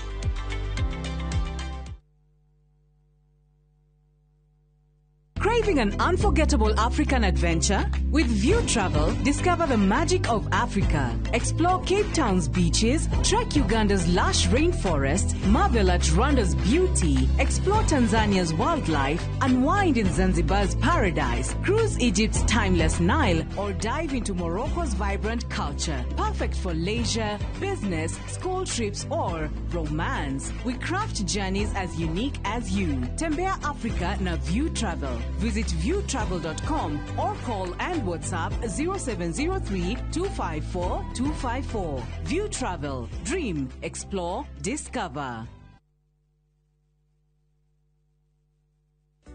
Craving an unforgettable African adventure? With View Travel, discover the magic of Africa. Explore Cape Town's beaches, trek Uganda's lush rainforest, marvel at Rwanda's beauty, explore Tanzania's wildlife, unwind in Zanzibar's paradise, cruise Egypt's timeless Nile, or dive into Morocco's vibrant culture. Perfect for leisure, business, school trips, or romance. We craft journeys as unique as you. Tembea Africa na View Travel. Visit viewtravel.com or call and WhatsApp 0703 254 254. View Travel. Dream, explore, discover.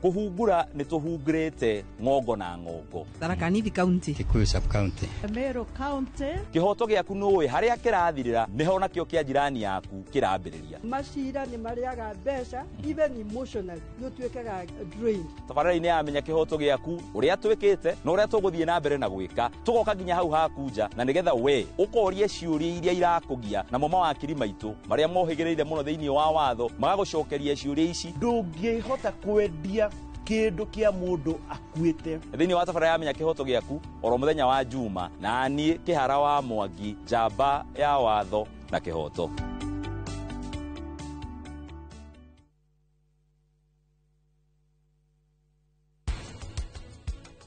Kũhungura nĩ tũhungurĩte ng'ongo na ng'ongo. Tharaka Nithi County, Kikuyu sub county, Meru County. Kĩhoto gĩaku nũĩ harĩa kĩrathirĩra nĩho nakĩo kĩa jirani yaku kĩrambĩrĩria. Macira nĩ marĩaga mbeca, even emotionally nĩ ũtuĩkaga drained. Tabarĩra-inĩ ya Menya Kĩhoto Gĩaku, ũrĩa twĩkĩte na ũrĩa tũgũthiĩ na mbere na gwĩka, tũgoka nginya hau haku nja, na nĩgetha we ũkorie ciũria iria irakũgia, namo mawakiri maitũ marĩa mohĩgĩrĩire mũno thĩinĩ wa watho magagũcokeria ciũria ici. Ndũngĩhota kwendia kĩndũ kĩa mũndũ akuĩte. Thĩinĩ wa tabarĩra ya Menya Kĩhoto Gĩaku oro mũthenya wa Juma, na niĩ Kĩhara wa Mwangi, njamba ya watho na kĩhoto.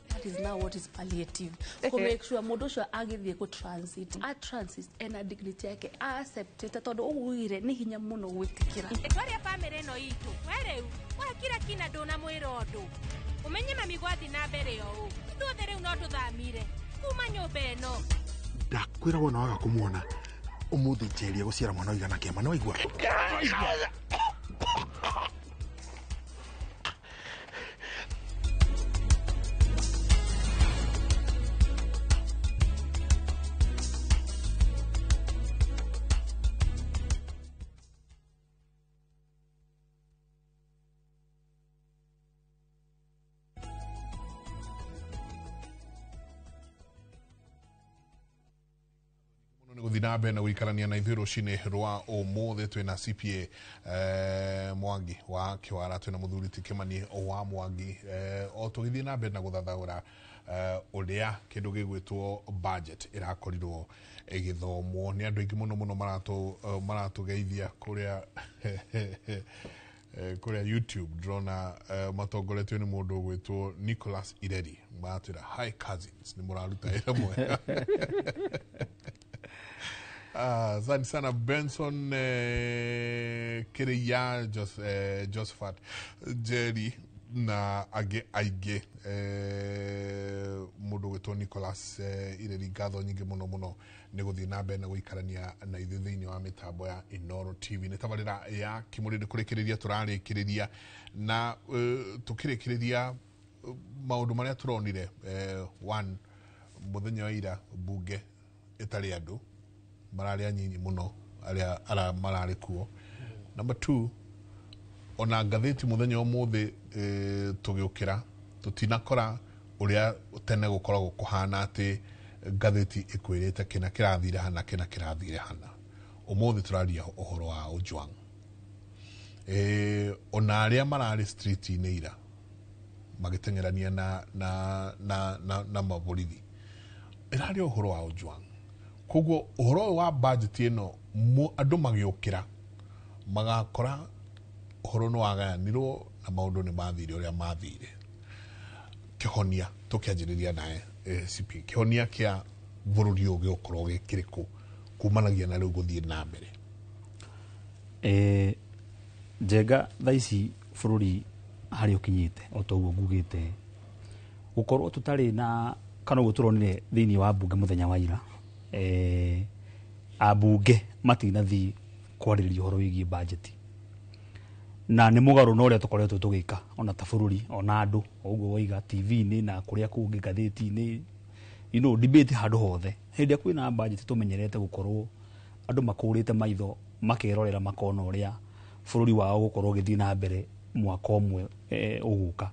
That is now what is palliative. Ku make sure mũndũ ũcio agĩthiĩ kũ transit, a transit ena dignity yake, a accept tondũ ũguo nĩ hinya mũno gwĩtĩkĩra. Twaria bamĩrĩ ĩno itũ, we rĩu wakira kina ndũnamwĩra ũndũ. Ũmenye mami gwathiĩ na mbere ũũ, ithuothe rĩu no tũthamire kuma nyũmba ĩno. Ndakwĩra wona waga kũmuona ũmũthĩ njeria gũciara mwana ũigana kĩama, nĩ waigua? Na mbere na gũikarania na ithuĩ rũcinĩ rwa ũmũthĩ twĩna CPA Mwangi wa Kĩwara, twĩna mũthuri ti Kĩmani wa Mwangi, o tũgĩthiĩ na mbere na gũthathaũra ũrĩa kĩndũ gĩgwĩtwo budget ĩrakorirwo ĩgĩthomwo nĩ andũ aingĩ mũno mũno maratũgeithia kũrĩa kũrĩa YouTube. Ndĩrona matongoretio nĩ mũndũ ũgwĩtwo Nicholas Ireri, maratwĩra hi cousins, nĩ mũraruta wĩra mwega. Asante sana Benson Kiriya, Josephat Jerry na angĩ aingĩ, mũndũ ũgwĩtwo Nicholas Ireri, ngatho nyingĩ mũno mũno nĩ gũthiĩ na mbere na gũikarania na ithuĩ thĩinĩ wa mĩtambo ya Inooro TV. Nĩ tabarĩra ya Kĩmũrĩ nĩ kũrĩkĩrĩria tũrarĩkĩrĩria na tũkĩrĩkĩrĩria maũndũ marĩa tũronire. One, mũthenya wa ira mbunge ĩtarĩ andũ mararĩ anyinyi mũno arĩa mararĩ kuo. Number 2, ona ngathĩti mũthenya ũmũthĩ tũgĩũkĩra tũtinakora ũrĩa tene gũkoragwo kũhana atĩ ngathĩti ĩkwĩrĩte kĩna kĩrathire hana, kĩna kĩrathire hana. Ũmũthĩ tũraria ũhoro wa Ojwang. Ona arĩa mararĩ street-inĩ ira magĩteng'erania na maborithi, ĩraria ũhoro wa Ojwang. Koguo ũhoro wa budget ĩno andũ magĩũkĩra magakora ũhoro nĩ wagayanirwo na maũndũ nĩ mathire ũrĩa mathire. Kĩhonia tũkĩanjĩrĩria naye CP, kĩhonia kĩa bũrũri ũyũ gĩgũkorwo gĩ kĩrĩkũ kumanagia na rĩu gũthiĩ na mbere? Njenga thaa ici bũrũri harĩa ũkinyĩte o ta ũguo ngugĩte, gũkorwo tũtarĩ na kana ũguo tũronire thĩinĩ wa mbunge mũthenya wa ira, ambunge matinathiĩ kwarĩrĩria ũhoro wĩgiĩ budget, na nĩ mũgarũ na ũrĩa tũkoretwo tũgĩka ona ta bũrũri ona andũ ũguo waiga TV-inĩ na kũrĩa kũngĩ ngathĩti-inĩ, you know, debate handũ hothe. Hĩndĩ ĩrĩa kwĩna budget tũmenyerete gũkorwo andũ makũrĩte maitho makerorera makona ũrĩa bũrũri wao gũkorwo ũgĩthiĩ na mbere mwaka ũmwe ũgũka.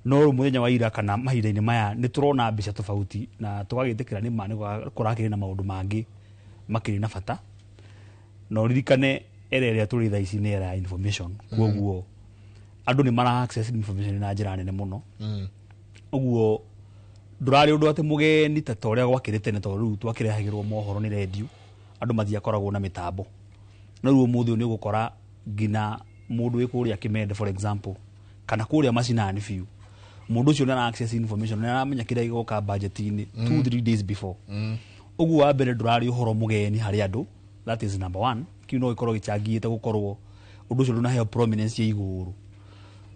No rĩu mũthenya wa ira kana mahinda-inĩ maya nĩ tũrona mbica tofauti na tũgagĩtĩkĩra nĩ ma nĩ kũrakĩrĩ na maũndũ mangĩ makĩrĩ na bata. Na ũririkane era ĩrĩa tũrĩ thaa ici nĩ era ya information, koguo andũ nĩ mara access information na njĩra nene mũno. Ũguo ndũrarĩ ũndũ atĩ mũgeni ta ũrĩa gwakĩrĩ tene, tondũ rĩu twakĩrehagĩrwo mohoro nĩ rendio, andũ matiakoragwo na mĩtambo. No rĩu ũmũthĩ ũyũ nĩ ũgũkora nginya mũndũ wĩ kũrĩa Kĩmende for example, kana kũrĩa macinani biũ, mũndũ ũcio nĩ ara access information, nĩ aramenya kĩrĩa gĩgoka budget-inĩ 2-3 days before. Ũguo wa mbere ndũrarĩ ũhoro mũgeni harĩ andũ, that is number 1. Kĩu no gĩkorwo gĩcangĩte gũkorwo ũndũ ũcio ndũnaheo prominence ya igũrũ.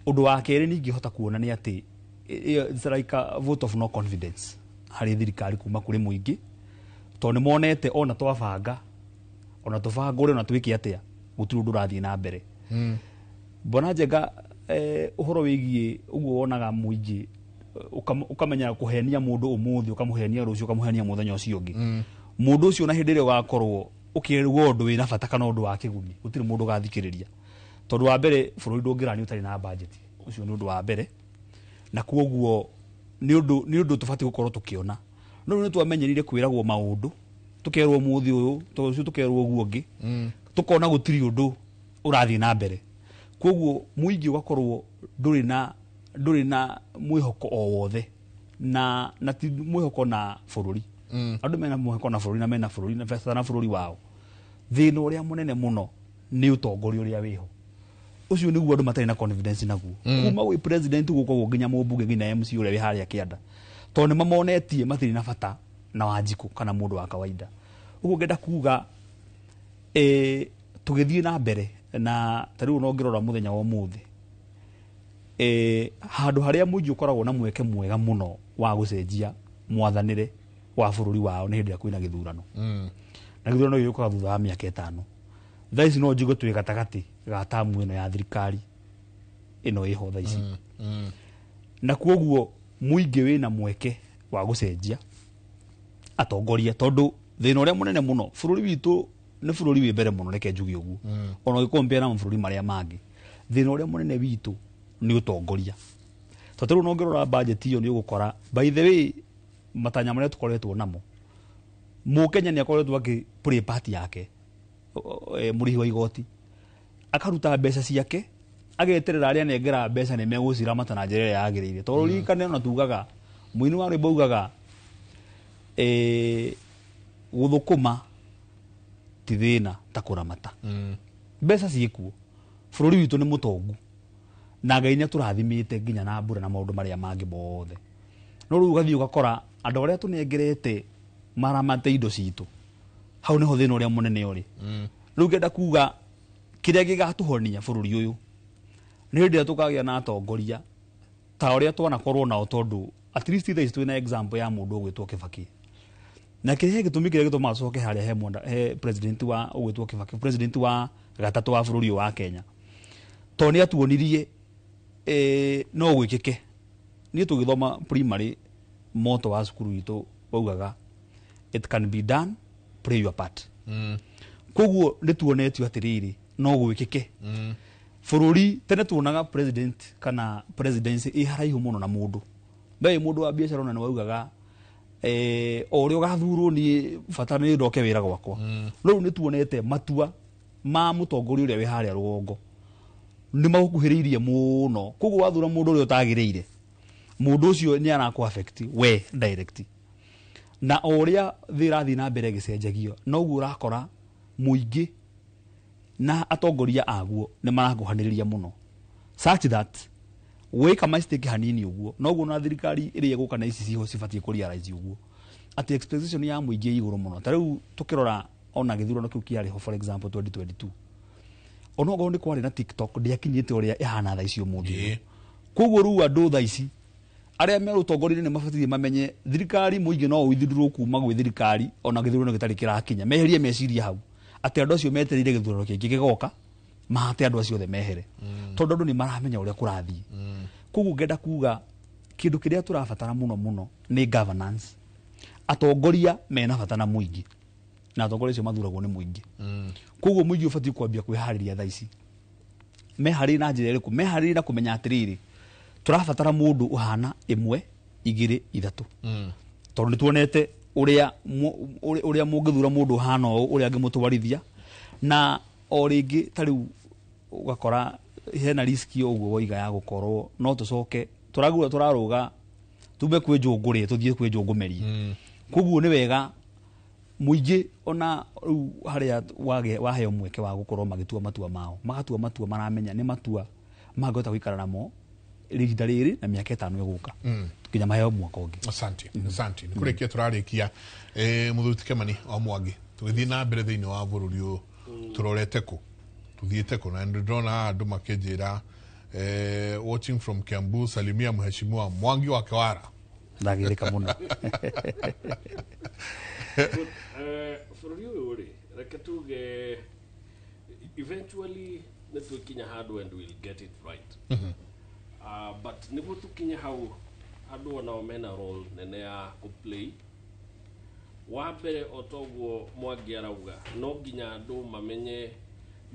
Ũndũ wa kerĩ ningĩhota kuona nĩ atĩ it's like a vote of no confidence harĩ thirikari kuma kũrĩ mũingĩ, tondũ nĩ monete ona twabanga ona tũbangũre ona twĩke atĩa gũtirĩ ũndũ ũrathiĩ na mbere. Mbona Njenga ũhoro wĩgiĩ ũguo wonaga mũingĩ ũkamenya kũhenia mũndũ ũmũthĩ, ũkamũhenia rũciũ, ũkamũhenia mũthenya ũcio ũngĩ. Mũndũ ũcio na hĩndĩ ĩrĩa ũgakorwo ũkĩrwo ũndũ wĩna bata kana ũndũ wa kĩguni, gũtirĩ mũndũ ũgathikĩrĩria. Tondũ wa mbere bũrũri ndũngĩrani ũtarĩ na budget, ũcio nĩ ũndũ wa mbere, na kwoguo nĩ ũndũ tũbatiĩ gũkorwo tũkĩona. No rĩu nĩ twamenyerire kwĩragwo maũndũ, tũkerwo ũmũthĩ ũyũ, tũcio tũkerwo ũguo ũngĩ, tũkona gũtirĩ ũndũ ũrathiĩ na mbere. Kwoguo mũingĩ ũgakorwo ndũrĩ na mwĩhoko o wothe, na ti mwĩhoko na bũrũri. Andũ mena mwĩhoko na bũrũri na mena bũrũri na bata na bũrũri wao. Thĩna ũrĩa mũnene mũno nĩ ũtongoria ũrĩa wĩho. Ũcio nĩguo andũ matarĩ na confidence naguo. Kuma gwĩ president gũka ũguo nginya mũmbunge nginya MC ũrĩa wĩ harĩa kĩanda, tondũ nĩ mamonetie matirĩ na bata na Wanjikũ kana mũndũ wa kawaida. Ũguo ngenda kuga tũgĩthiĩ na mbere na ta rĩu no ngĩrora mũthenya wa ũmũthĩ, handũ harĩa mũingĩ ũkoragwo na mweke mwega mũno wa gũcenjia mwathanĩre wa bũrũri wao nĩ hĩndĩ ĩrĩa kwĩna gĩthurano. Na gĩthurano gĩũkaga thutha wa mĩaka 5. Thaa ici no njigue twĩ gatagatĩ ga tamu ĩno ya thirikari ĩno ĩho thaa ici. Na kwoguo mũingĩ wĩna mweke wa gũcenjia atongoria, tondũ thĩna ũrĩa mũnene mũno bũrũri witũ nĩ bũrũri wĩ mbere mũno, reke njuge ũguo, ona ũgĩkompea na mabũrũri marĩa mangĩ. Thĩna ũrĩa mũnene witũ nĩ ũtongoria. Tondũ rĩu no ngĩrora budget ĩyo nĩ ũgũkora, by the way, matanya marĩa tũkoretwo namo, Mũkenya nĩ akoretwo akĩ play part yake, mũrĩhi wa igoti akaruta mbeca ciake, ageterera arĩa anengera mbeca nĩ megũciramata na njĩra ĩrĩa yagĩrĩire. Tondũ ririkane ona tugaga, mũini wa rwĩmbo augaga gũthũkũma ti thĩna ta kũramata. Mbeca ciĩkuo, bũrũri witũ nĩ mũtongu na Ngai nĩ atũrathimĩte nginya na mbura na maũndũ marĩa mangĩ mothe. No rĩu ũgathiĩ ũgakora andũ arĩa tũnengerete maramate indo citũ, hau nĩho thĩna ũrĩa mũnene ũrĩ. Rĩu ngenda kuga kĩrĩa gĩgatũhonia bũrũri ũyũ nĩ hĩndĩ ĩrĩa tũkagĩa na atongoria ta ũrĩa twanakorwo nao, tondũ at least thaa ici twĩna example ya mũndũ ũgwĩtwo Kibaki. Na kĩrĩa gĩtũmi kĩrĩa gĩtũmaga tũcoke harĩa he president wa ũgwĩtwo Kibaki, president wa gatatũ wa bũrũri ũyũ wa Kenya, tondũ nĩ atuonirie no gwĩkĩke. Niĩ tũgĩthoma primary, motto wa cukuru witũ waugaga it can be done, play your part. Koguo nĩ tuonetio atĩrĩrĩ no gwĩkĩke. Bũrũri tene tuonaga president kana presidency ĩ haraihu mũno na mũndũ. Ndai mũndũ wa biacara ona nĩ waugaga o ũrĩa ũgathurwo niĩ bata nĩ ndoke wĩra gwakwa. Rĩu nĩ tuonete matua ma mũtongoria ũrĩa wĩ harĩa rũgongo nĩ magũkuhĩrĩirie mũno. Koguo wathura mũndũ ũrĩa ũtagĩrĩire, mũndũ ũcio nĩ arakũ affect we direct. Na o ũrĩa thĩ ĩrathiĩ na mbere ĩgĩcenjagio, noguo ũrakora mũingĩ na atongoria aguo nĩ marakuhanĩrĩria mũno, such that wĩka mistake hanini ũguo noguo na thirikari ĩrĩa ĩgũka na ici ciho cibatiĩ kũ realize ũguo atĩ expectation ya mũingĩ ĩ igũrũ mũno. Ta rĩu tũkĩrora ona gĩthurano kĩu kĩarĩ ho, for example 2022, onokorwo nĩ kwarĩ na TikTok ndĩakinyĩte ũrĩa ĩhana thaa ici ũmũthĩ. Koguo rĩu andũ thaa ici arĩa me ũtongoria-inĩ nĩ mabatiĩ mamenye thirikari mũingĩ no ũithurwo kuma gwĩ thirikari ona gĩthurano gĩtarĩ kĩrakinya, meherie meciria hau atĩ andũ acio metereire gĩthurano kĩngĩ gĩgoka mahate andũ acio othe mehere, tondũ andũ nĩ maramenya ũrĩa kũrathiĩ. Koguo ngenda kuga kĩndũ kĩrĩa tũrabatara mũno mũno nĩ governance. Atongoria mena bata na mũingĩ, na atongoria acio mathuragwo nĩ mũingĩ. Koguo mũingĩ ũbatiĩ kwambia kwĩharĩria thaa ici. Meharĩrie na njĩra ĩrĩkũ? Meharĩrie na kũmenya atĩrĩrĩ, tũrabatara mũndũ ũhana 1 2 3, tondũ nĩ tuonete ũrĩa mũngĩthura mũndũ ũhana ũũ, ũrĩa angĩmũtwarithia. Na o rĩngĩ ta rĩu ũgakora hena risk ũguo woiga ya gũkorwo no tũcoke tũragura tũrarũga tume kwĩ njũngũrĩ tũthiĩ kwĩ njũngũmerie. Koguo nĩ wega mũingĩ ona rĩu harĩa waheo mweke wa gũkorwo magĩtua matua mao, magatua matua maramenya nĩ matua mangĩhota gũikara namo ihinda rĩrĩ na mĩaka 5 ĩgũka nginya maheo mwaka ũngĩ. Asante, asante. Nĩ kũrĩkia tũrarĩkia mũthuri ti Kĩmani wa Mwangi, tũgĩthiĩ na mbere thĩinĩ wa bũrũri ũyũ tũrorete kũ, tũthiĩte kũ? Na ndĩrona andũ makĩnjĩra watching from Kiambu, salimia mheshimiwa Mwangi wa Kewara. Ndagĩrĩka mũno. Bũrũri ũyũ rĩ, reke tuge eventually Nĩ twĩkinya handũ and we'll get it right. But nĩguo tũkinye hau, andũ onao mena role nene ya kũplay. Wa mbere, o toguo Mwangi arauga, no nginya andũ mamenye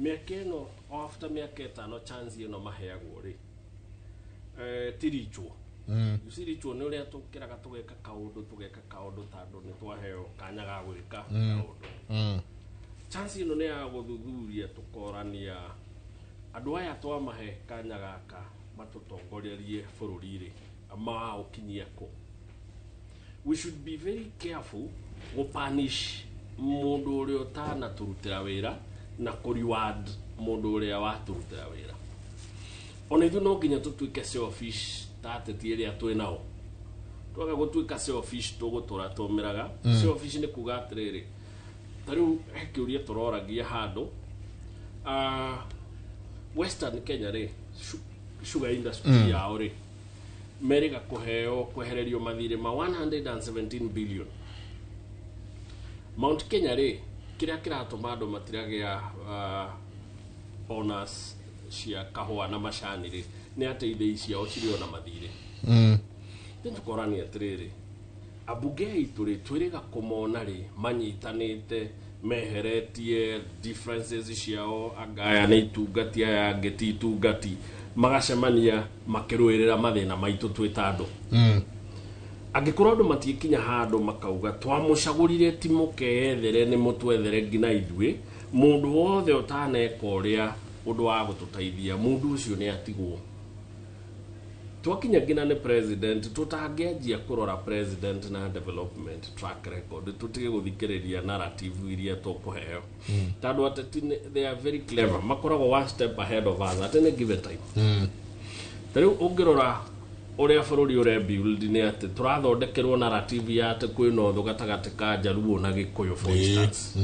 mĩaka ĩno, o after mĩaka 5, chance ĩno maheagwo rĩ, ti ritual. You see, ritual nĩ ũrĩa tũkĩraga tũgeka kaũndũ tondũ nĩ twaheo kanya ga gwĩka kaũndũ. Chance ĩno nĩ ya gũthuthuria, tũkorania andũ aya twamahe kanya gaka matũtongorerie bũrũri rĩ, maũkinyia kũ. We should be very careful gũpunish mũndũ ũrĩa ũtanatũrutĩra wĩra na kũ-reward mũndũ ũrĩa watũrutĩra wĩra. Ona ithuĩ no nginya tũtuĩke selfish ta ateti ĩrĩa twĩ nao. Twaga gũtuĩka selfish, tũgũtũra tũmĩraga. Selfish nĩ kuga atĩrĩrĩ, ta rĩu he kĩũria tũroragia handũ, Western Kenya rĩ, sugar industry yao rĩ, merĩga kũheo kwehererio mathirĩ ma 117 billion. Mount Kenya rĩ, kĩrĩa kĩratũma andũ matiragĩa bonus cia kahũa na macani rĩ, nĩ atĩ ithĩi ciao cirĩ ona mathirĩ. Then tũkorania atĩrĩrĩ, ambunge aitũ rĩ, twĩrĩga kũmona rĩ manyitanĩte, meheretie differences ciao, anga aya nĩ itungati, aya angĩ ti itungati, magacemania makĩrũĩrĩra mathĩna maitũ twĩ ta andũ. Angĩkorwo andũ matiĩkinya handũ makauga twamũcagũrire ti mũkeyethere, nĩ mũtwethere nginya ithuĩ, mũndũ wothe ũtaneka ũrĩa ũndũ wa gũtũteithia, mũndũ ũcio nĩ atigwo. Twakinya nginya nĩ president, tũtangĩanjia kũrora president na development track record, tũtige gũthikĩrĩria narrative iria tũkũheo, tondũ ateti they are very clever, makoragwo one step ahead of us at any given time. Ta rĩu ũngĩrora ũrĩa bũrũri ũrebuild, nĩ atĩ tũrathondekerwo narrative ya atĩ kwĩna ũthũ gatagatĩ ka Njaruo na Gĩkũyũ, for instance.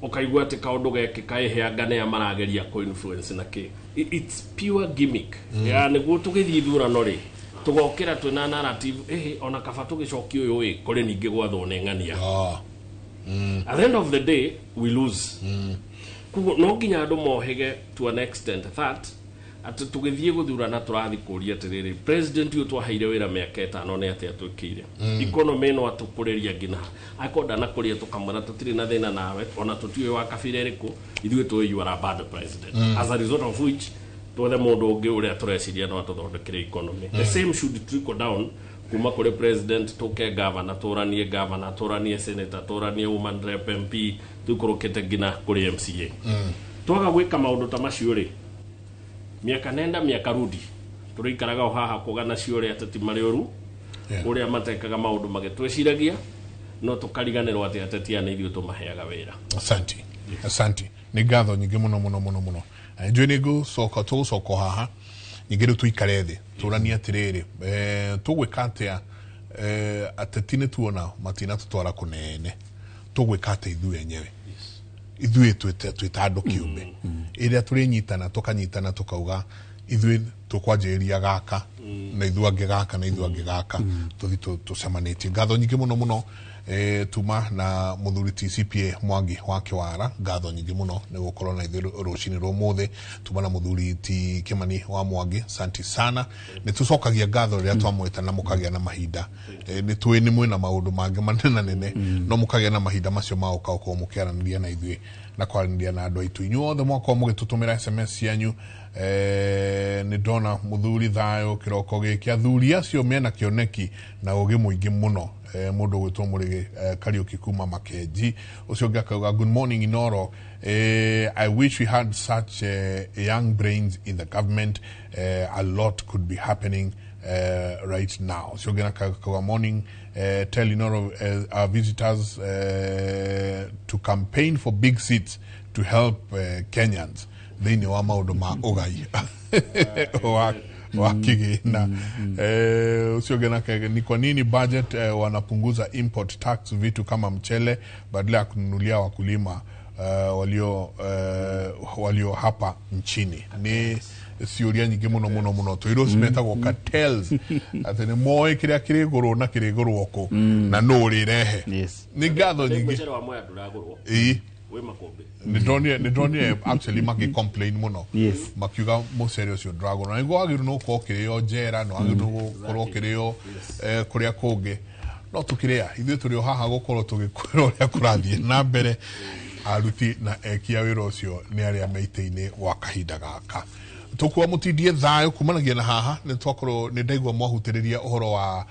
Ũkaigua atĩ kaũndũ gekĩka, ĩhe anga nĩa marageria kũ-influence na kĩ. It's pure gimmick. Ya nĩguo tũgĩthiĩ ithurano rĩ, tũgokĩra twĩna narrative ĩhĩ, ona kaba tũgĩcokia ũyũ ĩ kũrĩ ningĩ gwathwo nĩ ng'ania. At the end of the day we lose. Koguo no nginya andũ mohĩge to an extent that atĩ tũgĩthiĩ gũthurana tũrathiĩ kũria atĩrĩrĩ, president ũyũ twaheire wĩra mĩaka 5 nĩ atĩa twĩkĩire? Economy ĩno atũkũrĩria nginya akorwo ndanakũria, tũkamwĩra tũtirĩ na thĩna nawe, ona tũtiũĩ wa kabira ĩrĩkũ, ithuĩ tũĩ you are a bad president. As a result of which twethe mũndũ ũngĩ ũrĩa tũreciria no atũthondekere economy. The same should trickle down kuma kũrĩ president, tũke governor, tũranie governor, tũranie senator, tũranie woman rep, MP, tũikũrũkĩte nginya kũrĩ MCA. Twaga gwĩka maũndũ ta macio rĩ, mĩaka nenda mĩaka rudi tũrĩikaraga o haha kũgana ciũrĩa ateti marĩ ũru, ũrĩa matekaga maũndũ magĩtwĩciragia, no tũkariganĩrwo atĩ ateti aya nĩ ithuĩ tũmaheaga wĩra. Asanti, asanti, nĩ ngatho nyingĩ mũno mũno mũno mũno. Njũĩ nĩ ngũcoka, tũgũcoka haha ningĩ rĩu tũikare thĩ tũranie atĩrĩrĩ, tũgwĩka atĩa? Ateti nĩ tuona matinatũtwara kũnene, tũgwĩka atĩa ithuĩ enyewe, ithuĩ twĩ ta andũ kĩũmbe, ĩrĩa tũrĩnyitana, tũkanyitana, tũkauga ithuĩ tũkwanjĩrĩria gaka na ithuĩ angĩ gaka na ithuĩ angĩ gaka, tũthi tũcemanĩtie. Ngatho nyingĩ mũno mũno, tuma na mũthuri TCPA Mwangi wa Kĩwara, ngatho nyingĩ mũno nĩ gũkorwo na ithuĩ rũcinĩ rwa ũmũthĩ. Tuma na mũthuri ti Kĩmani wa Mwangi, santi sana. Nĩ tũcokagia ngatho rĩrĩa twamwĩta na mũkagĩa na mahinda. Nĩ tũĩ nĩ mwĩna maũndũ mangĩ manene no mũkagĩa na mahinda macio ma gũka gũkorwo mũkĩaranĩria na ithuĩ na kwaranĩria na andũ aitũ. Inyuĩ othe mwakorwo mũgĩtũtũmĩra SMS cianyu, nĩ ndona mũthuri thayũ kĩroko gĩkĩ, athuri acio mena kĩoneki na ũgĩ mũingĩ mũno. Mũndũ ũgwĩtwo Mũrĩgĩ, Kariũki kuma Makenji. Ũcio ũngĩ akauga, "Good morning Inoro. I wish we had such young brains in the government. A lot could be happening right now." Ũcio ũngĩ akauga, "Morning, tell Inoro our visitors to campaign for big seats to help Kenyans thĩinĩ wa maũndũ ma ũgai wa kĩgĩna." Ũcio ũngĩ nake, "Ni kwa nini budget wanapunguza import tax vitu kama mchele badala ya kununulia wakulima walio hapa nchini?" Nĩ ciũria nyingĩ mũno mũno mũno. Tũirwo cimetagwo cartels, atĩ nĩ moĩ kĩrĩa kĩrĩgũrwo na kĩrĩgũrwo kũ na nũ ũrĩrehe. Nĩ ngatho nyingĩ. Mũcere wa Mwea ndũragũrwo. Wĩ makũmbĩ. Nĩ ndonire actually magi complain mũno, makiuga mũcere ũcio ndũragũrwo, na nĩguo wagĩrĩirwo nĩ gũkorwo ũkĩrĩo njera, na wagĩrĩirwo nĩ gũkorwo ũkĩrĩo kũrĩa kũngĩ, no tũkĩrĩa ithuĩ tũrĩ o haha gũkorwo tũgĩkwĩra ũrĩa kũrathiĩ na mbere. Aruti na ekia wĩra ũcio nĩ arĩa me itĩ-inĩ gwa kahinda gaka. Tũkuwa mũtindie thayũ kumanagia na haha nĩ twakorwo nĩ ndaigua mwahutĩrĩria ũhoro wa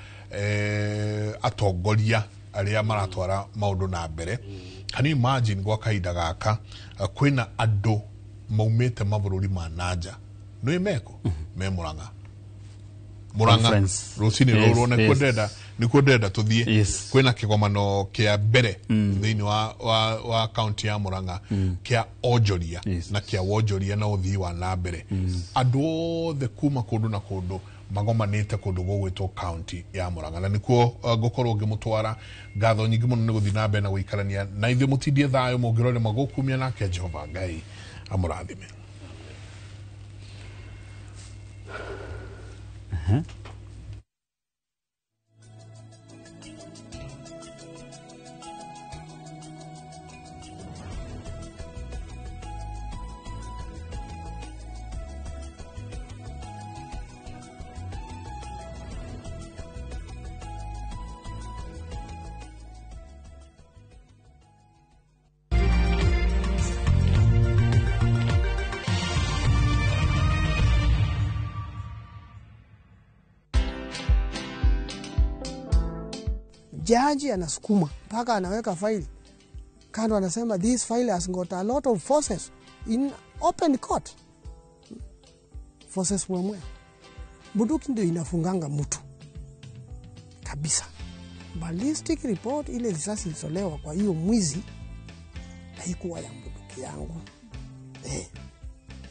atongoria arĩa maratwara maũndũ na mbere. Can you imagine gwa kahinda gaka kwĩna andũ maumĩte mabũrũri ma nanja nĩ meko me Murang'a, Murang'a Conference. Rũcinĩ rũrũ nĩkuo ndĩrenda, nĩkuo ndĩrenda tũthiĩ. Kwĩna kĩgomano kĩa mbere thĩinĩ wa kaunti ya Murang'a kĩa onjoria na kĩa wonjoria na ũthii wa na mbere. Andũ othe kuma kũndũ na kũndũ magomanĩte kũndũ gũgwĩtwo kaunti ya Murang'a, na nĩkuo ngũkorwo ngĩmũtwara. Ngatho nyingĩ mũno nĩ gũthiĩ na mbere na gũikarania na ithuĩ. Mũtindie thayũ mũngĩrore magũkumia, nake Jehova Ngai amũrathime. Jaji anasukuma mpaka anaweka faili kando, anasema, "This file has got a lot of forces," in open court. Forces mwemwe, bunduki ndio inafunganga mtu kabisa. Ballistic report, ile risasi ilitolewa kwa hiyo mwizi haikuwa ya bunduki yangu.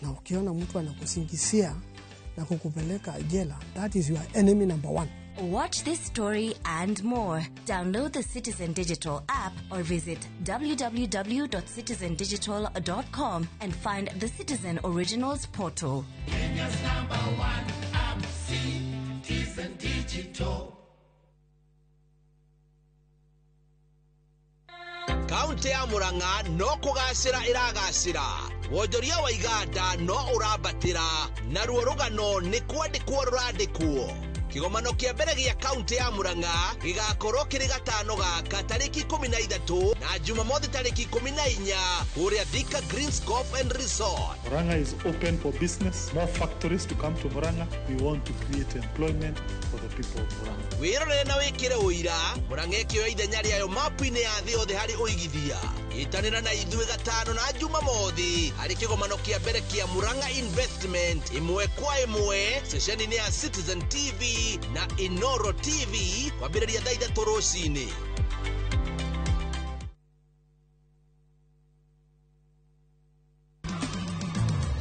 Na ukiona mtu anakusingizia na kukupeleka jela, that is your enemy number one. Watch this story and more. Download the Citizen Digital app or visit www.citizendigital.com and find the Citizen Originals portal. Kenya's number one app, Citizen Digital. Kaunti ya Murang'a no kũgacĩra ĩragacĩra, wonjoria wa iganda no ũrambatĩra, naruo rũgano nĩ kwandĩkwo rũrandĩkwo. Kĩgomano kĩa mbere gĩa kaunti ya Murang'a gĩgakorwo kĩrĩ gatano gaka tarĩki 13 na jumamothi tarĩki 14 kũrĩa Thika Greens Golf and Resort. Murang'a is open for business. More factories to come to Murang'a. We want to create employment for the people of Murang'a. Wĩrorere na wĩkĩre ũira Murang'a ĩkĩoya ithenya rĩayo mapu-inĩ ya thĩ yothe harĩ ũigithia. Ĩtanĩra na ithuĩ gatano na jumamothi harĩ kĩgomano kĩa mbere kĩa Murang'a Investment ĩmwe kwa ĩmwe ceceni-inĩ ya Citizen TV na Inoro TV kwambĩrĩria thaa 3 rũcinĩ.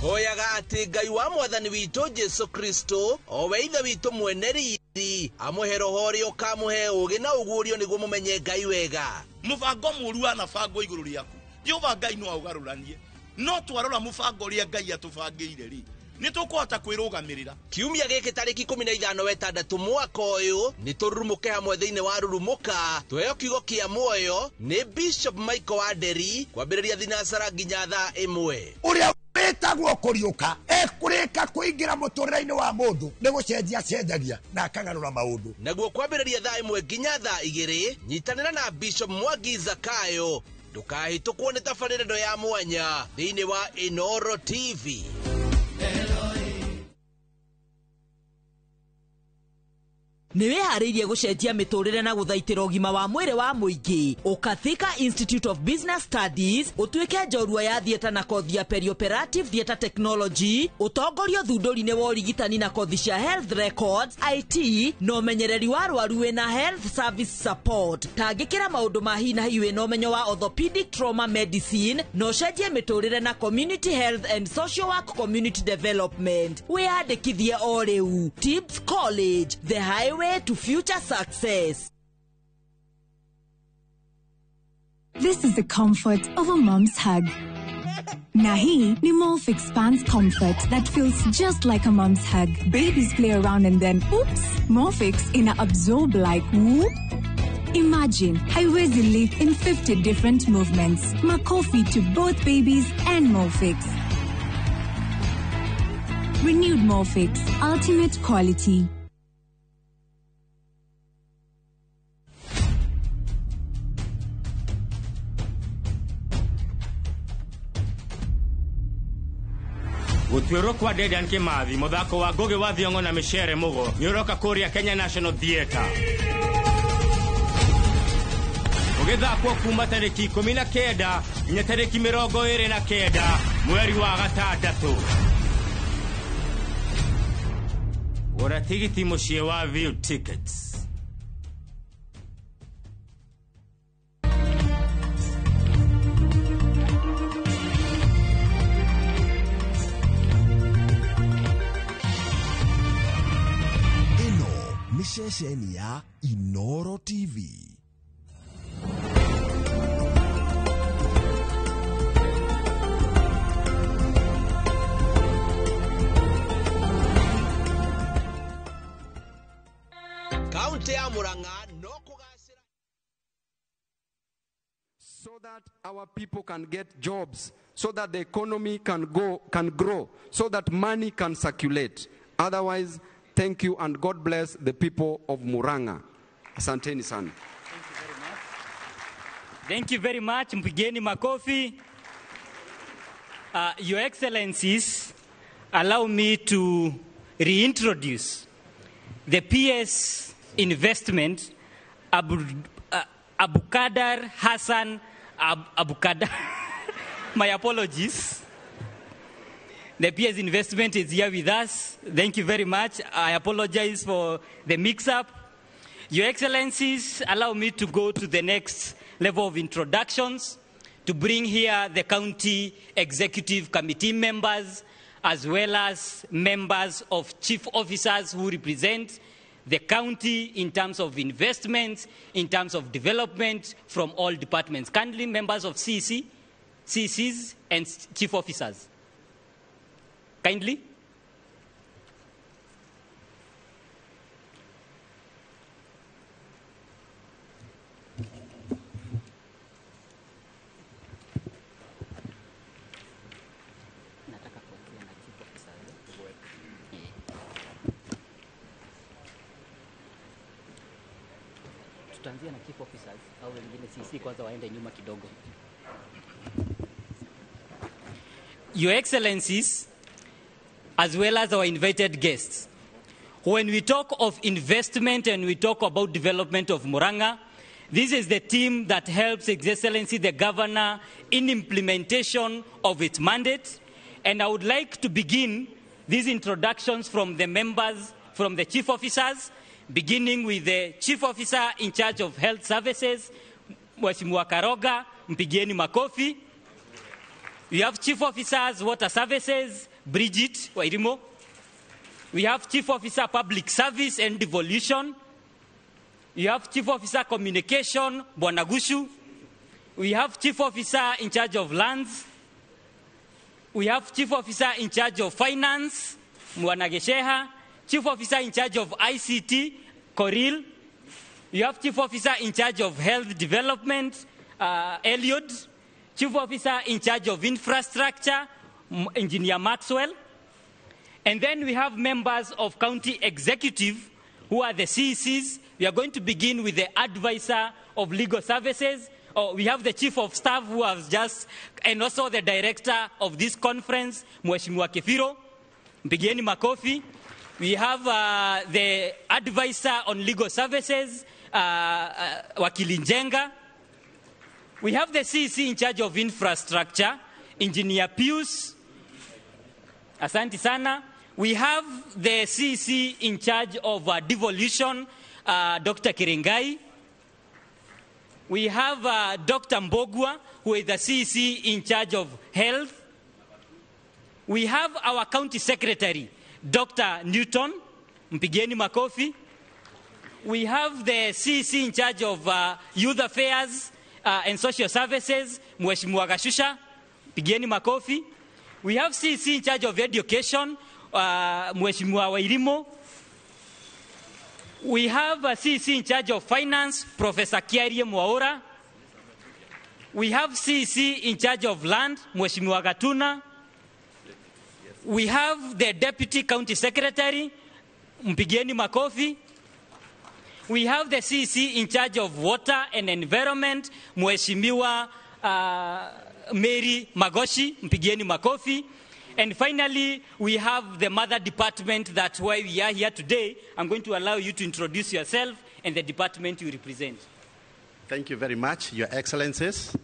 Hoyaga atĩ Ngai wa mwathani witũ Jesu Kristo, o we ithe witũ mwene riri, amũhe roho ũrĩa ũkamũhe ũũgĩ na ũguũrio nĩguo mũmenye Ngai wega. Mũbango mũru wanabangwo igũrũ rĩaku, Jehova Ngai no aũgarũranie, no twarora mũbango ũrĩa Ngai atũbangĩire rĩ, nĩ tũkũhota kwĩrũgamĩrĩra. Kiumia gĩkĩ tarĩki 15 wetandatũ mwaka ũyũ nĩ tũrurumũke hamwe thĩinĩ wa Rurumũka tuheo kiugo kĩa muoyo nĩ Bishop Michael Wanderi kwambĩrĩria thinacara nginya thaa 1. Ũrĩa wĩtagwo kũriũka ekũrĩka kũingĩra mũtũrĩre-inĩ wa mũndũ nĩ gũcenjia cenjagia na akagarũra maũndũ. Naguo kwambĩrĩria thaa 1 nginya thaa 2, nyitanĩra na Bishop Mwangi Zakayo, ndũkahĩtũkwo nĩ tabarĩra ĩno ya mwanya thĩinĩ wa Inoro TV. Nĩ wĩharĩirie gũcenjia mĩtũrĩre na gũthaitĩra ũgima wa mwĩrĩ wa mũingĩ? Ũka Thika Institute of Business Studies ũtuĩke njorua ya theatre na kothi ya perioperative theatre technology, ũtongorio thundũri-inĩ wa ũrigitani na kothi cia health records, IT na ũmenyereri wa arwaru wĩna health service support. Tangĩkĩra maũndũ ma hi na hi wĩna ũmenyo wa orthopedic trauma medicine na ũcenjie mĩtũrĩre na community health and social work, community development. Wĩyandĩkithie o rĩu. Tips College, the highway to future success. This is the comfort of a mom's hug. Na hii ni Molfix Pants Comfort that feels just like a mom's hug. Babies play around and then, oops, Molfix ina absorb like whoop. Imagine haiwezi leak in 50 different movements. Makofi to both babies and Molfix. Renewed Molfix, ultimate quality. Gũtuĩrwo kwa Dedan Kimathi mũthako wa Ngũgĩ wa Thiong'o na Micere Mũgo nĩ ũroka kũrĩa Kenya National Theatre ũgĩthakwo kuma tarĩki 19 nginya tarĩki 29 mweri wa gatandatũ. Gũra tigiti mũciĩ wa View Tickets. Ceceni ya Inoro TV. Kaunti ya Murang'a no kugacira so that our people can get jobs, so that the economy can grow, so that money can circulate. Otherwise, thank you and God bless the people of Murang'a. Asanteni sana. Thank you very much. Mpigeni makofi. Your Excellencies, allow me to reintroduce the PS Investment, Abukadar Hassan Abukadar. My apologies. The PS Investment is here with us. Thank you very much. I apologize for the mix-up. Your Excellencies, allow me to go to the next level of introductions to bring here the County Executive Committee members, as well as members of chief officers who represent the county in terms of investments, in terms of development from all departments. Kindly, members of CEC, CCs, and chief officers. Kindly. Tutaanzia na chief officers au wengine CC kwanza waende nyuma kidogo. Your Excellencies, as well as our invited guests, when we talk of investment and we talk about development of Murang'a, this is the team that helps His Excellency the Governor in implementation of its mandate. And I would like to begin these introductions from the members, from the chief officers, beginning with the chief officer in charge of health services, Mheshimiwa Karoga, mpigieni makofi. We have chief officers, water services, Bridget Wairimo. We have chief officer public service and devolution. We have chief officer communication, Bwana Gushu. We have chief officer in charge of lands. We have chief officer in charge of finance, Bwana Gesheha. Chief officer in charge of ICT, Koril. You have chief officer in charge of health development, Eliud. Chief officer in charge of infrastructure, Engineer Maxwell. And then we have members of county executive who are the CECs. We are going to begin with the advisor of legal services. Oh, we have the chief of staff who has just, and also the director of this conference, Mheshimiwa Kefiro. Mpigieni makofi. We have the advisor on legal services, Wakili Njenga. We have the CEC in charge of infrastructure, Engineer Pius. Asante sana. We have the CEC in charge of devolution, Dr. Kiringai. We have Dr. Mbogwa, who is the CEC in charge of health. We have our county secretary, Dr. Newton, mpigieni makofi. We have the CEC in charge of youth affairs and social services, Mheshimiwa Gashusha, mpigieni makofi. We have CEC in charge of education, Mheshimiwa Wairimo. We have a CEC in charge of finance, Professor Kiarie Mwaura. We have CEC in charge of land, Mheshimiwa Gatuna. We have the Deputy County Secretary, Mpigieni Makofi. We have the CEC in charge of water and environment, Mheshimiwa Mary Magoshi, Mpigieni Makofi. And finally, we have the mother department. That's why we are here today. I'm going to allow you to introduce yourself and the department you represent. Thank you very much, Your Excellencies.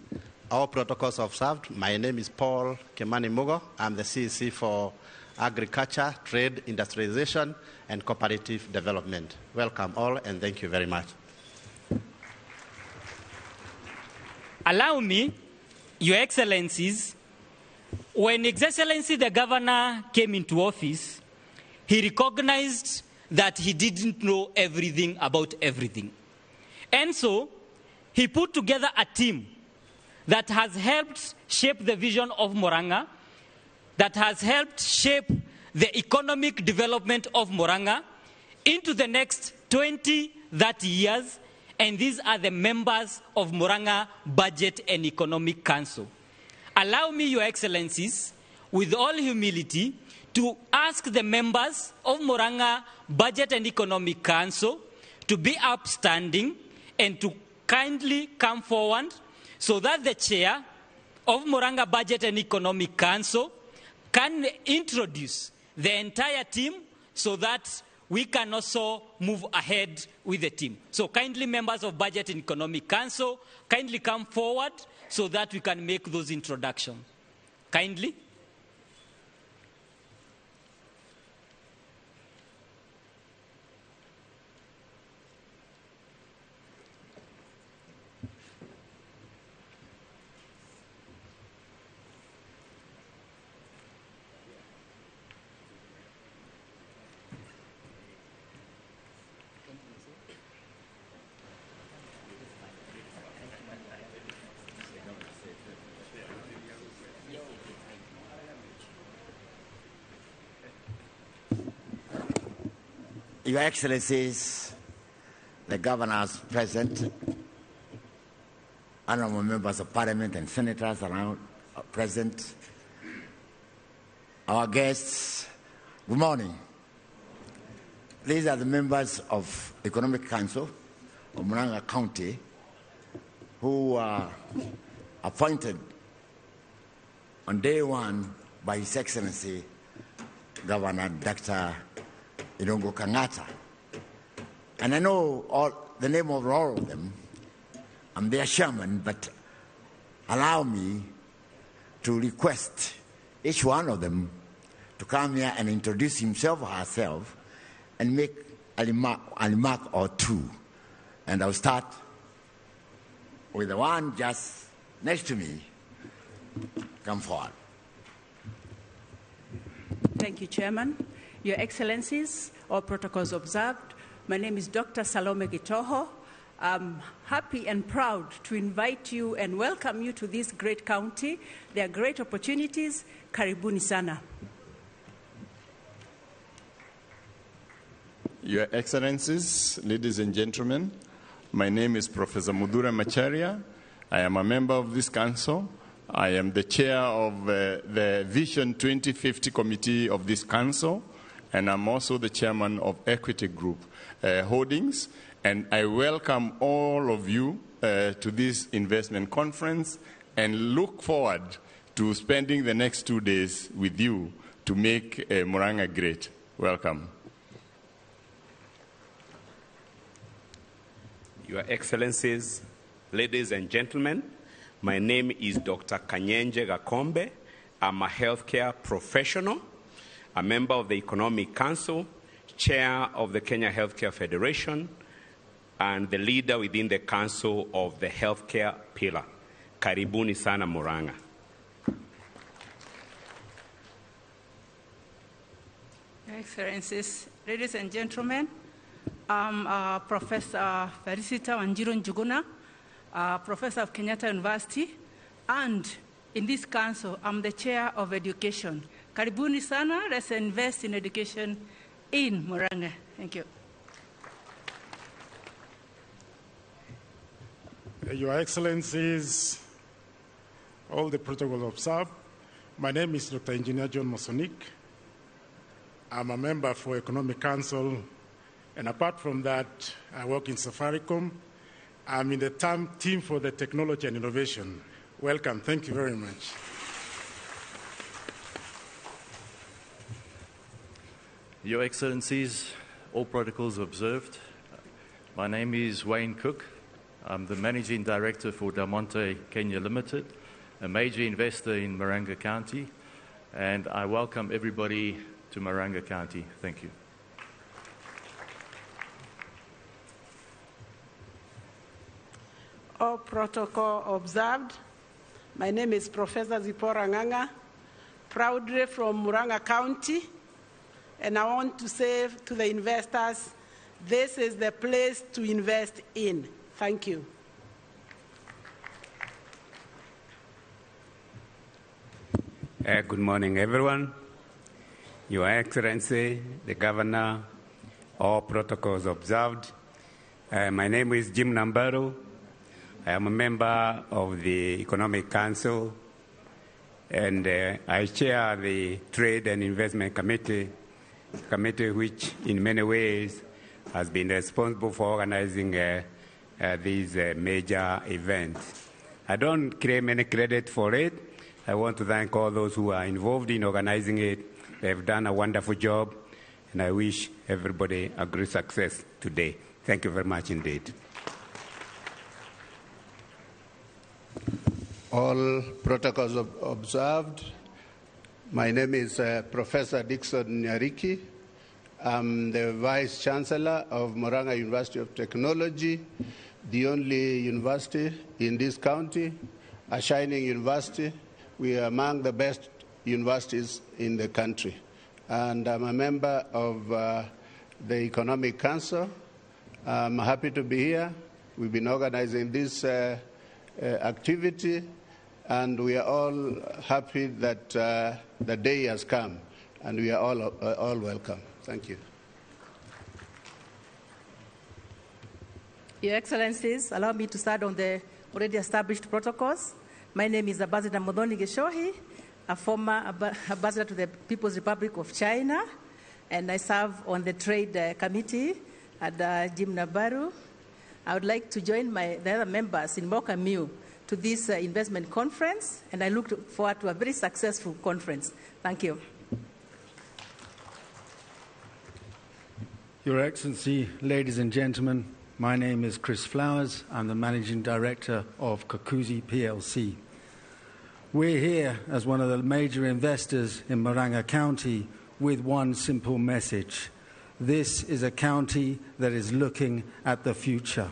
All protocols observed. My name is Paul Kimani Mugo. I'm the CEC for Agriculture, Trade, Industrialization, and Cooperative Development. Welcome all, and thank you very much. Allow me, Your Excellencies, when His Excellency the Governor came into office, he recognized that he didn't know everything about everything. And so, he put together a team that has helped shape the vision of Murang'a, that has helped shape the economic development of Murang'a into the next 20, 30 years, and these are the members of Murang'a Budget and Economic Council. Allow me, Your Excellencies, with all humility, to ask the members of Murang'a Budget and Economic Council to be upstanding and to kindly come forward so that the chair of Murang'a Budget and Economic Council can introduce the entire team so that we can also move ahead with the team. So kindly, members of Budget and Economic Council, kindly come forward so that we can make those introductions. Kindly. Your Excellencies, the governors present, honorable members of parliament and senators around present, our guests, good morning. These are the members of Economic Council of Murang'a County who were appointed on day one by His Excellency Governor Dr. Irungu Kang'ata. And I know all the name of all of them. I'm their chairman, but allow me to request each one of them to come here and introduce himself or herself and make a remark or two. And I'll start with the one just next to me. Come forward. Thank you, Chairman. Your Excellencies, all protocols observed. My name is Dr. Salome Gitoho. I'm happy and proud to invite you and welcome you to this great county. There are great opportunities. Karibuni sana. Your Excellencies, ladies and gentlemen, my name is Professor Mudura Macharia. I am a member of this council. I am the chair of the Vision 2050 Committee of this council, and I'm also the chairman of Equity Group Holdings. And I welcome all of you to this investment conference and look forward to spending the next 2 days with you to make Murang'a great. Welcome. Your Excellencies, ladies and gentlemen, my name is Dr. Kanyenje Gakombe. I'm a healthcare professional, a member of the Economic Council, chair of the Kenya Healthcare Federation, and the leader within the Council of the Healthcare Pillar. Karibuni sana Murang'a. Your Excellencies, ladies and gentlemen, I'm Professor Felicita Wanjiru Njuguna, professor of Kenyatta University, and in this council, I'm the chair of education. Karibuni sana, let's invest in education in Murang'a. Thank you. Your Excellencies, all the protocol observed. My name is Dr. Engineer John Mosonik. I'm a member for Economic Council, and apart from that, I work in Safaricom. I'm in the team for the technology and innovation. Welcome. Thank you very much. Your Excellencies, all protocols observed. My name is Wayne Cook. I'm the Managing Director for Del Monte Kenya Limited, a major investor in Murang'a County, and I welcome everybody to Murang'a County. Thank you. All protocol observed. My name is Professor Zipporah Ng'ang'a, proudly from Murang'a County, and I want to say to the investors, this is the place to invest in. Thank you. Good morning, everyone. Your Excellency, the Governor, all protocols observed. My name is Jim Nambaru. I am a member of the Economic Council, and I chair the Trade and Investment Committee, committee which in many ways has been responsible for organizing these major events. I don't claim any credit for it. I want to thank all those who are involved in organizing it. They've done a wonderful job, and I wish everybody a great success today. Thank you very much indeed. All protocols observed. My name is Professor Dixon Nyariki. I'm the Vice Chancellor of Murang'a University of Technology, the only university in this county, a shining university. We are among the best universities in the country. And I'm a member of the Economic Council. I'm happy to be here. We've been organizing this activity, and we are all happy that the day has come, and we are all welcome. Thank you. Your Excellencies, allow me to start on the already established protocols. My name is Ambassador Muthoni Gichohi, a former ambassador to the People's Republic of China, and I serve on the Trade Committee at Jim Nabaru. I would like to join the other members in welcoming you to this investment conference, and I look forward to a very successful conference. Thank you. Your Excellency, ladies and gentlemen, my name is Chris Flowers. I'm the Managing Director of Kakuzi PLC. We're here as one of the major investors in Murang'a County with one simple message. This is a county that is looking at the future.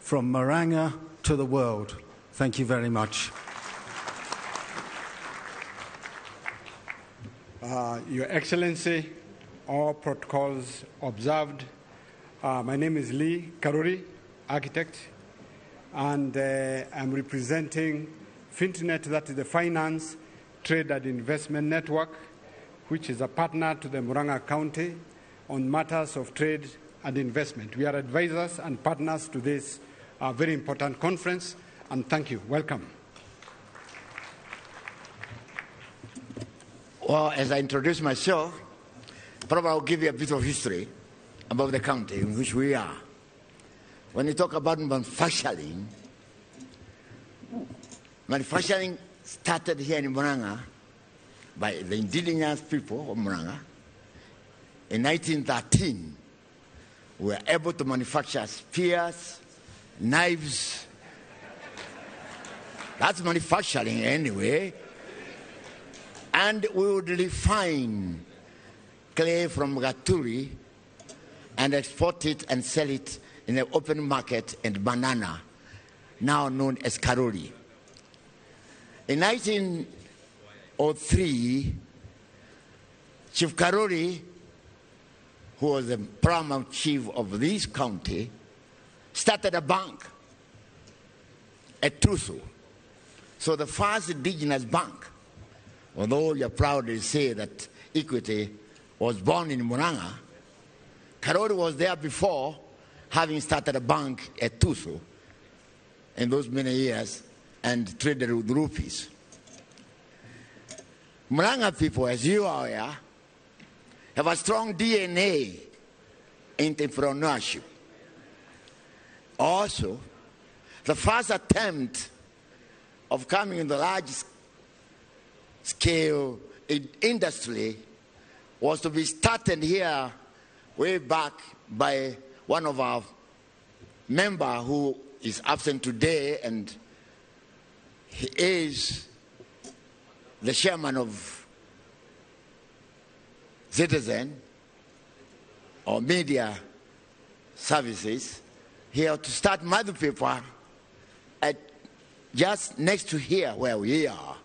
From Murang'a to the world. Thank you very much. Your Excellency, all protocols observed. My name is Lee Karuri, architect, and I'm representing Finternet, that is the Finance, Trade and Investment Network, which is a partner to the Murang'a County on matters of trade and investment. We are advisors and partners to this very important conference, and thank you. Welcome. Well, as I introduce myself, probably I'll give you a bit of history about the county in which we are. When you talk about manufacturing, manufacturing started here in Murang'a by the indigenous people of Murang'a. In 1913, we were able to manufacture spears, knives. That's manufacturing anyway. And we would refine clay from Gaturi and export it and sell it in the open market in Banana, now known as Karuri. In 1903, Chief Karuri, who was the paramount chief of this county, started a bank at Tusu. So the first indigenous bank, although you proudly say that Equity was born in Murang'a, Karuri was there before, having started a bank at Tusu in those many years and traded with rupees. Murang'a people, as you are aware, have a strong DNA in entrepreneurship. Also, the first attempt of coming in the large scale industry was to be started here way back by one of our members who is absent today, and he is the chairman of Citizen or Media Services, here to start Mother Paper at just next to here where we are.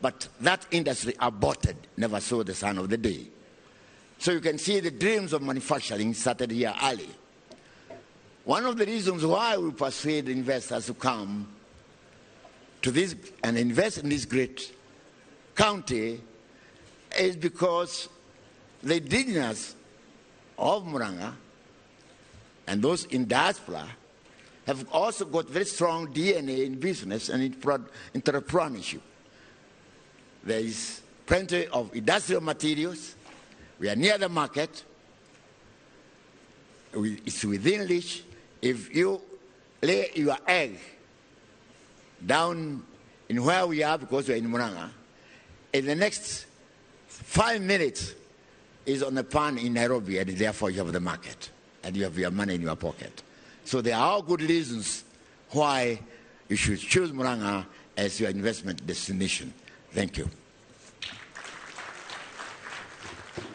But that industry aborted, never saw the sun of the day. So you can see the dreams of manufacturing started here early. One of the reasons why we persuade investors to come to this and invest in this great county is because the indigenous of Murang'a and those in diaspora have also got very strong DNA in business and in entrepreneurship. There is plenty of industrial materials. We are near the market. It's within reach. If you lay your egg down in where we are, because we are in Murang'a, in the next 5 minutes is on the pan in Nairobi, and therefore you have the market and you have your money in your pocket. So there are all good reasons why you should choose Murang'a as your investment destination. Thank you.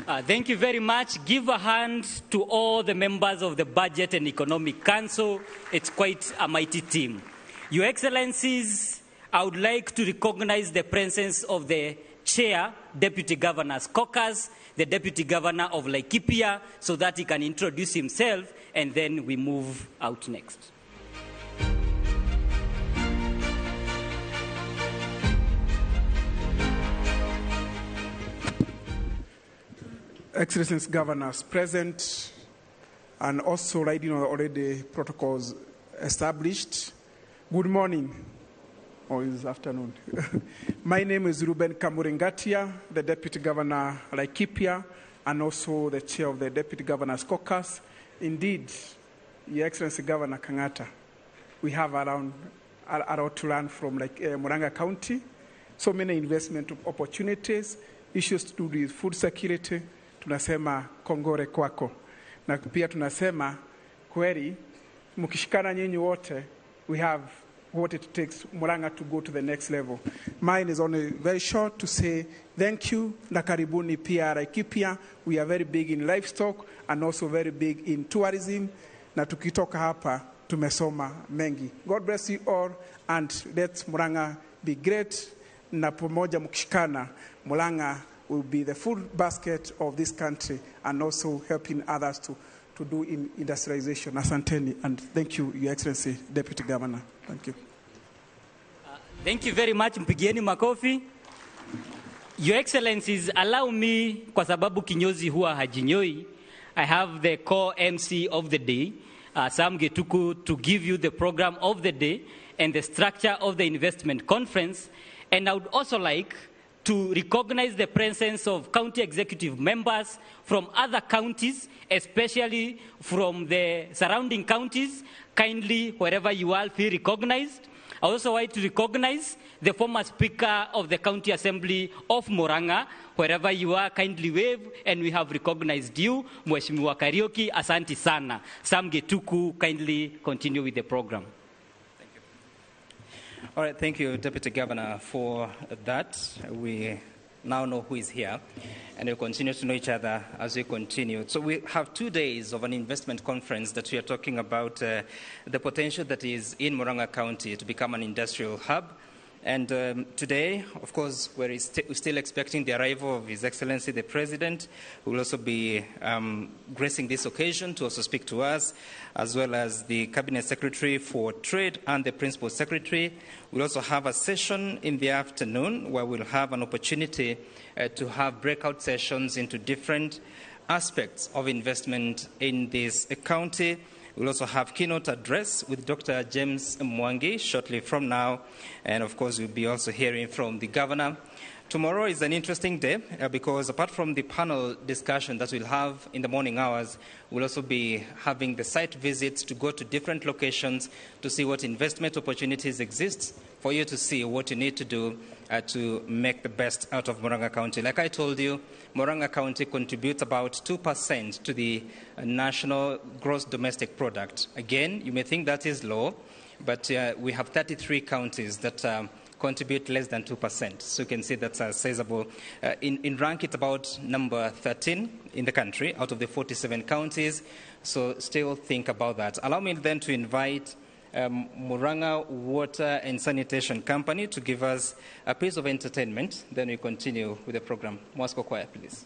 Thank you very much. Give a hand to all the members of the Budget and Economic Council. It's quite a mighty team. Your Excellencies, I would like to recognize the presence of the Chair, Deputy Governor's Caucus, the Deputy Governor of Laikipia, so that he can introduce himself, and then we move out next. Excellencies Governors present, and also riding on already protocols established. Good morning, or is afternoon. My name is Ruben Kamuringatia, the Deputy Governor Laikipia, and also the Chair of the Deputy Governor's Caucus. Indeed, Your Excellency Governor Kangata, we have around a lot to learn from Murang'a County. So many investment opportunities, issues to do with food security. Tunasema kongore kwako. Na pia tunasema kweli mkishikana nyinyi wote, we have what it takes Murang'a to go to the next level. Mine is only very short to say thank you na karibuni pia Laikipia. We are very big in livestock and also very big in tourism. Na tukitoka hapa tumesoma mengi. God bless you all and let Murang'a be great. Na pamoja mkishikana, Murang'a will be the food basket of this country and also helping others to do in industrialization. Asanteni, and thank you, Your Excellency, Deputy Governor. Thank you. Thank you very much. Mpigieni makofi. Your Excellencies, allow me, kwa sababu kinyozi huwa hajinyoi, I have the core MC of the day, Sam Getuku, to give you the program of the day and the structure of the investment conference. And I would also like to recognize the presence of county executive members from other counties, especially from the surrounding counties. Kindly, wherever you are, feel recognized. I also want to recognize the former Speaker of the County Assembly of Murang'a. Wherever you are, kindly wave, and we have recognized you. Mheshimiwa Kariuki, asante sana. Sam Getuku, kindly continue with the program. All right, thank you, Deputy Governor, for that. We now know who is here, and we'll continue to know each other as we continue. So we have 2 days of an investment conference that we are talking about the potential that is in Murang'a County to become an industrial hub. And today, of course, we're still expecting the arrival of His Excellency the President, who will also be gracing this occasion to also speak to us, as well as the Cabinet Secretary for Trade and the Principal Secretary. We'll also have a session in the afternoon where we'll have an opportunity to have breakout sessions into different aspects of investment in this county. We'll also have keynote address with Dr. James Mwangi shortly from now. And of course, we'll be also hearing from the governor. Tomorrow is an interesting day because apart from the panel discussion that we'll have in the morning hours, we'll also be having the site visits to go to different locations to see what investment opportunities exist for you to see what you need to do to make the best out of Murang'a County. Like I told you, Murang'a County contributes about 2% to the national gross domestic product. Again, you may think that is low, but we have 33 counties that contribute less than 2%. So you can see that's sizable. In rank, it's about number 13 in the country out of the 47 counties. So still think about that. Allow me then to invite Murang'a Water and Sanitation Company to give us a piece of entertainment. Then we continue with the program. Moscow Choir, please.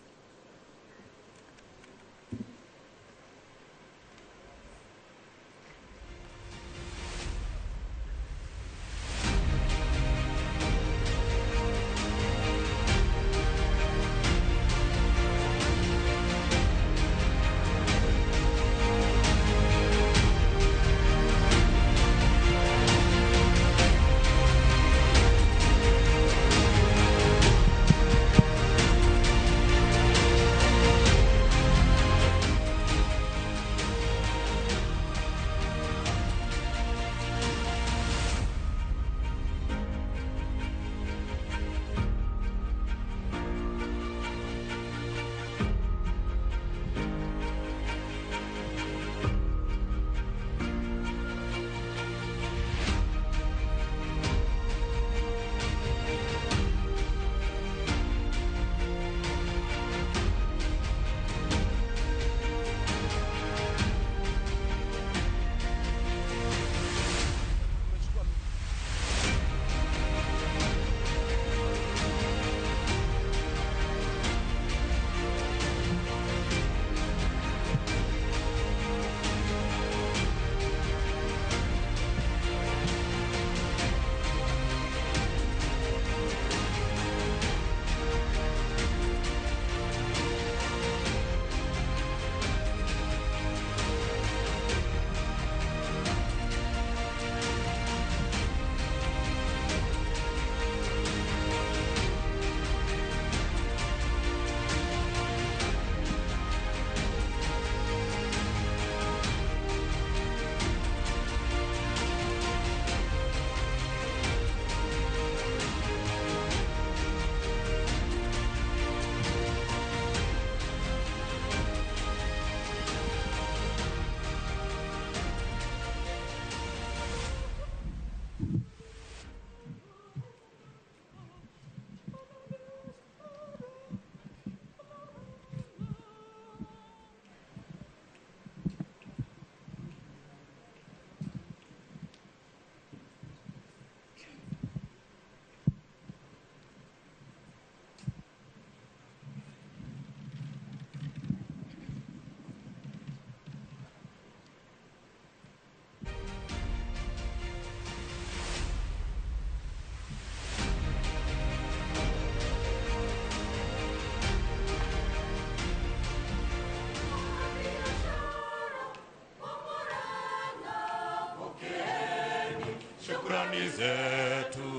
Shukrani zetu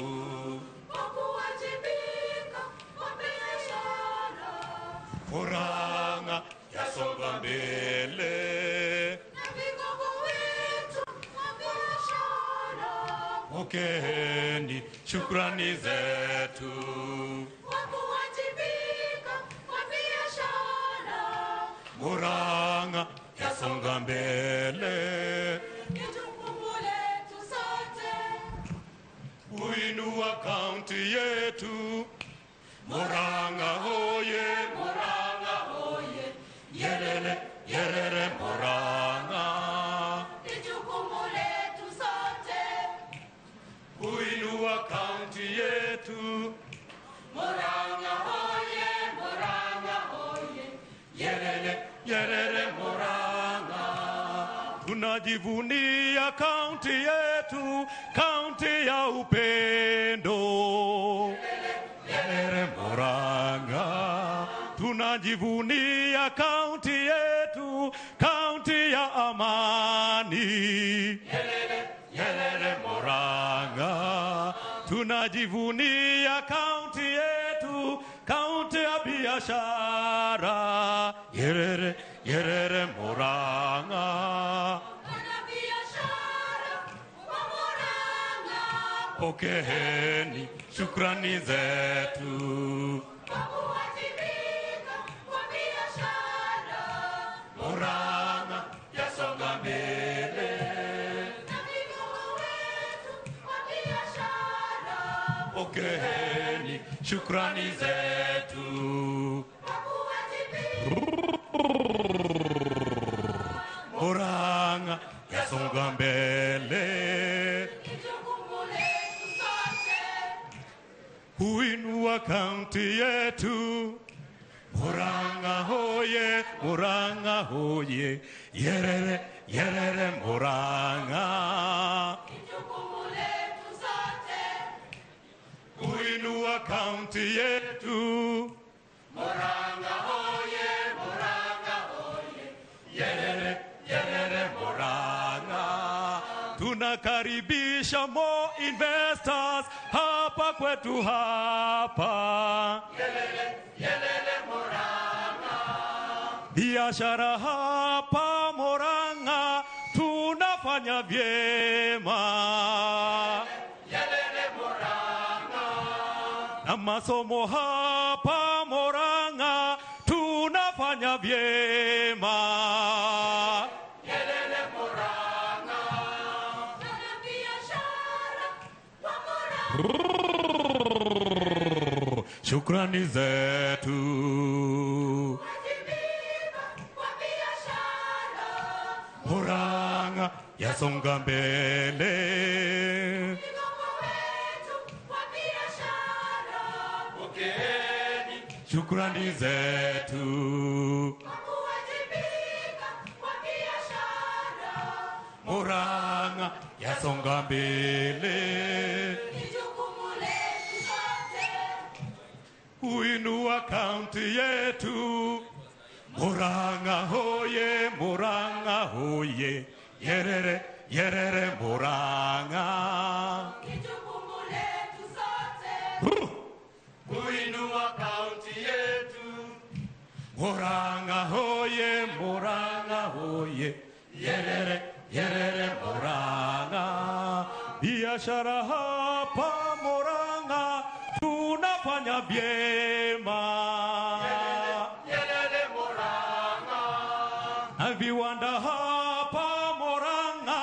kwa kuwajibika kwa biashara, Murang'a yasonga mbele na vigogo wetu wa biashara. Pokeeni shukrani zetu kwa kuwajibika kwa biashara, Murang'a yasonga mbele. Kuinua kaunti yetu, Murang'a hoye, Murang'a hoye, yerere, yerere Murang'a. Ni jukumu letu sote kuinua kaunti yetu, Murang'a hoye, Murang'a hoye, yerere, yerere Murang'a. Tunajivunia kaunti yetu, kaunti ya upendo. Yerere Murang'a. Tunajivunia kaunti yetu, kaunti ya amani. amani. Nyerere, Nyerere Murang'a. Tunajivunia kaunti yetu, kaunti ya biashara. Nyerere, Nyerere Murang'a. Pokeeni shukrani zetu. Murang'a yasonga mbele. Pokeeni shukrani zetu. Murang'a yasonga mbele. Kuinua kaunti yetu. Murang'a hoye, Murang'a hoye, Nyerere, Nyerere Murang'a. Kuinua kaunti yetu. Murang'a hoye, Murang'a hoye, Nyerere, Nyerere Murang'a. Tunakaribisha more investors hapa kwetu hapa. Nyerere, Nyerere Murang'a. Biashara hapa Murang'a tunafanya vyema. Nyerere Murang'a. Na masomo hapa Murang'a tunafanya vyema. Nyerere Murang'a. Shukrani zetu. Murang'a yasonga mbele. Shukrani zetu. Murang'a yasonga mbele. Kuinua kaunti yetu. Murang'a hoye, Murang'a hoye, Nyerere, Nyerere Murang'a. Kuinua kaunti yetu. Murang'a hoye, Murang'a hoye, Nyerere, Nyerere Murang'a. Biashara hapa Murang'a tunafanya vyema. Nyerere Murang'a. Na viwanda hapa Murang'a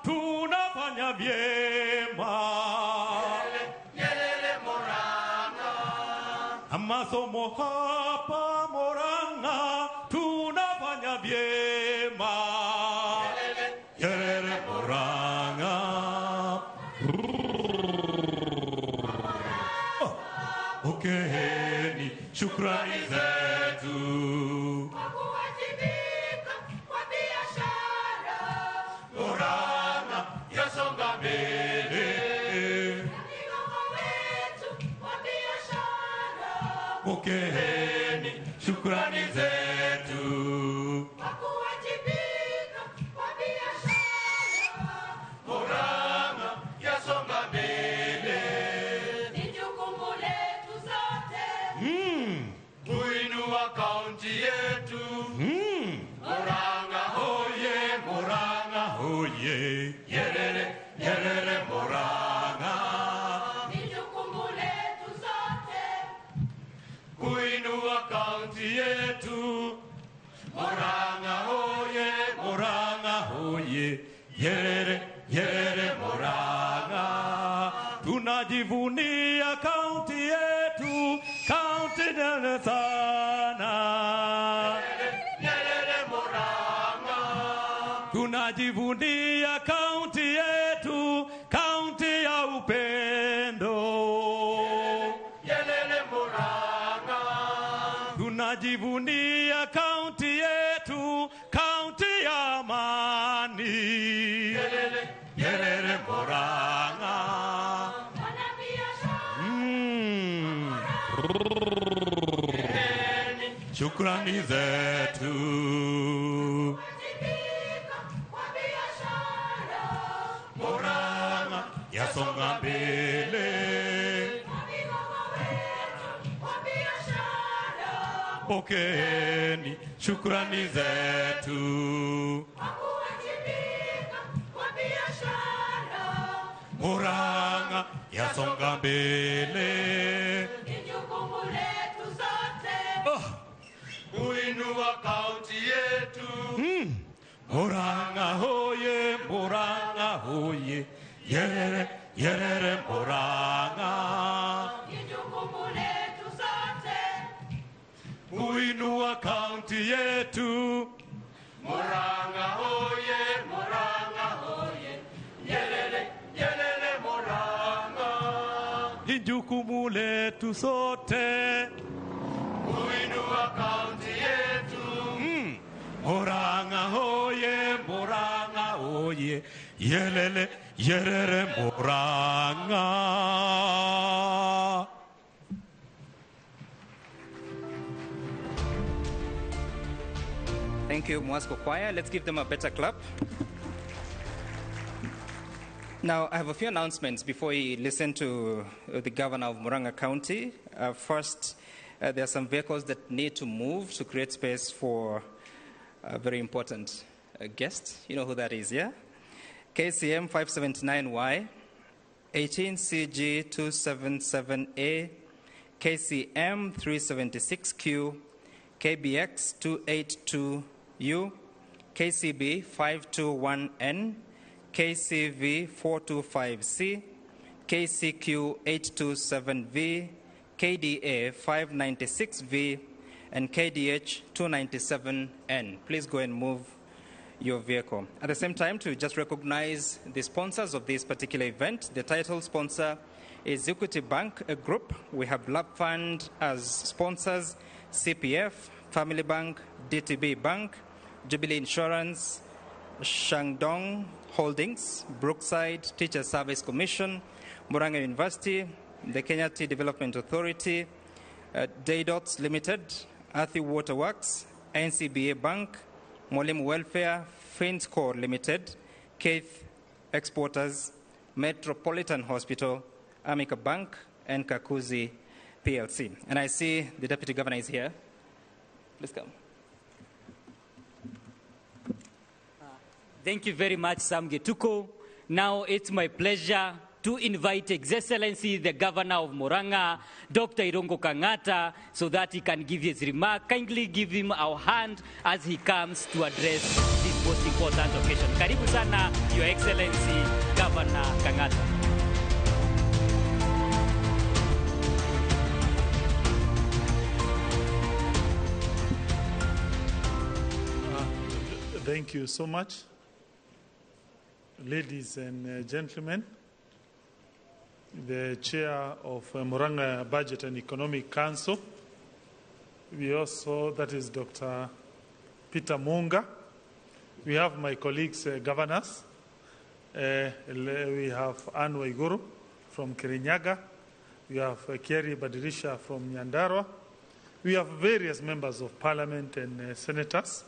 tunafanya vyema. Nyerere Murang'a. Na masomo hapa Murang'a tunafanya vyema. Nyerere Murang'a. Pokeeni shukrani zetu. Murang'a yasonga mbele. Pokeeni shukrani zetu. Murang'a yasonga mbele. Kuinua kaunti yetu. Murang'a hoye, Murang'a hoye, Nyerere, Nyerere Murang'a. Kuinua kaunti yetu. Murang'a hoye, Murang'a hoye, Nyerere, Nyerere Murang'a. Tunajivunia kaunti yetu, kaunti njema sana. Nyerere Murang'a. Tunajivunia kaunti yetu, kaunti ya upendo. Nyerere Murang'a. Tunajivunia kaunti yetu, kaunti ya amani. Nyerere, Nyerere Murang'a. Shukrani zetu. Pokeeni shukrani zetu. Kuwajibika kwa biashara, Murang'a yasonga mbele. Ni jukumu letu sote. Kuinua kaunti yetu. Murang'a hoye, Murang'a hoye, Yerere, Yerere Murang'a. Ni jukumu letu sote. Kuinua kaunti yetu. Murang'a hoye, Murang'a hoye, Nyerere, Nyerere Murang'a. Ni jukumu letu sote. Kuinua kaunti yetu. Murang'a hoye, Murang'a hoye, Yelele, Yerere Murang'a. Thank you, Mwasco Choir. Let's give them a better clap. Now, I have a few announcements before we listen to the governor of Murang'a County. First, there are some vehicles that need to move to create space for a very important guest. You know who that is, yeah? KCM 579Y, 18CG 277A, KCM 376Q, KBX 282U, KCB 521N, KCV 425C, KCQ 827V, KDA 596V, and KDH 297N. Please go and move your vehicle. At the same time, to just recognize the sponsors of this particular event, the title sponsor is Equity Bank Group. We have Lab Fund as sponsors, CPF, Family Bank, DTB Bank, Jubilee Insurance, Shandong Holdings, Brookside Teacher Service Commission, Murang'a University, the Kenya Tea Development Authority, Daydots Limited, Athi Waterworks, NCBA Bank, Mwalimu Welfare, Finscore Limited, Keith Exporters, Metropolitan Hospital, Amica Bank, and Kakuzi PLC. And I see the Deputy Governor is here. Please come. Thank you very much, Sam Gituku. Now it's my pleasure to invite His Excellency, the Governor of Murang'a, Dr. Irungu Kang'ata, so that he can give his remark. Kindly give him our hand as he comes to address this most important occasion. Karibu sana, Your Excellency, Governor Kang'ata. Thank you so much, ladies and gentlemen. The chair of Murang'a Budget and Economic Council, we also, that is Dr. Peter Munga. We have my colleagues, governors. We have Anne Waiguru from Kirinyaga. We have Kiarie Badilisha from Nyandarua. We have various members of parliament and senators.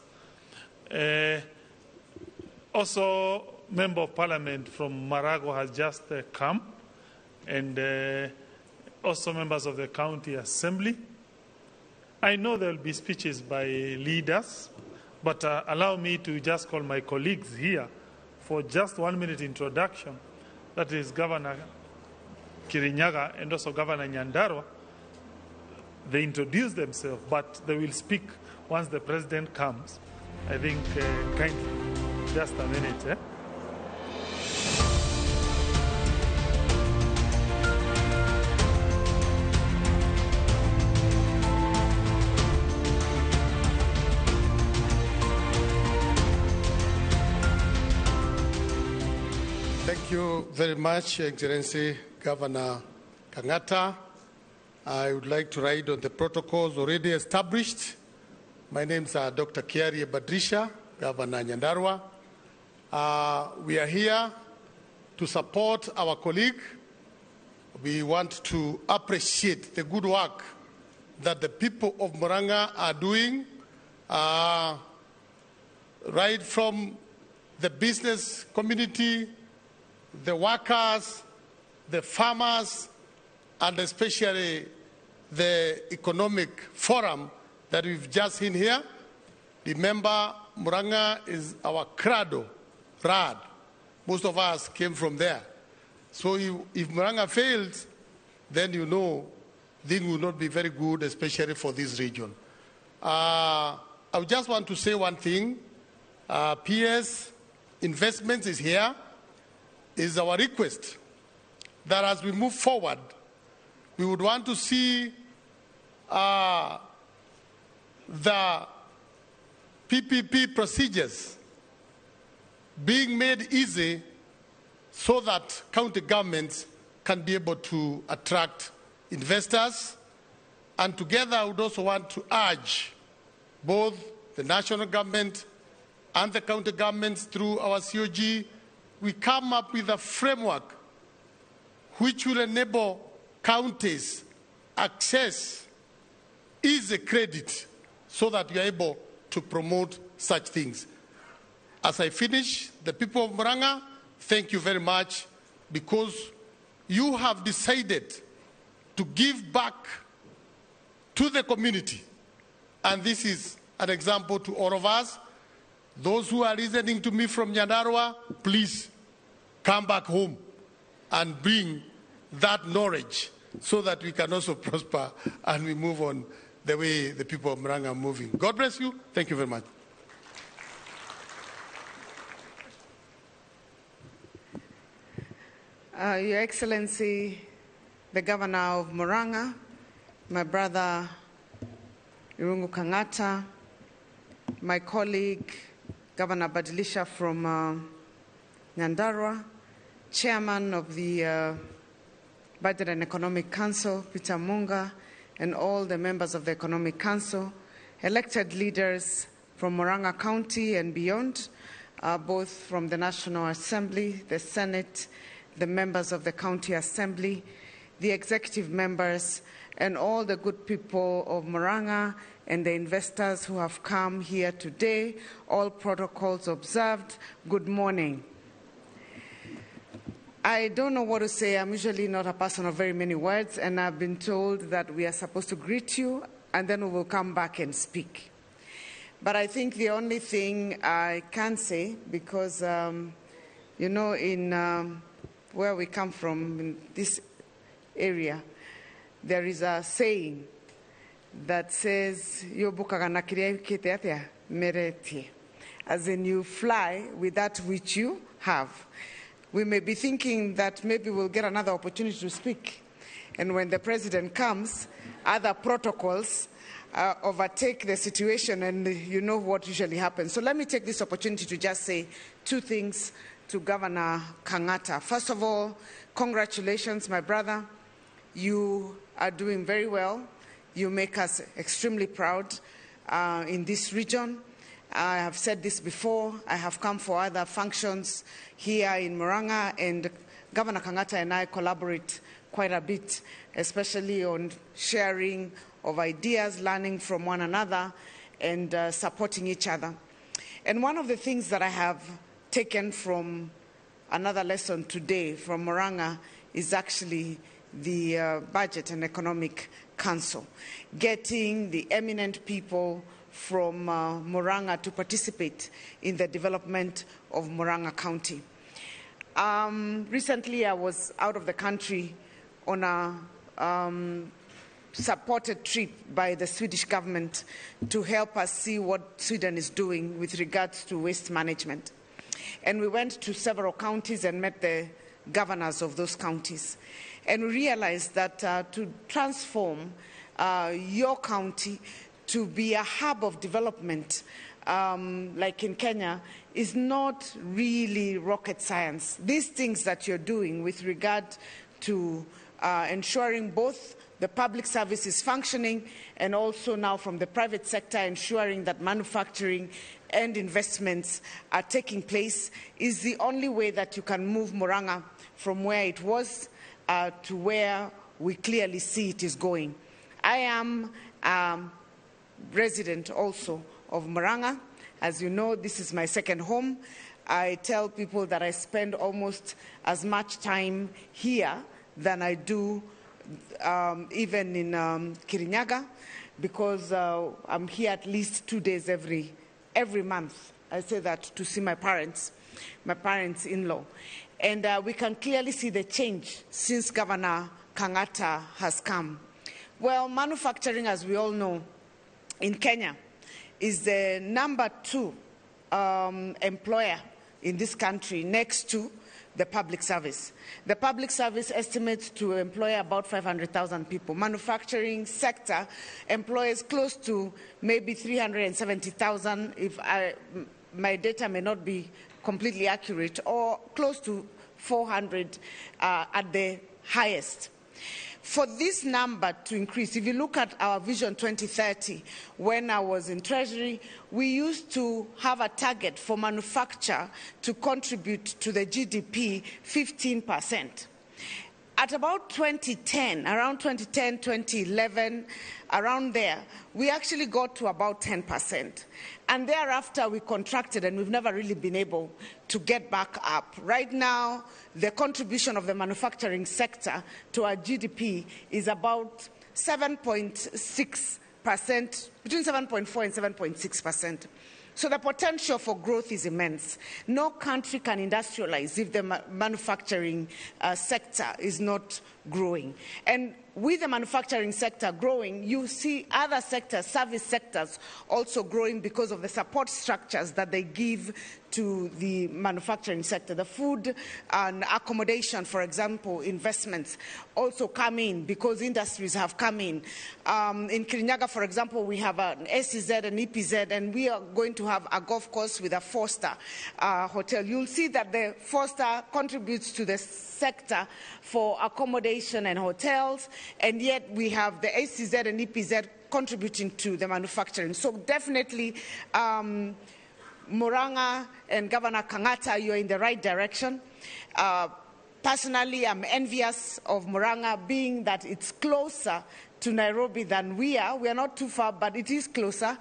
Also, member of parliament from Marago has just come, and also members of the county assembly. I know there will be speeches by leaders, but allow me to just call my colleagues here for just 1 minute introduction. That is Governor Kirinyaga and also Governor Nyandarua. They introduce themselves, but they will speak once the president comes. I think kindly, just a minute. Eh? Thank you very much, Excellency Governor Kang'ata. I would like to ride on the protocols already established. My name's Dr. Kiarie Badilisha, Governor Nyandarua. We are here to support our colleague. We want to appreciate the good work that the people of Murang'a are doing, right from the business community, the workers, the farmers, and especially the economic forum that we've just seen here. Remember, Murang'a is our cradle, RAD. Most of us came from there. So if Murang'a fails, then you know things will not be very good, especially for this region. I just want to say one thing. PS Investments is here. Is our request that as we move forward, we would want to see the PPP procedures being made easy so that county governments can be able to attract investors. And together, I would also want to urge both the national government and the county governments through our COG, we come up with a framework which will enable counties access easy credit so that we are able to promote such things. As I finish, the people of Murang'a, thank you very much, because you have decided to give back to the community. And this is an example to all of us. Those who are listening to me from Nyandarua, please come back home and bring that knowledge so that we can also prosper and we move on the way the people of Murang'a are moving. God bless you. Thank you very much. Your Excellency, the Governor of Murang'a, my brother Irungu Kang'ata, my colleague Governor Badilisha from Nyandarua, Chairman of the Budget and Economic Council, Peter Munga, and all the members of the Economic Council, elected leaders from Murang'a County and beyond, both from the National Assembly, the Senate, the members of the County Assembly, the executive members, and all the good people of Murang'a and the investors who have come here today, all protocols observed. Good morning. I don't know what to say. I'm usually not a person of very many words, and I've been told that we are supposed to greet you, and then we will come back and speak. But I think the only thing I can say, because, you know, in where we come from, in this area, there is a saying that says, as in you fly with that which you have. We may be thinking that maybe we'll get another opportunity to speak. And when the president comes, other protocols overtake the situation, and you know what usually happens. So let me take this opportunity to just say two things to Governor Kang'ata. First of all, congratulations, my brother. You are doing very well. You make us extremely proud in this region. I have said this before. I have come for other functions here in Murang'a, and Governor Kang'ata and I collaborate quite a bit, especially on sharing of ideas, learning from one another, and supporting each other. And one of the things that I have taken from another lesson today from Murang'a is actually the Budget and Economic Council, getting the eminent people from Murang'a to participate in the development of Murang'a County. Recently, I was out of the country on a supported trip by the Swedish government to help us see what Sweden is doing with regards to waste management. And we went to several counties and met the governors of those counties. And we realized that to transform your county to be a hub of development, like in Kenya, is not really rocket science. These things that you're doing with regard to ensuring both the public service is functioning and also now from the private sector ensuring that manufacturing and investments are taking place is the only way that you can move Murang'a from where it was to where we clearly see it is going. I am resident also of Murang'a. As you know, this is my second home. I tell people that I spend almost as much time here than I do even in Kirinyaga, because I'm here at least 2 days every month. I say that to see my parents, my parents-in-law. And we can clearly see the change since Governor Kang'ata has come. Well, manufacturing, as we all know, in Kenya is the number 2 employer in this country next to the public service. The public service estimates to employ about 500,000 people. Manufacturing sector employs close to maybe 370,000, if my data may not be completely accurate, or close to 400 at the highest. For this number to increase, if you look at our Vision 2030, when I was in Treasury, we used to have a target for manufacture to contribute to the GDP 15%. At about 2010, around 2010, 2011, around there, we actually got to about 10%. And thereafter, we contracted, and we've never really been able to get back up. Right now, the contribution of the manufacturing sector to our GDP is about 7.6%, between 7.4 and 7.6%. So the potential for growth is immense. No country can industrialize if the manufacturing sector is not growing. And with the manufacturing sector growing, you see other sectors, service sectors, also growing because of the support structures that they give to the manufacturing sector. The food and accommodation, for example, investments also come in because industries have come in. In Kirinyaga, for example, we have an SEZ and EPZ, and we are going to have a golf course with a 4-star hotel. You'll see that the 4-star contributes to the sector for accommodation and hotels, and yet we have the SEZ and EPZ contributing to the manufacturing. So definitely, Murang'a and Governor Kang'ata, you're in the right direction. Personally, I'm envious of Murang'a, being that it's closer to Nairobi than we are. We are not too far, but it is closer.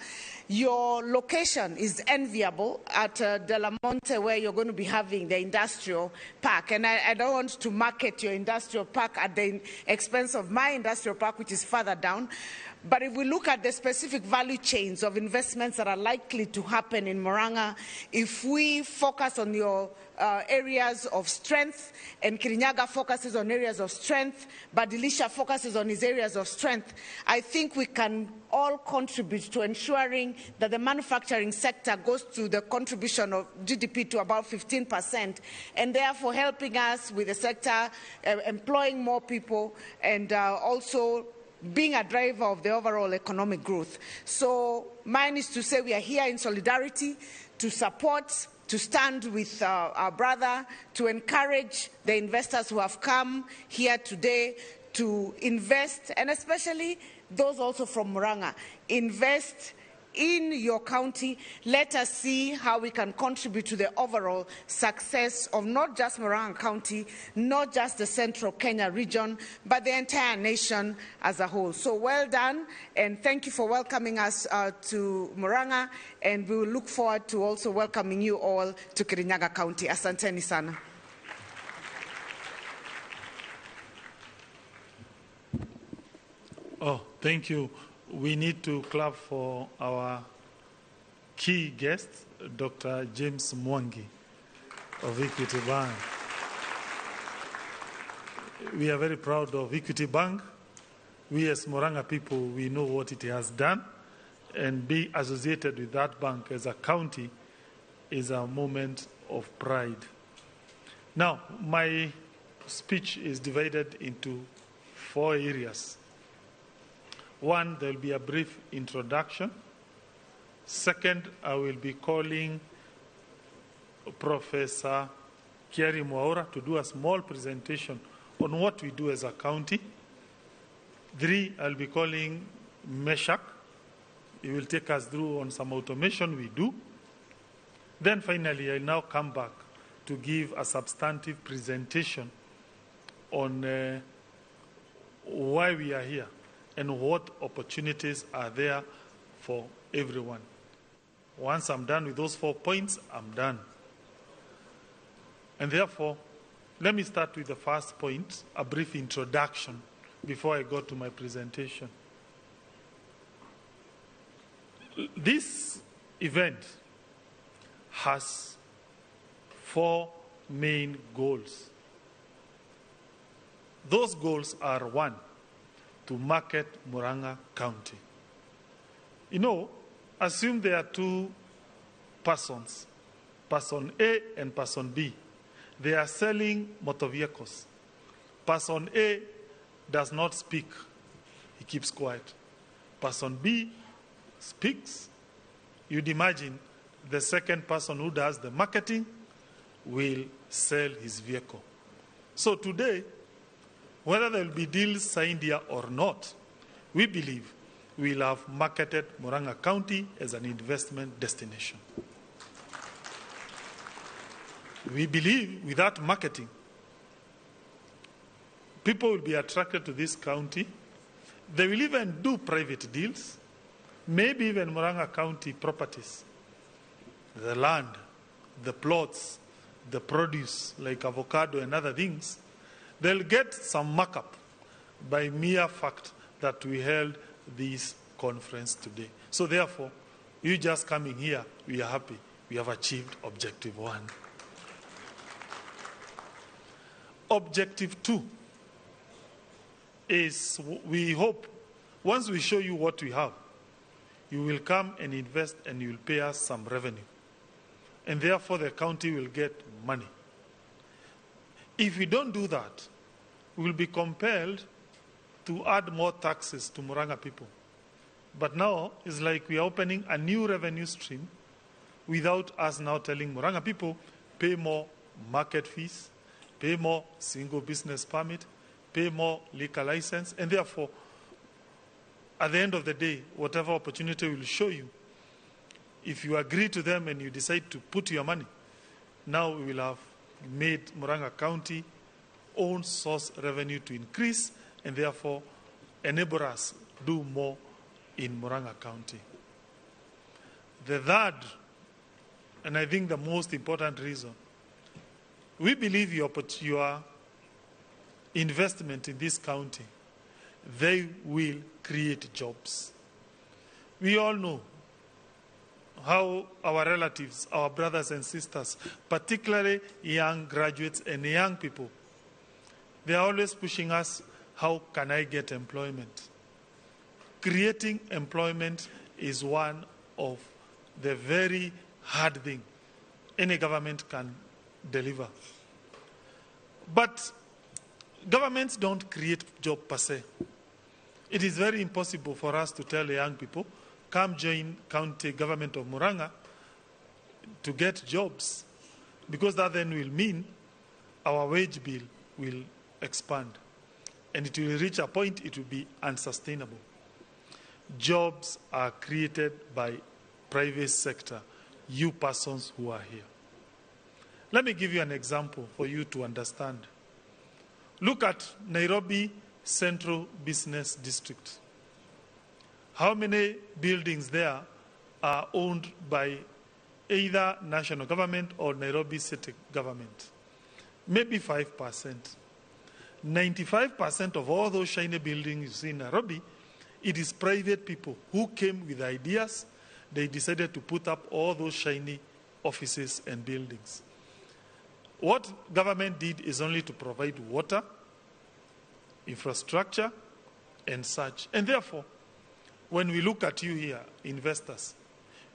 Your location is enviable at Del Monte, where you're going to be having the industrial park. And I don't want to market your industrial park at the expense of my industrial park, which is further down. But if we look at the specific value chains of investments that are likely to happen in Murang'a, if we focus on your areas of strength, and Kirinyaga focuses on areas of strength, Badilisha focuses on his areas of strength, I think we can all contribute to ensuring that the manufacturing sector goes to the contribution of GDP to about 15%, and therefore helping us with the sector, employing more people, and also being a driver of the overall economic growth. So mine is to say we are here in solidarity to support, to stand with our brother, to encourage the investors who have come here today to invest, and especially those also from Murang'a. Invest in your county. Let us see how we can contribute to the overall success of not just Murang'a County, not just the Central Kenya region, but the entire nation as a whole. So well done, and thank you for welcoming us to Murang'a, and we will look forward to also welcoming you all to Kirinyaga County. Asanteni sana. Oh, thank you. We need to clap for our key guest, Dr. James Mwangi of Equity Bank. We are very proud of Equity Bank. We as Murang'a people, we know what it has done, and be associated with that bank as a county is a moment of pride. Now, my speech is divided into 4 areas. One, there will be a brief introduction. Second, I will be calling Professor Kiarie Mwaura to do a small presentation on what we do as a county. 3, I'll be calling Meshak. He will take us through on some automation we do. Then finally, I'll now come back to give a substantive presentation on why we are here and what opportunities are there for everyone. Once I'm done with those 4 points, I'm done. And therefore, let me start with the first point, a brief introduction, before I go to my presentation. This event has 4 main goals. Those goals are, 1, to market Murang'a County. You know, assume there are 2 persons, person A and person B. They are selling motor vehicles. Person A does not speak. He keeps quiet. Person B speaks. You'd imagine the second person who does the marketing will sell his vehicle. So today, whether there will be deals signed here or not, we believe we'll have marketed Murang'a County as an investment destination. We believe without marketing, people will be attracted to this county. They will even do private deals, maybe even Murang'a County properties, the land, the plots, the produce like avocado and other things. They'll get some markup by mere fact that we held this conference today. So therefore, you just coming here, we are happy. We have achieved objective 1. Objective 2 is we hope once we show you what we have, you will come and invest and you will pay us some revenue. And therefore, the county will get money. If we don't do that, we will be compelled to add more taxes to Murang'a people. But now, it's like we are opening a new revenue stream without us now telling Murang'a people, pay more market fees, pay more single business permit, pay more liquor license, and therefore, at the end of the day, whatever opportunity will show you, if you agree to them and you decide to put your money, now we will have made Murang'a County own source revenue to increase and therefore enable us do more in Murang'a County. The third, and I think the most important reason, we believe your investment in this county, they will create jobs. We all know how our relatives, our brothers and sisters, particularly young graduates and young people, they are always pushing us, how can I get employment? Creating employment is one of the very hard thing any government can deliver. But governments don't create job per se. It is very impossible for us to tell young people, come join county government of Murang'a to get jobs, because that then will mean our wage bill will expand. And it will reach a point it will be unsustainable. Jobs are created by private sector, you persons who are here. Let me give you an example for you to understand. Look at Nairobi Central Business District. How many buildings there are owned by either national government or Nairobi city government? Maybe 5%. 95% of all those shiny buildings you see in Nairobi, it is private people who came with ideas. They decided to put up all those shiny offices and buildings. What government did is only to provide water, infrastructure, and such. And therefore, when we look at you here, investors,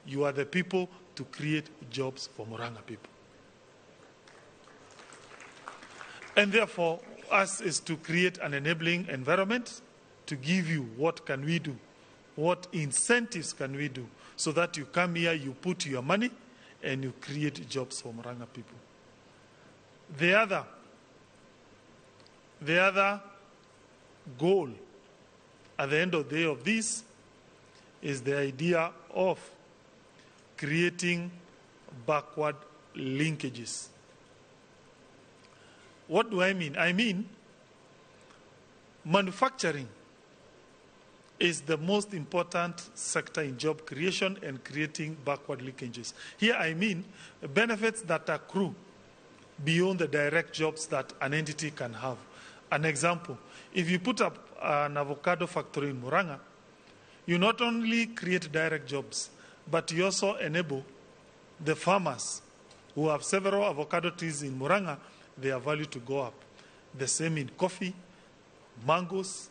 you are the people to create jobs for Murang'a people. And therefore, us is to create an enabling environment to give you what can we do, what incentives can we do, so that you come here, you put your money, and you create jobs for Murang'a people. The other goal at the end of the day of this is the idea of creating backward linkages. What do I mean? I mean, manufacturing is the most important sector in job creation and creating backward linkages. Here I mean benefits that accrue beyond the direct jobs that an entity can have. An example, if you put up an avocado factory in Murang'a, You not only create direct jobs, but you also enable the farmers who have several avocado trees in Murang'a, their value to go up. The same in coffee, mangoes,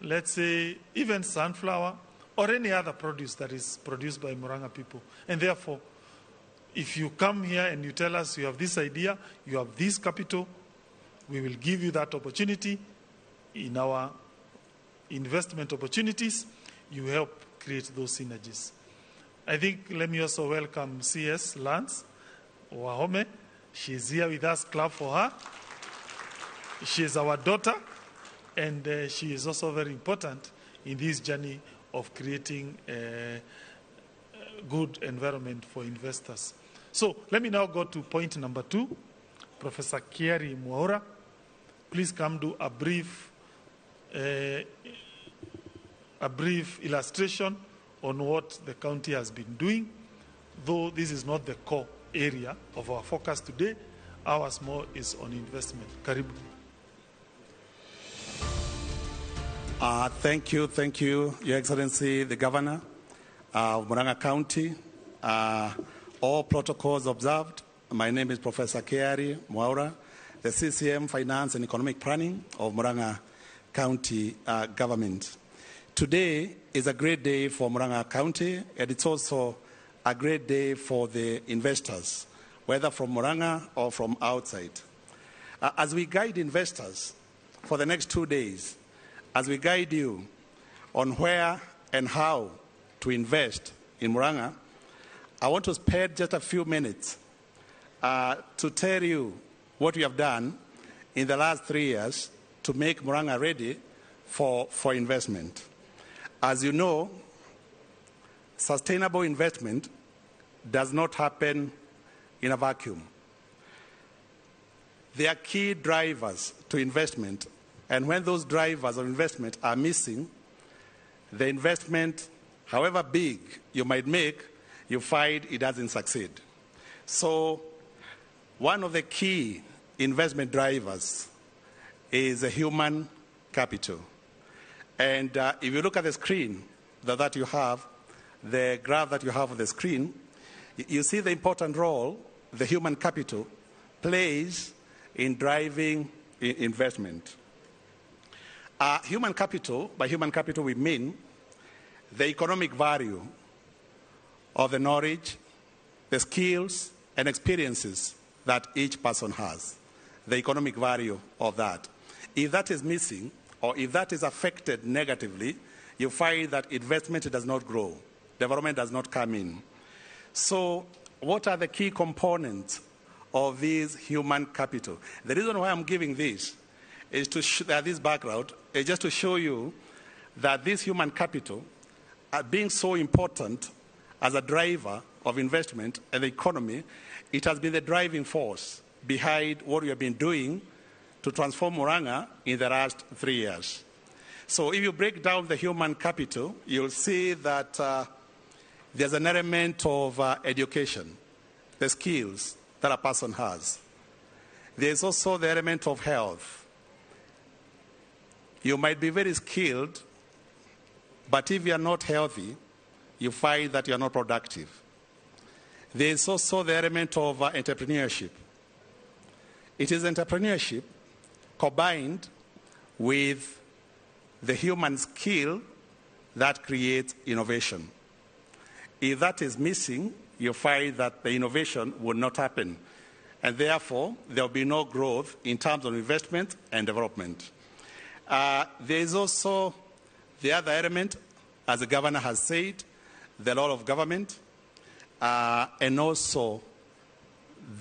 let's say even sunflower, or any other produce that is produced by Murang'a people. And therefore, if you come here and you tell us you have this idea, you have this capital, we will give you that opportunity in our investment opportunities. You help create those synergies. I think let me also welcome CS Lance Wahome. She's here with us. Clap for her. She is our daughter, and she is also very important in this journey of creating a good environment for investors. So let me now go to point number 2. Professor Kiari Mwaura, please come do a brief illustration on what the county has been doing, though this is not the core area of our focus today. Ours more is on investment. Karibu. Thank you, Your Excellency, the Governor of Murang'a County. All protocols observed. My name is Professor Kiari Mwaura, the CCM Finance and Economic Planning of Murang'a County Government. Today is a great day for Murang'a County, and it's also a great day for the investors, whether from Murang'a or from outside. As we guide investors for the next 2 days, as we guide you on where and how to invest in Murang'a, I want to spend just a few minutes to tell you what we have done in the last 3 years to make Murang'a ready for investment. As you know, sustainable investment does not happen in a vacuum. There are key drivers to investment, and when those drivers of investment are missing, the investment, however big you might make, you find it doesn't succeed. So one of the key investment drivers is a human capital. And if you look at the screen that you have, the graph that you have on the screen, you see the important role the human capital plays in driving investment. Human capital, by human capital we mean the economic value of the knowledge, the skills, and experiences that each person has, the economic value of that. If that is missing, or if that is affected negatively, you find that investment does not grow, development does not come in. So what are the key components of this human capital? The reason why I'm giving this is to this background is just to show you that this human capital, being so important as a driver of investment and the economy, it has been the driving force behind what we have been doing to transform Murang'a in the last 3 years. So if you break down the human capital, you'll see that there's an element of education, the skills that a person has. There's also the element of health. You might be very skilled, but if you are not healthy, you find that you are not productive. There's also the element of entrepreneurship. It is entrepreneurship combined with the human skill that creates innovation. If that is missing, you find that the innovation will not happen. And therefore, there will be no growth in terms of investment and development. There is also the other element, as the governor has said, the role of government, and also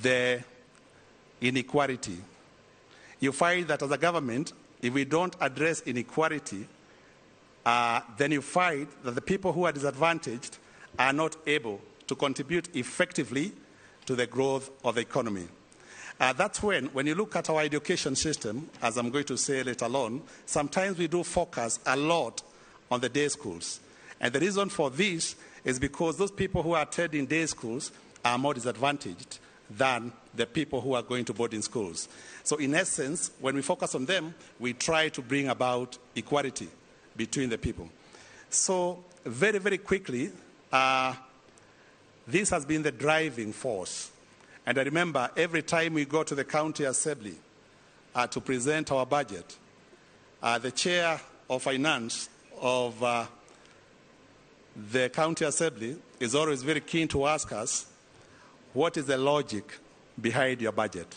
the inequality. You find that as a government, if we don't address inequality, then you find that the people who are disadvantaged are not able to contribute effectively to the growth of the economy. That's when you look at our education system, as I'm going to say later on, sometimes we do focus a lot on the day schools. And the reason for this is because those people who are attending day schools are more disadvantaged than the people who are going to boarding schools. So in essence, when we focus on them, we try to bring about equality between the people. So very, very quickly, this has been the driving force. And I remember every time we go to the county assembly to present our budget, the chair of finance of the county assembly is always very keen to ask us, what is the logic behind your budget?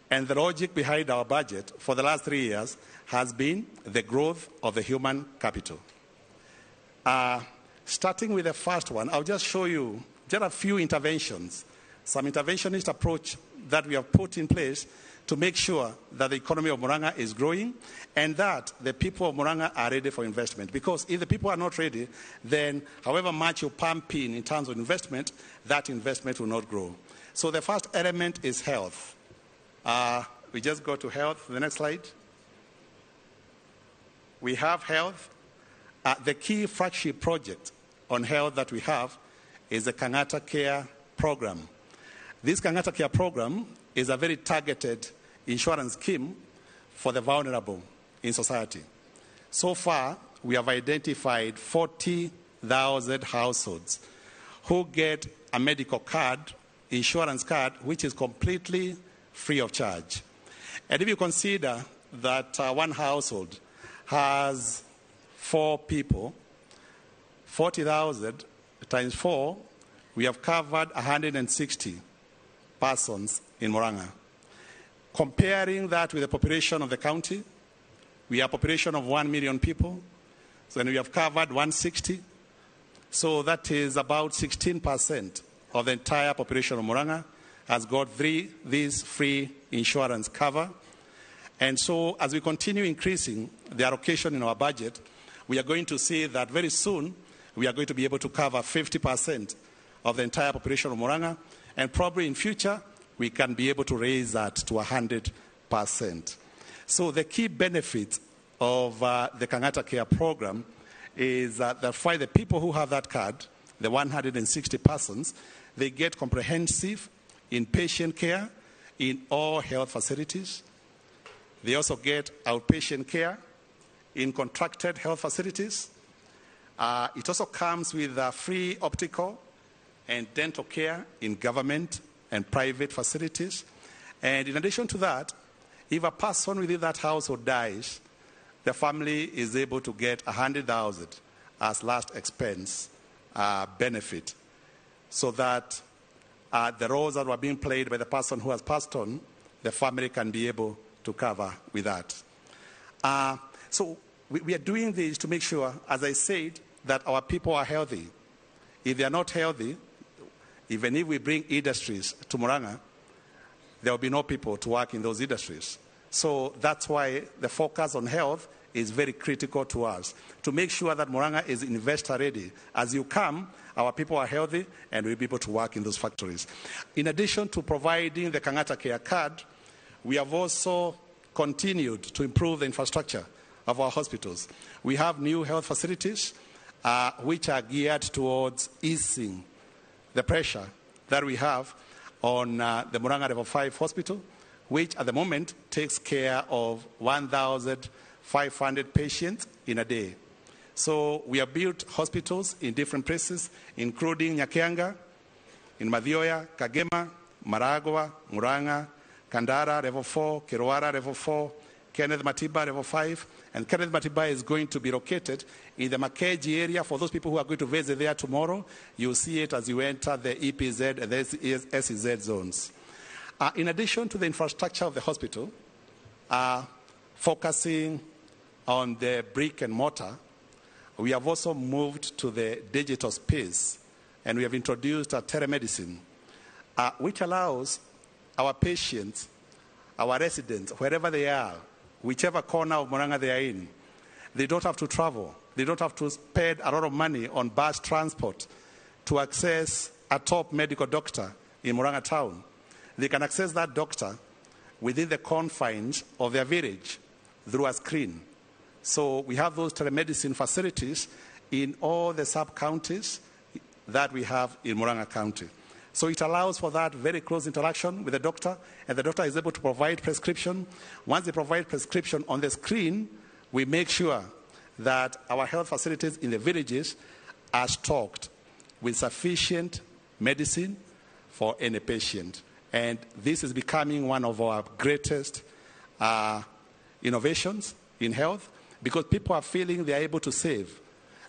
And the logic behind our budget for the last 3 years has been the growth of the human capital. Starting with the first one, I'll just show you just a few interventions, some interventionist approach that we have put in place to make sure that the economy of Murang'a is growing and that the people of Murang'a are ready for investment. Because if the people are not ready, then however much you pump in terms of investment, that investment will not grow. So the first element is health. We just go to health. The next slide. We have health. The key flagship project on health that we have is the Kang'ata Care Program. This Kang'ata Care Program is a very targeted insurance scheme for the vulnerable in society. So far, we have identified 40,000 households who get a medical card, insurance card, which is completely free of charge. And if you consider that one household has 4 people, 40,000 times 4, we have covered 160 persons in Murang'a. Comparing that with the population of the county, we have a population of 1 million people, so then we have covered 160. So that is about 16% of the entire population of Murang'a has got this free insurance cover. And so as we continue increasing the allocation in our budget, we are going to see that very soon we are going to be able to cover 50% of the entire population of Murang'a, and probably in future we can be able to raise that to 100%. So the key benefit of the Kang'ata Care Program is that for the people who have that card, the 160 persons, they get comprehensive inpatient care in all health facilities. They also get outpatient care in contracted health facilities. It also comes with free optical and dental care in government and private facilities. And in addition to that, if a person within that household dies, the family is able to get 100,000 as last expense benefit, so that the roles that were being played by the person who has passed on, the family can be able to cover with that. So we are doing this to make sure, as I said, that our people are healthy. If they are not healthy, even if we bring industries to Murang'a, there will be no people to work in those industries. So that's why the focus on health is very critical to us, to make sure that Murang'a is investor ready. As you come, our people are healthy and we'll be able to work in those factories. In addition to providing the Kang'ata Care card, we have also continued to improve the infrastructure of our hospitals. We have new health facilities which are geared towards easing the pressure that we have on the Murang'a Level 5 hospital, which at the moment takes care of 1,500 patients in a day. So we have built hospitals in different places, including Nyakianga, in Mathioya, Kagema, Maragua, Murang'a, Kandara Level 4, Kiruara Level 4, Kenneth Matiba Level 5, and Kenneth Matiba is going to be located in the Makeji area. For those people who are going to visit there tomorrow, you'll see it as you enter the EPZ and the SEZ zones. In addition to the infrastructure of the hospital, focusing on the brick and mortar, we have also moved to the digital space, and we have introduced a telemedicine, which allows our patients, our residents, wherever they are, whichever corner of Murang'a they are in, they don't have to travel. They don't have to spend a lot of money on bus transport to access a top medical doctor in Murang'a town. They can access that doctor within the confines of their village through a screen. So we have those telemedicine facilities in all the sub-counties that we have in Murang'a County. So it allows for that very close interaction with the doctor, and the doctor is able to provide prescription. Once they provide prescription on the screen, we make sure that our health facilities in the villages are stocked with sufficient medicine for any patient. And this is becoming one of our greatest innovations in health, because people are feeling they are able to save.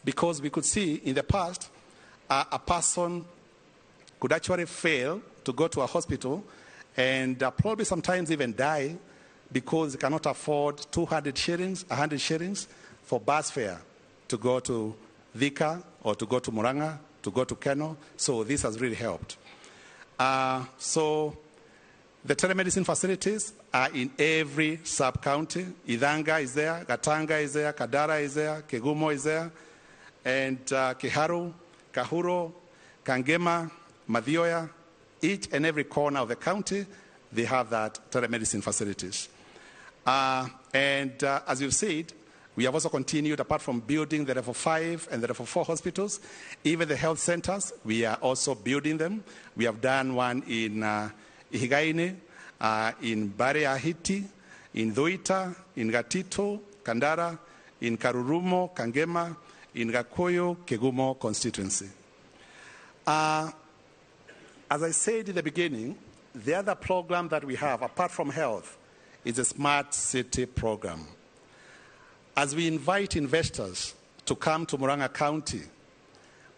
Because we could see in the past, a person could actually fail to go to a hospital and probably sometimes even die because they cannot afford 200 shillings, 100 shillings for bus fare to go to Thika or to go to Murang'a, to go to Keno. So this has really helped. So the telemedicine facilities are in every sub-county. Ithanga is there, Gatanga is there, Kandara is there, Kegumo is there, and Kiharu, Kahuro, Kangema, Mathioya. Each and every corner of the county, they have that telemedicine facilities. And as you've said, we have also continued, apart from building the level 5 and the level 4 hospitals, even the health centers, we are also building them. We have done one in Ihigaine, in Bare Ahiti, in Thuita, in Gatito, Kandara, in Karurumo, Kangema, in Gakoyo, Kegumo constituency. As I said in the beginning, the other program that we have, apart from health, is a smart city program. As we invite investors to come to Murang'a County,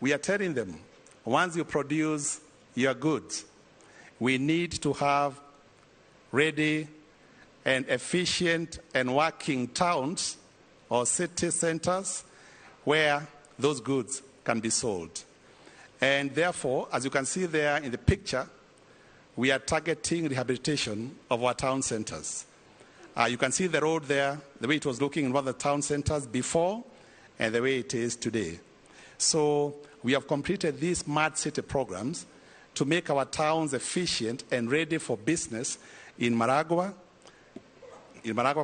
we are telling them, once you produce your goods, we need to have ready and efficient and working towns or city centers where those goods can be sold. And therefore, as you can see there in the picture, we are targeting rehabilitation of our town centers. You can see the road there, the way it was looking in one of the town centers before and the way it is today. So we have completed these smart city programs to make our towns efficient and ready for business in Maragua,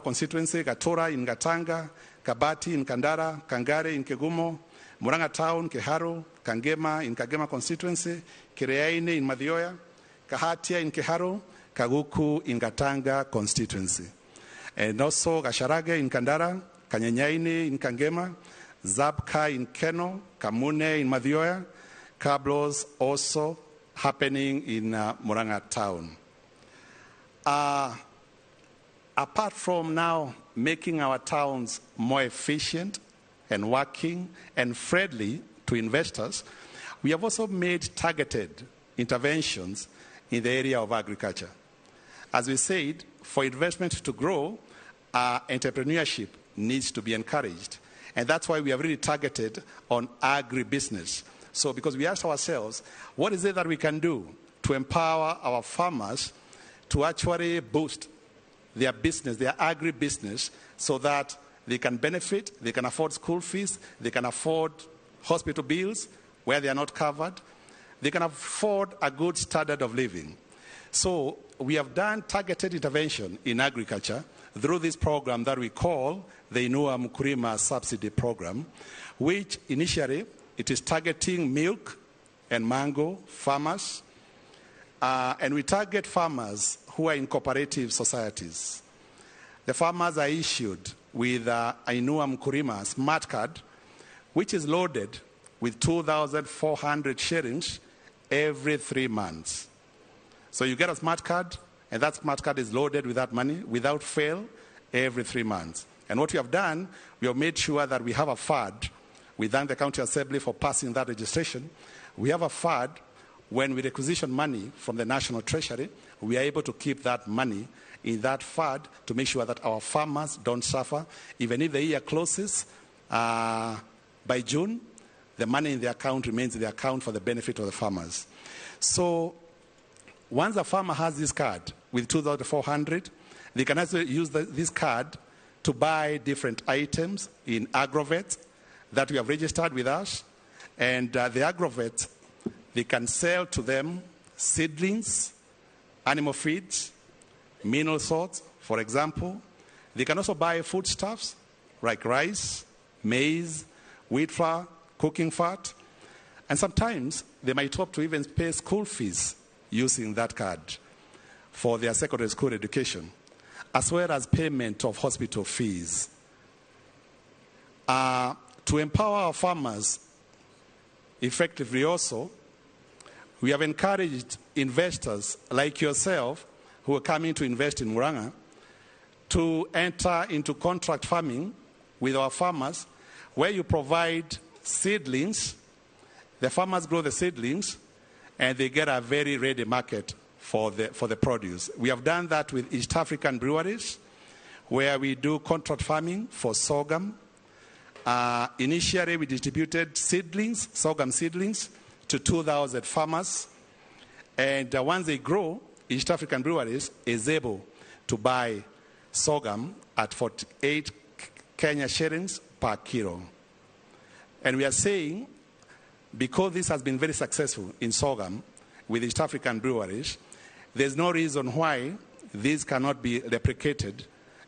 constituency, Gatora in Gatanga, Kabati in Kandara, Kangare in Kegumo, Murang'a Town, Kiharu, Kangema in Kangema constituency, Kireaine in Mathioya, Kahatia in Kiharu, Kaguku in Gatanga constituency. And also Gasharage in Kandara, Kanyanyaine in Kangema, Zabka in Keno, Kamune in Mathioya, Kablos also happening in Murang'a Town. Apart from now making our towns more efficient and working and friendly to investors, we have also made targeted interventions in the area of agriculture. As we said, for investment to grow, entrepreneurship needs to be encouraged. And that's why we have really targeted on agribusiness. So because we asked ourselves, what is it that we can do to empower our farmers to actually boost their business, their agribusiness, so that they can benefit, they can afford school fees, they can afford hospital bills where they are not covered, they can afford a good standard of living. So we have done targeted intervention in agriculture through this program that we call the Inua Mkulima Subsidy Program, which initially it is targeting milk and mango farmers, and we target farmers who are in cooperative societies. The farmers are issued with Inua Mkulima smart card, which is loaded with 2,400 shillings every 3 months. So you get a smart card, and that smart card is loaded with that money without fail every 3 months. And what we have done, we have made sure that we have a fund. We thank the County Assembly for passing that legislation. We have a fund. When we requisition money from the National Treasury, we are able to keep that money in that fund to make sure that our farmers don't suffer. Even if the year closes by June, the money in the account remains in the account for the benefit of the farmers. So once a farmer has this card with 2,400, they can also use this card to buy different items in agrovet that we have registered with us. And the agrovet, they can sell to them seedlings, animal feeds, mineral salts, for example. They can also buy foodstuffs like rice, maize, wheat flour, cooking fat. And sometimes they might opt to even pay school fees using that card for their secondary school education, as well as payment of hospital fees. To empower our farmers effectively also, we have encouraged investors like yourself who are coming to invest in Murang'a to enter into contract farming with our farmers, where you provide seedlings. The farmers grow the seedlings, and they get a very ready market for the produce. We have done that with East African breweries, where we do contract farming for sorghum. Initially, we distributed seedlings, sorghum seedlings, to 2,000 farmers. And once they grow, East African Breweries is able to buy sorghum at 48 Kenya shillings per kilo. And we are saying, because this has been very successful in sorghum with East African breweries, there's no reason why this cannot be replicated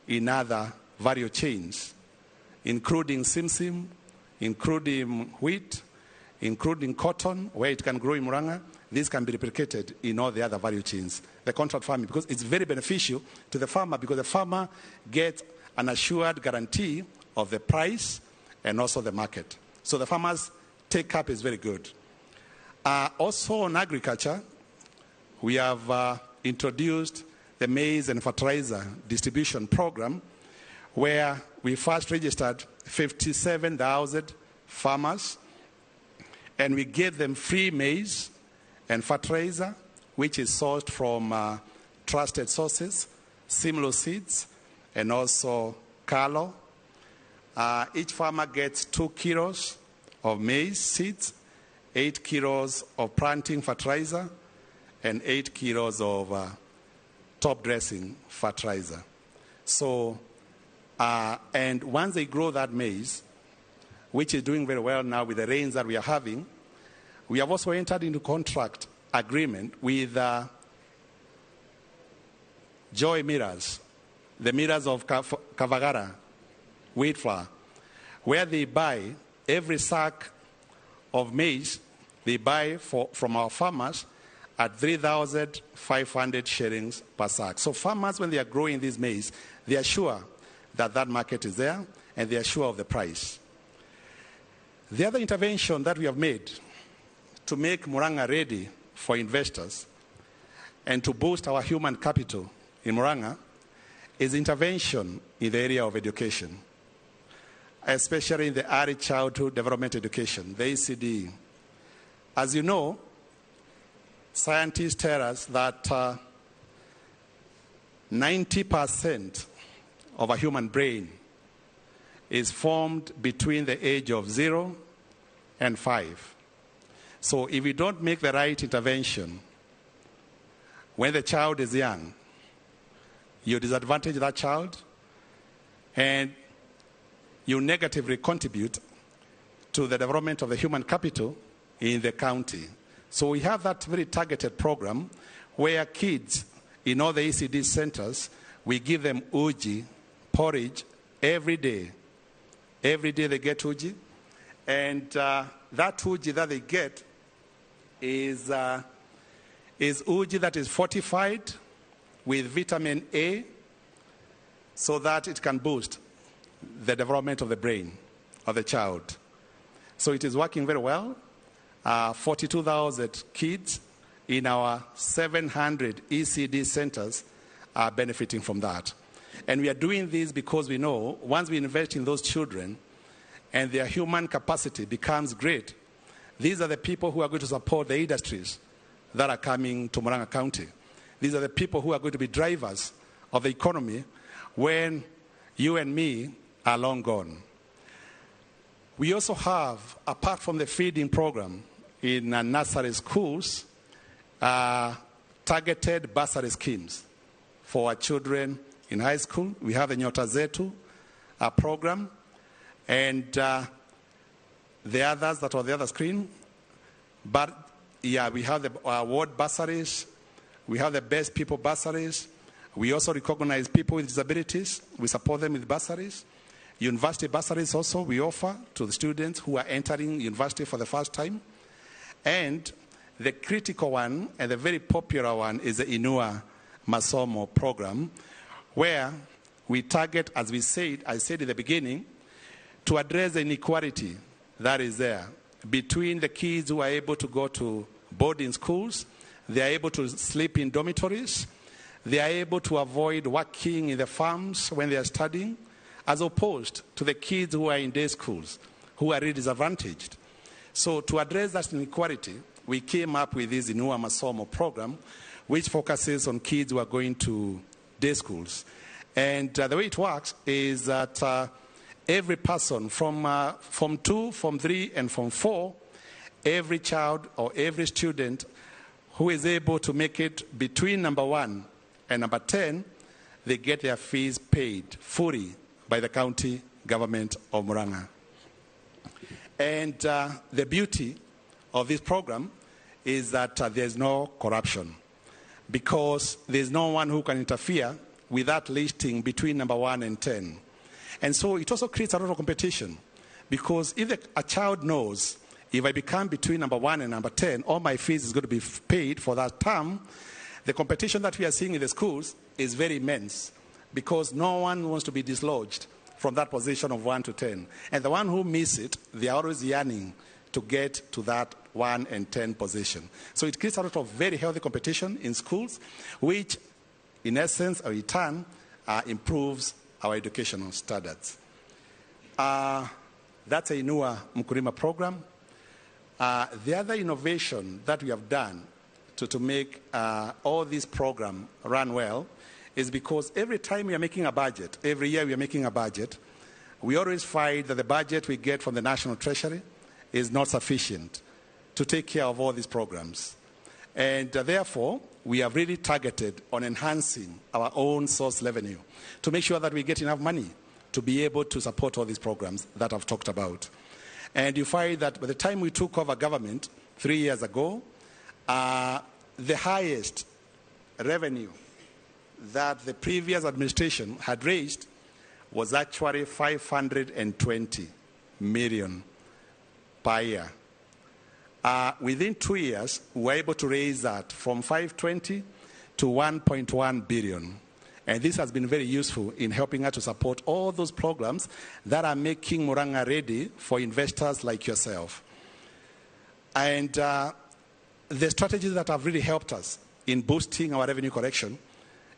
in other value chains, including simsim, including wheat, including cotton, where it can grow in Murang'a. This can be replicated in all the other value chains, the contract farming, because it's very beneficial to the farmer, because the farmer gets an assured guarantee of the price and also the market. So the farmers' take-up is very good. Also on agriculture, we have introduced the maize and fertilizer distribution program, where we first registered 57,000 farmers, and we gave them free maize and fertilizer, which is sourced from trusted sources, Simlo seeds, and also Kalo. Each farmer gets 2 kilos of maize seeds, 8 kilos of planting fertilizer, and 8 kilos of top dressing fertilizer. So, and once they grow that maize, which is doing very well now with the rains that we are having, we have also entered into contract agreement with Joy Millers, the millers of Kavagara wheat flour, where they buy every sack of maize they buy from our farmers at 3,500 shillings per sack. So farmers, when they are growing this maize, they are sure that that market is there, and they are sure of the price. The other intervention that we have made to make Murang'a ready for investors and to boost our human capital in Murang'a is intervention in the area of education, especially in the early childhood development education, the ECD. As you know, scientists tell us that 90% of a human brain is formed between the age of 0 and 5. So if you don't make the right intervention when the child is young, you disadvantage that child and you negatively contribute to the development of the human capital in the county. So we have that very targeted program where kids in all the ECD centers, we give them uji, porridge, every day. Every day they get uji. And that uji that they get is uji that is fortified with vitamin A so that it can boost the development of the brain of the child. So it is working very well. 42,000 kids in our 700 ECD centers are benefiting from that. And we are doing this because we know once we invest in those children and their human capacity becomes great, these are the people who are going to support the industries that are coming to Murang'a County. These are the people who are going to be drivers of the economy when you and me are long gone. We also have, apart from the feeding program in nursery schools, targeted bursary schemes for our children in high school. We have the Nyota Zetu program, and the others that are on the other screen. But yeah, we have the award bursaries. We have the best people bursaries. We also recognize people with disabilities. We support them with bursaries. University bursaries also we offer to the students who are entering university for the first time. And the critical one and the very popular one is the Inua Masomo program, where we target, as we said, I said in the beginning, To address the inequality that is there between the kids who are able to go to boarding schools, they are able to sleep in dormitories, they are able to avoid working in the farms when they are studying, as opposed to the kids who are in day schools, who are really disadvantaged. So to address that inequality, we came up with this Inua Masomo program, which focuses on kids who are going to day schools. And the way it works is that every person from Form 2, Form 3, and Form 4, every child or every student who is able to make it between number 1 and number 10, they get their fees paid fully by the county government of Murang'a. And the beauty of this program is that there's no corruption, because there's no one who can interfere with that listing between number 1 and 10. And so it also creates a lot of competition, because if a child knows, if I become between number 1 and number 10, all my fees is going to be paid for that term, the competition that we are seeing in the schools is very immense, because no one wants to be dislodged from that position of 1 to 10. And the one who miss it, they are always yearning to get to that 1 and 10 position. So it creates a lot of very healthy competition in schools, which in essence, or in turn, improves our educational standards. That's a Inua Mkulima program. The other innovation that we have done to make all this program run well is because every time we are making a budget, every year we are making a budget, we always find that the budget we get from the National Treasury is not sufficient to take care of all these programs. And therefore, we have really targeted on enhancing our own source revenue to make sure that we get enough money to be able to support all these programs that I've talked about. And you find that by the time we took over government 3 years ago, the highest revenue that the previous administration had raised was actually 520 million per year. Within 2 years, we were able to raise that from 520 to 1.1 billion. And this has been very useful in helping us to support all those programs that are making Murang'a ready for investors like yourself. And the strategies that have really helped us in boosting our revenue collection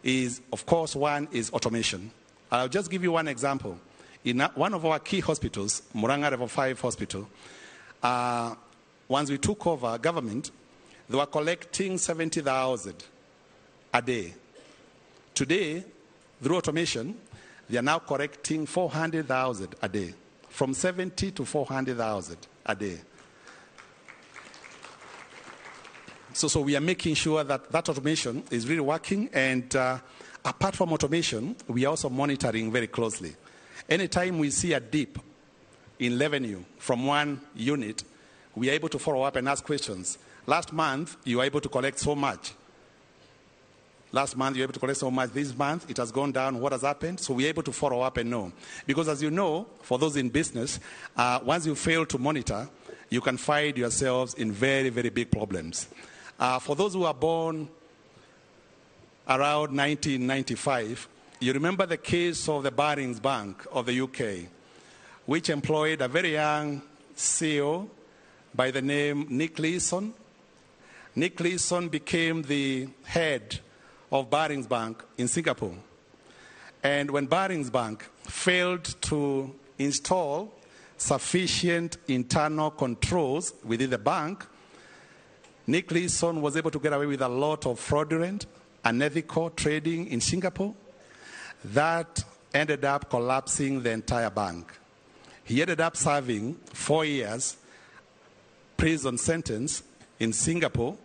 is, of course, one is automation. I'll just give you one example. In one of our key hospitals, Murang'a Level 5 Hospital, once we took over government, they were collecting 70,000 a day. Today, through automation, they are now collecting 400,000 a day, from 70 to 400,000 a day. So we are making sure that that automation is really working, and apart from automation, we are also monitoring very closely. Anytime we see a dip in revenue from one unit, we are able to follow up and ask questions. Last month, you were able to collect so much. Last month, you were able to collect so much. This month, it has gone down. What has happened? So we are able to follow up and know. Because as you know, for those in business, once you fail to monitor, you can find yourselves in very, very big problems. For those who are born around 1995, you remember the case of the Barings Bank of the UK, which employed a very young CEO by the name Nick Leeson. Nick Leeson became the head of Barings Bank in Singapore. And when Barings Bank failed to install sufficient internal controls within the bank, Nick Leeson was able to get away with a lot of fraudulent, unethical trading in Singapore that ended up collapsing the entire bank. He ended up serving 4 years prison sentence in Singapore,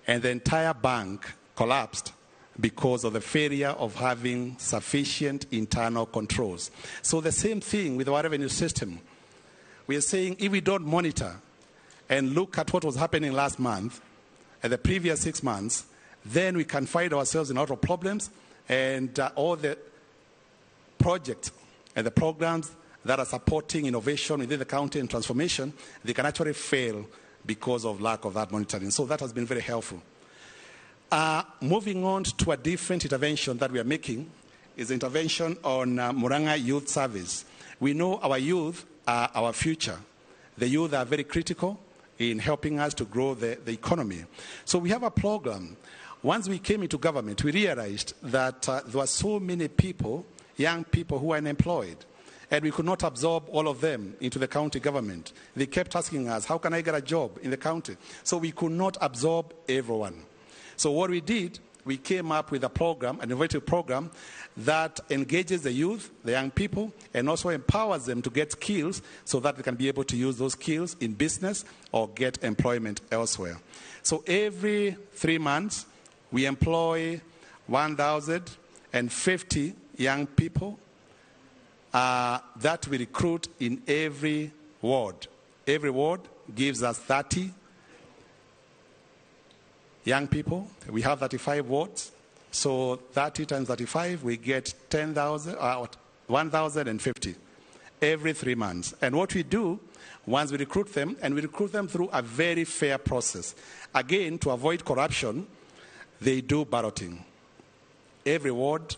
and the entire bank collapsed because of the failure of having sufficient internal controls. So the same thing with our revenue system. We are saying if we don't monitor and look at what was happening last month and the previous 6 months, then we can find ourselves in a lot of problems, and all the projects and the programs that are supporting innovation within the county and transformation, they can actually fail because of lack of that monitoring. So that has been very helpful. Moving on to a different intervention that we are making is intervention on Murang'a Youth Service. We know our youth are our future. The youth are very critical in helping us to grow the economy. So we have a program. Once we came into government, we realized that there were so many people, young people who were unemployed, and we could not absorb all of them into the county government. They kept asking us, how can I get a job in the county? So we could not absorb everyone. So what we did, we came up with a program, an innovative program, that engages the youth, the young people, and also empowers them to get skills so that they can be able to use those skills in business or get employment elsewhere. So every 3 months, we employ 1,050 young people that we recruit in every ward. Every ward gives us 30 young people. We have 35 wards. So 30 times 35, we get 1,050 every 3 months. And what we do, once we recruit them, and we recruit them through a very fair process. Again, to avoid corruption, they do balloting. Every ward,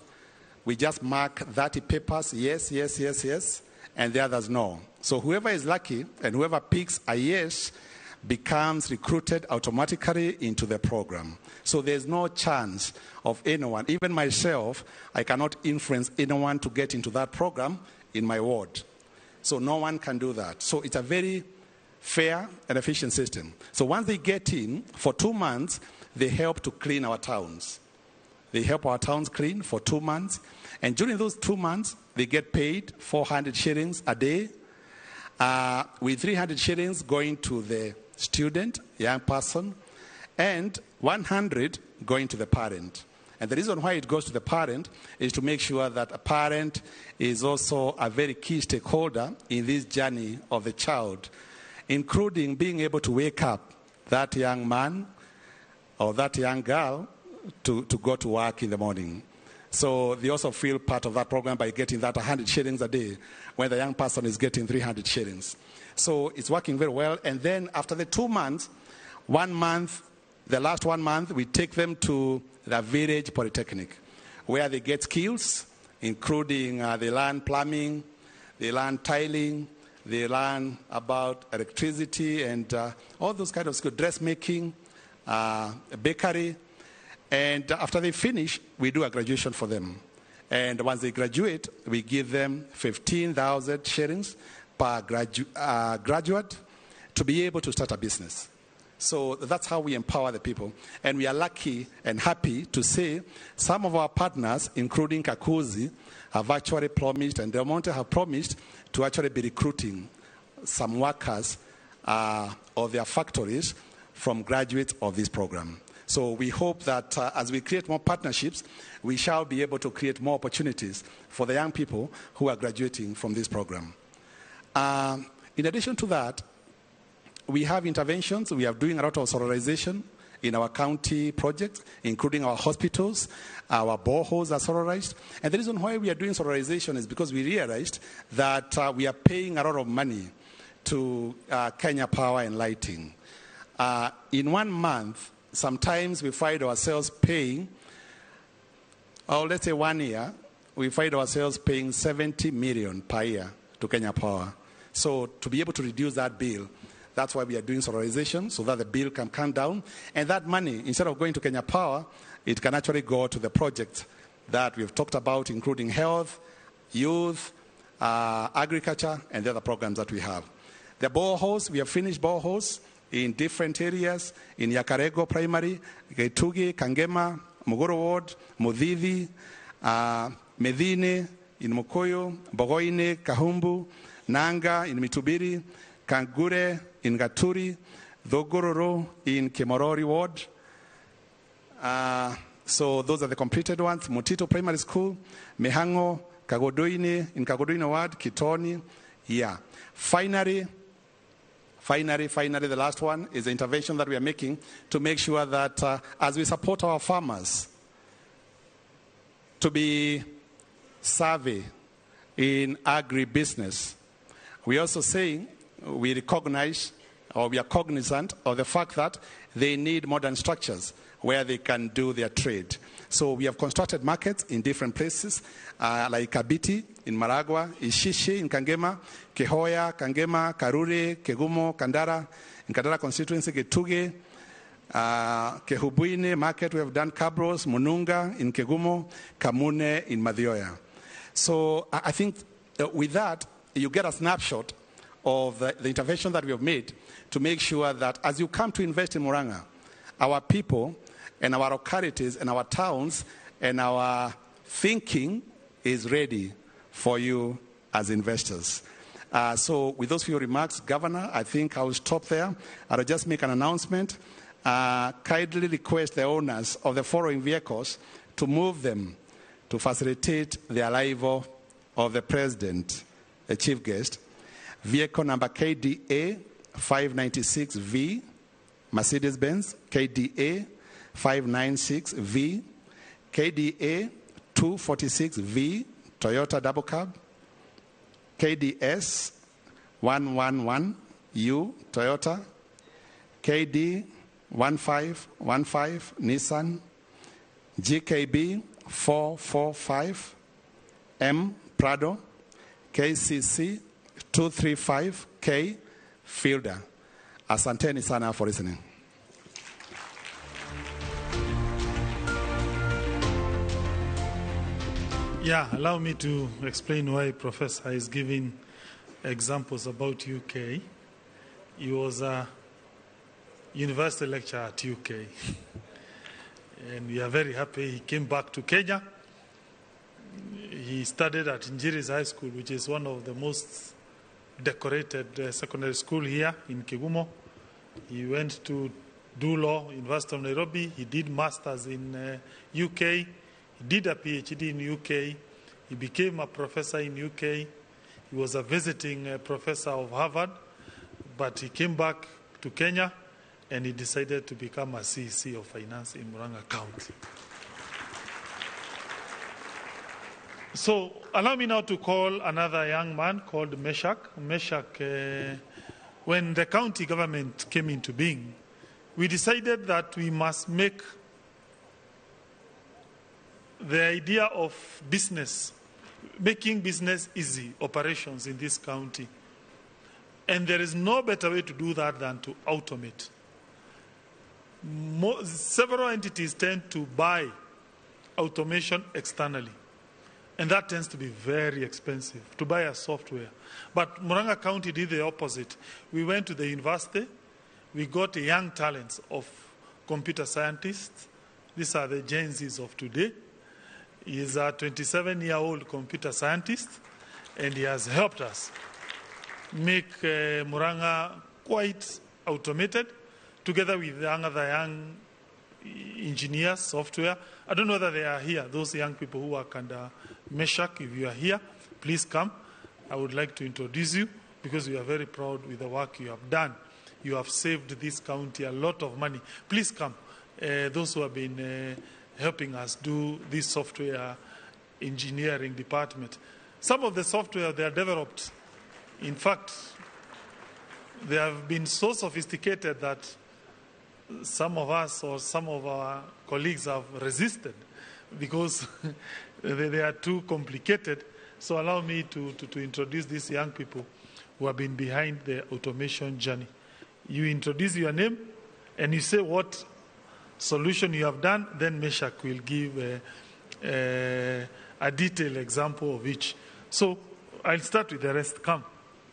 we just mark 30 papers, yes, yes, yes, yes, and the others no. So whoever is lucky and whoever picks a yes becomes recruited automatically into the program. So there's no chance of anyone, even myself, I cannot influence anyone to get into that program in my ward. So no one can do that. So it's a very fair and efficient system. So once they get in, for 2 months, they help to clean our towns. They help our towns clean for 2 months. And during those 2 months, they get paid 400 shillings a day, with 300 shillings going to the student, young person, and 100 going to the parent. And the reason why it goes to the parent is to make sure that a parent is also a very key stakeholder in this journey of the child, including being able to wake up that young man or that young girl to go to work in the morning. So they also feel part of that program by getting that 100 shillings a day when the young person is getting 300 shillings. So it's working very well. And then after the 2 months, 1 month, the last 1 month, we take them to the village polytechnic where they get skills, including they learn plumbing, they learn tiling, they learn about electricity and all those kind of skills, dressmaking, bakery. And after they finish, we do a graduation for them. And once they graduate, we give them 15,000 shillings per graduate to be able to start a business. So that's how we empower the people. And we are lucky and happy to say some of our partners, including Kakuzi, have actually promised, and Del Monte have promised, to actually be recruiting some workers of their factories from graduates of this program. So we hope that as we create more partnerships, we shall be able to create more opportunities for the young people who are graduating from this program. In addition to that, we have interventions. We are doing a lot of solarization in our county projects, including our hospitals. Our boreholes are solarized. And the reason why we are doing solarization is because we realized that we are paying a lot of money to Kenya Power and Lighting. In 1 month, sometimes we find ourselves paying, or let's say 1 year, we find ourselves paying 70 million per year to Kenya Power. So to be able to reduce that bill, that's why we are doing solarization, so that the bill can come down. And that money, instead of going to Kenya Power, it can actually go to the projects that we've talked about, including health, youth, agriculture, and the other programs that we have. The boreholes, we have finished boreholes in different areas, in Yakarego Primary, Getugi, Kangema, Mugoro Ward, Muthithi, Medine, in Mukuyu, Bogoine, Kahumbu, Nanga, in Mitubiri, Kangure, in Gaturi, Thogororo, in Kimorori Ward. So those are the completed ones. Mutito Primary School, Mehango, Kagodoine, in Kagodoine Ward, Kitoni. Yeah. Finally, the last one is the intervention that we are making to make sure that as we support our farmers to be savvy in agribusiness, we are also saying we recognize or we are cognizant of the fact that they need modern structures where they can do their trade. So we have constructed markets in different places, like Kabiti in Maragua, Ishishi in Kangema, Kehoya, Kangema, Karuri, Kegumo, Kandara, in Kandara constituency, Getuge, Kehubuine market, we have done Kabros, Mununga in Kegumo, Kamune in Mathioya. So I think with that, you get a snapshot of the intervention that we have made to make sure that as you come to invest in Murang'a, our people and our localities and our towns and our thinking is ready for you as investors. So with those few remarks, Governor, I think I will stop there. I'll just make an announcement. Kindly request the owners of the following vehicles to move them to facilitate the arrival of the President, the chief guest. Vehicle number KDA 596V, Mercedes-Benz, KDA 596V, KDA 246V, Toyota Double Cab, KDS 111U, Toyota, KD 1515, Nissan, GKB 445, M, Prado, KCC 235K, Fielder. Asanteni sana for listening. Yeah, allow me to explain why Professor is giving examples about UK. He was a university lecturer at UK. And we are very happy he came back to Kenya. He studied at Njiri's High School, which is one of the most decorated secondary school here in Kigumo. He went to do law, University of Nairobi. He did masters in UK. He did a PhD in UK. He became a professor in UK. He was a visiting professor of Harvard, but he came back to Kenya and he decided to become a CEC of finance in Murang'a County. So allow me now to call another young man called Meshach. Meshach, when the county government came into being, we decided that we must make the idea of business, making business easy operations in this county. And there is no better way to do that than to automate. Several entities tend to buy automation externally. And that tends to be very expensive, to buy a software. But Murang'a County did the opposite. We went to the university. We got young talents of computer scientists. These are the Gen Zs of today. He is a 27-year-old computer scientist, and he has helped us make Murang'a quite automated, together with other young engineers, software. I don't know whether they are here, those young people who work under Meshach. If you are here, please come. I would like to introduce you because we are very proud with the work you have done. You have saved this county a lot of money. Please come. Those who have been helping us do this software engineering department. Some of the software they are developed, in fact, they have been so sophisticated that some of us or some of our colleagues have resisted because they are too complicated. So allow me to introduce these young people who have been behind the automation journey. You introduce your name and you say what solution you have done, then Meshach will give a detailed example of each. So I'll start with the rest. Come.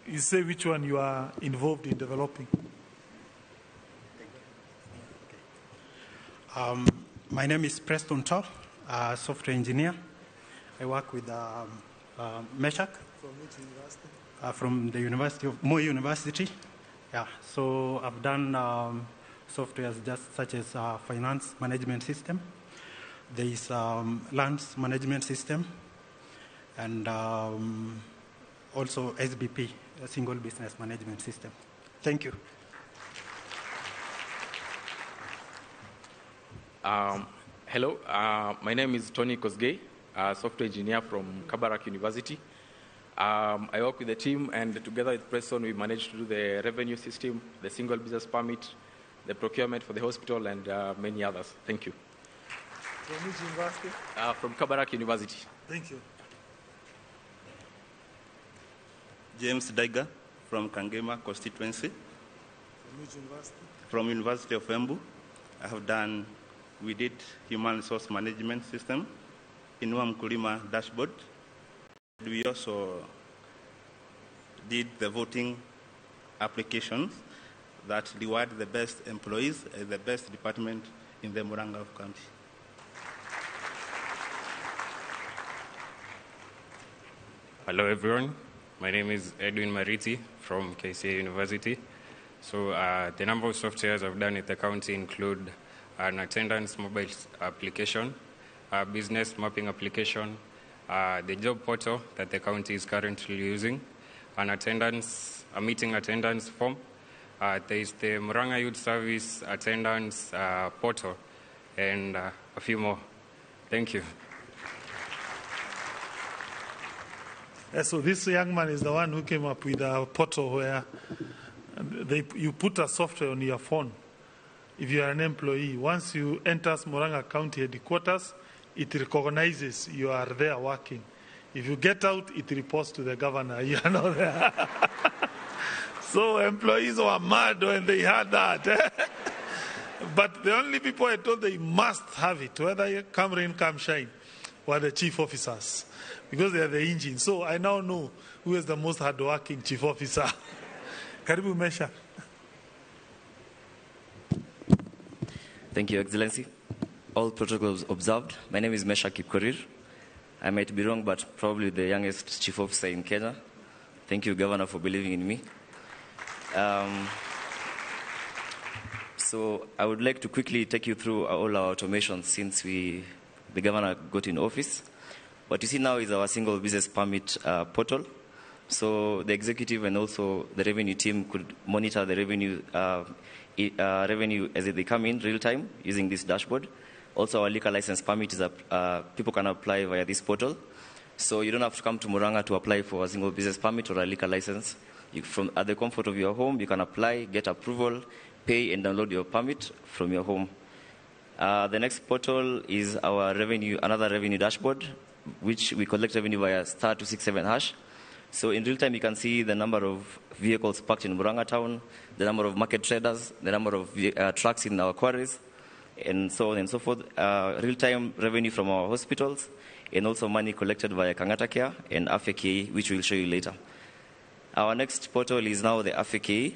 You say which one you are involved in developing. My name is Preston Tor, a software engineer. I work with Meshach. From which university? From the University of Moi University. Yeah, so I've done softwares just such as finance management system. There is lands management system, and also SBP, a single business management system. Thank you. Hello, my name is Tony Kosgei, a software engineer from Kabarak University. I work with the team, and together with Preston, we managed to do the revenue system, the single business permit, the procurement for the hospital, and many others. Thank you. From which university? From Kabarak University. Thank you. James Daiga from Kangema constituency. From which university? From University of Embu. We did human resource management system, Inua Mkulima dashboard. We also did the voting applications that reward the best employees and the best department in the Murang'a County. Hello, everyone. My name is Edwin Mariti from KCA University. So the number of softwares I've done at the county include an attendance mobile application, a business mapping application, the job portal that the county is currently using, a meeting attendance form. There is the Murang'a Youth Service attendance portal, and a few more. Thank you. So this young man is the one who came up with a portal where you put a software on your phone. If you are an employee, once you enter Murang'a County headquarters, it recognizes you are there working. If you get out, it reports to the governor. You are not there. So employees were mad when they heard that. But the only people I told they must have it, whether come rain, come shine, were the chief officers, because they are the engine. So I now know who is the most hardworking chief officer. Karibu Mesha. Thank you, Excellency. All protocols observed. My name is Mesha Kipkorir. I might be wrong, but probably the youngest chief officer in Kenya. Thank you, Governor, for believing in me. So I would like to quickly take you through all our automations since the governor got in office. What you see now is our single business permit portal. So the executive and also the revenue team could monitor the revenue as they come in real time using this dashboard. Also, our liquor license permit is people can apply via this portal. So you don't have to come to Murang'a to apply for a single business permit or a liquor license. At the comfort of your home, you can apply, get approval, pay, and download your permit from your home. The next portal is our another revenue dashboard, which we collect revenue via *267#. So in real time, you can see the number of vehicles parked in Murang'a town, the number of market traders, the number of trucks in our quarries, and so on and so forth. Real-time revenue from our hospitals, and also money collected via Kangata Care and Afya KE, which we'll show you later. Our next portal is now the Afya KE.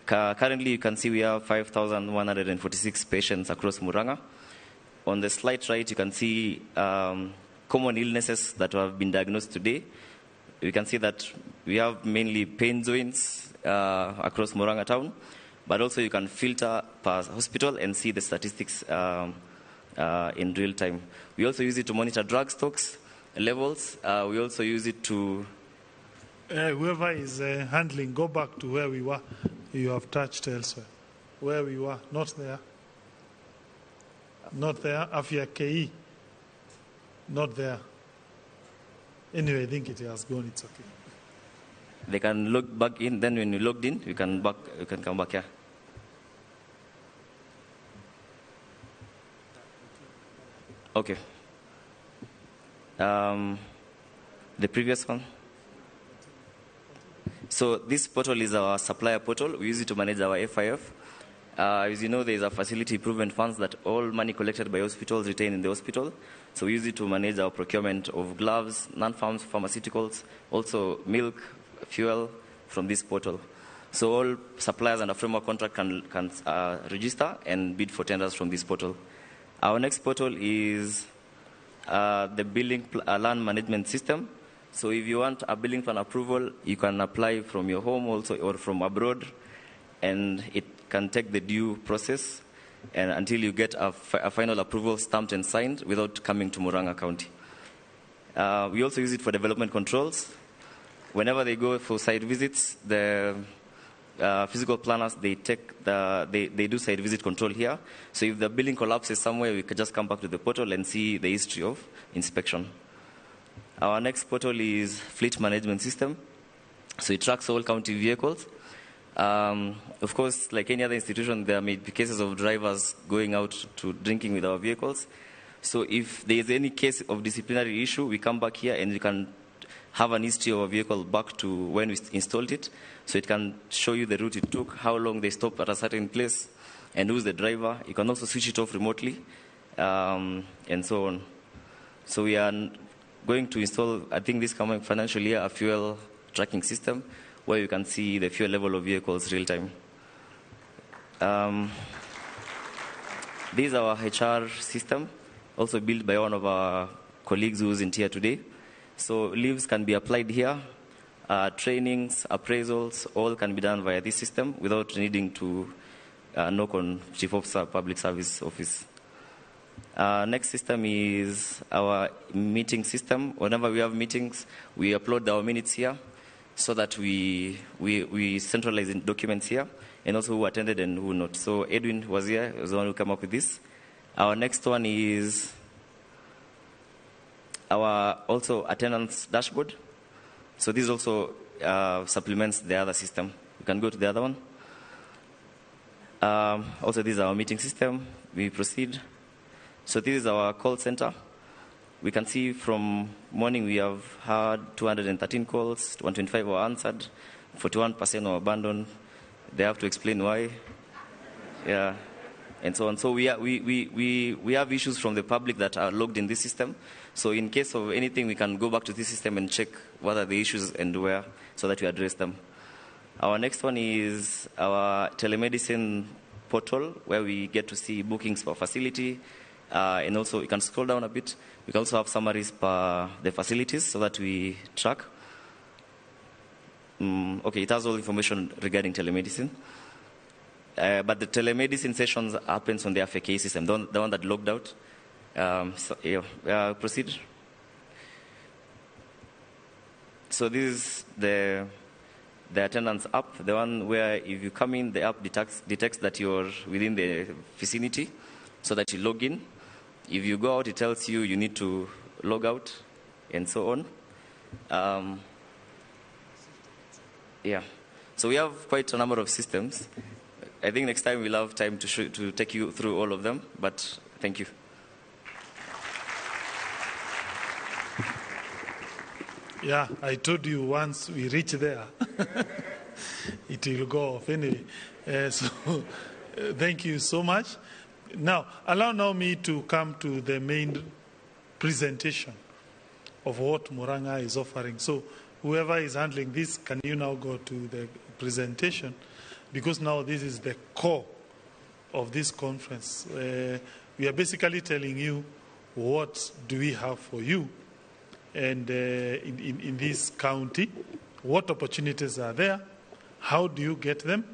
Currently, you can see we have 5,146 patients across Murang'a. On the slight right, you can see common illnesses that have been diagnosed today. We can see that we have mainly pain zones across Murang'a town, but also you can filter per hospital and see the statistics in real time. We also use it to monitor drug stocks levels. We also use it to... whoever is handling, go back to where we were. You have touched elsewhere. Where we were, not there. Not there, Afya KE. Not there. Anyway, I think it has gone. It's okay. They can log back in. Then when you logged in, you can come back here. Okay. The previous one. So this portal is our supplier portal. We use it to manage our FIF. As you know, there is a facility improvement funds that all money collected by hospitals retain in the hospital. So we use it to manage our procurement of gloves, non-farms, pharmaceuticals, also milk, fuel from this portal. So all suppliers under framework contract can register and bid for tenders from this portal. Our next portal is the billing land management system. So if you want a billing plan approval, you can apply from your home also or from abroad, and it can take the due process and until you get a final approval stamped and signed without coming to Murang'a County. We also use it for development controls. Whenever they go for site visits, the physical planners, they do site visit control here. So if the building collapses somewhere, we could just come back to the portal and see the history of inspection. Our next portal is fleet management system. So it tracks all county vehicles. Of course, like any other institution, there may be cases of drivers going out to drinking with our vehicles. So if there is any case of disciplinary issue, we come back here and we can have an history of a vehicle back to when we installed it. So it can show you the route it took, how long they stopped at a certain place, and who's the driver. You can also switch it off remotely, and so on. So we are going to install, I think this coming financial year, a fuel tracking system where you can see the fuel level of vehicles real time. This is our HR system, also built by one of our colleagues who isn't here today. So leaves can be applied here. Trainings, appraisals, all can be done via this system without needing to knock on Chief Officer Public Service Office. Next system is our meeting system. Whenever we have meetings, we upload our minutes here so that we centralize in documents here, and also who attended and who not. So Edwin was here, was the one who came up with this. Our next one is our also attendance dashboard. So this also supplements the other system. You can go to the other one. Also, this is our meeting system. We proceed. So this is our call center. We can see from morning we have had 213 calls, 125 were answered, 41% were abandoned. They have to explain why. Yeah, and so on. So we have issues from the public that are logged in this system. So in case of anything, we can go back to this system and check what are the issues and where, so that we address them. Our next one is our telemedicine portal, where we get to see bookings per facility. And also, you can scroll down a bit. We can also have summaries per the facilities so that we track. Okay, it has all information regarding telemedicine. But the telemedicine sessions happens on the AFK system, the one that logged out. Proceed. So this is the attendance app, the one where if you come in, the app detects that you're within the vicinity, so that you log in. If you go out, it tells you you need to log out, and so on. Yeah. So we have quite a number of systems. I think next time we'll have time to take you through all of them, but thank you. Yeah, I told you once we reach there, it will go off anyway. So thank you so much. Now, allow now me to come to the main presentation of what Murang'a is offering. So whoever is handling this, can you now go to the presentation? Because now this is the core of this conference. We are basically telling you what do we have for you and in this county, what opportunities are there, how do you get them?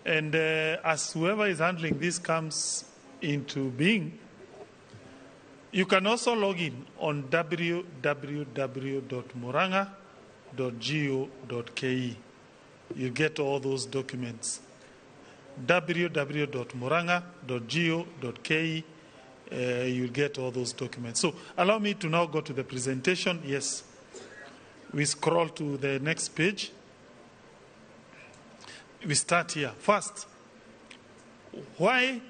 And as whoever is handling this comes into being, you can also log in on www.murang'a.go.ke. You get all those documents. www.murang'a.go.ke. You'll get all those documents. So allow me to now go to the presentation. Yes. We scroll to the next page. We start here. First, why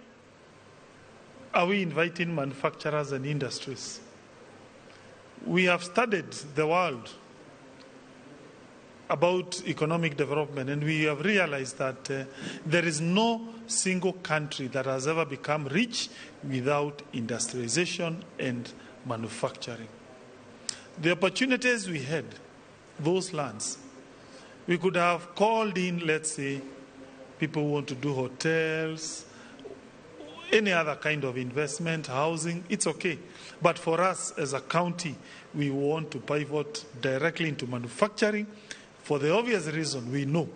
are we inviting manufacturers and industries? We have studied the world about economic development, and we have realized that there is no single country that has ever become rich without industrialization and manufacturing. The opportunities we had, those lands, we could have called in, let's say, people who want to do hotels, any other kind of investment, housing, it's okay. But for us as a county, we want to pivot directly into manufacturing for the obvious reason we know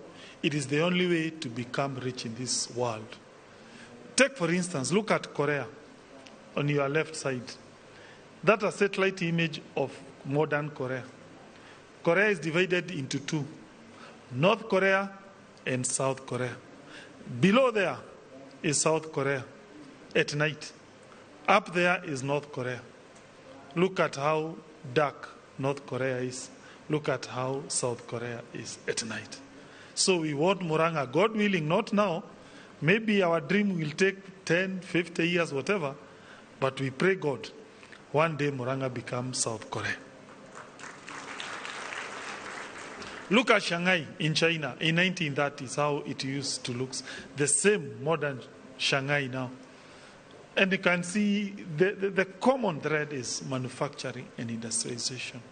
it is the only way to become rich in this world. Take, for instance, look at Korea on your left side. That's a satellite image of modern Korea. Korea is divided into two, North Korea and South Korea. Below there is South Korea at night. Up there is North Korea. Look at how dark North Korea is. Look at how South Korea is at night. So we want Murang'a, God willing, not now. Maybe our dream will take 10, 50 years, whatever. But we pray God, one day Murang'a becomes South Korea. Look at Shanghai in China in 1930s, how it used to look. The same modern Shanghai now. And you can see the common thread is manufacturing and industrialization.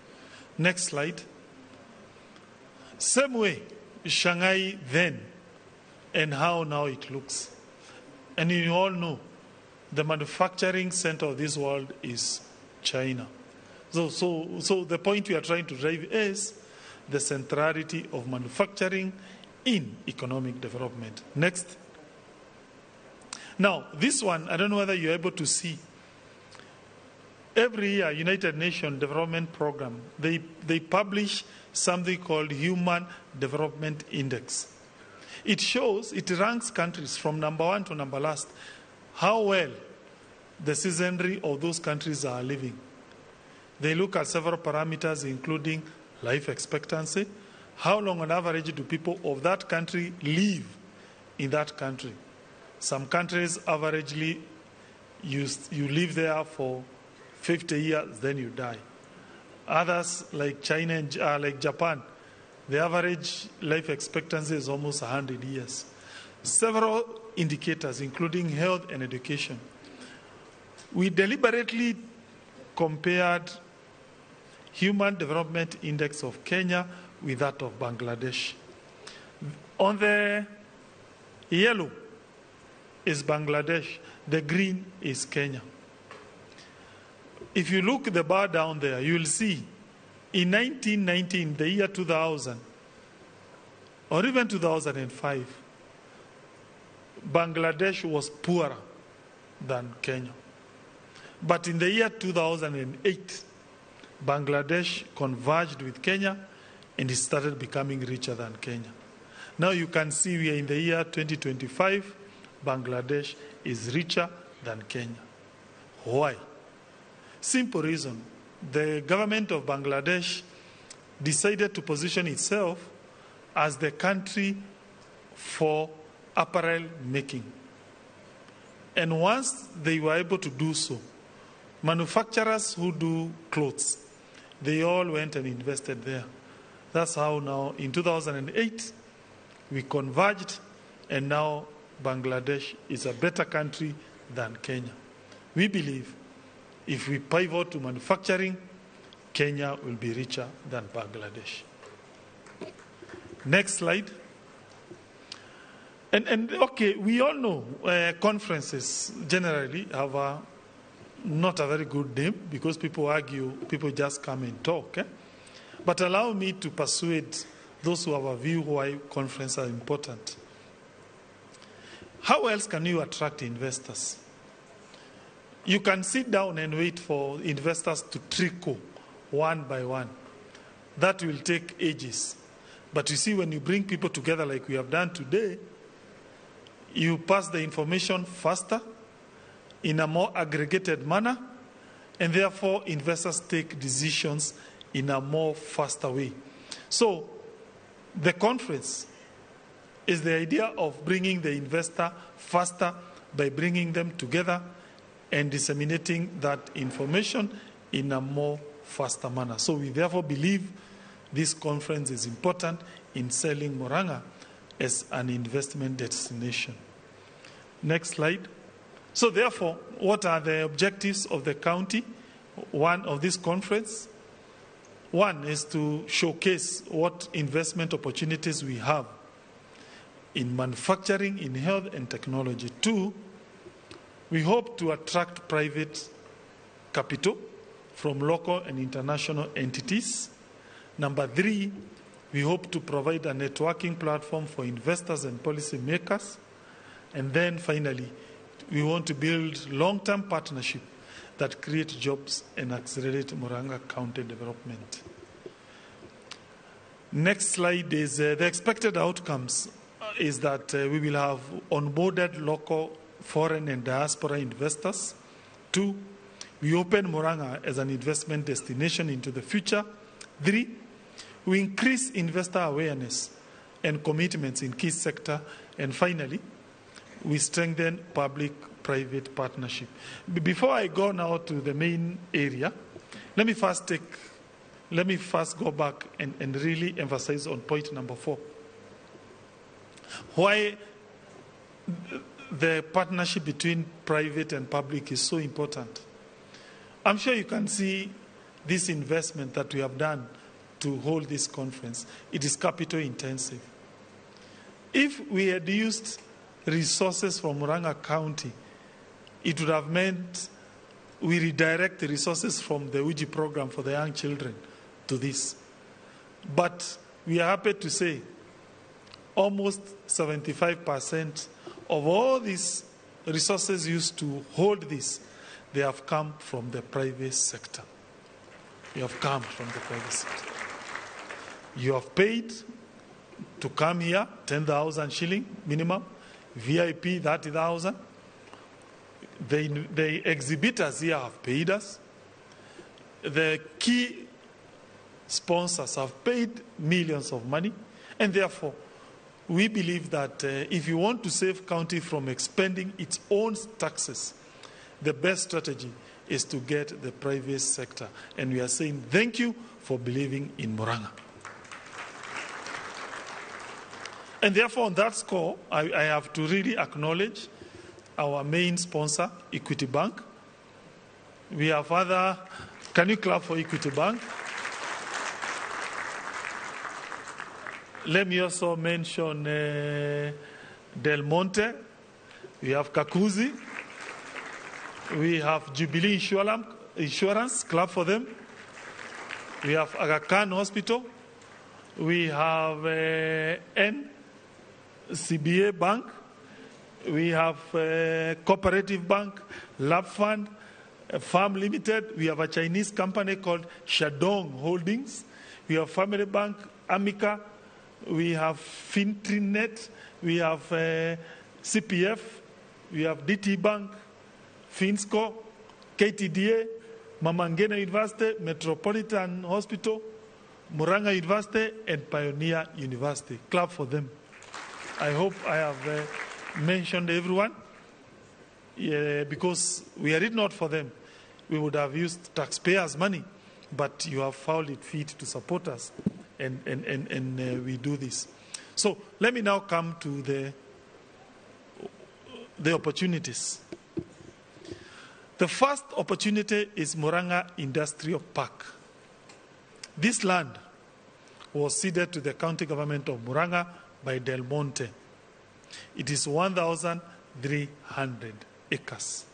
Next slide. Same way, Shanghai then and how now it looks. And you all know the manufacturing center of this world is China. So the point we are trying to drive is the centrality of manufacturing in economic development. Next. Now, this one, I don't know whether you're able to see. Every year, United Nations Development Program, they publish something called Human Development Index. It shows, it ranks countries from number one to number last, how well the citizenry of those countries are living. They look at several parameters, including life expectancy, how long on average do people of that country live in that country. Some countries, averagely, you live there for 50 years, then you die. Others, like China and like Japan, the average life expectancy is almost 100 years. Several indicators, including health and education. We deliberately compared Human Development Index of Kenya with that of Bangladesh. On the yellow is Bangladesh, the green is Kenya. If you look at the bar down there, you will see in 1919, the year 2000, or even 2005, Bangladesh was poorer than Kenya. But in the year 2008, Bangladesh converged with Kenya and it started becoming richer than Kenya. Now you can see we are in the year 2025, Bangladesh is richer than Kenya. Why? Simple reason. The government of Bangladesh decided to position itself as the country for apparel making. And once they were able to do so, manufacturers who do clothes, they all went and invested there. That's how now, in 2008, we converged, and now Bangladesh is a better country than Kenya. We believe if we pivot to manufacturing, Kenya will be richer than Bangladesh. Next slide. And okay, we all know conferences generally have not a very good name because people argue, people just come and talk. Eh? But allow me to persuade those who have a view why conferences are important. How else can you attract investors? You can sit down and wait for investors to trickle one by one. That will take ages. But you see, when you bring people together like we have done today, you pass the information faster, in a more aggregated manner, and therefore investors take decisions in a more faster way. So the conference is the idea of bringing the investor faster by bringing them together and disseminating that information in a more faster manner. So we therefore believe this conference is important in selling Murang'a as an investment destination. Next slide. So therefore, what are the objectives of the county? One of this conference, one is to showcase what investment opportunities we have in manufacturing, in health and technology. Two, we hope to attract private capital from local and international entities. Number three, we hope to provide a networking platform for investors and policymakers. And then finally, we want to build long-term partnership that create jobs and accelerate Murang'a County development. Next slide is the expected outcomes is that we will have onboarded local, foreign and diaspora investors. Two, we open Murang'a as an investment destination into the future. Three, we increase investor awareness and commitments in key sector. And finally, We strengthen public-private partnership. Before I go now to the main area, let me first go back and really emphasize on point number 4. Why the partnership between private and public is so important. I'm sure you can see this investment that we have done to hold this conference. It is capital intensive. If we had used resources from Murang'a County, it would have meant we redirect the resources from the UJI program for the young children to this. But we are happy to say almost 75% of all these resources used to hold this, they have come from the private sector. You have come from the private sector. You have paid to come here, 10,000 shilling minimum, VIP 30,000. The exhibitors here have paid us. The key sponsors have paid millions of money. And therefore, we believe that if you want to save county from expending its own taxes, the best strategy is to get the private sector. And we are saying thank you for believing in Murang'a. And therefore, on that score, I have to really acknowledge our main sponsor, Equity Bank. We have other... Can you clap for Equity Bank? Let me also mention Del Monte. We have Kakuzi. We have Jubilee Insurance. Clap for them. We have Aga Khan Hospital. We have NCBA Bank. We have Cooperative Bank, Lab Fund, Farm Limited. We have a Chinese company called Shandong Holdings. We have Family Bank, Amica. We have Fintrinet. We have CPF. We have DT Bank, Finsco, KTDA, Mama Ngina University, Metropolitan Hospital, Murang'a University, and Pioneer University. Clap for them. I hope I have mentioned everyone, because we had it not for them, we would have used taxpayers' money, but you have found it fit to support us, and we do this. So let me now come to the opportunities. The first opportunity is Murang'a Industrial Park. This land was ceded to the county government of Murang'a by Del Monte. It is 1,300 acres.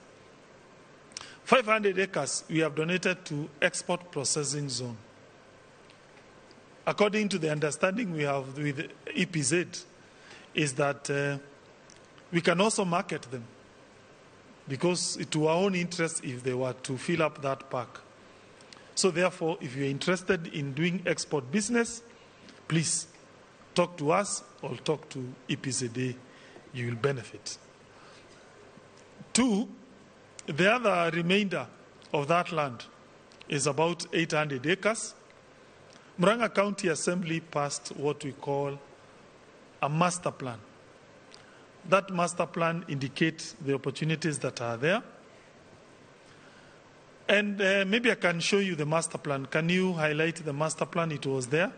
500 acres we have donated to export processing zone. According to the understanding we have with EPZ, is that we can also market them, because to our own interest if they were to fill up that park. So therefore, if you're interested in doing export business, please talk to us or talk to EPZA. You will benefit. 2, the other remainder of that land is about 800 acres. Murang'a County Assembly passed what we call a master plan. That master plan indicates the opportunities that are there. And maybe I can show you the master plan. Can you highlight the master plan? It was there.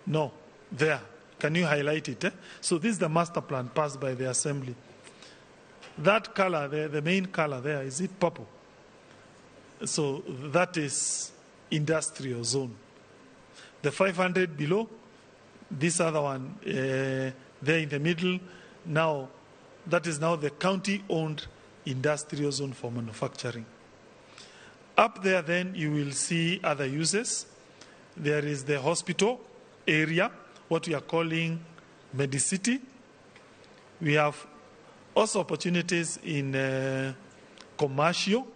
No, there. Can you highlight it? So this is the master plan passed by the assembly. That color, the main color there, is it purple? So that is industrial zone. The 500 below, this other one there in the middle, now, that is now the county-owned industrial zone for manufacturing. Up there then you will see other uses. There is the hospital area, what we are calling Medicity. We have also opportunities in commercial.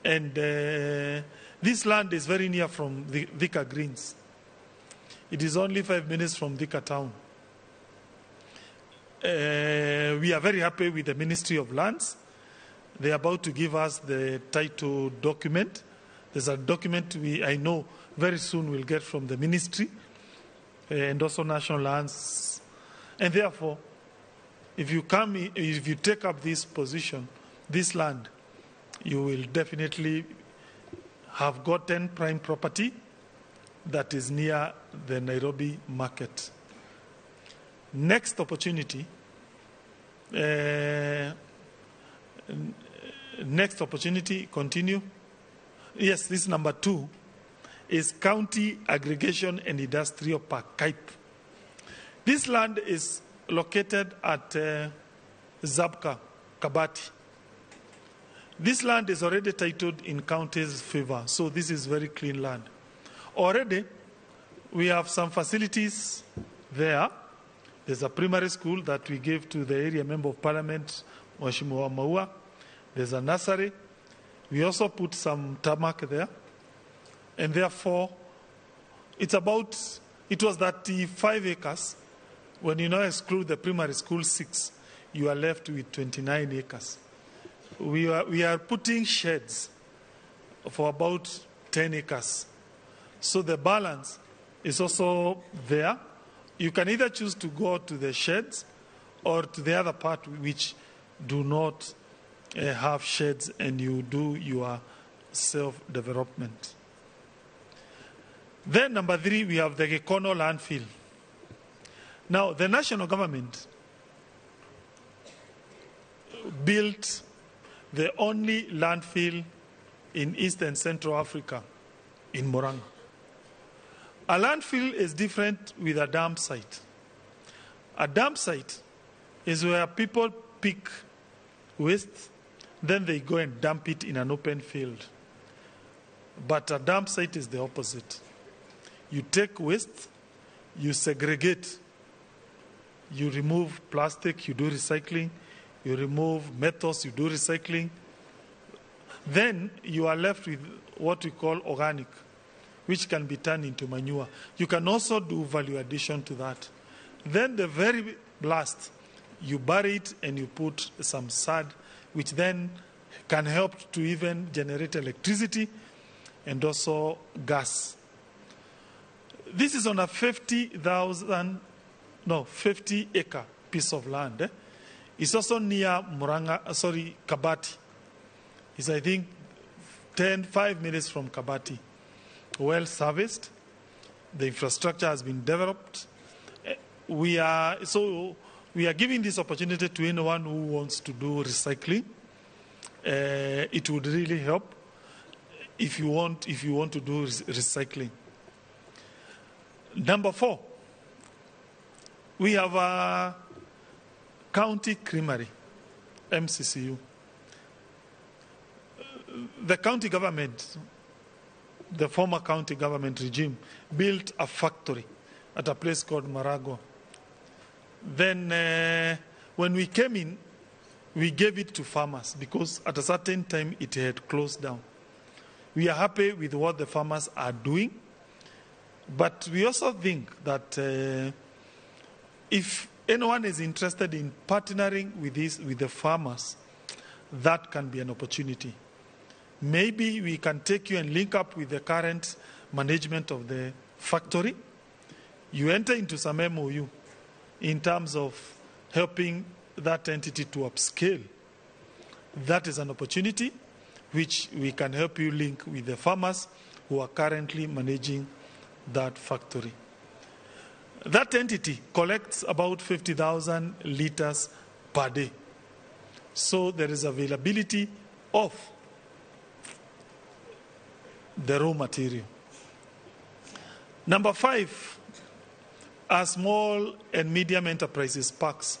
And this land is very near from the Thika Greens. It is only 5 minutes from Thika town. We are very happy with the Ministry of Lands. They are about to give us the title document. There's a document I know very soon we'll get from the ministry, and also National Lands. And therefore, if you come, if you take up this position, this land, you will definitely have gotten prime property that is near the Nairobi market. Next opportunity, continue. Yes, this number 2 is County Aggregation and Industrial Park, CAIP. This land is located at Zabka, Kabati. This land is already titled in county's favor, so this is very clean land. Already, we have some facilities there. There's a primary school that we gave to the area member of parliament, Mheshimiwa Maua. There's a nursery. We also put some tarmac there. And therefore, it was 35 acres. When you now exclude the primary school 6, you are left with 29 acres. We are putting sheds for about 10 acres. So the balance is also there. You can either choose to go to the sheds or to the other part which do not have sheds, and you do your self-development. Then number 3, we have the Gikono landfill. Now, the national government built the only landfill in East and Central Africa, in Murang'a. A landfill is different with a dump site. A dump site is where people pick waste, then they go and dump it in an open field. But a dump site is the opposite. You take waste, you segregate, you remove plastic, you do recycling, you remove metals, you do recycling. Then you are left with what we call organic, which can be turned into manure. You can also do value addition to that. Then the very last, you bury it and you put some sand, which then can help to even generate electricity and also gas. This is on a 50 acre piece of land. It's also near Kabati. It's, I think, 5 minutes from Kabati. Well serviced. The infrastructure has been developed. We are giving this opportunity to anyone who wants to do recycling. It would really help if you want to do recycling. Number 4, we have a county creamery, MCCU. The county government, the former county government regime, built a factory at a place called Maragua. Then when we came in, we gave it to farmers because at a certain time it had closed down. We are happy with what the farmers are doing, but we also think that if anyone is interested in partnering with the farmers, that can be an opportunity. Maybe we can take you and link up with the current management of the factory. You enter into some MOU in terms of helping that entity to upscale. That is an opportunity which we can help you link with the farmers who are currently managing that factory. That entity collects about 50,000 liters per day. So there is availability of the raw material. Number 5 are small and medium enterprises parks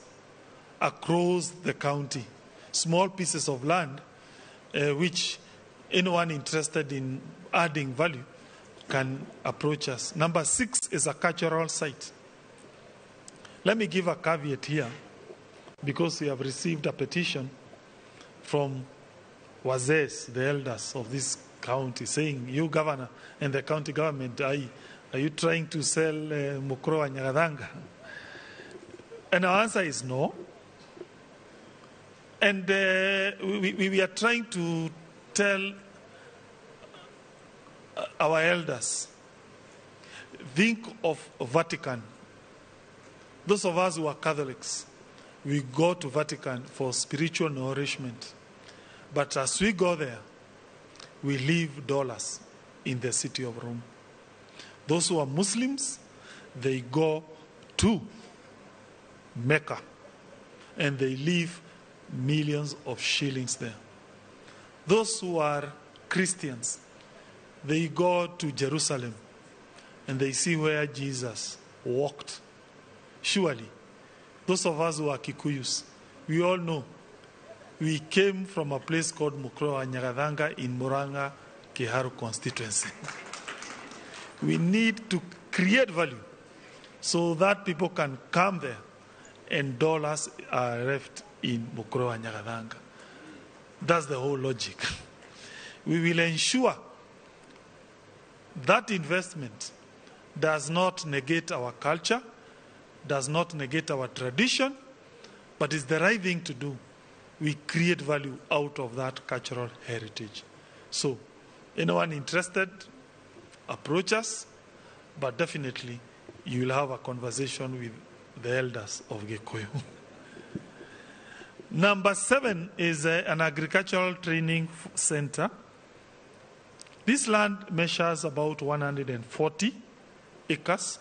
across the county. Small pieces of land which anyone interested in adding value can approach us. Number 6 is a cultural site. Let me give a caveat here, because we have received a petition from Wazes, the elders of this county, saying, you governor and the county government, are you trying to sell Mukuru wa Nyagathanga? And our answer is no. And we are trying to tell our elders, think of Vatican. Those of us who are Catholics, we go to Vatican for spiritual nourishment. But as we go there, we leave dollars in the city of Rome. Those who are Muslims, they go to Mecca and they leave millions of shillings there. Those who are Christians, they go to Jerusalem and they see where Jesus walked. Surely, those of us who are Kikuyus, we all know we came from a place called Mukuru Nyagathanga in Murang'a, Kiharu constituency. We need to create value so that people can come there and dollars are left in Mukuru Nyagathanga. That's the whole logic. We will ensure that investment does not negate our culture, does not negate our tradition, but it's the right thing to do. We create value out of that cultural heritage. So, anyone interested, approach us, but definitely you will have a conversation with the elders of Gikuyu. Number 7 is an agricultural training center. This land measures about 140 acres.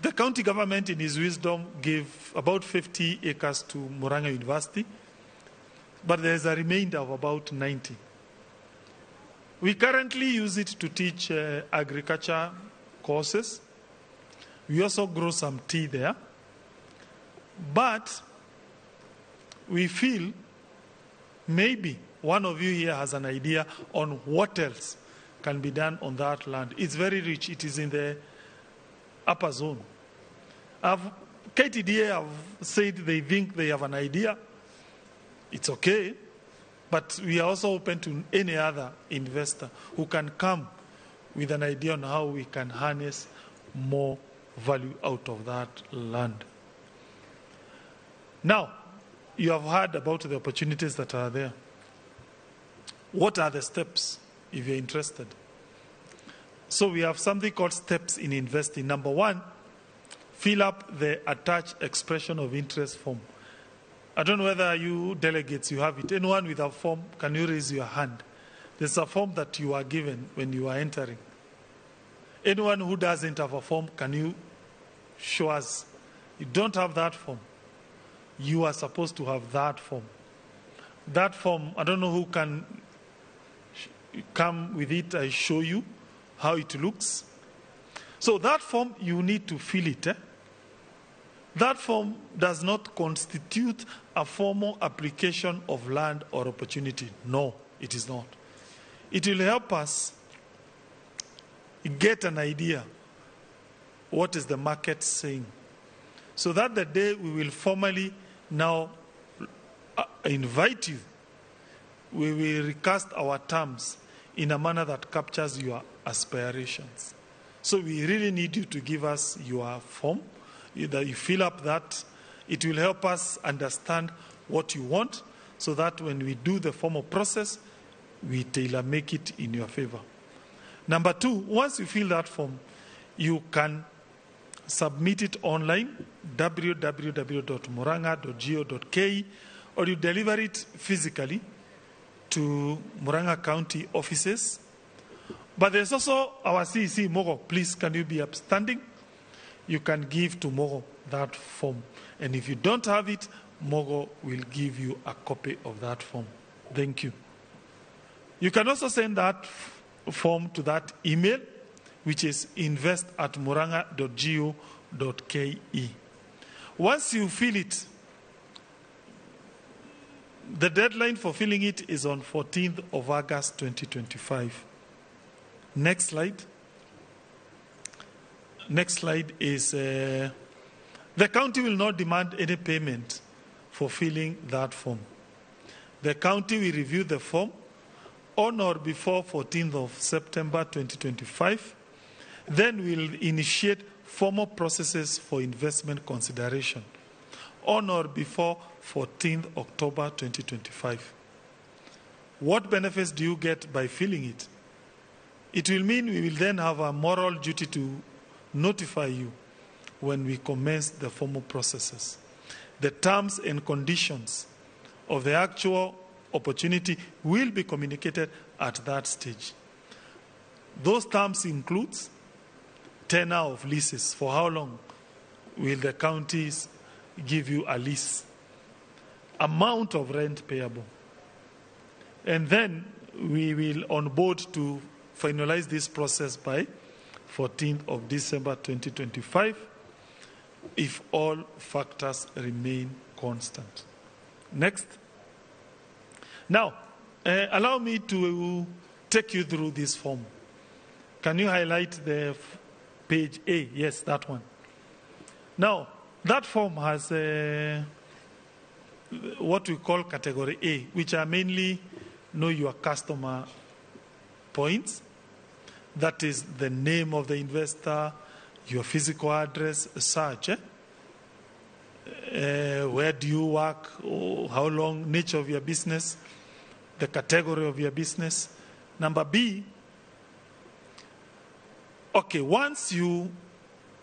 The county government, in his wisdom, gave about 50 acres to Murang'a University, but there's a remainder of about 90. We currently use it to teach agriculture courses. We also grow some tea there. But we feel maybe one of you here has an idea on what else can be done on that land. It's very rich. It is in the upper zone. KTDA have said they think they have an idea. It's okay. But we are also open to any other investor who can come with an idea on how we can harness more value out of that land. Now, you have heard about the opportunities that are there. What are the steps if you're interested? So we have something called steps in investing. Number 1, fill up the attached expression of interest form. I don't know whether you delegates, you have it. Anyone with a form, can you raise your hand? There's a form that you are given when you are entering. Anyone who doesn't have a form, can you show us? You don't have that form. You are supposed to have that form. That form, I don't know who can come with it. I show you how it looks. So that form, you need to fill it. That form does not constitute a formal application of land or opportunity. No, it is not. It will help us get an idea what is the market saying, so that the day we will formally now invite you, we will recast our terms in a manner that captures your aspirations. So we really need you to give us your form, that you fill up that. It will help us understand what you want, so that when we do the formal process, we tailor make it in your favor. Number 2, once you fill that form, you can submit it online, www.murang'a.go.ke, or you deliver it physically to Murang'a County offices. But there's also our CEC, Mogo. Please, can you be upstanding? You can give to Mogo that form. And if you don't have it, Mogo will give you a copy of that form. Thank you. You can also send that form to that email, which is invest@murang'a.go.ke. Once you fill it, the deadline for filling it is on 14th of August 2025. Next slide. Next slide is the county will not demand any payment for filling that form. The county will review the form on or before 14th of September 2025. Then we'll initiate formal processes for investment consideration on or before 14th October 2025. What benefits do you get by filling it? It will mean we will then have a moral duty to notify you when we commence the formal processes. The terms and conditions of the actual opportunity will be communicated at that stage. Those terms include tenure of leases. For how long will the counties give you a lease? Amount of rent payable. And then we will onboard to finalize this process by 14th of December 2025, if all factors remain constant. Next. Now, allow me to take you through this form. Can you highlight the page A? Yes, that one. Now, that form has what we call category A, which are mainly know your customer points. That is the name of the investor, your physical address, search. Where do you work, how long, nature of your business, the category of your business. Number B, okay, once you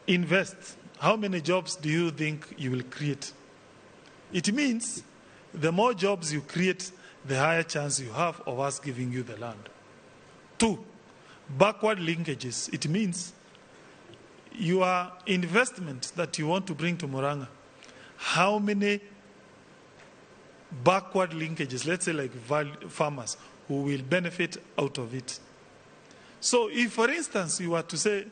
invest, how many jobs do you think you will create? It means the more jobs you create, the higher chance you have of us giving you the land. 2, backward linkages. It means your investment that you want to bring to Murang'a, how many backward linkages, let's say like farmers, who will benefit out of it. So if, for instance, you were to say,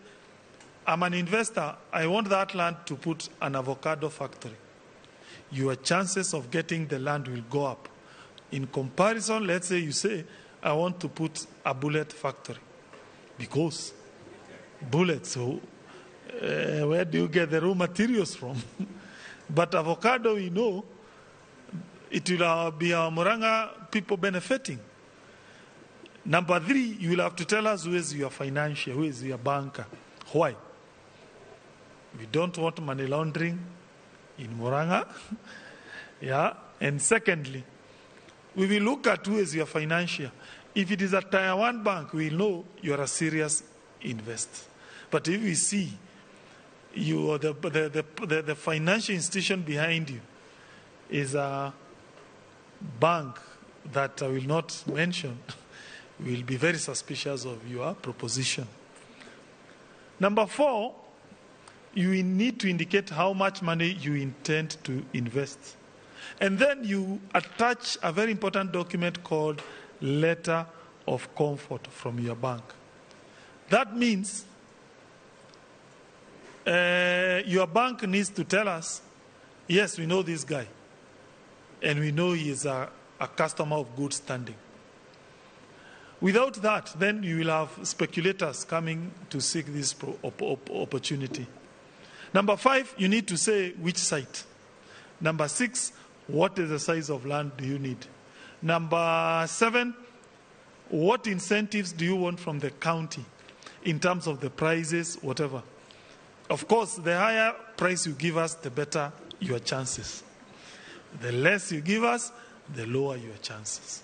I'm an investor, I want that land to put an avocado factory, your chances of getting the land will go up. In comparison, let's say you say, I want to put a bullet factory, because bullets, so, where do you get the raw materials from? But avocado, we know, it will be our Murang'a people benefiting. Number 3, you will have to tell us who is your financier, who is your banker. Why? We don't want money laundering in Murang'a. Yeah. And secondly, we will look at who is your financier. If it is a Tier 1 bank, we know you are a serious investor. But if we see you or the financial institution behind you is a bank that I will not mention, we will be very suspicious of your proposition. Number 4, you need to indicate how much money you intend to invest. And then you attach a very important document called letter of comfort from your bank. That means your bank needs to tell us, yes, we know this guy, and we know he is a customer of good standing. Without that, then you will have speculators coming to seek this opportunity. Number 5, you need to say which site. Number 6, what is the size of land do you need? Number 7, what incentives do you want from the county in terms of the prices, whatever? Of course, the higher price you give us, the better your chances. The less you give us, the lower your chances.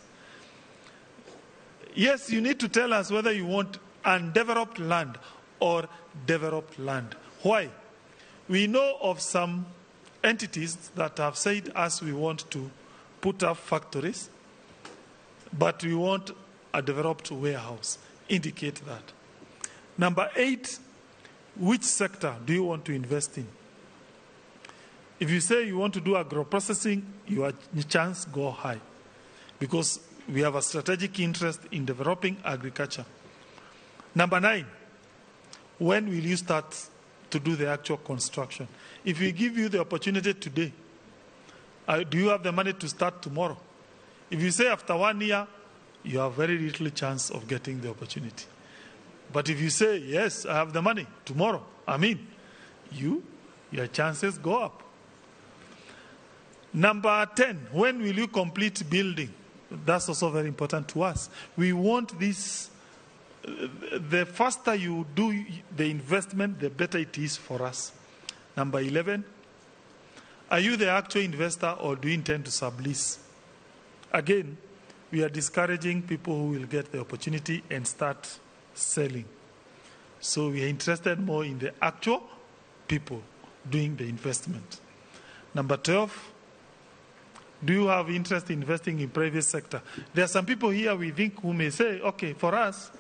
Yes, you need to tell us whether you want undeveloped land or developed land. Why? We know of some entities that have said us we want to put up factories, but we want a developed warehouse. Indicate that. Number 8, which sector do you want to invest in? If you say you want to do agro-processing, your chance go high, because we have a strategic interest in developing agriculture. Number 9, when will you start to do the actual construction? If we give you the opportunity today, do you have the money to start tomorrow? If you say after 1 year, you have very little chance of getting the opportunity. But if you say, yes, I have the money tomorrow, I mean, your chances go up. Number 10, when will you complete building? That's also very important to us. We want this, the faster you do the investment, the better it is for us. Number 11, are you the actual investor or do you intend to sublease? Again, we are discouraging people who will get the opportunity and start selling. So we are interested more in the actual people. doing the investment. Number 12, do you have interest in investing in private sector? There are some people here we think who may say, okay, for us,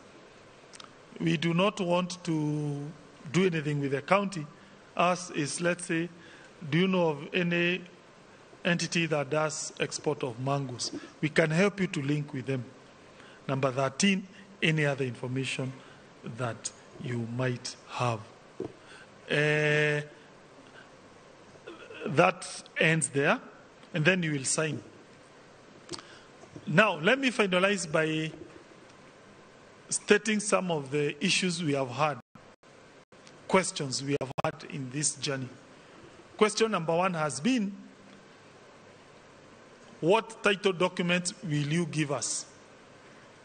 we do not want to do anything with the county. Us is, let's say, do you know of any entity that does export of mangoes? We can help you to link with them. Number 13, any other information that you might have. That ends there, and then you will sign. Now, let me finalize by stating some of the issues we have had, questions we have had in this journey. Question number 1 has been, what title document will you give us?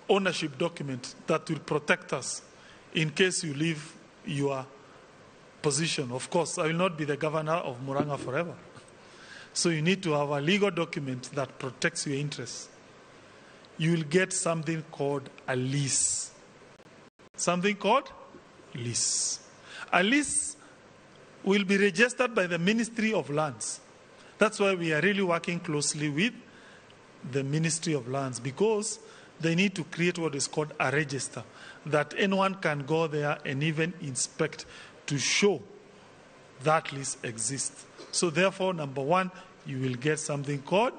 Ownership document that will protect us in case you leave your position. Of course, I will not be the governor of Murang'a forever. So you need to have a legal document that protects your interests. You will get something called a lease. Something called lease. A lease will be registered by the Ministry of Lands. That's why we are really working closely with the Ministry of Lands, because they need to create what is called a register that anyone can go there and even inspect to show that lease exists. So therefore, number 1, you will get something called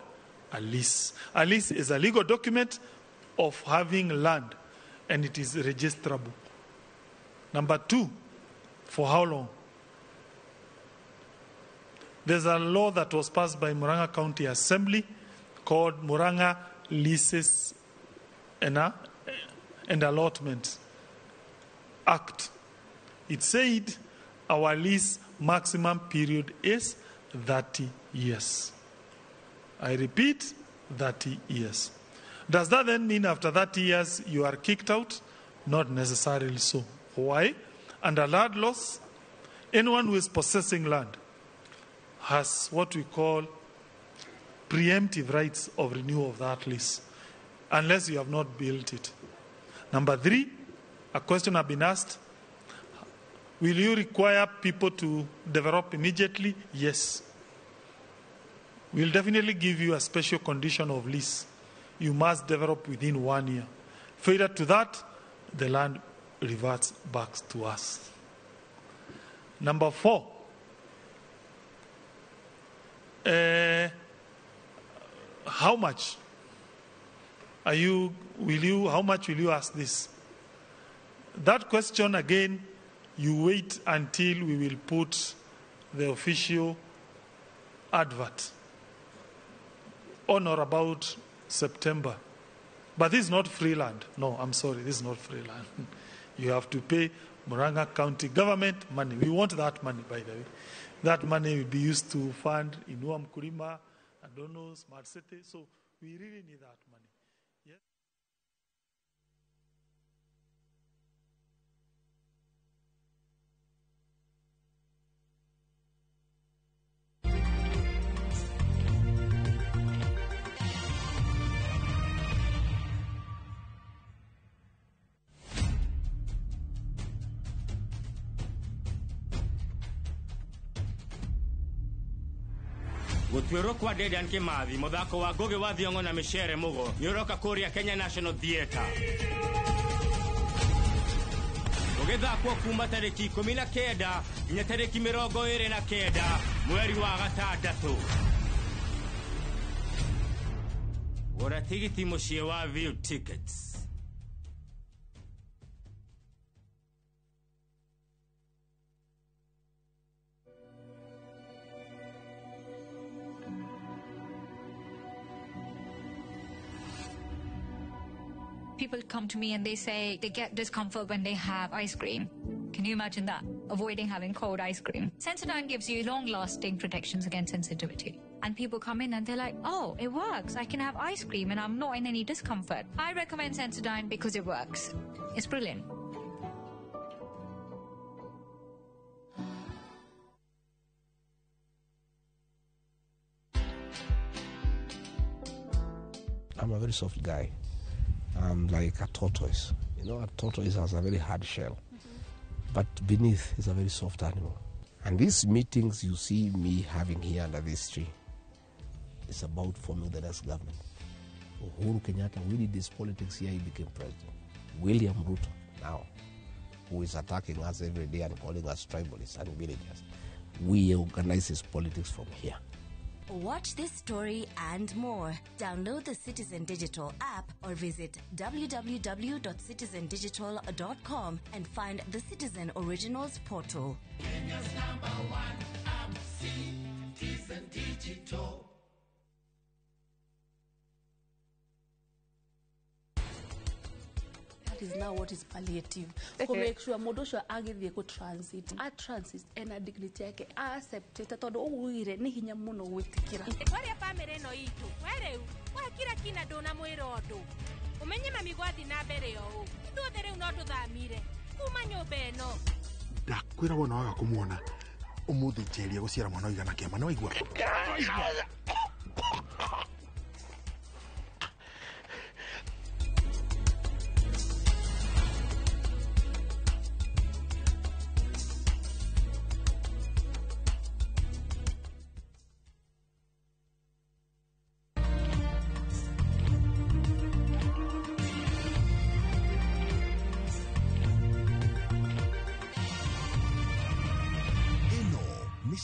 a lease. A lease is a legal document of having land, and it is registrable. Number 2, for how long? There's a law that was passed by Murang'a County Assembly called Murang'a Leases and Allotment Act. It said our lease maximum period is 30 years. I repeat, 30 years. Does that then mean after 30 years you are kicked out? Not necessarily so. Why? Under land laws, anyone who is possessing land has what we call preemptive rights of renewal of that lease, unless you have not built it. Number 3, a question has been asked, will you require people to develop immediately? Yes. We'll definitely give you a special condition of lease. You must develop within 1 year. Failure to that, the land reverts back to us. Number 4, how much are you, will you, how much will you ask this? That question again, you wait until we will put the official advert on or about September. But this is not free land. No, I'm sorry, this is not free land. You have to pay Murang'a County government money. We want that money, by the way. That money will be used to fund Inua Mkulima, I don't know, Smart City. So we really need that money. Yes? Gũtuĩrwo kwa Dedan Kimathi mũthako wa Ngugi wa Thiong'o na Micere Mugo nĩũroka kũrĩa Kenya National Theatre. Ũgĩthakwo kuma tarĩki 19 nginya tarĩki 29 mweri wa gatandatũ. Gũra tigiti mũciĩ wa View Tickets. People come to me and they say they get discomfort when they have ice cream. Can you imagine that? Avoiding having cold ice cream. Sensodyne gives you long-lasting protections against sensitivity. And people come in and they're like, oh, it works. I can have ice cream and I'm not in any discomfort. I recommend Sensodyne because it works. It's brilliant. I'm a very soft guy. I'm like a tortoise. You know, a tortoise has a very hard shell, but beneath is a very soft animal. And these meetings you see me having here under this tree is about forming the next government. Uhuru Kenyatta, we did this politics here, he became president. William Ruto now, who is attacking us every day and calling us tribalists and villagers, we organize his politics from here. Watch this story and more. Download the Citizen Digital app or visit www.citizendigital.com and find the Citizen Originals portal. Kenya's number one app, Citizen Digital. That is now what is palliative. Ku make sure mundu ucio agithie ku transit, a transit ena dignity yake, a accept tondu ugwire ni hinya muno gwitikira. Kwaria family ino itu, we riu wakira kina nduna mwira undu. Umenye mami gwathi na mbere o. Ithuothe riu no tuthamire kuma nyumba ino. Ndakwira wona waga kumuona umuthi njeria guciara mwana ũigana kĩama nĩ waigua.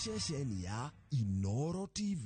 Ceceni ya Inoro TV.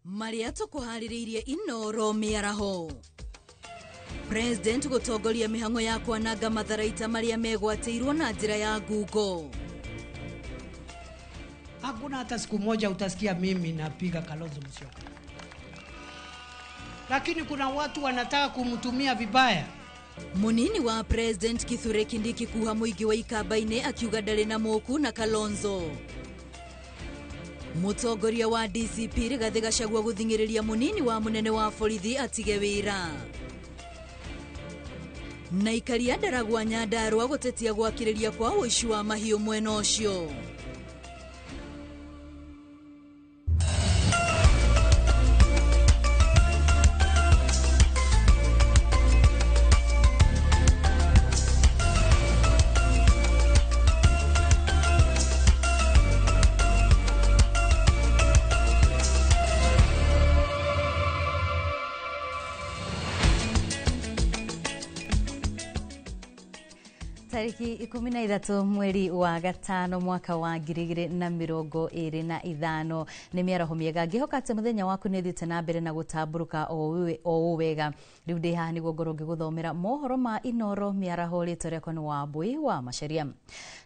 Maria tukuhaririirie Inoro miaraho. President gutongoria mihango ya kwananga matharaita maria megwatĩirwo na njĩra ya Google. Hakuna hata siku moja utasikia mimi napiga Kalonzo Musyoka. Lakini kuna watu wanataka kumtumia vibaya. Munini wa President Kithure Kindiki kuha muingi wa Ikamba-inĩ akiuga ndarĩ na moku na Kalonzo. Mutongoria wa DCP Rigathi Gachagua guthing'ĩrĩria munini wa munene wa borithi atige wĩra. Na ikaria Ndaragwa Nyandarua gutetia gwakĩrĩria kwa ũici wa mahiũ mwena ũcio. Tariki 13 mweri wa gatano mwaka wa 2025 ni miaraho miega ngihoka ati muthenya waku ni thiite na mbere na gutamburuka o wega. Riu ndi haha niguo ngorwo ngiguthomera mohoro ma Inoro miaraho. Ritwa riakwa ni Wambui wa Macharia.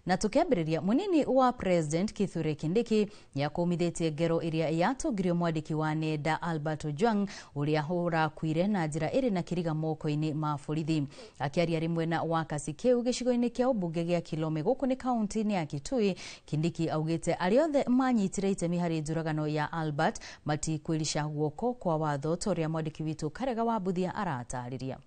Na tukiambiriria, munini wa President Kithure Kindiki niakumithitie ngero iria yatungirio mwandiki wa nenda Albert Ojwang uria urakuire na njira iri na kiriga moko-ini ma borithi. Akiaria rimwe na wakasi kiu gicigo-ini kia ubunge gia Kilome guku ni kaunti-ini ya Kitui, Kindiki augite aria othe manyitire itemi hari njuragano ya Albert matikwirica guoko kwa watho ta uria mwandiki witu Karega wa Mbuthia aratariria.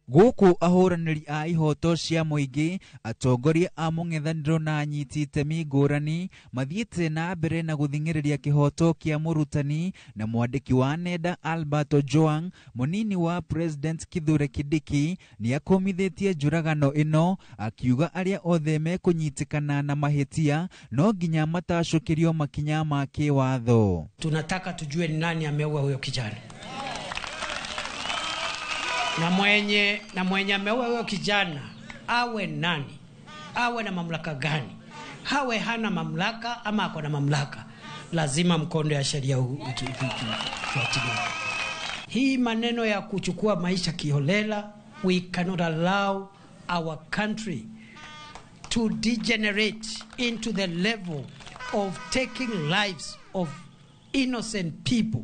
Guku ahũranĩri a ihoto cia mũingĩ, atongoria a mũng'ethanĩro na anyiti itemi ngũrani mathiĩte na mbere na gũthing'ĩrĩria kĩhoto kĩa mũrutani na mwandĩki wa nenda Albert Ojwang. Mũnini wa President Kithure Kindiki nĩakũmithĩtie njũragano ĩno akiuga arĩa othe mekũnyitĩkana na mahĩtia no nginya matacũkĩrio makinya ma kĩwatho. Tunataka tujue ni nani ameua huyo kijana. Na mwenye ameua huyo kijana awe nani, awe na mamlaka gani, hawe hana mamlaka ama ako na mamlaka, lazima mkondo ya sheria ufuatiliwe. Hii maneno ya kuchukua maisha kiholela, we cannot allow our country to degenerate into the level of taking lives of innocent people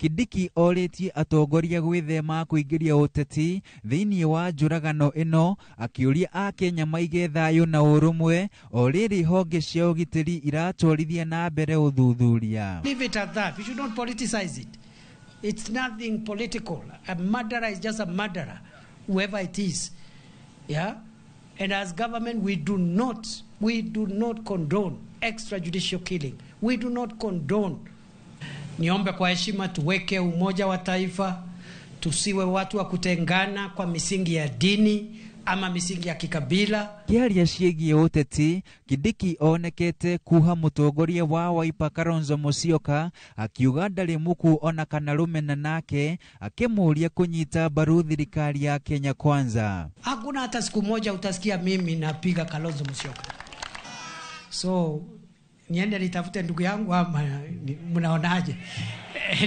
Kindiki orĩtie atongoria gwĩthema kũingĩria ũteti thĩinĩ wa njũragano ĩno, akĩũria akenya maige thayũ na ũrũmwe o rĩrĩ honge cia ũgitĩri iratwarithia na mbere ũthuthuria. Leave it at that. We should not politicize it. It's nothing political. A murderer is just a murderer, whoever it is. Yeah? And as government, we do not condone extrajudicial killing. We do not condone. Niombe kwa heshima tuweke umoja wa taifa, tusiwe watu wa kutengana kwa misingi ya dini ama misingi ya kikabila. Kĩaria ciĩgiĩ ũteti, Kindiki onekete kuha mũtongoria wa Wiper Kalonzo Musyoka akiuga ndarĩ muku ona kana rũmena nake, akĩmũũria kũnyita mbaru thirikari ya Kenya Kwanza. Hakuna hata siku moja utasikia mimi napiga Kalonzo Musyoka. So niende nitafute ndugu yangu ama mnaonaje?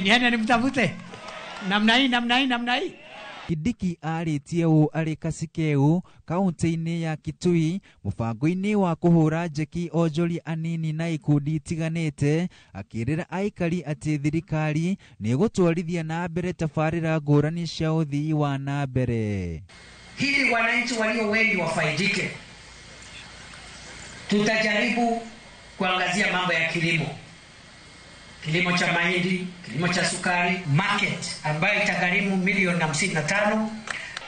Niende nimtafute namna hii namna hii namna hii. Kindiki arĩtie ũũ arĩ Kasikeu kaunti-inĩ ya Kitui mũbango-inĩ wa kũhũra njeki onjoria anini na ikundi itiganĩte, akĩrĩra aikari atĩ thirikari nĩ ĩgũtwarithia na mbere tabarĩra ngũrani cia ũthii wa na mbere. Ili wananchi walio wengi wafaidike, tutajaribu kuangazia mambo ya kilimo, kilimo cha mahindi, kilimo cha sukari, market ambayo itagharimu milioni 55.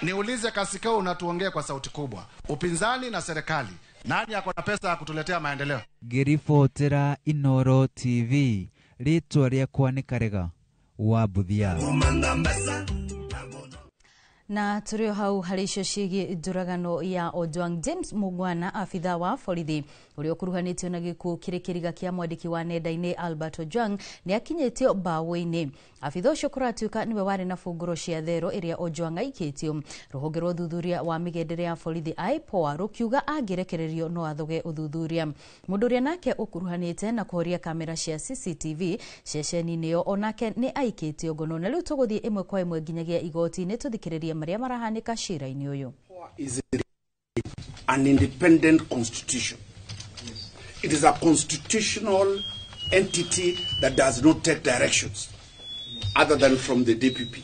Niulize Kasikeu, unatuongea kwa sauti kubwa, upinzani na serikali, nani ako na pesa ya kutuletea maendeleo? Ngĩribotera Inoro TV, rĩtwa rĩakwa nĩ Karega wa Mbuthia. Na tũrĩ o hau harĩ icio ciĩgiĩ njũragano ya Ojwang, James Mugwana abitha wa borithi ũrĩa ũkuruhanĩtio na gĩkuũ kĩrĩ kĩriga kĩa mwandĩki wa nenda-inĩ Albert Ojwang nĩ akinyĩtio mbaũ-inĩ. Abitha ũcio kũratuĩka nĩwe warĩ na bungũro cia thero ĩrĩa Ojwang aikĩtio. Rũhonge rwa ũthuthuria wa mĩgendere ya borithi IPOA rũkiuga angĩrekererio no athoge ũthuthuria. Mũndũ ũrĩa nake ũkuruhanĩte na kũhoria kamera cia CCTV ceceni-inĩ ĩyo onake nĩ aikĩtio ngono. Na rĩu tũgũthiĩ ĩmwe kwa ĩmwe nginyagia igoti-inĩ tũthikĩrĩrie maria marahanĩka cira-inĩ ũyũ. Is an independent constitution. It is a constitutional entity that does not take directions other than from the DPP.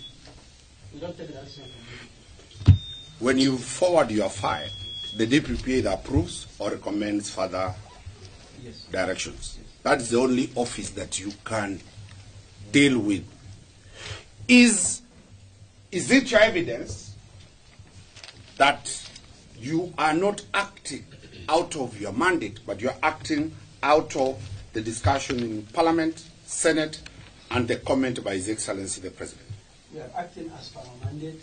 When you forward your file, the DPP either approves or recommends further directions. That is the only office that you can deal with. Is it your evidence that you are not acting out of your mandate, but you are acting out of the discussion in Parliament, Senate, and the comment by His Excellency the President? We are acting as per our mandate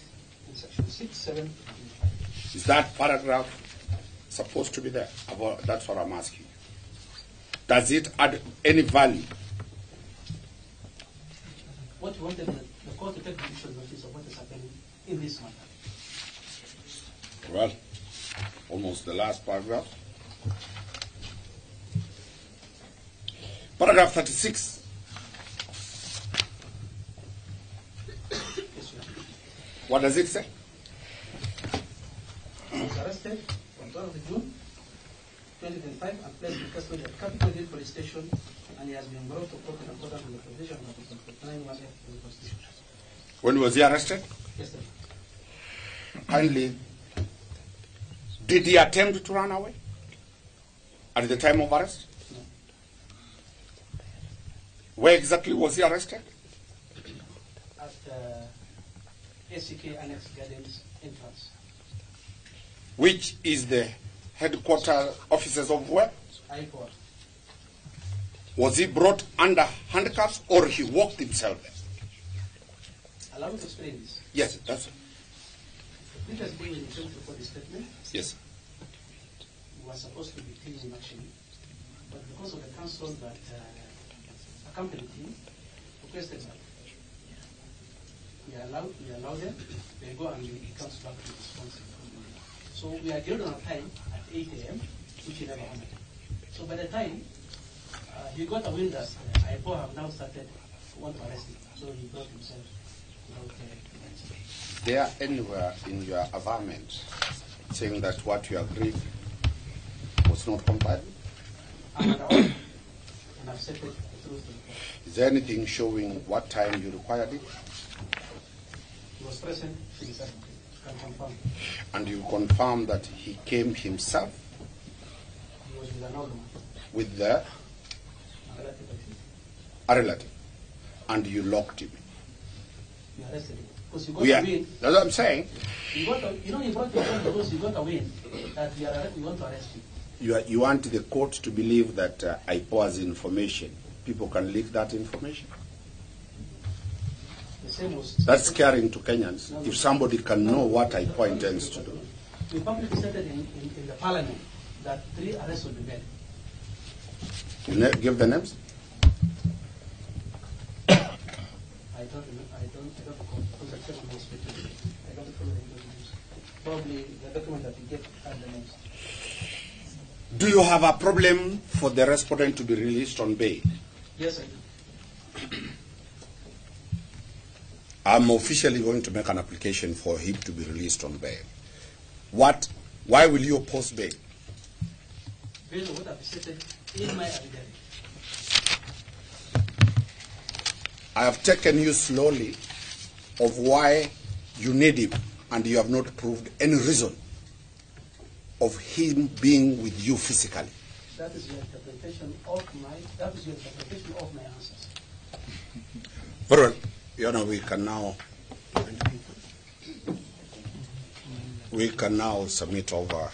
in section 6, 7, and 5. Is that paragraph supposed to be there? That's what I'm asking. Does it add any value? What we wanted the court to take judicial notice of what is happening in this matter. Well, almost the last paragraph. Paragraph 36. Yes, sir. What does it say? He was arrested on 12th June 2025 and placed in custody at Capitol Hill Police Station, and he has been brought to court in accordance with the provision of Article 49(1)(f) of the Constitution. When was he arrested? Yesterday. Kindly, did he attempt to run away at the time of arrest? No. Where exactly was he arrested? At ACK Annex Gardens entrance. Which is the headquarters offices of where? IPOA. Was he brought under handcuffs or he walked himself there? Allow me to explain this. Yes, that's it. The previous day when he came to record the statement, yes, we were supposed to be cleaning him actually, but because of the counsel that accompanied him, requested that we allow them, they go and he comes back to response. So we agreed on a time at 8 a.m., which he never honored. So by the time he got a wind that IPOA have now started want to arrest him, so he brought himself without There anywhere in your averment saying that what you agreed was not complied with? I'm under oath, and I've said it The truth to the court. Is there anything showing what time you required it? He was present to the second. Can confirm. And you confirm that he came himself? He was with an old man. With the? A relative, I think. A relative. And you locked him? We arrested him. Because he got a win. That's what I'm saying. You know, he brought your because you got a win that we want to arrest you. You want the court to believe that IPOA's information, people can leak that information? The same was That's scaring to Kenyans. No, no. If somebody can know what IPOA intends to do. We publicly stated in the parliament that 3 arrests will be made. You give the names? I don't recall, because I checked my speech. I don't recall the names. Probably the document that we get had the names. Do you have a problem for the respondent to be released on bail? Yes, I do. I'm officially going to make an application for him to be released on bail. What? Why will you oppose bail? Based on what I've stated in my affidavit. I have taken you slowly of why you need him, and you have not proved any reason of him being with you physically. That is your interpretation of my. That is your interpretation of my answers. Very well. You know, we can now submit over.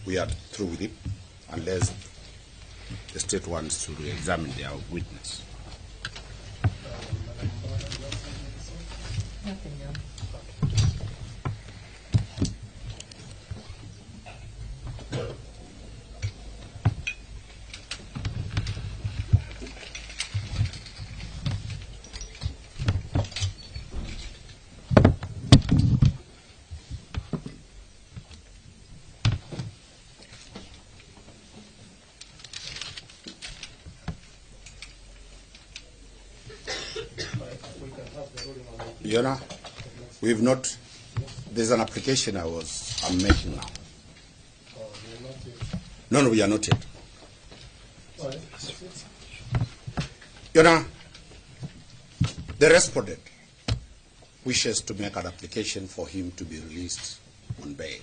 We are through with it, unless the state wants to re-examine their witness. Nothing, yeah. You know, we've not. There's an application I'm making now. No, we are not yet. You know, the respondent wishes to make an application for him to be released on bail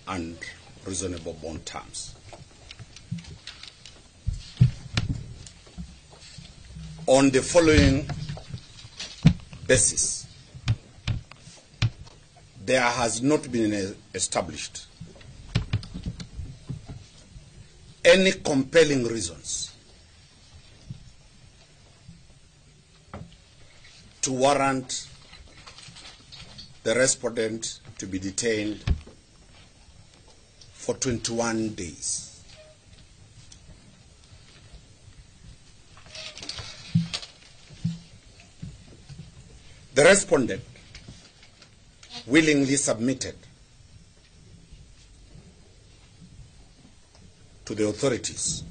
and reasonable bond terms. On the following basis, there has not been established any compelling reasons to warrant the respondent to be detained for 21 days. The respondent willingly submitted to the authorities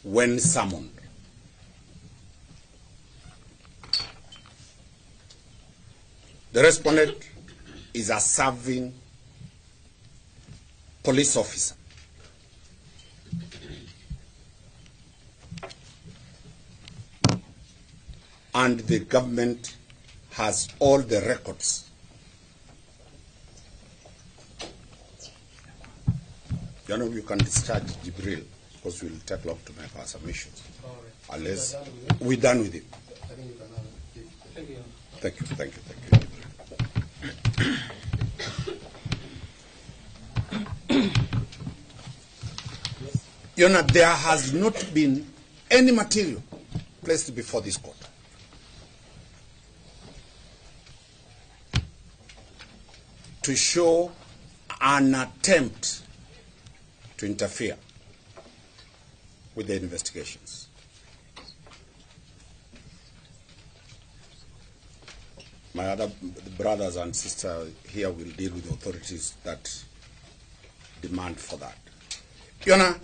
when summoned. The respondent is a serving police officer. And the government has all the records. You know, you can discharge Jibril because we'll take long to make our submissions. All right. Unless we're done with it. I think you can have it. Thank you. Thank you, thank you, thank you, Jibril. You know, there has not been any material placed before this court to show an attempt to interfere with the investigations. My other brothers and sisters here will deal with the authorities that demand for that. Your Honor,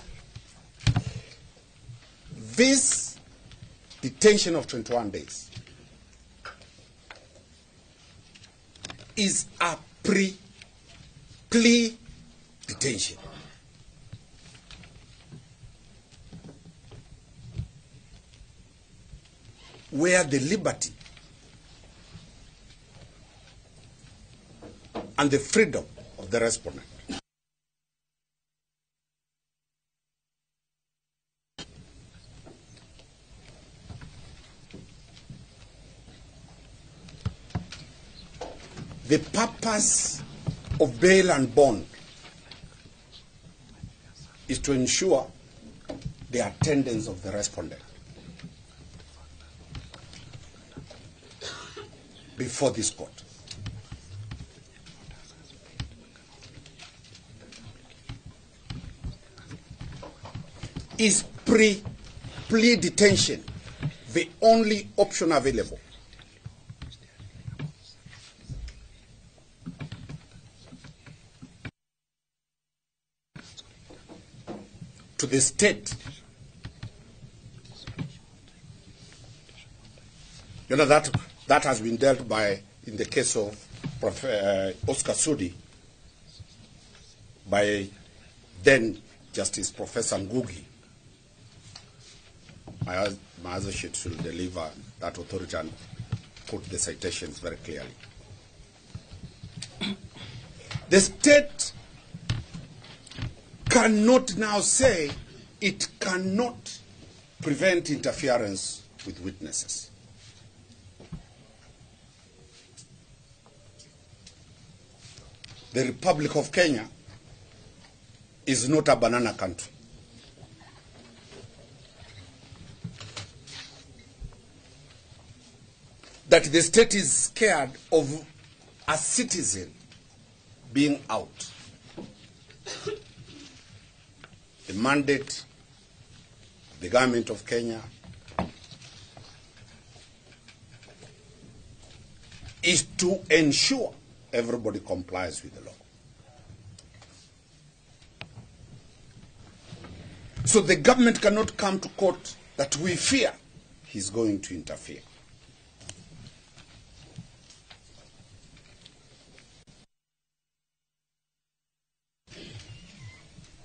this detention of 21 days is a pre-plea detention. where the liberty and the freedom of the respondent. The purpose of bail and bond is to ensure the attendance of the respondent before this court. Is pre-plea detention the only option available? To the state. You know, that has been dealt by, in the case of Oscar Sudi, by then Justice Professor Ngugi. My associate should deliver that authority and put the citations very clearly. The state cannot now say it cannot prevent interference with witnesses. The Republic of Kenya is not a banana country. That the state is scared of a citizen being out. The mandate of the government of Kenya is to ensure everybody complies with the law. So the government cannot come to court that we fear he's going to interfere.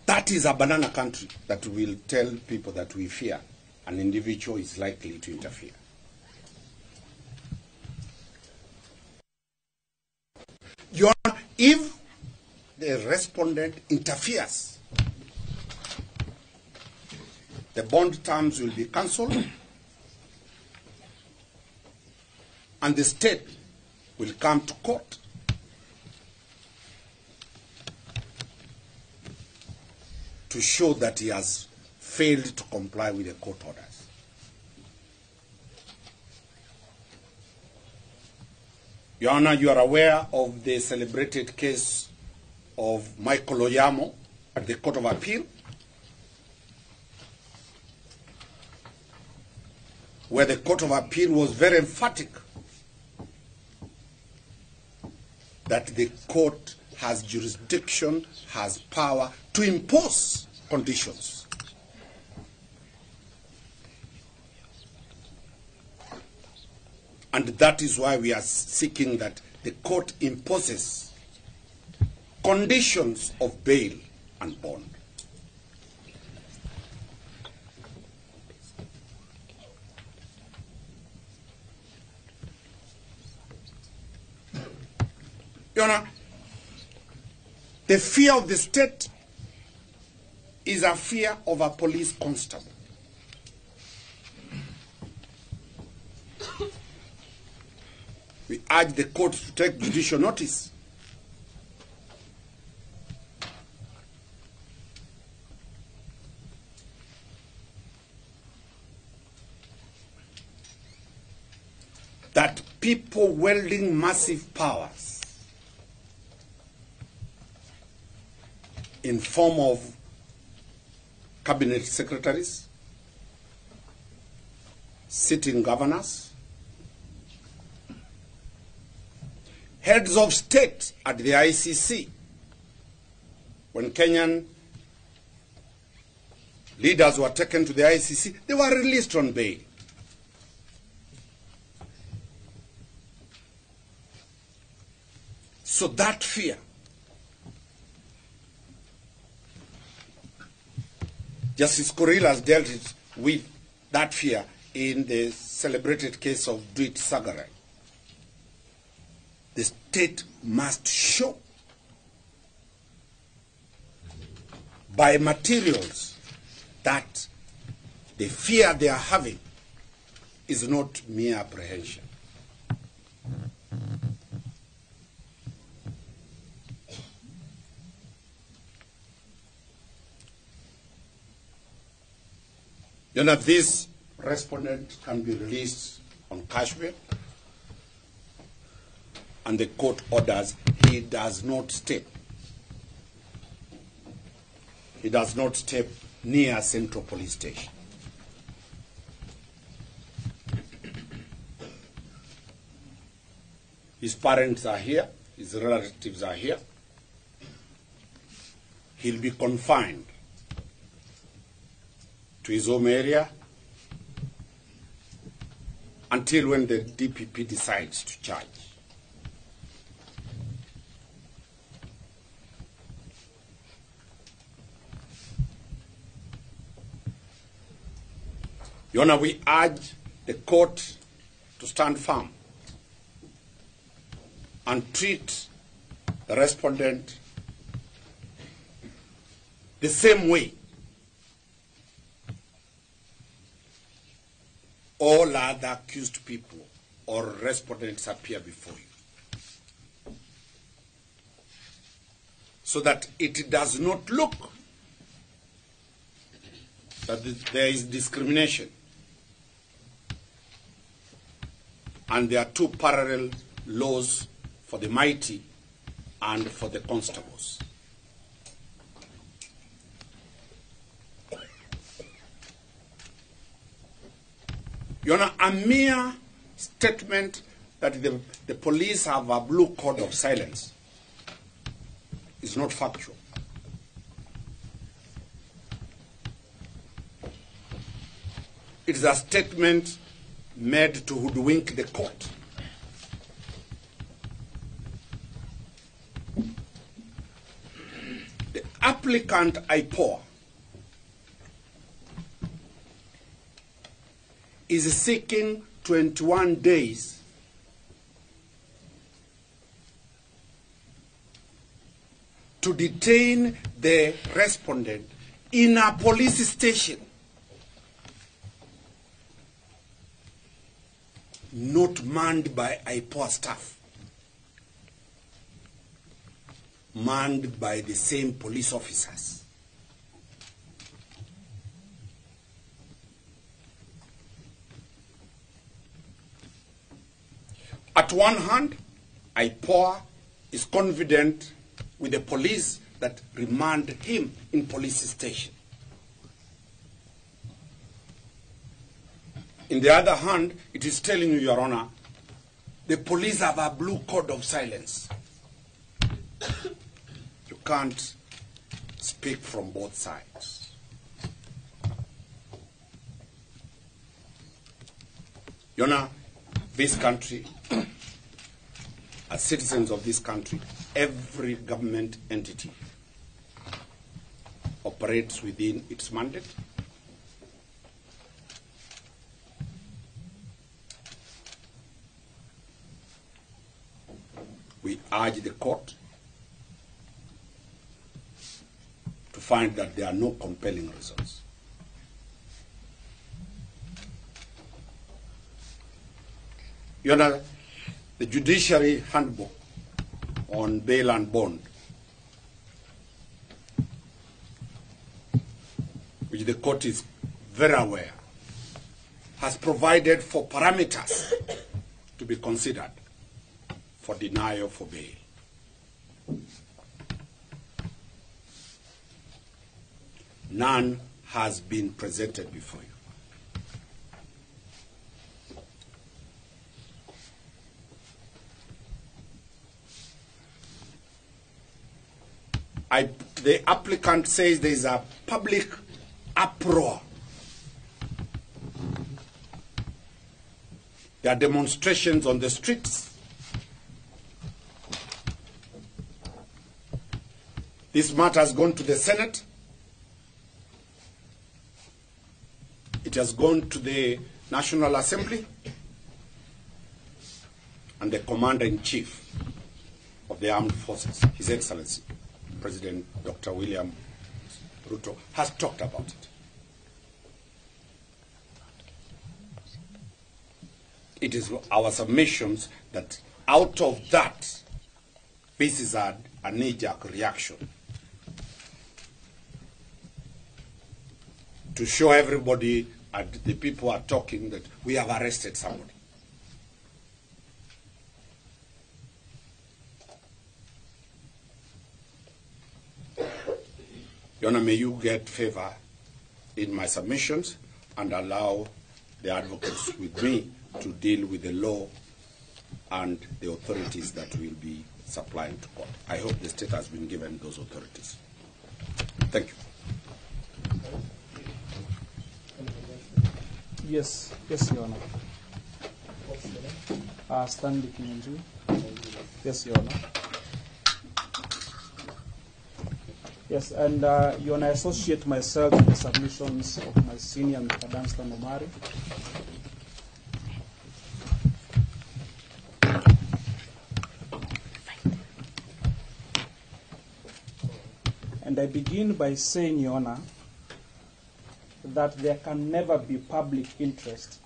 That is a banana country that will tell people that we fear an individual is likely to interfere. Your Honor, if the respondent interferes, the bond terms will be cancelled and the state will come to court to show that he has failed to comply with the court orders. Your Honor, you are aware of the celebrated case of Michael Oyamo at the Court of Appeal, where the Court of Appeal was very emphatic that the court has jurisdiction, has power to impose conditions. And that is why we are seeking that the court imposes conditions of bail and bond. Your Honor, the fear of the state is a fear of a police constable. We urge the court to take judicial notice that people wielding massive powers in form of cabinet secretaries, sitting governors, heads of state at the ICC. When Kenyan leaders were taken to the ICC, they were released on bail. So that fear, Justice Korir has dealt it with that fear in the celebrated case of Duit Sagarai, the state must show by materials that the fear they are having is not mere apprehension. You know, this respondent can be released on cash bail, and the court orders he does not step. He does not step near Central Police Station. His parents are here, his relatives are here. He'll be confined to his home area until when the DPP decides to charge. Your Honor, we urge the court to stand firm and treat the respondent the same way all other accused people or respondents appear before you, so that it does not look that there is discrimination and there are two parallel laws for the mighty and for the constables. Your Honor, a mere statement that the police have a blue code of silence is not factual. It is a statement made to hoodwink the court. The applicant IPOA is seeking 21 days to detain the respondent in a police station not manned by IPOA staff, manned by the same police officers. At one hand, IPOA is confident with the police that remand him in police station. In the other hand, it is telling you, Your Honor, the police have a blue code of silence. You can't speak from both sides. Your Honor, this country, as citizens of this country, every government entity operates within its mandate. We urge the court to find that there are no compelling reasons. Your Honor, the Judiciary Handbook on Bail and Bond, which the court is very aware, has provided for parameters to be considered for denial for bail. None has been presented before you. The applicant says there is a public uproar. There are demonstrations on the streets. This matter has gone to the Senate. It has gone to the National Assembly and the Commander-in-Chief of the Armed Forces, His Excellency, President Dr. William Ruto, has talked about it. It is our submissions that out of that, this is a knee-jerk reaction to show everybody and the people are talking that we have arrested somebody. Your Honor, may you get favor in my submissions and allow the advocates with me to deal with the law and the authorities that will be supplying to court. I hope the state has been given those authorities. Thank you. Yes, yes, Your Honor. Stanley Kinyanjui. Yes, Your Honor. Yes, and Your Honor, I associate myself with the submissions of my senior, Mr. Danstan Omari. And I begin by saying, Your Honor, that there can never be public interest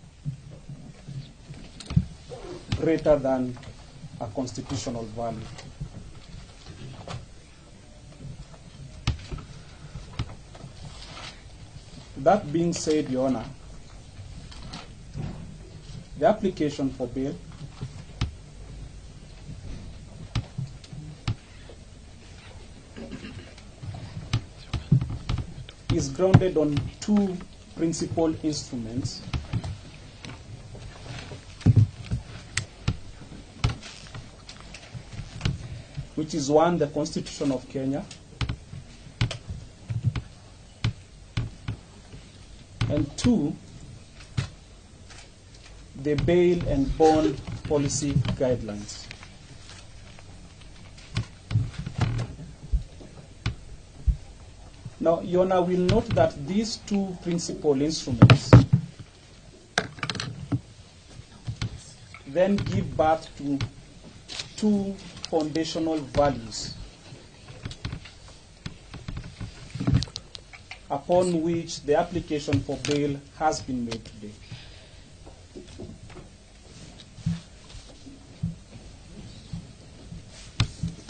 greater than a constitutional value. That being said, Your Honor, the application for bail is grounded on two principal instruments which is one, the Constitution of Kenya, and two, the bail and bond policy guidelines. Now, Your Honor, will note that these two principal instruments then give birth to two foundational values upon which the application for bail has been made today.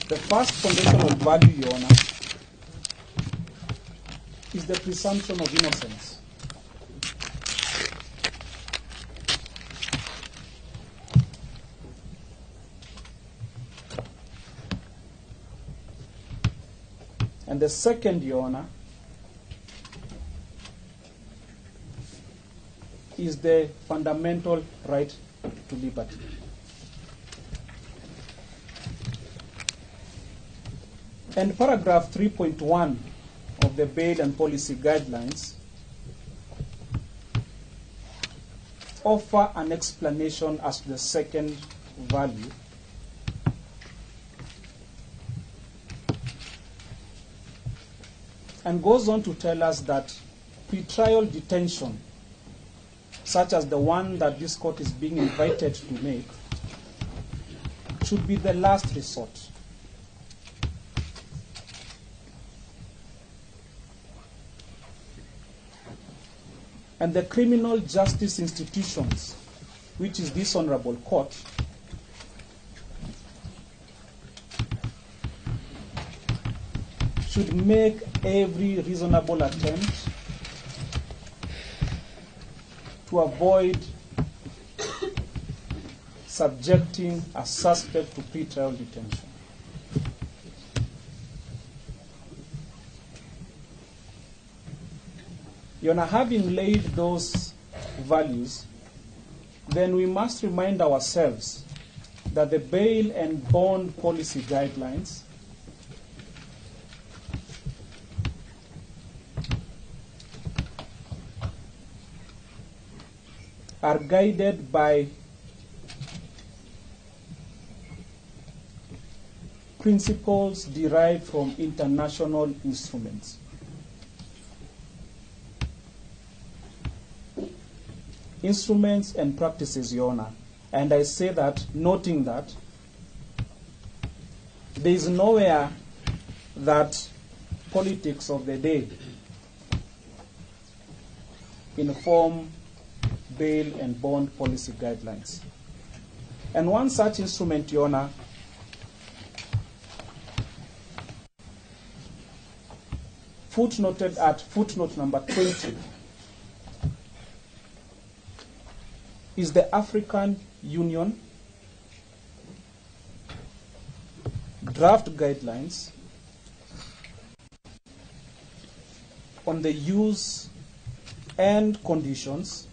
The first foundational value, Your Honor, is the presumption of innocence. And the second, Your Honor, is the fundamental right to liberty. And paragraph 3.1 of the Bail and Policy Guidelines offer an explanation as to the second value, and goes on to tell us that pretrial detention, such as the one that this court is being invited to make, should be the last resort. And the criminal justice institutions, which is this honorable court, should make every reasonable attempt to avoid subjecting a suspect to pretrial detention. Your Honor, having laid those values, then we must remind ourselves that the bail and bond policy guidelines are guided by principles derived from international instruments. instruments and practices, Your Honor. And I say that noting that there is nowhere that politics of the day inform bail and bond policy guidelines. And one such instrument, Your Honor, footnoted at footnote number 20, is the African Union draft guidelines on the use and conditions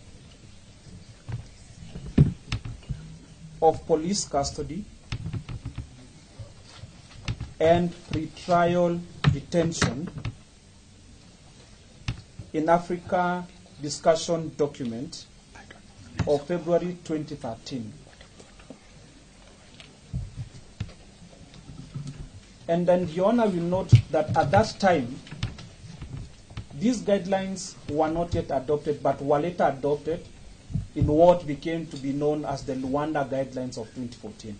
of police custody and pretrial detention in Africa discussion document of February 2013. And then Your Honor will note that at that time, these guidelines were not yet adopted, but were later adopted in what became to be known as the Luanda Guidelines of 2014.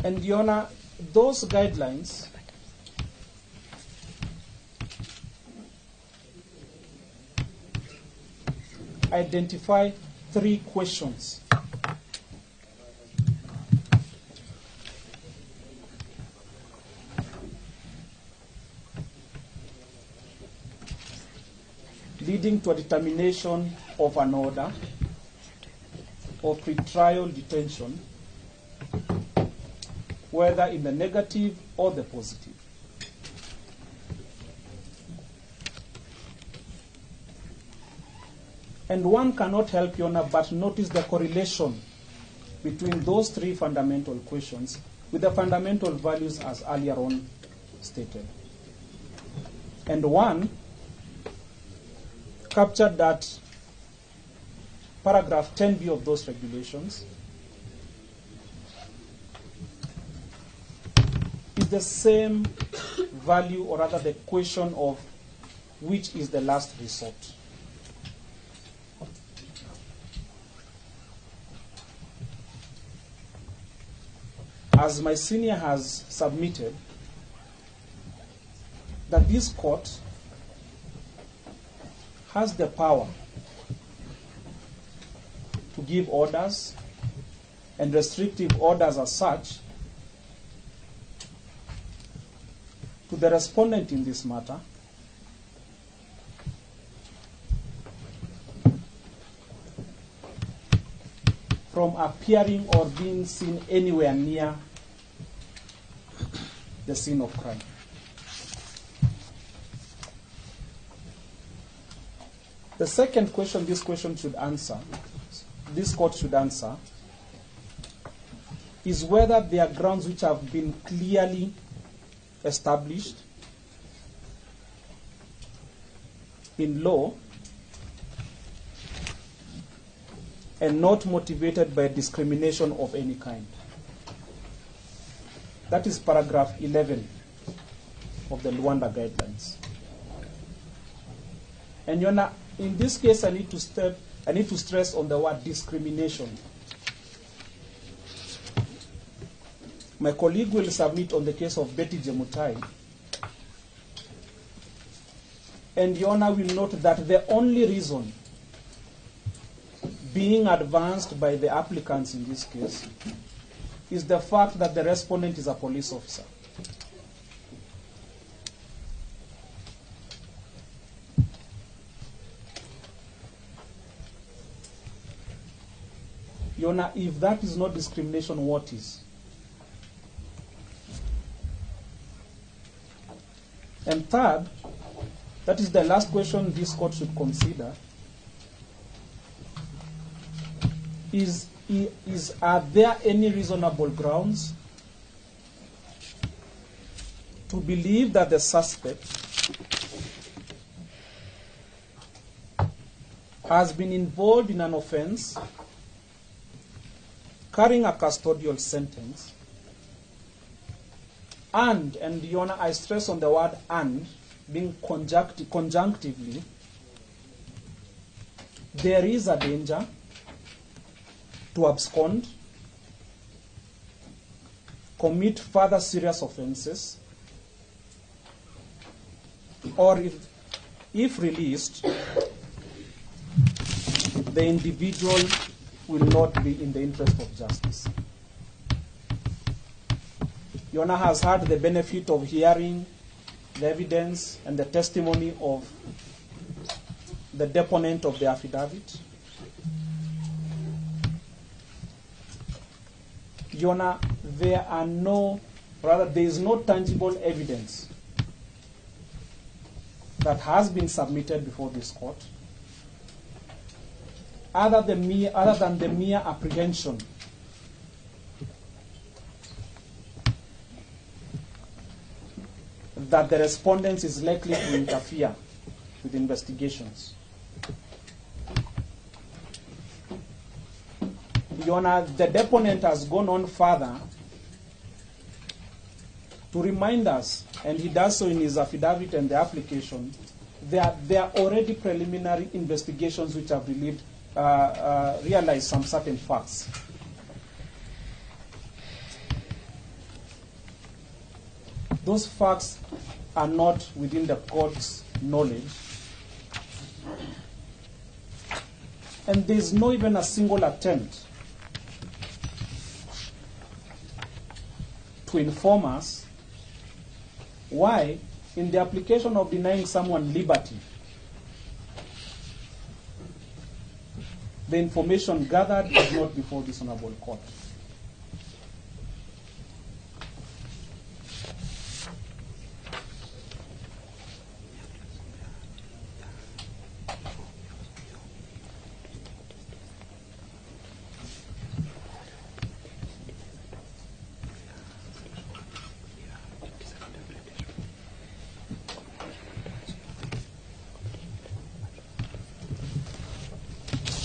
And Your Honor, those guidelines identify three questions. Leading to a determination of an order of pretrial detention, whether in the negative or the positive. And one cannot help, Your Honor, but notice the correlation between those three fundamental questions with the fundamental values as earlier on stated. And one captured that paragraph 10B of those regulations is the same value, or rather the question of which is the last resort. As my senior has submitted, that this court has the power to give orders, and restrictive orders as such, to the respondent in this matter, from appearing or being seen anywhere near the scene of crime. The second question this question should answer, this court should answer, is whether there are grounds which have been clearly established in law and not motivated by discrimination of any kind. That is paragraph 11 of the Luanda Guidelines. And Your Honor, in this case, I need to stress on the word discrimination. My colleague will submit on the case of Betty Jemutai. And Your Honor will note that the only reason being advanced by the applicants in this case is the fact that the respondent is a police officer. Your Honor, if that is not discrimination, what is? And third, that is the last question this court should consider, is are there any reasonable grounds to believe that the suspect has been involved in an offense carrying a custodial sentence, and Your Honor, I stress on the word and, being conjunctively, there is a danger to abscond, commit further serious offenses, or if released, the individual will not be in the interest of justice. Your Honor has had the benefit of hearing the evidence and the testimony of the deponent of the affidavit. Your Honor, there are no, rather there is no tangible evidence that has been submitted before this court other than the mere apprehension that the respondent is likely to interfere with investigations. Your Honor, the deponent has gone on further to remind us, and he does so in his affidavit and the application, that there are already preliminary investigations which have realized some certain facts. Those facts are not within the court's knowledge. And there's no even a single attempt to inform us why, in the application of denying someone liberty, the information gathered is not before this honorable court.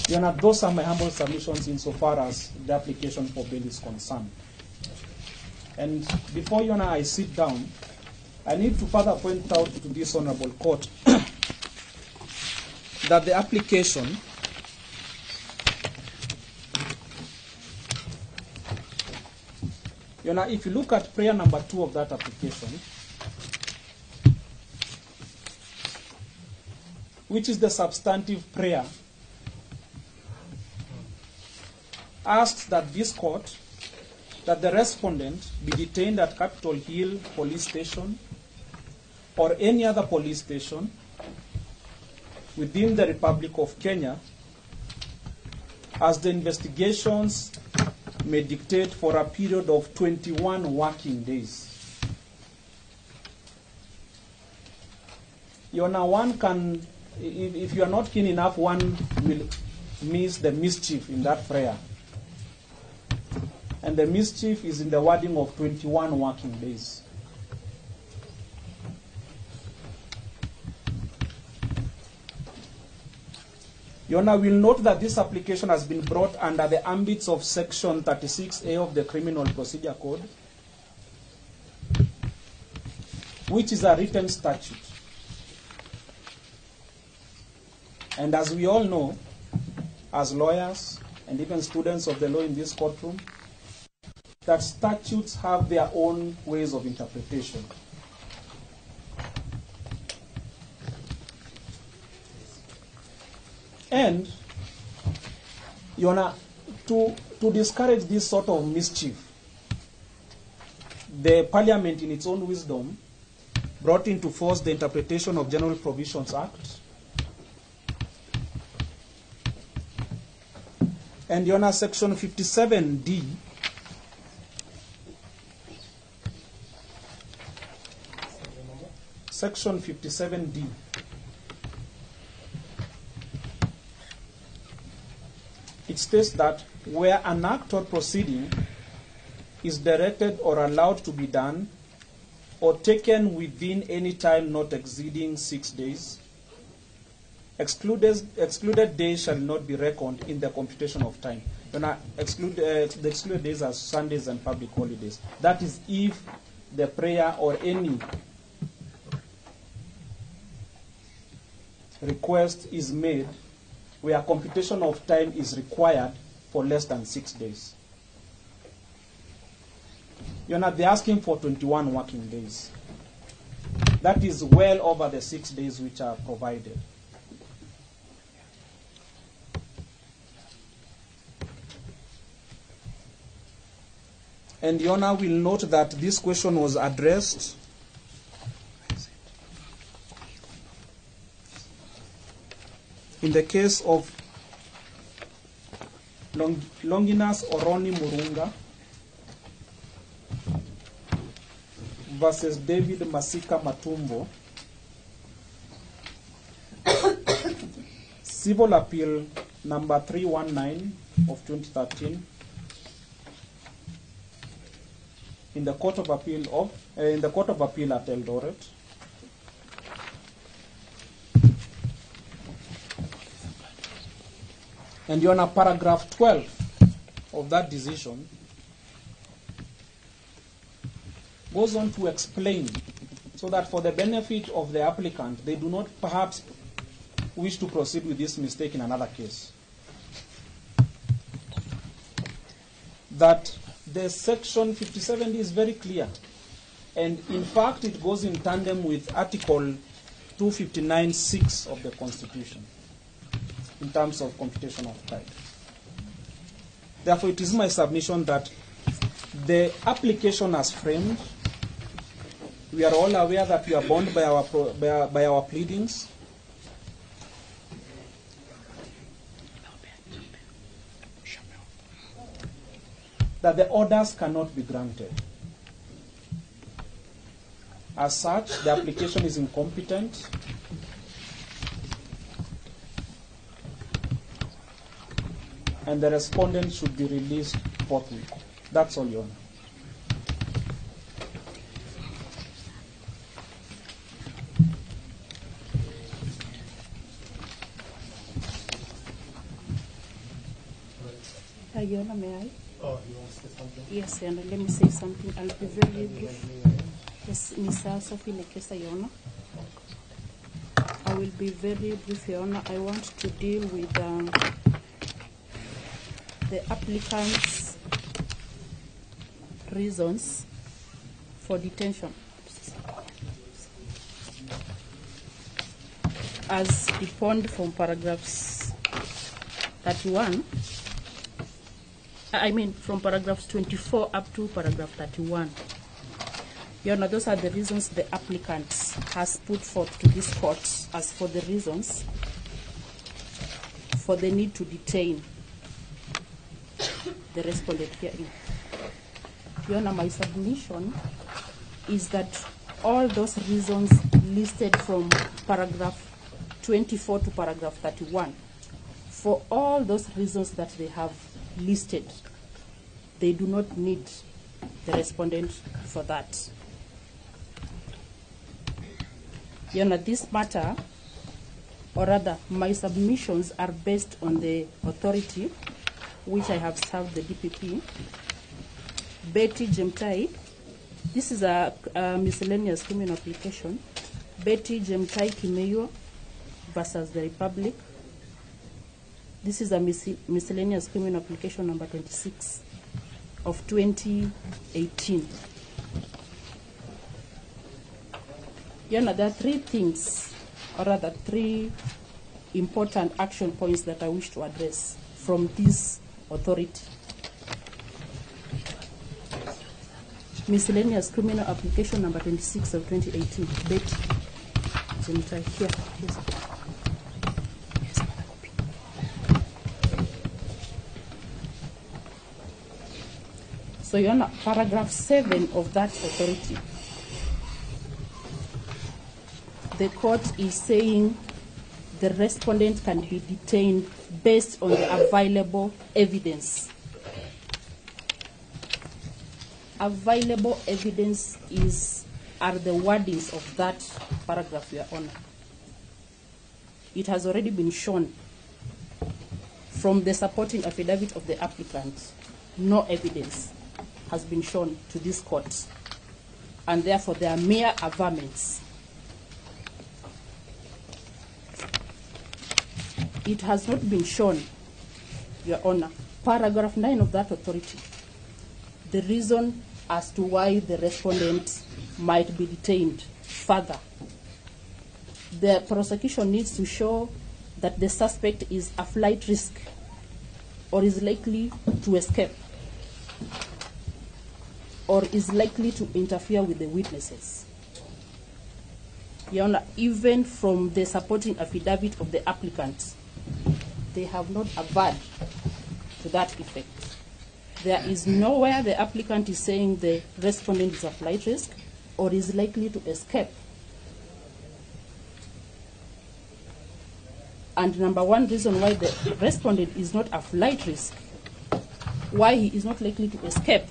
Your Honor, those are my humble submissions insofar as the application for bail is concerned. And before, Your Honor, I sit down, I need to further point out to this honorable court that the application Your Honor, if you look at prayer number 2 of that application, which is the substantive prayer, asks that this court, that the respondent be detained at Capitol Hill Police Station or any other police station within the Republic of Kenya as the investigations may dictate for a period of 21 working days. Your Honor, one can, if you are not keen enough, one will miss the mischief in that prayer. And the mischief is in the wording of 21 working days. Your Honor, will note that this application has been brought under the ambits of Section 36A of the Criminal Procedure Code, which is a written statute. And as we all know, as lawyers and even students of the law in this courtroom, that statutes have their own ways of interpretation. And, Your Honor, to discourage this sort of mischief, the Parliament, in its own wisdom, brought into force the Interpretation of General Provisions Act. And, Your Honor, Section 57D Section 57D it states that where an act or proceeding is directed or allowed to be done or taken within any time not exceeding 6 days, excluded days shall not be reckoned in the computation of time. When I exclude, the excluded days are Sundays and public holidays. That is if the prayer or any request is made where computation of time is required for less than 6 days. You're not, they're asking for 21 working days. That is well over the 6 days which are provided. And Your Honor will note that this question was addressed in the case of Longinus Oroni Murunga versus David Masika Matumbo, Civil Appeal number 319 of 2013 in the Court of Appeal of in the Court of Appeal at Eldoret. And Your Honor, paragraph 12 of that decision goes on to explain, so that for the benefit of the applicant, they do not perhaps wish to proceed with this mistake in another case, that the section 57D is very clear. And in fact, it goes in tandem with Article 259(6) of the Constitution in terms of computation of time. Therefore, it is my submission that the application as framed, we are all aware that we are bound by our pleadings. That the orders cannot be granted. As such, the application is incompetent. And the respondent should be released forthwith. That's all, Your Honor. Your Honor, may I? Oh, you want to say something? Yes, Your Honor. Let me say something. I'll be very brief. Yes, Ms. Sophie Nekesa, Your Honor. I will be very brief, Your Honor. I want to deal with the applicant's reasons for detention as defined from paragraphs 31, I mean from paragraphs 24 up to paragraph 31. Your Honor, those are the reasons the applicant has put forth to this court as for the reasons for the need to detain the respondent herein. Your Honor, my submission is that all those reasons listed from paragraph 24 to paragraph 31, for all those reasons that they have listed, they do not need the respondent for that. Your Honor, this matter, or rather my submissions, are based on the authority which I have served the DPP, Betty Jemtai. This is a miscellaneous criminal application. Betty Jemtai Kimeyo versus the Republic. This is a miscellaneous criminal application number 26 of 2018. Your Honor, there are three things, or rather three important action points that I wish to address from this authority. Miscellaneous criminal application number 26 of 2018. Betty Jemtai, here. Yes. Yes, another copy. So, Your Honor, paragraph 7 of that authority, the court is saying the respondent can be detained based on the available evidence. Available evidence are the wordings of that paragraph, Your Honor. It has already been shown From the supporting affidavit of the applicant, no evidence has been shown to this court, and therefore they are mere averments. It has not been shown, Your Honor, paragraph 9 of that authority, the reason as to why the respondent might be detained further. The prosecution needs to show that the suspect is a flight risk or is likely to escape or is likely to interfere with the witnesses. Your Honor, even from the supporting affidavit of the applicant, they have not averred to that effect. There is nowhere the applicant is saying the respondent is a flight risk or is likely to escape. And number one reason why the respondent is not a flight risk, why he is not likely to escape,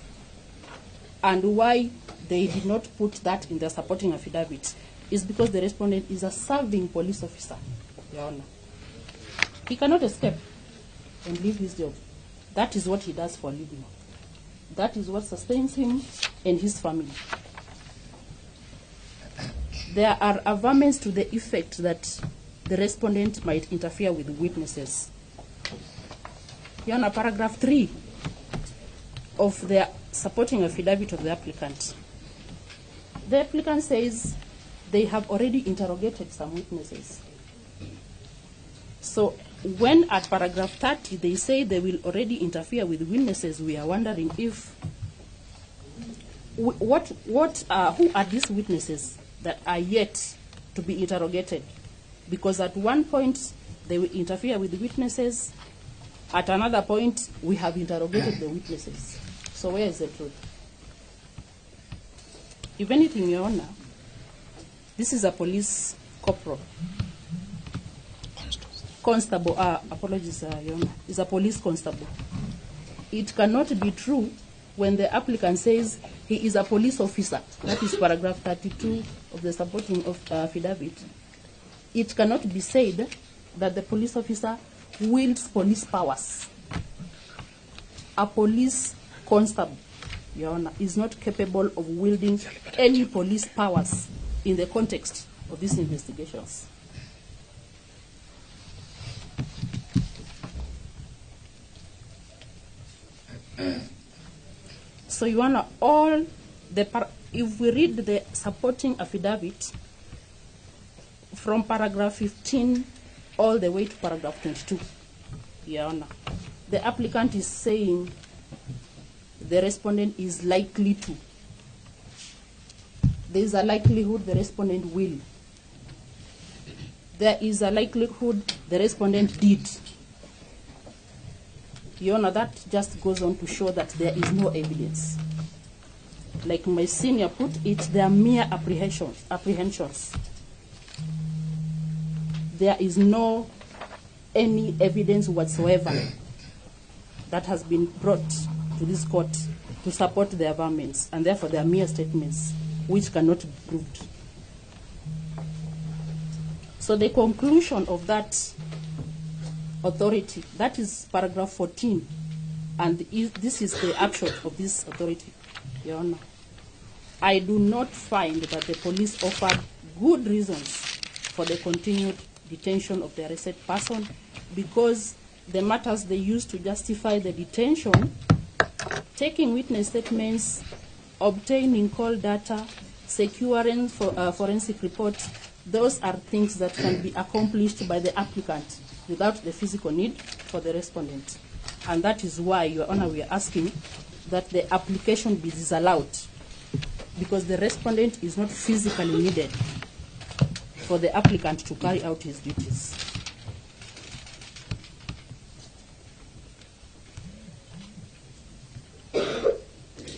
and why they did not put that in the supporting affidavit is because the respondent is a serving police officer, Your Honor. He cannot escape and leave his job. That is what he does for a living. That is what sustains him and his family. There are averments to the effect that the respondent might interfere with witnesses. Your Honor, paragraph 3 of the supporting affidavit of the applicant. The applicant says they have already interrogated some witnesses. So when at paragraph 30 they say they will already interfere with witnesses, we are wondering if who are these witnesses that are yet to be interrogated? Because at one point they will interfere with witnesses, at another point we have interrogated the witnesses. So where is the truth? If anything, Your Honor, this is a police corporal. Constable, apologies, Your Honor, is a police constable. It cannot be true when the applicant says he is a police officer. That is paragraph 32 of the supporting of affidavit. It cannot be said that the police officer wields police powers. A police constable, Your Honor, is not capable of wielding any police powers in the context of these investigations. So, Your Honor, all the if we read the supporting affidavit from paragraph 15 all the way to paragraph 22, Your Honor, the applicant is saying the respondent is likely to. There is a likelihood the respondent will. There is a likelihood the respondent did. Your Honor, that just goes on to show that there is no evidence. Like my senior put it, they are mere apprehensions. There is no any evidence whatsoever that has been brought to this court to support the averments, and therefore they are mere statements which cannot be proved. So the conclusion of that authority, that is paragraph 14, and this is the upshot of this authority, Your Honor. I do not find that the police offered good reasons for the continued detention of the arrested person, because the matters they used to justify the detention, taking witness statements, obtaining call data, securing forensic reports, those are things that can be accomplished by the applicant without the physical need for the respondent. And that is why, Your Honor, we are asking that the application be disallowed, because the respondent is not physically needed for the applicant to carry out his duties.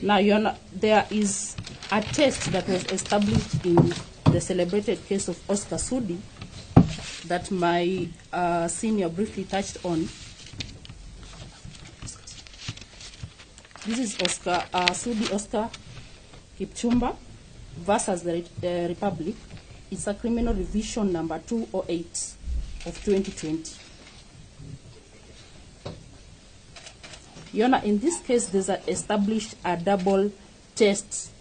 Now, Your Honor, there is a test that was established in the celebrated case of Oscar Sudi that my senior briefly touched on. This is Oscar Sudi Oscar Kipchumba versus the Republic. It's a criminal revision number 208 of 2020. Your Honor, in this case, there's established a double test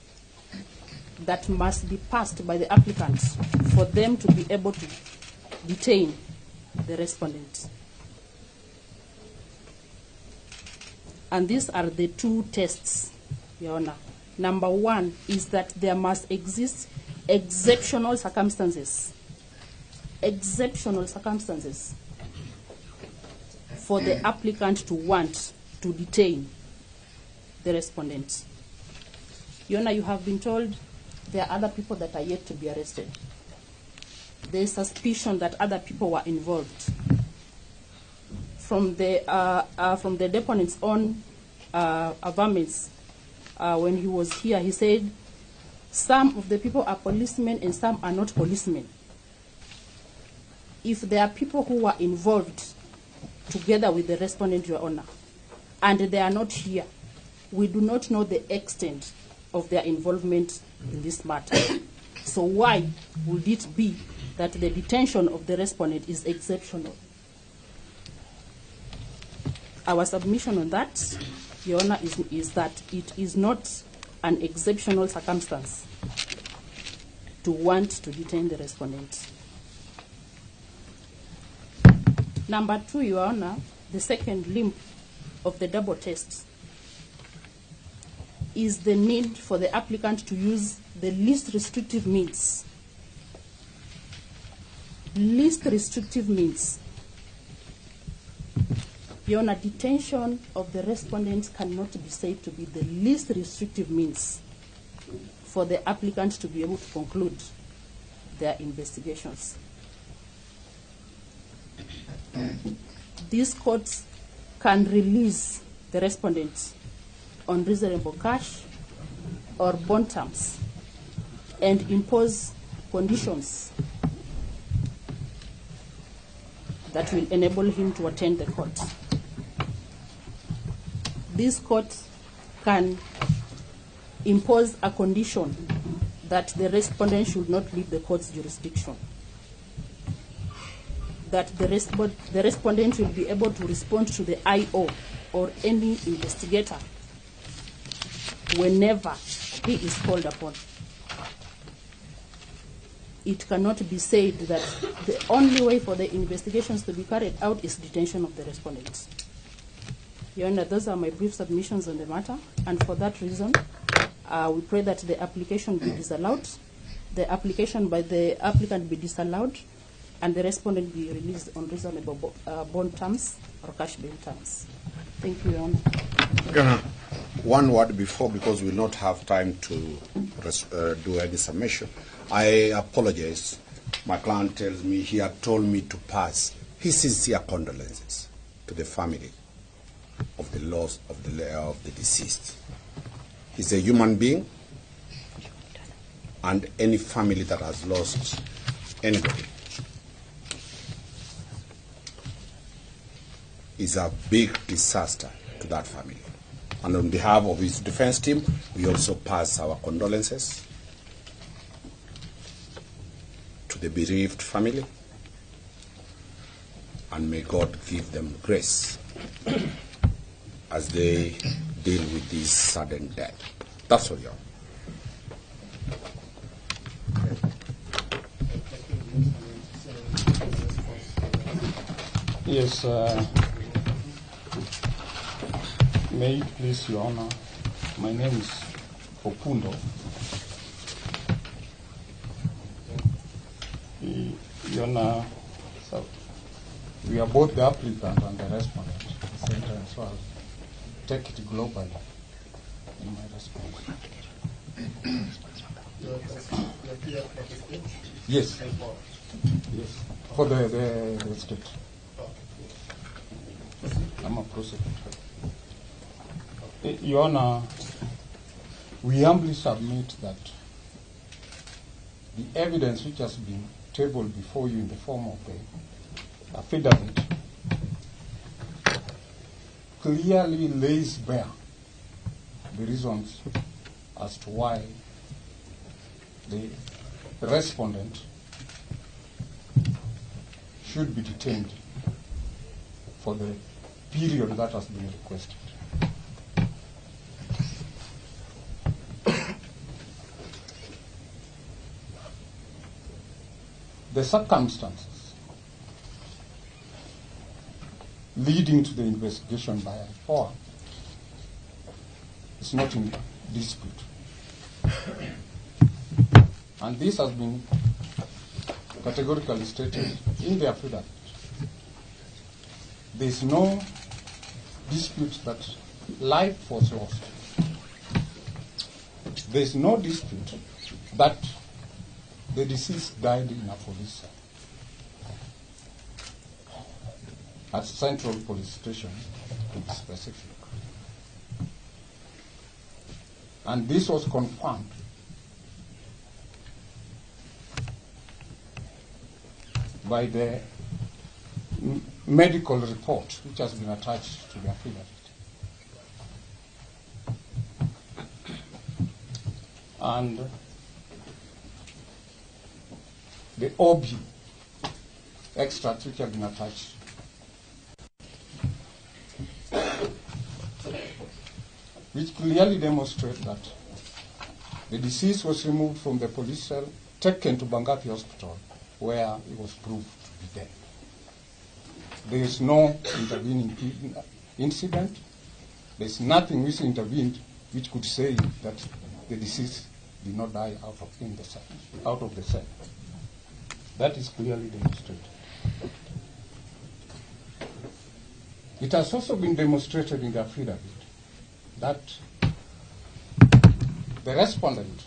that must be passed by the applicants for them to be able to detain the respondent. And these are the two tests, Your Honor. Number one is that there must exist exceptional circumstances. Exceptional circumstances for the applicant to want to detain the respondent. Your Honor, you have been told there are other people that are yet to be arrested. There is suspicion that other people were involved. From the deponent's own averments, when he was here, he said some of the people are policemen and some are not policemen. If there are people who were involved together with the respondent, Your Honor, and they are not here, we do not know the extent of their involvement in this matter. So why would it be that the detention of the respondent is exceptional? Our submission on that, Your Honor, is that it is not an exceptional circumstance to want to detain the respondent. Number two, Your Honor, the second limb of the double test is the need for the applicant to use the least restrictive means. Least restrictive means. Your Honor, detention of the respondent cannot be said to be the least restrictive means for the applicant to be able to conclude their investigations. These courts can release the respondent on reasonable cash or bond terms and impose conditions that will enable him to attend the court. This court can impose a condition that the respondent should not leave the court's jurisdiction, that the respondent will be able to respond to the IO or any investigator whenever he is called upon. It cannot be said that the only way for the investigations to be carried out is detention of the respondents. Your Honor, those are my brief submissions on the matter, and for that reason, we pray that the application be disallowed, the application by the applicant be disallowed, and the respondent be released on reasonable bond terms or cash bail terms. Thank you, Your Honor. Your Honor, one word before, because we will not have time to do any submission. I apologize. My client tells me he had told me to pass his sincere condolences to the family of the loss of the deceased. He's a human being, and any family that has lost anybody is a big disaster to that family. And on behalf of his defense team, we also pass our condolences to the bereaved family, and may God give them grace as they deal with this sudden death. That's all, Your Honor. Yes, may it please Your Honor, my name is Opundo. Your Honor, so we are both the applicant and the respondent at the same time, so I'll take it globally in my response. Yes. Yes, for the state. I'm a prosecutor. Your Honor, we humbly submit that the evidence which has been tabled before you in the form of the affidavit clearly lays bare the reasons as to why the respondent should be detained for the period that has been requested. The circumstances leading to the investigation by IPOA is not in dispute. And this has been categorically stated in the affidavit. There is no dispute that life was lost. There is no dispute that the deceased died in a police cell at Central Police Station, to be specific. And this was confirmed by the medical report which has been attached to the affidavit. And the OB extracts which have been attached, which clearly demonstrate that the deceased was removed from the police cell, taken to Bangafi Hospital, where he was proved to be dead. There is no intervening incident. There is nothing which intervened which could say that the deceased did not die out of the cell. That is clearly demonstrated. It has also been demonstrated in the affidavit that the respondent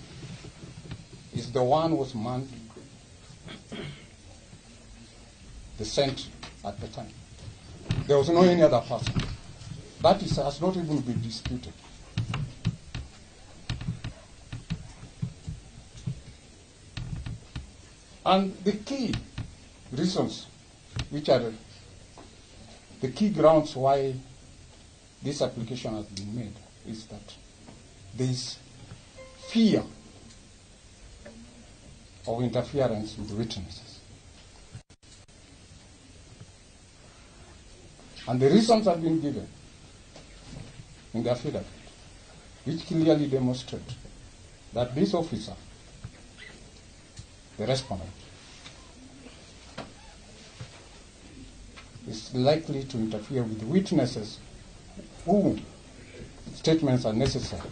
is the one who was manning the sentry at the time. There was no any other person. That has not even been disputed. And the key reasons, which are the key grounds why this application has been made, is that there is fear of interference with witnesses. And the reasons have been given in the affidavit, which clearly demonstrate that this officer, the respondent, is likely to interfere with witnesses who statements are necessary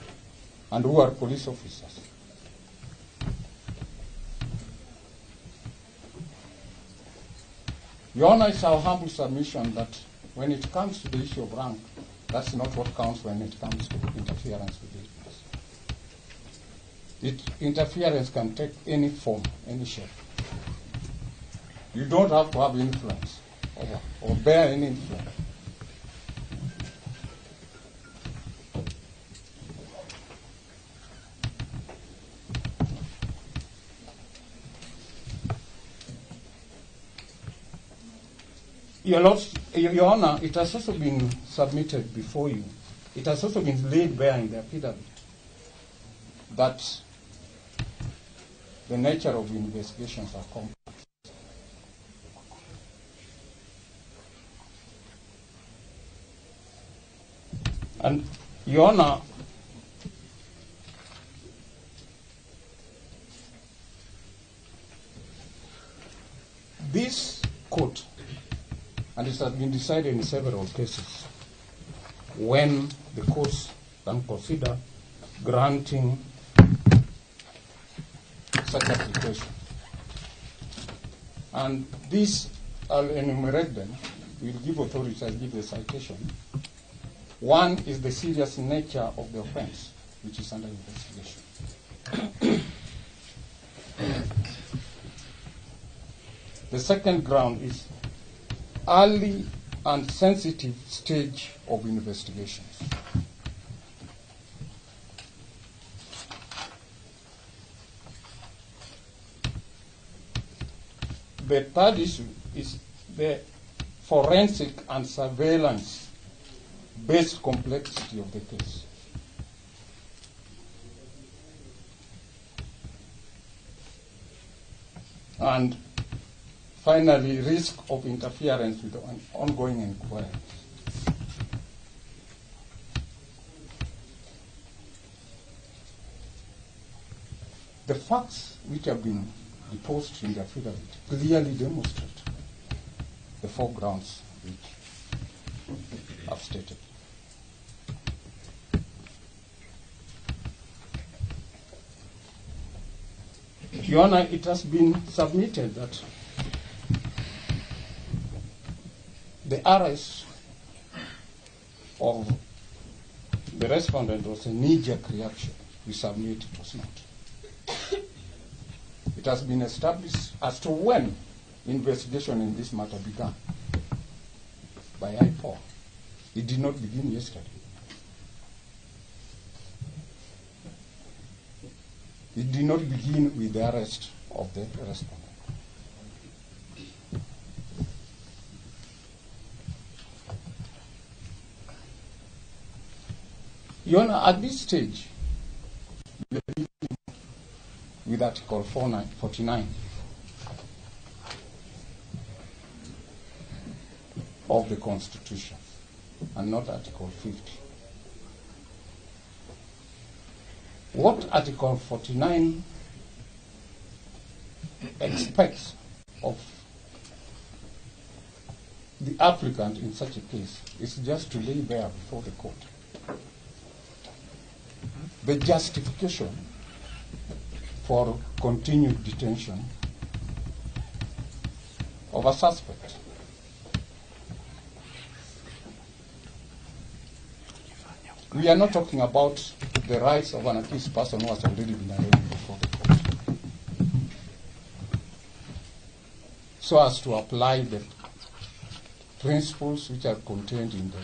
and who are police officers. Your Honor, it's our humble submission that when it comes to the issue of rank, that's not what counts when it comes to interference with witness. Interference can take any form, any shape. You don't have to have influence or bear any influence. Your Honor, it has also been submitted before you. It has also been laid bare in the affidavit that the nature of investigations are complex. And, Your Honor, this court, and it has been decided in several cases, when the courts can consider granting such application. And this, I'll enumerate them. We'll give authority, I'll give the citation. One is the serious nature of the offense, which is under investigation. The second ground is early and sensitive stage of investigations. The third issue is the forensic and surveillance-based complexity of the case. And finally, risk of interference with ongoing inquiries. The facts which have been deposed in the affidavit clearly demonstrate the four grounds which I've stated. Your Honor, it has been submitted that the arrest of the respondent was a knee-jerk reaction. We submit it was not. It has been established as to when investigation in this matter began by IPOA. It did not begin yesterday. It did not begin with the arrest of the respondent. Your Honor, at this stage, we are dealing with Article 49 of the Constitution and not Article 50. What Article 49 expects of the applicant in such a case is just to lay bare before the court the justification for continued detention of a suspect. We are not talking about the rights of an accused person who has already been arraigned before the court, so as to apply the principles which are contained in the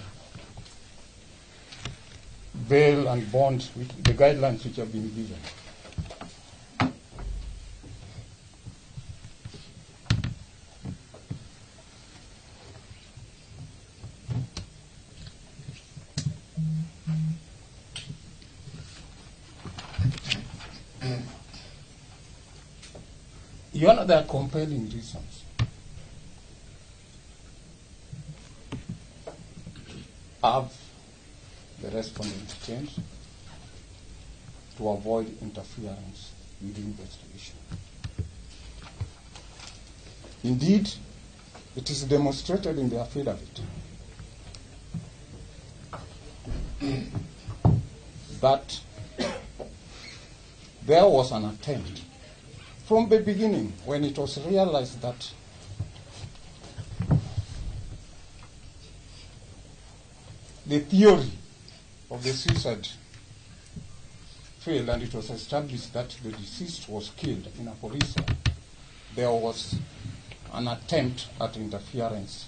bail and bond, the guidelines which have been given. Your Honor, there are compelling reasons. Have the respondent detained to avoid interference with the investigation. Indeed, it is demonstrated in the affidavit that there was an attempt from the beginning when it was realized that the theory of the suicide failed and it was established that the deceased was killed in a police cell. There was an attempt at interference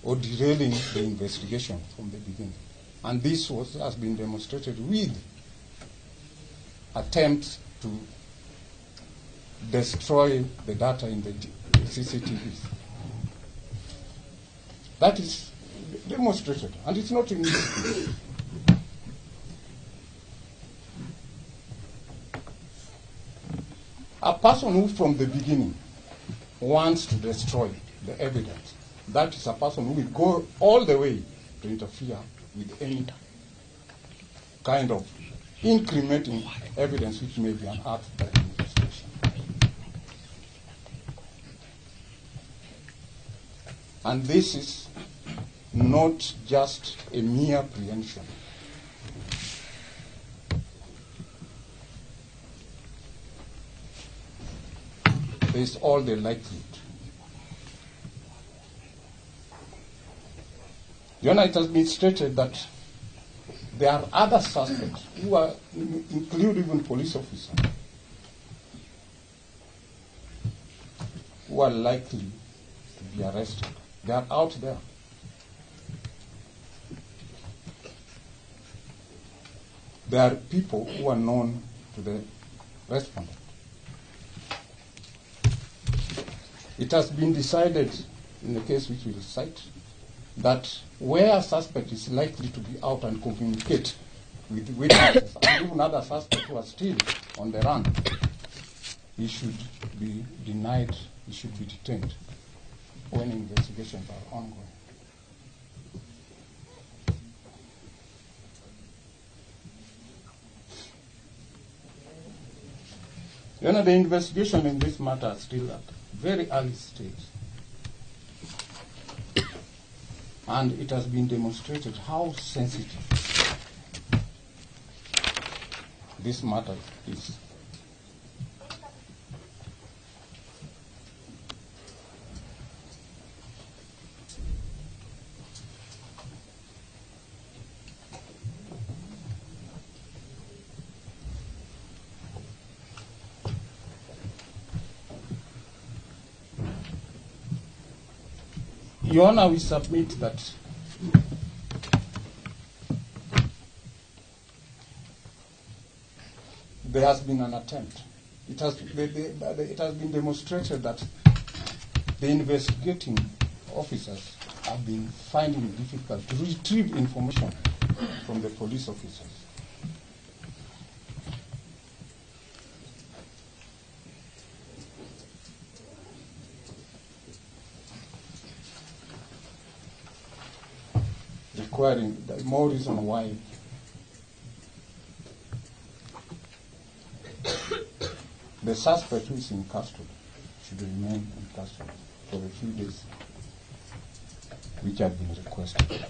or derailing the investigation from the beginning. And this has been demonstrated with attempts to destroy the data in the CCTVs. That is demonstrated, and it's not in dispute. A person who from the beginning wants to destroy the evidence, that is a person who will go all the way to interfere with any kind of incrementing evidence which may be unearthed by the investigation. And this is not just a mere prehension. There is all the likelihood. Your Honor, it has been stated that there are other suspects who are, include even police officers, who are likely to be arrested. They are out there. There are people who are known to the respondent. It has been decided in the case which we will cite that where a suspect is likely to be out and communicate with witnesses and even other suspects who are still on the run, he should be denied, he should be detained when investigations are ongoing. You know, the investigation in this matter is still at very early stage. And it has been demonstrated how sensitive this matter is. Your Honor, we submit that there has been an attempt. It has been demonstrated that the investigating officers have been finding it difficult to retrieve information from the police officers. Requiring more reason why the suspect who is in custody should remain in custody for a few days, which have been requested.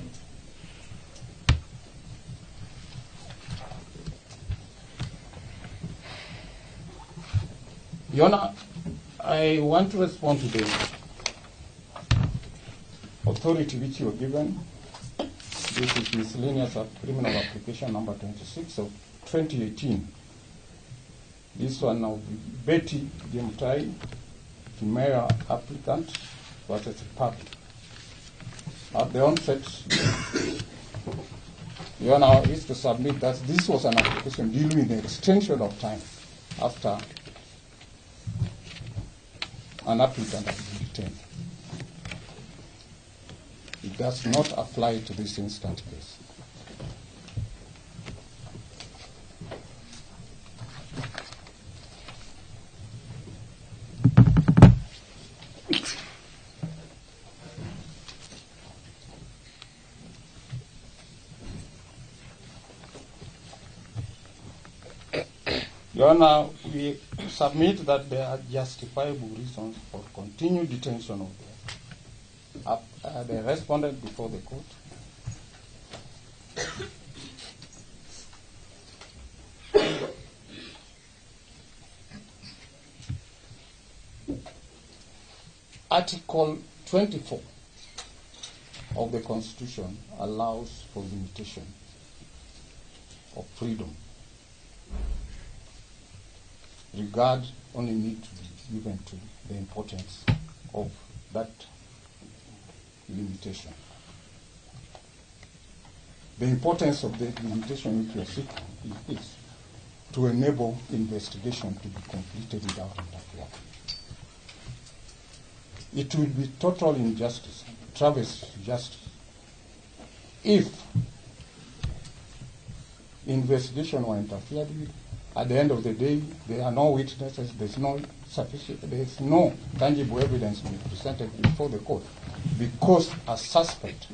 Your Honor, I want to respond to the authority which you were given. This is miscellaneous criminal application number 26 of 2018. This one of Betty Jemutai, female applicant, versus public. At the onset, Your Honor is to submit that this was an application dealing with the extension of time after an applicant has been detained. It does not apply to this instant case. Your Honor, we submit that there are justifiable reasons for continued detention of the respondent before the court. Article 24 of the Constitution allows for limitation of freedom. Regard only need to be given to the importance of that limitation. The importance of the limitation which we are seeking is this: to enable investigation to be completed without interference. It will be total injustice, travesty justice, if investigation were interfered with. At the end of the day, there are no witnesses, there's no sufficient, there's no tangible evidence to be presented before the court because a suspect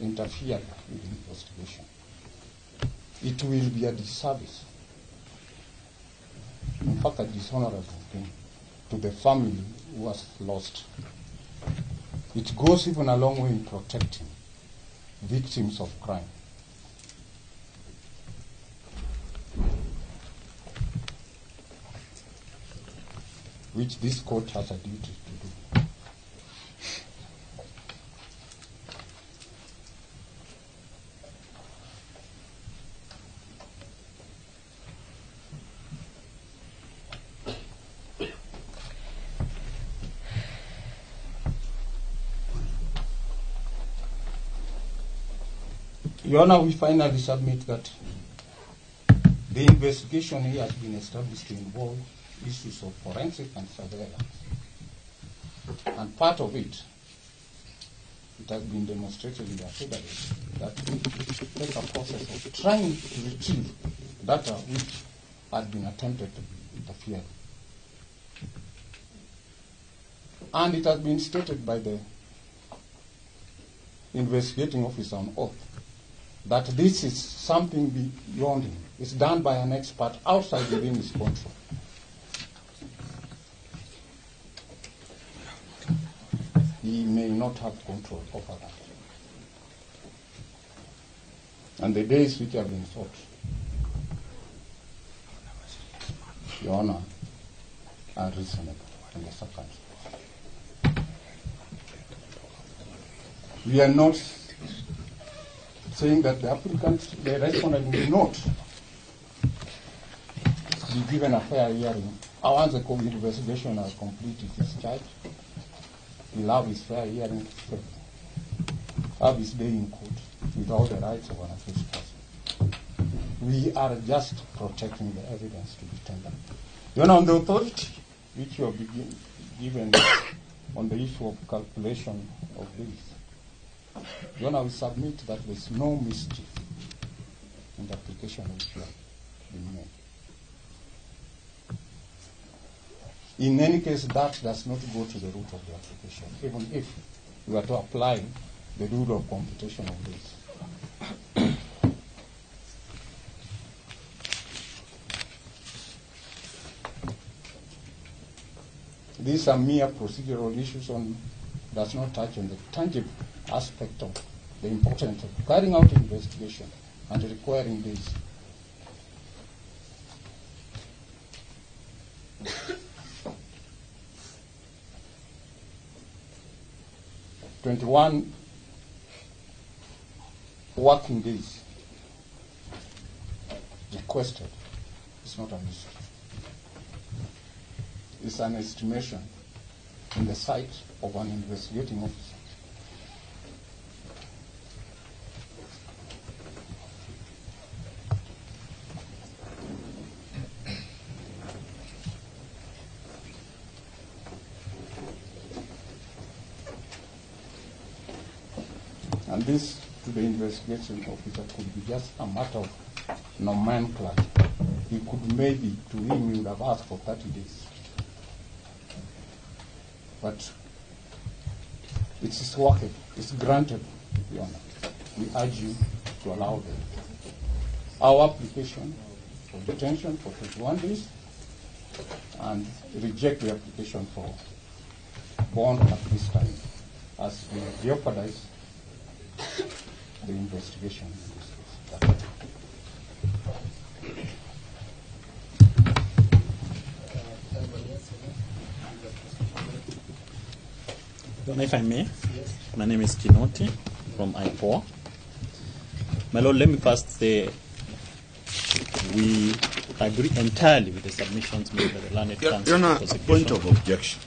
interfered with the investigation. It will be a disservice, in fact a dishonorable thing, to the family who was lost. It goes even a long way in protecting victims of crime. Which this court has a duty to do. Your Honor, we finally submit that the investigation here has been established to involve issues of forensic and surveillance. And part of it, it has been demonstrated in the affidavit that we take a process of trying to retrieve data which had been attempted to be interfered. And it has been stated by the investigating officer on oath that this is something beyond him. It's done by an expert outside within his control. He may not have control over that. And the days which have been sought, Your Honor, are reasonable in the circumstances. We are not saying that the applicant, the respondent, will not be given a fair hearing. Once the investigation has completed its charge, he'll have his fair hearing, have his day in court with all the rights of an accused person. We are just protecting the evidence to be tendered. You know, on the authority which you have been given on the issue of calculation of this, you know, we submit that there is no mischief in the application which you have been made. In any case, that does not go to the root of the application, even if you are to apply the rule of computation of this. These are mere procedural issues on does not touch on the tangible aspect of the importance of carrying out investigation and requiring this. "21 working days requested is not a mistake. It's an estimation in the sight of an investigating officer. And this, to the investigation officer, could be just a matter of nomenclature. He could maybe, to him, he would have asked for 30 days. But it is workable, it's granted, Your Honor. We urge you to allow them. Our application for detention for 21 days and reject the application for bond at this time, as we jeopardize the investigation in this case. If I may, yes. My name is Kinoti from IPOA. My Lord, let me first say we agree entirely with the submissions made by the Learned Counsel. Your Honor, a point of objection.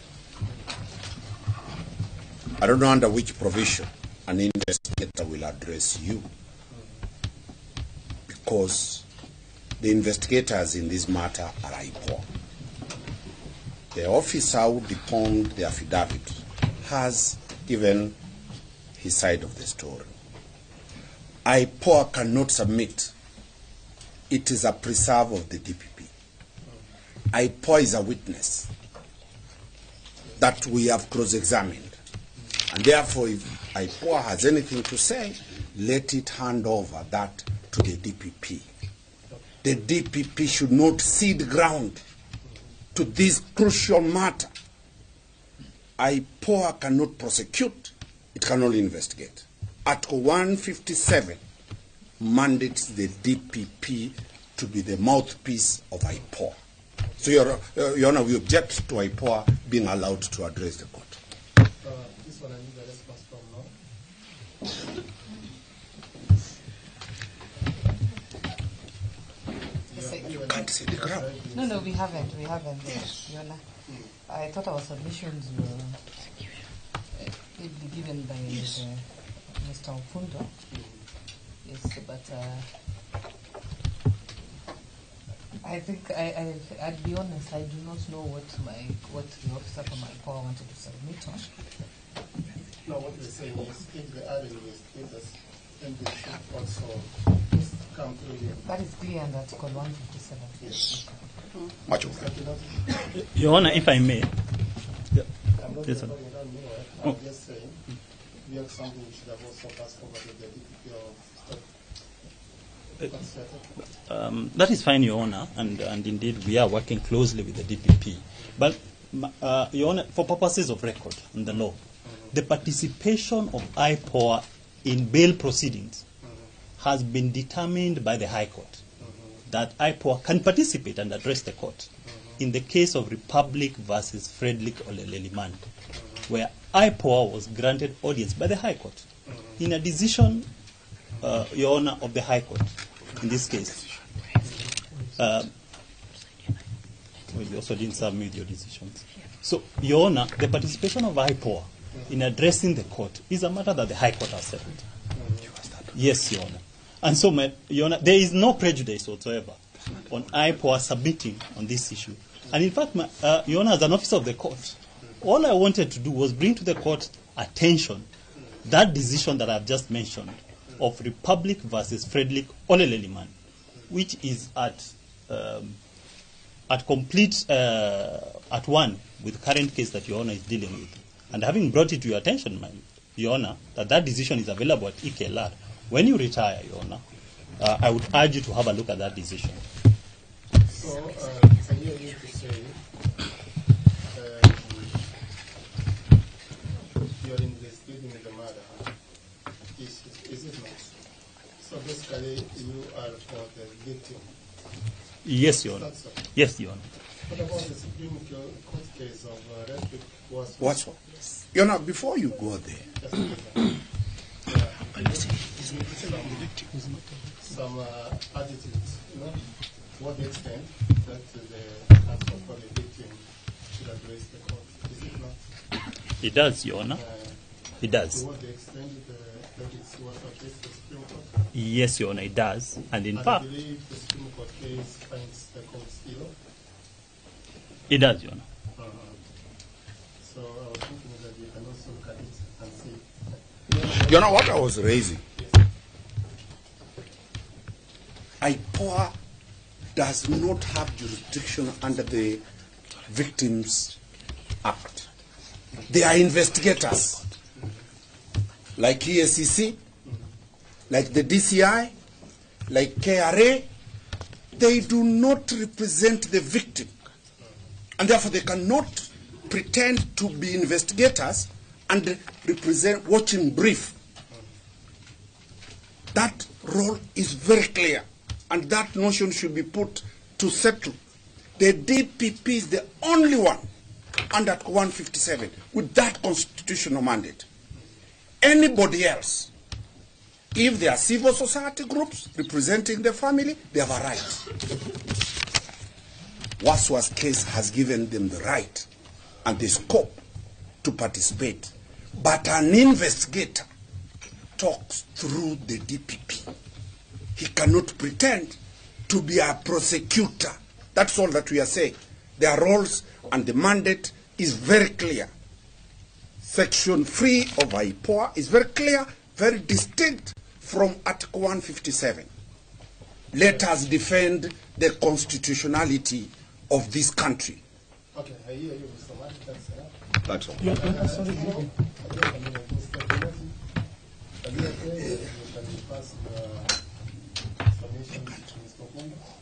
I don't know under which provision an investigator will address you, because the investigators in this matter are IPOA. The officer who deponed the affidavit has given his side of the story. IPOA cannot submit. It is a preserve of the DPP. IPOA is a witness that we have cross-examined. And therefore, if IPOA has anything to say, let it hand over that to the DPP. The DPP should not cede ground to this crucial matter. IPOA cannot prosecute, it can only investigate. Article 157 mandates the DPP to be the mouthpiece of IPOA. So, Your Honor, we object to IPOA being allowed to address the court. This one I need a response from now. You can't see the ground. No, we haven't. We haven't. Yes. Your Honor. I thought our submissions were ably given by yes. Mr. Opundo. Yes, but I think I'd be honest, I do not know what the officer from IPOA wanted to submit on. No, what we're saying is if they are investigators, then they should also come through here. That is clear under Article 157. Yes. Okay. Much of that. Your Honor, if I may. Yeah. I'm not yes, talking about me, I'm just saying we have something we should have also passed over to the DPP or stop That is fine, Your Honor, and indeed we are working closely with the DPP. But, Your Honor, for purposes of record and the law, the participation of IPOA in bail proceedings has been determined by the High Court, that IPOA can participate and address the court in the case of Republic versus Frederick Ole Lelimani, where IPOA was granted audience by the High Court in a decision, Your Honor, of the High Court in this case. Well, you also didn't submit your decisions. So, Your Honor, the participation of IPOA in addressing the court is a matter that the High Court has settled. Yes, Your Honor. And so, Your Honor, there is no prejudice whatsoever on IPOA submitting on this issue. And in fact, Your Honor, as an officer of the court, all I wanted to do was bring to the court attention that decision that I've just mentioned of Republic versus Frederick Ole Lelimani, which is at complete, at one with the current case that Your Honor is dealing with. And having brought it to your attention, Your Honor, that decision is available at EKLR, when you retire, Your Honor, I would urge you to have a look at that decision. So, I hear you to say you're investigating the matter. Is it not? So basically, you are for the victim. Yes, Your Honor. So? Yes, Your Honor. What about the Supreme Court case of Redrick Waswa? Waswa. Yes. Your Honor, before you go there, some attitudes, you know, to what extent that the counsel for the victim should address the court, is it not? It does, Your Honor. It does. To what extent the Redrick Waswa case, the Supreme Court? Yes, Your Honor, it does. And in fact, I believe the Supreme Court case finds the court ill. It does, Your Honor. So I was thinking that you can also look at it and see. You know what I was raising? Yes. IPOA does not have jurisdiction under the Victims Act. They are investigators, like EACC, like the DCI, like KRA. They do not represent the victim. And therefore they cannot pretend to be investigators and represent watching brief. That role is very clear, and that notion should be put to settle. The DPP is the only one under Article 157 with that constitutional mandate. Anybody else, if there are civil society groups representing the family, they have a right. Waswa's case has given them the right and the scope to participate. But an investigator talks through the DPP. He cannot pretend to be a prosecutor. That's all that we are saying. Their roles and the mandate is very clear. Section 3 of IPOA is very clear, very distinct from Article 157. Let us defend the constitutionality of this country. Okay, I hear you, Mr. Mark. That's enough. That's all. Yeah, sorry.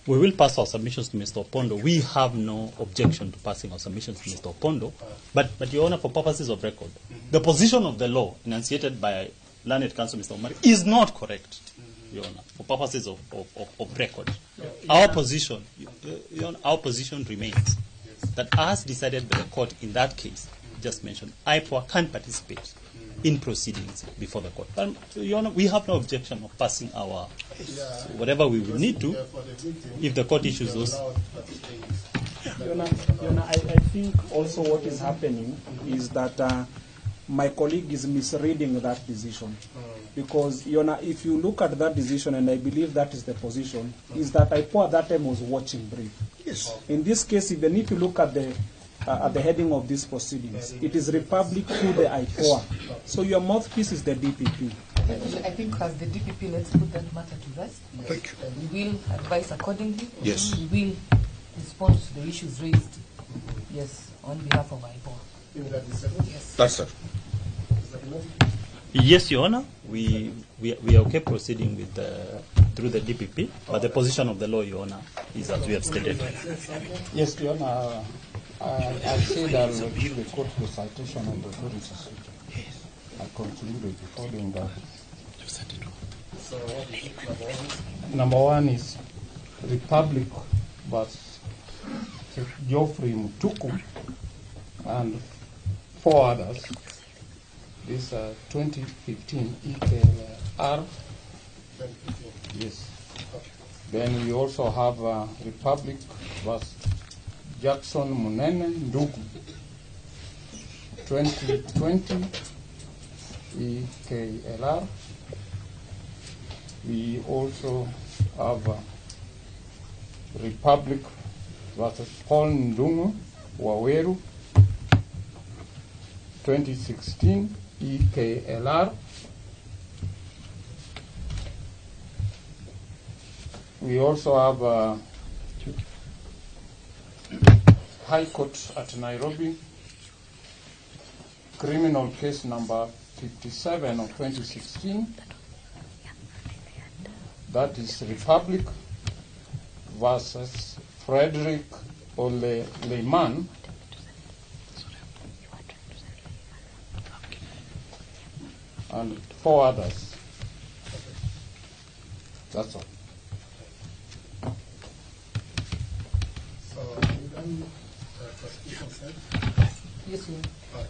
We will pass our submissions to Mr. Opondo. We have no objection to passing our submissions to Mr. Opondo. But Your Honor, for purposes of record, the position of the law enunciated by Learned Counsel Mr. Omari is not correct, Your Honor, for purposes of record. Yeah. Our position, Your Honor, our position remains that as decided by the court in that case just mentioned, IPOA can participate in proceedings before the court. But, Your Honor, we have no objection of passing our whatever we would need to if the court issues those. Your Honor, I think also what is happening is that my colleague is misreading that decision. Because, Your Honor, if you look at that decision, and I believe that is the position, is that IPOA at that time was watching brief. Yes. In this case, even if you look at the heading of these proceedings, it is Republic to the IPOA. So your mouthpiece is the DPP. I think as the DPP, let's put that matter to rest. Thank you. We will advise accordingly. Yes. We will respond to the issues raised, yes, on behalf of IPOA. Yes. That's it. Yes, Your Honor, we are okay proceeding with through the DPP, but the position of the law, Your Honor, is as we have stated. Yes, Your Honor, I said I will give the court the citation of the authorities. I concluded the following that. So what is it, number one? Number one is Republic versus Geoffrey Mutuku and 4 others. This 2015 EKLR. 2015. Yes. Okay. Then we also have Republic versus Jackson Munene Ndugu, 2020 EKLR. We also have Republic versus Paul Ndungu Waweru, 2016 EKLR. We also have High Court at Nairobi, criminal case number 57 of 2016. That is Republic versus Frederick Ole Lehman. And 4 others. That's all. So, are you done prosecution side? Yes, sir. All right.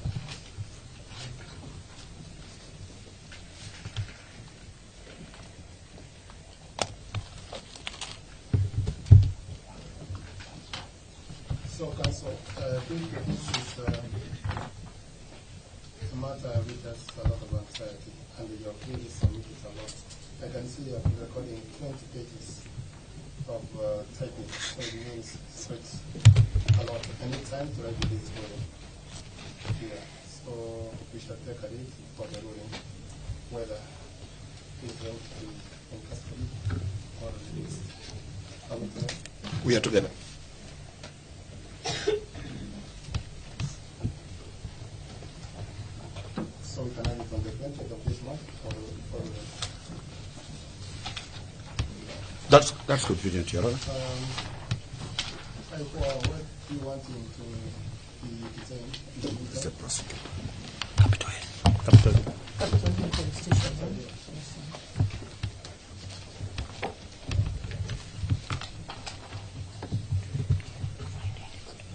So, Counsel, I think this is a matter which has a lot of anxiety, and you have really submitted a lot. I can see you have been recording 20 pages of typing, so it means it's a lot. I need time to write this ruling. Yeah, so we shall take a date for the ruling, whether he's going to be in custody or released. Are we together? We are together. So we can have it on the 20th of this month or That's convenient, Your Honor. What do you want him to be detained? It's a prosecutor. Capitol Hill. Capitol Hill. Capitol Hill Police Station.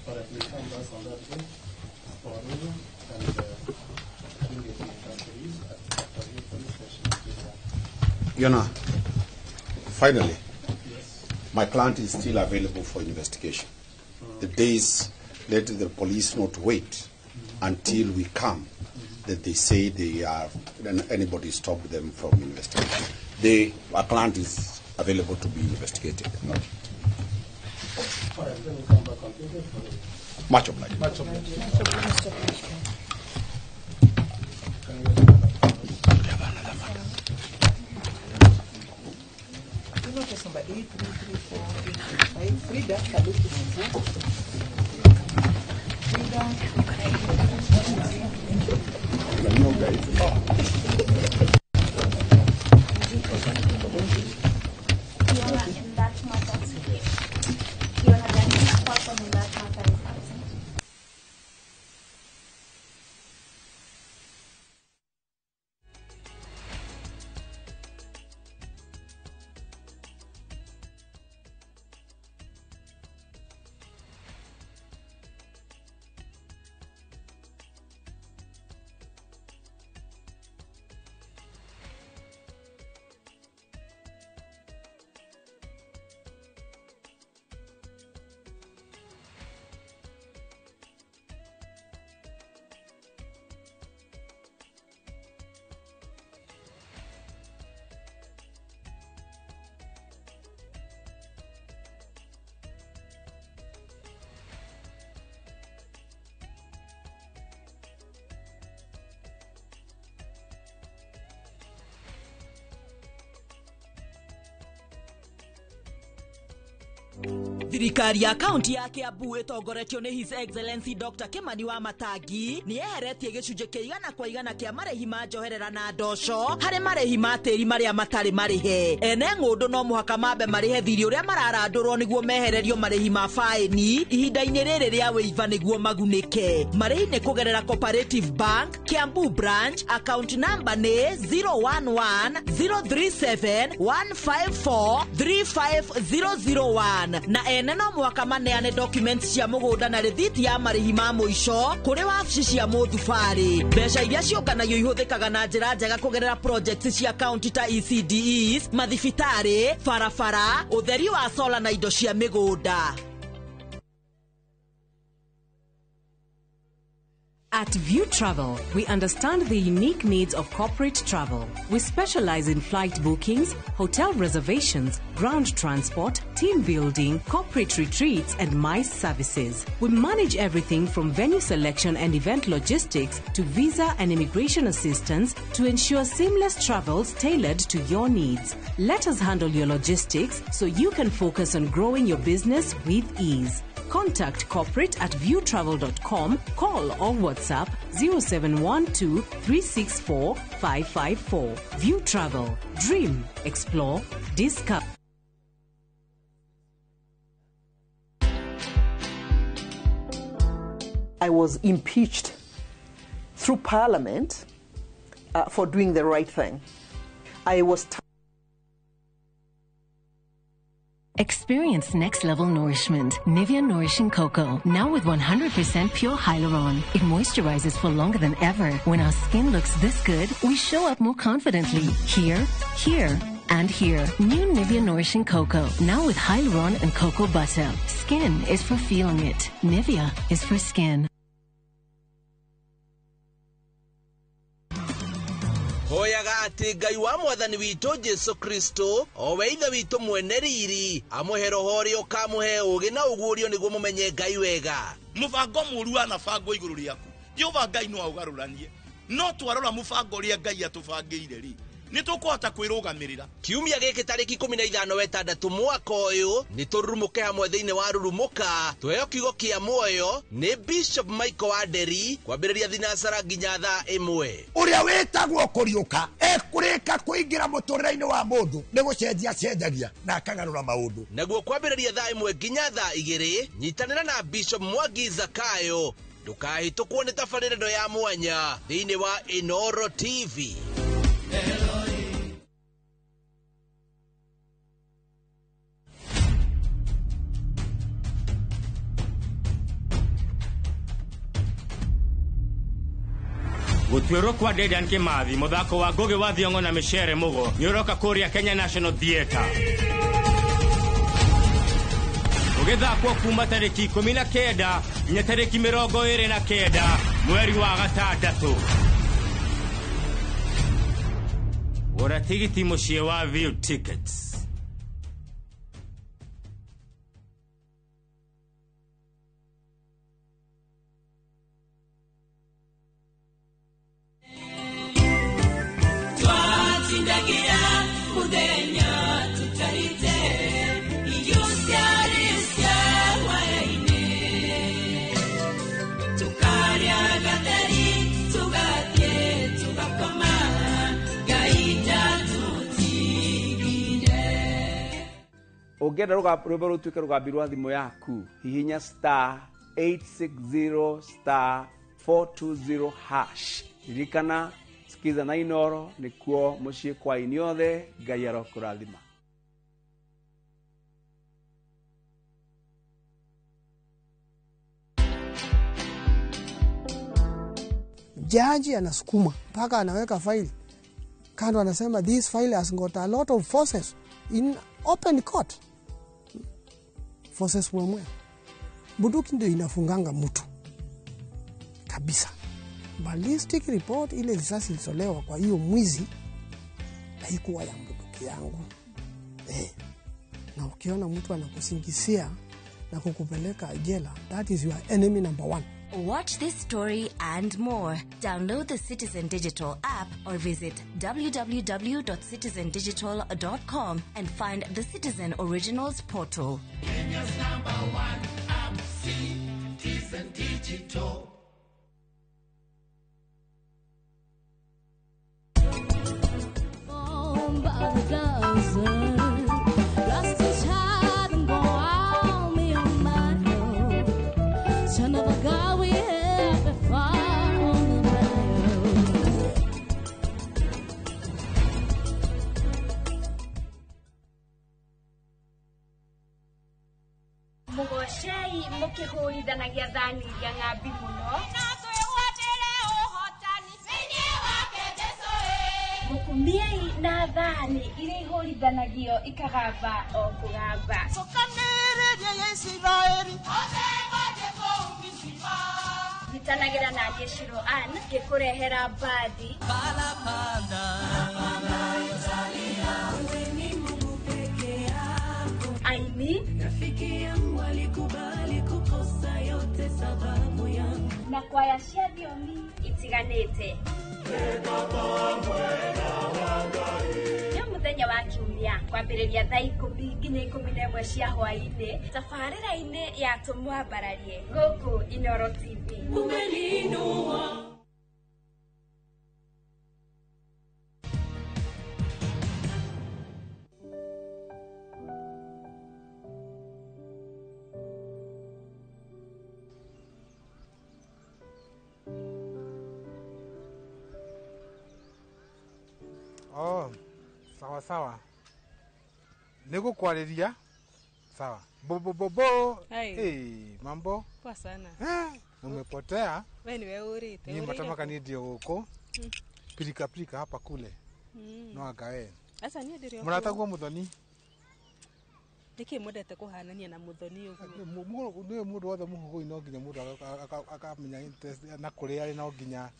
All right, we'll come back on that day for a ruling, and we'll get in custody at Capitol Hill Police Station. Your Honor, finally, yes. My client is still available for investigation. The days, let the police not wait until we come, that they say they are, then anybody stop them from investigation. Our client is available to be investigated. All right, then we'll come back on Tuesday for the... Much obliged. Much obliged. Much obliged, Mr. We have another matter. Case number 8334885, Frida Kaluki Mvua. Frida. Your Honor, in that matter, Your Honor, the accused person in that matter is absent. Thirikari ya kaunti ya Kiambu ĩtongoretio nĩ His Excellency Dr. Kimani wa Matangi nĩ yeheretie gĩcunjĩ kĩa 100% kĩa marĩhi ma njoherera na ndoco harĩ marĩhi ma tĩri marĩa matarĩ marĩhe. Ene ng'ũndũ no mũhaka mambe marĩhe thirĩ ũrĩa mararandũrwo nĩguo mehererio marĩhi ma faĩni ihinda-inĩ rĩrĩ rĩa wĩiva nĩguo magunĩke. Marĩhi nĩ kũgerera Cooperative Bank, Kiambu Branch, account number nĩ 011 037 154 35001 na ene no mũhaka maneane documents cia mũgũnda na rĩthiti ya marĩhi ma mũico kũrĩ wabici cia mũthubarĩ. Mbeca iria ciũnganagio ihũthĩkaga na njĩra njega kũgerera projects cia county ta ECDEs, mathibitarĩ, barabara, ũtheri wa sola na indo cia mĩgũnda. At View Travel, we understand the unique needs of corporate travel. We specialize in flight bookings, hotel reservations, ground transport, team building, corporate retreats, and MICE services. We manage everything from venue selection and event logistics to visa and immigration assistance to ensure seamless travels tailored to your needs. Let us handle your logistics so you can focus on growing your business with ease. Contact corporate at viewtravel.com, call or WhatsApp 0712 364 554. View Travel. Dream, explore, discover. I was impeached through Parliament for doing the right thing. I was Experience next level nourishment. Nivea Nourishing Cocoa. Now with 100% pure hyaluron. It moisturizes for longer than ever. When our skin looks this good, we show up more confidently. Here, here, and here. New Nivea Nourishing Cocoa. Now with hyaluron and cocoa butter. Skin is for feeling it. Nivea is for skin. Hoyaga atĩ Ngai wa mwathani witũ Jesu Kristo o we ithe witũ mwene riri amũhe roho ũrĩa ũkamũhe ũũgĩ na ũguũrio nĩguo mũmenye Ngai wega. Mũbango mũũru wanabangwo igũrũ rĩaku, Jehova Ngai no aũgarũranie, no twarora mũbango ũrĩa Ngai atũbangĩire rĩ, nĩ tũkũhota kwĩrũgamĩrĩra. Kiumia gĩkĩ tarĩki 15 wetandatũ mwaka ũyũ nĩ tũrurumũke hamwe thĩinĩ wa Rurumũka tuheo kiugo kĩa muoyo nĩ Bishop Michael Wanderi kwambĩrĩria thinacara nginya thaa 1. Ũrĩa wĩtagwo kũriũka ekũrĩka kũingĩra mũtũrĩre-inĩ wa mũndũ nĩ gũcenjia cenjagia na akagarũra maũndũ. Naguo kwambĩrĩria thaa 1 nginya thaa 2 nyitanĩra na Bishop Mwangi Zakayo ndũkahĩtũkwo nĩ tabarĩra ĩno ya mwanya thĩinĩ wa Inooro TV. Gũtuĩrwo kwa Dedan Kimathi mũthako wa Ngugi wa Thiong'o na Micere Mugo nĩũroka kũrĩa Kenya National Theatre ũgĩthakwo kuma tarĩki 19 nginya tarĩki 29 mweri wa gatandatũ. Gũra tigiti mũciĩ wa View Tickets. Twatindagira muthenya tutarite irio ciarĩ cia hwaĩ-inĩ tukarĩa gatheri tugathiĩ tugakoma Ngai ndatũtigire. Ũngĩenda rwĩmbo rũtuĩke rũgambi rwa thimũ yaku, hihinya star 860 star 420 hash. Ririkana sikiza na Inooro nĩkuo mũciĩ kwa inyuothe. Ngai arokũrathima. Jaji anasukuma mpaka anaweka faili kando, anasema this file has got a lot of forces in open court. Forces mwemwe. Bunduki ndio inafunganga mtu kabisa. Ballistic report ile risasi ilitolewa kwa hiyo mwizi haikuwa ya bunduki yangu. Na ukiona mtu anakusingizia na kukupeleka jela, that is your enemy number one. Watch this story and more. Download the Citizen Digital app or visit www.citizendigital.com and find the Citizen Originals portal. Kenya's number Gwacei mũkĩhũrithanagia thani iria ng'ambi mũno. Mũkumiei na thani iria ihũrithanagio ikagamba o kũgamba. Cokanĩrĩria ya Isiraeli othe mathiĩ kũu Misiri. Nyitanagĩra na niĩ Shiro Ann ngĩkũrehera mbathi. Aini Rafiki yangu alikubali kukosa yote sababu yangu. Na kwaya cia thiomi itiganĩte. Nĩ mũthenya wa kiumia kwambĩrĩria thaa 10 nginya 11 cia hwaĩ-inĩ tabarĩra-inĩ ya Tũmwambararie gũkũ Inooro TV. Umeniinua. Oh, sawa sawa. Nĩgũkwarĩria. Sawa. Bo bo bo bo. Hey. Hey, mambo. Poa sana. Umepotea. Wewe ni wewe urite. Ni matamaka ni ndio gũkũ. Pilika pilika hapa kule. No anga we. Sasa niĩ ndĩrĩ o. Mũratagwo Muthoni. Nĩkĩ mwendete kũhanania na Muthoni ũguo? Nĩ mũndũ wothe mũhũgũi no nginya mũndũ akamenya interest na kũrĩa arĩ no nginya.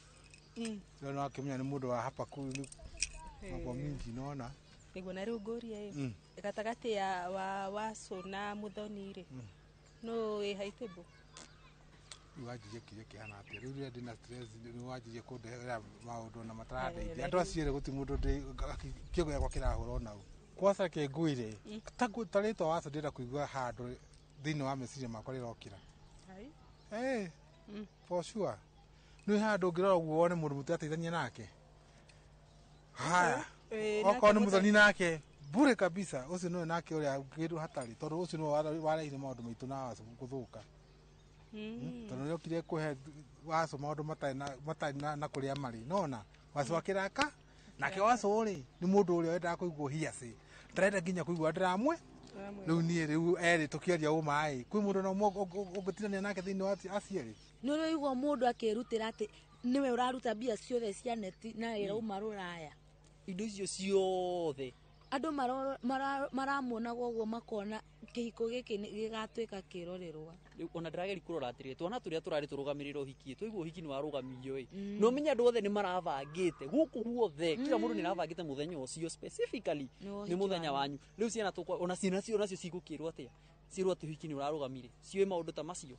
No akĩmenya nĩ mũndũ wa hapa kule. Mambo mingi naona. Nĩguo na rĩu ngũrie ĩ. Gatagatĩ ya wa Wacu na Muthoni rĩ. No ĩ high table. Wanjirie kĩrĩa kĩhana atĩa rĩu rĩrĩa ndĩna stress nĩ wanjirie kũndehera maũndũ na matarandeithia andũ acio erĩ gũtirĩ mũndũ kĩongo gĩakwa kĩrahũra onau kwaca kĩngũire ta rĩtwa Wacu ndĩrenda kũigua handũ thĩinĩ wa meciria makwa rĩrokĩra. For sure nĩ handũ ũngĩrora ũguo wone mũndũ mũtirateithania nake. Haya, okorwo nĩ Muthoni nake bure kabisa ũcio nĩwe nake ũrĩa kĩndũ hatarĩ tondũ ũcio nĩwe wareheire maũndũ maitũ na Wacu gũthũka. Tondũ nĩokire kũhe Wacu maũndũ matarĩ na kũrĩa marĩ nona Wacu akĩraka nake Wacu rĩ nĩ mũndũ ũrĩa wendaga kũigua hearsay ndarenda nginya kũigua ndĩramwe rĩu niĩ rĩu erĩ tũkĩaria ũma ĩ kwĩ mũndũ na ũmwe ũngĩtinania nake thĩinĩ wa acio erĩ. Nĩ ũrĩ waigua mũndũ akĩrutĩra atĩ nĩwe ũraruta mbia ciothe cia neti na ĩrauma rũraya. Indo icio ciothe andũ maramuonaga ũguo makona kĩhiko gĩkĩ gĩgatuĩka kĩrorerwa. Rĩu ona ndĩrageria kũrora atĩrĩrĩ twana tũrĩa tũrarĩ tũrũgamĩrĩre ũhiki twaigua ũhiki nĩ warũgamio ĩ no ũmenye andũ othe nĩ marabangĩte gũkũ guothe kila mũndũ nĩ arabangĩte mũthenya ũcio specifically nĩ mũthenya wanyu. Rĩu ciana ona ciana cio nacio cigũkĩrwo atĩa ciĩrwo atĩ ũhiki nĩ ũrarũgamire ciũĩ maũndũ ta macio.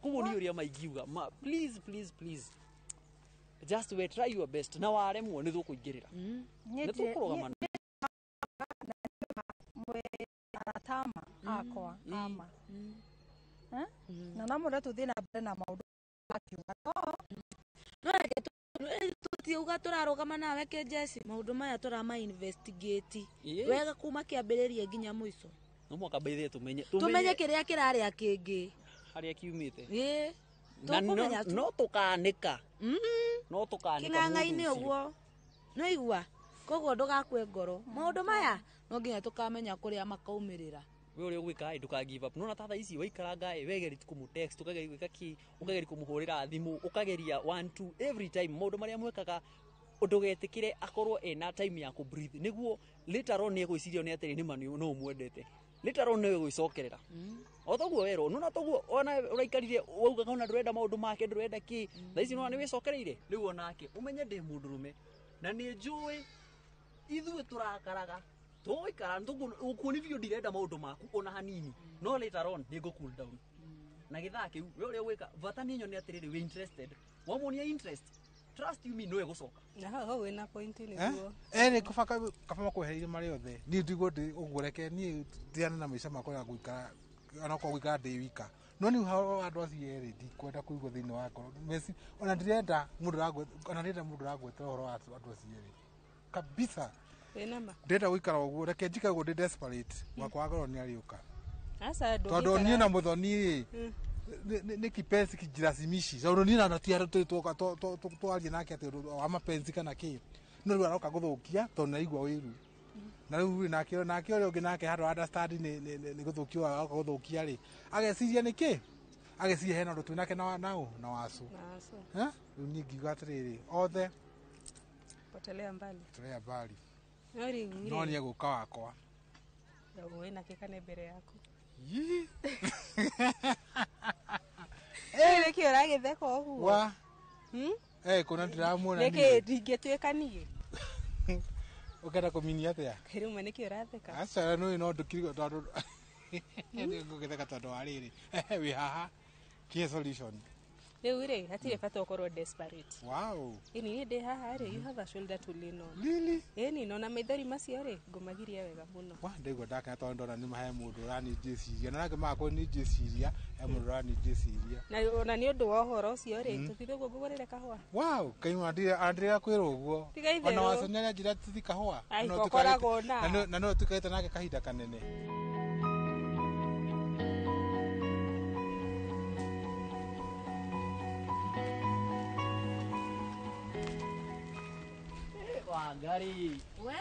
Koguo niĩ ũrĩa maingiuga ma please please please just we try your best na waremwo nĩ tũkũingĩrĩra nĩ tũkũrũgama aratama akwa ama na no mũndũ tũthiĩ na mbere na maũndũ akiuga no reke tũtiuga tũrarũgama nawe kĩnjeci maũndũ maya tũrama investigate wega kuma kĩambĩrĩria nginya mũico. No mũhaka mbaithe tũmenye kĩrĩa kĩrarĩa kĩngĩ harĩa kiumĩte. Tũkũmenya no tũkanĩka no tũkanĩka kĩng'ang'a-inĩ ũguo no igua koguo ndũgakue ngoro maũndũ maya no nginya tũkamenya kũrĩa makaumĩrĩra. We ũrĩa ũgwĩka ĩ ndũka give up nona ta thaa ici waikaranga ĩ wegeria kũmũ text ũkageria gwĩka kĩ ũkageria kũmũhũrĩra thimũ ũkageria 1 2 every time maũndũ marĩa mwekaga ndũgetĩkĩre akorwo ena time ya kũ breathe nĩguo later on nĩ egwĩciria nĩ atĩrĩ nĩ ma no ũmwendete later on nĩ egwĩcokerera o toguo werwo nona toguo ona ũraikarire waugaga ona ndũrenda maũndũ make ndũrenda kĩ thaa ici nona nĩ wĩcokereire rĩu onake ũmenye ndĩ mũndũrũme na nĩ njũĩ ithuĩ tũrakaraga tũgũikara ũkuoni biũ ndirenda maũndũ maku ona hanini no later on nĩ ngũ cool down na gĩthaa kĩu we ũrĩa ũgwĩka bata nĩ nyone atĩrĩrĩ wĩ interested wamuonia interest trust you me no ĩgũcoka na hau wĩna point nĩguo erĩ kaba makwehereire marĩ othe niĩ ndigwo ũguo reke niĩ ndiane na maica makwa ya gũikara onakorwo gũikara ndĩ wika no nĩ andũ acio erĩ ndikwenda kũigua thĩinĩ wa ngoro ona ndirenda mũndũ ona ndirenda mũndũ ũrangwetera ũhoro wa andũ acio erĩ kabisa. Ndĩrenda gũikara ũguo reke njikare ũguo ndĩ desperate mwaka wa ngoro nĩ arĩũka tondũ niĩ na Muthoni rĩ nĩ kipenzi kijiracimici tondũ niĩ na ti twarie nake atĩ wa mapenzi kana kĩ no rĩu aroka gũthũkia tondũ nĩ aigua wĩiru. Na rĩu nake nake ũrĩa ũngĩ nake handũ understand nĩ gũthũkio agoka gũthũkia rĩ, ageciria nĩkĩ? Ageciria hena ũndũ twĩnake na na na wacu. Na wacu. Eh? Rĩu niĩ ngiuga atĩrĩrĩ, othe Potelea mbali. potelea mbali. No rĩu No rĩ, nĩ egũka wakwa. wĩna kĩ kana mbere yaku? Yii. Rĩu nĩkĩ ũragĩtheka ũguo? Wa. Hmm? Eh, kũna ndĩramuona Nĩkĩ niĩ. ndingĩtuĩka niĩ? Ũkenda kũminia atĩa? Rĩu ma nĩkĩ ũratheka? Aca nĩ no ndũkiri tondũ ngũgĩtheka tondũ wa rĩrĩ. Wĩ haha. Kĩ solution? Rĩu rĩ, hatirĩ bata ũkorwo desperate. Wow. Ĩni niĩ ndĩ haha rĩ, you have a shoulder to lean on. Really? Ĩni nona maithori macio rĩ, ngũmagiria wega mũno. Wa ndaigua ndakena tondũ ndona nĩ he mũndũ ũraninjĩciria. Na nake makwa ninjĩciria, he mũndũ ũraninjĩciria. Na ona nĩ ũndũ wa ũhoro ũcio rĩ, Mm. tũthiĩ ũguo ngũgũrĩre kahũa. Wow, kaima andire kwĩrwo ũguo. Tiga itherũ. Ona waconia nĩanjĩra tũthi kahũa. Ai, Na no ũkoragwo tũikarĩte- na. na no tũikarĩte nake kahinda kanene. Wangari. We,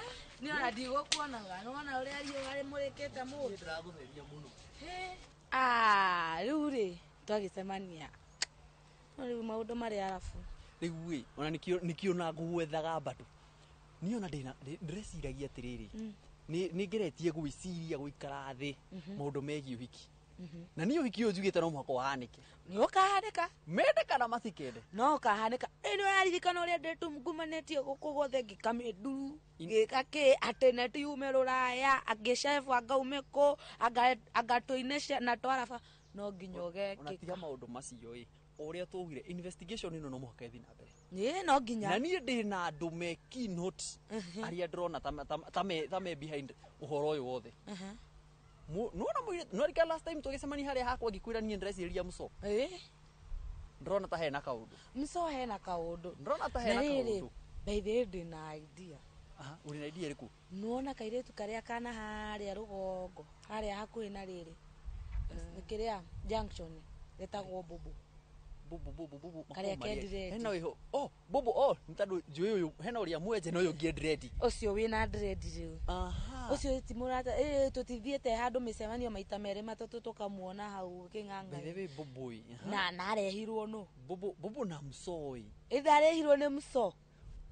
nĩ ona ndigũkuonaga nĩwona ũrĩa riũa rĩmũrĩkĩte mũndũ. Ndĩragũtheria mũno. Ah, rĩu rĩ twagĩcemania no rĩu maũndũ marĩ arabu. Rĩu ĩ, ona nĩkĩo nĩkĩo na ngũgwethaga bado. Niĩ ona ndĩna ndĩreciragia atĩrĩrĩ. Nĩ ngeretie gwĩciria gũikara thĩ maũndũ megiĩ ũhiki. Na niĩ ũhiki ũyũ njugĩte no mũhaka ũhanĩke. Nĩ ũkahanĩka. Mende kana matikende. No ũkahanĩka. Ĩ nĩ ũraririkana ũrĩa ndĩtungumanĩtie gũkũ guothe ngĩkamĩ nduru ngĩka kĩ atĩ neti yume rũraya angĩcebu anga ume kũ anga tũine na twaraba no nginya Ona ũgekĩka. tiga maũndũ macio ĩ, o ũrĩa twaugire investigation ĩno no mũhaka ĩthiĩ na mbere. Ĩ no nginya. Na niĩ ndĩ na andũ me keynote arĩa ndĩrona ta me behind ũhoro ũyũ wothe. Nĩwona mũirĩtu nĩwarika last time tũgĩcemania harĩa hakwa ngĩkwĩra niĩ ndĩrecirĩria mũco. Ndĩrona ta hena kaũndũ. Mco hena kaũndũ. Ndĩrona ta hena Na rĩrĩ, kaũndũ. by the way ndĩ na idea. Aha, ũrĩ na idea ĩrĩkũ? Nĩwona kairĩtu karĩa kana harĩa rũgongo harĩa hakuhĩ na rĩrĩ kĩrĩa junction getagwo Bubu. Bubu bubu bubu Karĩa makoragwo marĩ- ke dread. Hena wĩho. Oh, bubu oh, nĩ tondũ njũĩ ũyũ hena ũrĩa mwenje na ũyũ ũngĩ dread. Ũcio wĩna dread rĩu. Ũcio ti mũrata ĩ tũtithiĩte handũ mĩcemanio maita merĩ matatũ tũkamuona hau By the kĩng'ang'a. way bubu ĩ. Aha. Na narehirwo nũ? Bubu bubu na msoi. Ithe arehirwo nĩ mco.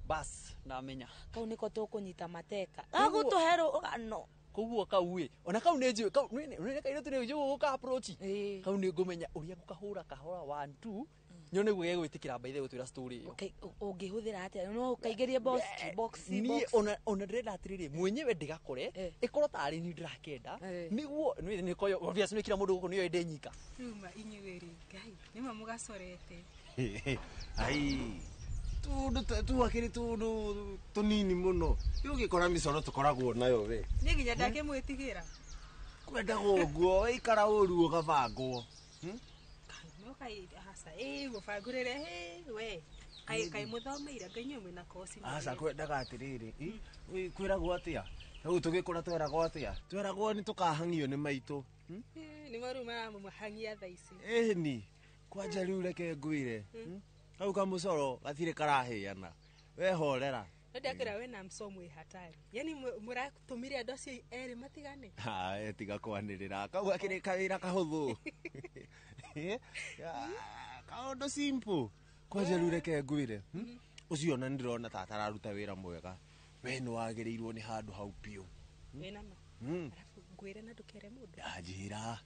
Bas, ndamenya. Kau nĩko tũkũnyita mateka. Koguo- Gagũtũhe rũgano. Koguo kau ĩ, ona kau nĩ njũĩ, kau nĩ kairĩtu nĩ njũĩ gũka approach. Kau nĩ ngũmenya ũrĩa ngũkahũra kahora 1 2 nyone guo gegwĩtĩkĩra by the way gũtwĩra story ĩyo. Ũngĩhũthĩra atĩa? No ũkaingĩrie box box Niĩ box. ona ndĩrenda atĩrĩrĩ mwenyewe ndĩgakore ĩkorwo tarĩ niĩ ndĩrakenda nĩguo nĩ koyo obviously nĩ kila mũndũ gũkũ nĩoĩ ndĩ nyika. Rĩu ma inyuĩ rĩ, Ngai, nĩma mũgacorete. Ai, tundu tuakĩrĩ tundu tũnini mũno rĩu ũgĩkora mĩcoro tũkoragwo nayo we. Niĩ nginya ndakĩmwĩtigĩra. Kwendaga ũguo waikara ũru ũgabangwo. No kai aca ĩ mũbangũrĩre hĩ we. Kai kai mũthomeire Ngai inyuĩ mwĩna koci. Aca kwendaga atĩrĩrĩ kwĩragwo atĩa rĩu tũgĩkũra tweragwo atĩa tweragwo nĩ tũkahang'io nĩ maitũ. Nĩ marĩu maramũhangia thaa ici. Ĩni kwanja rĩu reke ngwĩre kau kamũcoro gatirĩ karahĩana wehorera. No ndakĩra we na mco mwĩ hatari. Yani mũratũmire andũ acio erĩ matigane. Ha, tiga kwanĩrĩra kau gakĩrĩ kawĩra kahũthũ kaũndũ simple kwanja rĩu reke ngwĩre ũcio ona nĩndĩrona ta atararuta wĩra mwega we nĩ wagĩrĩirwo nĩ handũ hau biũ. Wĩna ma. Arabu ngwĩre na ndũkere mũndũ. Ndanjĩra.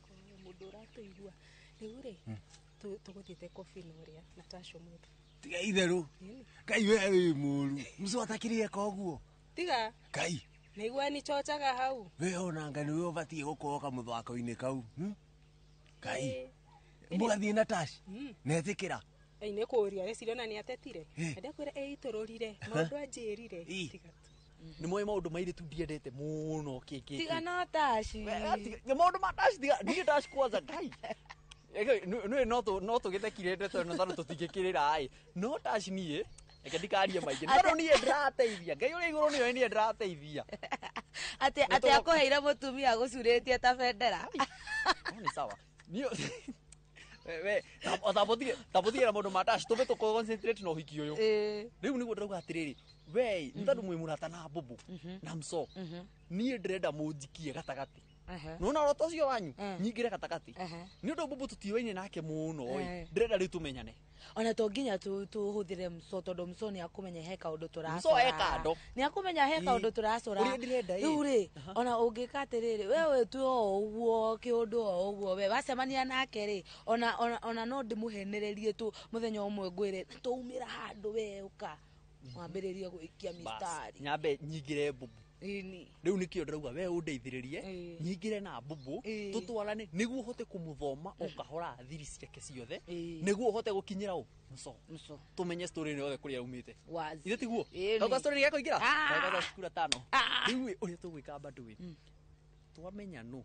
Korwo mũndũ ũratũigua. Rĩu rĩ, tũgũthiĩte kobi na ũrĩa na tacio mũndũ. Tiga itherũ. Ngai we wĩ mũru mco atakĩrĩ eka ũguo. Tiga. Ngai Naigua nĩ chochaga hau. we onanga nĩwe ũbatiĩ gũkorwo kamũthako-inĩ kau. Ngai mũgathiĩ na tash netĩkĩra. Ai nĩ kũũria reciria ona nĩ atetire. Ndakwĩra ĩitũrũrire maũndũ anjĩrire. Tiga tu. Nĩ moĩ maũndũ ma airĩtu ndiendete mũno kĩ kĩ. Tiga no taci. Maũndũ ma taci tiga niĩ taci kwanza Ngai. Nĩ no tũgĩthekire ndeto ĩno tondũ tũtingĩkĩrĩra ĩ no taci niĩ reke ndikarie maingĩ tondũ niĩ ndĩrateithia Ngai ũrĩa igũrũ nĩoĩ niĩ ndĩrateithia. Atĩ atĩ akũheire mũtumia agũcurĩtie ta bendera. No nĩ sawa. Niĩ We tambotige na maũndũ ma dash tũbe tũconcentrate na ũhiki ũyũ. Rĩu nĩguo ndĩrauga atĩrĩrĩ, we nĩ tondũ mwĩ mũrata na mbũmbũ na mso, niĩ ndĩrenda mũnjikie gatagatĩ. Nona ũroto ũcio wanyu nyingĩre gatagatĩ nĩ ũndũ mbũmbũ tũtiũaine nake mũno ĩ, ndĩrenda rĩu tũmenyane. Ona to nginya tũhũthĩre mso tondũ mso nĩ akũmenya he kaũndũ tũracora. Mso e kando. Nĩ akũmenya he kaũndũ tũracora. Ũrĩa ndĩrenda ĩ. Rĩu rĩ, ona ũngĩka atĩrĩrĩ, we wĩtue o ũguo kĩũndũ o ũguo, we wacemania nake rĩ, ona no ndĩmũhenererie tu mũthenya ũmwe ngwĩre tũumĩra handũ we ũka wambĩrĩrie gũikia mistari. Nyambe nyingĩre mbũmbũ. Ĩni. Rĩu nĩkĩo ndĩrauga we ũndeithĩrĩrie nyingĩre na mbũmbũ tũtwarane nĩguo ũhote kũmũthoma o kahora thiri ciake ciothe nĩguo ũhote gũkinyĩra ũ mso tũmenye story ĩno yothe kũrĩa umĩte. Ithe tiguo Gauka story nĩ gekũingĩra Gauka cukuru tano. Rĩu ĩ, ũrĩa tũgwĩka bado ĩ, twamenya nũ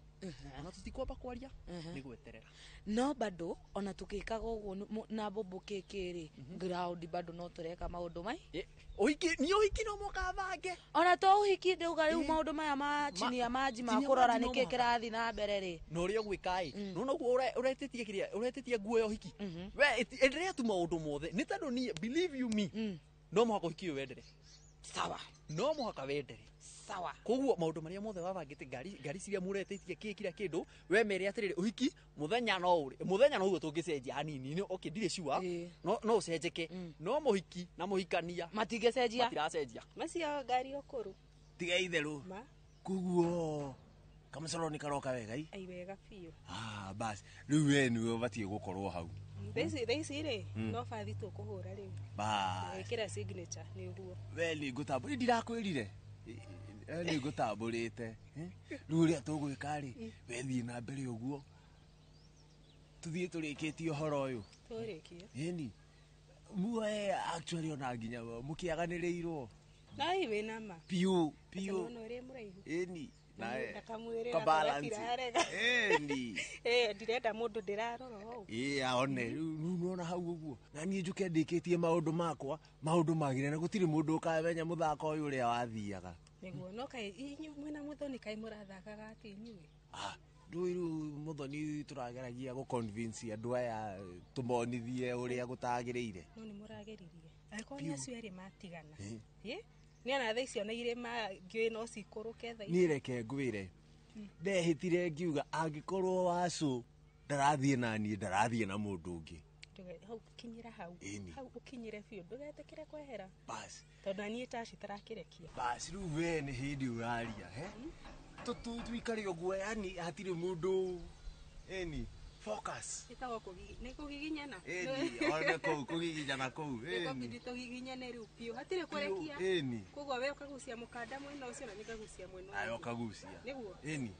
ona tũtikwamba kwaria nĩ gweterera. No bado ona tukikaga ũguo na mbũmbũ kĩkĩ rĩ, ground bado no tũreka maũndũ mai ũhiki nĩ ũhiki no mũkabange. Ona to ũhiki ndauga rĩu maũndũ maya ma chini ya maji ma chini ya kũrora maji no nĩkĩ mũhaka. kĩrathiĩ na mbere rĩ. Na ũrĩa ũgwĩka ĩ, nona ũguo ũretĩtie kĩrĩa ũretĩtie nguo ya ũhiki, we endelea tu maũndũ mothe nĩ tondũ niĩ believe you me no mũhaka ũhiki ũyũ wendere. Sawa. No mũhaka wendere. Sawa. Koguo maũndũ marĩa mothe wabangĩte ngari ciria mũretĩtie kĩ kira kĩndũ we mere atĩrĩrĩ ũhiki mũthenya no ũrĩ mũthenya no ũguo tũngĩcenjia hanini nĩ okay ndirĩ sure no no ũcenjeke no mũhiki na mũhikania matingĩcenjia matiracenjia. Macio ngari ũkũrũ. Tiga itherũ. Ma. Koguo kamũcoro nĩ karoka wega i? Ai wega biũ. Ah, bas rĩu we nĩwe ũbatiĩ gũkorwo hau. Thaa ici rĩ, no bathi tũkũhũra rĩu. Bas. Gwĩkĩra signature nĩguo. We nĩ ngũtambũrĩte ndirakwĩrire. Nĩ ngũtambũrĩte. Rĩu ũrĩa tũgwĩka rĩ, we thiĩ na mbere ũguo. Tũthiĩ tũrĩkĩtie ũhoro ũyũ. Tũrĩkie. Ĩni. Muoe actually ona nginya mũkĩaganĩrĩirwo. Ai wĩna ma. Piũ, piũ. Nĩwona ũrĩa mũraihu. Ĩni. Ndakamwĩrĩra Ka balance. gatiraarega. Ĩni. Ndirenda mũndũ ndĩrarora ũũ. Ĩ aone rĩu nĩwona hau ũguo. Na niĩ njũke ndĩkĩtie maũndũ makwa, maũndũ magĩre na gũtirĩ mũndũ ũkamenya mũthako ũyũ ũrĩa wathiaga. Nĩguo no kaĩ inyuĩ mwĩna Mũthoni kaĩ mũrathakaga atĩ inyuĩ? Ndũĩ rĩu Mũthoni tũrageragia gũ convince andũ aya tũmonithie ũrĩa gũtagĩrĩire. No nĩ mũrageririe. Angĩkorwo nĩ acio erĩ matigana. Ĩ? Nĩ ona thaa ici ona irĩma ngĩũĩ no cikũrũke thaa ici. Niĩ reke ngwĩre, ndehĩtire ngiuga angĩkorwo Wacũ ndarathiĩ na niĩ ndarathiĩ na mũndũ ũngĩ. Hau kinyĩra hau. Ĩni. Hau ũkinyĩre biũ ndũgetĩkĩre kwehera. Bas. Tondũ na niĩ taci tarakĩrekia. Bas rĩu we nĩ hĩndĩ ũraria, he? Tuikare ũguo yani hatirĩ mũndũ ĩni focus. Ĩtagwo nĩ kũgiginyana. Ĩni, one kũu kũgiginyana kũu. Nĩ kwambindi tũgiginyane rĩu biũ hatirĩ kũrekia. Ĩni. Koguo we ũkagucia mũkanda mwena ũcio na niĩ ngagucia mwena Ayo ũngĩ. ũkagucia. Nĩguo. Ĩni.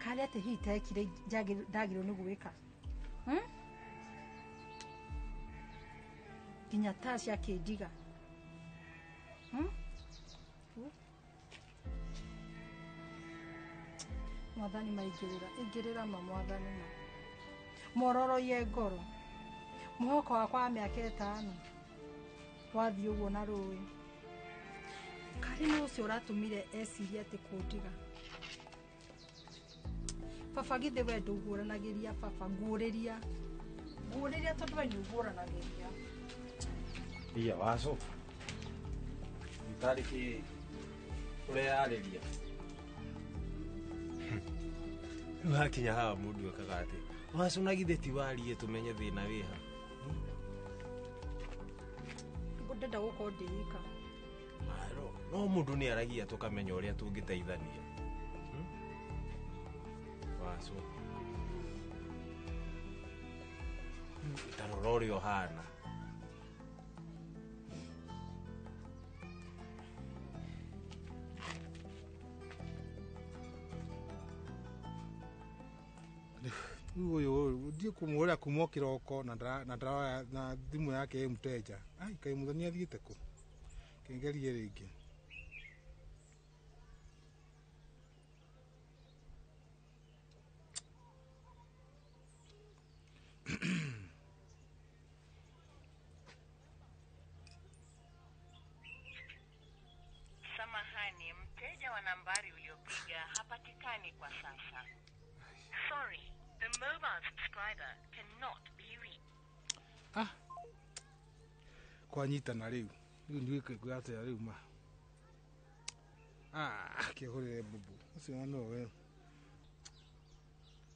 Karĩa atĩ hihi itekire ndagĩrĩirwo nĩ gwĩka. Nginya taa ciakĩndiga. Mwathani maingĩrĩra, ingĩrĩra ma mwathani ma. Mororoie ngoro. Mũhoko wakwa wa mĩaka 5 wathiĩ ũguo na rũĩ. Karĩ nĩ ũcio ũratũmire ecirie atĩ kũndiga. Baba githĩ we ndũguũranagĩria baba, nguũrĩria. Nguũrĩria tondũ we nĩũguũranagĩria. Iya Wacũ. Itarĩ kĩ ũreyarĩria. Rĩu hakinya haha mũndũ ekaga atĩ Wacũ na githĩ ti warie tũmenye thĩna wĩha. Ndenda gũkorwo ndĩ wika. No mũndũ nĩ aragia tũkamenya ũrĩa tũngĩteithania. Wacũ. Ta rora ũrĩa ũhana. Rĩu ũyũ ndiĩ kũmũhũrĩra kuma o kĩroko na ndĩroya na thimũ yake ĩ mteja. Ai kaĩ Mũthoni athiĩte kũ? Kĩngerie rĩngĩ. Nambari uliopiga hapatikani kwa sasa. Sorry, the mobile subscriber cannot be reached. Kwanyitana rĩu rĩu ndigwĩka atĩa rĩu ma kĩhũrĩre bubu ũcio no we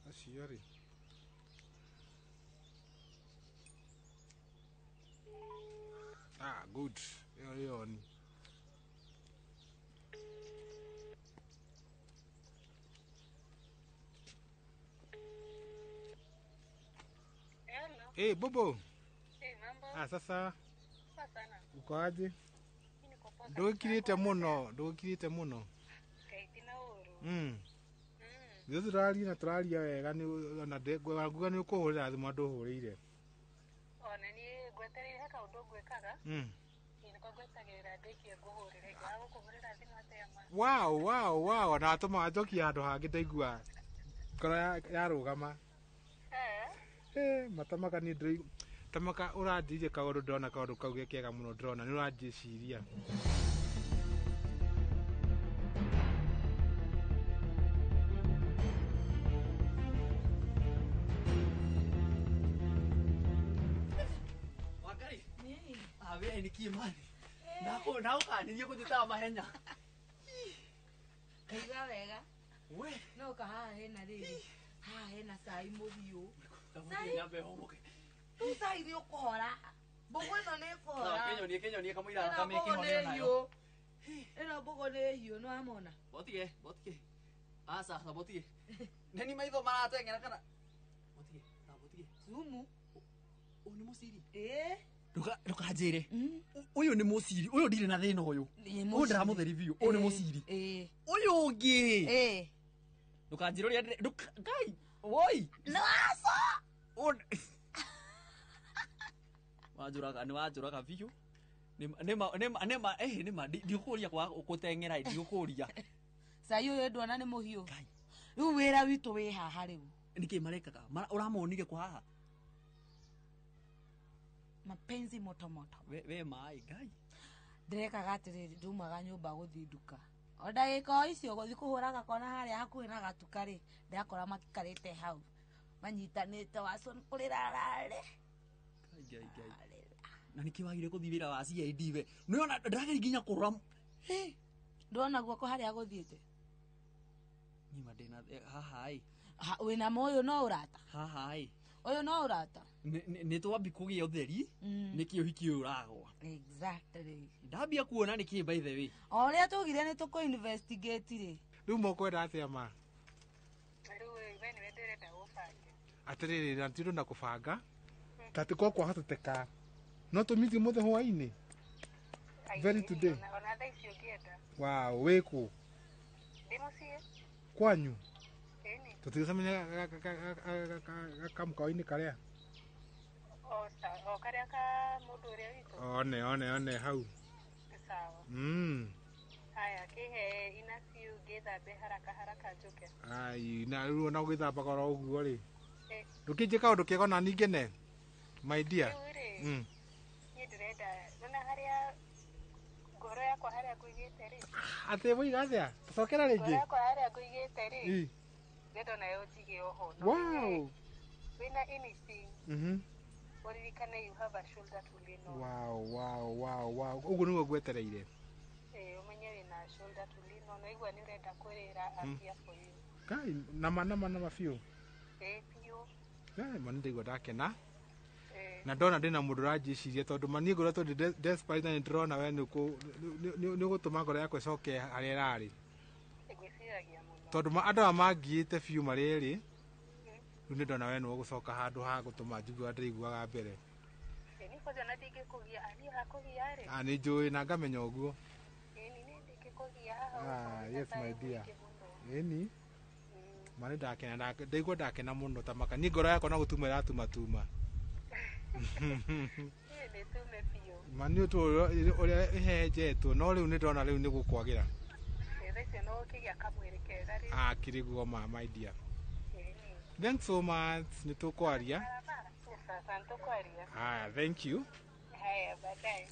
acio rĩ. Good, ĩyo ĩyo ni Hello. Hey, Bobo. Hey, mambo. Sasa Poa sana. Uko aje? Mimi niko poa. Ndũgĩkirĩte mũno, ndũgĩkirĩte mũno. Ngai ti na ũru. Ithuĩ tũraria na tũraria wega nĩ ona nguga nĩ ũkũhũrĩra thimũ ndũhũrĩire. Ona niĩ ngwetereire he kaũndũ ngwĩkaga. Ĩĩ nĩko ngwetagĩrĩra ndĩkie ngũhũrĩre. Ingĩaga gũkũhũrĩra thimũ atĩa ma. Wow, wow, wow, na atũma njokia handũ hangĩ ndaigua ngoro yarũgama. Matamaka niĩ ndĩraigua tamaka ũranjĩire kaũndũ ndĩrona kaũndũ kau ge kega mũno ndĩrona nĩ ũranjĩciria. Wangari. We nĩ kĩ mani. Ndagũkanirie kũnjĩtaga mahenya. Kaigua wega. We. No ka haha hena rĩrĩ. Haha hena cai mũhiũ. Cai. Nyambe homoke. Rĩu cai nĩ ũkũhora. Mbũgũ ĩno nĩ ĩkũhora. Kĩnyonie kĩnyonie kamũira Ĩno thakame mbũgũ ĩkĩhonio nĩ nayo. hiũ. Ĩno mbũgũ nĩ hiũ nĩ wamona. Botige, botige. Aca, ta botige. Nĩ ni maitho marateng'era kana. Botige, ta botige. Sumu. Ũyũ nĩ mũciri. Ĩĩ. Ndũkanjĩre. Ũyũ nĩ mũciri, ũyũ ndirĩ na thĩna ũyũ. Ũyũ ndĩramũtheri biũ, ũyũ nĩ mũciri. Ũyũ ũngĩ. Ndũkanjĩre ũrĩa Ngai, woi. No aca. Wanjũraga, nĩ wanjũraga biũ. Nĩ ma ndigũkũria kwa gũteng'era ndigũkũria. Cai ũyũ ndwona nĩ mũhiũ. Rĩu wĩra witũ wĩ haha rĩu. Nĩkĩ marekaga? Ũramonire kwa haha? Mapenzi moto moto. We maĩ Ngai. Ndĩrekaga atĩrĩrĩ, ndaumaga nyũmba gũthiĩ nduka. O ndagĩka o icio gũthiĩ kũhũra gakona harĩa hakuhĩ na gatuka rĩ, ndĩrakora maikarĩte hau. Manyitanĩte waco nĩ kũrĩra ararĩ. Ngai Ngai. Na nĩkĩ wagire gũthiĩ wĩra wa CID we? Nĩwona ndĩrageria nginya kũrora. Ndĩrona guoko harĩa gũthiĩte. Nyima ndĩna haha ĩ. Wĩna ma ũyũ no ũrata. Haha ĩ. Ũyũ no ũrata. Nĩ twambi kũgĩa ũtheri nĩkĩ ũhiki ũyũ ũragwa. Exactly. Ndambia kuona nĩkĩ by the way. O ũrĩa tugire nĩ tũkũ investigate rĩ. Rĩu mũkwenda atĩa ma? Rĩu we nĩwe ndĩrenda ũbange. Atĩrĩrĩ, na ti na kũbanga. Ta ti kwa kwahoteteka. No tũmiti ũmũthĩ hwaĩ-inĩ. Very today. Ona thaa ici ũngĩenda. Wow, wĩ kũ? Ndĩ mũciĩ. Kwanyu? Ĩni. Tũtigĩcemania kamũkawa-inĩ karĩa? O karĩa ka mũndũ ũrĩa witũ. One one one hau. Sawa. Haya, kĩhe ina biũ ngĩthambe haraka haraka njũke. Ai, na rĩu ona ũgĩthambaga oro ũguo rĩ. Ndũkĩnjĩka kaũndũ kega ona niĩ ngene. My dear. Rĩu rĩ, niĩ ndĩrenda nona harĩa ngoro yakwa harĩa ngũigĩte rĩ. Atĩ woiga atĩa? Tũcokera rĩngĩ. Ngoro yakwa harĩa ngũigĩte rĩ. Ndĩrenda onayo njige oho. Wow. Wĩna anything. Ũririkane you have a shoulder to lean on. Wow, wow, wow, wow. Ũguo nĩguo ngwetereire. Ũmenye wĩna shoulder to lean on. Waigua nĩ ũrenda kwĩrĩra, I'm here for you. Kai, nama nama nama biũ. Ĩĩ biũ. Kai, ma nĩ ndaigua ndakena. Na ndona ndĩna mũndũ ũranjĩciria tondũ ma niĩ ngoretwo ndĩ desperate na nĩ ndĩrona we nĩ ũgũtũma ngoro yakwa ĩcoke harĩa ĩrarĩ. Ngwĩciragia mũno. Tondũ andũ aya mangiĩte biũ marĩ erĩ, rĩu nĩ ndona we nĩ ũgũcoka handũ ha gũtũma njigue ndĩraiguaga mbere. Niĩ kwanja ona ndingĩkũgia, niĩ hakũgia rĩ. Nĩ njũĩ na ngamenya ũguo. Ĩni niĩ ndingĩkũgia haha. Yes my dear. Ĩni. Ma nĩ ndakena, ndaigua ndakena mũno ta maka. Niĩ ngoro yakwa no gũtuma ĩratumatuma. Niĩ nĩ tume biũ. Ma nĩ ũtũ ũrĩa ĩhehenjetwo, no rĩu nĩ ndona rĩu nĩ gũkwagĩra. Thaa icio no ũkĩgĩa kamwĩrĩ kega rĩu. Kĩrĩ guo ma, my dear. Thanks so much. Nĩ tũkwaria. Sasa nĩ tũkwaria. Haya, thank you. Haya, baadaye.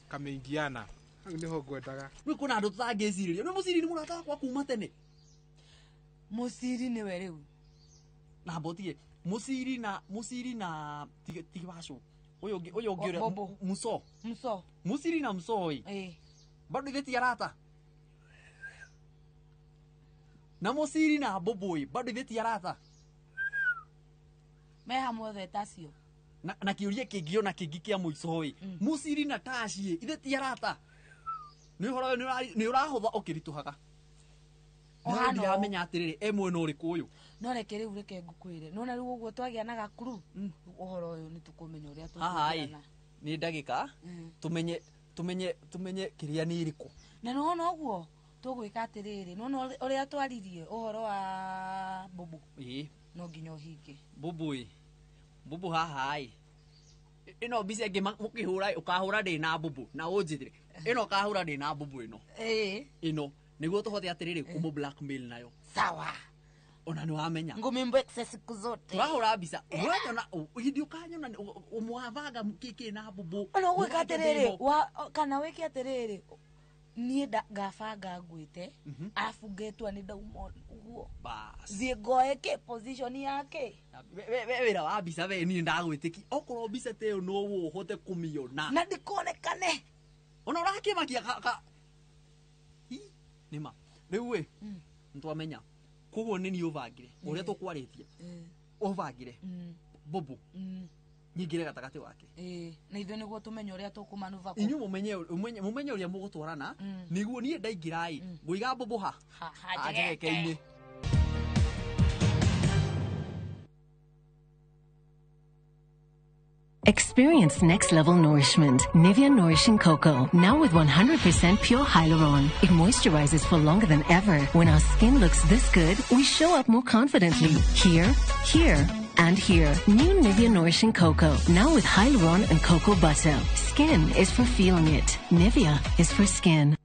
Kameingiana. Hau nĩho ngwendaga. Rĩu kwĩna andũ tũtangĩcirĩria. Nĩ Mũciri nĩ mũrata wakwa kuma tene. Mũciri nĩwe rĩu. Na mbotige Mũciri na tigi wacu. Ũyũ ũngĩ ũrĩa Muso. Muso. Mũciri na Muso ĩ. Eh. Bado ithe ti arata. Na Mũciri na Mbũmbũ ĩ bado ithe ti arata. Me hamwe othe tacio. Na kĩũria kĩngĩ ona kĩngĩ kĩa mũico ĩ. Mũciri na Taci ĩ ithe ti arata. Nĩ ũhoro ũyũ nĩ ũrahũtha ũkĩritũhaga. Ũhana Ndiramenya atĩrĩrĩ e mwena ũrĩkũ ũyũ. No reke rĩu reke ngũkwĩre. Nona rĩu ũguo twagĩa na gakuru ũhoro ũyũ nĩ tũkũmenya ũrĩa Haha ĩ tũkũgĩana. nĩ ndagĩka tũmenye kĩrĩa nĩ ĩrĩkũ. Na nĩwona ũguo tũgwĩka atĩrĩrĩ, nĩwona ũrĩa twaririe ũhoro wa Mbũmbũ. Ĩĩ. No nginya ũhinge. Mbũmbũ ĩ. Mbũmbũ haha ĩ. Ĩno mbica ĩngĩ mũkĩhũra ũkahũra ndĩ na Mbũmbũ na ũnjĩtĩre. Ĩno ũkahũra ndĩ na Mbũmbũ ĩno. Ĩĩ. Ĩno nĩguo tũhote atĩrĩrĩ kũmũ blackmail nayo. Sawa. Ona nĩ wamenya. Ngũmĩmbwekse siku zote. Tũrahũra mbica. Ũranyona hĩndĩ ũkanyona ũmwabanga kĩkĩ na Mbũmbũ. Ona ũgwĩka atĩrĩrĩ kana wĩke atĩrĩrĩ niĩ ngabanga ngwĩte arabu ngetua nĩ ndauma ũguo. Bas. Thiĩ ngoe kĩ position yake. We wĩra wa mbica we niĩ ndagwĩtĩki. Okorwo mbica ta ĩyo no ũhote kũmĩona. Na ndikonekane. Ona ũrakĩmakia ka nĩma. Rĩu ĩ nĩtwamenya. Koguo nĩ niĩ ũbangire ũrĩa tũkwarĩtie. Ũbangire Mbũmbũ nyingĩre gatagatĩ wake. Na ithuĩ nĩguo tũmenye ũrĩa tũkũmanuva. Inyuĩ mũmenye ũrĩa mũgũtwarana nĩguo niĩ ndaingĩra ĩ ngũiga Mbũmbũ ha hanjegeke-inĩ. Experience next level nourishment. Nivea Nourishing Cocoa, now with 100% pure hyaluron. It moisturizes for longer than ever. When our skin looks this good, we show up more confidently. Here, here, and here. New Nivea Nourishing Cocoa, now with hyaluron and cocoa butter. Skin is for feeling it. Nivea is for skin.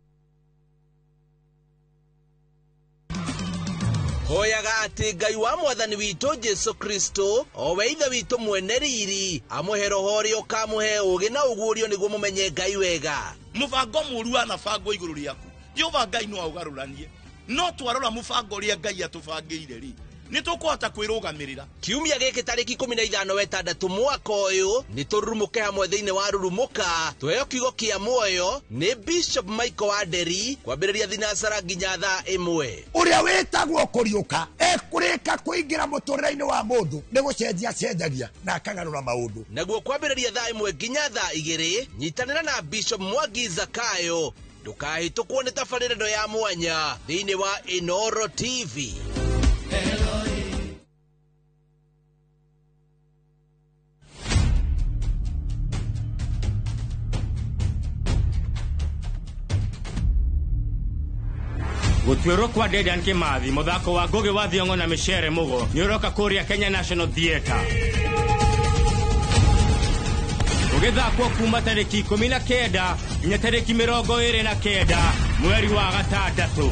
Hoyaga atĩ Ngai wa mwathani witũ Jesu Kristo o we ithe witũ mwene riri amũhe roho ũrĩa ũkamũhe ũũgĩ na ũguũrio nĩguo mũmenye Ngai wega. Mũbango mũũru anabangwo igũrũ rĩaku. Jehova Ngai no aũgarũranie. No twarora mũbango ũrĩa Ngai atũbangĩire rĩ nĩ tũkũhota kwĩrũgamĩrĩra. Kiumia gĩkĩ tarĩki 15 wetandatũ mwaka ũyũ nĩ tũrurumũke hamwe thĩinĩ wa Rurumũka tuheo kiugo kĩa muoyo nĩ Bishop Michael Wanderi kwambĩrĩria thinacara nginya thaa 1. Ũrĩa wĩtagwo kũriũka ekũrĩka kũingĩra mũtũrĩre-inĩ wa mũndũ nĩ gũcenjia cenjagia na akagarũra maũndũ. Naguo kwambĩrĩria thaa 1 nginya thaa 2 nyitanĩra na Bishop Mwangi Zakayo ndũkahĩtũkwo nĩ tabarĩra ĩno ya mwanya thĩinĩ wa Inoro TV. Gũtuĩrwo kwa Dedan Kimathi mũthako wa Ngũgĩ wa Thiong'o na Micere Mũgo nĩ ũroka kũrĩa Kenya National Theatre. Ũgĩthakwo kuma tarĩki 19 nginya tarĩki 29 mweri wa gatandatũ.